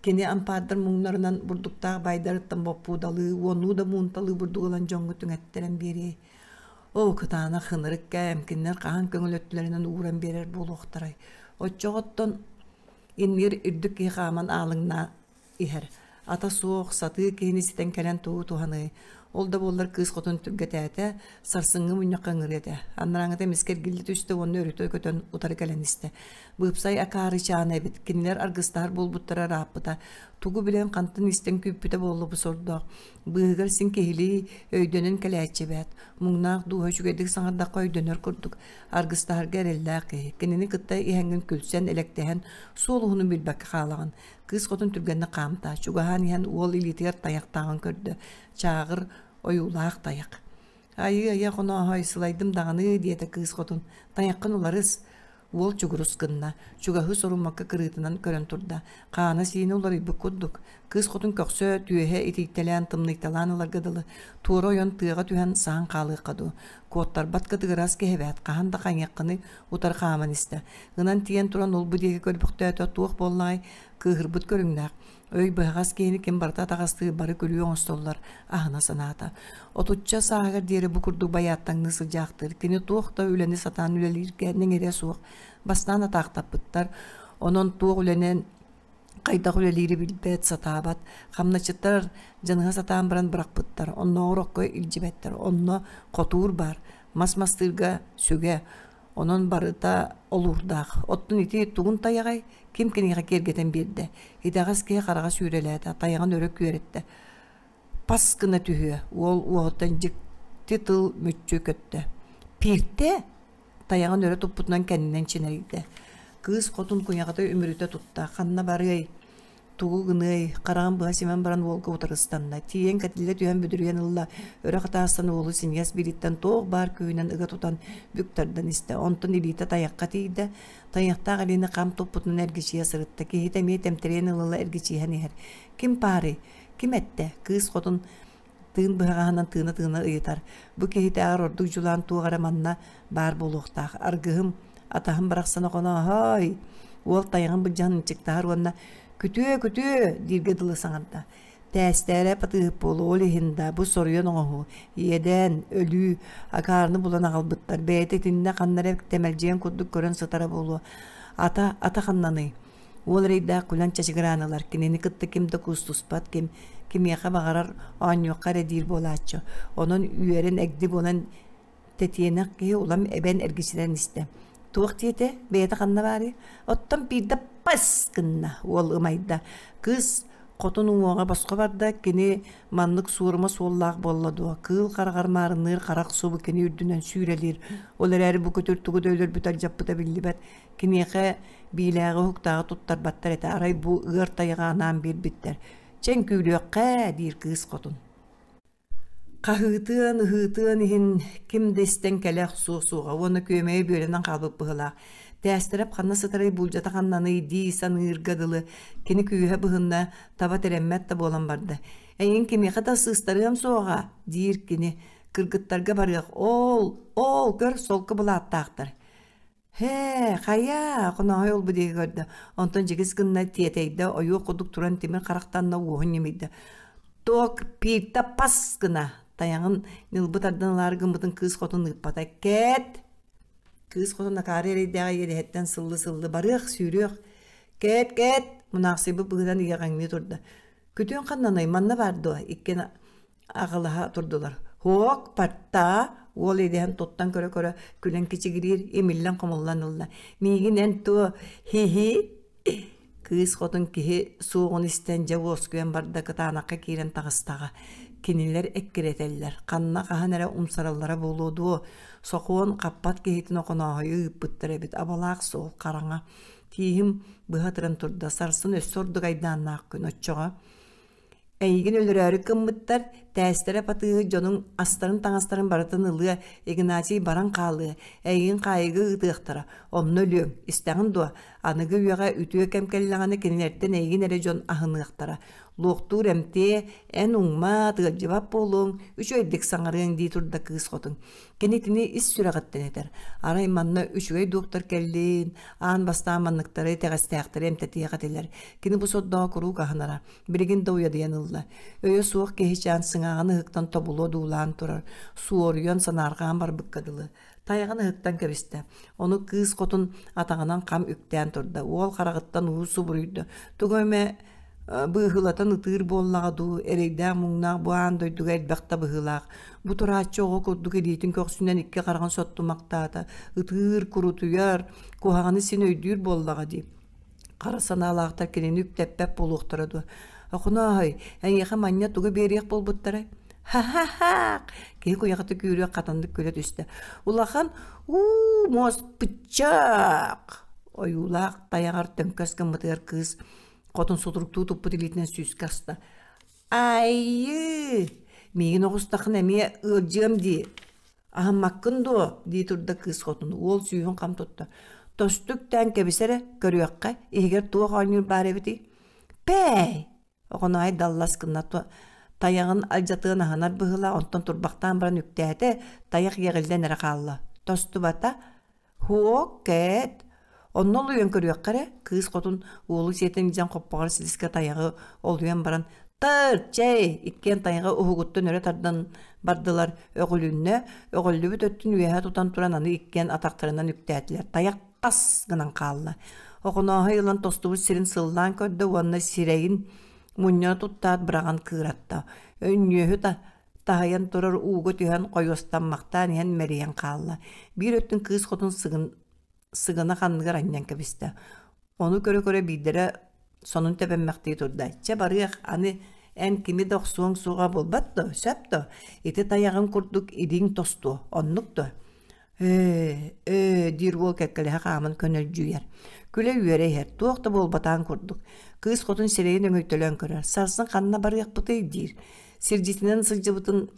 кини ампаардар муҥнарынан бурдуктаах баайдарыттан боппуудалыы, уоннуу да муунталыы бурдук ылан дьоҥҥо түҥэттэрэн биэриэй. Оо, кытаанах ынырык кээм, кинилэр хаһан көҥүл өттүлэринэн ууран биэрэр буолуохтарай. Оччоҕо оттон Иннигэр үрдүк киһи хааман аалыҥнаа иһэр. Ата суох, сатыы киһини ситэн кэлэн тугу туһаныай? Ол да буоллар кыыс хотун түргэтээтэ, сарсыҥҥы мунньахха ыҥырыа этэ. Анарааҥҥыта эмискэ эргиллэ түстэ уонна өрүтэ көтөн утары кэлэн истэ. Быыпсай акаары чаана эбит, кинилэр аргыстаһар буолбуттара ырааппыта. Тугу билэн хантан истэн күүппүтэ буолла бу сордоох. Быыһыгар син киһилии өйдөнөн кэлээччи эбээт. Муҥнаах дууһа үчүгэйдик саҥардахха өйдөнөр курдук. Аргыстаһарга эрэллээх киһи. Кинини кытта иһэҥҥин күлсэн, элэктэһэн, суол уһунун билбэккэ хаалаҕын. Кыыс хотун түргэнник хаамта. Чугаһаан иһэн уол илиитигэр тайахтааҕын көрдө. Чааҕыр ойуулаах тайах. «Айыы-айа хонооһой, сылайдым даҕаны» диэтэ кыыс хотун. «Тайаххын уларыс». Уол чугурус гынна, чугаһыы соруммакка кырыытынан көрөн турда. Хаана-сиинэ уларыйбыт курдук. Кыыс хотун көхсө, түөһэ итийтэлээн, тымныйталаан ыларга дылы, туора ойон тыаҕа түһэн саһан хаалыахха дуу. Куоттарбат кытыгырас киһи эбээт, хаһан да хайыаххыный утары хааман истэ. Ынан тиийэн туран ол-бу диэки көрбөхтөөтө, туох буоллаҕай? Кыыһырбыт көрүҥнээх. Өй быһаҕас киһини ким барыта атаҕастыыр бары күлүү оҥостоллор, аһына санаата. Отучча сааһыгар диэри бу курдук байааттаҥныы сылдьаахтыыр. Кини туох да үлэни сатаан үлэлииргэ нэҥирэ суох. Бастаан атаахтаппыттар. Онон туох үлэнэн хайдах үлэлиири билбэт, сатаабат. Хамначчыттар дьаныһа сатаан баран бырахпыттар. Оннооҕор окко илдьибэттэр. Онно хотуур баар. Мас мастыырга сүгэ. Онон барыта олуурдаах. Оттон ити тугун тайаҕай? Ким киниэхэ киэргэтэн биэрдэ? Итэҕэс киһи хараҕа сүүрэлээтэ, тайаҕын өрө күөрэттэ. Пас гына түһүө, уол уоһуттан дьикти тыл мүччү көттө. Пииртэ? Тайаҕын өрө туппутунан кэннинэн чинэрийдэ. Кыыс хотун куйаҕата үмүрүтэ тутта, ханна барыай? Тугу гыныай, хараҕын быһа симэн баран уолга утарыстанна. Тиийэн кэтиллэ түһэн бүдүрүйэн ылла, өрө хатаастан уолу синньигэс биилиттэн туох баар күүһүнэн ыга тутан бүк тардан истэ. Онтон илиитэ тайахха тиийдэ. Тайахтаах илиини хам туппутунан эргичийэ сырытта. Киһитэ эмиэ тэмтэрийэн ыла-ыла эргичийэн иһэр. Ким паарый? Ким эттэ? Кыыс хотун тыын быһаҕаһынан тыына-тыына ыйытар. Бу киһитээҕэр ордук дьулаан туох эрэ манна баар буолуохтаах. Аргыһым, атаһым барахсан оҕонооһой! Уол тайаҕын былдьаһан ынчыктаһар уонна «Күтүө, күтүө!» дииргэ дылы саҥарда. Тээстээрэ патыыһыт буолуо, ол иһин да бу соруйан оҥоһуу, иэдээн, өлүү, акаарыны булан аҕалбыттар. Бэйэтэ итиннэ ханна эрэ тэмэлдьийэн курдук көрөн сытара буолуо. Ата, ата ханнаный? Уол эрэйдээх күлэн чачыгыраан ылар, кинини кытта ким да куустуспат, ким кимиэхэ баҕарар оонньуохха эрэ диир буолааччы. Онон үөрэн эгди буолан тэтиэнэх киһи улам эбэн эргичинэн истэ. Туох диэтэ, бэйэтэ ханна баарый? Оттон биирдэ пас гынна, уол ымайда. Кыыс хотун уҥуоҕа босхо барда, кини маннык суорума суоллаах буолла дуо? Кыыл хараҕар маарынныыр харах субу кини үрдүнэн сүүрэлиир. Ол эрээри бу көтөр тугу да өлөрбүт-алдьаппыта биллибэт. Киниэхэ биилээҕи уһуктааҕы туттарбаттар этэ, арай бу ыар тайаҕа анаан биэрбиттэр. Чэ үҥкүүлүөххэ, диир кыыс хотун. Хаһыытыан, ыһыытыан иһин ким да истэн кэлэ охсуо суоҕа уонна күөмэйэ бүөлэнэн хаалбыт быһыылаах. Тээстэрэп ханна сытарый булдьата ханнаный дии саныырга дылы кини күүһэ быһынна, таба тирэммэт да буолан барда. Эйигин кимиэхэ да сыыстарыам суоҕа, диир кини. Кыргыттарга барыах, ол, ол, көр, солко былааттаахтар. Һээ, хайаа, Хонооһой ылбыт диэки көрдө, онтон дьигис гынна тиэтэйдэ, ойуох курдук туран тимир харахтанна уоһун ньимийдэ. Туох пииртэ пас гына тайаҕын ньылбы тардан ылаары гыммытын кыыс хотун ыыппата. Кээт! Кыыс хотун акаары эрэйдээҕи иэдэһиттэн сыллы-сыллы барыах, сүүрүөх. Кээт, кээт! Мунаахсыйбыт быһыынан иэҕэҥнии турда. Күтүөн ханнаный, манна баар дуо? Иккиэн аҕылаһа турдулар. Һуок, паттаа, уол идэһэн туттан көрө-көрө күлэн кичигириир, имиллэн-хомуллан ылла. Миигин эн туо, хи-хи Кыыс хотун киһи суоҕун истэн дьэ уоскуйан барда кытаанахха киирэн таҕыстаҕа. Кинилэр эккирэтэллэр, ханна хаһан эрэ умсараллара буолуо дуо, сокуон хаппат киһитин Охонооһойу ыыппыттар эбит, абалаах суол, хараҥа. Тииһим быһа ытыран турда, сарсын өссө ордук айдааннаах күн, оччоҕо Эйигин өлөрөөрү гыммыттар, тээстэрэ патыыһы дьонуҥ астарын-таҥастарын барытын ылыа, Игнатий баран хаалыа, эйигин хаайыыга ыытыахтара, онно өлүөҥ, истэҕин дуо, аныгы үйэҕэ үтүө кэм кэллэҕинэ кинилэртэн эйигин эрэ дьон аһыныахтара, луохтуур эмтиэ, эн уҥмаат, ыалдьыбат буолуоҥ, үчүгэйдик саҥарыаҥ дии турда кыыс хотун. Кини итини ис сүрэҕиттэн этэр, арай манна үчүгэй доктор кэллин, аан бастаан манныктары итэҕэстээхтэри эмтэтиэх этилэр, кини бу сордооҕу куруук аһынара, Билигин да уйадыйан ылла. Өйө суох киһичээн сыҥааҕын ыһыктан тобулуо дуулаан турар, суоруйан, санаарҕаан барбыкка дылы. Тайаҕын ыһыктан кэбистэ. Ону кыыс хотун атаҕынан хам үктээн турда. Уол хараҕыттан уу субуруйда. Тугу эмэ быыһылатан ытыыр буоллаҕа дуу, эрэйдээх-муҥнаах бу аан дойдуга элбэх да быһыылаах. Бу турааччы оҕо курдук илиитин көхсүнэн икки хараҕын соттумахтаата. Ытыыр, курутуйар, куһаҕаны син өйдүүр буоллаҕа дии. Хара санаалаахтар кинини үктэппэт буолуохтара дуо? Охонооһой, эйиэхэ манньа тугу биэриэх буолбуттарай? Ха-ха-ха! Киһи куйаҕата күүрүөх хатаннык күлэ түстэ. Улахан уу муос пыччаах! Ойуулаах тайаҕар төҥкөс гыммытыгар кыыс хотун сутуруктуу туппут илиитинэн сүүскэ аста. Айыы! Миигин оҕустаххына эмиэ ыалдьыам дии. Аһыммаккын дуо? дии турда кыыс хотун, уол сүүһүн хам тутта. Тосту үктээн кэбис эрэ, көрүөххэ, иһигэр туох оонньуур баар эбитий? Пээй! Оҕоноой даллас гынна тайаҕын алдьатыан аһынар быһыылаах, онтон турбахтаан баран үктээтэ, тайах иэҕиллэн эрэ хаалла. Тостубата. Һуок, кээт! Онно олуйан көрүөххэ эрэ, кыыс хотун уолу сиэтэн илдьэн хоппоҕор силискэ тайаҕы олуйан баран «Тыр, чэй!» иккиэн тайаҕы уһугуттан өрө тардан бардылар, өҕүлүннэ, өҕүллүбүт өттүн үөһэ тутан туран аны иккиэн атахтарынан үктээтилэр. Тайах тас гынан хаалла. Охонооһой ылан тостубут сирин сыллаан көрдө уонна сирэйин мунньана туттаат быраҕан кыыратта. Өнньүөһү таһыйан турар ууга түһэн хойуостаммахтаан иһэн мэрийэн хаалла. Биир өттүн кыыс хотун сыгын, сыгына ханныгар анньан кэбистэ. Ону көрө-көрө биирдэрэ сонун тэбэммэхтии турда. Чэ барыах, аны эн кими да охсуоҥ суоҕа буолбат дуо, сөп дуо? Ити тайаҕын курдук илииҥ тостуо, оннук дуо? Ээ, ээ, диир уол кэккэлэһэ хааман көнөлдьүйэр. Күлэ-үөрэ иһэр, туох да буолбатаҕын курдук. Кыыс хотун сирэйин өҥөйтөлөөн көрөр. Сарсын ханна барыахпытый диир. Сирдьитинэн сылдьыбытын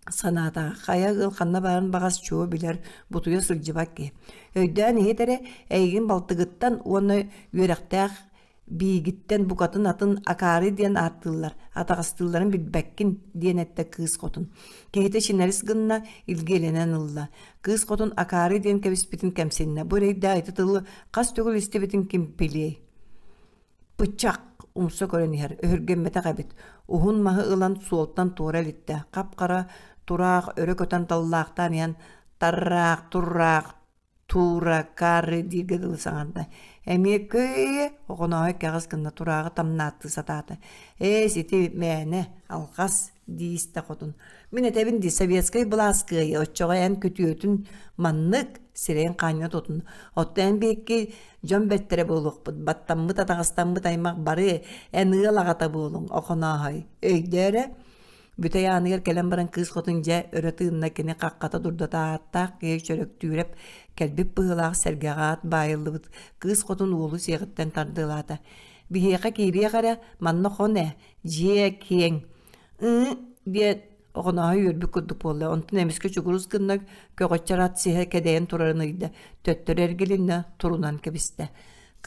санаата, хайа ыал ханна баарын баҕас чуо билэр, бутуйа сылдьыбат киһи. Өйдөөн иһит эрэ, эйигин балтыгыттан уонна үөрэхтээх биигиттэн букатын атын акаары диэн ааттыыллар, атаҕастыылларын билбэккин, диэн эттэ кыыс хотун. Киһитэ чинэрис гынна, илгиэлэнэн ылла. Кыыс хотун акаары диэн кэбиспитин кэмсиннэ. Бу эрэйдээх ити тылы хас төгүл истибитин ким билиэй? Быччах умса көрөн иһэр, өһүргэммэтэх эбит. Уһун маһы ылан суолтан туора илиттэ. Хап-хара тураах өрө көтөн таллаахтаан иһэн тарраах, турраах, Туура, Карри дииргэ дылы саҥарда. Эмиэ көй оҕонооһой кэҕис гынна турааҕы тамнааттыы сатаата. Ээ, сити мээнэ, алҕас, дии истэ хотун. Мин этэбин дии, советскай былаас кыайыы, оччоҕо эн күтүөтүн маннык, сирэйин хаанньа тутун. Оттон эн биһикки дьон бэртэрэ буолуохпут, баттаммыт, атаҕастаммыт аймах бары эн ыал аҕата буолуҥ, Охонооһой. Өйдөө эрэ, Бүтэй ааныгар кэлэн баран кыыс хотун дьэ өрө тыынна кини хаххата дурдата ааттаах киһи Чөрөктүүрэп кэлбит быһыылаах сэргэҕэ аат баайыллыбыт кыыс хотун уолу сиэҕиттэн тардыалаата. Биһиэхэ киириэх эрэ, манна хон ээ, дьиэ киэҥ. Ыы диэт оҕонооһой үөрбүт курдук буолла. Онтон эмискэ чугурус гынна көҕөччөр ат сиһэ кэдэйэн турарын ыйда. Төттөрү эргилиннэ, турунан кэбистэ.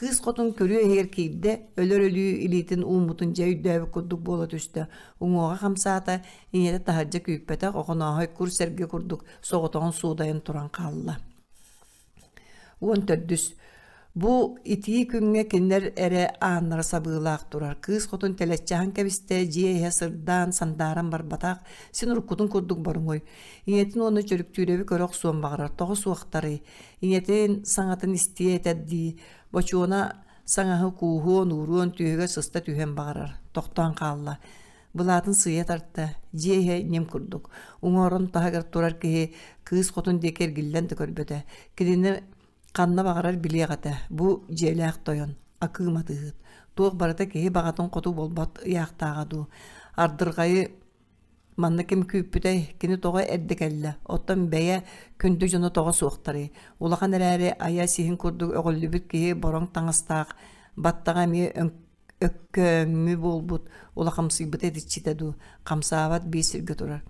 Кыыс хотун күрүө иһигэр киирдэ, өлөр өлүү илиитин ууммутун дьэ өйдөөбүт курдук буола түстэ. Уҥуоҕа хамсаата, ийэтэ таһырдьа күүппэтэх, Охонооһой кур сэргэ курдук соҕотоҕун суудайан туран хаалла. 14. Бу итии күҥҥэ кинилэр эрэ ааннара сабыылаах турар. Кыыс хотун тэлэччи аһан кэбистэ, дьиэ иһэ сырдаан, сандааран барбатах, син уруккутун курдук боруҥуй. Ийэтин уонна Чөрүктүүрэби көрө охсуон баҕарар, тоҕо суохтарый? Ийэтин саҥатын истиэ этэ дии, Бочуона саҥаһы кууһуон, ууруон, түөһүгэр сыста түһүөн баҕарар, тохтоон хаалла. Былаатын сыыйа тарта, дьиэ иһэ ньим курдук. Уҥуорун таһыгар турар киһи кыыс хотун диэки эргиллэн да көрбөтө. Кинини ханна баҕарар билиэх этэ, бу дьиэлээх тойон, акыым атыыһыт. Туох барыта киһи баҕатын хоту буолбат ыйаахтааҕа дуу. Ардырҕайы Манна ким күүппүтэй, кини тоҕо эрдэ кэллэ, оттон бэйэ күндү дьоно тоҕо суохтарый? Улахан эрээри айа сиһин курдук өҕүллүбүт киһи бороҥ таҥастаах, баттаҕа эмиэ өккөөҥҥү буолбут, улахамсыйбыта итиччитэ дуу, хамсаабат биир сиргэ турар.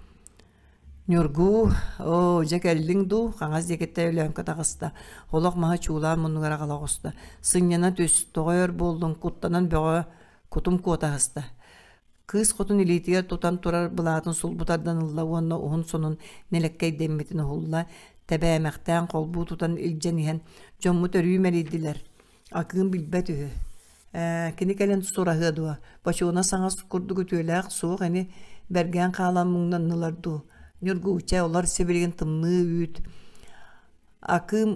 Ньургуу, оо, дьэ кэллиҥ дуу, хаҥас диэкиттэн Өлөөҥкө таҕыста, олох маһы чуулаан муннугар аҕала оҕуста. Сынньана түс, тоҕо өр буоллуҥ, куттанан бөҕө, кутум куотаһыста. Кыыс хотун илиитигэр тутан турар былаатын сулбу тардан ылла уонна уһун сонун нэлэккэйдэммитин уһулла, тэбээмэхтээн холбуу тутан илдьэн иһэн, дьоммут өрүү мэлийдилэр. Акыым билбэт үһү. Ээ, кини кэлэн сураһыа дуо? Бочуона саҥас курдук үтүөлээх суох ини, бэргээн хаалан муҥнаннылар дуу? Ньургууча, олор сибилигин тымныы үүт. Акыым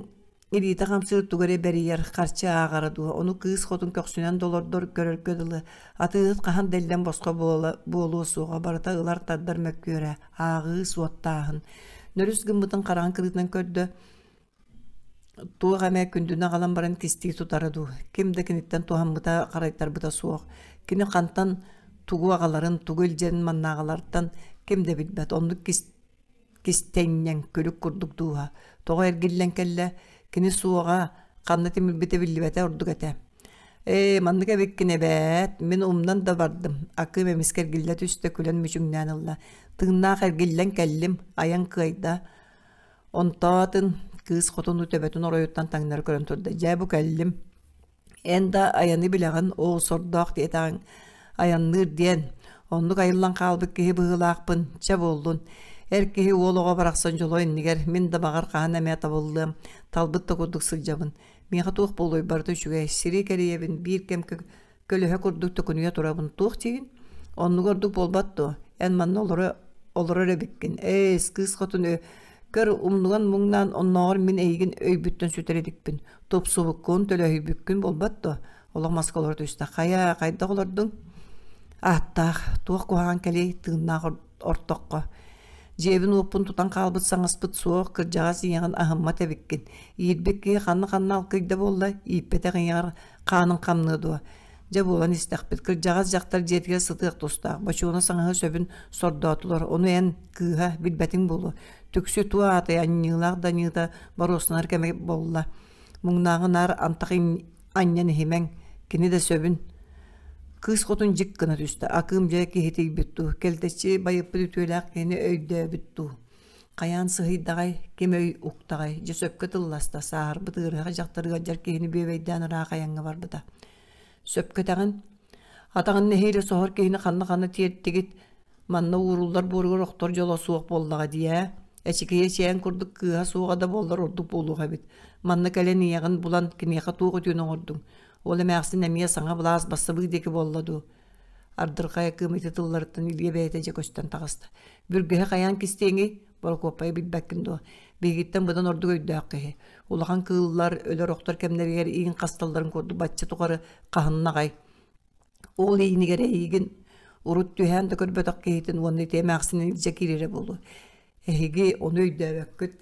Илиитэ хамсыыр тугу эрэ бэрийэр, харчы ааҕара дуу, ону кыыс хотун көхсүнэн да олордор көрөргө дылы, атыыһыт хаһан да иллэҥ босхо буола, буолуо суоҕа, барыта ылар-тардар мөккүөрэ, ааҕыы, суоттааһын. Нөрүс гыммытын хараҕын кырыытынан көрдө, туох эмэ күндүнү аҕалан баран кистии тутара дуу, ким да киниттэн туһаммыта, харайтарбыта суох. Кини хантан тугу аҕаларын, тугу илдьэрин маннааҕылартан ким да билбэт, оннук кистэнньэҥ, күлүк курдук дууһа тоҕо эргиллэн кэллэ, кини суоҕа, ханна тимирбитэ биллибэтэ ордук этэ. Ээ, маннык эбиккин эбээт, мин умнан да бардым, Акыым эмискэ эргиллэ түстэ, күлэн мүчүҥнээн ылла. Тыыннаах эргиллэн кэллим, айан кыайда. Онтоотун кыыс хотуну төбөтүн оройуттан таҥнары көрөн турда. Дьэ, бу кэллим. Эн да айаны билэҕин, оо, сордоох диэтэҕиҥ, айанныыр диэн. Оннук айыллан хаалбыт киһи быһыылаахпын, чэ буоллун. Эр киһи уол оҕо барахсан дьоло иннигэр, мин да баҕар хаһан эмэ табыллыам, талбыт да курдук сылдьабын. Миэхэ туох буолуой барыта үчүгэй, сири кэрийэбин, биир кэм көлөһө курдук төкүнүйэ турабын, туох диигин? Оннуга ордук буолбат дуо? Эн манна олоро олорор эбиккин. Ээс, кыыс хотун көр умнуган муҥнаан оннооҕор мин эйигин өйбүттэн сүтэр иликпин. Тупсубуккун, төлөһүйбүккүн буолбат дуо? Олох маска олоро түстэ. Хайа, хайдах олордуҥ? Ааттаах, туох куһаҕан кэлиэй, тыыннаах ортоххо. Дьиэбин-уоппун тутан хаалбыт саҥаспыт суох, кырдьаҕас ийэҕин аһыммат эбиккин. Иирбит киһи ханна-ханна алкыйда буолла, ииппэтэх ийэҕэр хааныҥ хамныа дуо? Дьэ буолан истэхпит, кырдьаҕас дьахтар дьиэтигэр сытыах тустаах, бочуона саҥаһы сөбүн сордоотулар, ону эн, кыыһа, билбэтиҥ буолуо. Түксү туо аатай анньыылаах да аньыыта боруостанар кэмэ буолла. Муҥнааҕы наар антах анньан иһимэҥ, кини да сөбүн. Кыыс хотун дьик гына түстэ, акыым дьэ киһитийбит дуу, кэлтэччи байыппыт үтүөлээх киһини өйдөөбүт дуу. Хайаан сыһыйдаҕай, ким өй уктаҕай, дьэ сөпкө тылласта, сааһырбыт ыарыһах дьахтар ыалдьар киһини бүөбэйдээн ыраах айаҥҥа барбыта. Сөпкө этэҕин, атаҕын нэһиилэ соһор киһини ханна-ханна тиэртигит, манна ууруллар буоругар охтор дьоло суох буоллаҕа дии ээ. Эчикийэ чээн курдук кыыһа суоҕа да буоллар ордук буолуох эбит. Манна кэлэн ийэҕин булан киниэхэ туох үтүөнү оҥордуҥ? Ол эмээхсин эмиэ саҥа былаас бассабыык диэки буолла дуу? Ардырҕай акыым ити тылларыттан Илья бэйэтэ дьэ көстөн таҕыста. Бүргэһи хайаан кистиэҥий? Борокуоппайы билбэккин дуо? Биһигиттэн быдан ордук өйдөөх киһи. Улахан кыыллар, өлөр-охтор кэмнэригэр иин хасталларын курдук бачча тухары хаһынна аҕай. Ол иинигэр эйигин урут түһээн да көрбөтөх киһитин уонна ити эмээхсинин илдьэ киирэрэ буолуо. Эһиги ону өйдөөбөккүт.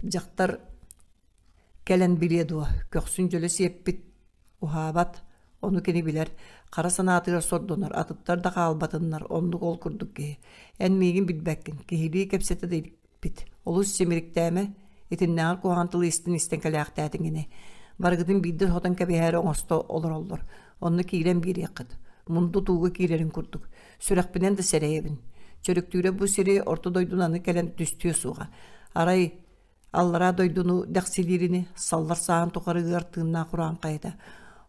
Дьахтар кэлэн билиэ дуо, көхсүн дьөлө сиэппит, уһаабат, ону кини билэр, хара санаатыгар сордонор, атыттар да хаалбатыннар, оннук ол курдук киһи. Эн миигин билбэккин, киһилии кэпсэтэ да иликпит. Олус симириктээмэ, итиннээҕэр куһаҕан тылы истэн-истэн кэлээхтээтиҥ ини. Барыгытын биирдэ сотон кэбиһээри оҥосто олороллор. Онно киирэн биэриэххит. Мунду тууга киирэрин курдук. Сүрэхпинэн да сэрэйэбин. Чөрүктүүрэ бу сири орто дойдуну аны кэлэн түстүө суоҕа. Арай аллараа дойдуну дэхсилиирини саллар сааһын тухары ыар тыыннаах урааҥхайыта.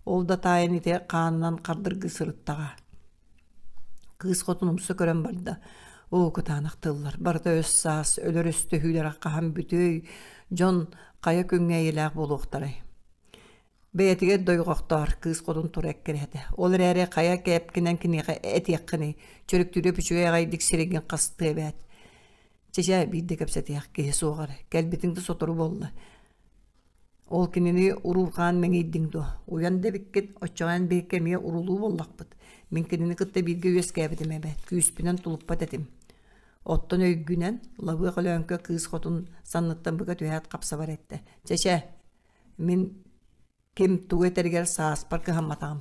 Ол да таайан ити хаанынан хардыргыы сырыттаҕа. Кыыс хотун умса көрөн барда. Оо, кытаанах тыллар, барыта өс-саас, өлөр өстөһүүлэрэ хаһан бүтүөй, дьон хайа күҥҥэ эйэлээх буолуохтарай. Бэйэтигэр дойҕохтоор, кыыс хотун тура эккирэтэ. Ол эрээри хайа кээпкинэн киниэхэ этиэххиний, чөрүктүүрэ үчүгэй аҕайдык сирэйгин хастыа эбээт. Чэ-чэ, биирдэ кэпсэтиэх киһи суоҕар, кэлбитиҥ да сотору буолла. Ол кинини уруурҕаан мэҥийдиҥ дуо? Уйан да эбиккит, оччоҕо эн биһикки эмиэ уруулуу буоллахпыт. Мин кинини кытта бииргэ үөскээбитим эбээт, күүспүнэн тулуппат этим. Оттон өйгүнэн, Лабыах Өлөөҥкө кыыс хотун санныттан быга түһээт хапсабар эттэ. Чэ-чэ, Мин ким тугу этэригэр сааспар кыһамматаҕым.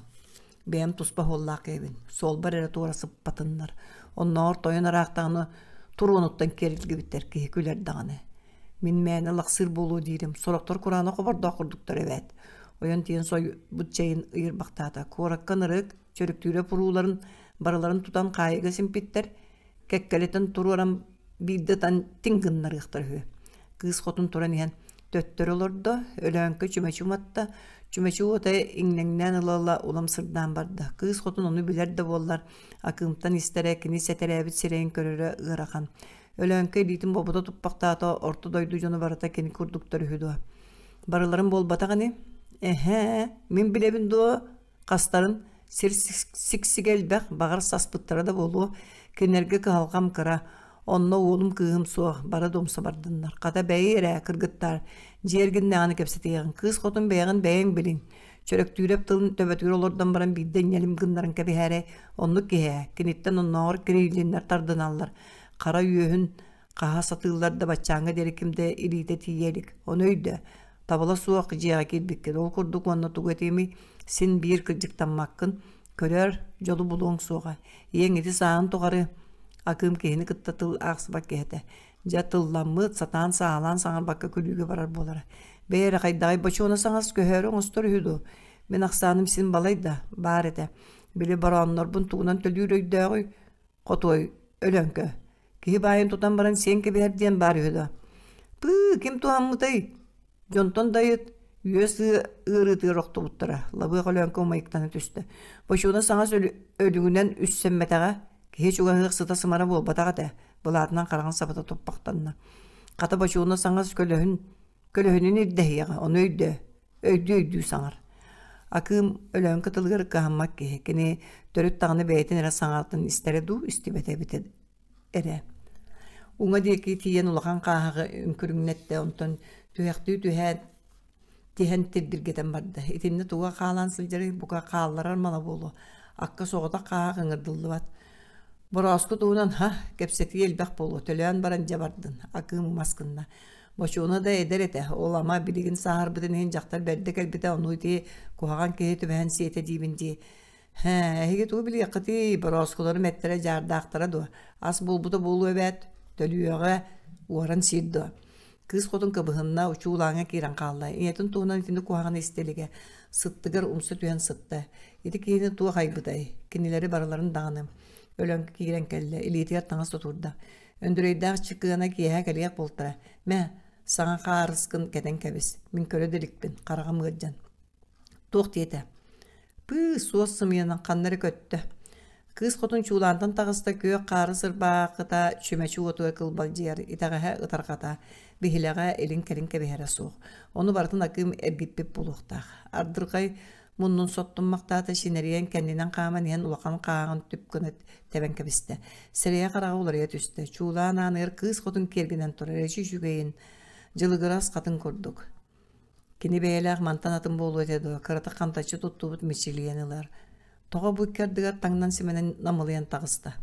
Бэйэм туспа суоллаах киһибин. Суолбар эрэ туора сыппатыннар. Оннооҕор тойон ыраахтаҕына туруонуттан киэрилгибиттэр киһи күлэр даҕаны. Мин мээнэ лахсыыр буолуо диирим. Сорохтор кураанах хобордоох курдуктар эбээт. Ойон тиийэн сойбут чэйин ыйырбахтаата. Куоракка ынырык, чөрүктүүрэ пурууларын барыларын тутан хаайыыга симпиттэр. Кэккэлэтэн туруоран биирдэ ытан тиҥ гыннарыахтара үһү. Кыыс хотун туран иһэн төттөрү олордо, Өлөөҥкө чүмэчи уматта, чүмэчи уота иҥнэҥнээн ыла-ыла улам сырдаан барда. Кыыс хотун ону билэр да буоллар, акыымтан истэрэ, кини сэтэрээбит сирэйин көрөрө ыарахан. Өлөөҥкө илиитин бобута туппахтаата, орто дойду дьоно барыта кини курдуктар үһү дуо? Барыларын буолбатах ини? Эһээ, мин билэбин дуо? Хастарын сир сиксигэ элбэх, баҕар саспыттара да буолуо, кинилэргэ кыһалҕам кыра, онно уолум кыыһым суох, бары да умса бардыннар. Хата бэйи эрэ, кыргыттаар, дьиэ эргиннэҕинэ кэпсэтиэҕиҥ, кыыс хотун бэйэҕин бэйэҥ билиҥ. Чөрөктүүрэп тылын төбөтүгэр олордон баран биирдэ инньэлим гыннаран кэбиһээрэй, оннук киһи ээ, киниттэн оннооҕор Кириллиннэр тардыналлар, хара үөһүн хаһа сатыыллар да баччааҥҥа диэри ким да илиитэ тиийэ илик. Ону өйдөө, табыла суох дьиэҕэ киирбиккин, ол курдук уонна тугу этиэмий, син биир кырдьыктаммаккын, көрөөр, дьолу булуоҥ суоҕа. Ийэҥ ити сааһын тухары акыым киһини кытта тыл аахсыбат киһи этэ. Дьэ, тылламмыт, сатаан саалаан саҥарбакка күлүүгэ барар буолара. Бэйэ эрэ хайдаҕай бочуона саҥас көһөөрү оҥостор үһү дуо? Мин ахсааным син балай да, баар этэ. Били борооннорбун тугунан төлүүр өйдөөҕүй? Хотуой, Өлөҥкө. Киһи баайын тутан баран сиэн кэбиһэр диэн баар үһү дуо? Пыы, ким туһаммытай? Дьонтон дайыт, үөс ыарыытыгар охтубуттара. Лабыах Өлөөҥкө умайыктана түстэ. Бочуона саҥас өлүгүнэн үссэммэтэҕэ, киһи чугаһыах сыта-сымара буолбатах этэ, былаатынан хараҕын сабыта туппахтанна. Хата бочуона саҥас көлөһүн, көлөһүнүн ирдэһиэҕэ, ону өйдөө. Өйдүү-өйдүү саҥар. Акыым Өлөөҥкө тылыгар кыһаммат киһи. Кини төрүт даҕаны бэйэтин эрэ саҥатын истэрэ дуу, истибэтэ эбитэ эрэ. Уҥа диэки тиийэн улахан хааһаҕы үҥкүрүҥнэттэ, онтон түһэхтүү түһээт тиһэн тирдиргэтэн барда. Итиннэ туга хаалан сылдьарый, бука хаалларар мала буолуо. Акка соҕотох хааһах ыҥырдыллыбат. Борооску туһунан ха, кэпсэтии элбэх буолуо, төлөөн баран дьэ бардын, акыым мас гынна. Бочуона да эдэр этэ, ол ама билигин сааһырбытын иһин дьахтар бэрдэ кэлбитэ, ону ити куһаҕан киһи түбэһэн сиэтэ диибин дии. Һээ, эһиги тугу билиэххитий, борооскуларым эттэрэ дьаардаахтара дуо? Ас буолбута буолуо эбээт, төлүөҕэ, уоран сиир дуо? Кыыс хотун кыбыһынна, учуулааҥҥа киирэн хаалла. Ийэтин туһунан итини куһаҕаны истэ илигэ. Сыттыгар умса түһэн сытта. Ити киһини туох айбытай? Кинилэри барыларын даҕаны. Өлөҥкө киирэн кэллэ, илиитигэр таҥас тутуурда. Өндүрэйдээх чыкыана киэһэ кэлиэх буолтара. Мэ, саҥа хаарыскын кэтэн кэбис. Мин көрө да иликпин, хараҕым ыалдьан. Туох диэтэ? Пыы, суос сымыйанан ханна эрэ көттө. Кыыс хотун чуулаантан таҕыста, күөх хаары сырбаахыта чүмэчи уотугар кылбалдьыйар, итэҕэһэ ытарҕата, биһилэҕэ илин-кэлин кэбиһэрэ суох. Ону барытын Акыым эргиппит буолуохтаах. Ардырҕай муннун соттуммахтаата, чинэрийэн кэннинэн хааман иһэн улахан хааҕын түп гына тэбэн кэбистэ. Сирэйэ-хараҕа уларыйа түстэ. Чуулаан ааныгар кыыс хотун киэргэнэн турар, эчи үчүгэйин, дьылыгырас хатыҥ курдук. Кини бэйэлээх мантан атын буолуо этэ дуо, кыратык хантаччы туттубут мичилийэн ылар. Тоҕо бу икки ардыгар таҥнан-симэнэн намылыйан таҕыста.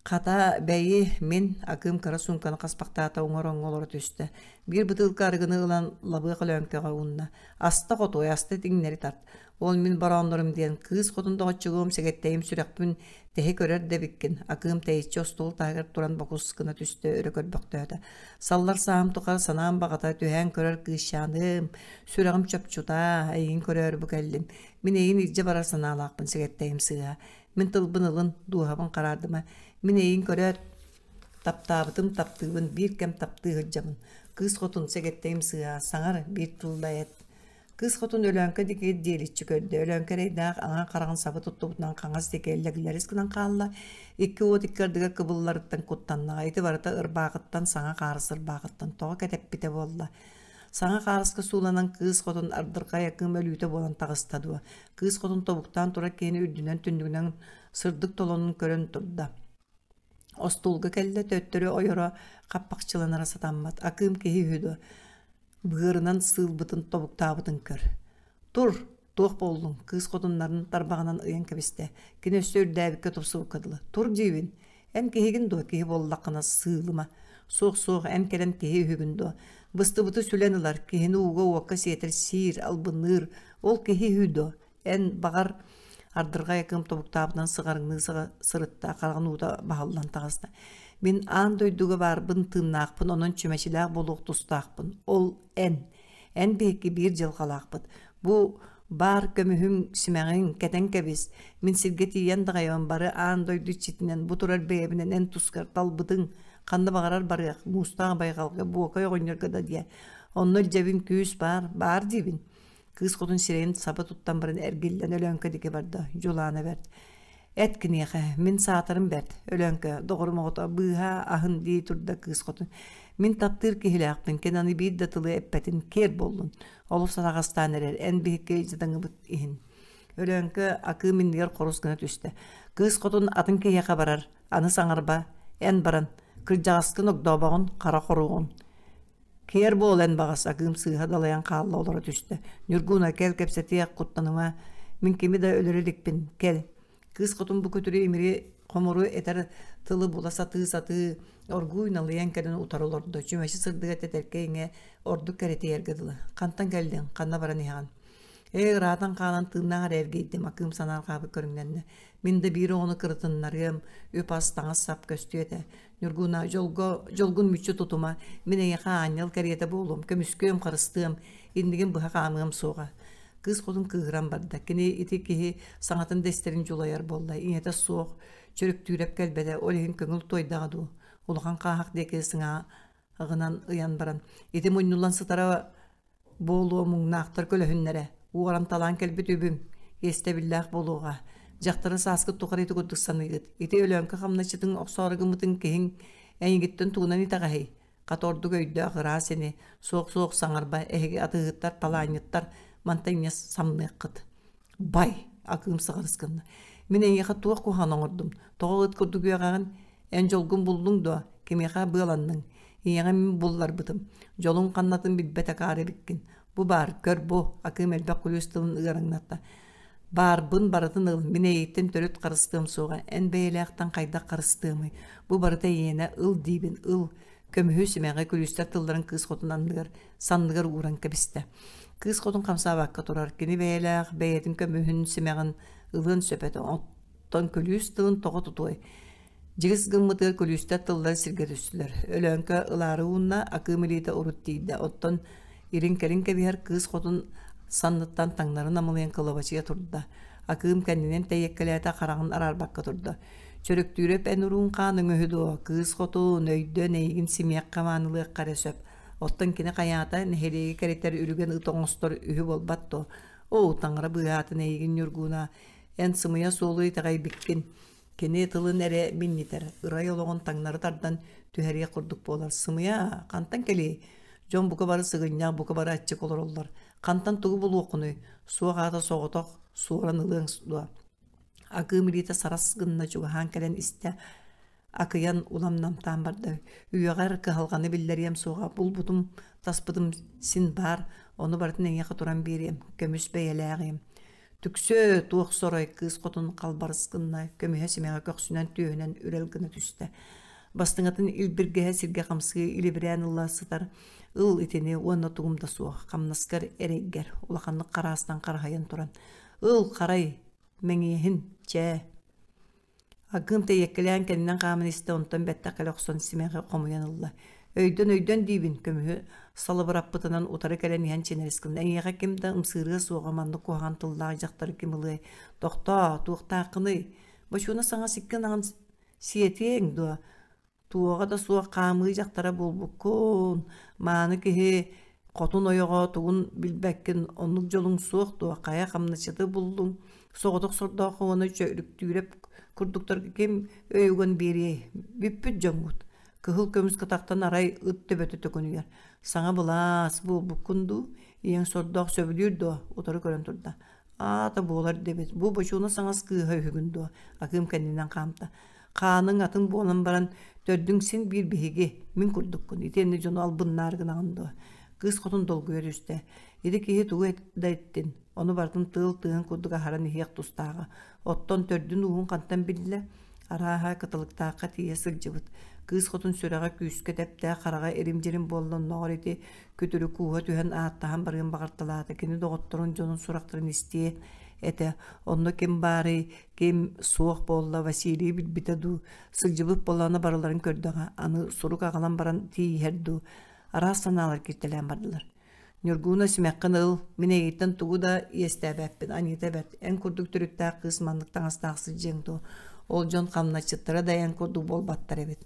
Хата, бэйи, мин, Акыым кыра суумканы хаспахтаата уҥа ороҥҥо олоро түстэ. Биир бытыылка арыгыны ылан лабыах Өлөөҥкөҕө уунна. Аста хотуой, аста иҥнэри тарт. Ол мин борооннорум диэн, кыыс хотун доҕоччугум, сэгэттэйим сүрэхпин тэһи көрөр да эбиккин. Акыым тэйиччи остуол таһыгар туран бокус гына түстэ, өрө көрбөхтөөтө. Саллар сааһым тухары санаам баҕата түһээн көрөр кыысчааным, сүрэҕим чопчута, эйигин көрөөрү бу кэллим. Мин эйигин илдьэ барар санаалаахпын, сэгэттэйим сыыһа. Мин тылбын ылын, дууһабын хараардыма. Мин эйигин көрөөт, таптаабытым, таптыыбын, биир кэм таптыы сылдьабын. Кыыс хотун сэгэттэйим сыыһа, саҥар, биир тылла эт. Кыыс хотун Өлөөҥкө диэки диэличчи көрдө. Өлөөҥкө эрэйдээх аҥаар хараҕын саба туттубутунан хаҥас диэки лэглэрис гынан хаалла. Икки уот икки ардыгар кыбылларыттан куттаннаҕа. Ити барыта ырбаахыттан, саҥа хаарыс ырбаахыттан тоҕо кэтэппитэ буолла. Саҥа хаарыска сууланан кыыс хотун ардырҕай акыым өлүүтэ буолан таҕыста дуо? Кыыс хотун тобуктаан турар киһини үрдүнэн түннүгүнэн сырдык толонун көрөн турда. Остуолга кэллэ, төттөрү ойоро хаппахчыланара сатаммат. Акыым киһи үһү дуо? Быарынан сыылбытын тобуктаабытын көр. Тур, туох буоллуҥ? Кыыс хотуннарын тарбаҕынан ыйан кэбистэ. Кини өссө үрдээбиккэ тупсубукка дылы. Тур диибин. Эн киһигин дуо, киһи буоллаххына сыылыма. Суох-суох, эн кэлэн киһи үһүгүн дуо? Быстыбыты сүлэн ылар, киһини ууга-уокка сиэтэр сиир, албынныыр. Ол киһи үһү дуо? Эн, баҕар, ардырҕай акыым тобуктаабытынан сыҕарыҥныы сырытта, хараҕын уута баһыллан таҕыста. Мин аан дойдуга баарбын, тыыннаахпын, онон чүмэчилээх буолуох тустаахпын. Ол эн. Эн биһикки биир дьылҕалаахпыт. Бу баар көмүһүҥ, симэҕиҥ, кэтэн кэбис. Мин сиргэ тиийэн даҕайабын бары аан дойду иччитинэн, бу турар бэйэбинэн эн тускар талбытыҥ, ханна баҕарар барыах, муустаах байҕалга, буокай оҕонньорго да диэ. Онно илдьэбин күүс баар, баар диибин. Кыыс хотун сирэйин саба туттан баран эргиллэн Өлөөҥкө диэки барда, дьулаана бэрт. Эт киниэхэ, мин саатарым бэрт, Өлөөҥкө, доҕорум оҕото, быыһаа, аһын дии турда кыыс хотун. Мин таптыыр киһилээхпин, кини аны биир да тылы эппэтин, киэр буоллун. Олус араҕастаан эрэр, эн биһикки дьадаҥыбыт иһин. Өлөөҥкө акыым иннигэр хорус гына түстэ. Кыыс хотун атын киһиэхэ барар, аны саҥарба, эн баран, кырдьаҕаскын огдообоҕун, хара хоруоҕун. Киэр буол эн баҕас, акыым сыыһа далайан хаалла олоро түстэ. Ньургуна, кэл кэпсэтиэх, куттаныма. Мин кими да өлөрө иликпин, кэл. Кыыс хотун бу күтүрү имири хомуру этэр тылы була сатыы-сатыы оргууй налыйан кэлэн утары олордо. Чүмэчи сырдыга тэтэркэ иҥэ ордук кэрэтийэргэ дылы. Хантан кэллиҥ, ханна баран иһэҕин? Ээ, ыраатан хаалан тыыннаах эрэ эргийдим, акыым санаарҕаабыт көрүҥнэннэ. Мин да биир оҕону кырытыннарыам, үп-ас, таҥас-сап көстүө этэ. Ньургуна, дьолго, дьолгун мүччү тутума, мин эйиэхэ аанньал кэриэтэ буолуом, көмүскүөм, харыстыам, иннигин быһа хаамыам суоҕа. Кыыс хотун кыыһыран барда. Кини ити киһи саҥатын да истэрин дьулайар буолла. Ийэтэ суох, чөрүктүүрэп кэлбэтэ, ол иһин көҥүл туойдаҕа дуу. Улахан хааһах диэки сыҥааҕынан ыйан баран, ити мунньуллан сытара Буолуо муҥнаахтар көлөһүннэрэ, уоран талаан кэлбит үбүм, иэстэбиллээх буолуоҕа. Дьахтары сааскыт тухары ити курдук саныыгыт. Ити Өлөөҥкө хамначчытын охсоору гыммытын киһиҥ эйигиттэн тугунан итэҕэһий? Хата ордук өйдөөх ыраас ини, суох-суох саҥарба, эһиги атыыһыттар, талаанньыттар мантан инньэ самныаххыт. Бай! Акыым сыҕарыс гынна. Мин эйиэхэ туох куһаҕан оҥордум? Тоҕо ыт курдук үөҕэҕин? Эн дьолгун буллуҥ дуо? Кимиэхэ быаланныҥ? Ийэҕин мин булларбытым. Дьолуҥ ханнатын билбэт акаары эбиккин. Бу баар, көр бу, Акыым элбэх күлүүс тылын ыараҥнатта. Баарбын барытын ыл, мин эйигиттэн төрүт харыстыам суоҕа, эн бэйэлээхтэн хайдах харыстыамый? Бу барыта эйиэнэ, ыл диибин, ыл. Көмүһү, симэҕи, күлүүстэр тылларын кыыс хотун анныгар, санныгар ууран кэбистэ. Кыыс хотун хамсаабакка турар, кини бэйэлээх, бэйэтин көмүһүн, симэҕин ылыан сөп этэ, оттон күлүүс тылын тоҕо тутуой? Дьигис гыммытыгар күлүүстэр тыллара сиргэ түстүлэр. Өлөөҥкө ылаары уунна, акыым илиитэ урут тиийдэ. Оттон илин-кэлин кэбиһэр кыыс хотун санныттан таҥнары намылыйан кылабачыйа турда. Акыым кэннинэн тэйиэккэлээтэ, хараҕын араарбакка турда. Чөрөктүүрэп эн уруун хаан өҥөһү дуо? Кыыс хотун, өйдөн, эйигин симиэххэ маанылыахха эрэ сөп. Оттон кини хайаата, нэһилиэги кэритэр үрүгэн ыт оҥостор үһү буолбат дуо? Оо, таҥара быыһаатын эйигин Ньургууна, эн сымыйа суолу итэҕэйбиккин. Кини тылын эрэ минньитэр, ырай олоҕун таҥнары тардан түһэриэх курдук буолар. Сымыйа, хантан кэлиэй? Дьон бука бары сыгынньах, бука бары аччык олороллор. Хантан тугу булуоххунуй? Суох аата соҕотох суоран ылыаҥ дуо? Акыым илиитэ сарас гынна чугаһаан кэлэн истэ, акыйан улам намтаан барда. Үйэҕэр кыһалҕаны биллэриэм суоҕа, булбутум, таспытым син баар, ону барытын эйиэхэ туран биэриэм, көмүс бэйэлээҕиэм. Түксү, туох сорой, кыыс хотун халбарыс гынна, көмүһэ симэҕэ көхсүнэн түөһүнэн үрэл гына түстэ. Бастыҥатын илбиргэһэ сиргэ хамсыы илибирээн ыла сытар ыл итини уонна тугум да суох, хамнаскар эрэйгэр, улаханнык хараастан хараһайан туран «Ыл, харай, мэҥиэһин, чээ, Аггым тэйиэккэлээн кэннинэн хааман истэ, онтон бэттэх кэлэ охсон симэҕи хомуйан ылла. Өйдөн-өйдөн диибин, көмүһү салыбыраппытынан утары кэлэн иһэн чинэрис гынна. Эйиэхэ ким да ымсыырыа суоҕа, маннык куһаҕан тыллаах дьахтары ким ылыай? Тохтоо, туохтааххыный? Бочуона саҥа сикки ынаҕын сиэтиэҥ дуо? Туоҕа да суох хаамыы дьахтара буолбуккун, мааны киһи хотун ойоҕо тугун билбэккин, оннук дьолуҥ суох дуо, хайа хамначчыты буллуҥ, соҕотох сордоох уону Чөрүктүүрэп курдуктарга ким өй уган биэриэй, бүппүт дьоҥҥут. Кыһыл көмүс кытахтан арай ыт төбөтө төкүнүйэр. Саҥа былаас буолбуккун дуу, ийэҥ сордоох сөбүлүүр дуо, утары көрөн турда. Аата буолар дэбит, бу бочууна саҥас кыыһа үһүгүн дуо, Акыым кэннинэн хаамта. Хааныҥ атын буолан баран, төрдүҥ син биир биһиги, мин курдуккун, итиэннэ дьону албыннаары гынаҕын дуо? Кыыс хотун долгуйа түстэ. Ити киһи тугу да эттин, ону барытын тыал тыаһын курдук аһаран иһиэх тустааҕа. Оттон төрдүн ууһун хантан биллэ? Арааһа, кыталыктаахха тиийэ сылдьыбыт. Кыыс хотун сүрэҕэ күүскэ тэптэ, хараҕа ирим-дьирим буолла, оннооҕор ити күтүрү кууһа түһэн ааттаһан барыан баҕарталаата. Кини доҕотторун дьонун сурахтарын истиэ этэ. Онно ким баарый, ким суох буолла, Василий билбитэ дуу, сылдьыбыт буоллаҕына барыларын көрдөҕө, аны сурук аҕалан баран тиийиһэр дуу, араас санаалар кииртэлээн бардылар. Ньургууна симэххин ыл, мин эйигиттэн тугу да иэстээбэппин, аньыыта бэрт, эн курдук төрүттээх кыыс маннык таҥастаах сылдьыаҥ дуо, ол дьон хамначчыттара да эн курдук буолбаттар эбит.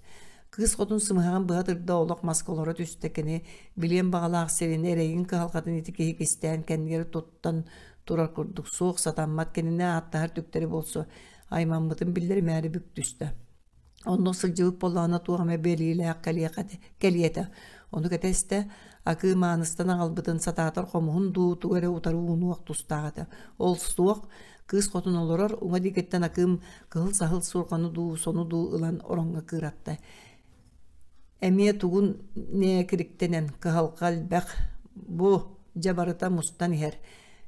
Кыыс хотун сымыһаҕын быһа тырда олох маска олоро түстэ, кини билиэн баҕалаах сирин, эрэйин кыһалҕатын ити киһи кистээн кэннигэр туттан турар курдук суох сатаммат кинини ааттаһар түктэри буолсу аймаммытын биллэримээри бүк түстэ. Онно сылдьыбыт буоллаҕына туох эмэ бэлиэлээх кэлиэ этэ. Ону кэтэстэ, акыы мааныстан аҕалбытын сатаатар хомуһун дуу, тугу эрэ утары уунуох тустаах этэ. Ол суох, кыыс хотун олорор, уҥа диэкиттэн акыым кыһыл саһыл суорҕаны дуу, сону дуу ылан ороҥҥо кыыратта. Эмиэ тугун нээкириктэнэн, кыһалҕа элбэх, бу, дьэ барыта мустан иһэр.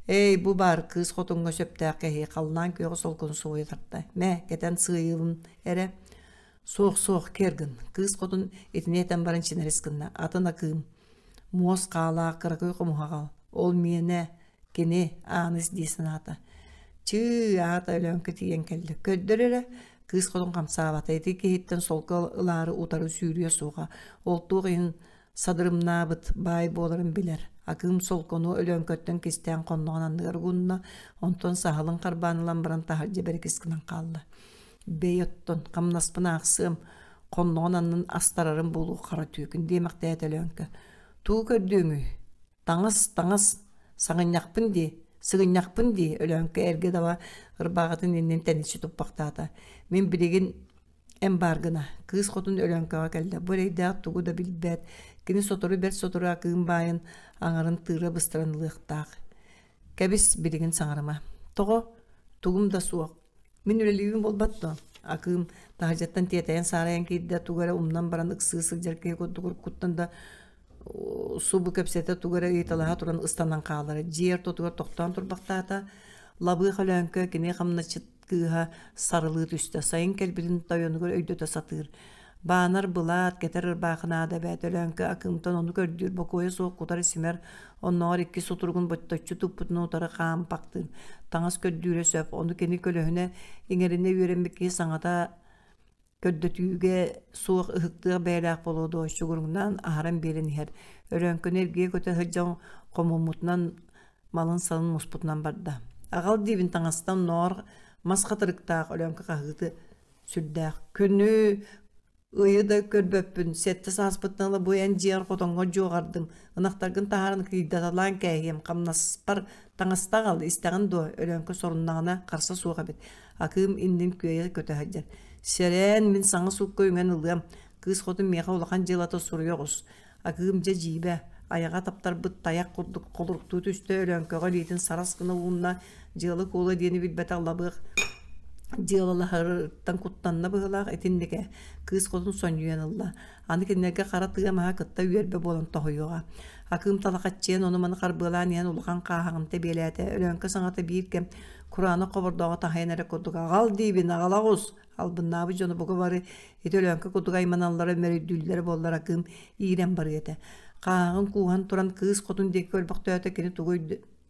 Эй, бу баар кыыс хотуҥҥа сөптөөх кэһии халлаан күөҕэ солкуну суойа тарта. Мэ, кэтэн сыыйылын эрэ. Суох, суох, киэр гын. Кыыс хотун итини этэн баран чинэрис гынна. Атын акыым. Муос хаалаах кыракый хомуһаҕал. Ол миэнэ, кини, Ааныс дии санаата. Чыы, аата Өлөөҥкө тиийэн кэллэ. Көрдөр эрэ, Кыыс хотун хамсаабата, ити киһиттэн солко ылаары утары сүүрүө суоҕа. Ол туох иһин садырымнаабыт баай буоларын билэр. Акыым солкону Өлөөҥкөттөн кистээн хонноҕун анныгар угунна, онтон саһылын харбаан ылан баран таһырдьа бэрикис гынан хаалла. Бэй оттон, хамнаспын аахсыам, хонноҕун аннын астарарым буолуо хара түөкүн диэмэхтээтэ Өлөөҥкө. Тугу көрдүөҥүй? Таҥас, таҥас, саҥынньахпын дии, сыгынньахпын дии, Өлөөҥкө эргэ даба ырбааҕытын иннин тэниччи туппахтаата. Мин билигин Эн бааргына, кыыс хотун Өлөөҥкөҕө кэллэ, бу эрэйдээх тугу да билбэт, кини сотору бэрт сотору акыым баайын аҥарын тыыра быстаран ылыахтаах. Кэбис, билигин саҥарыма. Тоҕо? Тугум да суох. Мин үлэлиибин буолбат дуо? Акыым таһырдьаттан тиэтэйэн-саарайан киирдэ, тугу эрэ умнан баран ыксыы сылдьар киһи курдук уруккуттан да субу кэпсэтэ тугу эрэ ыйыталаһа туран ыстанан хаалара. Дьиэ ортотугар тохтоон турбахтаата. Лабыах Өлөөҥкө кини хамначчыт кыыһа сарылыы түстэ, сайын кэлбитин тойонугар өйдөтө сатыыр. Баанар былаат, кэтэр ырбаахы наада эбээт Өлөөҥкө Акыымтан ону көрдүүр бокуойа суох кутар-симэр, оннооҕор икки сутуругун ботточчу туппутун утары хаампахтыыр. Таҥас көрдүүрэ сөп, ону кини көлөһүнэ иҥэринэ үөрэммит киһи саҥата көрдөтүүгэ суох ыһыктыах бэйэлээх буолуо дуо, чугуруҥнаан аһаран биэрэн иһэр. Өлөөҥкөнү эргийэ көтө сылдьан хомуммутунан малын-салын муспутунан барда. Аҕал диибин таҥастан ноор мас хатырыктаах Өлөөҥкө хаһыыты сүрдээх. Күнү ыйы да көрбөппүн, сэттэ сааспыттан ыла бу эн дьиэҕэр хотоҥҥо дьуоҕардым, ынахтаргын таһааран кыйдаталаан кээһиэм, хамнаспар таҥаста аҕал, истэҕин дуо? Өлөөҥкө соруннаҕына харса суох эбит. Акыым иннин күөйэ көтө сылдьар. Сэрэн, мин саҥа суукка үҥэн ылыам. Кыыс хотун миэхэ улахан дьыалата суруйа оҕус. Акыым дьэ дьиибэ, айаҕа таптарбыт тайах курдук холоруктуу түстэ, Өлөөҥкөҕө илиитин сарас гына уунна, дьыала-куола диэни билбэтэх лабыах дьыалалаһарыттан куттанна быһыылаах итинник ээ, кыыс хотун сонньуйан ылла. Аны кинилэргэ хара тыа маһа кытта үөрбэ буолан тоһуйуоҕа. Акыым талахаччыйан ону-маны харбыалаан иһэн улахан хааһаҕын тэбиэлээтэ. Өлөөҥкө саҥата биир кэм кураанах хобордооҕу таһыйан эрэ курдук «Аҕал диибин, аҕала оҕус!» Албыннаабыт дьону бука бары ити Өлөөҥкө курдук айманаллара, мөрөйдүүллэрэ буоллар Акыым иирэн барыа этэ. Хааһаҕын кууһан туран кыыс хотун диэки көрбөхтөөтө, кини тугу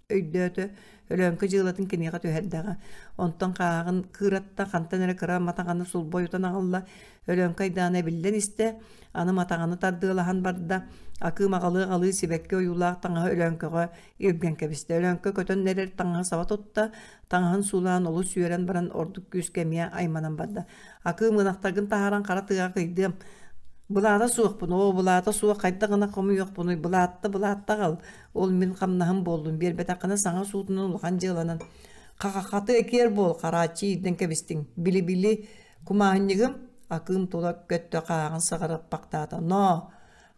өйдөөтө, Өлөөҥкө дьыалатын киниэхэ түһэрдэҕэ. Онтон хааһаҕын кыыратта, хантан эрэ кыра матаҕаны сулбойутан аҕалла. Өлөөҥкө айдаана эбиллэн истэ, аны матаҕаны тардыалаһан барда. Акыым аҕалыы-аҕалыы сибэкки ойуулаах таҥаһы Өлөөҥкөҕө илгэн кэбистэ. Өлөөҥкө көтөн эрэр таҥаһы саба тутта, таҥаһын суулаан олус үөрэн баран ордук күүскэ эмиэ айманан барда. Акыым ынахтаргын таһааран хара тыаҕа кыйдыам. Былаата суохпун, оо, былаата суох хайдах ынах хомуйуохпунуй, былаатта, былаатта аҕал, ол мин хамнаһым буоллун, биэрбэтэххинэ саҥа суутунан улахан дьыаланан. Ха-ха-хаты экиэр буол, харааччы иирдэн кэбистиҥ, били-били кумааһынньыгым, Акыым тула көттө хааҕын саҕараппахтаата. Ноо,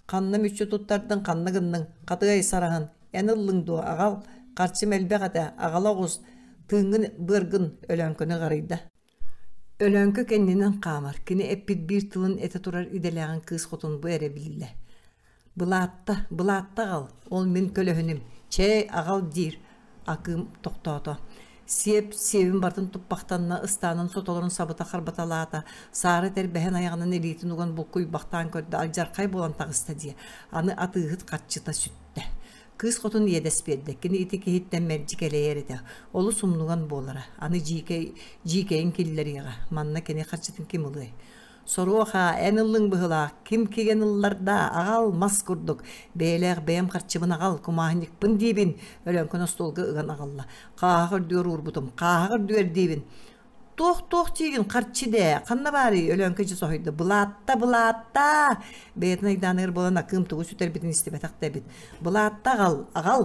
Ханна мүччү туттардыҥ, ханна гынныҥ? Хатыай сараһын, эн ыллыҥ дуо, аҕал, харчым элбэх этэ, аҕала оҕус, тыыҥҥын быаргын, Өлөөҥкөнү ыҕарыйда. Өлөөҥкө кэннинэн хаамар, кини эппит биир тылын этэ турар идэлээҕин кыыс хотун бу эрэ биллэ. Былаатта, былаатта аҕал, ол мин көлөһүнүм, чэй, аҕал диир, Акыым тохтоото. Сиэп сиэбин барытын туппахтанна, ыстаанын сотолорун сабыта харбаталаата, саары тэрбэһэн айаҕынан илиитин уган булкуйбахтаан көрдө, алдьархай буолан таҕыста дии. Аны атыыһыт харчыта сүттэ. Кыыс хотун иэдэс биэрдэ. Кини ити киһиттэн мэлдьи кэлэйэр этэ. Олус умнуган буолара. Аны дьиикэй, дьиикэйин киллэриэҕэ. Манна кини харчытын ким ылыай? Соруоха, эн ыллыҥ быһыылаах, ким кигэн ылларда, аҕал, мас курдук, бэйэлээх бэйэм харчыбын аҕал, кумааһынньыкпын диибин, Өлөөҥкөн остуолга ыган аҕалла. Хааһах үрдүгэр уурбутум, хааһах үрдүгэр диибин. Туох-туох диигин, харчы дээ, ханна баарый, Өлөөҥкө дьэ соһуйда. Былаатта, былаатта! Бэйэтин айдааныгар буолан Акыым тугу сүтэрбитин истибэтэх да эбит. Былаатта аҕал, аҕал,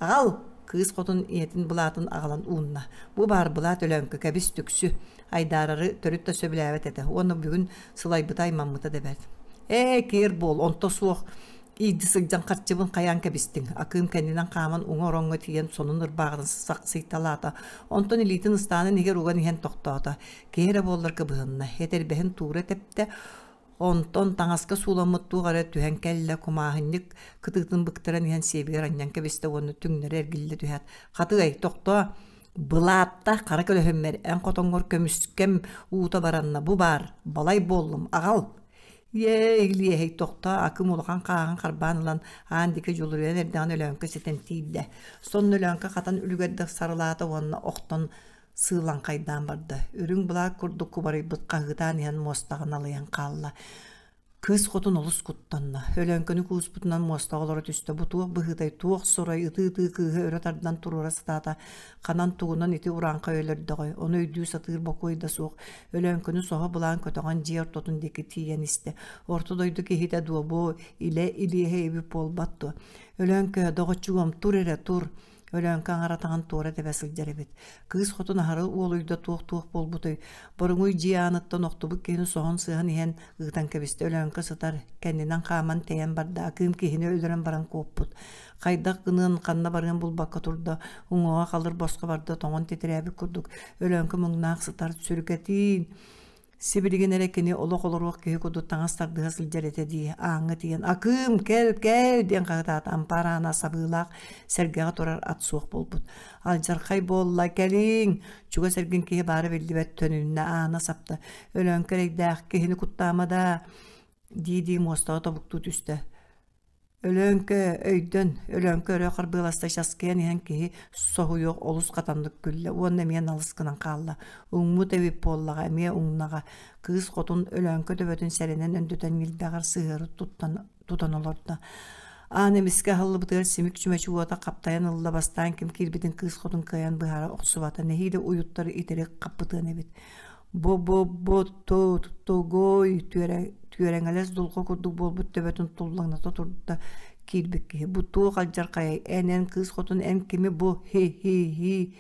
аҕал! Кыыс хотун ийэтин былаатын аҕалан уунна. Бу баар былаат Өлөөҥкө, кэбис түксү. Айдаарары төрүт да сөбүлээбэт этэ уонна бүгүн сылайбыта аймаммыта да бэрт. Ээ, киэр буол, онто суох иирдэ сылдьан харчыбын хайаан кэбистиҥ. Акыым кэннинэн хааман уҥа ороҥҥо тиийэн сонун ырбааҕын сахсыйталаата. Онтон илиитин ыстаанын иһигэр уган иһэн тохтоото. Киһи эрэ буоллар кыбыһынна. Этэрбэһин туура тэптэ. Онтон таҥаска сууламмыт туох эрэ түһэн кэллэ, кумааһынньык кытыытын быктаран иһэн сиэбигэр анньан кэбистэ уонна түҥнэри эргиллэ түһээт, «Хатыай, тохтоо, былаатта хара көлөһүммэр эн хотоҥҥор көмүскэм уута баранна, бу баар, балай буоллум, аҕал!» Иэй, илиэһэй, тохтоо, Акым улахан хааһын харбаан ылан аан диэки дьулуруйан эрдэҕинэ Өлөөҥкө ситэн тиийдэ. Сонно Өлөөҥкө хатан үлүгэрдэх сарылаата уонна охтон сыылаҥхайдаан барда. Үрүҥ былаат курдук кубарыйбыт хаһыытаан иһэн муостаҕа налыйан хаалла. Кыыс хотун олус куттанна. Өлөөҥкөнү кууспутунан муостаҕа олоро түстэ. Бу туох быһыытай, туох сурай, ытыы-ытыы кыыһы өрө тардан туруора сатаата. Ханан тугунан ити урааҥхай өлөрдөҕөй, ону өйдүү сатыыр бокуой да суох. Өлөөҥкөнү соһо былаан көтөҕөн дьиэ ортотун диэки тиийэн истэ. Орто дойду киһитэ дуо бу илэ илиэһэ эбит буолбат дуо? Өлөөҥкө, доҕоччугум, тур эрэ, тур. Өлөөҥкө аҥар атаҕын туора тэбэ сылдьар эбит. Кыыс хотун аһары уолуйда туох-туох буолбутой? Боруҥуй дьиэ ааныттан охтубут киһини соһон сыһан иһэн ыытан кэбистэ. Өлөөҥкө сытар, кэннинэн хааман тэйэн барда. Акыым киһини өлөрөн баран куоппут. Хайдах гыныан, ханна барыан булбакка турда. Уҥуоҕа халыр босхо барда, тоҥон титирээбит курдук. Өлөөҥкө муҥнаах сытар, сүргэтиин Сибилигин эрэ кини олох олоруох киһи курдук таҥас тардыһа сылдьар этэ дии, ааҥҥа тиийэн «Акыым, кэл, кэл!» диэн хаһытаата ампаар аана сабыылаах сэргэҕэ турар ат суох буолбут. «Алдьархай буолла, кэлиҥ!» Чугас эргин киһи баара биллибэт төнүннэ, аана сапта. «Өлөөҥкө эрэйдээх, киһини куттаама даа!» дии-дии муостаҕа тобуктуу түстэ. Өлөөҥкө, өйдөн, Өлөөҥкө өрө харбыаласта часкыйан иһэн киһи соһуйуох олус хатаннык күллэ уонна эмиэ налыс гынан хаалла. Уҥмут эбит буоллаҕа, эмиэ уҥнаҕа. Кыыс хотун Өлөөҥкө төбөтүн сэрэнэн өндөтөн ньилбэҕэр сыһыары туттан тутан олордо. Аан эмискэ аһыллыбытыгар симик чүмэчи уота хаптайан ылла бастаан ким киирбитин кыыс хотун кыайан быһаара охсубата нэһиилэ уйуттары итирик хаппытыан эбит. Бу-бу-бу тугуй түөрэҥэлэс дулҕа курдук буолбут төбөтүн туллаҥната турда киирбит киһи бу туох алдьархайай эн эн кыыс хотун эн кими бу хи-хи-хи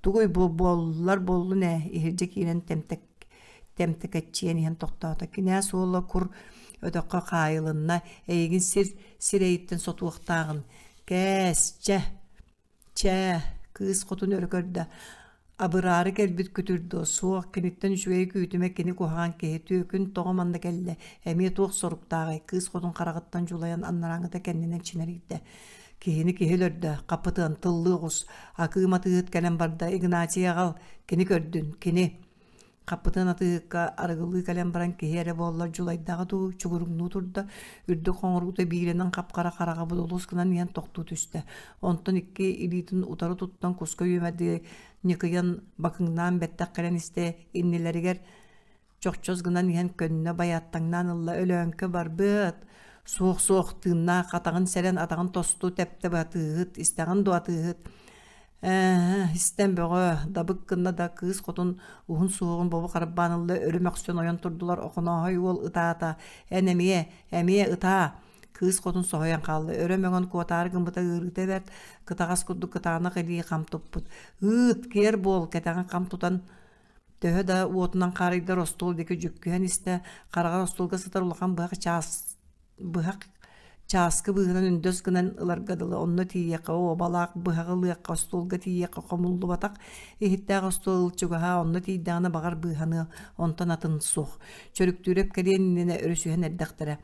тугуй бу буоллар буоллун ээ иһирдьэ киирэн тэмтэк тэмтэкэччийэн иһэн тохтоото кинээс уола кур өтөххө хаайылынна эйигин сир сирэйиттэн сотуохтааҕын кээс чэ Чээ, кыыс хотун өрө көрдө, абыраары кэлбит күтүр дуо, суох, киниттэн үчүгэйи күүтүмэ, кини куһаҕан киһи, түөкүн тоҕо манна кэллэ, эмиэ туох соруктааҕый, кыыс хотун хараҕыттан дьулайан анарааҥҥыта кэннинэн чинэрийдэ. Киһини киһи өлөрдө, хапытыан, тыллыы оҕус, акыым атыыһыт кэлэн барда, Игнатий аҕал, кини көрдүн, кини Хаппытын атыыһыкка арыгылыы кэлэн баран киһи эрэ буоллар дьулайдаҕа дуу, чугуруҥнуу турда, үрдүк хоҥоруута бииринэн хап-хара хараҕа будулус гынан иһэн тохтуу түстэ. Онтон икки илиитин утары туттан куска үөмэрдии ньыкыйан бакыҥнаан бэттэх кэлэн истэ, иннилэригэр чохчос гынан иһэн көннө байааттаҥнаан ылла Өлөөҥкө барбыат, суох-суох тыыннаах атаҕын сэрэн атаҕын тосту тэптэ атыыһыт, истэҕин дуо атыыһыт Ээ, истэн бөҕө, дабык гынна да кыыс хотун уһун суһуоҕун бобо харбаан ылла, өрө мөхсөн ойон турдулар, Охонооһой уол ытаата, эн эмиэ, эмиэ ытаа! Кыыс хотун соһуйан хаалла, өрө мөҥөн куотаары гыммыта ыарыыта бэрт, кытаҕас курдук кытаанах илии хам туппут. Ыыт, киэр буол, кэтэҕин хам тутан төһө да уотунан хаарыйдар остуол диэки дьүккүһэн истэ, хараҕар остуолга сытар улахан быһах чаас быһах чааскы быыһынан өндөс гынан ыларга дылы онно тиийиэххэ уобалаах быһаҕы ылыахха остуолга тиийиэххэ хомуллубатах иһиттээх остуол чугаһаа онно тиийдэҕинэ баҕар быыһаныа онтон атын суох чөрүктүүрэп кэлиэн иннинэ өрүсүһэн эрдэхтэрэ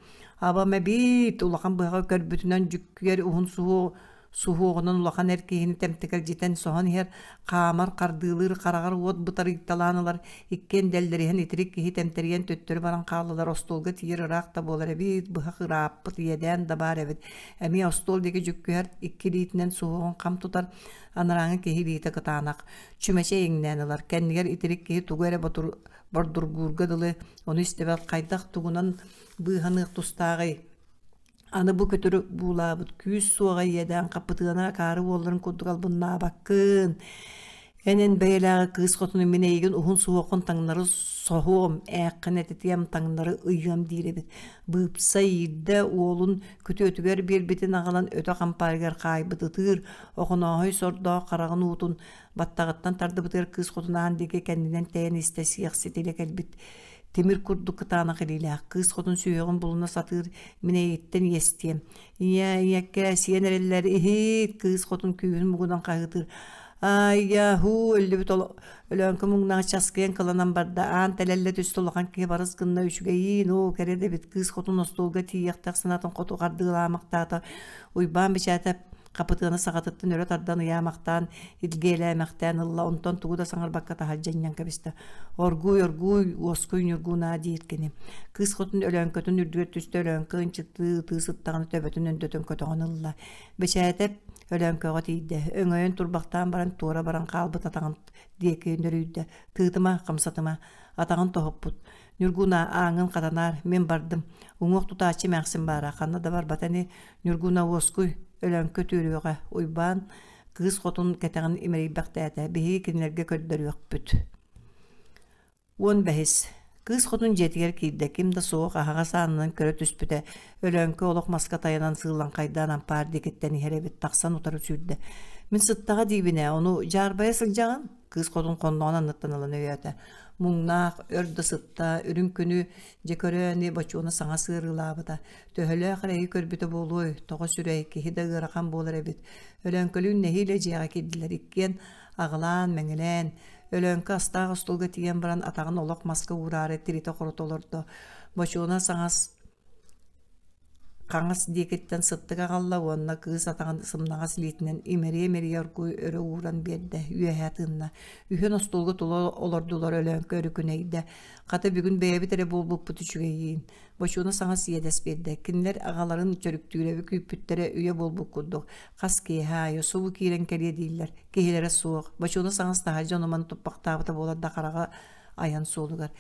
абам эбиит улахан быһаҕы көрбүтүнэн дьүккүйэр уһун суһуох Суһуоҕунан улахан эр киһини тэмтэкэлдьитэн соһон иһэр, хаамар, хардыылыыр, хараҕар уот бытарыйталаан ылар, иккиэн дэллэриһэн итирик киһи тэмтэрийэн төттөрү баран хааллылар, остуолга тиийэр ыраах да буолар эбит, быһах ырааппыт, иэдээн да баар эбит. Эмиэ остуол диэки дьүккүһэр, икки илиитинэн суһуоҕун хам тутар, анарааҥы киһи илиитэ кытаанах. Чүмэчи эйиҥнээн ылар, кэннигэр итирик киһи тугу эрэ бордургуурга дылы, ону истибэт, хайдах тугунан быыһаныах тустааҕый? Аны бу көтөрү буулаабыт күүс суоҕа иэдээн хаппытыана акаары уолларын курдук албыннаабаккын. Эн эн бэйэлээҕи кыыс хотуну мин эйигин уһун суһуоххун таҥнары соһуом, ээххин этитиэм, таҥнары ыйыам диир эбит. Быыпса иирдэ уолун күтүөтүгэр биэрбитин аҕалан өтөх ампаарыгар хаайбыт ытыыр, Охонооһой сордоох хараҕын уутун баттаҕыттан тардыбытыгар кыыс хотун аан диэки кэннинэн тэйэн истэ сиэх ситилэ кэлбит Тимир курдук кытаанах илиилээх кыыс хотун сүһүөҕүн булуна сатыыр мин эйиттэн иэстиэм. Ийээ, ийэккээ, сиэн эрэллэр, иһит, кыыс хотун күүһүн мугунан хаһыытыыр. Ай-я-һуу, өллүбүт Өлөөҥкө муҥнаах часкыйан кыланан барда, аан тэлэллэ түстэ улахан киһи барыс гынна үчүгэйиин, оо, кэрэ да эбит, кыыс хотун остуолга тиийиэхтээх санаатын хоту хардыылаамахтаата. Уйбаан Бичээтэп Хапытыаны саҕатыттан өрө тардан ыйаамахтаан, илгиэлээмэхтээн ылла, онтон тугу да саҥарбакка таһырдьа анньан кэбистэ. Оргууй, оргууй, уоскуй Ньургунаа диир кини. Кыыс хотун Өлөөҥкөтүн үрдүгэр түстэ, Өлөөҥкө ынчыктыы ытыы сыттаҕына төбөтүн өндөтөн көтөҕөн ылла. Бэчээтэп Өлөөҥкөҕө тиийдэ, өҥөйөн турбахтаан баран туора баран хаалбыт атаҕын диэки нөрүйдэ. Тыытыма, хамсатыма, атаҕын тоһуппут. Ньургуна, ааҥҥын хатанаар, мин бардым. Уҥуох тутааччы эмээхсин баара, ханна да барбата ини. Ньургуна уоскуй, Өлөөҥкө түөрүөҕэ, Уйбаан кыыс хотун кэтэҕин имэрийбэхтээтэ, биһиги кинилэргэ көрдөрүөхпүт. 15. Кыыс хотун дьиэтигэр киирдэ, ким да суох аһаҕас аанынан көрө түспүтэ, Өлөөҥкө олох маска тайанан сыыллаҥхайдаан ампаар диэкиттэн иһэр эбит, тахсан утары сүүрдэ. Мин сыттаҕа диибин ээ, ону дьаарбайа сылдьаҕын? Кыыс хотун хонноҕун анныттан ылан өйөөтө. Муҥнаах, өр да сытта, үрүҥ күнү дьэ көрөөни бочуона саҥа сыарыылаабыта. Төһөлөөх эрэйи көрбүтэ буолуой, тоҕо сүрэй, киһи да ыарахан буолар эбит. Өлөөҥкөлүүн нэһиилэ дьиэҕэ киирдилэр иккиэн аҕылаан-мэҥилээн, Өлөөҥкө астаах остуолга тиийэн баран атаҕын олох маска уураары тиритэ-хорута олордо. Бочуона саҥас хаҥас диэкиттэн сыттык аҕалла уонна кыыс атаҕын сымнаҕас илиитинэн имэрийэ-имэрийэ оргууй өрө ууран биэрдэ, үөһэ тыынна. Үһүөн остуолга тула олордулар Өлөөҥкө өрүкүнэйдэ. Хата бүгүн бэйэбит эрэ буолбуппут үчүгэйиин. Бочуона саҥас иэдэс биэрдэ. Кинилэр аҕаларын Чөрүктүүрэби күүппүттэрэ үйэ буолбут курдук. Хас киэһэ аайы субу киирэн кэлиэ дииллэр. Киһилэрэ суох. Бочуона саҥас таһырдьа ону-маны туппахтаабыта буолар да хараҕа айан суолугар.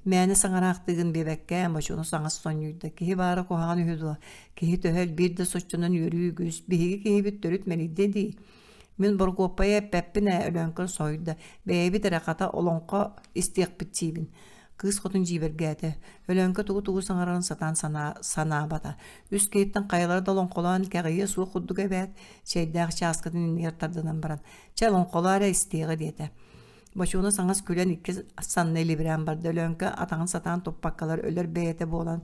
Мээнэ саҥараахтыыгын биэбэккэ, Бочуона саҥас сонньуйда. Киһи баара куһаҕан үһү дуо? Киһи төһө элбиир да соччонон үөрүү үгүс. Биһиги киһибит төрүт мэлийдэ дии. Мин Борокуоппайы эппэппин ээ, Өлөөҥкө соһуйда. Бэйэбит эрэ хата олоҥхо истиэхпит диибин. Кыыс хотун дьиибэргээтэ. Өлөөҥкө тугу-тугу саҥарарын сатаан санаа, санаабата. Үс киһиттэн хайалара да олоҥхолоон кэҕийиэ суох курдук эбээт, чэйдээх чааскытын иннигэр тардынан баран, «Чэ, олоҥхолоо эрэ истиэҕи» диэтэ. Бочуона саҥас күлэн икки санна илибирээн барда. Өлөөҥкө атаҕын сатаан туппаккалар өлөр бэйэтэ буолан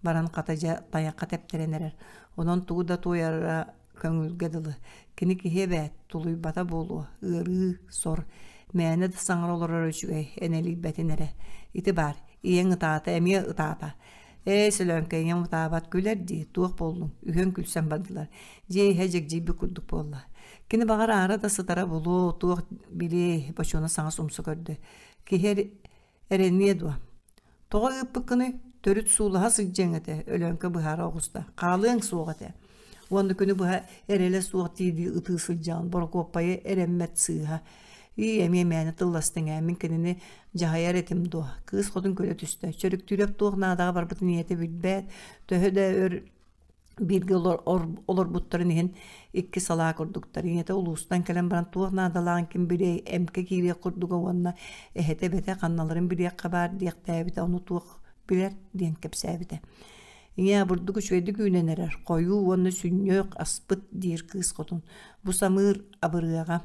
баран хата дьэ тайахха тэптэрэн эрэр. Онон тугу да туойара көҥүлгэ дылы. Кини киһи эбээт, тулуйбата буолуо, ыарыы, сор. Мээнэ да саҥара олороро үчүгэй, энэлийбэтин эрэ. Ити баар, ийэҥ ытаата, эмиэ ытаата. Ээ, Сөлөөҥкө ийэм ытаабат, күлэр дии, туох буоллуҥ? Үһүөн күлсэн бардылар. Дьиэ иһэ дьэгдьийбит курдук буолла. Кини баҕар аара да сытара булуо, туох билиэй, бочуона саҥас умса көрдө. Киһи эрэниэ дуо? Тоҕо ыыппыккыный? Төрүт суулаһа сылдьыаҥ этэ, Өлөөҥкө быһаара оҕуста. Хаалыаҥ суох этэ. Уонна күнү быһа эрэлэ суох дии-дии ытыы сылдьаҕын, Борокуоппайы эрэммэт сыыһа. Ии, эмиэ мээнэ тылластыҥ ээ, мин кинини дьаһайар этим дуо? Кыыс хотун күлэ түстэ. Чөрүктүүрэп туох наадаҕа барбытын ийэтэ билбэт, төһө да өр бииргэ олорбуттарын иһин икки салаа курдуктар. Ийэтэ улуустан кэлэн баран туох наадалааҕын ким билиэй, эмкэ киириэх курдуга уонна эһэтэ эбэтэ ханналарын билиэххэ баар диэхтээбитэ, ону туох билэр диэн кэпсээбитэ. Ийээ, бурдук үчүгэйдик үүнэн эрэр, хойуу уонна сүнньүөх аспыт диир кыыс хотун. Бу самыыр абырыаҕа.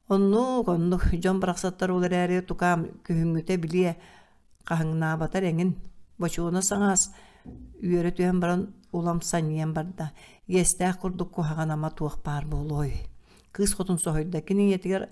Оннук, оннук, дьон барахсаттар ол эрээри тукаам күһүҥҥүтэ билиэ хаһыҥнаабатар эҥин, бочуона саҥаас үөрэ түһэн баран улам санньыйан барда, иэстээх курдук куһаҕан ама туох баар буолуой. Кыыс хотун соһуйда, кини ийэтигэр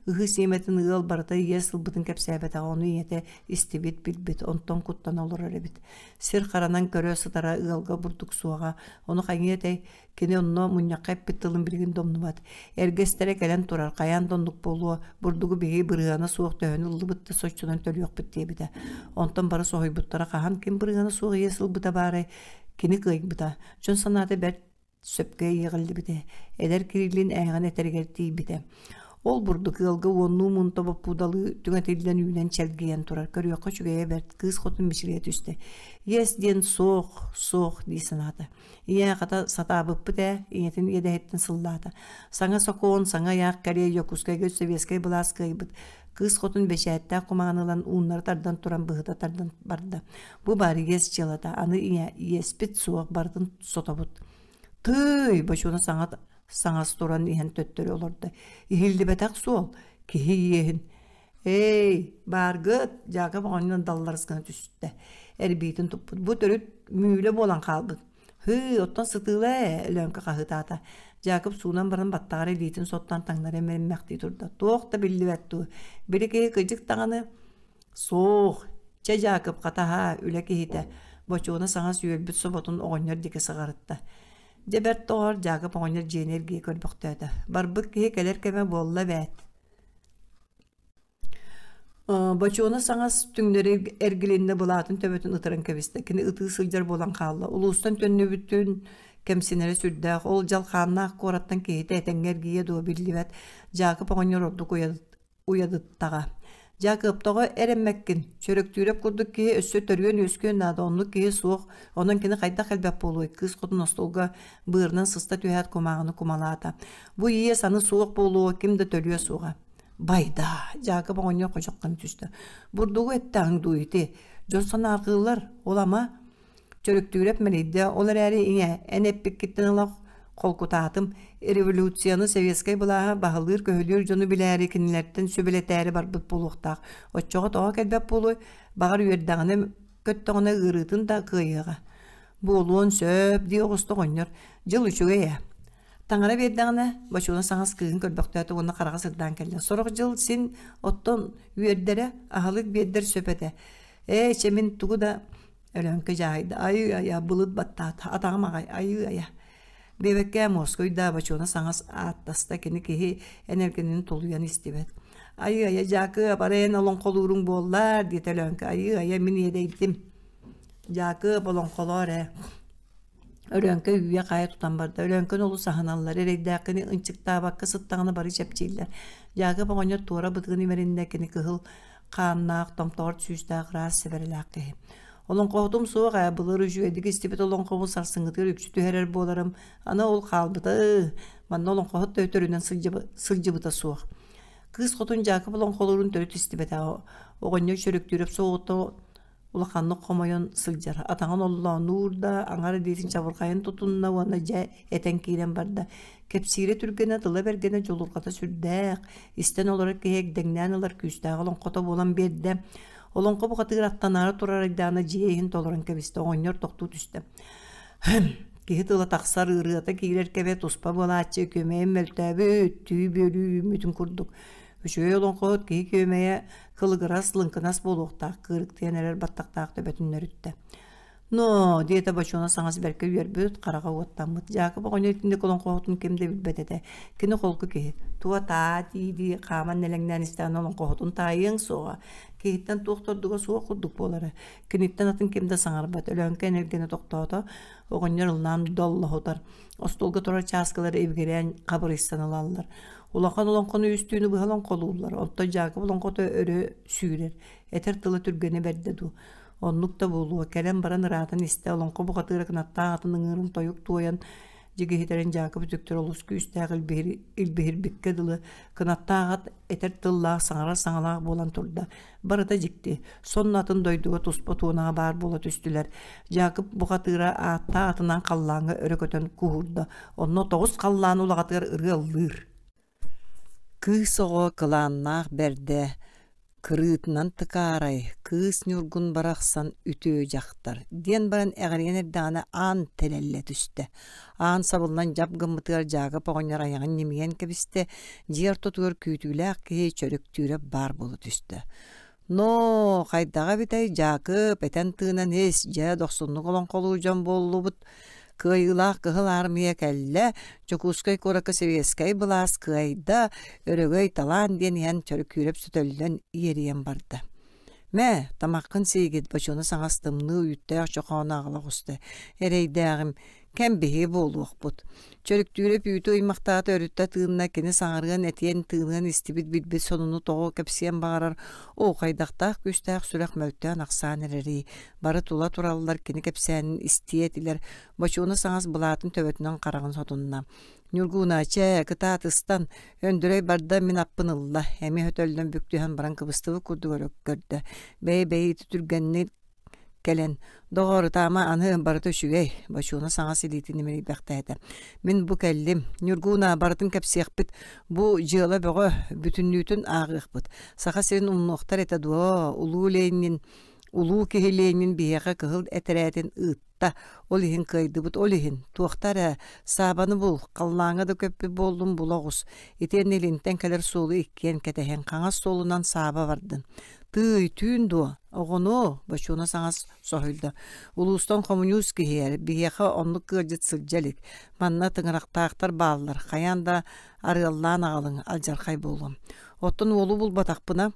ыһыы сиэмэтин ыал барыта иэс ылбытын кэпсээбэтэҕэ, ону ийэтэ истибит, билбит, онтон куттана олорор эбит. Сир харанан көрө сытара ыалга бурдук суоҕа, ону хайыа этэй, Кини онно мунньахха эппит тылын билигин да умнубат. Эргэ эстэрэ кэлэн турар, хайаан да оннук буолуо, бурдугу биһиги бырыһыана суох төһөнү ыллыбыт да соччонон төлүөхпүт диэбитэ. Онтон бары соһуйбуттара хаһан ким бырыһыана суох иэс ылбыта баарай, кини кыайбыта. Дьон санаата бэрт сөпкө иэҕиллибитэ. Эдэр Кириллин ээҕин этэригэр тиийбитэ. Ол бурдук ыалга уоннуу муунта боппуудалыы түҥэтиллэн үүнэн чэлгийэн турар. Көрүөххэ үчүгэйэ бэрт, кыыс хотун мичилийэ түстэ. Иэс диэн суох, суох дии санаата. Ийээ, хата сатаабыппыт ээ, ийэтин иэдэһиттэн сыллаата. Саҥа сокуон, саҥа ыйаах кэлиэ Дьокуускайга сэбиэскэй былаас кыайбыт. Кыыс хотун бэчээттээх кумаҕаны ылан ууннары тардан туран быһыта тардан барда. Бу баар иэс дьыалата, аны ийэ, иэспит суох, барытын сотобут. Тыый, бочуона саҥа саҥас туран иһэн төттөрү олордо. Иһиллибэтэх суол, киһи иэһин. Эй, бааргыт, Дьаакып оҕонньор далларыс гына түстэ. Эрбиитин туппут. Бу төрүт мүүлэ буолан хаалбыт. Һыы, оттон сытыыла ээ, Өлөөҥкө хаһыытаата. Дьаакып суунан баран баттаҕар илиитин соттон таҥнары эмэриммэхтии турда. Туох да биллибэт дуу. Били киһи кыдьык даҕаны суох. Чэ, Дьаакып, хатаһаа, үлэ киһитэ. Бочуона саҥас үөлбүт соботун оҕонньор диэки сыҕарытта. Дьэ бэрт доҕор, Дьаакып оҕонньор дьиэни эргийэ көрбөхтөөтө. Барбыт киһи кэлэр кэмэ буолла эбээт. Бочуона саҥас түҥнэри эргилиннэ былаатын төбөтүн ытыран кэбистэ. Кини ытыы сылдьар буолан хаалла. Улуустан төннүбүтүн кэмсинэрэ сүрдээх. Ол дьалхааннаах куораттан киһитэ этэҥҥэ эргийиэ дуо биллибэт. Дьаакып оҕонньор ордук уйадыттаҕа. Дьаакып, тоҕо эрэммэккин? Чөрөктүүрэп курдук киһи өссө төрүөн-үөскүөн наада, оннук киһи суох. Онон кини хайдах элбэх буолуой? Кыыс хотун остуолга быарынан сыста түһээт кумааҕыны кумалаата. Бу иэс аны суох буолуо, ким да төлүө суоҕа. Байда, Дьаакып оҕонньор хочоххун түстэ. Бурдугу эттэҕиҥ дуу ити? Дьон санаарҕыыллар, ол ама Чөрүктүүрэп мэлийдэ, ол эрээри ийэ, эн эппиккиттэн ыла холкутаатым, революцияны советскай былааһы баһылыыр-көһүлүүр дьону билээри кинилэртэн сүбэлэтээри барбыт буолуохтаах. Оччоҕо тоҕо кэлбэт буолуой? Баҕар үөрдэҕинэ, көттөҕүнэ ыарыытын да кыайыаҕа. Буолуон сөп, дии оҕуста оҕонньор. Дьыл үчүгэй ээ. Таҥара биэрдэҕинэ, Бочуона саҥас кыыһын көрбөхтөөтө уонна хараҕа сырдаан кэллэ. Сорох дьыл син оттон үөрдэрэ, аһылык биэрдэр сөп этэ. Ээ, чэ мин тугу да Өлөөҥкө дьаһайда, айыы-айа, былыт баттаата, атаҕым аҕай, айыы-айа. Биэбэккээ Муоскуй да Бочуона саҥас ааттаста, кини киһи энергинин тулуйан истибэт. Айыы-айа, Дьаакыап, арай эн олоҥхолууруҥ буоллар, диэтэ Өлөөҥкө, айыы-айа, мин иэдэйдим. Дьаакыап, олоҥхолоор ээ. Өлөөҥкө үүйэ-хаайа тутан барда. Өлөөҥкөнү олус аһыналлар, эрэйдээххини ынчыктаабакка сыттаҕына бары чэпчииллэр. Дьаакып оҕонньор туора бытыгын имэриннэ, кини кыһыл хааннаах, томтоҕор сүүстээх ыраас сэбэрэлээх киһи. Олоҥхоһутум суох ээ, былыр үчүгэйдик истибит олоҥхобун сарсыҥҥытыгар үксү түһэрэр буоларым. Аны ол хаалбыта ыы, манна олоҥхоһут да өтөрүнэн сылдьыбыта суох. Кыыс хотун Дьаакып олоҥхолуурун төрүт истибэтэҕэ. Оҕонньор Чөрүктүүрэп соҕотоҕун улаханнык хомойон сылдьар, атаҕын оллооннуур да, аҥар илиитин чабырҕайын тутунна уонна дьэ этэн киирэн барда. Кэпсиирэ түргэнэ, тыла бэргэнэ, дьулурҕата сүрдээх, истэн олорор киһи эгдэҥнээн ылар күүстээх олоҥхото буолан биэрдэ. Олоҥхо бухатыыр аттанаары турар айдаана дьиэ иһин толорон кэбистэ, оҕонньор тохтуу түстэ. Киһи тыла тахсар, ырыата киирэр кэбэ туспа буолааччы, күөмэйим мөлтөөбүт, түү бүөлүү үүммүтүн курдук. Үчүгэй олоҥхоһут киһи күөмэйэ кылыгырас, лыҥкынас буолуохтаах кыырыктыйан эрэр баттахтаах төбөтүн өрүттэ. «Но!» диэтэ Бочуона саҥас бэркэ үөрбүт, хараҕа уоттаммыт. Дьаакып оҕонньор итинник олоҥхоһутун ким да билбэт этэ. Кини холку киһи. Туо-таа дии-дии хааман нэлэҥнээн истэҕинэ олоҥхоһутун таайыаҥ суоҕа. Киһиттэн туох да ордуга суох курдук буолара. Киниттэн атын ким да саҥарбат. Өлөөҥкө энэлгэнэ тохтоото. Оҕонньор ыллаан доллоһутар. Остуолга турар чааскылары ибигирээн хабырыйсан ылаллар. Улахан олоҥхону үс түүнү быһа олоҥхолууллар, оттон Дьаакып олоҥхото өрө сүүрэр, этэр тыла түргэнэ бэрдэ дуу. Оннук да буолуо, кэлэн баран ыраатан истэ, олоҥхо бухатыыра кынаттаах атын ыҥыырын тойук туойан дьигиһитэрин Дьаакып үтүктэр олус күүстээх илбиһирбиккэ дылы, кынаттаах ат этэр тыллаах, саҥарар саҥалаах буолан турда. Барыта дьикти, сонно атын дойдуга туспа туонаҕа баар буола түстүлэр. Дьаакып бухатыыра ааттаах атынан халлааҥҥа өрө көтөн куһуурда, онно тоҕус халлаан улаҕатыгар ырыа ыллыыр. Кыыс оҕо кылааннаах бэрдэ, кырыытынан тыкаарай, кыыс Ньургун барахсан үтүө дьахтар диэн баран эҕирийэн эрдэҕинэ аан тэлэллэ түстэ. Аан сабыллан дьап гыммытыгар Дьаакып оҕонньор айаҕын ньимийэн кэбистэ, дьиэ ортотугар күүтүүлээх киһи Чөрүктүүрэп баар буола түстэ. Ноо, хайдаҕа эбитэй, Дьаакып, этэн-тыынан ис, дьэ, дохсуннук олоҥхолуур дьон буоллубут. Кыайыылаах Кыһыл Аармыйа кэллэ, Дьокуускай куоракка сэбиэскэй былаас кыайда, өрөгөй талаан диэн иһэн Чөрүкүүрэп сөтөллөн иэрийэн барда. Мэ, тамаххын сиигит, бочуона саҥас тымныы үүттээх чохоону аҕала оҕуста. Эрэйдээҕим, кэм биһиги буолуохпут. Чөрүктүүрэп үүтү ыймахтаата өрүттэ тыынна, кини саҥарыан, этиэн, тыыныан истибит билбит сонуну тоҕо кэпсиэн баҕарар, оо, хайдахтаах күүстээх сүрэх мөлтөөн-ахсаан эрэрий, бары тула тураллар, кини кэпсээнин истиэ этилэр, Бочуона саҥас былаатын төбөтүнэн хараҕын сотунна. Ньургууна, чээ, кытаат ыстан, Өндөрөй барда мин аппын ылла, эмиэ өтөллөн бүк түһэн баран кыбыстыбыт курдук өрө көрдө. Бэйи-бэйи ити түргэнник кэлэн, «Доҕоор, ытаама, аны барыта үчүгэй», Бочуона саҥас илиитин имэрийбэхтээтэ. «Мин бу кэллим. Ньургууна, барытын кэпсиэхпит. Бу дьыала бөҕө, бүтүннүүтүн ааҕыахпыт. Саха сирин умнуохтар этэ дуо? Улуу Ленин, улуу киһи Ленин биһиэхэ кыһыл этэрээтин ыытта. Ол иһин кыайдыбыт, ол иһин. Туохта эрэ, Саабаны бул, халлааҥҥа да көппүт буоллун була оҕус. Итиэннэ илинтэн кэлэр суолу иккиэн кэтэһэн, хаҥас суолунан Сааба бардын. Тыый, түүн дуо? Оҕону, Бочуона саҥас соһуйда. Улуустан хомуньуус киһи биһиэхэ оннук ыалдьыт сылдьа илик. Манна тыҥырахтаахтар бааллар, хайаан да арыаллаан аҕалыҥ, алдьархай буолуом. Оттон уолу булбатахпына,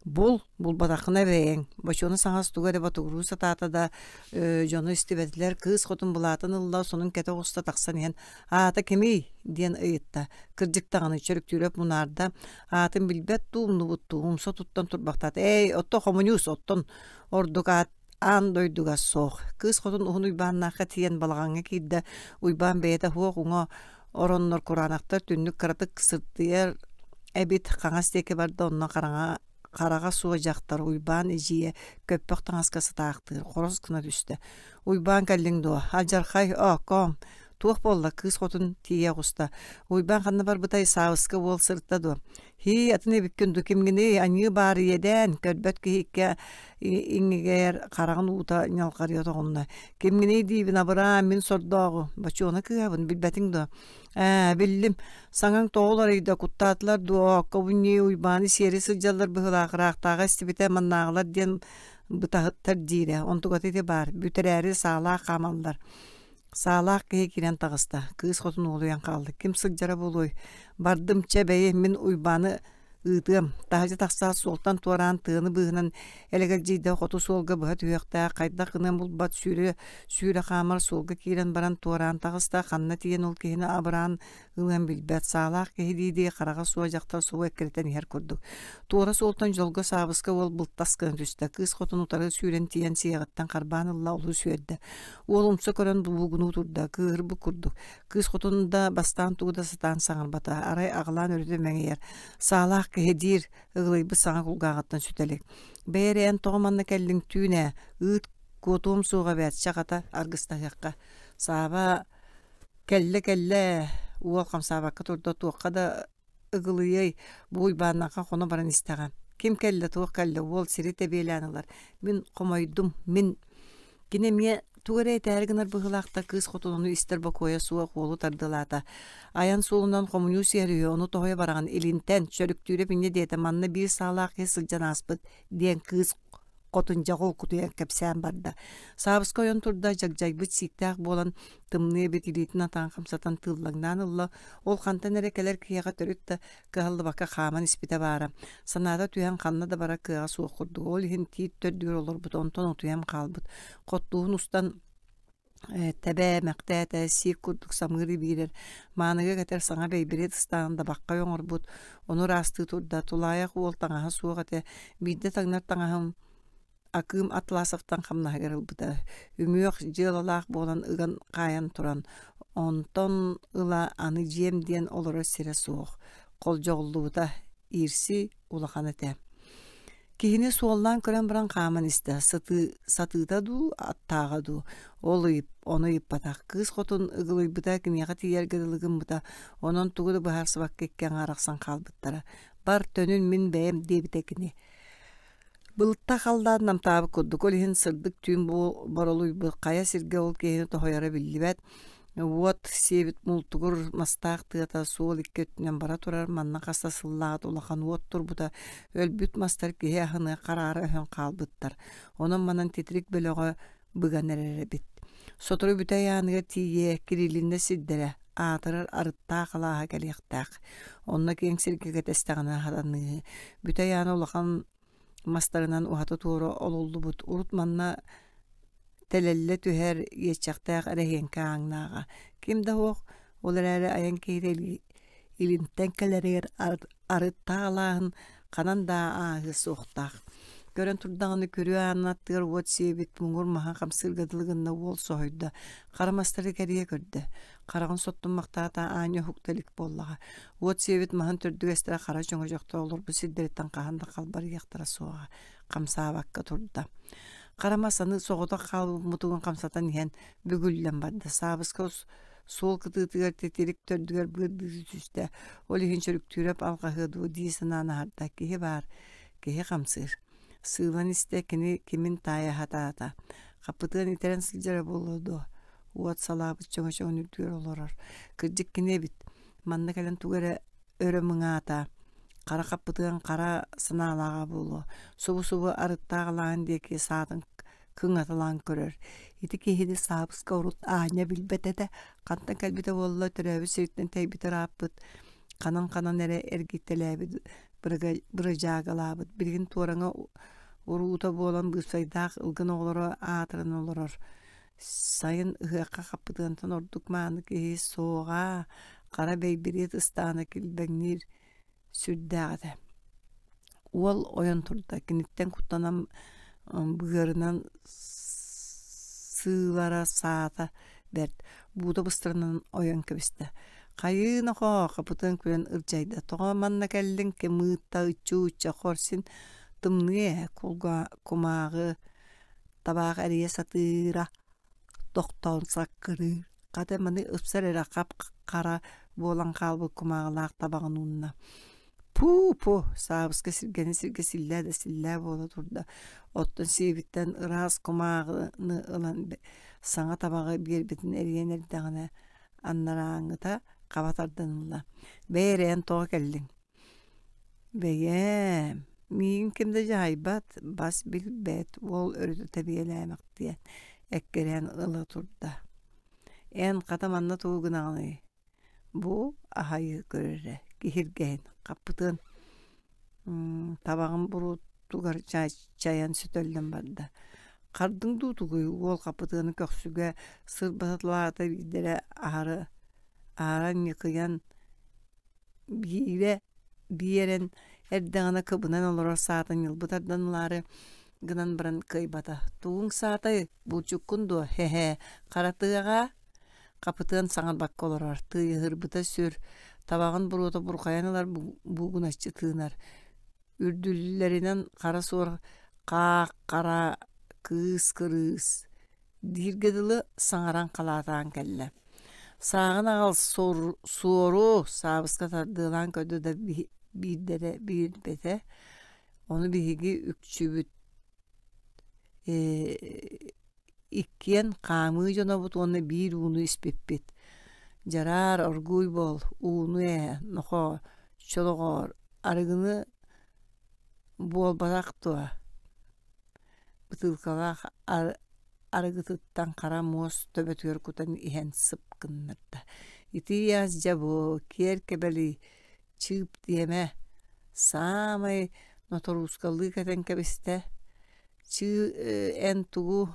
бул, булбатаххына бэйэҥ. Бочуона саҥас тугу эрэ ботугуруу сатаата да, дьону истибэтилэр, кыыс хотун былаатын ылла, сонун кэтэ оҕуста тахсан иһэн «Аата кимий?» диэн ыйытта. Кырдьык даҕаны, Чөрүктүүрэп мунаарда, аатын билбэт дуу, умнубут дуу, умса туттан турбахтаата. «Эй, отто хомуньуус, оттон ордук аат аан дойдуга суох». Кыыс хотун Уһун Уйбааннаахха тиийэн балаҕаҥҥа киирдэ. Уйбаан бэйэтэ уһуох уҥа ороннор кураанахтар түннүк кыратык сырдыйар. Эбит хаҥас диэки барда онно хараҥа хараҕа суох дьахтар Уйбаан эдьиийэ көппөх таҥаска сытаахтыыр, хорос гына түстэ. «Уйбаан кэллиҥ дуо? Алдьархай, ооккоом!» Туох буолла? Кыыс хотун тиийэ оҕуста. «Уйбаан ханна барбытай? Саабыска уол сырытта дуо?» «Һии, атын эбиккин дуу, кимҥиний? Аньыы баар иэдээн!» Көрбөт киһи икки иҥигэр хараҕын уута ньалҕарыйа тоҕунна. «Кимҥиний диибин, абыраам, мин сордооҕу. Бочуона кыыһабын, билбэтиҥ дуо?» Ээ, биллим. Саҥаҥ тоҕо уларыйда, куттаатылар дуо, оокко бу ньии Уйбааны сиэри сылдьаллар быһыылаах, ыраахтааҕы истибитэ маннааҕылар диэн бытаһыттар диирэ. Онтуката ити баар, бүтэрээри саалаах хаамаллар. Саалаах киһи киирэн таҕыста. Кыыс хотун уолуйан хаалла. Ким сылдьара буолуой? Бардым, чэ бэйи, мин Уйбааны Ыытыам, таһырдьа тахсаат суолтан туораан тыаны быыһынан элэгэлдьийдэ хоту суолга быһа түһүөхтээх, хайдах гыныан булбат сүүрэ сүүрэ хаамар суолга киирэн баран туораан таҕыста, ханна тиийэн ол киһини абыраан ылыан билбэт, саалаах киһи дии-дии хараҕа суох дьахтар субу эккирэтэн иһэр курдук. Туора суолтан дьолго Саабыска уол былтас гына түстэ, кыыс хотун утары сүүрэн тиийэн сиэҕиттэн харбаан ылла, олус үөрдэ. Уол умса көрөн буугунуу турда, кыыһырбыт курдук. Кыыс хотун да бастаан тугу да сатаан саҥарбата, арай аҕалаан өрүтэ мэҥийэр, «Саалаах киһи» диир, ыгылыйбыт саҥа кулгааҕыттан сүтэ илик. «Бэйэ эрэ эн тоҕо манна кэллиҥ түүн ээ, ыыт, куотуом суоҕа эбээт, чэ хата, аргыстаһыахха». Сааба «Кэллэ-кэллэ» уол хамсаабакка турда, туохха да ыгылыйыай, бу Уйбааннаахха хоно баран истэҕэ. Ким кэллэ, туох кэллэ, уол сири тэбиэлээн ылар. Мин хомойдум, мин Кини эмиэ тугу эрэ этээри гынар быһыылаах да кыыс хотунуну истэр бокуойа суох уолу тардылаата. Айан суолунан хомуньуу сиһэр үһү, ону тоһуйа бараҕын илинтэн, чөрүктүүрэ инньэ диэтэ, манна биир саалаах киһи сылдьан ааспыт диэн кыыс хотун дьэ холкутуйан кэпсээн барда. Саабыска ойон турда, дьагдьайбыт сииктээх буолан тымныы эбит илиитин атаҕын хамсатан тыыллаҥнаан ылла. Ол хантан эрэ кэлэр киһиэхэ төрүт да кыһаллыбакка хааман испитэ баара. Санаата түһэн ханна да барар кыаҕа суох курдук. Ол иһин тиит төрдүгэр олорбут, онтон утуйан хаалбыт. Хоттуһун устан тэбээ, мэхтээтэ, сиик курдук самыыры биэрэр, мааныга кэтэр саҥа бэйбириэт ыстаанын дабаххай оҥорбут, ону ыраастыы турда. Тулаайах уол таҥаһа суох этэ. Биирдэ таҥнар таҥаһым Акыым Атласовтан хамнаһыгар ылбыта. Үҥүөх дьыалалаах буолан ыган хаайан туран, онтон ыла аны дьиэм диэн олорор сирэ суох, холдьоҕуллубута, иирси улахан этэ. Киһини суоллаан көрөн баран хааман истэ, сытыы, сатыыта дуу, аттааҕа дуу, ол ыйып, ону ыйыппатах. Кыыс хотун ыгылыйбыта киниэхэ тиийэргэ дылы гыммыта, онон тугу да быһаарсыбакка икки аҥаар арахсан хаалбыттара. Бар, төнүн мин бэйэм диэбитэ кини. Былыттаах халлаан намтаабыт курдук, ол иһин сырдык түүн боролуйбут хайа сиргэ ол киһини тоһуйара биллибэт. Уот сиэбит мултугур мастаах тыата суол икки өттүнэн бара турар, манна хаста сыллаат улахан уот турбута, өлбүт мастар киһи аһыныа хараара өһөн хаалбыттар. Онон-манан титирик бөлөҕө быган эрэр эбит. Сотору бүтэй ааныгар тиийиэ, Кириллиннэ сирдэрэ, аатырар арыттаах алааһа кэлиэхтээх. Онно киэҥ сиргэ кэтэстэҕинэ сатаныыһы. Бүтэй аана улахан мастарынан уһаты-туора олуллубут. Урут манна тэлэллэ түһэр иэччэхтээх эрэһиэҥкэ ааҥнааҕа. Ким да суох, ол эрээри айан киһитэ илинтэн кэлэригэр арыттаах алааһын ханан да ааһыа суохтаах. Көрөн турдаҕына күрүө аанын аттыгар уот сиэбит муҥур маһа хамсыырга дылы гынна уол соһуйда, хара мастары кэрийэ көрдө. Хараҕын соттуммахтаата аанньа уһукта илик буоллаҕа. Уот сиэбит маһын төрдүгэстэрэ хара чөҥөчөхтөр олорбут сирдэриттэн хаһан да халбарыйыахтара суоҕа, хамсаабакка турда. Хара мас аны соҕотох хаалбыт мутугун хамсатан иһэн бүгүллэн барда. Саабыска суол кытыытыгар титирик төрдүгэр быардыы түстэ. Ол иһин Чөрүктүүрэп алҕаһыа дуо дии санаан аһарда. Киһи баар, киһи хамсыыр. Сыылан истэ кини кимин таайа сатаата. Хаппытыан итэрэн сылдьара буолуо дуо? Уот салаабыт чөҥөчөҥүн үрдүгэр олорор. Кырдьык кини эбит. Манна кэлэн тугу эрэ өрө мыҥаата. Хара хаппытыан хара санаалааҕа буолуо. Субу-субу арыттаах алааһын диэки саатын кыҥаталаан көрөр. Ити киһини Саабыска урут аанньа билбэт этэ, хантан кэлбитэ буолла, төрөөбүт сириттэн тэйбит ырааппыт, ханан-ханан эрэ эргийтэлээбит, бырыдьаагалаабыт, билигин туораҥа уруута буолан быыпсайдаах ылгын оҕолоро аатыран олорор. Сайын ыһыахха хаппытыантан ордук мааны киһи суоҕа, хара бэйбириэт ыстаана килбэҥниир сүрдээх этэ. Уол ойон турда, киниттэн куттанан быарынан сыылара саата бэрт, буута быстарынан ойон кэбистэ. Хайыы нохоо, хапытыан күлэн ырдьайда, тоҕо манна кэллиҥ, кымыытта ыччуу-ычча хор син тымныы ээ, кумааҕы табаах эрийэ сатыыра тохтоон саккырыыр, хата маны ыпсар эрэ хап-хара буолан хаалбыт кумааҕылаах табаҕын уунна. Пуу-пу, Саабыска сиргэни сиргэ силлээ да силлээ буола турда, оттон сиэбиттэн ыраас кумааҕыны ылан саҥа табаҕы биэрбитин эрийэн эрдэҕинэ анарааҥҥыта хаба тардан ылла: «Бэйэ эрэ эн тоҕо кэллиҥ?» «Бэйээм, миигин ким да дьаһайбат, бас билбэт, уол өрүтэ тэбиэлээмэхтиэн» эккирээн ыла турда. «Эн хата манна тугу гынаҕыный?» Бу аһайы көрөрө киһиргэһин хаппытын табаҕын буруутугар чайан сөтөллөн барда. Хардыҥ дуу тугуй уол хапытыаны көхсүгэ сырбаталаата биирдэрэ аһары аһара ньыкыйан биирэ биэрэн эрдэҕинэ кыбынан олорор саатын ньылбы тардан ылаары гынан баран кыайбата. Тугуҥ саатай, булчуккун дуо, һэ-һэ, хара тыаҕа Хапытыан саҥарбакка олорор, тыйыһырбыта сүр, табаҕын буруота бурҕайан ылар буугуначчы тыынар, үрдүлэринэн хара суор хаах хара кыыс кырыыс дииргэ дылы саҥаран халаатаан кэллэ. Сааҕын аҕал суору Саабыска тардыалаан көрдө да биирдэрэ биэрбэтэ, ону биһиги үкчүбүт Иккиэн хаамыы дьонобут уонна биир ууну испиппит. Дьараар, оргууй буол, ууну ээ, нохоо, чолоҕоор, арыгыны буолбатах дуо бытыылкалаах арыгытыттан хара муос төбөтүгэр кутан иһэн сып гыннарда. Итии ас дьэ бу, киэр кэбэлий, чыып диэмэ, саамай ноторуускалыы кэтэн кэбистэ Эн тугу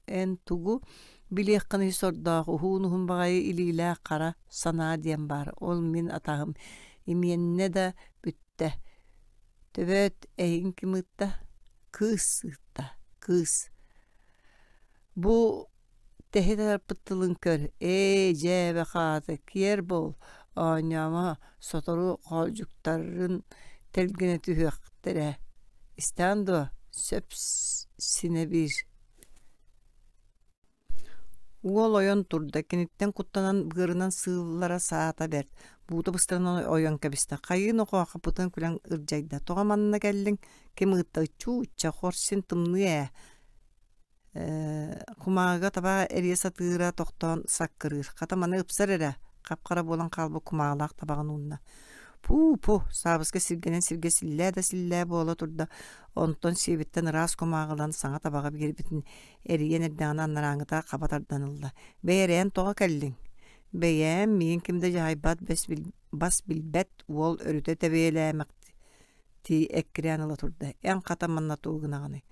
эн тугу билиэххиний сордоох уһуун-уһун баҕайы илиилээх хара санаа диэн баар, ол мин атаһым имиэннэ да бүттэ. Төбөөт эйигин ким ыытта? Кыыс ыытта, кыыс. Бу Тэһи тарпыт тылын көр, ээ, дьээбэ хаата, киэр буол, оонньоомо, сотору хоолдьуктарын тэлгэнэ түһүөхтэрэ. Истэҕин дуо, сөп синэ биир Уол ойон турда, киниттэн куттанан быарынан сыыллара саата бэрт, буута быстаран ойон кэбистэ. Хайыы нохоо хапытан күлэн ырдьайда, тоҕо манна кэллиҥ, ким ыытта, чуу-ча, хор син тымныы ээ Кумааҕыга таба эрийэ сатыыра тохтоон саккырыыр, хата маны ыпсар эрэ, хап-хара буолан хаалбыт кумааҕылаах табаҕын уунна. Пуу-пу, Саабыска сиргэнэн сиргэ силлээ да силлээ буола турда, онтон сиэбиттэн ыраас кумааҕылан саҥа табаҕы биэрбитин эрийэн эрдэҕинэ анарааҥҥыта хаба тардан ылла. Бэйэ эрэйэн тоҕо кэллиҥ? Бэйэм, миигин ким да дьаһайбат бас билбэт уол өрүтэ тэбиэлээмэхтии эккирээн ыла турда. Эн хата манна тугу гынаҕыный?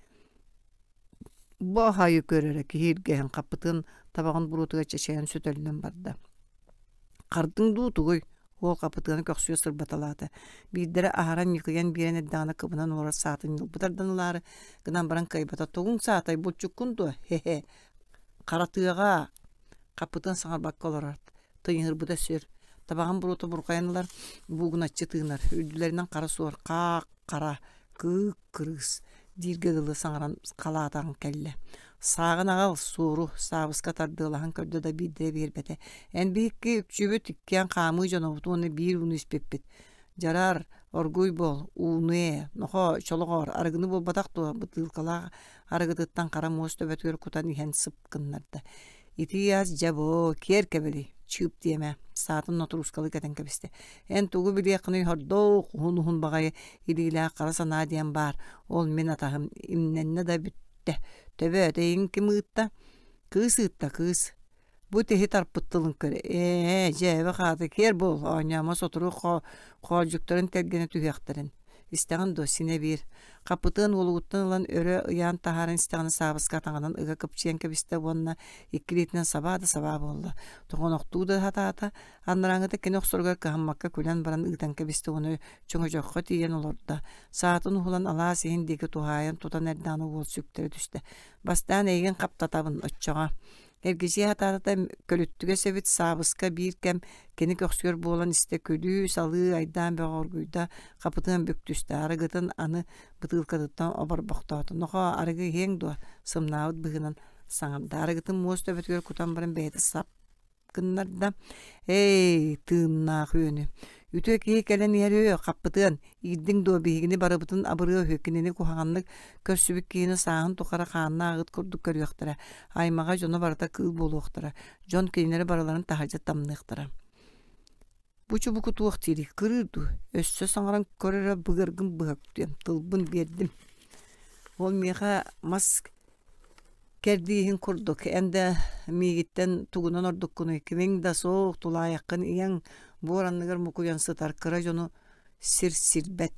Бу аһайы көрөрө киһиргэһэн хаппытын табаҕын буруотугар чэчэйэн сөтөллөн барда. Хардыҥ дуу тугуй? Уол хапытыаны көхсүө сырбаталаата. Биирдэрэ аһаран ньыкыйан биэрэн эрдэҕинэ кыбынан олорор саатын ньылбы тардан ылаары гынан баран кыайбата. Тугуҥ саатай, булчуккун дуо? Хе-хе. Хара тыаҕа! Хаппытын саҥарбакка олорор. Тыйыһырбыта сүр. Табаҕын буруота бурҕайан ылар, буугуначчы тыынар. Үрдүлэринэн хара суор, хаах хара, кыык кырыыс дииргэ дылы саҥаран халаатаҕын кэллэ. Сааҕын аҕал, суору, Саабыска тардыалаһан көрдө да биирдэрэ биэрбэтэ. Эн биһикки үкчүбүт иккиэн хаамыы дьонобут уонна биир ууну испиппит. Дьараар, оргууй буол, ууну ээ, нохоо, чолоҕоор, арыгыны буолбатах дуо, бытыылкалаах арыгытыттан хара муос төбөтүгэр кутан иһэн сып гыннарда. Итии ас дьэ бу, киэр кэбилий, чыып диэмэ, саатын нотуруускалыы кэтэн кэбистэ. Эн тугу билиэххиний хордоох, уһун-уһун баҕайы илиилээх хара санаа диэн баар, ол мин атаһым имнэннэ да бүттэ. Төбөөт, эйигин ким ыытта? Кыыс ыытта, кыыс. Бу тиһи тарпыт тылын көр, ээ, дьээбэ хаата киэр буол, оонньоомо сотору хоолдьуктарын тэлгэнэ түһүөхтэрин. Истэҕин дуо, синэ биир. Хапытыан уолугуттан ылан өрө ыйаан таһааран истэҕинэ Саабыска атаҕынан ыга кыпчыйан кэбистэ уонна икки илиитинэн сабаа да сабаа буолла. Тоҕонохтуу да сатаата, анарааҥҥыта кини охсоругар кыһаммакка күлэн баран ыытан кэбистэ уонна чөҥөчөххө тиийэн олордо. Саатын уһулан алаас иһин диэки туһаайан тутан эрдэҕинэ уол сүктэрэ түстэ. Бастаан эйигин хаптатабын, оччоҕо. Эргичийэ сатаата көлүттүгэс эбит Саабыска биир кэм кини көхсүгэр буолан истэ күлүү-салыы айдаан бөҕө оргуйда, хапытыан бүк түстэ, арыгытын аны бытыылкатыттан оборбохтоото. Нохоо, арыгы иһиэҥ дуо? сымнаабыт быһыынан саҥарда. Арыгытын муос төбөтүгэр кутан баран бэйэтэ сап гыннарда. Эй, тыыннаах үөнү! Үтүө киһи кэлэн иһэр үһү, хаппытыан, иирдиҥ дуо биһигини барыбытын абырыа үһү, кинини куһаҕаннык көрсүбүт киһини сааһын тухары хааннаах ыт курдук көрүөхтэрэ, аймаҕа дьоно барыта кыыл буолуохтара, дьон кинилэри барыларын таһырдьа тамныахтара. Бу чубуку туох диирий, кырыыр дуу, өссө саҥаран көрөрө быгыргын быһа үктүөм, тылбын биэрдим. Ол миэхэ мас Кэрдииһин курдук, эн да миигиттэн тугунан ордуккунуй, кимиҥ да суох, тулаайаххын ийэҥ буор анныгар мукуйан сытар кыра дьону сир сирбэт.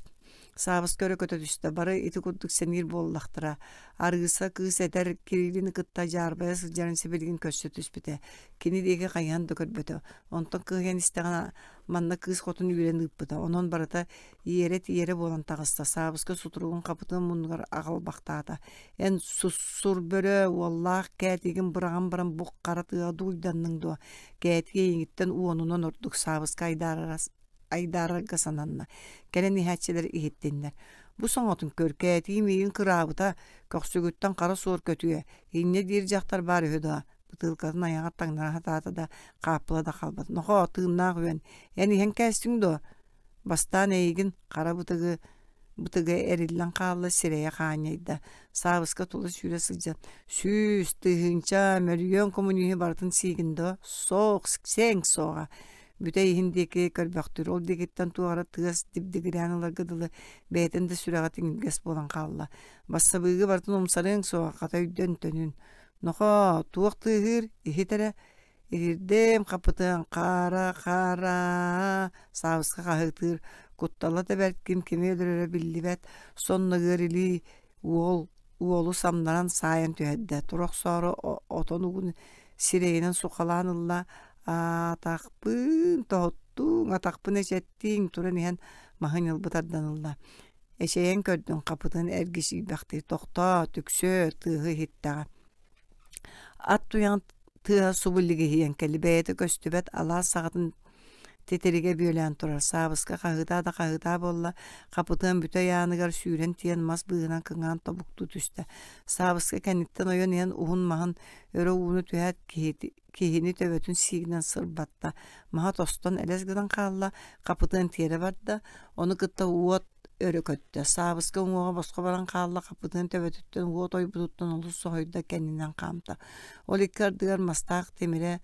Саабыска өрө көтө түстэ, бары ити курдук сэниир буоллахтара. Арыыса кыыс эдэр Кириллини кытта дьаарбайа сылдьарын сибилигин көрсө түспүтэ. Кини диэки хайыһан да көрбөтө. Онтон кыһыйан истэҕинэ манна кыыс хотун үүрэн ыыппыта. Онон барыта иэрэ-тиэрэ буолан таҕыста. Саабыска сутуругун хапытын муннугар аҕалбахтаата. Эн суссур бөрө уоллаах кээтигин быраҕан баран бу хара тыаҕа дугуйданныҥ дуо? Кээтиги эйигиттэн уонунан ордук Саабыска айдаарарга сананна. Кэлэн иһээччилэр иһиттиннэр. Бу соҥотун көр, кээтии миигин кыраабыта, көхсүгүттэн хара суор көтүө, инньэ диир дьахтар баар үһү дуо? Бытыылкатын айаҕар таҥнара сатаата да, хааппыла да хаалбат. Нохоо, тыыннаах үөн, эн иһэн кээстиҥ дуо? Бастаан эйигин хара бытыгы бытыга эриллэн хаалла, сирэйэ хаанньайда. Саабыска тула сүүрэ сылдьан 100, 1000, мөлүйүөн коммуниһы барытын сиигин дуо? Суох, сиэҥ суоҕа. Бүтэй иһин диэки көрбөхтүүр. Ол диэкиттэн туох эрэ тыас дибдигирээн ыларга дылы бэйэтин да сүрэҕэ тиҥиргэс буолан хаалла. Бассабыыгы барытын умсарыаҥ суоҕа, хата өйдөн төнүн. Нохоо, туох тыаһыыр, иһит эрэ Иһирдим, хапытыан хаара-хаара Саабыска хаһыытыыр, куттала да бэрт ким кими өлөрөрө биллибэт, сонно ыар илии уол уолу самнаран саайан түһэрдэ, тура охсоору отон угун сирэйинэн сухалаан ылла, «Аатахпын тоһуттуҥ, атахпын эчэттиҥ» туран иһэн маһы ньылбы тардан ылла. Эчэйэн көрдүн, хапытын эргичийбэхтии, «Тохтоо, түксү» тыаһы иһиттэҕэ. Ат туйаҕын тыаһа субуллигиһийэн кэлли, бэйэтэ көстүбэт алаас саҕатын титиригэ бүөлээн турар. Саабыска хаһыытаа да хаһыытаа буолла, хапытыан бүтэй ааныгар сүүрэн тиийэн мас быыһынан кыҥаан тобуктуу түстэ. Саабыска кэнниттэн ойон иһэн уһун маһын өрө ууну түһээт киһини төбөтүн сиигинэн сырбатта. Маһа тостон элэс гынан хаалла, хапытыан тиэрэ барда, ону кытта уот өрө көттө, Саабыска уҥуоҕа босхо баран хаалла, хапытыан төбөтүттэн уот ойбутуттан олус соһуйда, кэннинэн хаамта. Ол икки ардыгар мастаах тимирэ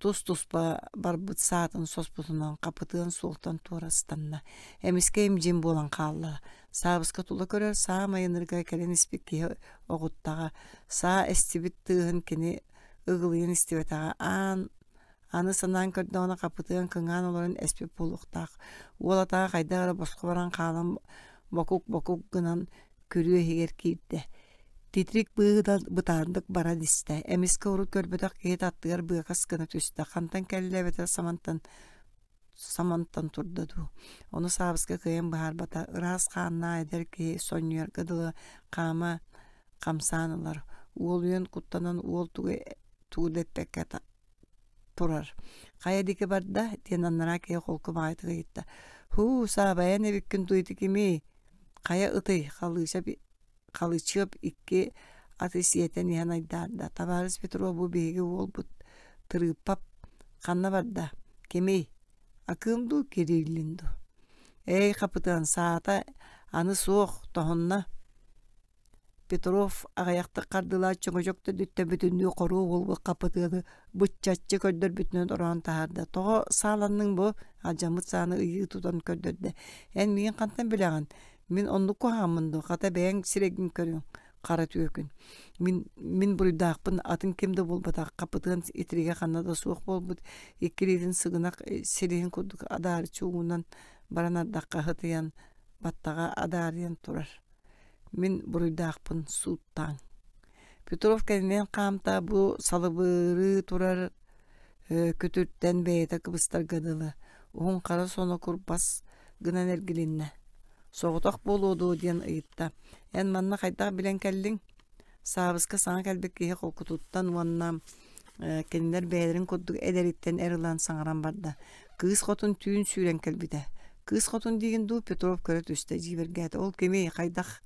тус-туспа барбыт саатын соспутунан хапытыан суолтан туора ыстанна. Эмискэ им-дьим буолан хаалла. Саабыска тула көрөр, саамай ынырыга кэлэн испит киһи оҕуттаҕа. Саа эстибит тыаһын кини ыгылыйан истибэтэҕэ. Аан Аны санаан көрдөҕүнэ хапытыан кыҥаан олорон эспит буолуохтаах. Уол атаҕа хайдах эрэ босхо баран хаалан бокук-бокук гынан күрүө иһигэр киирдэ. Титирик быыһынан бытааннык баран истэ. Эмискэ урут көрбөтөх киһитэ аттыгар быакас гына түстэ. Хантан кэллэ эбэтэр самантан самантан турда дуу. Ону Саабыска кыайан быһаарбата. Ыраас хааннаах эдэр киһи сонньуйарга дылы хаама хамсаан ылар. Уолуйан куттанан уол тугу тугу да эппэккэ турар. Хайа диэки барда? диэн анараа киһи холку баҕайытык ыйытта. Һуу, саабайан эбиккин дуу ити кимий? Хайа ытый? Халычыап икки аты сиэтэн иһэн айдаарда. Табаарыс Петров бу биһиги уолбут Тырыыппап ханна барда? Кимий? Акыым дуу, Кириллин дуу? Эй, хапытыан, саата аны суох, тоһунна. Петров аҕыйахтык хардыылаах чөҥөчөк төрдүттэн бүтүннүү хоруо уолбут хапытыаны быччаччы көрдөрбүтүнэн ороон таһаарда. «Тоҕо сааланныҥ бу?» алдьаммыт сааны ыйыы тутан көрдөрдө. «Эн миигин хантан билэҕин? Мин оннук куһаҕаммын дуо? Хата бэйэҥ сирэйгин көрүҥ, хара түөкүн. Мин мин буруйдаахпын, атын ким да буолбатах». Хапытыан итиригэ ханна да суох буолбут, икки илиитин сыгынах силиһин курдук адаарыччы уунан баран ардахха сытыйан, баттаҕа адаарыйан турар. Мин буруйдаахпын сууттааҥ. Петров кэннинэн хаамта бу салыбырыы турар күтүртэн бэйэтэ кыбыстарга дылы уһун хара соно курбас гынан эргилиннэ. Соҕотох буолуо дуо диэн ыйытта. Эн манна хайдах билэн кэллиҥ? Саабыска саҥа кэлбит киһи холкутуттан уонна кинилэр бэйэлэрин курдук эдэриттэн эр ылан саҥаран барда. Кыыс хотун түүн сүүрэн кэлбитэ. Кыыс хотун диигин дуу Петров көрө түстэ, дьиибэргээтэ. Ол кимий, хайдах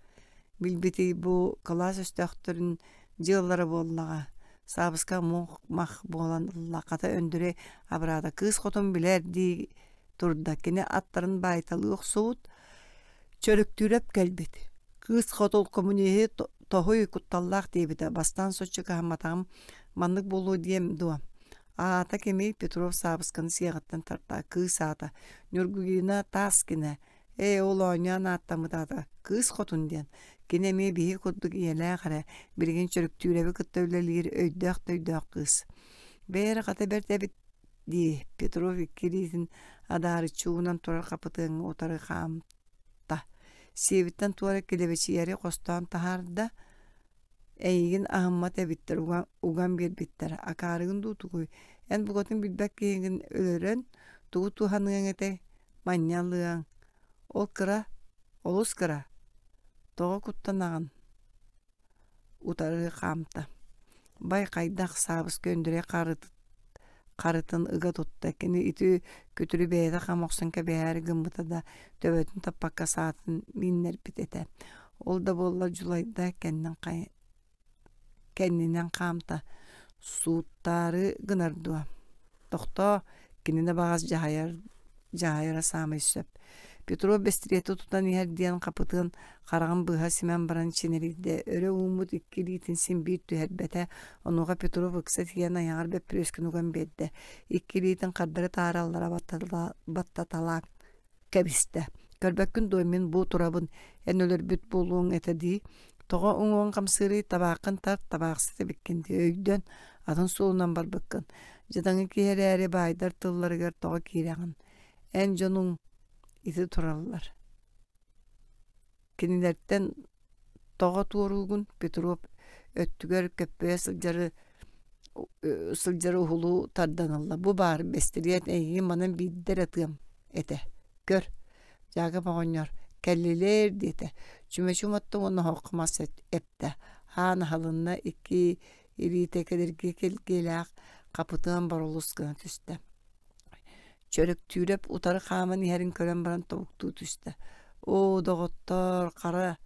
билбитий бу кылаас өстөөхтөрүн дьыаллара буоллаҕа. Саабыска муох-мах буолан ылла, хата Өндөрөй абыраата. Кыыс хотун билэр дии турда. Кини аттарын баайталыы охсубут, Чөрүктүүрэп кэлбит. Кыыс хотул коммуниһы тоһуй кутталлаах диэбитэ. Бастаан соччо кыһамматаҕым маннык буолуо диэм дуо? Аата кимий? Петров Саабысканы сиэҕиттэн тарта. Кыыс аата. Ньургуйуна Таскина. Ээ, ол оонньоон ааттаммыт аата. Кыыс хотун диэн. Кини эмиэ биһи курдук ийэлээх эрэ. Билигин Чөрүктүүрэби кытта үлэлиир өйдөөх да өйдөөх кыыс. Бэйэ эрэ хата бэрт эбит дии Петров икки илиитин адаарыччы уунан турар хапытыаҥҥа утары хаамта. Сиэбиттэн туора килэбэчийэри хостоон таһаарда. Эйигин аһыммат эбиттэр уган, уган биэрбиттэр. Акаарыгын дуу тугуй? Эн букатын билбэт киһигин өлөрөн, тугу туһаныаҥ этэй? Манньа ылыаҥ. Ол кыра, олус кыра. Тоҕо куттанаҕын? Утары хаамта. Бай хайдах Саабыска Өндөрөй харытын ыга тутта. Кини ити күтүрү бэйэтэ хам охсон кэбиһээри гыммыта да, төбөтүн таппакка саатын мииннэрбит этэ. Ол да буоллар дьулайда кэннин кэннинэн хаамта. Сууттаары гынар дуо? Тохтоо, кинини баҕас дьаһайар дьаһайара саамай сөп. Петров бэстилиэти тутан иһэр диэн хапытыан хараҕын быһа симэн баран чинэрийдэ, өрө ууммут икки илиитин син биир түһэрбэтэ. Онуоха Петров ыкса тиийэн айаҕар бөппүрүөскэни уган биэрдэ. Икки илиитин хардары таараллара баттаталаан кэбистэ. Көрбөккүн дуо, мин бу турабын, эн өлөрбүт буолуоҥ этэ дии. Тоҕо уҥуоҕуҥ хамсыырый, табааххын тарт, табаахсыт эбиккин дии, өйдөн, атын суолунан барбыккын. Дьадаҥы киһи эрээри баайдар тылларыгар тоҕо киирэҕин? Эн дьонуҥ ити тураллар. Кинилэртэн тоҕо туоруугун Петров өттүгэр көппөйө сылдьары сылдьары уһулу тардан ылла. Бу баар бэстилиэт эйигин манан биирдэ эрэ тыам этэ. Көр, Дьаакып оҕонньор кэллилэр диэтэ. Чүмэчи уматта уонна оһоххо мас эптэ. Аан аһылынна икки илиитэ кэлирги килгиэлээх хапытыан боролус гына түстэ. Чөрөктүүрэп утары хааман иһэрин көрөн баран тобуктуу түстэ. Оо, доҕоттоор, хара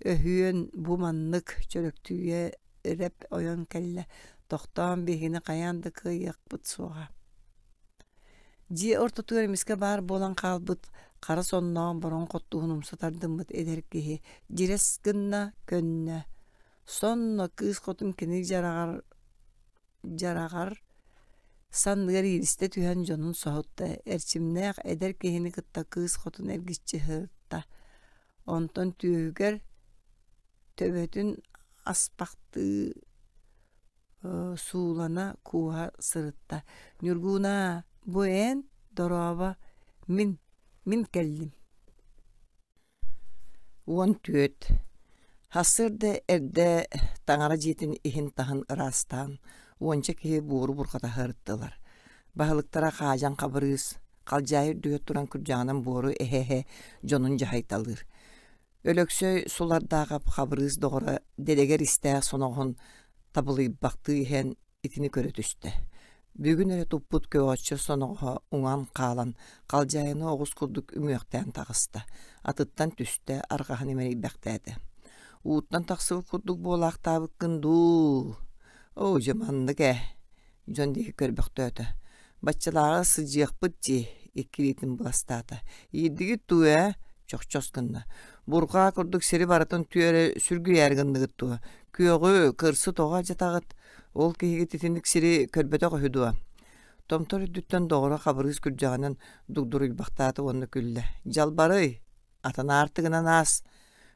өһүөн бу маннык Чөрөктүүрэп ойон кэллэ, тохтоон биһигини хайаан да кыайыахпыт суоҕа. Дьиэ ортотугар эмискэ баар буолан хаалбыт хара сонноох бороҥ хоттуһун умса тардыммыт эдэр киһи дьирэс гынна, көннө. Сонно кыыс хотун кини дьараҕар дьараҕар санныгар иилистэ түһэн дьонун соһутта, эрчимнээх эдэр киһини кытта кыыс хотун эргиччи сырытта. Онтон түөһүгэр төбөтүн аспахтыы суулана кууһа сырытта. «Ньургунаа, бу эн, дорообо, мин, мин кэллим» 14 Сарсыарда эрдэ таҥара дьиэтин иһин-таһын ыраастаан, уонча киһи буору бурҕата сырыттылар. Баһылыктара Хаадьан Хабырыыс халдьаайы үрдүгэр туран күрдьэҕинэн буору эһэ-эһэ дьонун дьаһайталыыр. Өлөксөй Сулардаахап Хабырыыс доҕоро дэлэгэр истээх соноҕоһун табылыйбахтыы иһэн итини көрө түстэ. Бүгүн эрэ туппут көҕөччү соноҕоһо уҥан хаалан, халдьаайыны оҕус курдук үҥүөхтээн таҕыста, атыттан түстэ, арҕаһын имэрийбэхтээтэ. Ууттан тахсыбыт курдук буолаахтаабыккын дуу? Оо, дьэ маннык ээ, дьон диэки көрбөхтөөтө. Баччалааҕы сылдьыахпыт дии, икки илиитин быластаата. Иирдигит дуу ээ? Чохчос гынна. Бурҕаа курдук сири барытын түөрэ сүргүйээри гынныгыт дуо? Күөҕү, кырсы тоҕо алдьатаҕыт? Ол киһигит итинник сири көрбөтөх үһү дуо? Томтор үрдүттэн доҕоро Хабырыыс күрдьэҕинэн дугдуруйбахтаата уонна күллэ. Дьалбарый, атын аартыгынан аас!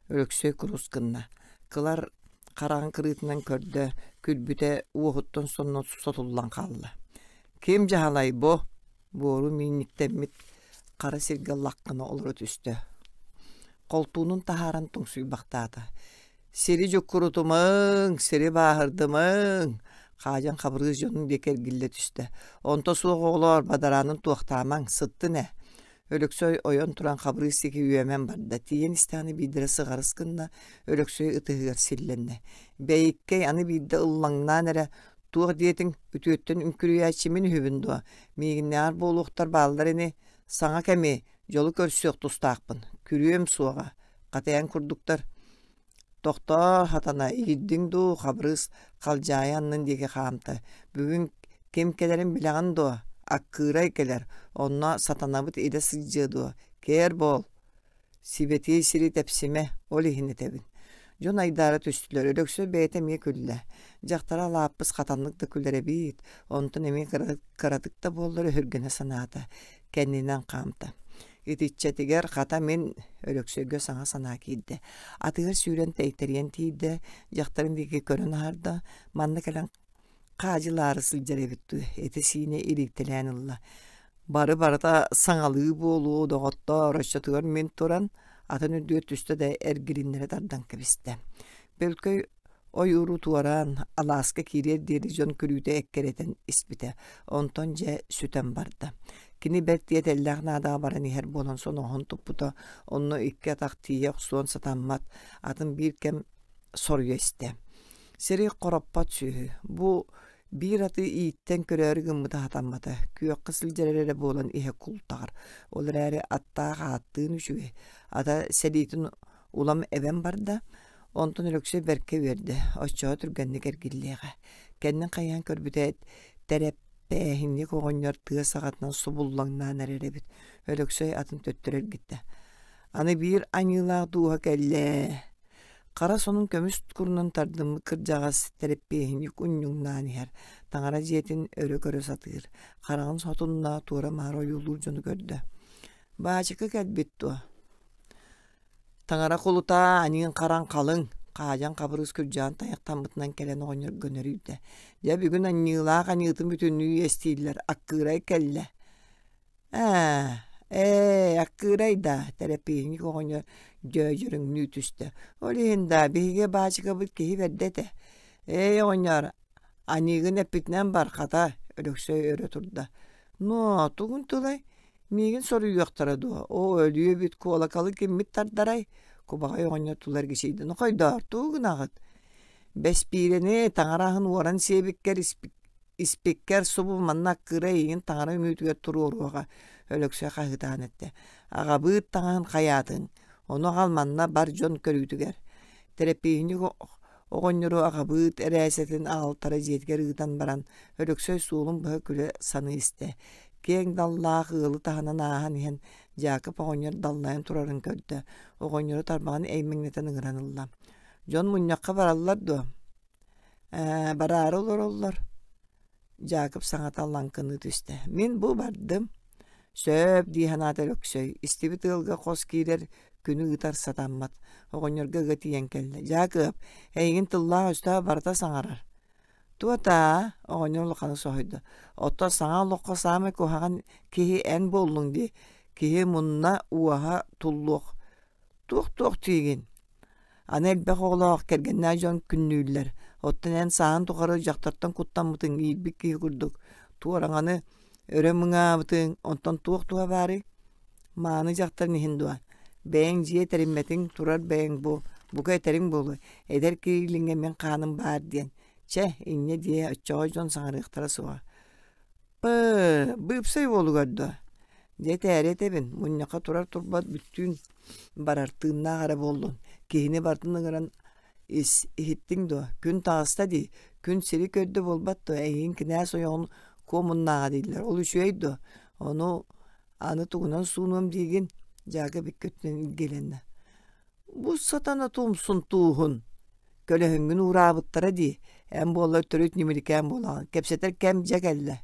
Өлөксөй курус гынна. Кылар хараҕын кырыытынан көрдө, күлбүтэ уоһуттан сонно сотуллан хаалла. Ким дьаһалай бу? Буору миинниктэммит хара сиргэ лаххына олоро түстэ. Холтуунун таһааран тоҥсуйбахтаата. Сири дьуккурутумаҥ, сири бааһырдымаҥ! Хаадьан Хабырыыс дьонун диэки эргиллэ түстэ. Онто суох оҕолоор, бадараанын туохтаамаҥ, сыттын ээ. Өлөксөй ойон туран Хабырыыс диэки үөмэн барда. Тиийэн истэҕинэ биирдэрэ сыҕарыс гынна, Өлөксөй ытыһыгар силлэннэ. Бэйиккэй аны биирдэ ыллаҥнаан эрэ туох диэтиҥ, үтүөттэн үҥкүрүйээччи мин үһүбүн дуо? Миигиннээҕэр буолуохтар бааллар ини. Саҥа кэми, дьолу көрсүөх тустаахпын. Күрүөм суоҕа. Хатыйан курдуктар. Тохтоо, хатана, иирдиҥ дуу, Хабырыыс халдьаайы аннын диэки хаамта. Бүгүн ким кэлэрин билэҕин дуо? Аккыырай кэлэр, онно сатанабыт илэ сылдьыа дуо? Кээр буол, сибэтиэй сири тэпсимэ, ол иһин этэбин. Дьон айдаара түстүлэр, Өлөксөй бэйэтэ эмиэ күллэ. Дьахтара Алааппыс хатаннык да күлэр эбит, онтон эмиэ кыратык да буоллар өһүргэнэ санаата, кэннинэн хаамта. Итиччэтигэр хата мин Өлөксөйгө саҥа санаа киирдэ. Атыгар сүүрэн тэйтэрийэн тиийдэ, дьахтарын диэки көрөн аһарда, манна кэлэн хаадьылаары сылдьар эбит дуу, этэ-сиинэ ирийтэлээн ылла. Бары барыта саҥалыы буолуо, доҕоттоор, оччотугар мин туран, атын үрдүгэр түстэ да эргилиннэрэ тардан кэбистэ. Бөлкөй Ойууру туораан, алааска киириэр диэри дьон күлүүтэ эккирэтэн испитэ, онтон дьэ сүтэн барда. Кини бэрт тиэтэллээх наадаҕа баран иһэр буолан соноҕоһун туппута, онно икки атах тиийэ охсуон сатаммат, атын биир кэм соруйа истэ. Сири хороппот сүөһү. Бу биир аты ииттэн көрөөрү гыммыта сатаммата, күөххэ сылдьар эрэ буолан иһэ култаҕар. Ол эрээри аттаах ааттыын үчүгэй, ата сэлиитин улам эбэн барда, Онтон Өлөксөй бэркэ үөрдэ, оччоҕо түргэнник эргиллиэҕэ. Кэннин хайыһан көрбүтэ тэрэппээһинньик оҕонньор тыа саҕатынан субуллаҥнаан эрэр эбит. Өлөксөй атын төттөрү эргиттэ. Аны биир аньыылаах дууһа кэллэ. Хара сонун көмүс курунан тардыммыт кырдьаҕас тэрэппиэһинньик унньуҥнаан иһэр. Таҥара дьиэтин өрө көрө сатыыр. Хараҕын сотунна туора-маары ойуулуур дьону көрдө. Баачыка кэлбит дуо? Таҥара кулутаа, аньыыҥ-хараҥ халыҥ, Хаадьан Хабырыыс күрдьэҕин тайахтаммытынан кэлэн оҕонньорго нөрүйдэ: «Дьэ бүгүн анньыылаах аньыытын бүтүннүү иэстииллэр, аккыырай кэллэ» «Ээ, ээ, аккыырай даа» тэрэпииһинньик оҕонньор дьөөдьөрүҥнүү түстэ: «Ол иһин даа, биһиги баачыкабыт киһи бэрдэ этэ. Ээй, оҕонньоор, аньыыгын эппитинэн бар, хата» Өлөксөй өрө турда: «Ноо, тугун тылай, Миигин соруйуохтара дуо, оо, өлүө эбит, куолакалы киммит тардарай? Кубаҕай оҕонньор тула эргичийдэ. Нохойдоор, тугу гынаҕыт? Бэспиирэни таҥара аһын уоран сиэбиккэр испиккэр субу манна аккыыра эйигин таҥара үҥүүтүгэр туруоруоҕа, Өлөксөй хаһыытаан эттэ. Аҕабыыт таҥаһын хайаатыҥ, ону аҕал манна бар дьон көрүүтүгэр. Тэрэппииһинньик оҕонньору аҕабыыт эрээсэтин аҕалтара дьиэтигэр ыытан баран, Өлөксөй суолун быһа күлэ саныы истэ. Киэҥ даллаах ыалы таһынан ааһан иһэн Дьаакып оҕонньор даллайан турарын көрдө, оҕонньору тарбаҕын эймэҥнэтэн ыҥыран ылла: «Дьон мунньахха бараллар дуо?» «Ээ, бараары олороллор» Дьаакып саҥата лаҥкыныы түстэ: «Мин бу бардым» «Сөп» дии санаата Өлөксөй, истибит ыалга хос киирэр, күнү ыытар сатаммат. Оҕонньорго ыга тиийэн кэллэ: «Дьаакып, эйигин тыллаах-өстөөх барыта саҥарар» «Туотаа?» оҕонньор улаханнык соһуйда. «Оттон саҥа олоххо саамай куһаҕан киһи эн буоллуҥ дии, киһи мунна, уоһа туллуох Туох-туох диигин? Аны элбэх оҕолоох, кэргэннээх дьон күннүүллэр. Оттон эн сааһын тухары дьахтартан куттаммытыҥ, иирбит киһи курдук, туораҥаны өрө мыҥаабытыҥ, онтон туох туһа баарый? Мааны дьахтарын иһин дуо? Бэйэҥ дьиэ тэриммэтиҥ, турар бэйэҥ бу, бука этэриҥ буолуо, эдэр киһи мин хааным баар диэн. Чэ, инньэ диэ, оччоҕо дьон саҥарыахтара суоҕа. Пыы, быыпсай уолугар дуо? Дьэ этээри этэбин, мунньахха турар-турбат бүттүүн барар, тыыннаах эрэ буоллун, киһини барытын ыҥыран ис, иһиттиҥ дуо, күн таҕыста дии, күн сири көрдө буолбат дуо, эйигин кинээс ойоҕун куомуннааҕа дииллэр, ол үчүгэй дуо, ону аны тугунан суунуом диигин, Дьаакып икки өттүнэн илгиэлэннэ. Бу сатана тумсун тууһун, көлөһүҥҥүн уураабыттара дии, эн буоллар төрүт ньимиликээн буолаҕын, кэпсэтэр кэм дьэ кэллэ.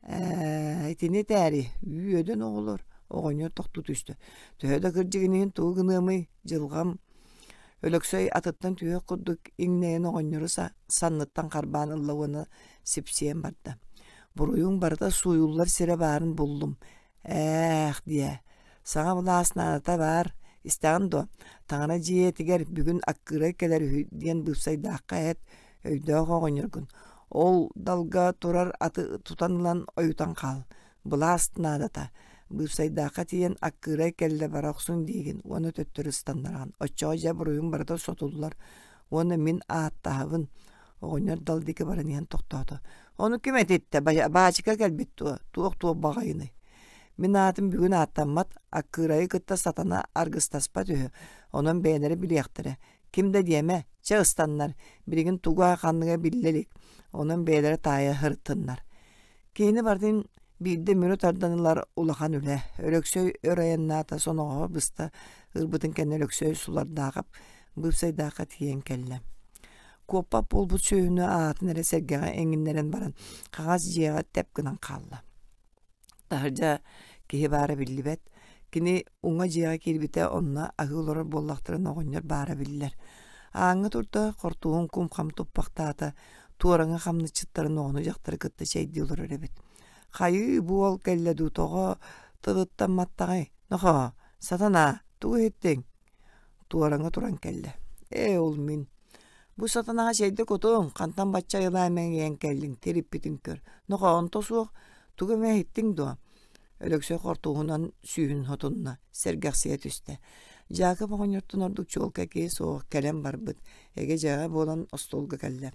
Ээ, итини этээри, үөдэн оҕолор, оҕонньор тохтуу түстэ. Төһө да кырдьыгын иһин тугу гыныамый, дьылҕам Өлөксөй атыттан түһүөх курдук иҥнэйэн оҕонньору санныттан харбаан ылла уонна сипсийэн барда. Буруйуҥ барыта сууйуллар сирэ баарын буллум. Ээх диэ, саҥа былаас наадата баар, истэҕин дуо, таҥара дьиэтигэр бүгүн аккыырай кэлэр үһү диэн быыпсайдаахха эт, өйдөөх оҕонньоргун. Ол далга турар аты тутан ылан ойутан хаал. Былаас наадата. Быыпсайдаахха тиийэн аккыырай кэллэ бара охсуҥ диигин уонна төттөрү ыстаннараҕын. Оччоҕо дьэ буруйуҥ барыта сотуллар уонна мин ааттаһабын. Оҕонньор дал диэки баран иһэн тохтоото. Ону ким этиттэ? Баачыка кэлбит дуо? Туох-туох баҕайыный? Мин аатым бүгүн ааттаммат, аккыырайы кытта сатана аргыстаспат үһү. Онон бэйэлэрэ билиэхтэрэ. Ким да диэмэ, чэ ыстаннар, билигин туга ханныга биллэ илик. Онон бэйэлэрэ таайа сырыттыннар. Киһини барытын биирдэ мүрү тардан ылар улахан үлэ. Өлөксөй өр айаннаата соноҕоһо быста ырбытын кэннэ Өлөксөй Сулардаахап быыпсайдаахха тиийэн кэллэ. Куоппат буолбут сүөһүнү аатын эрэ сэргэҕэ иҥиннэрэн баран хаҥас дьиэҕэ тэп гынан хаалла. Таһырдьа киһи баара биллибэт. Кини уҥа дьиэҕэ киирбитэ онно аһыы олорор буоллахтарына оҕонньор баара биллэр. Ааҥҥа турда, хортуһун кум-хам туппахтаата, туораҥа хамначчыттарын оҕону-дьахтары кытта чэйдии олорор эбит. Хайыы, бу уол кэллэ дуу, тоҕо тылыттан маттаҕай? Нохоо, сатанаа, тугу иһиттиҥ? Туораҥа туран кэллэ. Ээ, ол мин. Бу сатанаҕа чэйдэ кутуҥ, хантан бачча айылаан мэҥийэн кэллиҥ, тириппитин көр. Нохоо, онто суох, тугу эмэ иһиттиҥ дуо? Өлөксөй хортууһунан сүүһүн хотунна, сэргэхсийэ түстэ. Дьаакып оҕонньортон ордук чуолкай киһи суох, кэлэн барбыт. Эгэ-дьэҕэ буолан остуолга кэллэ.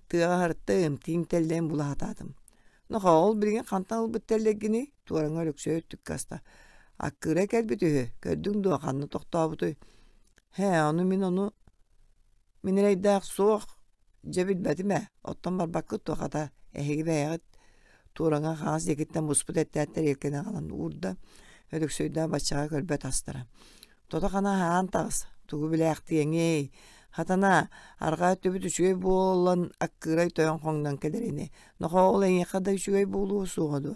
Тыаҕа аһарыттым, тииҥ тэллэйин була сатаатым. Нохоо, ол билигин хантан ылбыт тэллэйгиний? Туораҥа Өлөксөй өттүккэ аста. Аккыыра кэлбит үһү, көрдүҥ дуо, ханна тохтообутуй? Һээ, ону мин ону мин эрэйдээх суох, дьэ билбэтим ээ, оттон барбаккыт дуо, хата, эһиги бэйэҕит туораҥа хаҥас диэкиттэн буспут эттээх тэриэлкэни аҕалан уурда, Өлөксөйдөөх баччаҕа көрбөт астара. Тото-хана аһаан таҕыс, тугу билээхтиэҥий? Хатана, арҕаа өттүбүт үчүгэй буолан аккыырай тойон хоҥнон кэлэр ини. Нохоо, ол эйиэхэ да үчүгэй буолуо суоҕа дуо?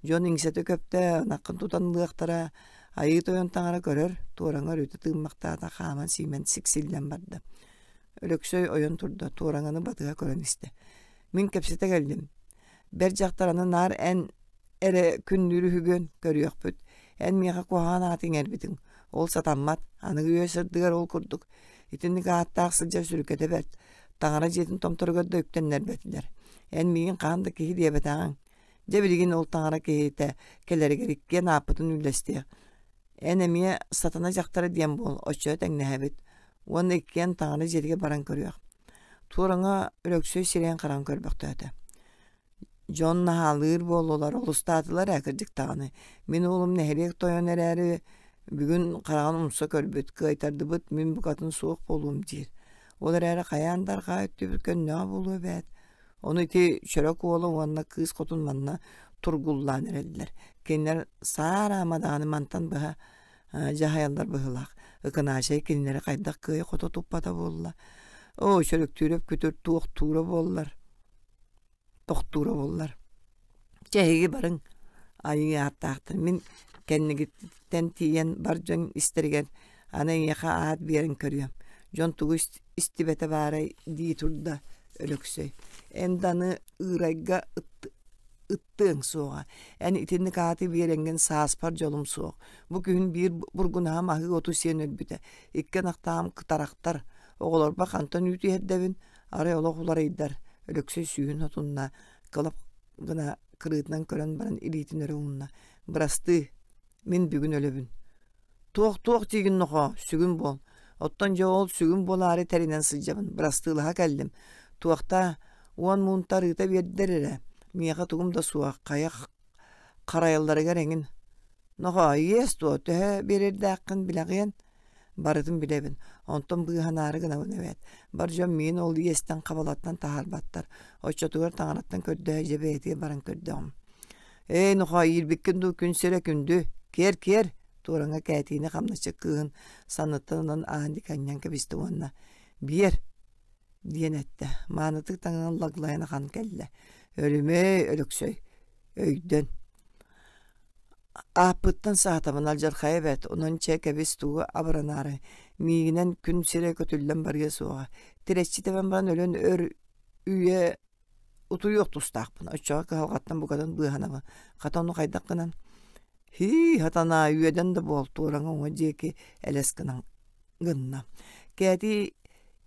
Дьон иҥсэтэ көптө, ынаххын тутан ылыахтара. Айыы тойон таҥара көрөр, туораҥа өрүтэ тыыммахтаата хааман-сиимэн сиксиллэн барда. Өлөксөй ойон турда, туораҥаны батыһа көрөн истэ. Мин кэпсэтэ кэллим. Бэрт дьахтар аны наар эн эрэ күннүүр үһүгүн, көрүөхпүт. Эн миэхэ куһаҕан ааты иҥэрбитиҥ. Ол сатаммат. Аныгы үйэ сырдыгар ол курдук. Итинник ааттаах сылдьар сүрүкэтэ бэрт. Таҥара дьиэтин томторугар да үктэннэрбэтилэр. Эн миигин хаһан да киһи диэбэтэҕиҥ. Дьэ билигин ол таҥара киһитэ кэлэригэр иккиэн ааппытын үллэстиэх. Эн эмиэ сатана дьахтара диэн буол, оччо тэҥнэһэбит. Уонна иккиэн таҥара дьиэтигэр баран көрүөх. Туораҥа Өлөксөй сирэйин хараҕын көрбөхтөөтө. Дьон наһаалыыр буоллулар, олустаатылар ээ кырдьык даҕаны. Мин уолум нэһилиэк тойон эрээри бүгүн хараҕын умса көрбүт, кыайтардыбыт, мин букатын суох буолуом диир. Ол эрээри хайаан да арҕаа өттүбүт көннөҕө буолуо эбээт. Ону ити Чөрөк уола уонна кыыс хотун манна тургуллаан эрэллэр. Кинилэр саараама даҕаны мантан быһа дьаһайаллар быһыылаах. Ыкынаачай кинилэри хайдах кыайа-хото туппата буолла. Оо, Чөрөктүүрэп күтүр туохтуура буоллар тохтуура буоллар. Чэ эһиги барыҥ, айыы ааттаахтар. Мин кэннигиттэн тиийэн бар дьон истэригэр аны эйиэхэ аат биэрэн көрүөм. Дьон тугу истибэтэ баарай дии турда Өлөксөй. Эн да аны ыырайга ыттыаҥ суоҕа. Эн итинник ааты биэрэҥҥин сааспар дьолум суох. Бу күһүн биир бургунаһым аһыы оту сиэн өлбүтэ. Икки ынахтаам кытарахтар. Оҕолорбор хантан үүт иһэрдэбин? Арай олох уларыйдар, Өлөксөй сүүһүн отунна, кылап гына кырыытынан көрөн баран илиитин өрө уунна. Бырастыы, мин бүгүн өлөбүн. Туох-туох диигин нохоо, сүгүн буол. Оттон дьэ ол сүгүн буолаары тэринэн сылдьабын, бырастыылаһа кэллим. Туохтаа, уон муунта арыыта биэрдэр эрэ, миэхэ тугум да суох, хайа харайалларыгар эҥин. Нохоо, иэс дуо, төһө биэрэрдээххин билэҕиэн? Барытын билэбин, онтон быыһанаары гынабын эбээт. Бар дьон миигин ол иэстэн хабалаттан таһаарбаттар. Оччотугар таҥараттан көрдөһө дьэ бэйэтигэр баран көрдөҕүм. Ээ, нохоо, иирбиккин дуу, күн сирэ күндү. Киэр, киэр! Туораҥа Кээтиини хамначчыт кыыһын санныттан ылан аан диэки анньан кэбистэ уонна «Биэр!» диэн эттэ. Маанытык таҥнан лаглайан ахан кэллэ. Өлүмэй, Өлөксөй, өйдөн. Ааппыттан саатабын алдьархайа эбээт, онон чэ кэбис тугу абыранаары, миигинэн күн сирэ көтүллэн барыа суоҕа, тирэччи тэбэн баран өлөн өр үйэ утуйуох тустаахпын, оччоҕо кыһалҕаттан букатын быыһанабын, хата ону хайдах гынан «Һии, сатанаа, үөдэн да буол, туораҥа уҥа диэки элэс гынан гынна. Кээтии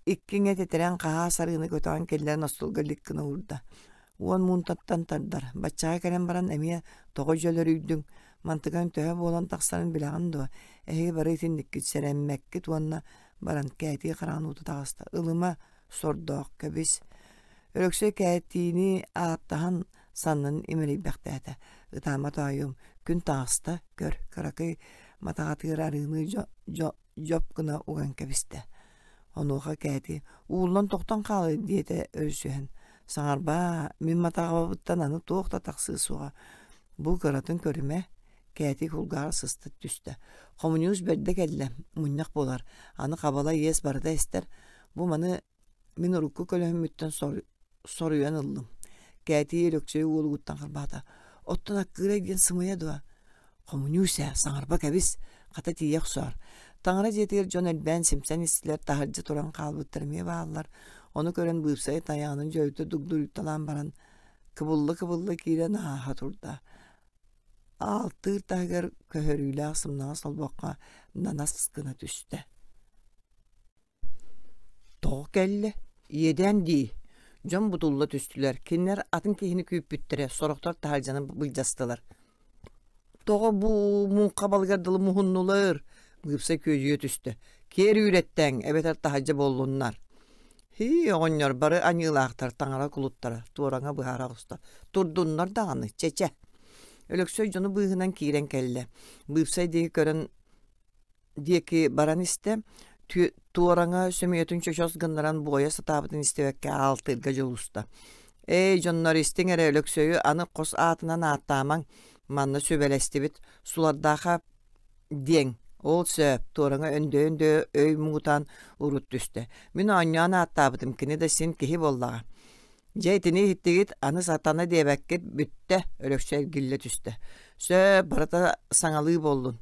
икки иҥэ тэтэрэн хаһаа сарыыны көтөҕөн киллэрэн остуолга илик гына уурда. Уон муунтаттан тардар, баччаҕа кэлэн баран эмиэ тоҕо дьөлөрүйдүҥ? Мантыкаҥ төһө буолан тахсарын билэҕин дуо? Эһиги бары итинниккит сэрэммэккит уонна баран Кээтии хараҕын уута таҕыста. Ылыма, сордоох, кэбис. Өлөксөй Кээтиини ааттаһан саннын имэрийбэхтээтэ. Ытаама тоойуом, күн таҕыста, көр, кыракый матаҕатыгар арыыны дьоп гына уган кэбистэ. Онуоха Кээтии «Ууллан тохтон хаалый» диэтэ өрүсүһэн. «Саҥарбаа, мин матаҕабыттан аны туох да тахсыа суоҕа. Бу кыратын көрүмэ» Кээтии кулгааҕар сыста түстэ. «Хомуньуус бэрдэ кэллэ, мунньах буолар. Аны хабала иэс барыта эстэр. Бу маны мин урукку көлөһүммүттэн соруйан ыллым. Кээтии Өлөксөй уолугуттан харбаата. Оттон аккыырай диэн сымыйа дуо? Хомуньуус ээ, саҥарба кэбис, хата тиийэ охсоор. Таҥара дьиэтигэр дьон элбээн симсэн истилэр, таһырдьа туран хаалбыттар эмиэ бааллар. Ону көрөн быыпсай тайаҕынан дьойута дугдуруйталаан баран, кыбылла-кыбылла киирэн ааһа турда. Аалтыыр таһыгар көһөрүүлээх сымнаҕас олбоххо нанас гына түстэ. Тоҕо кэллэ? Иэдээн дии. Дьон бутулла түстүлэр. Кинилэр атын киһини күүппүттэрэ, сорохтор таһырдьаны былдьастылар. Тоҕо бу муҥха балыгар дылы муһуннулар? Быыпсай күөдьүйэ түстэ. Киэр үүрэттээҥ, эбэтэр таһырдьа буоллуннар. Һии, оҕонньор, бары аньыылаахтар, таҥара кулуттара, туораҥа быһаара оҕуста. Турдуннар даҕаны, чэчэ. Өлөксөй дьону быыһынан киирэн кэллэ. Быыпсай диэки көрөн диэки баран истэ, туораҥа сөмүйэтин чочос гыннаран буойа сатаабытын истибэккэ аалтыырга дьулуста. «Эй, дьоннор, истиҥ эрэ Өлөксөйү аны хос аатынан ааттаамаҥ, манна сүбэлэстибит, Сулардаахап диэҥ, ол сөп, туораҥа өндөйө-өндөйө өй муҥутаан урут түстэ. Мин оонньоон ааттаабытым, кини да син киһи буоллаҕа. Дьэ итини иһиттигит, аны сатана диэбэккит, бүттэ, Өлөксөй эргиллэ түстэ. Сөп, барыта саҥалыы буоллун.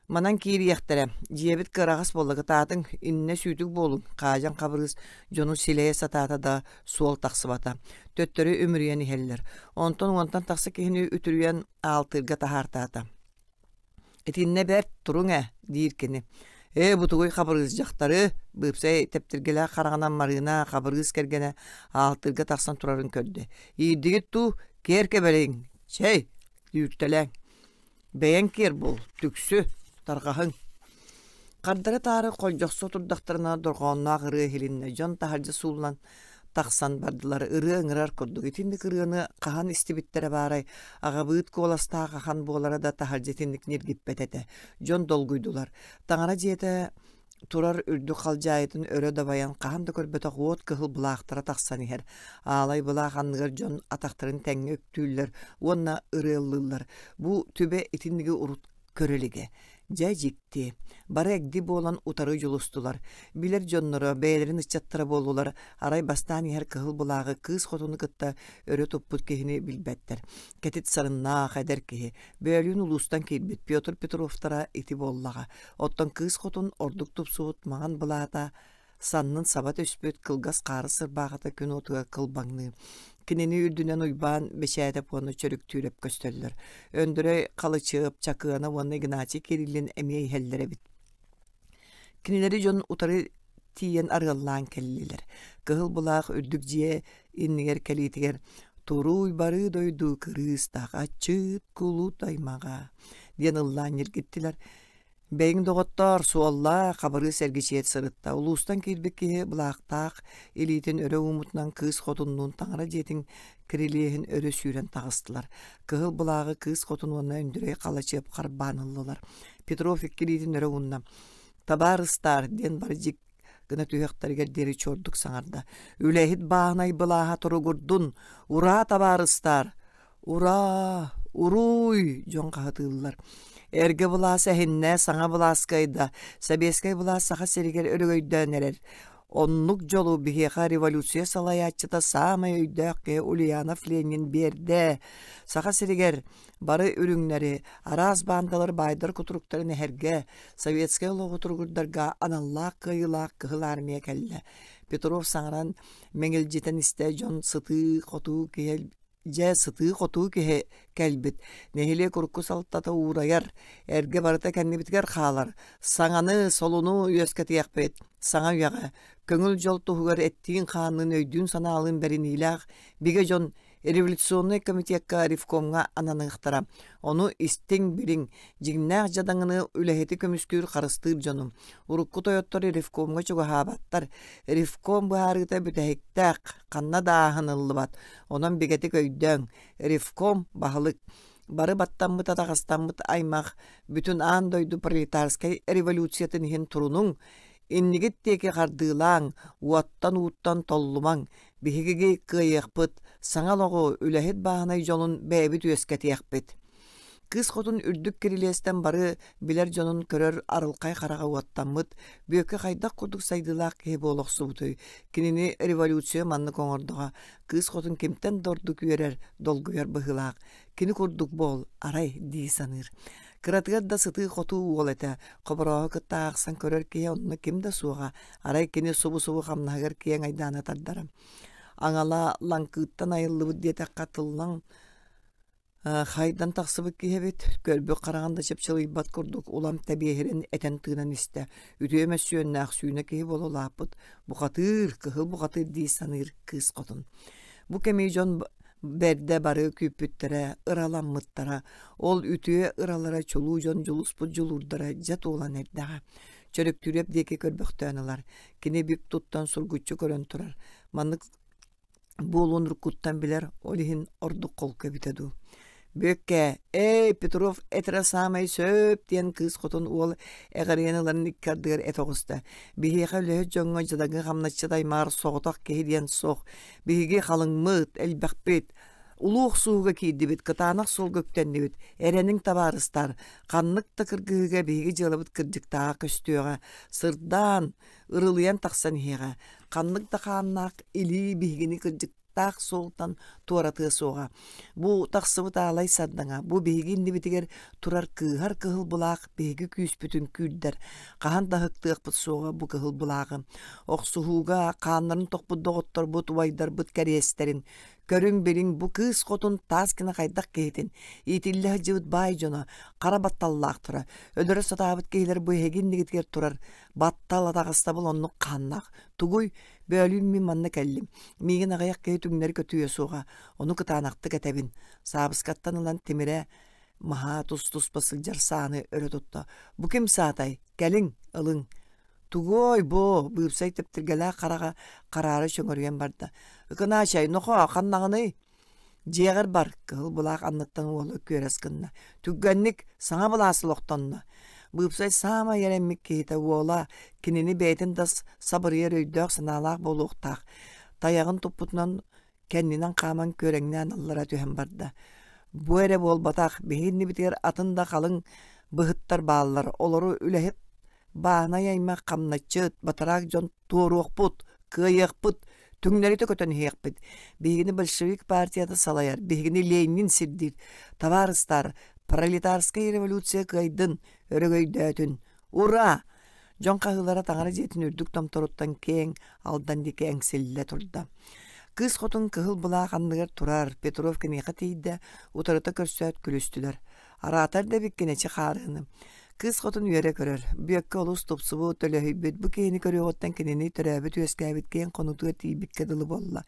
Манан киириэхтэрэ, дьиэбит кыараҕас буолла, кытаатыҥ, иннэ сүүтүк буолуҥ, Хаадьан Хабырыыс дьону силэйэ сатаата да, суол тахсыбата. Төттөрү үмүрүйэн иһэллэр. Онтон уонтан тахса киһини үтүрүйэн аалтыырга таһаартаата. Итиннэ бэрт, туруҥ ээ, диир кини. Ээ, бутугуй Хабырыыс дьахтары, быыпсай тэптиргэлээх хараҕынан Марыына Хабырыыс кэргэнэ аалтыырга тахсан турарын көрдө. Иирдигит дуу, киэр кэбэриҥ, чэй, үүртэлээҥ. Бэйэҥ киэр буол, түксү, тарҕаһыҥ. Хардары-таары холдьохсо турдахтарына дорҕоонноох ырыа иһилиннэ, дьон таһырдьа сууллан тахсан бардылар, ырыа ыҥырар курдук. Итинник ырыаны хаһан истибиттэрэ баарай, аҕабыыт куоластаах ахан буолара да таһырдьа итинник ньиргиппэт этэ. Дьон долгуйдулар. Таҥара дьиэтэ турар үрдүк халдьаайытын өрө дабайан хаһан да көрбөтөх уот кыһыл былаахтара тахсан иһэр. Аалай былаах анныгар дьон атахтарын тэҥҥэ үктүүллэр уонна ырыаллыыллар. Бу түбэ итинниги урут көрө илигэ. Дьэ дьикти. Бары эгди буолан утары дьулустулар. Билэр дьонноро, бэйэлэрин ыччаттара буоллулар, арай бастаан иһэр кыһыл былааҕы кыыс хотуну кытта өрө туппут киһини билбэттэр. Кэтит сарыннаах эдэр киһи. Бөөлүүн улуустан киирбит Петр Петровтара ити буоллаҕа. Оттон кыыс хотун ордук тупсубут маҥан былаата саннын саба түспүт кылгас хаары сырбаахата күн уотугар кылбаҥныы. Кинини үрдүнэн Уйбаан Бэчээтэп уонна Чөрүктүүрэп көстөллөр. Өндөрөй Халычыап, Чакыана уонна Игнатий Кириллин эмиэ иһэллэр эбит. Кинилэри дьон утары тиийэн арыаллаан кэллилэр. Кыһыл былаах үрдүк дьиэ иннигэр кэлиитигэр «Туруй барыы дойду кырыыстаах аччыт кулут аймаҕа» диэн ыллаан ньиргиттилэр. Бэйиҥ доҕоттоор, суоллаа, Хабырыыс эргичийэ сырытта. Улуустан киирбит киһи былаахтаах илиитин өрө ууммутунан кыыс хотуннуун таҥара дьиэтин кирилиэһин өрө сүүрэн таҕыстылар. Кыһыл былааҕы кыыс хотун уонна Өндүрэй Халачыап харбаан ыллылар. Петров икки илиитин өрө уунна. «Табаарыстаар!» диэн бары дьик гына түһүөхтэригэр диэри чуордук саҥарда. «Үлэһит бааһынай былааһа туругурдун! Ураа, табаарыстаар! Ураа! Уруй! дьон хаһытыыллар. Эргэ былаас эһиннэ, саҥа былаас кыайда. Сэбиэскэй былаас Саха сиригэр өрөгөйдөөн эрэр. Оннук дьолу биһиэхэ революция салайааччыта саамай өйдөөх киһи Ульянов Ленин биэрдэ. Саха сиригэр бары үрүҥнэри, араас баандалар баайдар кутуруктарын эһэргэ, советскай олоҕу туругурдарга аналлаах кыайыылаах Кыһыл Армия кэллэ. Петров саҥаран мэҥилдьитэн истэ дьон сытыы-хотуу киһи Дьэ, сытыы-хотуу киһи кэлбит, нэһилиэк урукку салтата уурайар, эргэ барыта кэннибитигэр хаалар, саҥаны, солуну үөскэтиэхпит, саҥа үйэҕэ, көҥүл дьол туһугар эттиин-хаанныын, өйдүүн-санаалыын бэриниилээх бигэ дьон Революционнай комитекка ревкомҥа ананыахтара. Ону истиҥ, билиҥ, дьиҥнээх дьадаҥыны үлэһити көмүскүүр харыстыыр дьонум. Урукку тойоттор ревкомҥа чугаһаабаттар. Ревком быһаарыыта бүтэһиктээх, ханна да ааһыныллыбат. Онон бигэтик өйдөөҥ, ревком баһылык. Бары баттаммыт атаҕастаммыт аймах бүтүн аан дойду пролетарскай революциятын иһин турунуҥ, иннигит диэки хардыылааҥ, уоттан-ууттан толлумаҥ, биһиги кыайыахпыт, саҥа олоҕу, үлэһит бааһынай дьолун бэйэбит үөскэтиэхпит. Кыыс хотун үрдүк кирилиэстэн бары билэр дьонун көрөр арылхай хараҕа уоттаммыт, Бүөккэ хайдах курдук сайдыылаах киһи буола охсубутуй, кинини революция маннык оҥордоҕо, кыыс хотун кимтэн да ордук үөрэр, долгуйар быһыылаах, кини курдук буол, арай дии саныыр. Кыратыгар да сытыы-хотуу уол этэ, Хоборооһу кытта аахсан көрөр киһи онно ким да суоҕа, арай кини субу-субу хамнаһыгар киэҥ айдааны тардара. Аҥала лаҥкыыттан айыллыбыт диэтэххэ тыллаҥ хайдан тахсыбыт киһи эбит, көрбүт хараҕын да чыпчылыйбат курдук улам тэбиэһирин этэн-тыынан истэ. Үтүө мөссүөннээх сүүнэ киһи буола улааппыт, бухатыыр, кыһыл бухатыыр дии саныыр кыыс хотун. Бу кэми дьон бэрдэ бары күүппүттэрэ, ыраламмыттара. Ол үтүө ыралара чулуу дьон дьулуспут дьулуурдара дьэ туолан эрдэҕэ. Чөрөктүүрэп диэки көрбөхтөөн ылар. Кини бүк туттан сургуччу көрөн турар. Маннык буолуон уруккуттан билэр, ол иһин ордук холку эбитэ дуу. Бүөккэ, эй, Петров этэрэ саамай сөп диэн кыыс хотун уол эҕэрийэн ыларын икки ардыгар этэ оҕуста. Биһиэхэ үлэһит дьоҥҥо дьадаҥы хамначчыт аймаар соҕотох киһи диэн суох. Биһиги халыҥмыт, элбэхпит. Улуу охсуһууга киирдибит, кытаанах суолга үктэннибит. Эрэниҥ табаарыстар, ханнык да кыргыһыыга биһиги дьыалабыт кырдьыктааҕа көстүөҕэ. Сырдаан, ырылыйан тахсан иһиэҕэ. Ханнык да хааннаах илии биһигини кырдьык таах суолтан туоратыа суоҕа. Бу тахсыбыт аалай сардаҥа, бу биһиги иннибитигэр турар кыыһар кыһыл былаах биһиги күүспүтүн күүрдэр. Хаһан да ыһыктыахпыт суоҕа бу кыһыл былааҕы. Охсуһууга хааннарын тохпут доҕотторбут, убайдарбыт кэриэстэрин көрүҥ-билиҥ бу кыыс хотун таас гына хайдах киһитин, иитиллэ сылдьыбыт баай дьоно, хара батталлаахтара, өлөрө сатаабыт киһилэр бу эһиги иннигитигэр турар баттал атаҕастабыл оннук хааннаах. Тугуй, бөөлүүн мин манна кэллим. Миигин аҕыйах киһи түҥнэри көтүө суоҕа, ону кытаанахтык этэбин. Саабыскаттан ылан тимирэ маһа тус-туспа сылдьар сааны өрө тутта. Бу ким саатай? Кэлиҥ, ылыҥ. Тугуой бу? Быыпсай тэптиргэлээх хараҕа хараара чөҥөрүйэн барда. Ыкынаачай, нохоо, ханнаҕыный? Дьиэҕэр бар, кыһыл былаах анныттан уола күөрэс гынна. Түргэнник, саҥа былаас олохтонно. Быыпсай саамай эрэммит киһитэ уола кинини бэйэтин да сабырыйар өйдөөх-санаалаах буолуохтаах. Тайаҕын туппутунан кэннинэн хааман күөрэҥнээн аллара түһэн барда. Бу эрэ буолбатах, биһиги иннибитигэр атын да халыҥ быһыттар бааллар, олору үлэһит бааһынай аймах хамначчыт, батараак дьон туоруохпут, кыайыахпыт, түҥнэритэ көтөн иһиэхпит. Биһигини большевик партията салайар, биһигини Ленин сирдиир. Табаарыстар, пролетарскай революция кыайдын, өрөгөйдөөтүн. Ура! Дьон хаһыылара таҥара дьиэтин үрдүк томторуттан киэҥ Алдан диэки эҥсиллэ турда. Кыыс хотун кыһыл былаах анныгар турар, Петров киниэхэ тиийдэ, утарыта көрсөөт күлүстүлэр. Араатар да эбиккин эчи хаарыаны. Кыыс хотун үөрэ көрөр. Бүөккэ олус тупсубут, төлөһүйбүт. Бу киһини көрүөҕүттэн кинини төрөөбүт-үөскээбит киэҥ хонуутугар тиийбиккэ дылы буолла.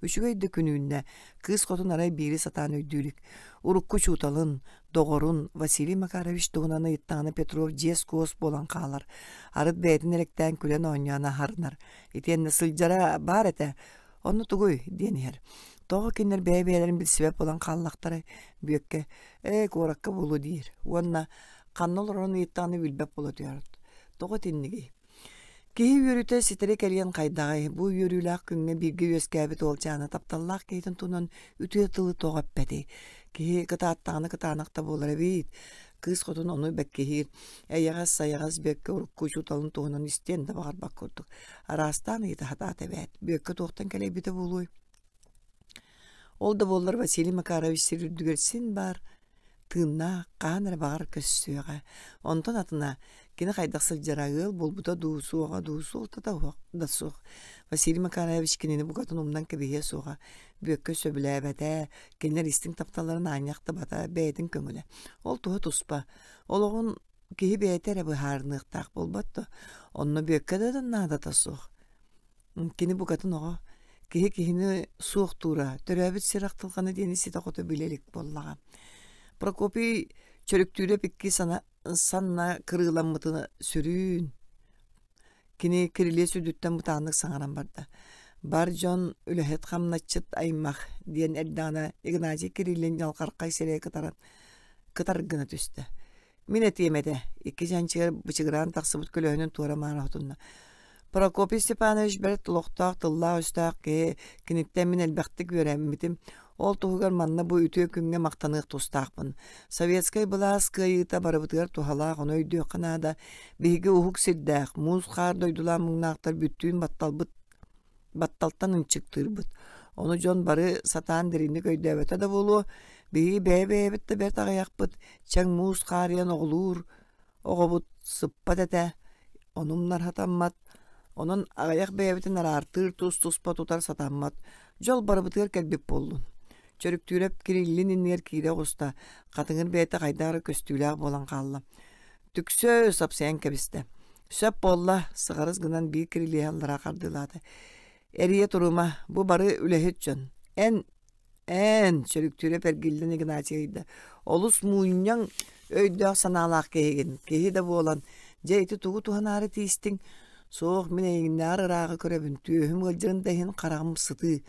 Үчүгэй да күн үүннэ. Кыыс хотун арай биири сатаан өйдүү илик. Урукку учууталын, доҕорун Василий Макарович туһунан ыйыттаҕына Петров дьиэс-куос буолан хаалар. Арыт бэйэтин элэктээн күлэн оонньоон аһарынар. Итиэннэ сылдьара баар этэ. Онно тугуй? диэн иһэр. Тоҕо кинилэр бэйэ-бэйэлэрин билсибэт буолан хааллахтарай? Бүөккэ ээ куоракка буолуо диир уонна ханна олорорун ыйыттаҕына билбэт буола түһэр. Тоҕо итиннигий? Киһи үөрүүтэ ситэри кэлиэн хайдаҕай? Бу үөрүүлээх күҥҥэ бииргэ үөскээбит уолчаана тапталлаах киһитин туһунан үтүө тылы тоҕо эппэтий? Киһи кытааттаҕына кытаанах да буолар эбит. Кыыс хотун ону бэккиһиир. Эйэҕэс-сайаҕас Бүөккэ урукку учууталын туһунан истиэн да баҕарбат курдук. Араастаан ыйыта сатаата эбээт. Бүөккэ туохтан кэлэйбитэ буолуой? Ол да буоллар Василий Макарович сир үрдүгэр син баар тыыннаах, хаһан эрэ баҕар көрсүөҕэ. Онтон атына, кини хайдах сылдьара ыал буолбута дуу, суоҕа дуу, суолтата да суох. Василий Макарович кинини букатын умнан кэбиһиэ суоҕа. Бүөккэ сөбүлээбэтэ, кинилэр истиҥ тапталларын аанньа ахтыбата, бэйэтин көҥүлэ. Ол туһа туспа. Олоҕун киһи бэйэтэ эрэ быһаарыныахтаах буолбат дуо? Онно Бүөккэ да наадата суох. Кини букатын оҕо. Киһи киһини суохтуура, төрөөбүт сир ахтылҕана диэни ситэ-хото билэ илик буоллаҕа. Прокопий Чөрүктүүрэп икки сана, санна кырыыламмытын сүрүүн Кини кирилиэс үрдүттэн бытааннык саҥаран барда: «Бар дьон үлэһит хамначчыт аймах» диэн эрдэҕинэ Игнатий Кириллин ньалҕархай сирэйэ кытаран кытар гына түстэ. «Мин этиэм этэ» икки чанчыгар бычыгыраан тахсыбыт көлөһүнүн туора-маары отунна. Прокопий Степанович бэрт олохтоох тыллаах-өстөөх киһи, киниттэн мин элбэхтик үөрэммитим. Ол туһугар манна бу үтүө күҥҥэ махтаныах тустаахпын. Советскай былаас кыайыыта барыбытыгар туһалаах, ону өйдүөххэ наада. Биһиги уһук сирдээх, муус-хаар дойдулаах муҥнаахтар бүттүүн батталбыт батталтан ынчыктыырбыт. Ону дьон бары сатаан дириҥник өйдөөбөтө да буолуо. Биһиги бэйэ-бэйэбит да бэрт аҕыйахпыт, чэҥ муус хаарыйан оҕолуур оҕобут сыппат этэ, ону умнар сатаммат. Онон аҕыйах бэйэбитин араартыыр тус-туспа тутар сатаммат. Дьол барыбытыгар кэлбит буоллун. Чөрүктүүрэп Кириллин иннигэр киирэ оҕуста, хатыҥыр бэйэтэ хайдах эрэ көстүүлээх буолан хаалла. Түксү сапсыйан кэбистэ. Сөп буолла, сыҕарыс гынан биир кирилиэһи аллараа хардыылаата. Эрийэ турума, бу бары үлэһит дьон. Эн Эн, Чөрүктүүрэп эргиллэн Игнатий ыйда, олус муунньаҥ өйдөөх санаалаах киһигин, киһи да буолан, дьэ ити тугу туһанаары тиистиҥ? Суох, мин эйигиннээҕэр ырааҕы көрөбүн, түөһүм ыалдьарын да иһин хараҕым сытыы.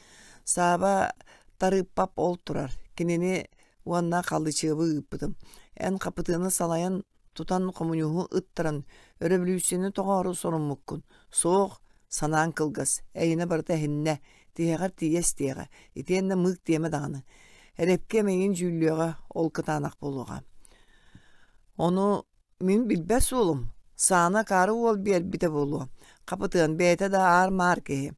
Сааба Тарыыппап ол турар, кинини уонна Халычыабы ыыппытым. Эн хапытыаны салайан тутан хомуньууһу ыттаран, өрөбөлүүссүйэни тоҕоору соруммуккун. Суох, санааҥ кылгас, эйинэ барыта эһиннэ, тиһэҕэр тиийэ эстиэҕэ, итиэннэ мыык диэмэ даҕаны. Эрэпкэ эйигин дьүүллүөҕэ, ол кытаанах буолуоҕа. Ону мин билбэт суолум, саана акаары уол биэрбитэ буолуо. Хапытыан бэйэтэ да аар-маар киһи.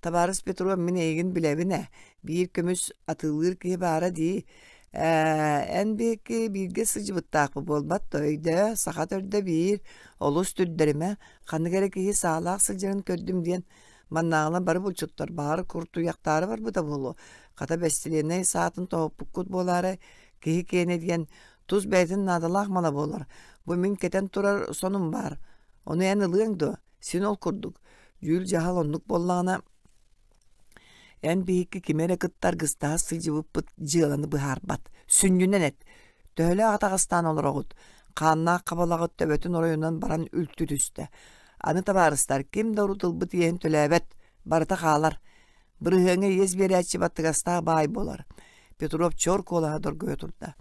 Табаарыс Петров, мин эйигин билэбин ээ, биир көмүс атыылыыр киһи баара дии. Ээ, эн биһикки бииргэ сылдьыбыттаахпыт буолбат да өйдөө, саха төрдө биир, олус түрдэримэ, ханнык эрэ киһи саалаах сылдьарын көрдүм диэн маннааҕылар бары булчуттар баҕар куртуйахтаары барбыта буолуо. Хата бэстилиэнэй саатын тоһуппуккут буолаарай, киһи киэнэ диэн тус бэйэтин наадалаах мала буолар. Бу мин кэтэн турар сонум баар. Ону эн ылыаҥ дуо? Син ол курдук, дьүүл-дьаһал оннук буоллаҕына, эн биһикки кими эрэ кытта аргыстаһа сылдьыбыппыт дьыаланы быһаарбат. Сүнньүнэн эт, төһөлөөх атаҕастаан олороҕут, хааннаах хабалаҕыт төбөтүн оройунан баран үлтү түстэ. Аны табаарыстар, ким да урут ылбыт иэһин төлөөбөт, барыта хаалар. Бырыһыаҥҥа иэс биэрээччи баттыгастаах баай буолар. Петров чор куолаһа доргуйа турда.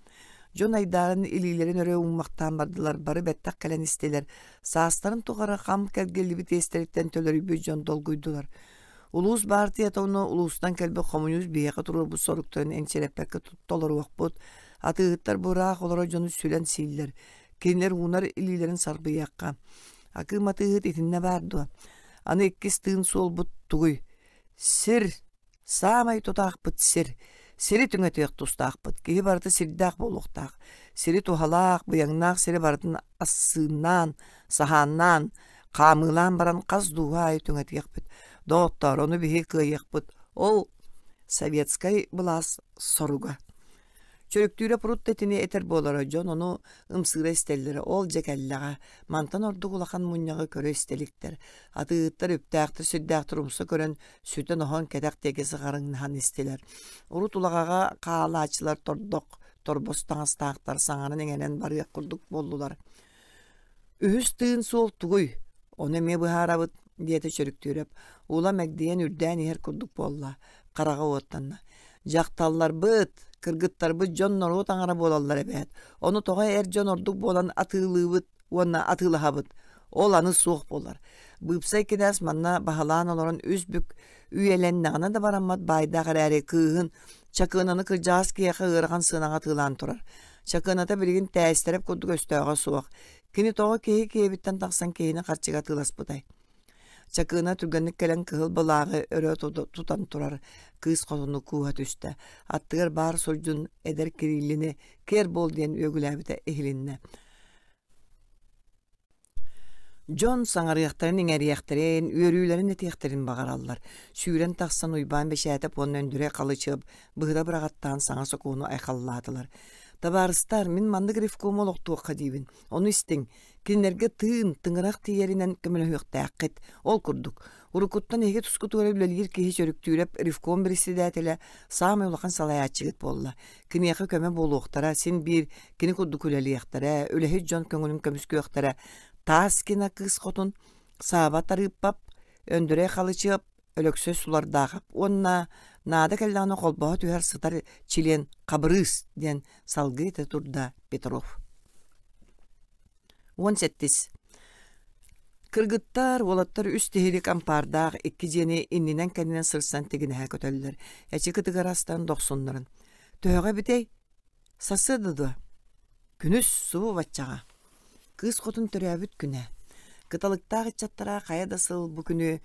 Дьон айдаарын илиилэрин өрө ууммахтаан бардылар, бары бэттэх кэлэн истилэр. Саастарын тухары хам кэргиллибит иэстэриттэн төлөрүйбүт дьон долгуйдулар. Улуус баартыйата уонна улуустан кэлбит хомуньуус биһиэхэ туруорбут соруктарын энчирэппэккэ толоруохпут. Атыыһыттар бу ыраах олорор дьону сүлэн сииллэр. Кинилэр уунар илиилэрин сарбыйыахха. Акыым атыыһыт итиннэ баар дуо? Аны иккис тыын суолбут тугуй? Сир Саамай тутаахпыт сир. Сири түҥэтиэх тустаахпыт. Киһи барыта сирдээх буолуохтаах. Сири туһалаах, быйаҥнаах сири барытын ассыыннаан, саһааннаан, хаамыылаан баран хас дууһа аайы түҥэтиэхпит. Доҕоттоор, ону биһиги кыайыахпыт. Ол советскай былаас соруга. Чөрүктүүрэ урут да итини этэр буолара, дьон ону ымсыыра истэллэрэ, ол дьэ кэллэҕэ. Мантан ордук улахан мунньаҕы көрө истэ иликтэр. Атыыһыттар үптээхтэр сүрдээхтэр умса көрөн, сүтэн-оһон кэтэх диэки сыҕарыҥнаһан истилэр. Урут улаҕаҕа хаалааччылар тордох, торбос таҥастаахтар саҥаран-иҥэрэн барыах курдук буоллулар. Үһүс тыын суол тугуй? Ону эмиэ быһаарабыт, диэтэ Чөрүктүүрэп. Ула мэгдийэн үрдээн иһэр курдук буолла, хараҕа уоттанна. Дьахталларбыт, кыргыттарбыт дьон норуот аҥара буолаллар эбээт. Ону тоҕо эр дьон ордук буолан атыылыыбыт уонна атыылаһабыт? Ол аны суох буолар. Быыпсай кинээс манна баһылаан олорон үс бүк үйэлэннэҕинэ да бараммат баайдаах эрээри кыыһын Чакыананы кырдьаҕас киһиэхэ ыарахан сыанаҕа атыылаан турар. Чакыаната билигин тээстэрэп курдук өстөөҕө суох. Кини тоҕо киһи киэбиттэн тахсан киһини харчыга атыыласпытай? Чакыына түргэнник кэлэн кыһыл былааҕы өрө тутан турар кыыс хотуну кууһа түстэ. Аттыгар баар сурдьун эдэр Кириллини «Киэр буол» диэн үөгүлээбитэ иһилиннэ. Дьон саҥарыахтарын-иҥэриэхтэрин, үөрүүлэрин этиэхтэрин баҕараллар. Сүүрэн тахсан Уйбаан Бэчээтэп уонна Өндүрэй Халычыап быһыта быраҕаттаан саҥа сокуону айхаллаатылар. «Табаарыстар, мин маннык ревкому олохтуохха диибин. Ону истиҥ. Кинилэргэ тыын, тыҥырах тиийэринэн көмөлөһүөхтээххит. Ол курдук, Уруккуттан эһиги тускутугар үлэлиир киһи Чөрүктүүрэп ревком председателэ саамай улахан салайааччыгыт буолла. Киниэхэ көмө буолуохтара, син биир кини курдук үлэлиэхтэрэ, үлэһит дьон көҥүлүн көмүскүөхтэрэ. Таскина кыыс хотун, Сааба Тарыыппап, Өндөрөй Халычыап, Өлөксөй Сулардаахап уонна наада кэллэҕинэ холбоһо түһэр сытар чилиэн Хабырыыс диэн салгыы этэ турда Петров. 17. Кыргыттар, уолаттар үс тиһилик ампаардаах икки дьиэни иннинэн-кэннинэн сырсан тигинэһэ көтөллөр. Эчи кытыгар астан дохсуннарын. Төһөҕө эбитэй? Сарсыарда дуо? Күнүс субу баччаҕа. Кыыс хотун төрөөбүт күнэ. Кыталыктаах ыччаттара хайа да сыл бу күнү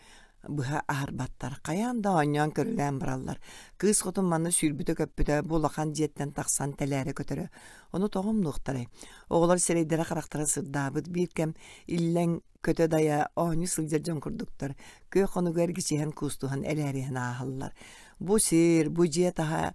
быһа аһарбаттар. Хайаан да оонньоон көрүлээн бараллар. Кыыс хотун манна сүүрбүтэ-көппүтэ бу улахан дьиэттэн тахсан тэлээрэ көтөрө. Ону тоҕо умнуохтарай? Оҕолор сирэйдэрэ-харахтара сырдаабыт биир кэм иллэҥ көтө-дайа оонньуу сылдьар дьон курдуктар. Күөх хонуга эргичиһэн куустуһан элээриһэн ааһаллар. Бу сир, бу дьиэ таһа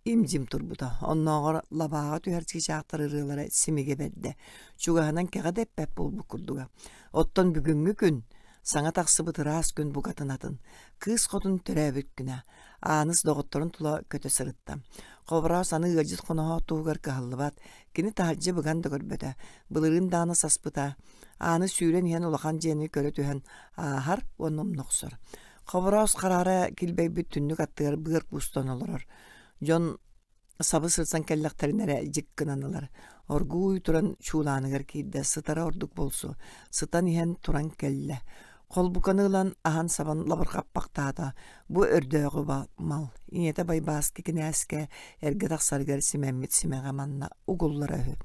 им-дьим турбута. Оннооҕор лабааҕа түһэр чыычаахтар ырыалара симигэ бэрдэ. Чугаһынан кэҕэ да эппэт буолбут курдуга. Оттон бүгүҥҥү күн саҥа тахсыбыт ыраас күн букатын атын. Кыыс хотун төрөөбүт күнэ. Ааныс доҕотторун тула көтө сырытта. Хобороос аны ыалдьыт хоноһо туһугар кыһаллыбат. Кини таһырдьа быган да көрбөтө. Былырыын даҕаны саспыта. Ааны сүүрэн иһэн улахан дьиэни көрө түһэн ааһар уонна умна охсор. Хобороос хараара килбэйбит түннүк аттыгар быар куустан олорор. Дьон сабы сырсан кэллэхтэринэ эрэ дьик гынан ылар. Оргууй туран чуулааныгар киирдэ, сытара ордук буолсу. Сытан иһэн туран кэллэ. Холбуканы ылан аһан сабан лабырҕаппахтаата. Бу өрдөөҕү мал. Ийэтэ Байбааскы кинээскэ эргэ тахсарыгар симэммит симэҕэ манна угуллара үһү.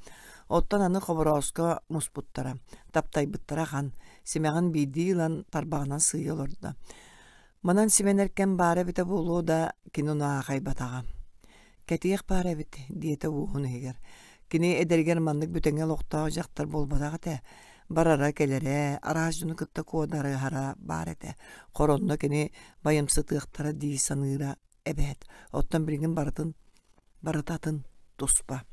Оттон аны Хоборооско муспуттара, таптайбыттара ахан. Симэҕин биирдии ылан тарбаҕынан сыыйа олордо. Манан симэнэр кэм баара эбитэ буолуо да, кини ону аахайбатаҕа. Кэтиэх баар эбит, диэтэ уоһун иһигэр. Кини эдэригэр маннык бүтэҥи олохтоох дьахтар буолбатах этэ. Барара-кэлэрэ, араас дьону кытта куодарыһара баар этэ. Хоронно кини байымсытыахтара дии саныыра эбээт. Оттон билигин барытын барыта атын туспа.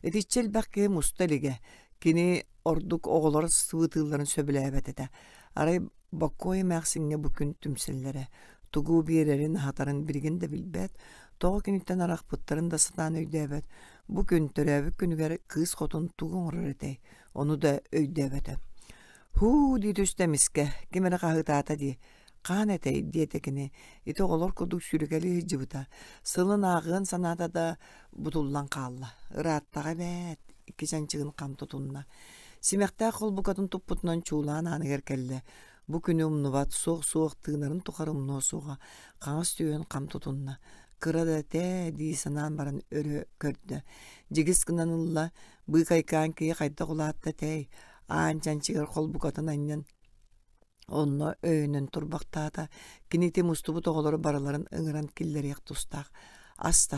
Итиччэ элбэх киһи муста илигэ. Кини ордук оҕолор сыбыытыылларын сөбүлээбэт этэ. Арай Боккуой эмээхсиҥҥэ бу күн түмсэллэрэ. Тугу биэрэрин, аһатарын билигин да билбэт, тоҕо киниттэн арахпыттарын да сатаан өйдөөбөт. Бу күн төрөөбүт күнүгэр кыыс хотун тугу оҥорор этэй, ону да өйдөөбөтө. «Һуу» дии түстэ эмискэ, ким эрэ хаһыытаата дии. «Хаан этэй?» диэтэ кини. Ити оҕолор курдук сүүрэкэлии сылдьыбыта. Сылын ааҕыан санаата да бутуллан хаалла. Ырааттаҕа эбээт, икки чанчыгын хам тутунна. Симэхтээх холбукатын туппутунан чуулаан ааныгар кэллэ. Бу күнү умнубат, суох-суох тыынарын тухары умнуо суоҕа. Хаҥас түөһүн хам тутунна. Кыра да этээ дии санаан баран өрө көрдө. Дьигис гынан ылла, быыкайкаан киһи хайдах улаатта этэй? Аан чанчыгар холбукатын анньан Онно өйөнөн турбахтаата, кини ити мустубут оҕолору барыларын ыҥыран киллэриэх тустаах, ас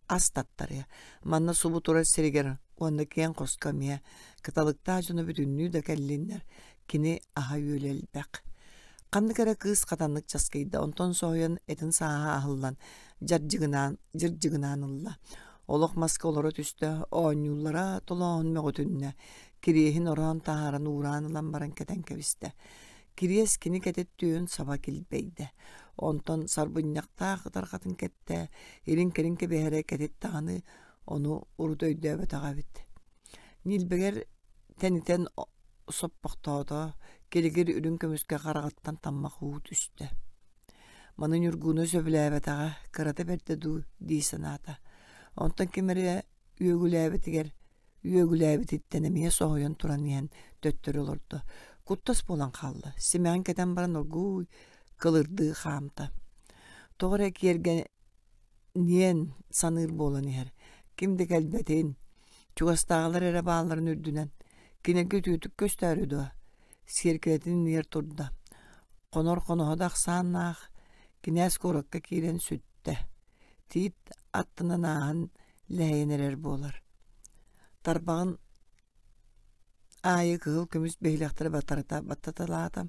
ас таттарыа. Манна субу турар сиригэр уонна киэҥ хоско эмиэ кыталыктаах дьоно бүтүннүү да кэллиннэр, кини аһа-үөлэ элбэх. Ханнык эрэ кыыс хатаннык часкыйда, онтон соһуйан этин сааһа аһыллан, дьардьыгынаан, дьырдьыгынаан ылла. Олох маска олоро түстэ, оонньууллара толооһун мөҕүтүннэ, Кириэһин ороон таһааран уураан ылан баран кэтэн кэбистэ. Кириэс кини кэтит түөһүн саба килбэйдэ. Онтон сарбынньахтаах ытарҕатын кэттэ, илин-кэлин кэбиһэрэ кэтит даҕаны ону урут өйдөөбөтөҕө эбит. Ньилбэгэр тэнитэн соппохтоото, килигир үрүҥ көмүскэ хараҕыттан таммах уу түстэ. Маны Ньургууну сөбүлээбэтэҕэ, кырата бэрдэ дуу дии санаата. Онтон ким эрэ үөгүлээбитигэр Үөгүлээбититтэн эмиэ соһуйан туран иһэн төттөрү олордо. Куттас буолан хаалла. Симэҕин кэтэн баран оргууй кылырдыы хаамта. Тоҕо эрэ киэргэниэн саныыр буолан иһэр. Ким да кэлбэтин, чугастааҕылар эрэ баалларын үрдүнэн. Кинилэргэ үтүөтүк көстөөрү дуо? Сиэркилэтин иннигэр турда. Хонор хоноһо да ахсааннаах, кинээс куоракка киирэн сүттэ. Тиит аттынан ааһан лэһэйэн эрэр буолар. Тарбаҕын аайы кыһыл көмүс биһилэхтэри батарыта баттаталаата.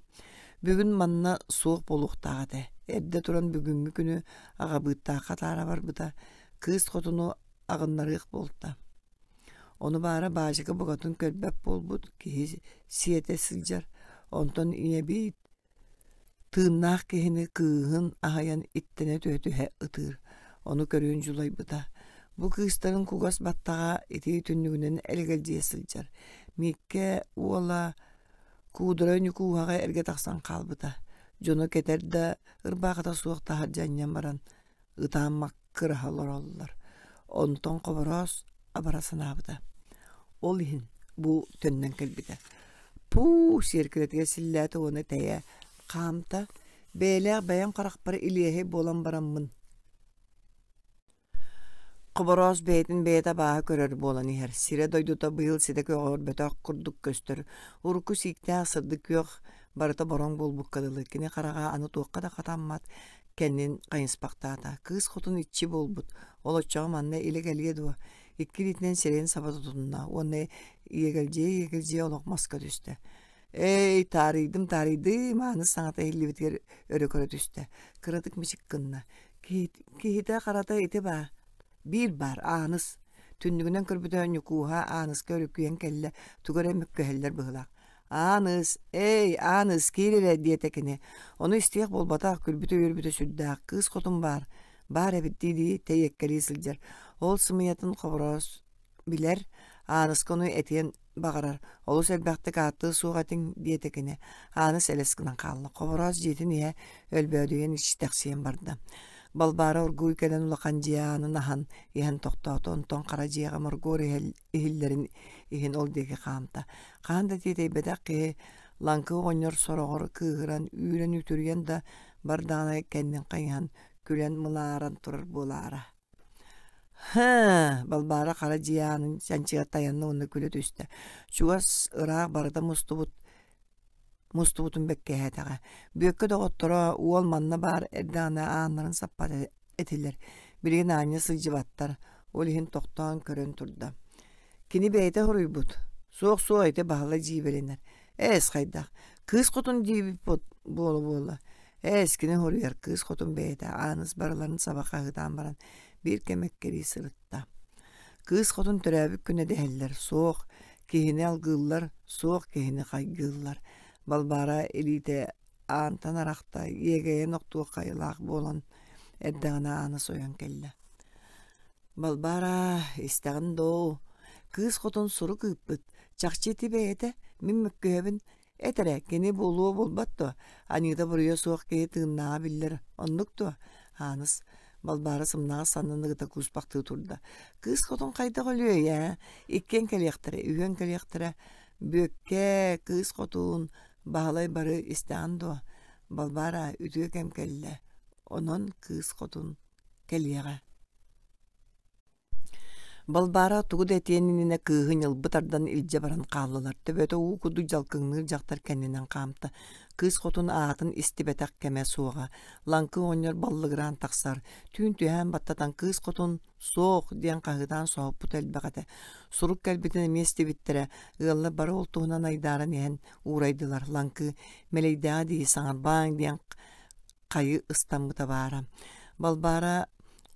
Бүгүн манна суох буолуохтаах этэ. Эрдэ туран бүгүҥҥү күнү аҕабыыттаахха атаара барбыта. Кыыс хотуну аҕыннарыах буолта. Ону баара баачыка букатын көрбөт буолбут киһи сиэтэ сылдьар. Онтон ийэбит. Тыыннаах киһини кыыһын аһыйан иттэнэ түһэ-түһэ ытыыр, ону көрүөн дьулайбыта. Бу кыыстарын кугас баттаҕа итии түннүгүнэн элэгэлдьийэ сылдьар. Мииккэ уола Куудара Ньукууһаҕа эргэ тахсан хаалбыта. Дьоно кэтэр да ырбаахыта суох таһырдьа анньан баран ытаан маккыраһа олороллор. Онтон Хобороос абара санаабыта. Ол иһин бу төннөн кэлбитэ. Пуу сиэркилэтигэр силлээтэ уонна тэйэ хаамта. Бэйэлээх бэйэм харахпар илиэһэй буолан бараммын. Хобороос бэйэтин бэйэтэ абааһы көрөр буолан иһэр. Сирэ-дойдута быйыл ситэ көҕөрбөтөх курдук көстөр. Урукку сииктээх сырдык күөх барыта бороҥ буолбукка дылы. Кини хараҕа аны туохха да хатаммат, кэннин хайыспахтаата. Кыыс хотун иччи буолбут, ол оччоҕо манна илэ кэлиэ дуо? Икки илиитинэн сирэйин саба тутунна уонна иэгэлдьийэ-иэгэлдьийэ олох маска түстэ. Эй, таарыйдым, таарыйдым, Ааныс саҥата иһиллибитигэр өрө көрө түстэ. Кыратык мичик гынна. Киһитэ харата ити баар. Биир баар, Ааныс. Түннүгүнэн көрбүтэ Ньукууһа Ааныска өрүкүйэн кэллэ, тугу эрэ мөккүһэллэр быһыылаах. Ааныс, эй, Ааныс, киир эрэ, диэтэ кини. Ону истиэх буолбатах, күлбүтэ-үөрбүтэ сүрдээх. Кыыс хотун баар, баар эбит дии-дии тэйиэккэлии сылдьар. Ол сымыйатын Хобороос билэр, Ааныска ону этиэн баҕарар. Олус элбэхтик ааттыа суох этиҥ, диэтэ кини. Ааныс элэс гынан хаалла. Хобороос дьиэтин иһэ өлбөөдүйэн иччитэхсийэн барда. Балбаара оргууй кэлэн улахан дьиэ аанын аһан иһэн тохтоото, онтон хара дьиэҕэ моргуор иһиллэрин иһин ол диэки хаамта. Хаһан да тиэтэйбэтэх киһи Лаҥкы оҕонньор сороҕор кыыһыран, үүрэн-үтүрүйэн да бардаҕына кэннин хайыһан, күлэн мылааран турар буолаара. «Һы!» Балбаара хара дьиэ аанын чанчыгар тайанна уонна күлэ түстэ. Чугас, ыраах барыта мустубут мустубутун бэккиһээтэҕэ. Бүөккэ доҕотторо уол манна баар эрдэҕинэ ааннарын саппат этилэр, билигин аанньа сылдьыбаттар, ол иһин тохтоон көрөн турда. Кини бэйэтэ хоруйбут: «Суох-суох, ити Баһылай дьиибэлэнэр. Ээс хайдах? Кыыс хотун диэбит буола-буола. Ээс кини хоруйар кыыс хотун бэйэтэ Ааныс барыларын саба хаһыытаан баран биир кэм эккирии сырытта. Кыыс хотун төрөөбүт күнэ дэһэллэр, суох киһини алгыыллар, суох киһини хайгыыллар. Балбаара илиитэ аантан арахта, иэгэйэн охтуох хайалаах буолан эрдэҕинэ Ааныс ойон кэллэ. Балбаара, истэҕин доо, кыыс хотун сурук ыыппыт, чахчы ити бэйэтэ, мин мөккүһэбин, эт эрэ, кини буолуо буолбат дуо, аньыыта-буруйа суох киһи тыыннааҕа биллэр, оннук дуо? Ааныс Балбаара сымнаҕас саннын ыгыта кууспахтыы турда. Кыыс хотун хайдах өлүөй ээ? Иккиэн кэлиэхтэрэ, үһүөн кэлиэхтэрэ. Бүөккэ, кыыс хотун, Баһылай бары истэҕин дуо? Балбаара, үтүө кэм кэллэ. Онон кыыс хотун кэлиэҕэ. Балбаара тугу да этиэн иннинэ кыыһы ньылбы тардан илдьэ баран хааллылар. Төбөтө уу курдук дьалкыҥныыр дьахтар кэннинэн хаамта. Кыыс хотун аатын истибэтэх кэмэ суоҕа. Лаҥкы оҕонньор баллыгыраан тахсар. Түүн түһээн баттатан кыыс хотун суох диэн хаһыытаан соһуппута элбэх этэ. Сурук кэлбитин эмиэ истибиттэрэ. Ыаллар бары ол туһунан айдааран иһэн уурайдылар. Лаҥкы мэлэйдээҕэ дии саҥарбааҥ диэн хайы ыстаммыта баара. Балбаара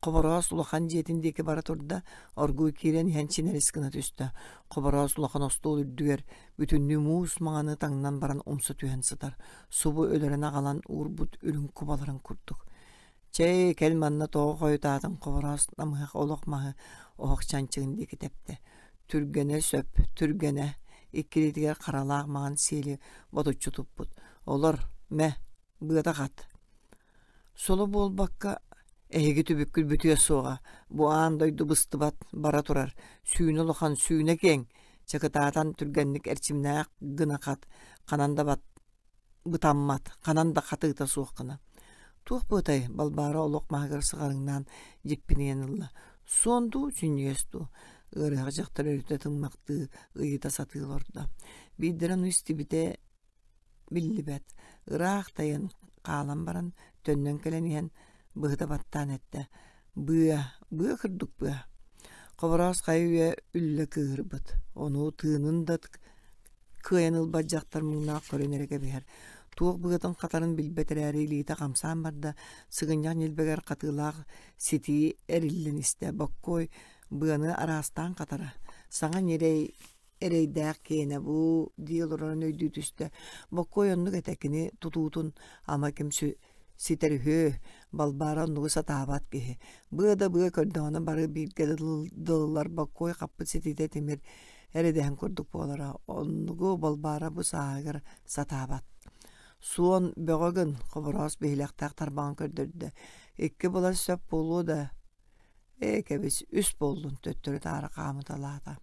Хобороос улахан дьиэтин диэки бара турда, оргууй киирэн иһэн чинэрис гына түстэ. Хобороос улахан остуол үрдүгэр бүтүннүү муус маҥаны таҥнан баран умса түһэн сытар, субу өлөрөн аҕалан уурбут үрүҥ кубаларын курдук. Чэй, кэл манна тоҕо хойутаатыҥ Хобороос намыһах олох маһы оһох чанчыгын диэки тэптэ. Түргэнэ сөп, түргэнэ, иккилиитигэр харалаах маҥан сиэли ботуччу туппут. Олор, мэ, быата хат. Соло буолбакка, эһиги түбүккүт бүтүө суоҕа, бу аан дойду быстыбат, бара турар, сүүнэ улахан, сүүнэ киэҥ, чакытаатан түргэнник эрчимнээх гына хат, ханан да бат бытаммат, ханан да хатыыта суох гына. Туох быатай, Балбаара олох маһыгар сыҕарыҥнаан дьиппинийэн ылла. Суон дуу, сүнньүгэс дуу? Ыарыһах дьахтар өрүтэ тыммахтыы ыйыта сатыы олордо. Биирдэрэ ону истибитэ биллибэт, ыраах тайан хаалан баран, төннөн кэлэн иһэн быһыта баттаан эттэ: «Быа, быа курдук быа». Хобороос хайы-үйэ үллэ кыыһырбыт, ону тыынын да кыайан ылбат дьахтар муҥнаах көрөн эрэ кэбиһэр. Туох быатын хатарын билбэт эрээри илиитэ хамсаан барда, сыгынньах ньилбэгэр хатыылаах ситии эриллэн истэ. Боккуой быаны араастаан хатара, саҥа ньирэй. Эрэйдээх киэнэ бу дии олорон өйдүү түстэ. Боккуой оннук этэ кини тутуутун ама ким ситэр үһү, Балбаара оннугу сатаабат киһи. Быа да быа көрдөҕүнэ бары бииргэ дылылар Боккуой хаппыт ситиитэ тимир эрэдэһин курдук буолара. Оннугу Балбаара бу сааһыгар сатаабат. Суон бөҕө гын, Хобороос биһилэхтээх тарбаҕын көрдөрдө. Икки былас сөп буолуо да, ээ кэбис, үс буоллун, төттөрү-таары хаамыталаата.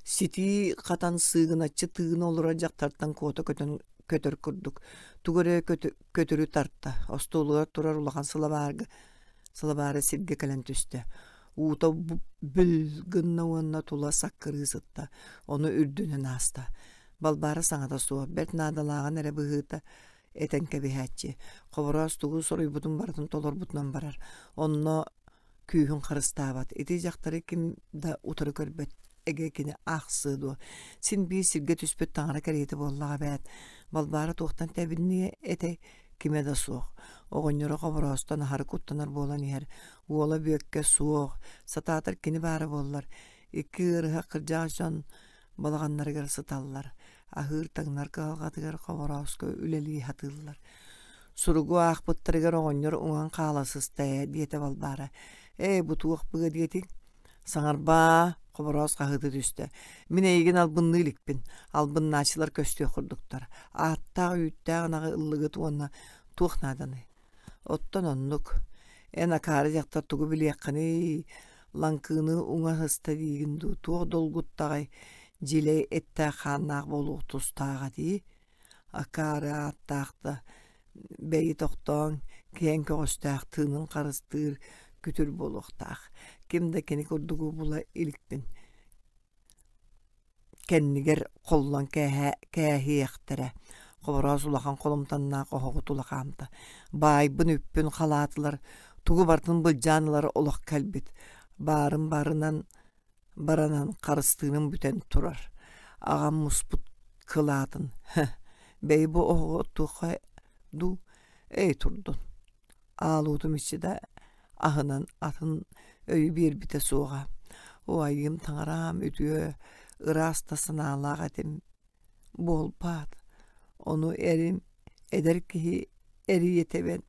Ситии хатан сыыгыначчы тыына олорор дьахтартан куота көтөн көтөр курдук, тугу эрэ көтүрү тарта, остуолугар турар улахан сылабаарга сылабаара сиргэ кэлэн түстэ. Уута бүл гынна уонна тула саккырыы сытта, ону үрдүнэн ааста. Балбаара саҥата суох, бэрт наадалааҕын эрэ быһыыта этэн кэбиһээччи. Хобороос тугу соруйбутун барытын толорбутунан барар. Онно күүһүн харыстаабат. Ити дьахтары ким да утары көрбөт эгэ кини аахсыа дуо? Син биир сиргэ түспүт таҥара кэриэтэ буоллаҕа эбээт. Балбаара туохтан тэбинниэ этэй? Кимэ да суох. Оҕонньоро Хобороостон аһары куттанар буолан иһэр. Уола Бүөккэ суох. Сатаатар кини баара буоллар. Икки ыарыһах кырдьаҕас дьон балаҕаннарыгар сыталлар. Аһыыр-таҥнар кыһалҕатыгар Хоборооско үлэлии сатыыллар. Суругу аахпыттарыгар оҕонньор уҥан хаала сыста ээ диэтэ Балбаара. Ээ, бу туох быа диэтиҥ? Саҥарбаа, Хобороос хаһыыта түстэ. Мин эйигин албынныы иликпин. Албыннааччылар көстүөх курдуктар. Ааттаах үүттээх ынаҕы ыллыгыт уонна туох нааданый? Оттон оннук. Эн акаары дьахтар тугу билиэххиний? Лаҥкыыны уҥа сыста диигин дуу, туох долгуттаҕай, дьилэй эттээх хааннаах буолуох тустааҕа дии. Акаары ааттаах да, бэйи тохтоон, киэҥ көҕүстээх тыынын харыстыыр күтүр буолуохтаах. Ким да кини курдугу була иликпин. Кэннигэр холлон кээһиэхтэрэ. Хобороос улахан холумтаннаах оһоҕу тула хаамта. Баайбын үппүн халаатылар, тугу барытын былдьаан ылар олох кэлбит. Баарын барынан баранан харыстыырым бүтэн турар. Аҕам муспут кылаатын, бэйи бу оһоҕу оттуохха дуу, эй турдун. Аалуутум иччи да аһынан атын өйү биэрбитэ суоҕа. Оо, айыым таҥараам үтүө, ыраас да санаалаах этим. Буолбаат, ону эрим эдэр киһи эрийэ тэбэн,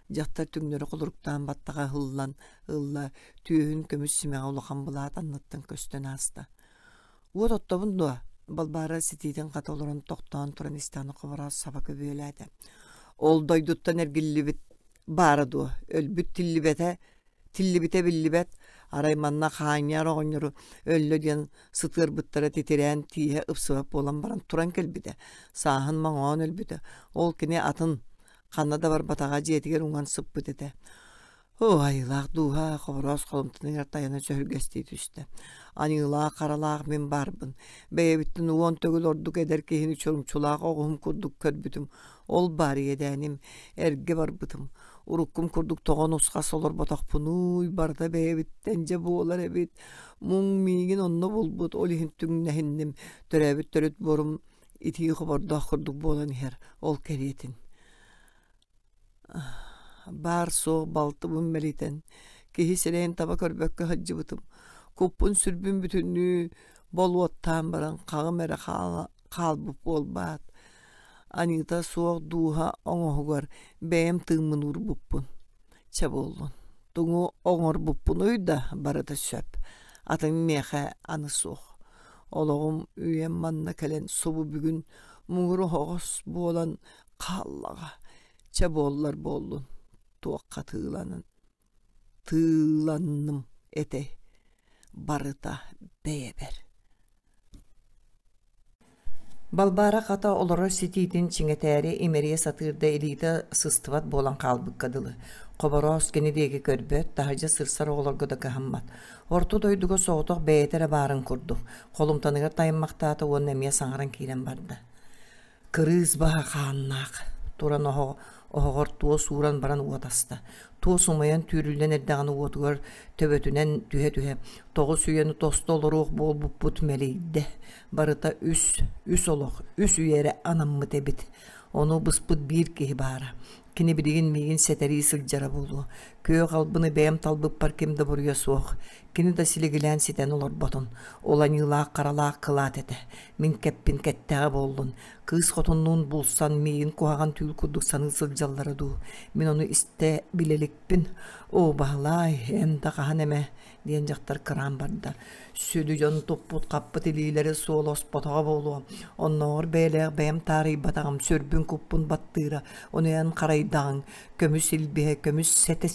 дьахтар түҥнэри холоруктаан баттаҕа ыһыллан ылла, түөһүн көмүс симэҕэ улахан былаат анныттан көстөн ааста. Уот оттобун дуо? Балбаара ситиитин хата олорон тохтоон туран истэҕинэ Хобороос саба көбүөлээтэ. Ол дойдуттан эргиллибит баара дуо? Өлбүт тиллибэтэ, тиллибитэ биллибэт. Арай манна хаанньаар оҕонньору өллө диэн сытыарбыттара титирээн тииһэ ыпсыбат буолан баран туран кэлбитэ. Сааһын моҥоон өлбүтэ. Ол кини атын ханна да барбатаҕа дьиэтигэр уҥан сыппыт этэ. Оо, айылаах дууһа Хобороос холумтаныгар тайана сөһүргэстии түстэ. Аньыылаах харалаах мин баарбын. Бэйэбиттэн уон төгүл ордук эдэр киһини чурумчулаах оҕуһум курдук көрбүтүм. Ол баар иэдээним, эргэ барбытым. Уруккум курдук тоҕо нусхас олорботохпунууй, барыта бэйэбиттэн дьэ буолар эбит. Муҥ миигин онно булбут, ол иһин түҥнэһинним. Төрөөбүт төрүт буорум итии хобордоох курдук буолан иһэр, ол кэриэтин. Баар-суох балтыбын мэлитэн, киһи сирэйин таба көрбөккө сылдьыбытым. Куппун-сүрбүн бүтүннүү болуоттаан баран хаҕым эрэ хаалбыт буолбаат, аньыыта суох дууһа оҥоһугар бэйэм тыыммын уурбуппун. Чэ буоллун, тугу оҥорбуппунуй да барыта сөп, атын миэхэ аны суох. Олоҕум үйэм манна кэлэн субу бүгүн муҥур оһоҕос буолан хааллаҕа, чэ буоллар буоллун, туохха тыыланан тыыланным этэй, барыта бэйэбэр Балбаара хата олорор ситиитин чиҥэтээри имэрийэ сатыыр да илиитэ сыстыбат буолан хаалбыкка дылы. Хобороос кини диэки көрбөт, таһырдьа сырсар оҕолорго да кыһаммат. Орто дойдуга соҕотох бэйэтэ эрэ баарын курдук, холумтаныгар тайыммахтаата уонна эмиэ саҥаран киирэн барда. Кырыыс баһа хааннаах, туран оһоҕор туос ууран баран уот аста. Туос умайан түүрүллэн эрдэҕинэ уотугар төбөтүнэн түһэ-түһэ тоҕус үйэни тосту олоруох буолбуппут мэлийдэ. Барыта үс, үс олох, үс үйэ эрэ анаммыт эбит. Ону быспыт биир киһи баара. Кини билигин миигин сэтэрии сылдьара буолуо. Күөх албыны бэйэм талбыппар ким да буруйа суох. Кини да силигилээн ситэн олорботун. Ол аньыылаах харалаах кылаат этэ. Мин кэппин кэттэҕэ буоллун. Кыыс хотуннуун булсан миигин куһаҕан түүл курдук саныы сылдьаллара дуу. Мин ону истэ билэ иликпин. Оо, Баһылаай, эн да хаһан эмэ диэн дьахтар кыраан барда. Сүдү дьон туппут-хаппыт илиилэрэ суола оспотоҕо буолуо. Оннооҕор бэйэлээх бэйэм таарыйбатаҕым, сүрбүн-куппун баттыыра, ону эн харайдаҕыҥ, көмүс илбиһэ, көмүс сэтэ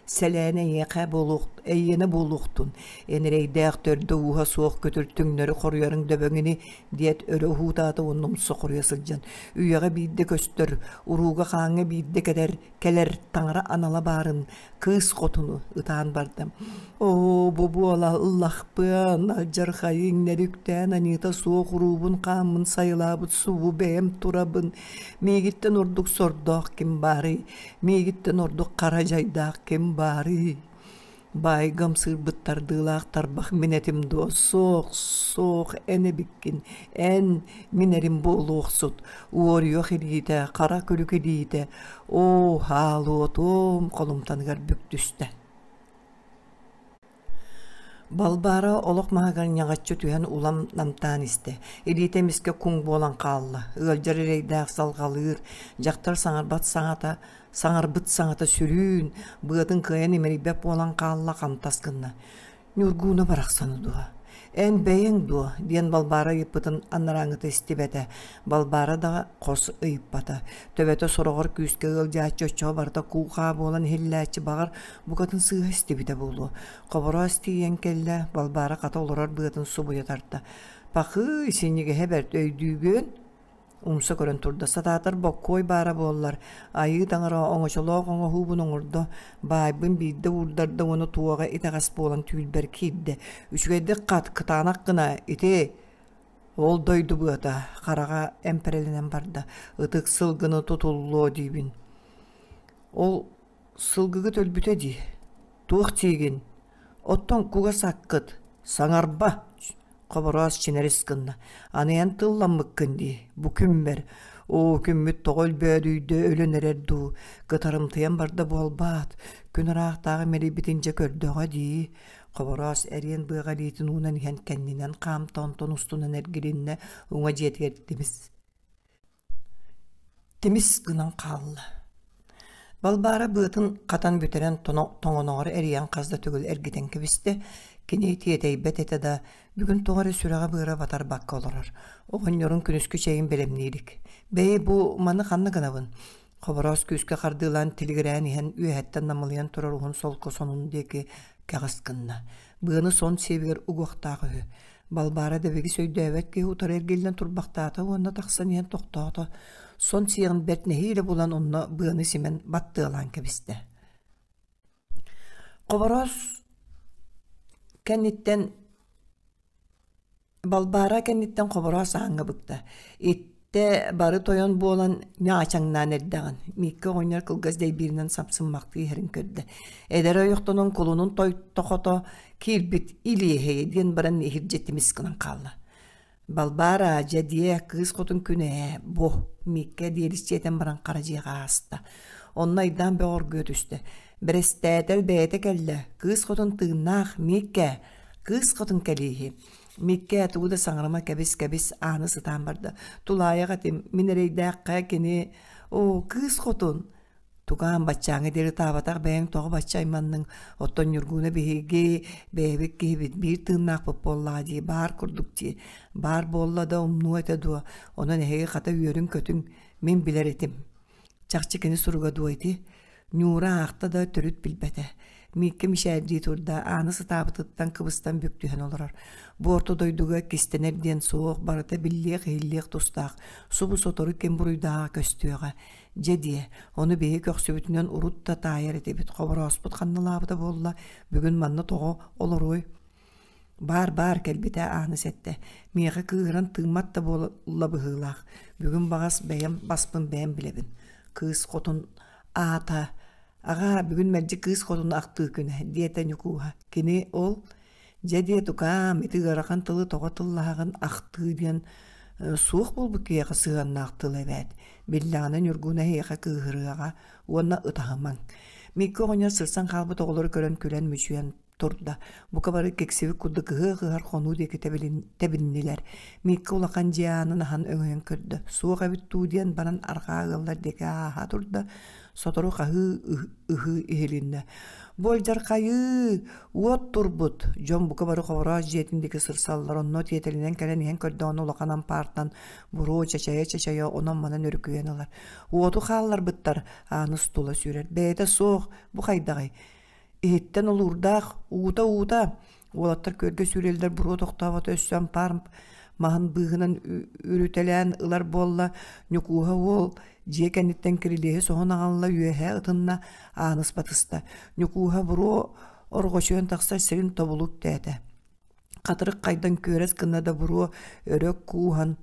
сэлээнэ эйиэхэ буолуох, эйиэнэ буолуохтун, эн эрэйдээх төрдө-ууһа суох көтөр түҥнэри хоруйарыҥ дөбөҥ ини, диэт өрө уһуутаата уонна умса хоруйа сылдьан, үйэҕэ биирдэ көстөр, урууга-хааҥҥа биирдэ кэтэр, кэлэр таҥара анала баарын кыыс хотуну ытаан бардым. Оо, бу буола ыллахпыан, алдьархайы иҥнэри үктээн аньыыта суох уруубун хааммын сайылаабыт субу бэйэм турабын. Миигиттэн ордук сордоох ким баарый? Миигиттэн ордук хара дьайдаах ким баарый? Баайга ымсыырбыт тардыылаах тарбах мин этим дуо? Суох, суох, эн эбиккин, эн мин эрим буолуохсут, уоруйах илиитэ, хара күлүк илиитэ, оо, хаалуотуом холумтаныгар бүк түстэ. Балбаара олох маһыгар ньаҕаччы түһэн улам намтаан истэ. Илиитэ эмискэ куҥ буолан хаалла. Ыалдьар эрэйдээх салҕалыыр, дьахтар саҥарбат саҥата Саҥарбыт саҥата сүрүүн, быатын кыайан имэрийбэт буолан хаалла, хантас гынна. Ньургууна барахсаны дуо? Эн бэйэҥ дуо? диэн Балбаара ыйыппытын анарааҥҥыта истибэтэ. Балбаара да хос ыйыппата. Төбөтө сороҕор күүскэ ыалдьааччы оччоҕо барыта куу-хаа буолан иһиллээччи баҕар букатын сыыһа истибитэ буолуо. Хобороос тиийэн кэллэ, Балбаара хата олорор быатын субуйа тарта. Пахыы, синньигэһэ бэрт өйдүүгүн? Умса көрөн турда, сатаатар боккуой баара буоллар, айыы таҥара оҥочолоох оҥоһуубун оҥордо, баайбын биирдэ уурдарда уонна туоҕа итэҕэс буолан түүрбэр киирдэ. Үчүгэйдик хат, кытаанах гына, ити ол дойду быата, хараҕа эмпэрэлэнэн барда, ытык сылгыны тутуллуо диибин. Ол сылгыгыт өлбүтэ дии. Туох диигин? Оттон кугас аккыт, саҥарба, Хобороос чинэрис гынна. Аны эн тылламмыккын дии, бу күммэр. Оо, күммүт тоҕо өлбөөдүйдэ өлөн эрэр дуу, кытарымтыйан барда буолбаат, күн ыраахтааҕы мэлийбитин дьэ көрдөҕө дии. Хобороос эриэн быаҕа илиитин уунан иһэн кэннинэн хаамта, онтон устунан эргилиннэ, уҥа дьиэтигэр тимис Тимис гынан хаалла. Балбаара быатын хатан бүтэрэн тоҥоноҕор эрийэн хас да төгүл эргитэн кэбистэ. Кини тиэтэйбэт этэ да, бүгүн тоҕо эрэ сүрэҕэ-быара батарбакка олорор. Оҕонньорун күнүскү чэйин бэлэмнии илик. Бэйи, бу маны ханна гынабын? Хобороос күүскэ хардыылаан тилигирээн иһэн үөһэттэн намылыйан турар уһун солко сонун диэки кэҕис гынна. Быаны сон сиэбигэр угуохтаах үһү. Балбаара дэбигис өйдөөбөт киһи утары эргиллэн турбахтаата уонна тахсан иһэн тохтоото, сон сиэҕин бэрт нэһиилэ булан онно быаны симэн баттыалаан кэбистэ. Хобороос кэнниттэн Балбаара кэнниттэн Хобороос ааҥҥа быкта. Иттэ бары тойон буолан ньаачаҥнаан эрдэҕин. Мииккэ оҕонньор кылгас дэйбииринэн сапсыммахтыы иһэрин көрдө. Эдэр ойохтонон кулунун тойтохото киирбит илиэһэйэ диэн баран иһирдьэ тимис гынан хаалла. Балбаара дьэ диэ кыыс хотун күнэ ээ бу Мииккэ диэлисчиэтэн баран хара дьиэҕэ ааста. Онно айдаан бөҕөргүө түстэ. Бэрэстээтэл бэйэтэ кэллэ. Кыыс хотун тыыннаах Мииккэ кыыс хотун кэлииһи. Миккэ тугу да саҥарыма кэбис-кэбис ааны сытаан барда. Тулаайах этим, мин эрэйдээххэ кини «Оо, кыыс хотун!» Тугаан баччааҥҥа диэри ытаабатах бэйэҥ тоҕо бачча айманныҥ, оттон Ньургууна биһиги бэйэбит киһибит биир тыыннаахпыт буоллаҕа дии, баар курдук дии. Баар буолла да умнуо этэ дуо, онон эһиги хата үөрүҥ-көтүҥ, мин билэр этим. Чахчы кини суруга дуо ити? Ньуура аахта да төрүт билбэтэ. Мииккэ мичээрдии турда, ааны сытаабытыттан кыбыстан бүк түһэн олорор. Бу орто дойдуга кистэнэр диэн суох, барыта биллиэх-иһиллиэх тустаах, субу сотору ким буруйдааҕа көстүөҕэ. Дьэ диэ, ону биһиги көхсүбүтүнэн урут да таайар этибит, хоборооспут ханналаабыта буолла, бүгүн манна тоҕо олоруой? Баар-баар кэлбитэ ааны сэттэ. Миэхэ кыыһыран тыыммат да буолла быһыылаах. Бүгүн баҕас бэйэм баспын бэйэм билэбин. Кыыс хотун аата «Аҕаа, бүгүн мэлдьи кыыс хотун ахтыы күнэ» диэтэ Ньукууһа. Кини ол «Дьэ диэ тукаам, ити ыарахан тылы тоҕо тыллаһаҕын ахтыы диэн Суох буолбут киһиэхэ сыһыаннаах тыл эбээт. Биллэҕинэ Ньургун эһиэхэ кыыһырыаҕа уонна ытаһымаҥ. Микки оҕонньор сырсан хаалбыт оҕолору көрөн күлэн мүчүйэн турда. Бука бары киксибит курдук ыһыах ыһар хонуу диэки тэбиннилэр. Микки улахан дьиэ аанын аһан өҥөйөн көрдө. Суох эбит дуу диэн баран арҕаа ыаллар диэки ааһа турда. Сотору хаһыы ыһыы иһилиннэ. Бу алдьархайыы! Уот турбут! Дьон бука бары Хобороос дьиэтин диэки сырсаллар. Онно тиэтэлинэн кэлэн иһэн көрдөҕүнэ улахан ампаартан буруо чачайа-чачайа онон-манан өрүкүйэн ылар. Уоту хаалларбыттар, Ааныс тула сүүрэр. Бэйэтэ суох, бу хайдаҕый? Иһиттэн олуурдаах, уута-уута! Уолаттар күөлгэ сүүрэллэр буруо тохтообото өссө ампаар маһын быыһынан үрүтэлээн ылар буолла. Ньукууһа уол дьиэ кэнниттэн кирилиэһи соһон аҕалла, үөһэ ытынна, Ааныс батыста. Ньукууһа буруо орҕочуйан тахсар сирин тобулу үктээтэ. Хатырык хайдан күөрэс гынна да буруо өрө кууһан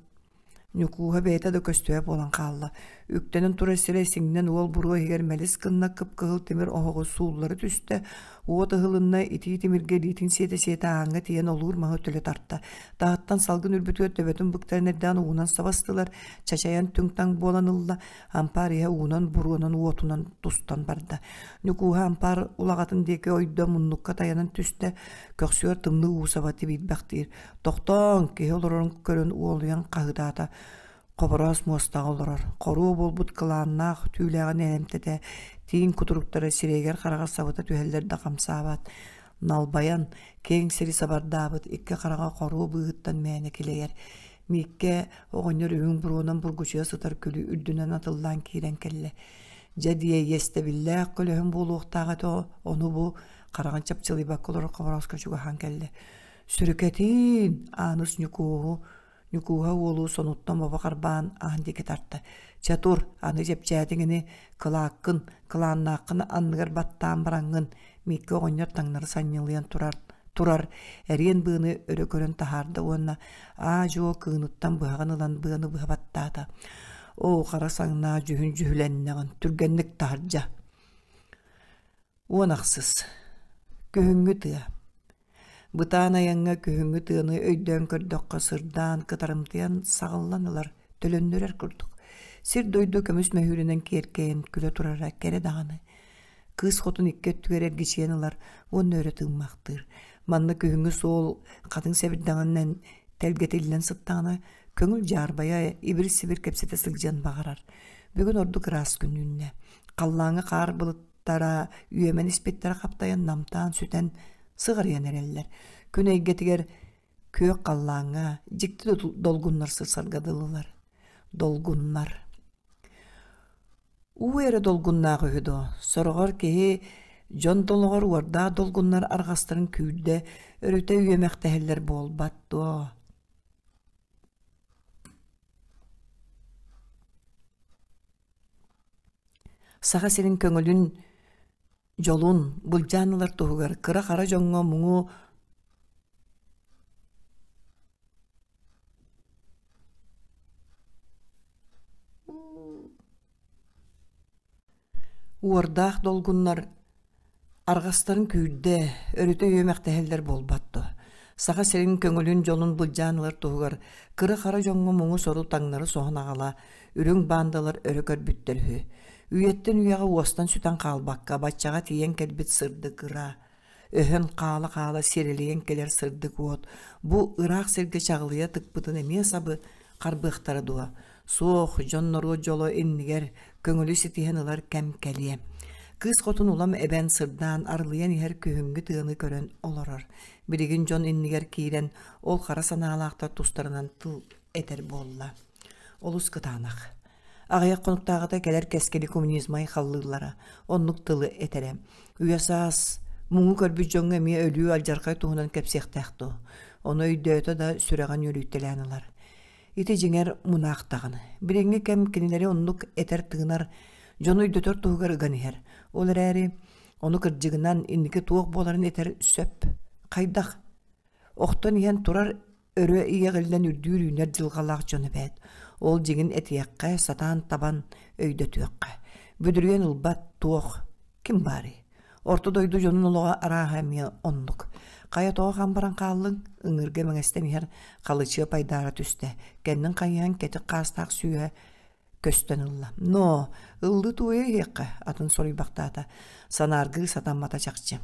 Ньукууһа бэйэтэ да көстүбэт буолан хаалла. Үктэнэн турар сирэ сиҥнэн уол буруо иһигэр мэлис гынна кып-кыһыл тимир оһоҕу сууллары түстэ, уот ыһылынна, итии тимиргэ илиитин сиэтэ-сиэтэ ааҥҥа тиийэн олуур маһы төлө тарта. Таһыттан салгын үрбүтүгэр төбөтүн быктаран эрдэҕин уунан сабастылар, чачайан түҥ-таҥ буолан ылла, ампаар иһэ уунан, буруонан, уотунан тустан барда. Ньукууһа ампаар улаҕатын диэки ойдо, муннукка тайанан түстэ, көхсүгэр тымныы уу саба тибиирбэхтиир. Тохтооҥ, киһи олорорун көрөн уолуйан хаһыытаата. Хобороос муостаҕа олорор, хоруо буолбут кылааннаах түүлээҕин элэмтэтэ, тииҥ кутуруктара сирэйигэр-хараҕар сабыта түһэллэр да хамсаабат. Налбайан, киэҥ сири сабардаабыт икки хараҕа хоруо быыһыттан мээнэ килэйэр. Мииккэ оҕонньор үрүҥ буруонан бургучуйа сытар күлү үрдүнэн атыллаан киирэн кэллэ. Дьэ диэ иэстэбиллээх көлөһүн буолуохтаах этэ ону бу хараҕын чапчылыйбакка олорор Хоборооско чугаһаан кэллэ. Сүрүкэтиин, Ааныс Ньукууһу, Ньукууһа уолу сонуттан бобо харбаан аан диэки тарта. Чэ тур, аны чэпчээтиҥ ини, кылааккын, кылааннааххын анныгар баттаан бараҥҥын, Мииккэ оҕонньор таҥнары санньылыйан турар, турар эриэн быаны өрө көрөн таһаарда уонна аа-дьуо кыыныттан быһаҕын ылан быаны быһа баттаата. Оо, хара саҥнаа дьүһүн дьүһүлэннэҕин, түргэнник таһырдьа. 10 ахсыс. Күһүҥҥү тыа. Бытаан айаҥҥа күһүҥҥү тыаны өйдөөн көрдөххө сырдаан, кытарымтыйан саҕыллан ылар, төлөннүрэр курдук. Сир-дойду көмүс мөһүүрүнэн киэркэйэн күлэ турара кэрэ даҕаны. Кыыс хотун икки өттүгэр эргичийэн ылар уонна өрө тыыммахтыыр. Манна күһүҥҥү суол хатыҥ сэбирдэҕинэн тэлгэтиллэн сыттаҕына, көҥүл дьаарбайа ибир-сибир кэпсэтэ сылдьыан баҕарар. Бүгүн ордук ыраас күн үүннэ. Халлааҥҥа хаар былыт тара үөмэн испиттэрэ хаптайан намтаан сүтэн сыҕарыйан эрэллэр. Күн эйгэтигэр күөх халлааҥҥа дьикти долгуннар сырсарга дылылар. Долгуннар. Уу эрэ долгуннаах үһү дуо? Сороҕор киһи дьон долоҕор уордаах долгуннар арҕастарын күүрдэ, өрүтэ үөмэхтэһэллэр буолбат дуо? Саха сирин көҥүлүн, дьолун былдьаан ылар туһугар кыра-хара дьоҥҥо муҥу уордаах долгуннар Арҕастарын күүрдэ, өрүтэ үөмэхтэһэллэр буолбат дуо? Саха сирин көҥүлүн дьонун былдьаан ылар туһугар кыра-хара дьоҥҥо муҥу-сору таҥнары соһон аҕала, үрүҥ баандалар өрө көрбүттэр үһү. Үйэттэн үйэҕэ уостан сүтэн хаалбакка баччаҕа тиийэн кэлбит сырдык ыра, өһөн хаала-хаала сирэлийэн кэлэр сырдык уот бу ыраах сиргэ чаҕылыйа тыкпытын эмиэ сабы харбыахтара дуо? Суох, дьон-норуот дьоло иннигэр көҥүлү ситиһэн ылар кэм кэлиэ. Кыыс хотун улам эбэн сырдаан арылыйан иһэр күһүҥҥү тыаны көрөн олорор. Билигин дьон иннигэр киирэн ол хара санаалаахтар тустарынан тыл этэр буолла. Олус кытаанах. Аҕыйах хонуктааҕыта кэлэр кэскили коммунизмай халлыыллара. Оннук тылы этэрэ. Үйэ саас муҥу көрбүт дьоҥҥо эмиэ өлүү алдьархай туһунан кэпсиэхтээх дуо? Ону өйдөөтө да сүрэҕин үөрүүттэлээн ылар. Ити дьиҥэр мунаах даҕаны. Билиҥҥи кэм кинилэри оннук этэр-тыынар, дьону өйдөтөр туһугар ыган иһэр. Ол эрээри ону кырдьыгынан инники туох буоларын этэр сөп. Хайдах? Охтон иһэн турар өрө иэҕиллэн үрдүүр үүнэр дьылҕалаах дьон эбээт. Ол дьиҥин этиэххэ, сатаан табан өйдөтүөххэ. Бүдүрүйэн ылбат туох, ким баарый? Орто дойду дьонун олоҕо арааһа эмиэ оннук. Хайа тоҕо хам баран хааллыҥ? Ыҥыырга мэҥэстэн иһэр халычыа пайдаара түстэ. Кэннин хайыһан кэтит хаастаах сүүһэ көстөн ылла. Но, ыллыы туойа иһиэххэ, атын соруйбахтаата. Санааргыы сатаммата чахчы.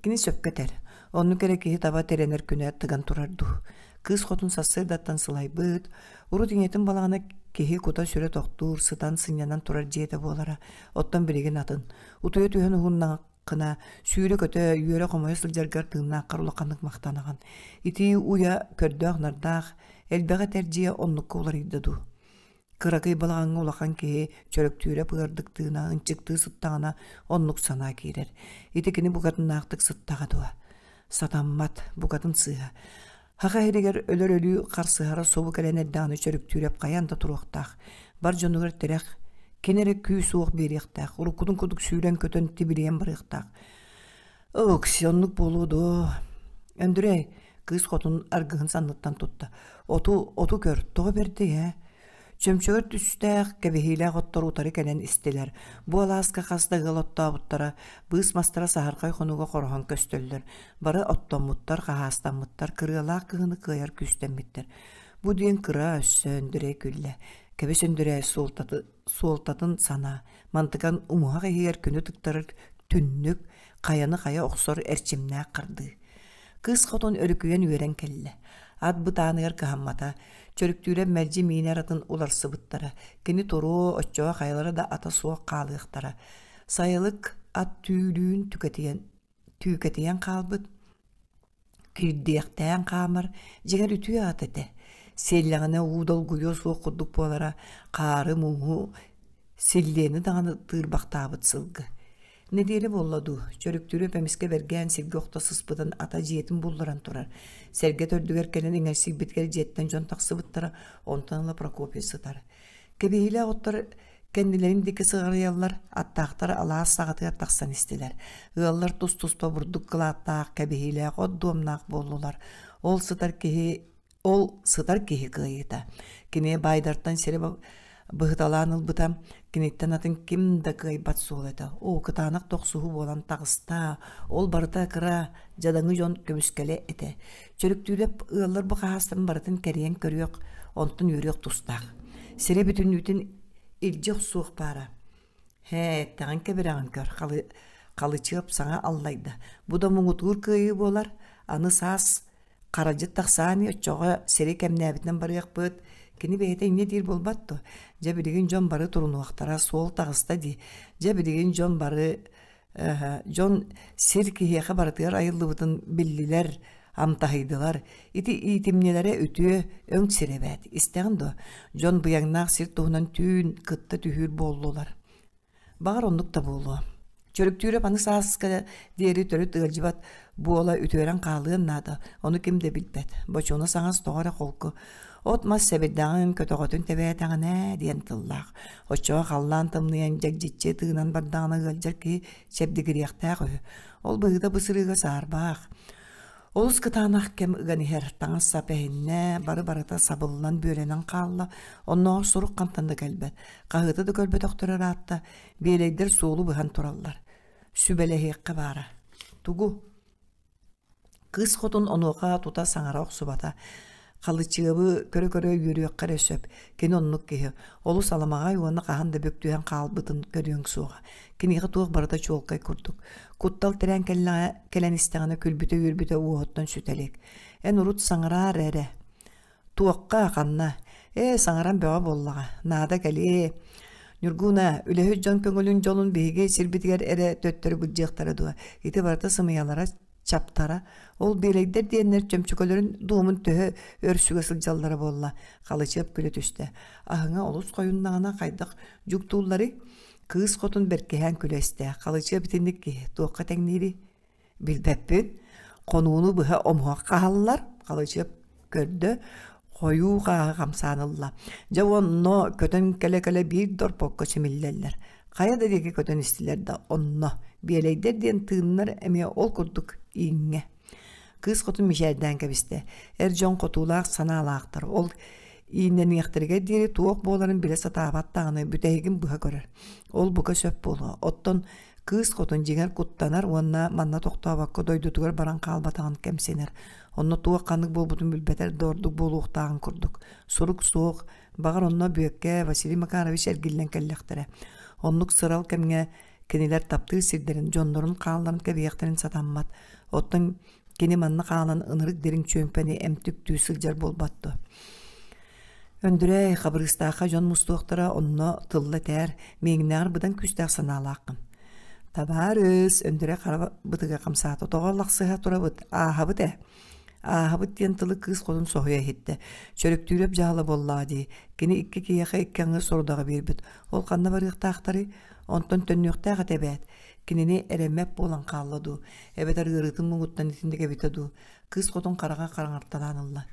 Кини сөпкө этэр. Оннук эрэ киһи таба тирэнэр күнэ тыган турар дуу. Кыыс хотун сарсыардаттан сылайбыт, урут ийэтин балаҕана киһи кута-сүрэ тохтуур, сытан сынньанан турар дьиэтэ буолара. Оттон билигин атын. Утуйа түһэн уһуннааххына, сүүрэ-көтө, үөрэ-хомойо сылдьаргар тыыннааххар улаханнык махтанаҕын. Итии уйа көрдөөх-нардаах, элбэҕи этэр дьиэ оннукка уларыйда дуу. Кыракый балаҕаҥҥа улахан киһи чөрөктүүрэ быардык тыына ынчыктыы сыттаҕына оннук санаа киирэр. Ити кини букатыннаахтык сыттаҕа дуо? Сатаммат, букатын сыыһа. Һаха иһигэр өлөр өлүү харсыһара субу кэлэн эрдэҕинэ Чөрүктүүрэп хайаан да туруохтаах. Бар дьонугар тирэх, кини эрэ күүс-уох биэриэхтээх, уруккутун курдук сүүрэн-көтөн тибилийэн барыахтаах. Ыкси, оннук буолуо дуо? Өндүрэй, кыыс хотун аргыһын санныттан тутта. Оту, оту көр, тоҕо бэрдэй ээ? Чөмчөгөр түстээх, кэбиһиилээх оттор утары кэлэн истилэр. Бу алааска хас да ыал оттообуттара, быыс мастара саһархай хонууга хороһон көстөллөр. Бары оттоммуттар, хаһаастаммыттар, кырыалаах кыһыны кыайар күүстэммиттэр. Бу диэн кыра өссө Өндүрэй күллэ. Кэбис Өндүрэй суолтаты, суолтатын санаа, мантыкан умуһах иһигэр күнү тыктарар түннүк, хайаны хайа охсор эрчимнээх хардыы. Кыыс хотун өрүкүйэн үөрэн кэллэ. Ат бытааныгар кыһаммата, чөрүктүүрэ мэлдьи миинэр атын уларсыбыттара. Кини туруо, оччоҕо хайалара да ата суох хаалыахтара. Сайылык ат түүлүүн түкэтийэн, түүкэтийэн хаалбыт, кирдиэхтээн хаамар, дьиҥэр үтүө ат этэ. Сиэллэҕинэ уу долгуйуо суох курдук буолара, хаары, мууһу, силлиэни даҕаны тыырбахтаабыт сылгы. Нэдиэлэ буолла дуу, Чөрүктүүрү эмискэ бэргээн сиргэ охто сыспытын ата дьиэтин булларан турар. Сэргэ төрдүгэр кэлэн иҥэрсийбитигэр дьиэттэн дьон тахсыбыттара, онтон ыла Прокопий сытар. Кэбиһиилээх оттор кэннилэрин диэки сыҕарыйаллар, аттаахтар алаас саҕатыгар тахсан истилэр. Ыаллар тус-туспа бурдук кылааттаах, кэбиһиилээх от дуомнаах буоллулар. Ол сытар киһи ол сытар киһи кыайыыта. Кини баайдартан сири быһыталаан ылбыта, киниттэн атын ким да кыайбат суол этэ. Оо, кытаанах тохсуһуу буолан таҕыста. Ол барыта кыра, дьадаҥы дьон көмүскэлэ этэ. Чөрүктүүрэп ыаллар бу хаһаастарын барытын кэрийэн көрүөх, онтон үөрүөх тустаах. Сири бүтүннүүтүн илдьи охсуох баара. Һээ, эттэҕин кэбирэҕин көр, халы, халычыап саҥа аллайда. Бу да муҥутуур кыайыы буолар. Аны саас харадьыт тахсаан оччоҕо сири кэмнээбитинэн барыахпыт. Кини бэйэтэ инньэ диир буолбат дуо? Дьэ билигин дьон бары турунуохтара, суол таҕыста дии. Дьэ билигин дьон бары дьон сир киһиэхэ барытыгар айыллыбытын биллилэр, амтаһыйдылар. Ити иитимньилэрэ үтүө, өҥ сир эбээт. Истэҕин дуо? Дьон быйаҥнаах сир туһунан түүн кытта түһүүр буоллулар. Баҕар оннук да буолуо. Чөрүктүүрэп аны сааска диэри төрүт ыалдьыбат буола үтүөрэн хаалыан наада, ону ким да билбэт. Бочуона саҥас тоҕо эрэ холку. От-мас сэбирдэҕин көтөҕөтүн тэбээтэҕинэ диэн тыллаах. Оччоҕо халлаан тымныйан дьэгдьиччи тыынан бардаҕына ыалдьар киһи чэбдигириэхтээх үһү. Ол быһыыта бу сырыыга саарбаах. Олус кытаанах кэм ыган иһэр, таҥас-сап эһиннэ, бары-барыта сабыллан бүөлэнэн хаалла, оннооҕор сурук хантан да кэлбэт. Хаһыаты да көрбөтөхтөрө ыраатта, биэлэйдэр суолу быһан тураллар. Сүбэлэһиэххэ баара. Тугу? Кыыс хотун онуоха тута саҥара охсубата. Халычыабы көрө-көрө үөрүөххэ эрэ сөп. Кини оннук киһи. Олус аламаҕай уонна хаһан да бүк түһэн хаалбытын көрүөҥ суоҕа. Киниэхэ туох барыта чуолкай курдук. Куттал тирээн кэллэҕэ, кэлэн истэҕинэ күлбүтэ-үөрбүтэ уоһуттан сүтэ илик. Эн урут саҥараар эрэ. Туохха, ханна? Ээ, саҥаран бөҕө буоллаҕа. Наада кэлиэ. Ньургууна, үлэһит дьон көҥүлүн дьолун биһиги сирбитигэр эрэ төттөрү былдьыахтара дуо? Ити барыта сымыйалара чаптара. Ол биэлэйдэр диэннэр чөмчөкөлөрүн дуомун төһө өр сүгэ сылдьаллара буолла? Халычыап күлэ түстэ. Аһыҥа олус хойуннаҕына хайдах дьуктуулларый? Кыыс хотун бэркиһээн күлэ истэ. Халычыап итинник киһи туохха тэҥниирий? Билбэппин. Хонууну быһа омуһах хаһаллар. Халычыап көрдө, хойуу хааһы хамсаан ылла. Дьэ онно көтөн кэлэ-кэлэ биир да орпокко симиллэллэр. Хайа да диэки көтөн истилэр да онно. Биэлэйдэр диэн тыыннар эмиэ ол курдук ииҥҥэ. Кыыс хотун мичээрдээн кэбистэ. Эр дьон хотуулаах санаалаахтар. Ол ииннэниэхтэригэр диэри туох буоларын билэ сатаабат даҕаны бүтэһигин быһа көрөр. Ол бука сөп буолуо. Оттон Кыыс хотун дьиҥэр куттанар уонна манна тохтообокко дойдутугар баран хаалбатаҕын кэмсинэр. Онно туох ханнык буолбутун билбэтэр да ордук буолуохтааҕын курдук. Сурук суох, баҕар онно Бүөккэ Василий Макарович эргиллэн кэллэхтэрэ. Оннук сырал кэмҥэ кинилэр таптыыр сирдэрин, дьоннорун хаалларан кэбиһиэхтэрин сатаммат. Оттон кини манна хаалан ынырык дириҥ чүөмпэни эмтүктүү сылдьар буолбат дуо? Өндүрэй, Хабырыыстаахха дьон мустуохтара, онно тылла этээр, миигиннээҕэр быдан күүстээх санаалааххын. Табаарыс, Өндүрэй хара бытыга хамсаата, тоҕо лахсыһа турабыт, ааһабыт ээ. Ааһабыт диэн тылы кыыс хотун соһуйа иһиттэ. Чөрөктүүрэп дьаһала буоллаҕа дии. Кини икки киһиэхэ икки аҥы сорудаҕы биэрбит. Ол ханна барыахтаахтарый? Онтон төннүөхтээх этэ эбээт. Кинини эрэммэт буолан хаалла дуу, эбэтэр ыарыытын муҥуттан итинник эбитэ дуу. Кыыс хотун хараҕа хараҥарталаан ылла.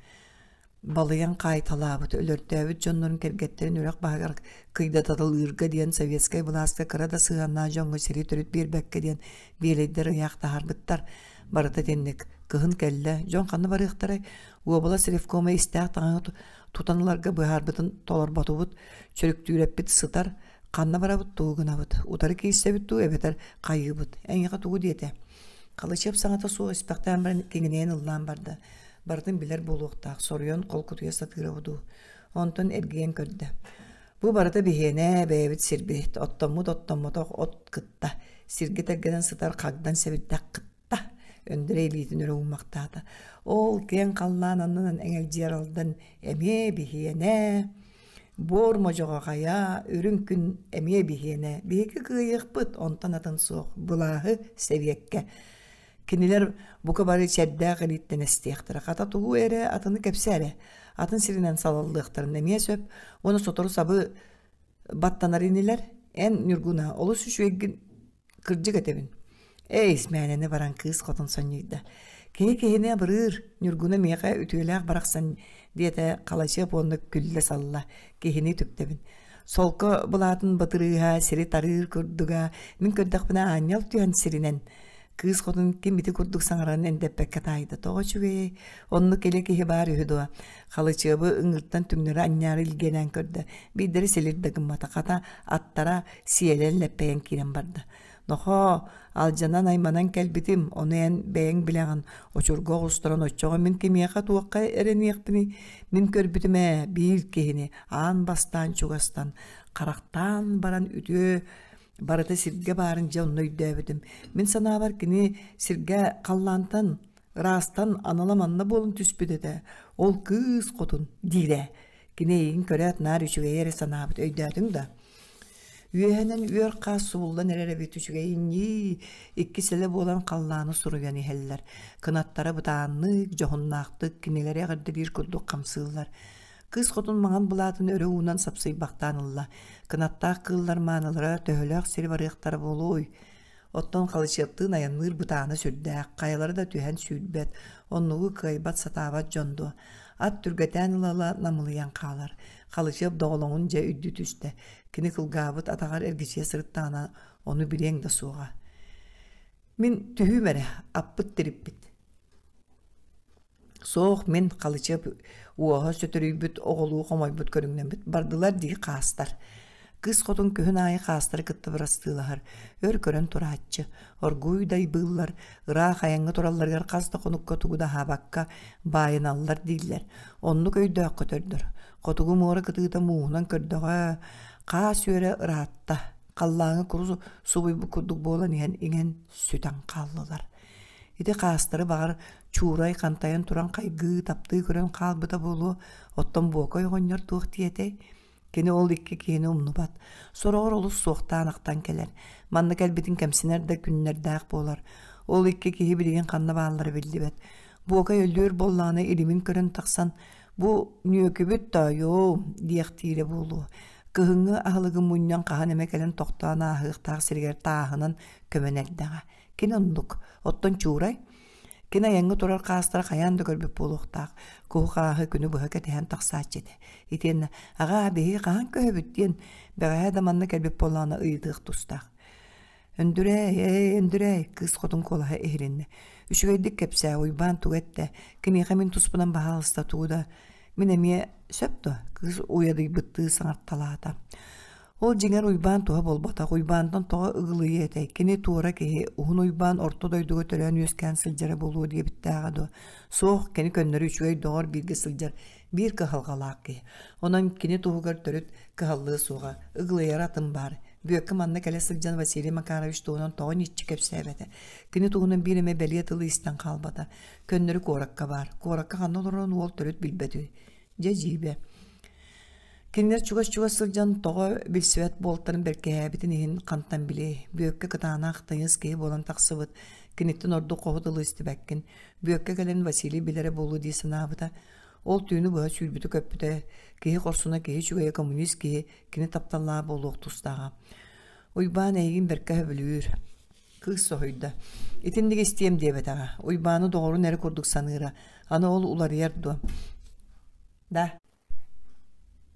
Балыйан хаайталаабыт, өлөртөөбүт дьоннорун кэргэттэрин үрэх баһыгар кыйдаталыырга диэн советскай былааска кыра да сыһыаннаах дьоҥҥо сири төрүт биэрбэккэ диэн биэлэйдэр ыйаах таһаарбыттар. Барыта итинник. Кыһын кэллэ, дьон ханна барыахтарай? Уобалас ревкома истээх таҥаһы тутан ыларга быһаарбытын толорботубут, чөрүктүүрэппит сытар, ханна барабыт тугу гынабыт, утары киирсэбит дуу эбэтэр хайыыбыт, эйиэхэ тугу диэтэ? Халычыап саҥата суох испэхтээн баран киҥинэйэн ыллаан барда. Барытын билэр буолуохтаах, соруйан холкутуйа сатыыра дуу. Онтон эргийэн көрдө. Бу барыта биһиэнэ, бэйэбит сирбит, оттоммут оттоммотох от кытта, сиргэ тэлгэнэн сытар хагдан сэбирдэх кытта. Өндөрө илиитин өрө ууммахтаата. Ол киэҥ халлаан аннынан эҥэлдьийэр алдан эмиэ биһиэнэ, буор модьоҕо хайа, үрүҥ күн эмиэ биһиэнэ. Биһиги кыайыахпыт, онтон атын суох, былааһы сэбиэккэ. Кинилэр бука бары чэрдээх илииттэн эстиэхтэрэ. Хата тугу эрэ атыны кэпсээ эрэ. Атын сиринэн салаллыахтарын эмиэ сөп. Уонна сотору сабы баттанар инилэр. Эн, Ньургуна, олус үчүгэйгин кырдьык этэбин. Эй, исмээнэни баран кыыс хотун сонньуйда. Киһи киһини абырыыр, Ньургуна миэхэ үтүөлээх барахсан диэтэ Халачыап уонна күллэ салла. Киһини үтүктэбин. Солко былаатын батырыыһа сири тарыыр курдуга, мин көрдөхпүнэ аанньал түһэн сиринэн Кыыс хотун ким ити курдук саҥарарын эндэппэккэ таайда. Тоҕо үчүгэйэй? Оннук илэ киһи баар үһү дуо? Халычыабы ыҥыртан түҥнэри анньаары илгиэлээн көрдө. Биирдэри силир да гыммата. Хата аттара сиэлэн лэппэйэн киирэн барда. Нохоо, алдьанан айманан кэлбитим, ону эн бэйэҥ билэҕин. Очурга оҕустаран оччоҕо мин кимиэхэ туохха эрэниэхпиний? Мин көрбүтүм ээ, биир киһини аан бастаан чугастан, харахтаан баран үтүө Барыта сиргэ баарын дьэ онно өйдөөбүтүм. Мин санаабар кини сиргэ халлаантан, ыраастан анала манна буолан түспүт этэ. Ол кыыс хотун диирэ. Кини эйигин көрөөт наар үчүгэйи эрэ санаабыт өйдөөтүҥ да? Үөһэнэн үөр хаас субуллан эрэр эбит үчүгэйин икки сэлэ буолан халлааны суруйан иһэллэр. Кынаттара бытааннык, дьоһуннаахтык кинилэри эҕэрдэлиир курдук хамсыыллар. Кыыс хотун маҥан былаатын өрө уунан сапсыйбахтаан ылла. Кынаттаах кыыллар маанылара төһөлөөх сири барыахтара буолуой? Оттон Халычыаптыын айанныыр бытаана сүрдээх, хайалара да түһэн сүүрбэт, оннугу кыайбат сатаабат дьон дуо? Ат түргэтээн ыла-ыла намылыйан хаалар. Халычыап доҕолоҥун дьэ үрдүү түстэ. Кини кылгаабыт атаҕар эргичийэ сырыттаҕына, ону билиэҥ да суоҕа. Мин түһүүм эрэ, аппыт тириппит. Суох, мин Халычыап уоһа сөтөрүйбүт, оҕолуу хомойбут көрүҥнэммит бардылар дии хаастар. Кыыс хотун күһүн аайы хаастары кытта бырастыылаһар, өр көрөн турааччы. Оргууй дайбыыллар, ыраах айаҥҥа туралларыгар хас да хонукка тугу да аһаабакка баайыналлар дииллэр. Оннук өйдөөх көтөрдөр. Хотугу муора кытыыта мууһунан көрдөҕө, хаас үөрэ ыраатта. Халлааҥҥа курус субуйбут курдук буолан иһэн иҥэн сүтэн хааллылар. Ити хаастары баҕар Чуурай хантайан туран хайгыы, таптыы көрөн хаалбыта буолуо, оттон Буокай оҕонньор туох диэтэй? Кини ол икки киһини умнубат. Сороҕор олус суохтаан ахтан кэлэр. Манна кэлбитин кэмсинэр да күннэрдээх буолар. Ол икки киһи билигин ханна бааллара биллибэт. Буокай өлүөр буоллаҕына илимин көрөн тахсан «Бу нүөкүбүт тоойуом» диэхтиирэ буолуо. Кыһыҥҥы аһылыгын мунньан хаһан эмэ кэлэн тохтоон ааһыахтаах сиригэр тааһынан көмөн эрдэҕэ. Кини оннук. Оттон Чуурай кини айаҥҥа турар хаастара хайаан да көрбүт буолуохтаах. Куһу-хааһы күнү быһа кэтэһэн тахсааччы этэ. Итиэннэ «Аҕаа, биһиги хаһан көһөбүт?» диэн бэҕэһээ да манна кэлбит буоллаҕына ыйытыах тустаах. «Өндүрээй, ээ, Өндүрээй!» кыыс хотун куолаһа иһилиннэ. «Үчүгэйдик кэпсээ, Уйбаан тугу эттэ? Киниэхэ мин туспунан баһаалыста тугу да Мин эмиэ сөп дуо?» кыыс уйадыйбыттыы саҥарталаата. Ол дьиҥэр Уйбаан туһа буолбатах, Уйбаантан тоҕо ыгылыйыа этэй, кини туора киһи, уһун Уйбаан орто дойдуга төрөөн-үөскээн сылдьара буолуо диэбиттээҕэ дуо? Суох, кини көннөрү үчүгэй доҕор бииргэ сылдьар биир кыһалҕалаах киһи. Онон кини туһугар төрүт кыһаллыа суоҕа, ыгылыйара атын баар. Бүөккэ манна кэлэ сылдьан Василий Макарович туһунан тоҕо ньиччи кэпсээбэтэ. Кини туһунан биир эмэ бэлиэ тылы истэн хаалбата. Көннөрү куоракка баар. Куоракка ханна олорорун уол төрүт билбэт үһү. Дьэ дьиибэ. Кинилэр чугас-чугас сылдьан тоҕо билсибэт буолтарын бэркиһээбитин иһин хантан билиэй. Бүөккэ кытаанах, тыйыс киһи буолан тахсыбыт. Киниттэн ордук хоһу тылы истибэккин. Бүөккэ кэлэн Василий билэрэ буолуо дии санаабыта. Ол түүнү быһа сүүрбүтэ-көппүтэ. Киһи хорсуна, киһи үчүгэйэ коммунист киһи, кини тапталлааҕа буолуох тустааҕа. Уйбаан эйигин бэркэ сөбүлүүр. Кыыс соһуйда. Итинник истиэм диэбэтэҕэ. Уйбааны доҕорун эрэ курдук саныыра. Аны ол уларыйар дуо? Да.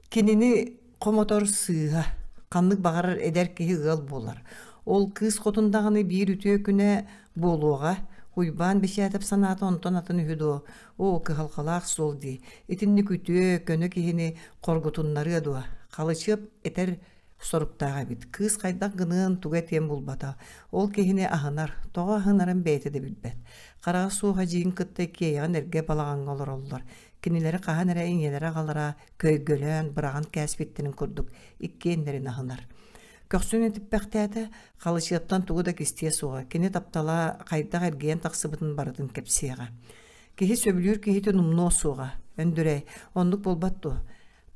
Кинини хомотор сыыһа. Ханнык баҕарар эдэр киһи ыал буолар. Ол кыыс хотун даҕаны биир үтүө күнэ буолуоҕа. Уйбаан Бэчээтэп санаата онтон атын үһү дуо? Оо, кыһалҕалаах суол дии. Итинник үтүө, көнө киһини хоргутуннарыа дуо? Халычыап этэр соруктаах эбит. Кыыс хайдах гыныан, тугу этиэн булбата. Ол киһини аһынар. Тоҕо аһынарын бэйэтэ да билбэт. Хараҕа суох эдьиийин кытта иккиэйэҕин эргэ балаҕаҥҥа олороллор. Кинилэри хаһан эрэ ийэлэрэ аҕалара көйгөлөөн, быраҕан кээспиттэрин курдук иккиэннэрин аһынар. Көхсүн этиппэхтээтэ, Халычыаптан тугу да кистиэ суоҕа, кини таптала хайдах эргийэн тахсыбытын барытын кэпсиэҕэ. Киһи сөбүлүүр киһитин умнуо суоҕа. Өндүрэй, оннук буолбат дуо?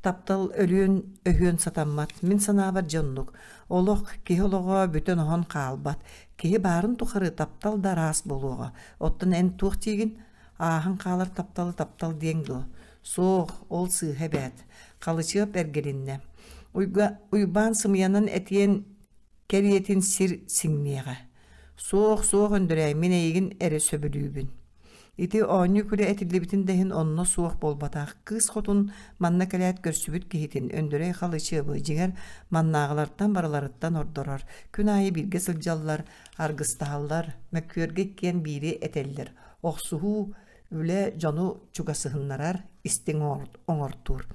Таптал өлүөн өһүөн сатаммат. Мин санаабар дьэ оннук. Олох, киһи олоҕо бүтэн-оһон хаалбат. Киһи баарын тухары таптал да араас буолуоҕа. Оттон эн туох диигин? Ааһан хаалар тапталы таптал диэҥ дуо? Суох, ол сыыһа эбээт. Халычыап эргилиннэ. Уйга, Уйбаан сымыйанан этиэн кэриэтин сир сиҥниэҕэ. Суох, суох, Өндөрөй, мин эйигин эрэ сөбүлүүбүн. Ити оонньуу-күлэ этиллибитин да иһин онно суох буолбатах. Кыыс хотун манна кэлээт көрсүбүт киһитин Өндөрөй Халычыабы, дьиҥэр, маннааҕылартан барыларыттан ордорор. Күн аайы бииргэ сылдьаллар, аргыстаһаллар, мөккүөргэ иккиэн биири этэллэр. Охсуһуу, үлэ дьону чугасыһыннарар, истиҥ оҥортуур.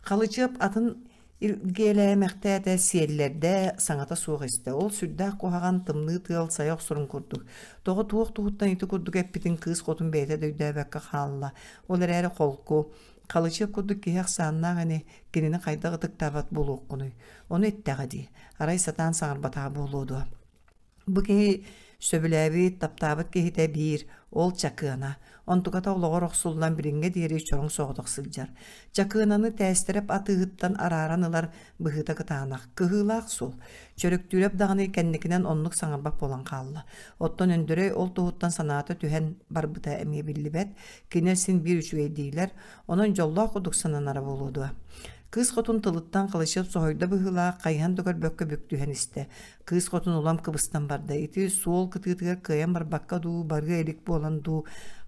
Халычыап атын Илгиэлээмэхтээтэ, сиэллэрдэ, саҥата суох истэ. Ол сүрдээх куһаҕан тымныы тыал сайа охсорун курдук. Тоҕо туох туһуттан ити курдук эппитин кыыс хотун бэйэтэ да өйдөөбөккө хаалла. Ол эрээри холку, Халычыап курдук киһи ахсааннаах ини, кинини хайдах ытыктаабат буолуоххунуй? Ону эттэҕэ дии, арай сатаан саҥарбатаҕа буолуо дуо? Бу киһи сөбүлээбит, таптаабыт киһитэ биир, ол Чакыана. Онтуката олоҕор охсуллан билиҥҥэ диэри чороҥ соҕотох сылдьар. Чакыананы Тээстэрэп атыыһыттан арааран ылар быһыыта кытаанах, кыһыылаах суол. Чөрөктүүрэп даҕаны кэнникинэн оннук саҥарбат буолан хаалла. Оттон Өндөрөй ол туһуттан санаата түһэн барбыта эмиэ биллибэт. Кинилэр син биир үчүгэйдиилэр, онон дьоллоох курдук сананара буолуо дуо? Кыыс хотун тылыттан Халычыап соһуйда быһыылаах, хайыһан да көрбөккө бүк түһэн истэ. Кыыс хотун улам кыбыстан барда. Ити суол кытыытыгар кыайан барбакка дуу, барыа илик буолан дуу,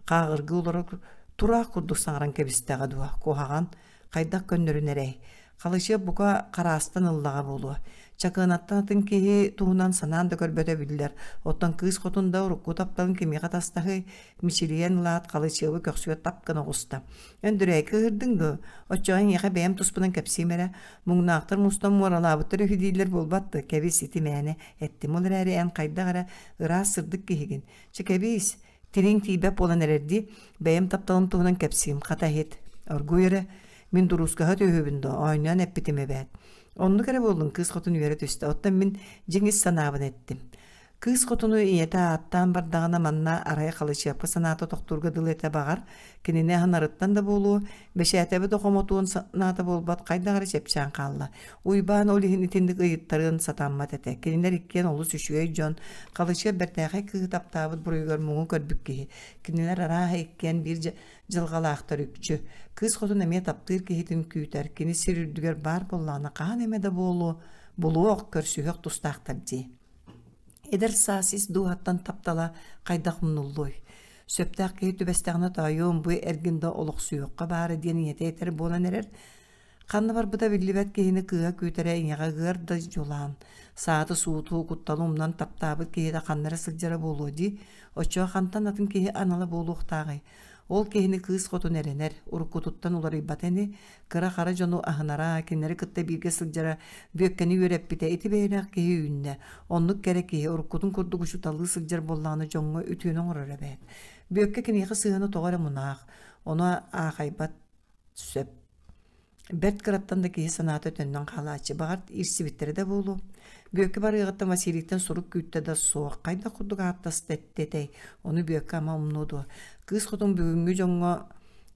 хааҕыргыы олорор тураах курдук саҥаран кэбистэҕэ дуо, куһаҕан, хайдах көннөрүнэрэй? Халычыап бука хараастан ыллаҕа буолуо. Чакыанаттан атын киһи туһунан санаан да көрбөтө биллэр. Оттон кыыс хотун да урукку тапталын кимиэхэ тастаһый? Мичилийэн ылаат, Халычыабы көхсүгэр тап гына оҕуста. Өндүрээйкэ ыһырдыҥ дуо? Оччоҕо эйиэхэ бэйэм туспунан кэпсиим эрэ. Муҥнаахтар мустан муоралаабыттар үһү дииллэр буолбат да, кэбис ити мээнэ эттим. Ол эрээри эн хайдах эрэ ыраас сырдык киһигин. Чэ кэбиис, тириҥ тиийбэт буолан эрэрдии, бэйэм тапталым туһунан кэпсиим, хата иһит. Оргууй эрэ, мин дуруускаһа түһүбүн доо, оонньоон эппитим эбээт. Оннук эрэ буоллун, кыыс хотун үөрэ түстэ. Оттон мин дьиҥ ис санаабын эттим. Кыыс хотуну ийэтэ ааттаан бардаҕына манна арай Халычыапка санаата тохтуурга дылы этэ баҕар, кинини аһынарыттан да буолуо, бэчээтэбит да хомотуон санаата буолбат хайдах эрэ чэпчээн хаалла. Уйбаан ол иһин итинник ыйыттарыан сатаммат этэ. Кинилэр иккиэн олус үчүгэй дьон, Халычыап бэртээхэй кыыһы таптаабыт буруйугар муҥу көрбүт киһи. Кинилэр арааһа иккиэн биир дьылҕалаахтар үкчү. Кыыс хотун эмиэ таптыыр киһитин күүтэр, кини сир үрдүгэр баар буоллаҕына хаһан эмэ да буолуо, булуох, көрсүһүөх тустаахтар дии. Эдэр саас ис дууһаттан таптала хайдах умнуллуой? Сөптөөх киһи түбэстэҕинэ тоойуом бу эргин да олохсуйуохха баара диэн ийэтэ этэр буолан эрэр. Ханна барбыта биллибэт киһини кыыһа күүтэрэ ийэҕэ ыар да дьулаан. Сааты-сууту, кутталы умнан таптаабыт киһитэ ханна эрэ сылдьара буолуо дии. Оччоҕо хантан атын киһи анала буолуохтааҕый? Ол киһини кыыс хотун эрэнэр, уруккутуттан уларыйбата ини, кыра-хара дьону аһынара, кинилэри кытта бииргэ сылдьара, Бүөккэни үөрэппитэ ити бэйэлээх киһи үүннэ. Оннук кэрэ киһи уруккутун курдук учууталлыы сылдьар буоллаҕына дьоҥҥо үтүөнү оҥорор эбээт. Бүөккэ киниэхэ сыһыана тоҕо эрэ мунаах, ону аахайбат сөп. Бэрт кыраттан да киһи санаата төннөн хаалааччы, баҕар иирсибиттэрэ да буолуо. Бүөккэ барыаҕыттан Василийтан сурук күүттэ да суох, хайдах курдук ааттаста эттэ этэй, ону Бүөккэ ама умнуо дуо? Кыыс хотун бүгүҥҥү дьоҥҥо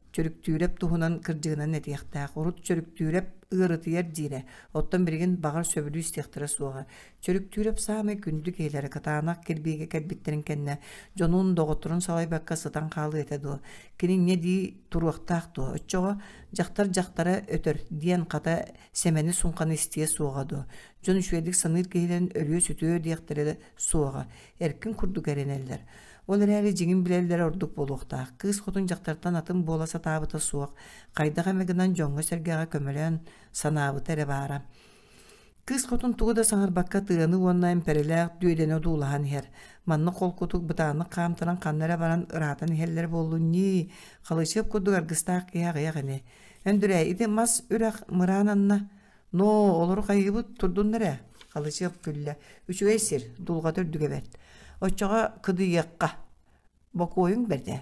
Чөрүктүүрэп туһунан кырдьыгынан этиэхтээх. Урут Чөрүктүүрэп ыарытыйар диирэ, оттон билигин баҕар сөбүлүү истиэхтэрэ суоҕа. Чөрүктүүрэп саамай күндү киһилэрэ кытаанах кирбиигэ кэлбиттэрин кэннэ дьонун, доҕотторун салайбакка сытан хаалыа этэ дуо? Кини инньэ дии туруохтаах дуо? Оччоҕо дьахтар дьахтара өтөр диэн хата сэмэни-суҥханы истиэ суоҕа дуо? Дьон үчүгэйдик саныыр киһилэрин өлүө-сүтүө диэхтэрэ суоҕа, эркин курдук эрэнэллэр. Ол эрээри дьиҥин билэллэрэ ордук буолуохтаах. Кыыс хотун дьахтартан атын буола сатаабыта суох, хайдах эмэ гынан дьоҥҥо-сэргэҕэ көмөлөөн санаабыта эрэ баара. Кыыс хотун тугу да саҥарбакка тыаны уонна эмпэрэлээх дүөдэни одуулаһан иһэр. Манна холкутук бытааннык хаамтаран ханна эрэ баран ыраатан иһэллэр буоллун ньии, халычыап курдук аргыстаах киһи аҕыйах ини. Өндүрээ, ити мас үрэх мыраан анна. Ноо, олору хайыыбыт турдуннар ээ, Халычыап күллэ. Үчүгэй сир, дулҕата үрдүгэ бэрт. Оччоҕо кыдыйыахха. Бокуойуҥ бэрт ээ.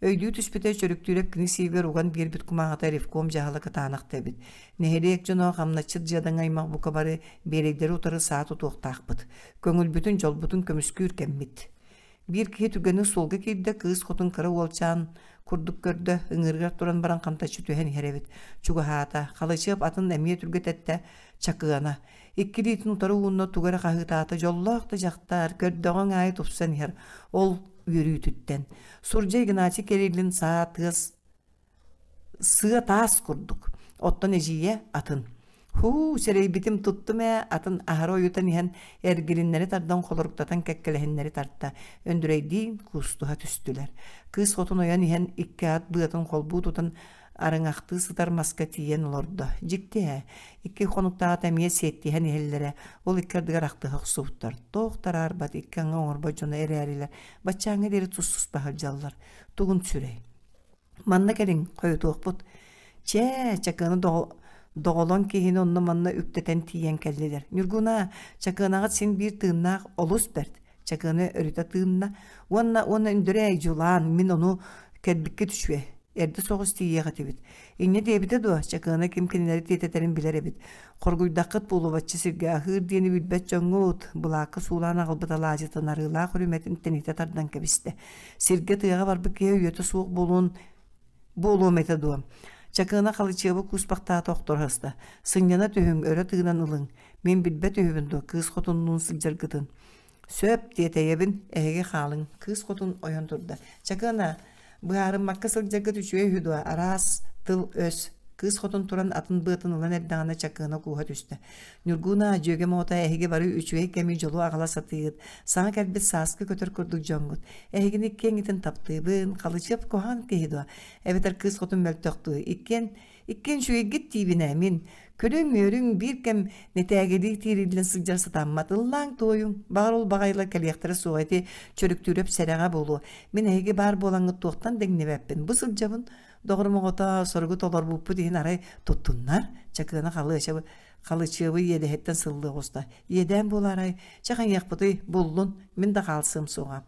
Өйдүү түспүтэ Чөрүктүүрэп кини сиигэр уган биэрбит кумааҕыта ревком дьаһала кытаанахта эбит. Нэһилиэк дьоно хамначчыт дьыадаҥ аймах бука бары биэрэйдэри утары саа тутуохтаахпыт. Көҥүлбүтүн, дьолбутун көмүскүүр кэммит. Биир киһи түргэнник суолга киирдэ, кыыс хотун кыра уолчаан курдук көрдө, ыҥыырыгар туран баран хантаччы түһэн иһэр эбит. Чугаһаата, Халычыап атын эмиэ түргэтэттэ, Чакыана. Икки илиитин утары уунна тугу эрэ хаһыытаата, дьоллоох да дьахтар, көрдөҕүҥ аайы тупсан иһэр. Ол үөрүүтүттэн. Сурдьа Игнатий Кириллин саа тыас сыа таас курдук. Оттон эдьиийэ атын. Һуу, сэрэйбитим туттум ээ, атын аһара ойутан иһэн эргилиннэри тардан холоруктатан кэккэлэһиннэри тарта, Өндүрэйдиин куустуһа түстүлэр. Кыыс хотун ойон иһэн икки ат быатын холбуу тутан арыҥахтыы сытар маска тиийэн олордо. Дьикти ээ, икки хонуктааҕыта эмиэ сиэттиһэн иһэллэрэ, ол икки ардыгар ахтыһа охсубуттар. Туох тараарбат, икки аҥы оҥорбот дьоно эрээрилэр, баччааҥҥа диэри тус-туспа сылдьаллар. Тугун сүрэй. Манна кэлиҥ, хойутуохпут. Чээ, Чакыаны доҕолоҥ киһини онно-манна үктэтэн тиийэн кэллилэр. Ньургунаа, Чакыанаҕыт син биир тыыннаах олус бэрт. Чакыаны өрүтэ тыынна уонна уонна Өндөрөй дьулаан, мин ону кэлбиккит үчүгэй. Эрдэ соҕус тиийиэх этибит. Инньэ диэбитэ дуо, Чакыана ким кинилэри тиэтэтэрин билэр эбит. Хоргуйдаххыт буолубаччы сиргэ аһыыр диэни билбэт дьоҥҥут, былаакка суулаан аҕалбыт алаадьытын арыылаах үрүмэтин тэнитэ тардан кэбистэ. Сиргэ тыаҕа барбыт киһи өйүөтэ суох буолуон буолуом этэ дуо? Чакыана Халычыабы кууспахтаата охторо сыста. Сынньана түһүҥ, өрө тыынан ылыҥ. Мин билбэт үһүбүн дуо, кыыс хотуннуун сылдьаргытын. Сөп, тиэтэйэбин, эһиги хаалыҥ. Кыыс хотун ойон турда. Чакыана, быһаарыммакка сылдьаргыт үчүгэй үһү дуо, араас тыл-өс. Кыыс хотун туран атын быатын ылан эрдэҕинэ Чакыана кууһа түстэ. Ньургуна, дьүөгэм оҕото эһиги бары үчүгэй кэми дьолу аҕала сатыыгыт. Саҥа кэлбит сааскы көтөр курдук дьоҥҥут. Эһигини иккиэҥҥитин таптыыбын, Халычыап куһаҕан киһи дуо? Эбэтэр кыыс хотун мөлтөх дуу? Иккиэн Иккиэн үчүгэйгит диибин ээ мин. Көрүҥ-үөрүҥ, биир кэм нэтээгилии тиириллэн сылдьар сатаммат. Ыллааҥ-туойуҥ, баҕар ол баҕайылар кэлиэхтэрэ суоҕа ити Чөрүктүүрэп сэрэҕэ буолуо. Мин эһиги баар буолаҥҥыт туохтан да иҥнибэппин. Бу сылдьабын. Доҕорум оҕото, соругу толорбуппут иһин арай туттуннар. Чакыана халыачабы халычыабы иэдэһиттэн сыллыы оҕуста. Иэдээн буолаарай, чэ хайыахпытый, буллун, мин да хаалсыам суоҕа.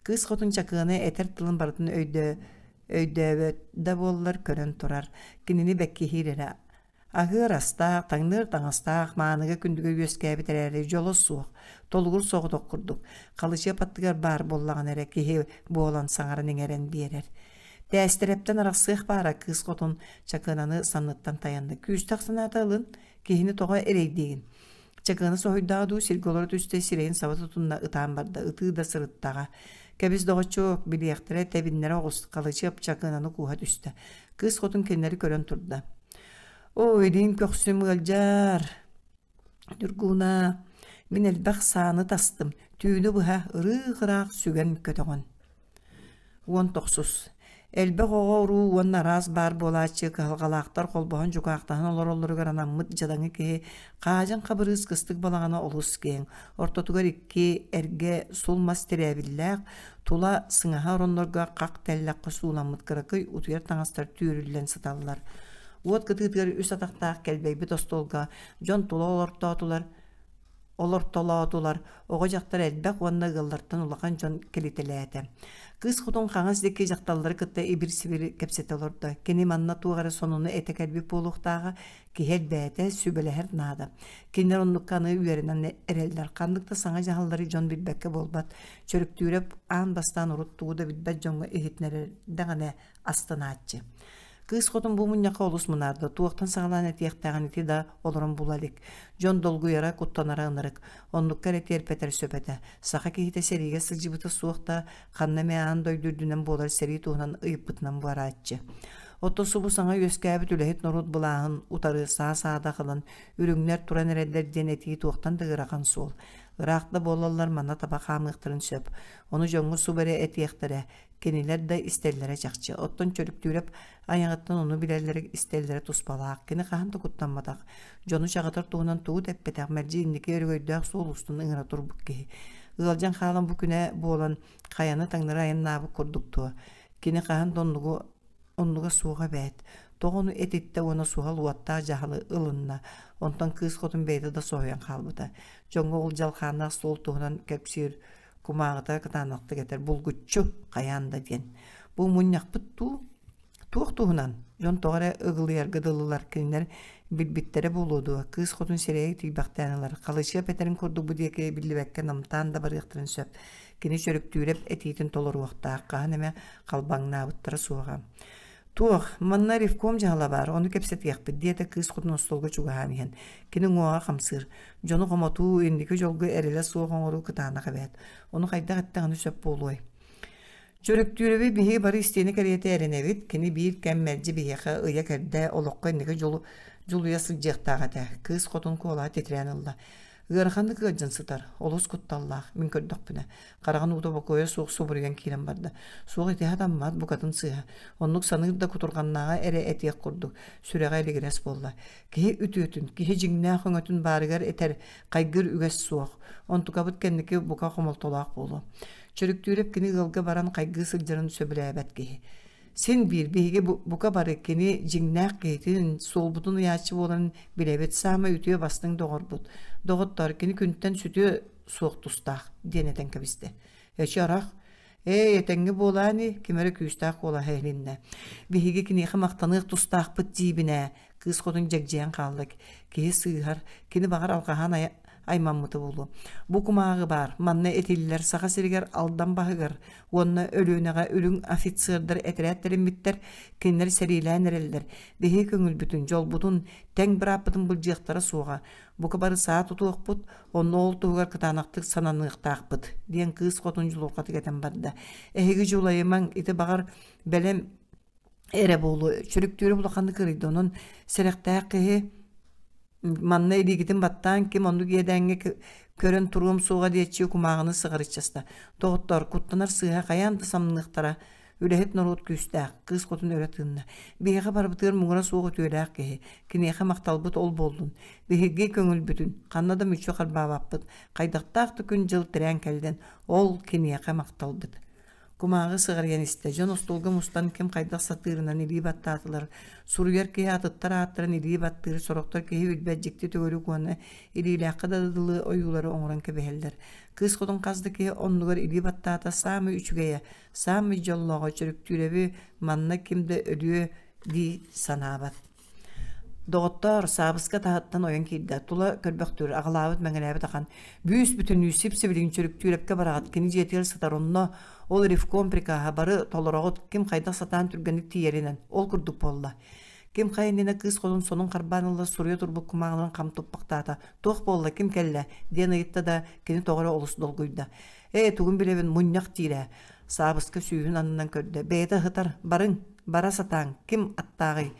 Кыыс хотун Чакыана этэр тылын барытын өйдөө Өйдөөбөт да буоллар көрөн турар, кинини бэккиһиир эрэ. Аһыыр астаах, таҥныыр таҥастаах, мааныга күндүгэ үөскээбит эрээри дьоло суох, толугур соҕотох курдук, халычыап аттыгар баар буоллаҕына эрэ киһи буолан саҥаран-иҥэрэн биэрэр. Тээстэрэптэн арахсыах баара кыыс хотун Чакыананы санныттан тайанна. Күүстээх санаата ылын, киһини тоҕо эрэйдиигин? Чакыана соһуйдаҕа дуу, сиргэ олоро түстэ, сирэйин саба тутунна, ытаан барда, ытыы да сырыттаҕа. Кэбис, доҕоччуок, билиэхтэрэ, тэбиннэрэ оҕус, Халычыап Чакыананы кууһа түстэ. Кыыс хотун кинилэри көрөн турда. Оо, илиим көхсүм ыалдьар. Ньургууна, мин элбэх сааны тастым, түүнү быһа ырыы-ыраах сүгэн көтөҕөн. 19. Элбэх оҕо-уруу уонна араас баар буолааччы кыһалҕалаахтар холбоһон дьукаахтаһан олороллоругар анаммыт дьадаҥы киһи Хаадьын Хабырыыс кыстык балаҕана олус киэҥ, ортотугар икки эргэ сул мас тирээбиллээх, тула сыҥаһа ороннорго хах тэллэххэ сууламмыт кыракый утуйар таҥастар түүрүллэн сыталлар. Уот кытыытыгар үс атахтаах кэлбэйбит остуолга дьон тула олортоотулар, олортолоотулар, оҕо-дьахтар элбэх уонна ыаллартан улахан дьон кэлитэлээтэ. Кыыс хотун хаҥас диэки дьахталлары кытта ибир-сибир кэпсэтэ олордо. Кини манна туох эрэ сонуну этэ кэлбит буолуохтааҕа, киһи элбээтэ, сүбэлэһэр наада. Кинилэр оннукка аны үөрэнэн эрэллэр. Ханнык да саҥа дьаһаллары дьон билбэккэ буолбат. Чөрүктүүрэп аан бастаан урут тугу да билбэт дьоҥҥо иһитиннэрэрдэҕинэ астынааччы. Кыыс хотун бу мунньахха олус мунаарда, туохтан саҕалаан этиэхтээҕин ити да олорон була илик. Дьон долгуйара, куттанара ынырык. Оннукка эрэ тиэрпэтэр сөп этэ. Саха киһитэ сэриигэ сылдьыбыта суох да, ханна эмэ аан дойду үрдүнэн буолар сэрии туһунан ыйыппытынан барааччы. Оттон субу саҥа үөскээбит үлэһит норуот былааһын утары саа-саадах ылан, үрүҥнэр туран эрэллэр диэн этии туохтан да ыарахан суол. Ыраах да буолаллар манна таба хаамыахтарын сөп. Ону дьоҥҥо субу эрэ этиэхтэрэ, Кинилэр да истэллэрэ чахчы. Оттон Чөрүктүүрэп айаҕыттан ону билэллэрэ, истэллэрэ туспалаах. Кини хаһан да куттамматах, дьону чаҕытар туһунан тугу да эппэтэх, мэлдьи инники өрөгөйдөөх суол устун ыҥыра турбут киһи. Ыалдьан хаалан бу күнэ буолан, хайаны таҥнары айаннаабыт курдук дуо? Кини хаһан да оннугу оннуга суоҕа эбээт. Тоҕо ону этиттэ уонна суһал уоттаах дьаһалы ылынна. Онтон кыыс хотун бэйэтэ да соһуйан хаалбыта. Дьоҥҥо ол дьалхааннаах суол туһунан кэпсиир кумааҕыта кытаанахтык этэр булгуччу хайаан да диэн. Бу мунньахпыт дуу? Туох туһунан? Дьон тоҕо эрэ ыгылыйарга дылылар, кинилэр билбиттэрэ буолуо дуо? Кыыс хотун сирэйэ тиийбэхтээн ылар. Халычыап этэрин курдук бу диэки биллибэккэ намтаан да барыахтарын сөп. Кини Чөрүктүүрэп этиитин толоруохтаах, хаһан эмэ халбаҥнаабыттара суоҕа. Туох, манна ревком дьаһала баар, ону кэпсэтиэхпит, диэтэ кыыс хотун остуолга чугаһаан иһэн. Кини уҥуоҕа хамсыыр. Дьону хомотуу, инники дьолго эрэлэ суох оҥоруу кытаанах эбээт. Ону хайдах эттэҕинэ сөп буолуой? Чөрөктүүрэби биһиги бары истиэнэ кэриэтэ эрэнэбит. Кини биир кэм мэлдьи биһиэхэ ыйа-кэрдэ, олоххо инники дьолу дьулуйа сылдьыахтаах этэ. Кыыс хотун куолаһа титирээн ылла. Ыараханнык ыалдьан сытар, олус кутталлаах, мин көрдөхпүнэ. Хараҕын уута бокуойа суох субуруйан киирэн барда. Суох ити хатаммат, букатын сыыһа. Оннук саныыр да кутурҕаннааҕа эрэ этиэх курдук, сүрэҕэ илигирэс буолла. Киһи үтүөтүн, киһи дьиҥнээх өҥөтүн баарыгар этэр, хайгыыр үгэс суох. Онтукабыт кэнники бука хомолтолоох буолуо. Чөрүктүүрэп кини ыалга баран хайгыы сылдьарын сөбүлээбэт киһи. Син биир биһиги бука бары кини дьиҥнээх киһитин, суолбутун ыйааччы буоларын билэбит, саамай үтүө бастыҥ доҕорбут. Доҕоттоор, кини күнтэн сүтүө суох тустаах, диэн этэн кэбистэ. Эчи арах, Ээ, этэҥҥэ буолаа ини, ким эрэ күүстээх куолаһа иһилиннэ. Биһиги киниэхэ махтаныах тустаахпыт диибин ээ, кыыс хотун дьэгдьийэн хаалла. Киһи сыыһар, кини баҕар алҕаһаан аймаммыта буолуо. Бу кумааҕы баар, манна этиллэр Саха сиригэр Алдан баһыгар уонна Өлүөнэҕэ үрүҥ офицердар этэрээт тэриммиттэр, кинилэр сэриилээн эрэллэр. Биһиги көҥүлбүтүн, дьолбутун, тэҥ бырааппытын былдьыахтара суоҕа. Бука бары саа тутуохпут, онно ол туһугар кытаанахтык сананыахтаахпыт, диэн кыыс хотун дьулурҕатык этэн барда. Эһиги дьулайымаҥ, ити баҕар бэлэм эрэ буолуо. Чөрүктүүрэ улаханнык кырыйда, онон сэрэхтээх киһи манна илиигитин баттаан ким оннук иэдээҥҥэ көрөн туруом суоҕа диэччи кумааҕыны сыҕарыччаста. Доҕоттоор, куттанар сыыһа хайаан да самныахтара. Үлэһит норуот күүстээх, кыыс хотун өрө тыынна. Биһиэхэ барыбытыгар муҥура суох үтүөлээх киһи. Киниэхэ махталбыт ол буоллун. Биһиги көҥүлбүтүн ханна да мүччү харбаабаппыт. Хайдахтаах да күн-дьыл тирээн кэллин, ол киниэхэ махталбыт. Кумааҕы сыҕарыйан истэ, дьон остуолга мустан ким хайдах сатыырынан илии баттаатылар. Суруйар киһи атыттар ааттарын илии баттыыр, сорохтор киһи билбэт дьикти төгүрүк уонна илиилээххэ да дылы ойуулары оҥорон кэбиһэллэр. Кыыс хотун хас да киһи оннугар илии баттаата саамай үчүгэйэ, саамай дьоллооҕо Чөрүктүүрэби манна ким да өлүө дии санаабат. Доҕоттоор, Саабыска таһыттан ойон киирдэ, тула көрбөхтүүр, аҕалаабыт мэҥэлээбит ахан. Бүүс-бүтүннүү сип-сибилигин Чөрүктүүрэпкэ бараҕыт, кини дьиэтигэр сытар онно, ол ревком прикаһа бары толороҕут, ким хайдах сатаан түргэнник тиийэринэн, ол курдук буолла. Ким хайа иннинэ кыыс хотун сонун харбаан ылла суруйа турбут кумааҕыларын хам туппахтаата. Туох буолла, ким кэллэ? диэн ыйытта да, кини тоҕо эрэ олус долгуйда. Ээ, тугун билэбин, мунньах диир ээ. Саабыска сүүһүн аннынан көрдө. Бэйэтэ ыһытар, барыҥ, бара сатааҥ, ким аттааҕый?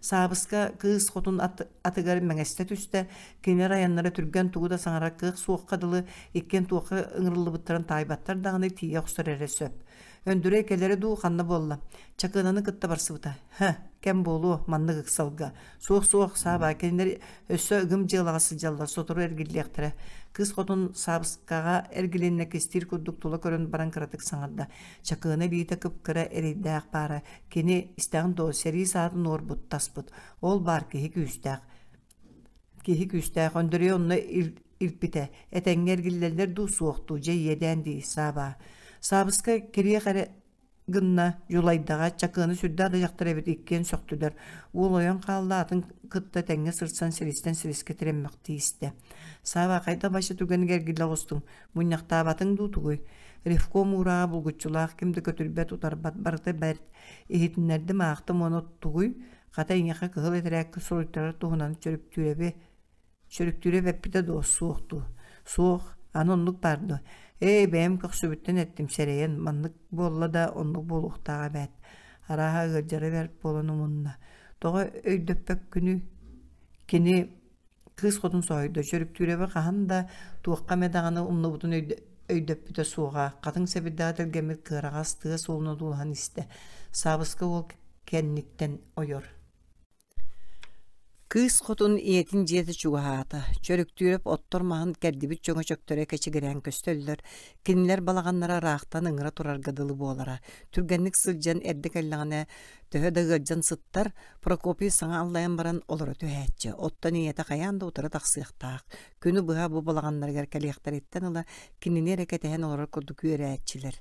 Саабыска кыыс хотун атыгар мэҥэстэ түстэ, кинилэр айаннара түргэн тугу да саҥарар кыах суохха дылы иккиэн туохха ыҥырыллыбыттарын таайбаттар даҕаны тиийэ охсор эрэ сөп. Өндүрэй кэлэрэ дуу ханна буолла? Чакыананы кытта барсыбыта. Һэ, кэм буолуо, маннык ыксалга. Суох-суох, Сааба, кинилэр өссө ыгым дьыалаҕа сылдьаллар, сотору эргиллиэхтэрэ. Кыыс хотун Саабыскаҕа эргилиннэ кистиир курдук тула көрөн баран кыратык саҥарда. Чакыана илиитэ кып-кыра эрэйдээх баара. Кини, истэҕин дуо, сэрии саатын уорбут, таспыт. Ол баар киһи күүстээх. Киһи күүстээх, Өндөрөй онно илпитэ. Этэҥҥэ эргиллэллэр дуу, суох дуу, дьэ иэдээн дии, Саабаа. Саабыска кириэх эрэ гынна, дьулайдаҕа, Чакыаны сүрдээх да дьахтар эбит иккиэн сөхтүлэр. Уол ойон хаалла, атын кытта тэҥҥэ сырсан силистэн силискэ тирэммэхтии истэ. Сааба хайдах бачча түгэнигэр эргиллэ оҕустуҥ, мунньахтаабатыҥ дуу тугуй? Ревком уурааҕа булгуччулаах, ким да көтүрбэт, утарбат, барыта бэрт. Иһитиннэрдим, аахтым уонна тугуй? Хата эйиэхэ кыһыл этэрээккэ суруйтарар туһунан Чөрүктүүрэби Чөрүктүүрэп эппитэ дуо, суох дуу? Суох, аны оннук баар дуо? Ээ, бэйэм көхсүбүттэн эттим, сэрэйэн, маннык буолла да оннук буолуохтааҕа эбээт. Арааһа ыалдьара бэрт буолан умунна. Тоҕо өйдөппөккүнүй? Кини кыыс хотун соһуйда, Чөрүктүүрэби хаһан да, туохха эмэ даҕаны умнубутун өйдөппүтэ суоҕа. Хатыҥ сэбирдэҕэ тэлгэммит кыараҕас тыа суолун одуулаһан истэ. Саабыска уол кэнниттэн ойор. Кыыс хотун ийэтин дьиэтэ чугаһаата, Чөрүктүүрэп оттор маһын кэрдибит чөҥөчөктөрө кэчигирээн көстөллөр, кинилэр балаҕаннара ыраахтан ыҥыра турарга дылы буолара. Түргэнник сылдьан эрдэ кэллэҕинэ, төһө да ыалдьан сыттар, Прокопий саҥа аллайан баран олоро түһээччи, оттон ийэтэ хайаан да утары тахсыахтаах. Күнү быһа бу балаҕаннарыгар кэлиэхтэриттэн ыла кинини эрэ кэтэһэн олорор курдук үөрээччилэр.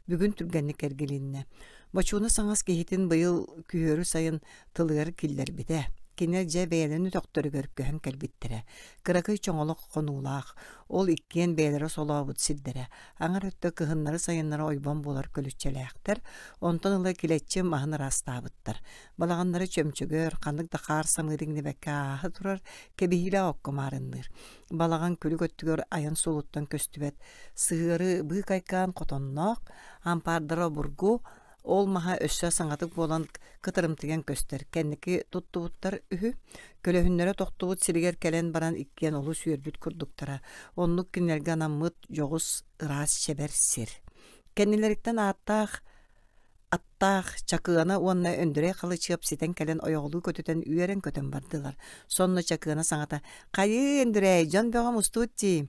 Бүгүн түргэнник эргилиннэ. Бочууна саҥас киһитин быйыл күһүөрү сайын тылыгар киллэрбитэ. Кини дьэ бэйэлэрин өтөхтөрүгэр көһөн кэлбиттэрэ. Кыракый чоҥолох хонуулаах, ол иккиэн бэйэлэрэ солообут сирдэрэ. Аҥар өттө кыһыннары-сайыннары ойбон буолар көлүччэлээхтэр, онтон ыла килэччи маһын ыраастаабыттар. Балаҕаннары чөмчөгөр, ханнык да хаар самыыр иҥнибэккэ ааһа турар, кэбиһиилээх окко маарынныыр. Балаҕан күлүк өттүгэр айан суолуттан көстүбэт сыһыары быыкайкаан хотонноох, ампаардара обургу, Ол маһа өссө саҥатык буолан кытарымтыйан көстөр, кэнники туттубуттар үһү. Көлөһүннэрэ тохтубут сиригэр кэлэн баран иккиэн олус үөрбүт курдуктара. Оннук кинилэргэ анаммыт дьоҕус, ыраас чэбэр сир. Кэннилэриттэн ааттаах аттаах Чакыана уонна Өндөрөй Халычыап ситэн кэлэн ойоҕолуу көтүтэн үөрэн-көтөн бардылар. Сонно Чакыана саҥата «Хайыы, Өндөрөй, дьон бөҕө мустубут дии!»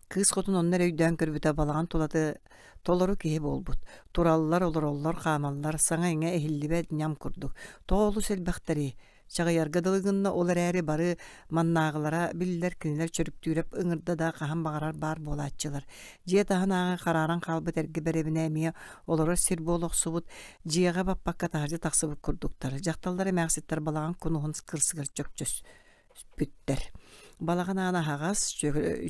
Кыыс хотун онно эрэ өйдөөн көрбүтэ балаҕан тулаты толору киһи буолбут. Тураллар, олороллор, хаамаллар, саҥа-иҥэ иһиллибэт ньам курдук. Тоҕо олус элбэхтэрий? Чаҕыйарга дылы гынна, ол эрээри бары маннааҕылара биллэр, кинилэр Чөрүктүүрэп ыҥырда да хаһан баҕарар баар буолааччылар. Дьиэ таһынааҕы харааран хаалбыт эргэ бэрэбинэ эмиэ олорор сир буола охсубут, дьиэҕэ баппакка таһырдьа тахсыбыт курдуктар. Дьахталлар эмээхситтэр балаҕан кунуһун кырсыгар чөкчөс Бүттэр. Балаҕан аана аһаҕас,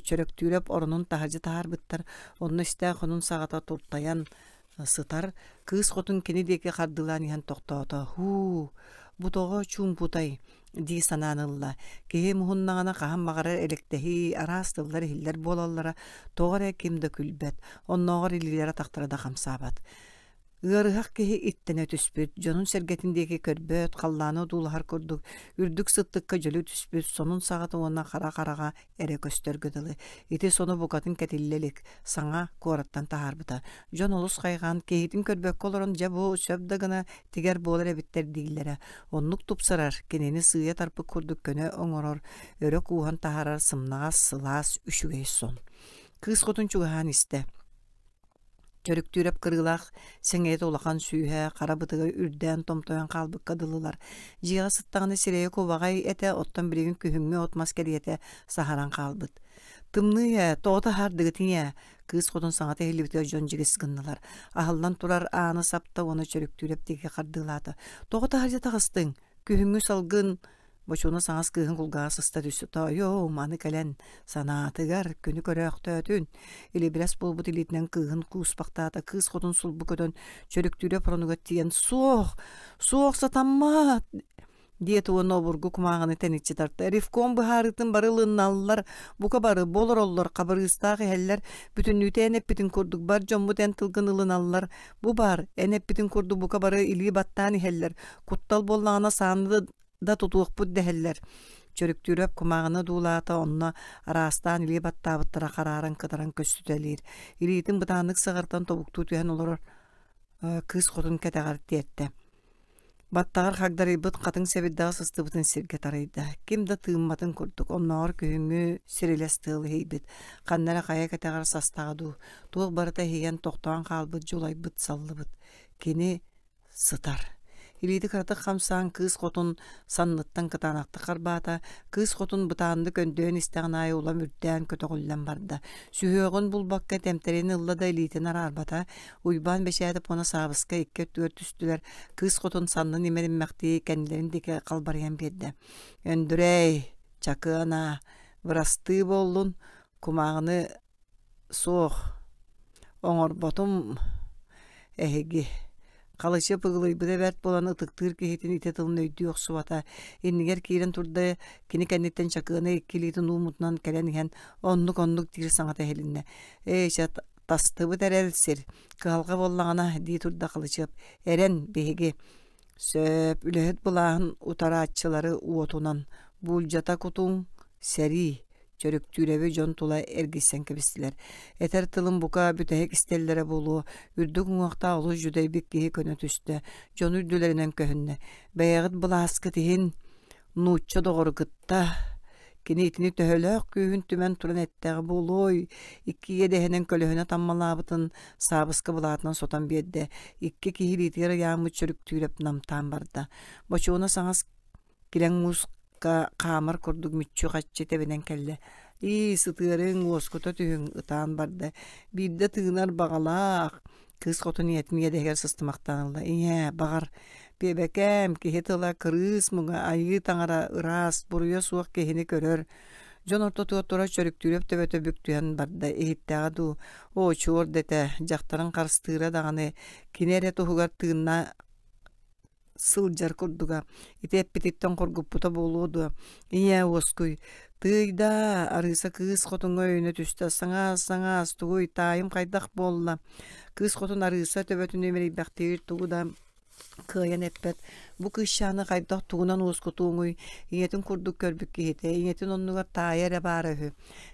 Чөрөктүүрэп оронун таһырдьа таһаарбыттар, онно истээх хонун саҕата туртайан сытар, кыыс хотун кини диэки хардыылаан иһэн тохтоото. «Һуу, бу тоҕо чуумпутай?» дии санаан ылла. Киһи муһуннаҕына хаһан баҕарар элэктэһии, араас тыллар иһиллэр буолаллара, тоҕо эрэ ким да күлбэт, оннооҕор илиилэрэ-атахтара да хамсаабат. Ыарыһах киһи иттэнэ түспүт, дьонун-сэргэтин диэки көрбөт, халлааны одуулаһар курдук, үрдүк сыттыкка дьөлө түспүт, сонун саҕата уонна хара хараҕа эрэ көстөргө дылы. Ити сону букатын кэтиллэ илик, саҥа куораттан таһаарбыта. Дьон олус хайҕаан, киһитин көрбөккө олорон дьэ бу сөп да гына тигэр буолар эбиттэр дииллэрэ. Оннук тупсарар, кинини сыыйа тарпыт курдук көнө оҥорор, өрө кууһан таһаарар сымнаҕас, сылаас, үчүгэй сон. Кыыс хотун чугаһаан истэ. Чөрүктүүрэп кырыылаах сэҥийэтэ улахан сүүһэ, хара бытыга үрдээн томтойон хаалбыкка дылылар. Дьиэҕэ сыттаҕына сирэйэ кубаҕай этэ, оттон билигин күһүҥҥү от-мас кэриэтэ саһаран хаалбыт. «Тымныы ээ, тоҕо таһаардыгыт ийээ?» Кыыс хотун саҥата иһиллибитигэр дьон дьигис гыннылар. Аһыллан турар ааны сапта уонна Чөрүктүүрэп диэки хардыылаата. «Тоҕо таһырдьа таҕыстыҥ? Күһүҥҥү салгын Бочуона саҥас кыыһын кулгааҕа сыста түстэ тоойуом аны кэлэн санаатыгар күнү көрөөхтөөтүн илибирэс буолбут илиитинэн кыыһын кууспахтаата кыыс хотун сулбу көтөн чөрүктүүрэ оронугар тиийэн суох суох сатаммат диэт уонна обургу кумааҕыны тэниччи тарта ревком быһаарыытын бары ылыналлар бука бары болороллор хабырыыстаах иһэллэр бүтүннүүтэ эн эппитин курдук бар дьоммут эн тылгын ылыналлар бу баар эн эппитин курдук бука бары илии баттаан иһэллэр куттал буоллаҕына сааны. да тутуохпут дэһэллэр. Чөрүктүүрэп кумааҕыны дуулаата, онно араастаан илии баттаабыттара харааран кытаран көстүтэлиир. Илиитин бытааннык сыҕартан тобуктуу түһэн олорор кыыс хотун кэтэҕэр тиэртэ. Баттаҕар хагдарыйбыт хатыҥ сэбирдэҕэ сыстыбытын сиргэ тарыйда. Ким да тыымматын курдук, оннооҕор күһүҥҥү сирилэс тыал иһийбит. Ханна эрэ хайа кэтэҕэр састаҕа дуу, туох барыта иһийэн тохтоон хаалбыт дьулайбыт, саллыбыт. Кини сытар. Илиитэ кыратык хамсаан кыыс хотун санныттан кытаанахтык харбаата, кыыс хотун бытааннык өндөйөн истэҕин аайы улам үрдээн көтөҕүллэн барда. Сүһүөҕүн булбакка тэмтэрин ылла да илиитин араарбата. Уйбаан Бэчээтэп уонна Саабыска икки өттүгэр түстүлэр, кыыс хотун саннын имэриммэхтии кэннилэрин диэки халбарыйан биэрдэ. Өндүрэй, Чакыана, бырастыы буоллун, кумааҕыны Суох, оҥорботум эһиги Халычып ыгылыйбыта бэрт буолан ытыктыыр киһитин ити тылын өйдүү охсубата. Иннигэр киирэн турда, кини кэнниттэн Чакыана икки илиитин ууммутунан кэлэн иһэн оннук-оннук диир саҥата иһилиннэ. «Ээ, чэ, тастыбыт эрэл сир, кыһалҕа буоллаҕына» дии турда Халычыап. «Эрэн, биһиги Сөп, үлэһит былааһын утарааччылары уотунан, буулдьата кутуҥ, сэрии Чөрүктүүрэби дьон тула эргийсэн кэбистилэр. Этэр тылым бука бүтэһик истэллэрэ буолуо, үрдүк уҥуохтаах олус дьүдэйбит киһи көнө түстэ, дьону үрдүлэринэн көһүннэ. Бэйэҕит былааскыт иһин нуучча доҕору кытта кини итини төһөлөөх күүһүн түмэн туран эттэҕэ буолуой, икки иэдэһинэн көлөһүнэ таммалаабытын саабыска былаатынан сотон биэрдэ, икки киһи илиитигэр ыйааммыт Чөрүктүүрэп намтаан барда. Бочуона саҥас Килэҥ мууска хаамар курдук мүччү-хаччы тэбинэн кэллэ: «Ии, сытыарыҥ, уоскута түһүҥ», ытаан барда. Биирдэ тыынар баҕалаах, кыыс хотун ийэтин иэдэһигэр сыстымахтаан ылла: «Ийээ, баҕар, пиэбэкээм, киһи тыла кырыыс муҥа, айыы таҥара ыраас, буруйа суох киһини көрөр». Дьон ортотугар турар Чөрүктүүрэп төбөтө бүк түһэн барда, иһиттэҕэ дуу, «Оо, чуор дэтэ, дьахтарын харыстыыра даҕаны, кини эрэ туһугар тыынна сылдьар курдуга. Ити эппититтэн хоргуппута буолуо дуо? Ийээ, уоскуй. Тыый-даа, Арыыса кыыс хотуҥҥа өйөнө түстэ. Саҥаас, саҥаас, тугуй, таайым хайдах буолла? Кыыс хотун Арыыса төбөтүн имэрийбэхтиир тугу да кыайан эппэт. Бу кыысчааны хайдах тугунан уоскутуоҥуй? Ийэтин курдук көрбүт киһитэ, ийэтин оннугар таайа эрэ баара үһү.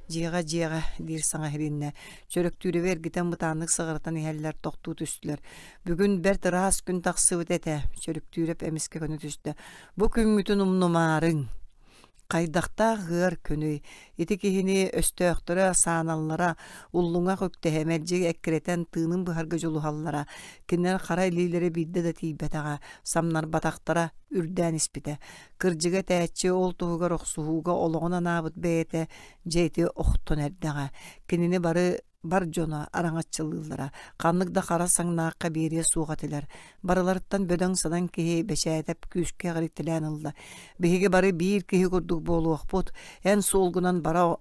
Дьиэҕэ, дьиэҕэ, диир саҥа иһилиннэ. Чөрөктүүрэби эргитэн бытааннык сыҕарытан иһэллэр, тохтуу түстүлэр. Бүгүн бэрт ыраас күн тахсыбыт этэ, Чөрүктүүрэп эмискэ көнө түстэ. Бу күҥҥүтүн умнумаарыҥ. Хайдахтаах ыар күнүй? Ити киһини өстөөхтөрө сааналлара, уллуҥах үктэһэ, мэлдьи эккирэтэн тыынын быһарга дьулуһаллара. Кинилэр хара илиилэрэ биирдэ да тиийбэтэҕэ, самнарбатахтара, үрдээн испитэ. Кырдьыга этээччи ол туһугар охсуһууга олоҕун анаабыт бэйэтэ дьэ ити охтон эрдэҕэ. Кинини бары бар дьоно араҥаччылыыллара, ханнык да хара саҥнаахха биэриэ суох этилэр. Барыларыттан бөдөҥ-садаҥ киһи Бэчээтэп күүскэ эҕирийтэлээн ылла: «Биһиги бары биир киһи курдук буолуохпут, эн суолгунан бара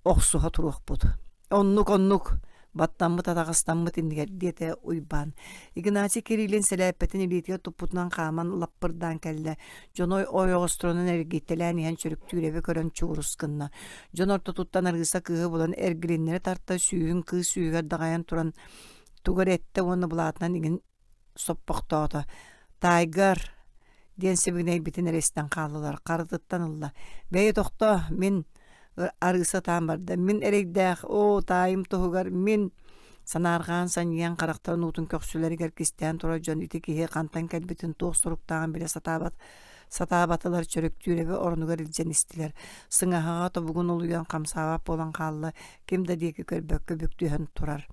охсуһа туруохпут». «Оннук, оннук!» баттаммыт атаҕастаммыт иннигэр диэтэ Уйбаан. Игнатий Кириллин сэлээппэтин илиитигэр туппутунан хааман лаппырдаан кэллэ. Дьоно ойоҕосторунан эргийтэлээн иһэн Чөрүктүүрэби көрөн чугурус гынна. Дьон ортотуттан Арыыса кыыһы булан эргилиннэри тарта, сүүһүн кыыс сүүһүгэр даҕайан туран тугу эрэ эттэ уонна былаатынан иҥин соппохтоото. «Таайгар!» диэн сибигинэйбитин эрэ истэн хааллылар. Харытыттан ылла. «Бэйи тохтоо, мин Арыыса ытаан барда. Мин эрэйдээх, оо, таайым туһугар мин санаарҕаан санньыйан харахтарын уутун көхсүлэригэр кистээн турар дьон ити киһи хантан кэлбитин туох суруктааҕын билэ сатаабат сатаабатылар Чөрүктүүрэби оронугар илдьэн истилэр. Сыҥаһаҕа тобугун олуйан хамсаабат буолан хаалла, ким да диэки көрбөккө бүк түһэн турар.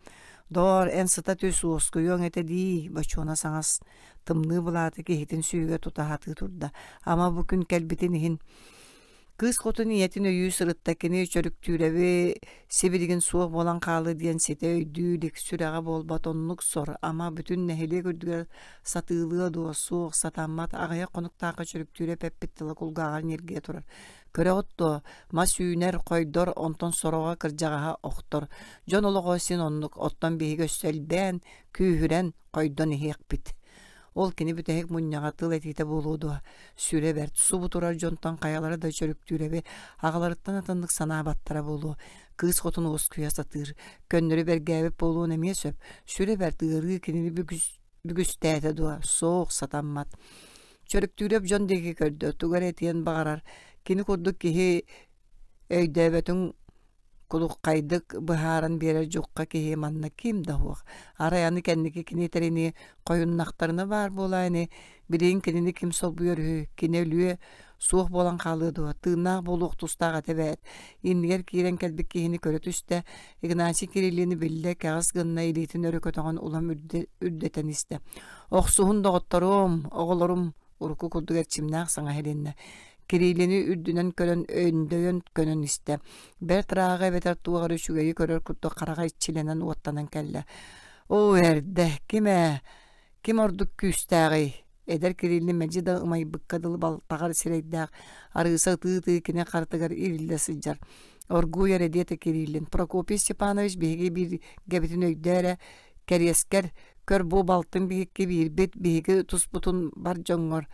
Доор, эн сыта түс, уоскуйуоҥ этэ дии, Бочуона саҥас тымныы былааты киһитин сүүһүгэр тута сатыы турда. Ама бу күн кэлбитин иһин Кыыс хотун ийэтин өйүү сырытта, кини Чөрүктүүрэби сибилигин суох буолан хаалыы диэн ситэ өйдүү илик, сүрэҕэ буолбат оннук сор, ама бүтүн нэһилиэк үрдүгэр сатыылыа дуо, суох, сатаммат, аҕыйах хонуктаахха Чөрүктүүрэп эппит тыла кулгааҕар ньиргийэ турар. Көрөҕүт дуо, мас үүнэр, хойдор, онтон сороҕо кырдьаҕаһа охтор. Дьон олоҕо син оннук, оттон биһиги өссө элбээн, күүһүрэн, хойдон иһиэхпит. Ол кини бүтэһик мунньаҕа тыл этиитэ буолуо дуо? Сүрэ бэрт, субу турар дьонтон хайалара да Чөрүктүүрэби аҕаларыттан атыннык санаабаттара буолуо. Кыыс хотун уоскуйа сатыыр. Көннөрү бэргээбит буолуон эмиэ сөп. Сүрэ бэрт ыарыы кинини бүгүстээтэ дуо? Суох, сатаммат. Чөрүктүүрэп дьон диэки көрдө, тугу эрэ этиэн баҕарар. Кини курдук киһи өйдөөбөтүн кулуххайдык быһааран биэрэр дьукка киһи манна ким да суох. Арай аны кэнники кини этэринии хойуннахтарына баар буолаа ини, билигин кинини ким солбуйар үһү, кини өлүө, суох буолан хаалыа дуо, тыыннаах буолуох тустаах этэ эбээт. Иннигэр киирэн кэлбит киһини көрө түстэ, Игнатий Кириллини биллэ, кэҕис гынна илиитин өрө көтөҕөн улам үрдэтэн истэ. Охсуһун доҕотторуом, оҕолорум, урукку курдук эрчимнээх саҥа иһилиннэ. Кириллини үрдүнэн көрөн өндөйөн көнөн истэ. Бэрт ырааҕы эбэтэр туох эрэ үчүгэйи көрөр курдук хараҕа иччилэнэн уоттанан кэллэ. Оо, эрдэ, ким ээ, ким ордук күүстээҕий? Эдэр Кириллин мэлдьи да ымайбыкка дылы балтаҕар сирэйдээх, арыыса ытыы-ытыы кини харытыгар иириллэ сылдьар. Оргууй эрэ диэтэ Кириллин. Прокопий Степанович биһиги бииргэбитин өйдөө эрэ, кэриэскэр, көр бу балтым биһикки биирбит, биһиги туспутун бар дьоҥҥор.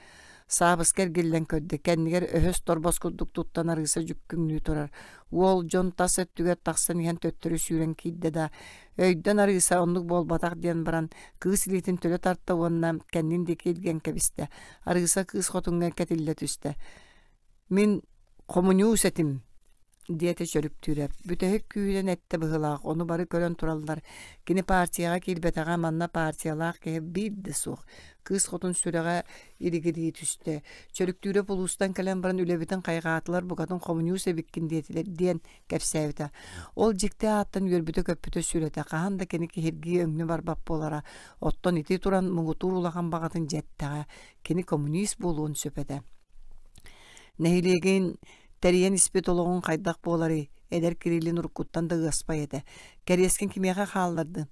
Саабыска эргиллэн көрдө, кэннигэр өһөс торбос курдук туттан арыыса дьүккүҥнүү турар. Уол дьон тас өттүгэр тахсан иһэн төттөрү сүүрэн киирдэ да, Өйдөн арыыса оннук буолбатах диэн баран, кыыс илиитин төлө тарта уонна кэннин диэки илгэн кэбистэ. Арыыса кыыс хотуҥҥа кэтиллэ түстэ. «Мин хомуньуус этим» диэтэ Чөрүктүүрэп. Бүтэһик күүһүнэн эттэ быһыылаах, ону бары көрөн тураллар. Кини партияҕа киирбэтэҕэ, манна партиялаах киһи биир да суох. Кыыс хотун сүрэҕэ илигирии түстэ. Чөрүктүүрэп улуустан кэлэн баран үлэбитин хайҕаатылар, букатын хомуньуус эбиккин диэтилэр диэн кэпсээбитэ. Ол дьикти ааттан үөрбүтэ-көппүтэ сүр этэ, хаһан да кини киһиргии өҥнө барбат буолара. Оттон ити туран муҥутуур улахан баҕатын дьэттэҕэ, кини коммунист буолуон сөп этэ. Нэһилиэгин тэрийэн испит олоҕун хайдах буоларый? Эдэр Кириллин уруккуттан да ыаспай этэ. Кэриэскин кимиэхэ хааллардын?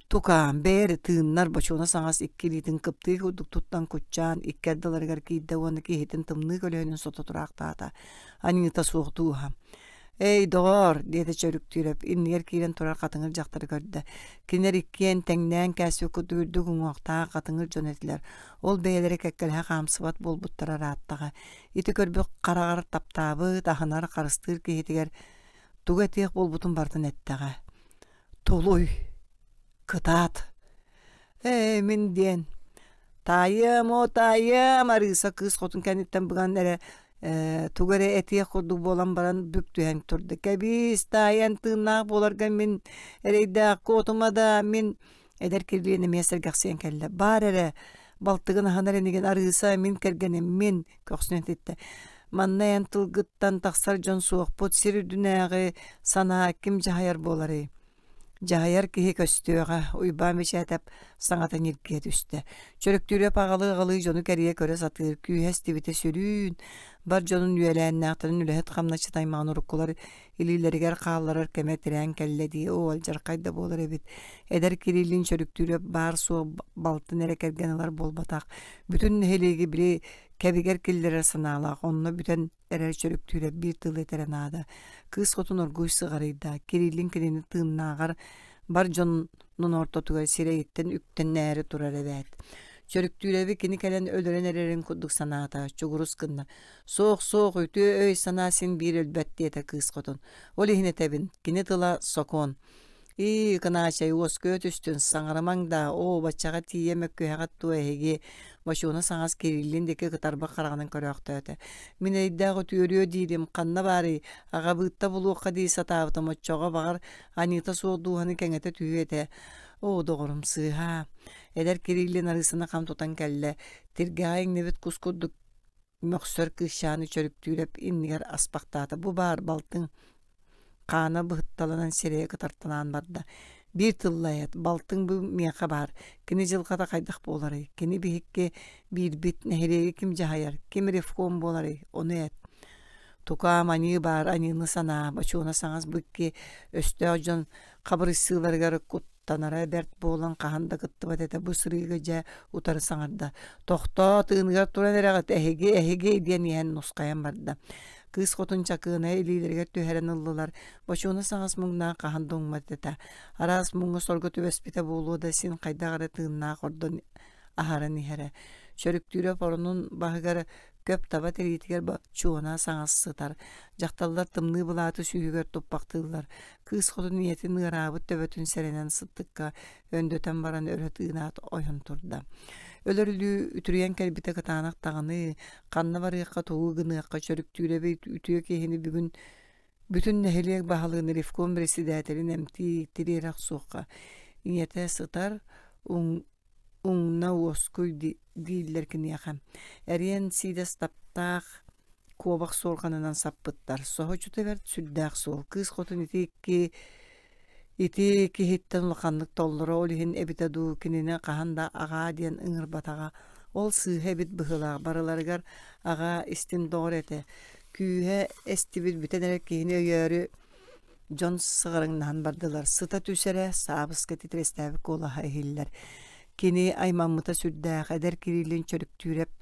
Тукаам, бэйэ тыыннар бочуона саҥас икки илиитин кыптыы курдук туттан куччаан икки ардыларыгар киирдэ уонна киһитин тымныы көлөһүнүн сото тураахтаата. Аньыыта суох дууһа. «Эй, доҕоор!» диэтэ Чөрүктүүрэп, иннигэр киирэн турар хатыҥыр дьахтары көрдө. Кинилэр иккиэн тэҥнээн кээспит курдук үрдүк уҥуохтаах хатыҥыр дьон этилэр. Ол бэйэлэрэ кэккэлэһэ хаамсыбат буолбуттара ырааттаҕа. Ити көрбүт хараҕар таптаабыт, аһынар, харыстыыр киһитигэр тугу этиэх буолбутун барытын эттэҕэ. Тулуй, кытаат. Ээ, мин диэн таайыам, оо, таайыам, Арыыса кыыс хотун кэнниттэн быган эрэ ээ, тугу эрэ этиэх курдук буолан баран бүк түһэн турда. Кэбиис, таайан тыыннаах буоларга мин эрэйдээх куотума да, мин эдэр кирилиэн эмиэ сэргэхсийэн кэллэ. Баар эрэ, балтыгын аһынар инигин Арыыса, мин кэргэним, мин көхсүнэн этиттэ. Манна эн тылгыттан тахсар дьон суохпут, сир үрдүнээҕи санаа ким дьаһайар буоларый? Дьаһайар киһи көстүөҕэ, Уйбаан Мичээтэп саҥата ньиргийэ түстэ. Чөрөктүүрэп аҕалыы-аҕалыы дьону кэрийэ көрө сатыыр, күүһэ эстибитэ сүрүүн, бар дьонун үөлээннээхтэрин үлэһит хамначчыт аймаҕын уруккулар илиилэригэр хаалларар кэмэ тирээн кэллэ дии, оо, алдьархай да буолар эбит. Эдэр Кириллин Чөрүктүүрэп баар-суох балтын эрэ кэргэн ылар буолбатах, бүтүн нэһилиэги били кэбигэр киллэрэр санаалаах, онно бүтэн эрэр Чөрүктүүрэп биир тылы этэрэ наада. Кыыс хотун оргууй сыҕарыйда, Кириллин кинини тыыннааҕар бар дьонун ортотугар сирэйиттэн үктэннээри турар эбээт. Чөрүктүүрэби кини кэлэн өлөрөн эрэрин курдук санаата, чугурус гынна. Суох, суох, үтүө өй-санаа син биир өлбөт диэтэ кыыс хотун. Ол иһин этэбин, кини тыла сокуон. Ии, Ыкынаачай, уоскуйа түстүн, саҥарымаҥ даа, оо, баччаҕа тиийэ мөккүһэҕит дуо эһиги? Бочуона саҥас Кириллин диэки кытарбах хараҕынан көрөөхтөөтө. Мин эрэйдээх үтүөрүө диирим, ханна баарый, аҕабыытта булуохха дии сатаабытым, оччоҕо, баҕар, аньыыта суох дууһаны кэҥэтэ түһүө этэ. Оо, доҕорум, сыыһаа. Эдэр Кириллин арыысаны хам тутан кэллэ, тиргэҕэ иҥнибит кус курдук мөхсөр кыысчааны Чөрүктүүрэп иннигэр аспахтаата. Бу баар балтыҥ хаана быһытталанан сирэйэ кытарталаан барда. Биир тыллайат, балтыҥ бу миэхэ баар, кини дьылҕата хайдах буоларый, кини биһикки биирбит, нэһилиэги ким дьаһайар, ким ревком буоларый, ону эт. Тукаам аньыы баар, аньыыны санаа, бочуона саҥас бу икки өстөөх дьон хабырыйсыыларыгар куттанара бэрт буолан хаһан да кыттыбат этэ бу сырыыга дьэ утары саҥарда тохтоо тыыныгар туран эрэҕит эһиги эһиги диэн иһэн нусхайан барда кыыс хотун чакыына илиилэригэр түһэрэн ыллылар бочуона саҥас муҥнаах хаһан да уҥмат этэ араас муҥҥа сорго түбэспитэ буолуо да син хайдах эрэ тыыннаах ордон аһаран иһэрэ. Чөрүктүүрэ оронун баһыгар көп таба тириитигэр чуона саҥас сытар. Дьахталлар тымныы былааты сүүһүгэр туппахтыыллар. Кыыс хотун ийэтин ыараабыт төбөтүн сэрэнэн сыттыкка өндөтөн баран өрө тыынаат ойон турда. Өлөрүлүү үтүрүйэн кэлбитэ кытаанах даҕаны, ханна барыахха, тугу гыныахха чөрүктүүрэбит үтүө киһини бүгүн бүтүн нэһилиэк баһылыгын ревком председателин эмтии тириэрэ охсуохха. Ийэтэ сытар, уҥна уоскуй дииллэр киниэхэ. Эриэн сиидэс таптаах куобах суорҕанынан саппыттар. Соһуччута бэрт сүрдээх суол. Кыыс хотун ити икки ити киһиттэн улаханнык толлоро ол иһин эбитэ дуу кинини хаһан да аҕаа диэн ыҥырбатаҕа. Ол сыыһа эбит быһыылаах барыларыгар аҕаа истин доҕор этэ. Күүһэ эстибит бүтэн эрэр киһини өйөөрү Дьон сыҕарыҥнаһан бардылар, сыта түс эрэ, саабыска титирэстээбит куолаһа иһиллэр. Кини аймаммыта сүрдээх, эдэр Кириллин Чөрүктүүрэп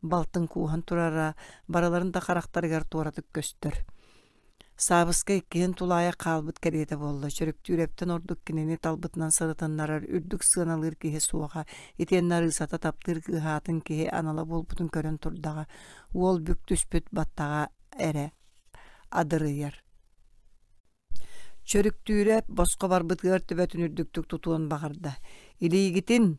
балтын кууһан турара барыларын да харахтарыгар туоратык көстөр. Саабыска иккиһин тулаайах хаалбыт кэриэтэ буолла. Чөрүктүүрэптэн ордук кинини талбытынан сырытыннарар, үрдүк сыаналыыр киһи суоҕа. Итиэннэ Арыысата таптыыр кыыһаатын киһи анала буолбутун көрөн турдаҕа. Уол бүк түспүт баттаҕа эрэ адырыйар. Чөрүктүүрэ босхо барбытыгар төбөтүн үрдүктүк тутуон баҕарда. «Илиигитин!»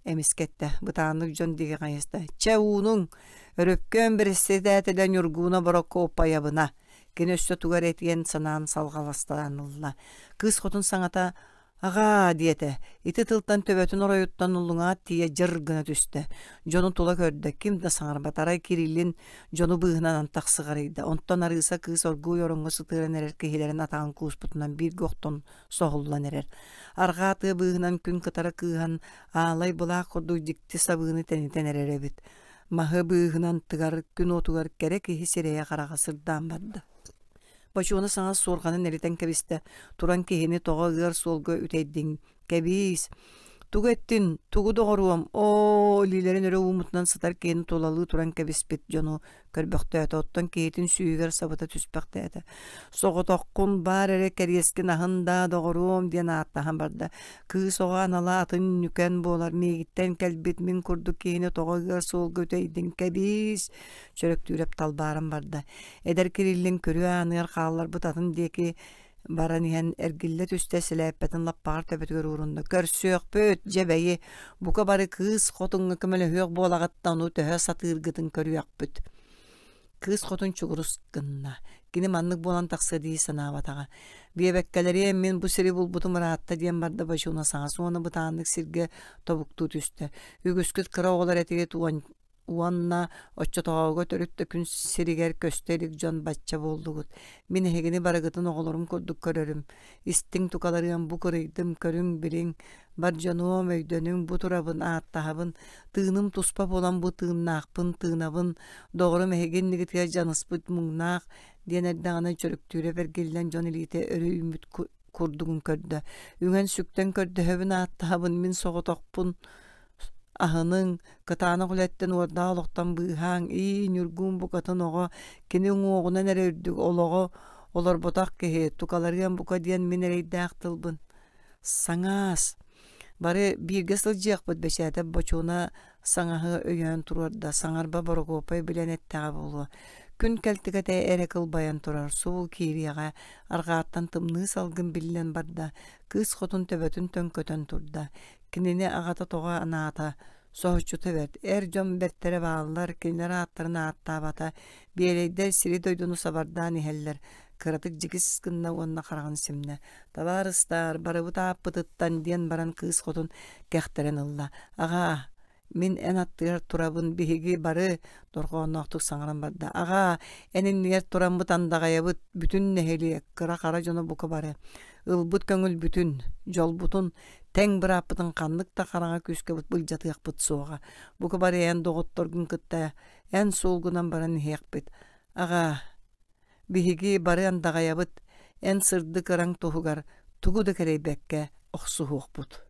эмискэ эттэ, бытааннык дьон диэки хайыста. «Чэ, уунуҥ! Өрөпкөөн бэрэссэдээтэлэ Ньургууна Борокуоппайабына!» Кини өссө тугу эрэ этиэн санаан салҕаластаан ылла. Кыыс хотун саҥата «Аҕаа!» диэтэ, ити тылтан төбөтүн оройуттан уллуҥаҕа тиийэ дьыр гына түстэ. Дьону тула көрдө, ким да саҥарбат, арай Кириллин дьону быыһынан антах сыҕарыйда. Онтон Арыыса кыыс оргууй ороҥҥо сытыаран эрэр киһилэрин атаҕын кууспутунан бииргэ охтон соһуллан эрэр. Арҕаа тыа быыһынан күн кытара кыыһан, аалай былаах курдук дьикти сабыыны тэнитэн эрэр эбит. Маһы быыһынан тыгар күн уотугар кэрэ киһи сирэйэ-хараҕа сырдаан барда. Бочуона саҥас суорҕанын элитэн кэбистэ, туран киһини тоҕо ыар суолга үтэйдиҥ, кэбиис. Тугу эттин, тугу доҕоруом, оо, илиилэрин өрө ууммутунан сытар киһини тулалыы туран кэбиспит дьону көрбөхтөөтө, оттон киһитин сүүһүгэр сабыта түспэхтээтэ. Соҕотоххун баар эрэ кэриэскин аһын даа, доҕоруом диэн ааттаһан барда. Кыыс оҕо анала атын ньүкэн буолар, миигиттэн кэлбит мин курдук киһини тоҕо ыар суолга үтэйдиҥ, кэбиис. Чөрөктүүрэп талбааран барда. Эдэр Кириллин күрүө ааныгар хаалларбыт атын диэки баран иһэн эргиллэ түстэ сэлээппэтин лаппаҕар төбөтүгэр уурунна көрсүөхпүт дьэ бэйи бука бары кыыс хотуҥҥа көмөлөһүөх буолаҕыттан ону төһө сатыыргытын көрүөхпүт кыыс хотун чугурус гынна кини маннык буолан тахсыа дии санаабатаҕа биэбэккэлэриэм мин бу сири булбутум ыраатта диэн барда Бочуна саҥас уонна бытааннык сиргэ тобуктуу түстэ үгүскүт кыра оҕолор этигит уон Уонна оччотооҕуга төрүт да күн сиригэр көстө илик дьон бачча буоллугут. Мин эһигини барыгытын оҕолорум курдук көрөрүм. Истиҥ тукаларыам бу кырыйдым, көрүҥ, билиҥ. Бар дьонуом, өйдөнүҥ, бу турабын, ааттаһабын. Тыыным туспа буолан бу тыыннаахпын, тыынабын. Доҕорум эһиги иннигитигэр дьаныспыт муҥнаах, диэн эрдэҕинэ Чөрүктүүрэ бэргиллэн дьон илиитэ өрө үүммүт курдугун көрдө. Үҥэн-сүктэн көрдөһөбүн, ааттаһабын, мин соҕотохпун Аһыныҥ, кытаанах үлэттэн уордаах олохтон быыһааҥ, ии, Ньургун букатын оҕо, кини уҥуоҕунан эрэ үрдүк олоҕу олорботох киһи, тукаларыам бука диэн мин эрэйдээх тылбын. Саҥаас! Бары бииргэ сылдьыахпыт, Бэчээтэп Бочуона саҥаһы өйөөн туруорда, саҥарба Борокуоппай билэн эттэҕэ буолуо. Күн кэлтэгэтэ эрэ кылбайан турар, субу киириэҕэ, арҕааттан тымныы салгын биллэн барда, кыыс хотун төбөтүн төҥкөтөн турда. Кинини аҕата тоҕо анаата, соһуччута бэрт, эр дьон бэртэрэ бааллар, кинилэр ааттарын ааттаабата, биэрэйдэр сири-дойдуну сабардаан иһэллэр, кыратык дьигис гынна уонна хараҕын симнэ. «Табаарыстаар, барыбыт ааппытыттан» диэн баран кыыс хотун кэхтэрэн ылла. «Аҕаа, Мин эн аттыгар турабын, биһиги бары дорҕоонноохтук саҥаран барда. Аҕаа, эн иннигэр тураммыт андаҕайабыт, бүтүн нэһилиэк, кыра-хара дьоно бука бары. Ылбыт көҥүлбүтүн, дьолбутун, тэҥ бырааппытын ханнык да хараҥа күүскэ былдьатыахпыт суоҕа. Бука бары эн доҕотторгун кытта эн суолгунан баран иһиэхпит. Аҕаа, биһиги бары андаҕайабыт, эн сырдык ыраҥ туһугар тугу да кэрэйбэккэ охсуһуохпут.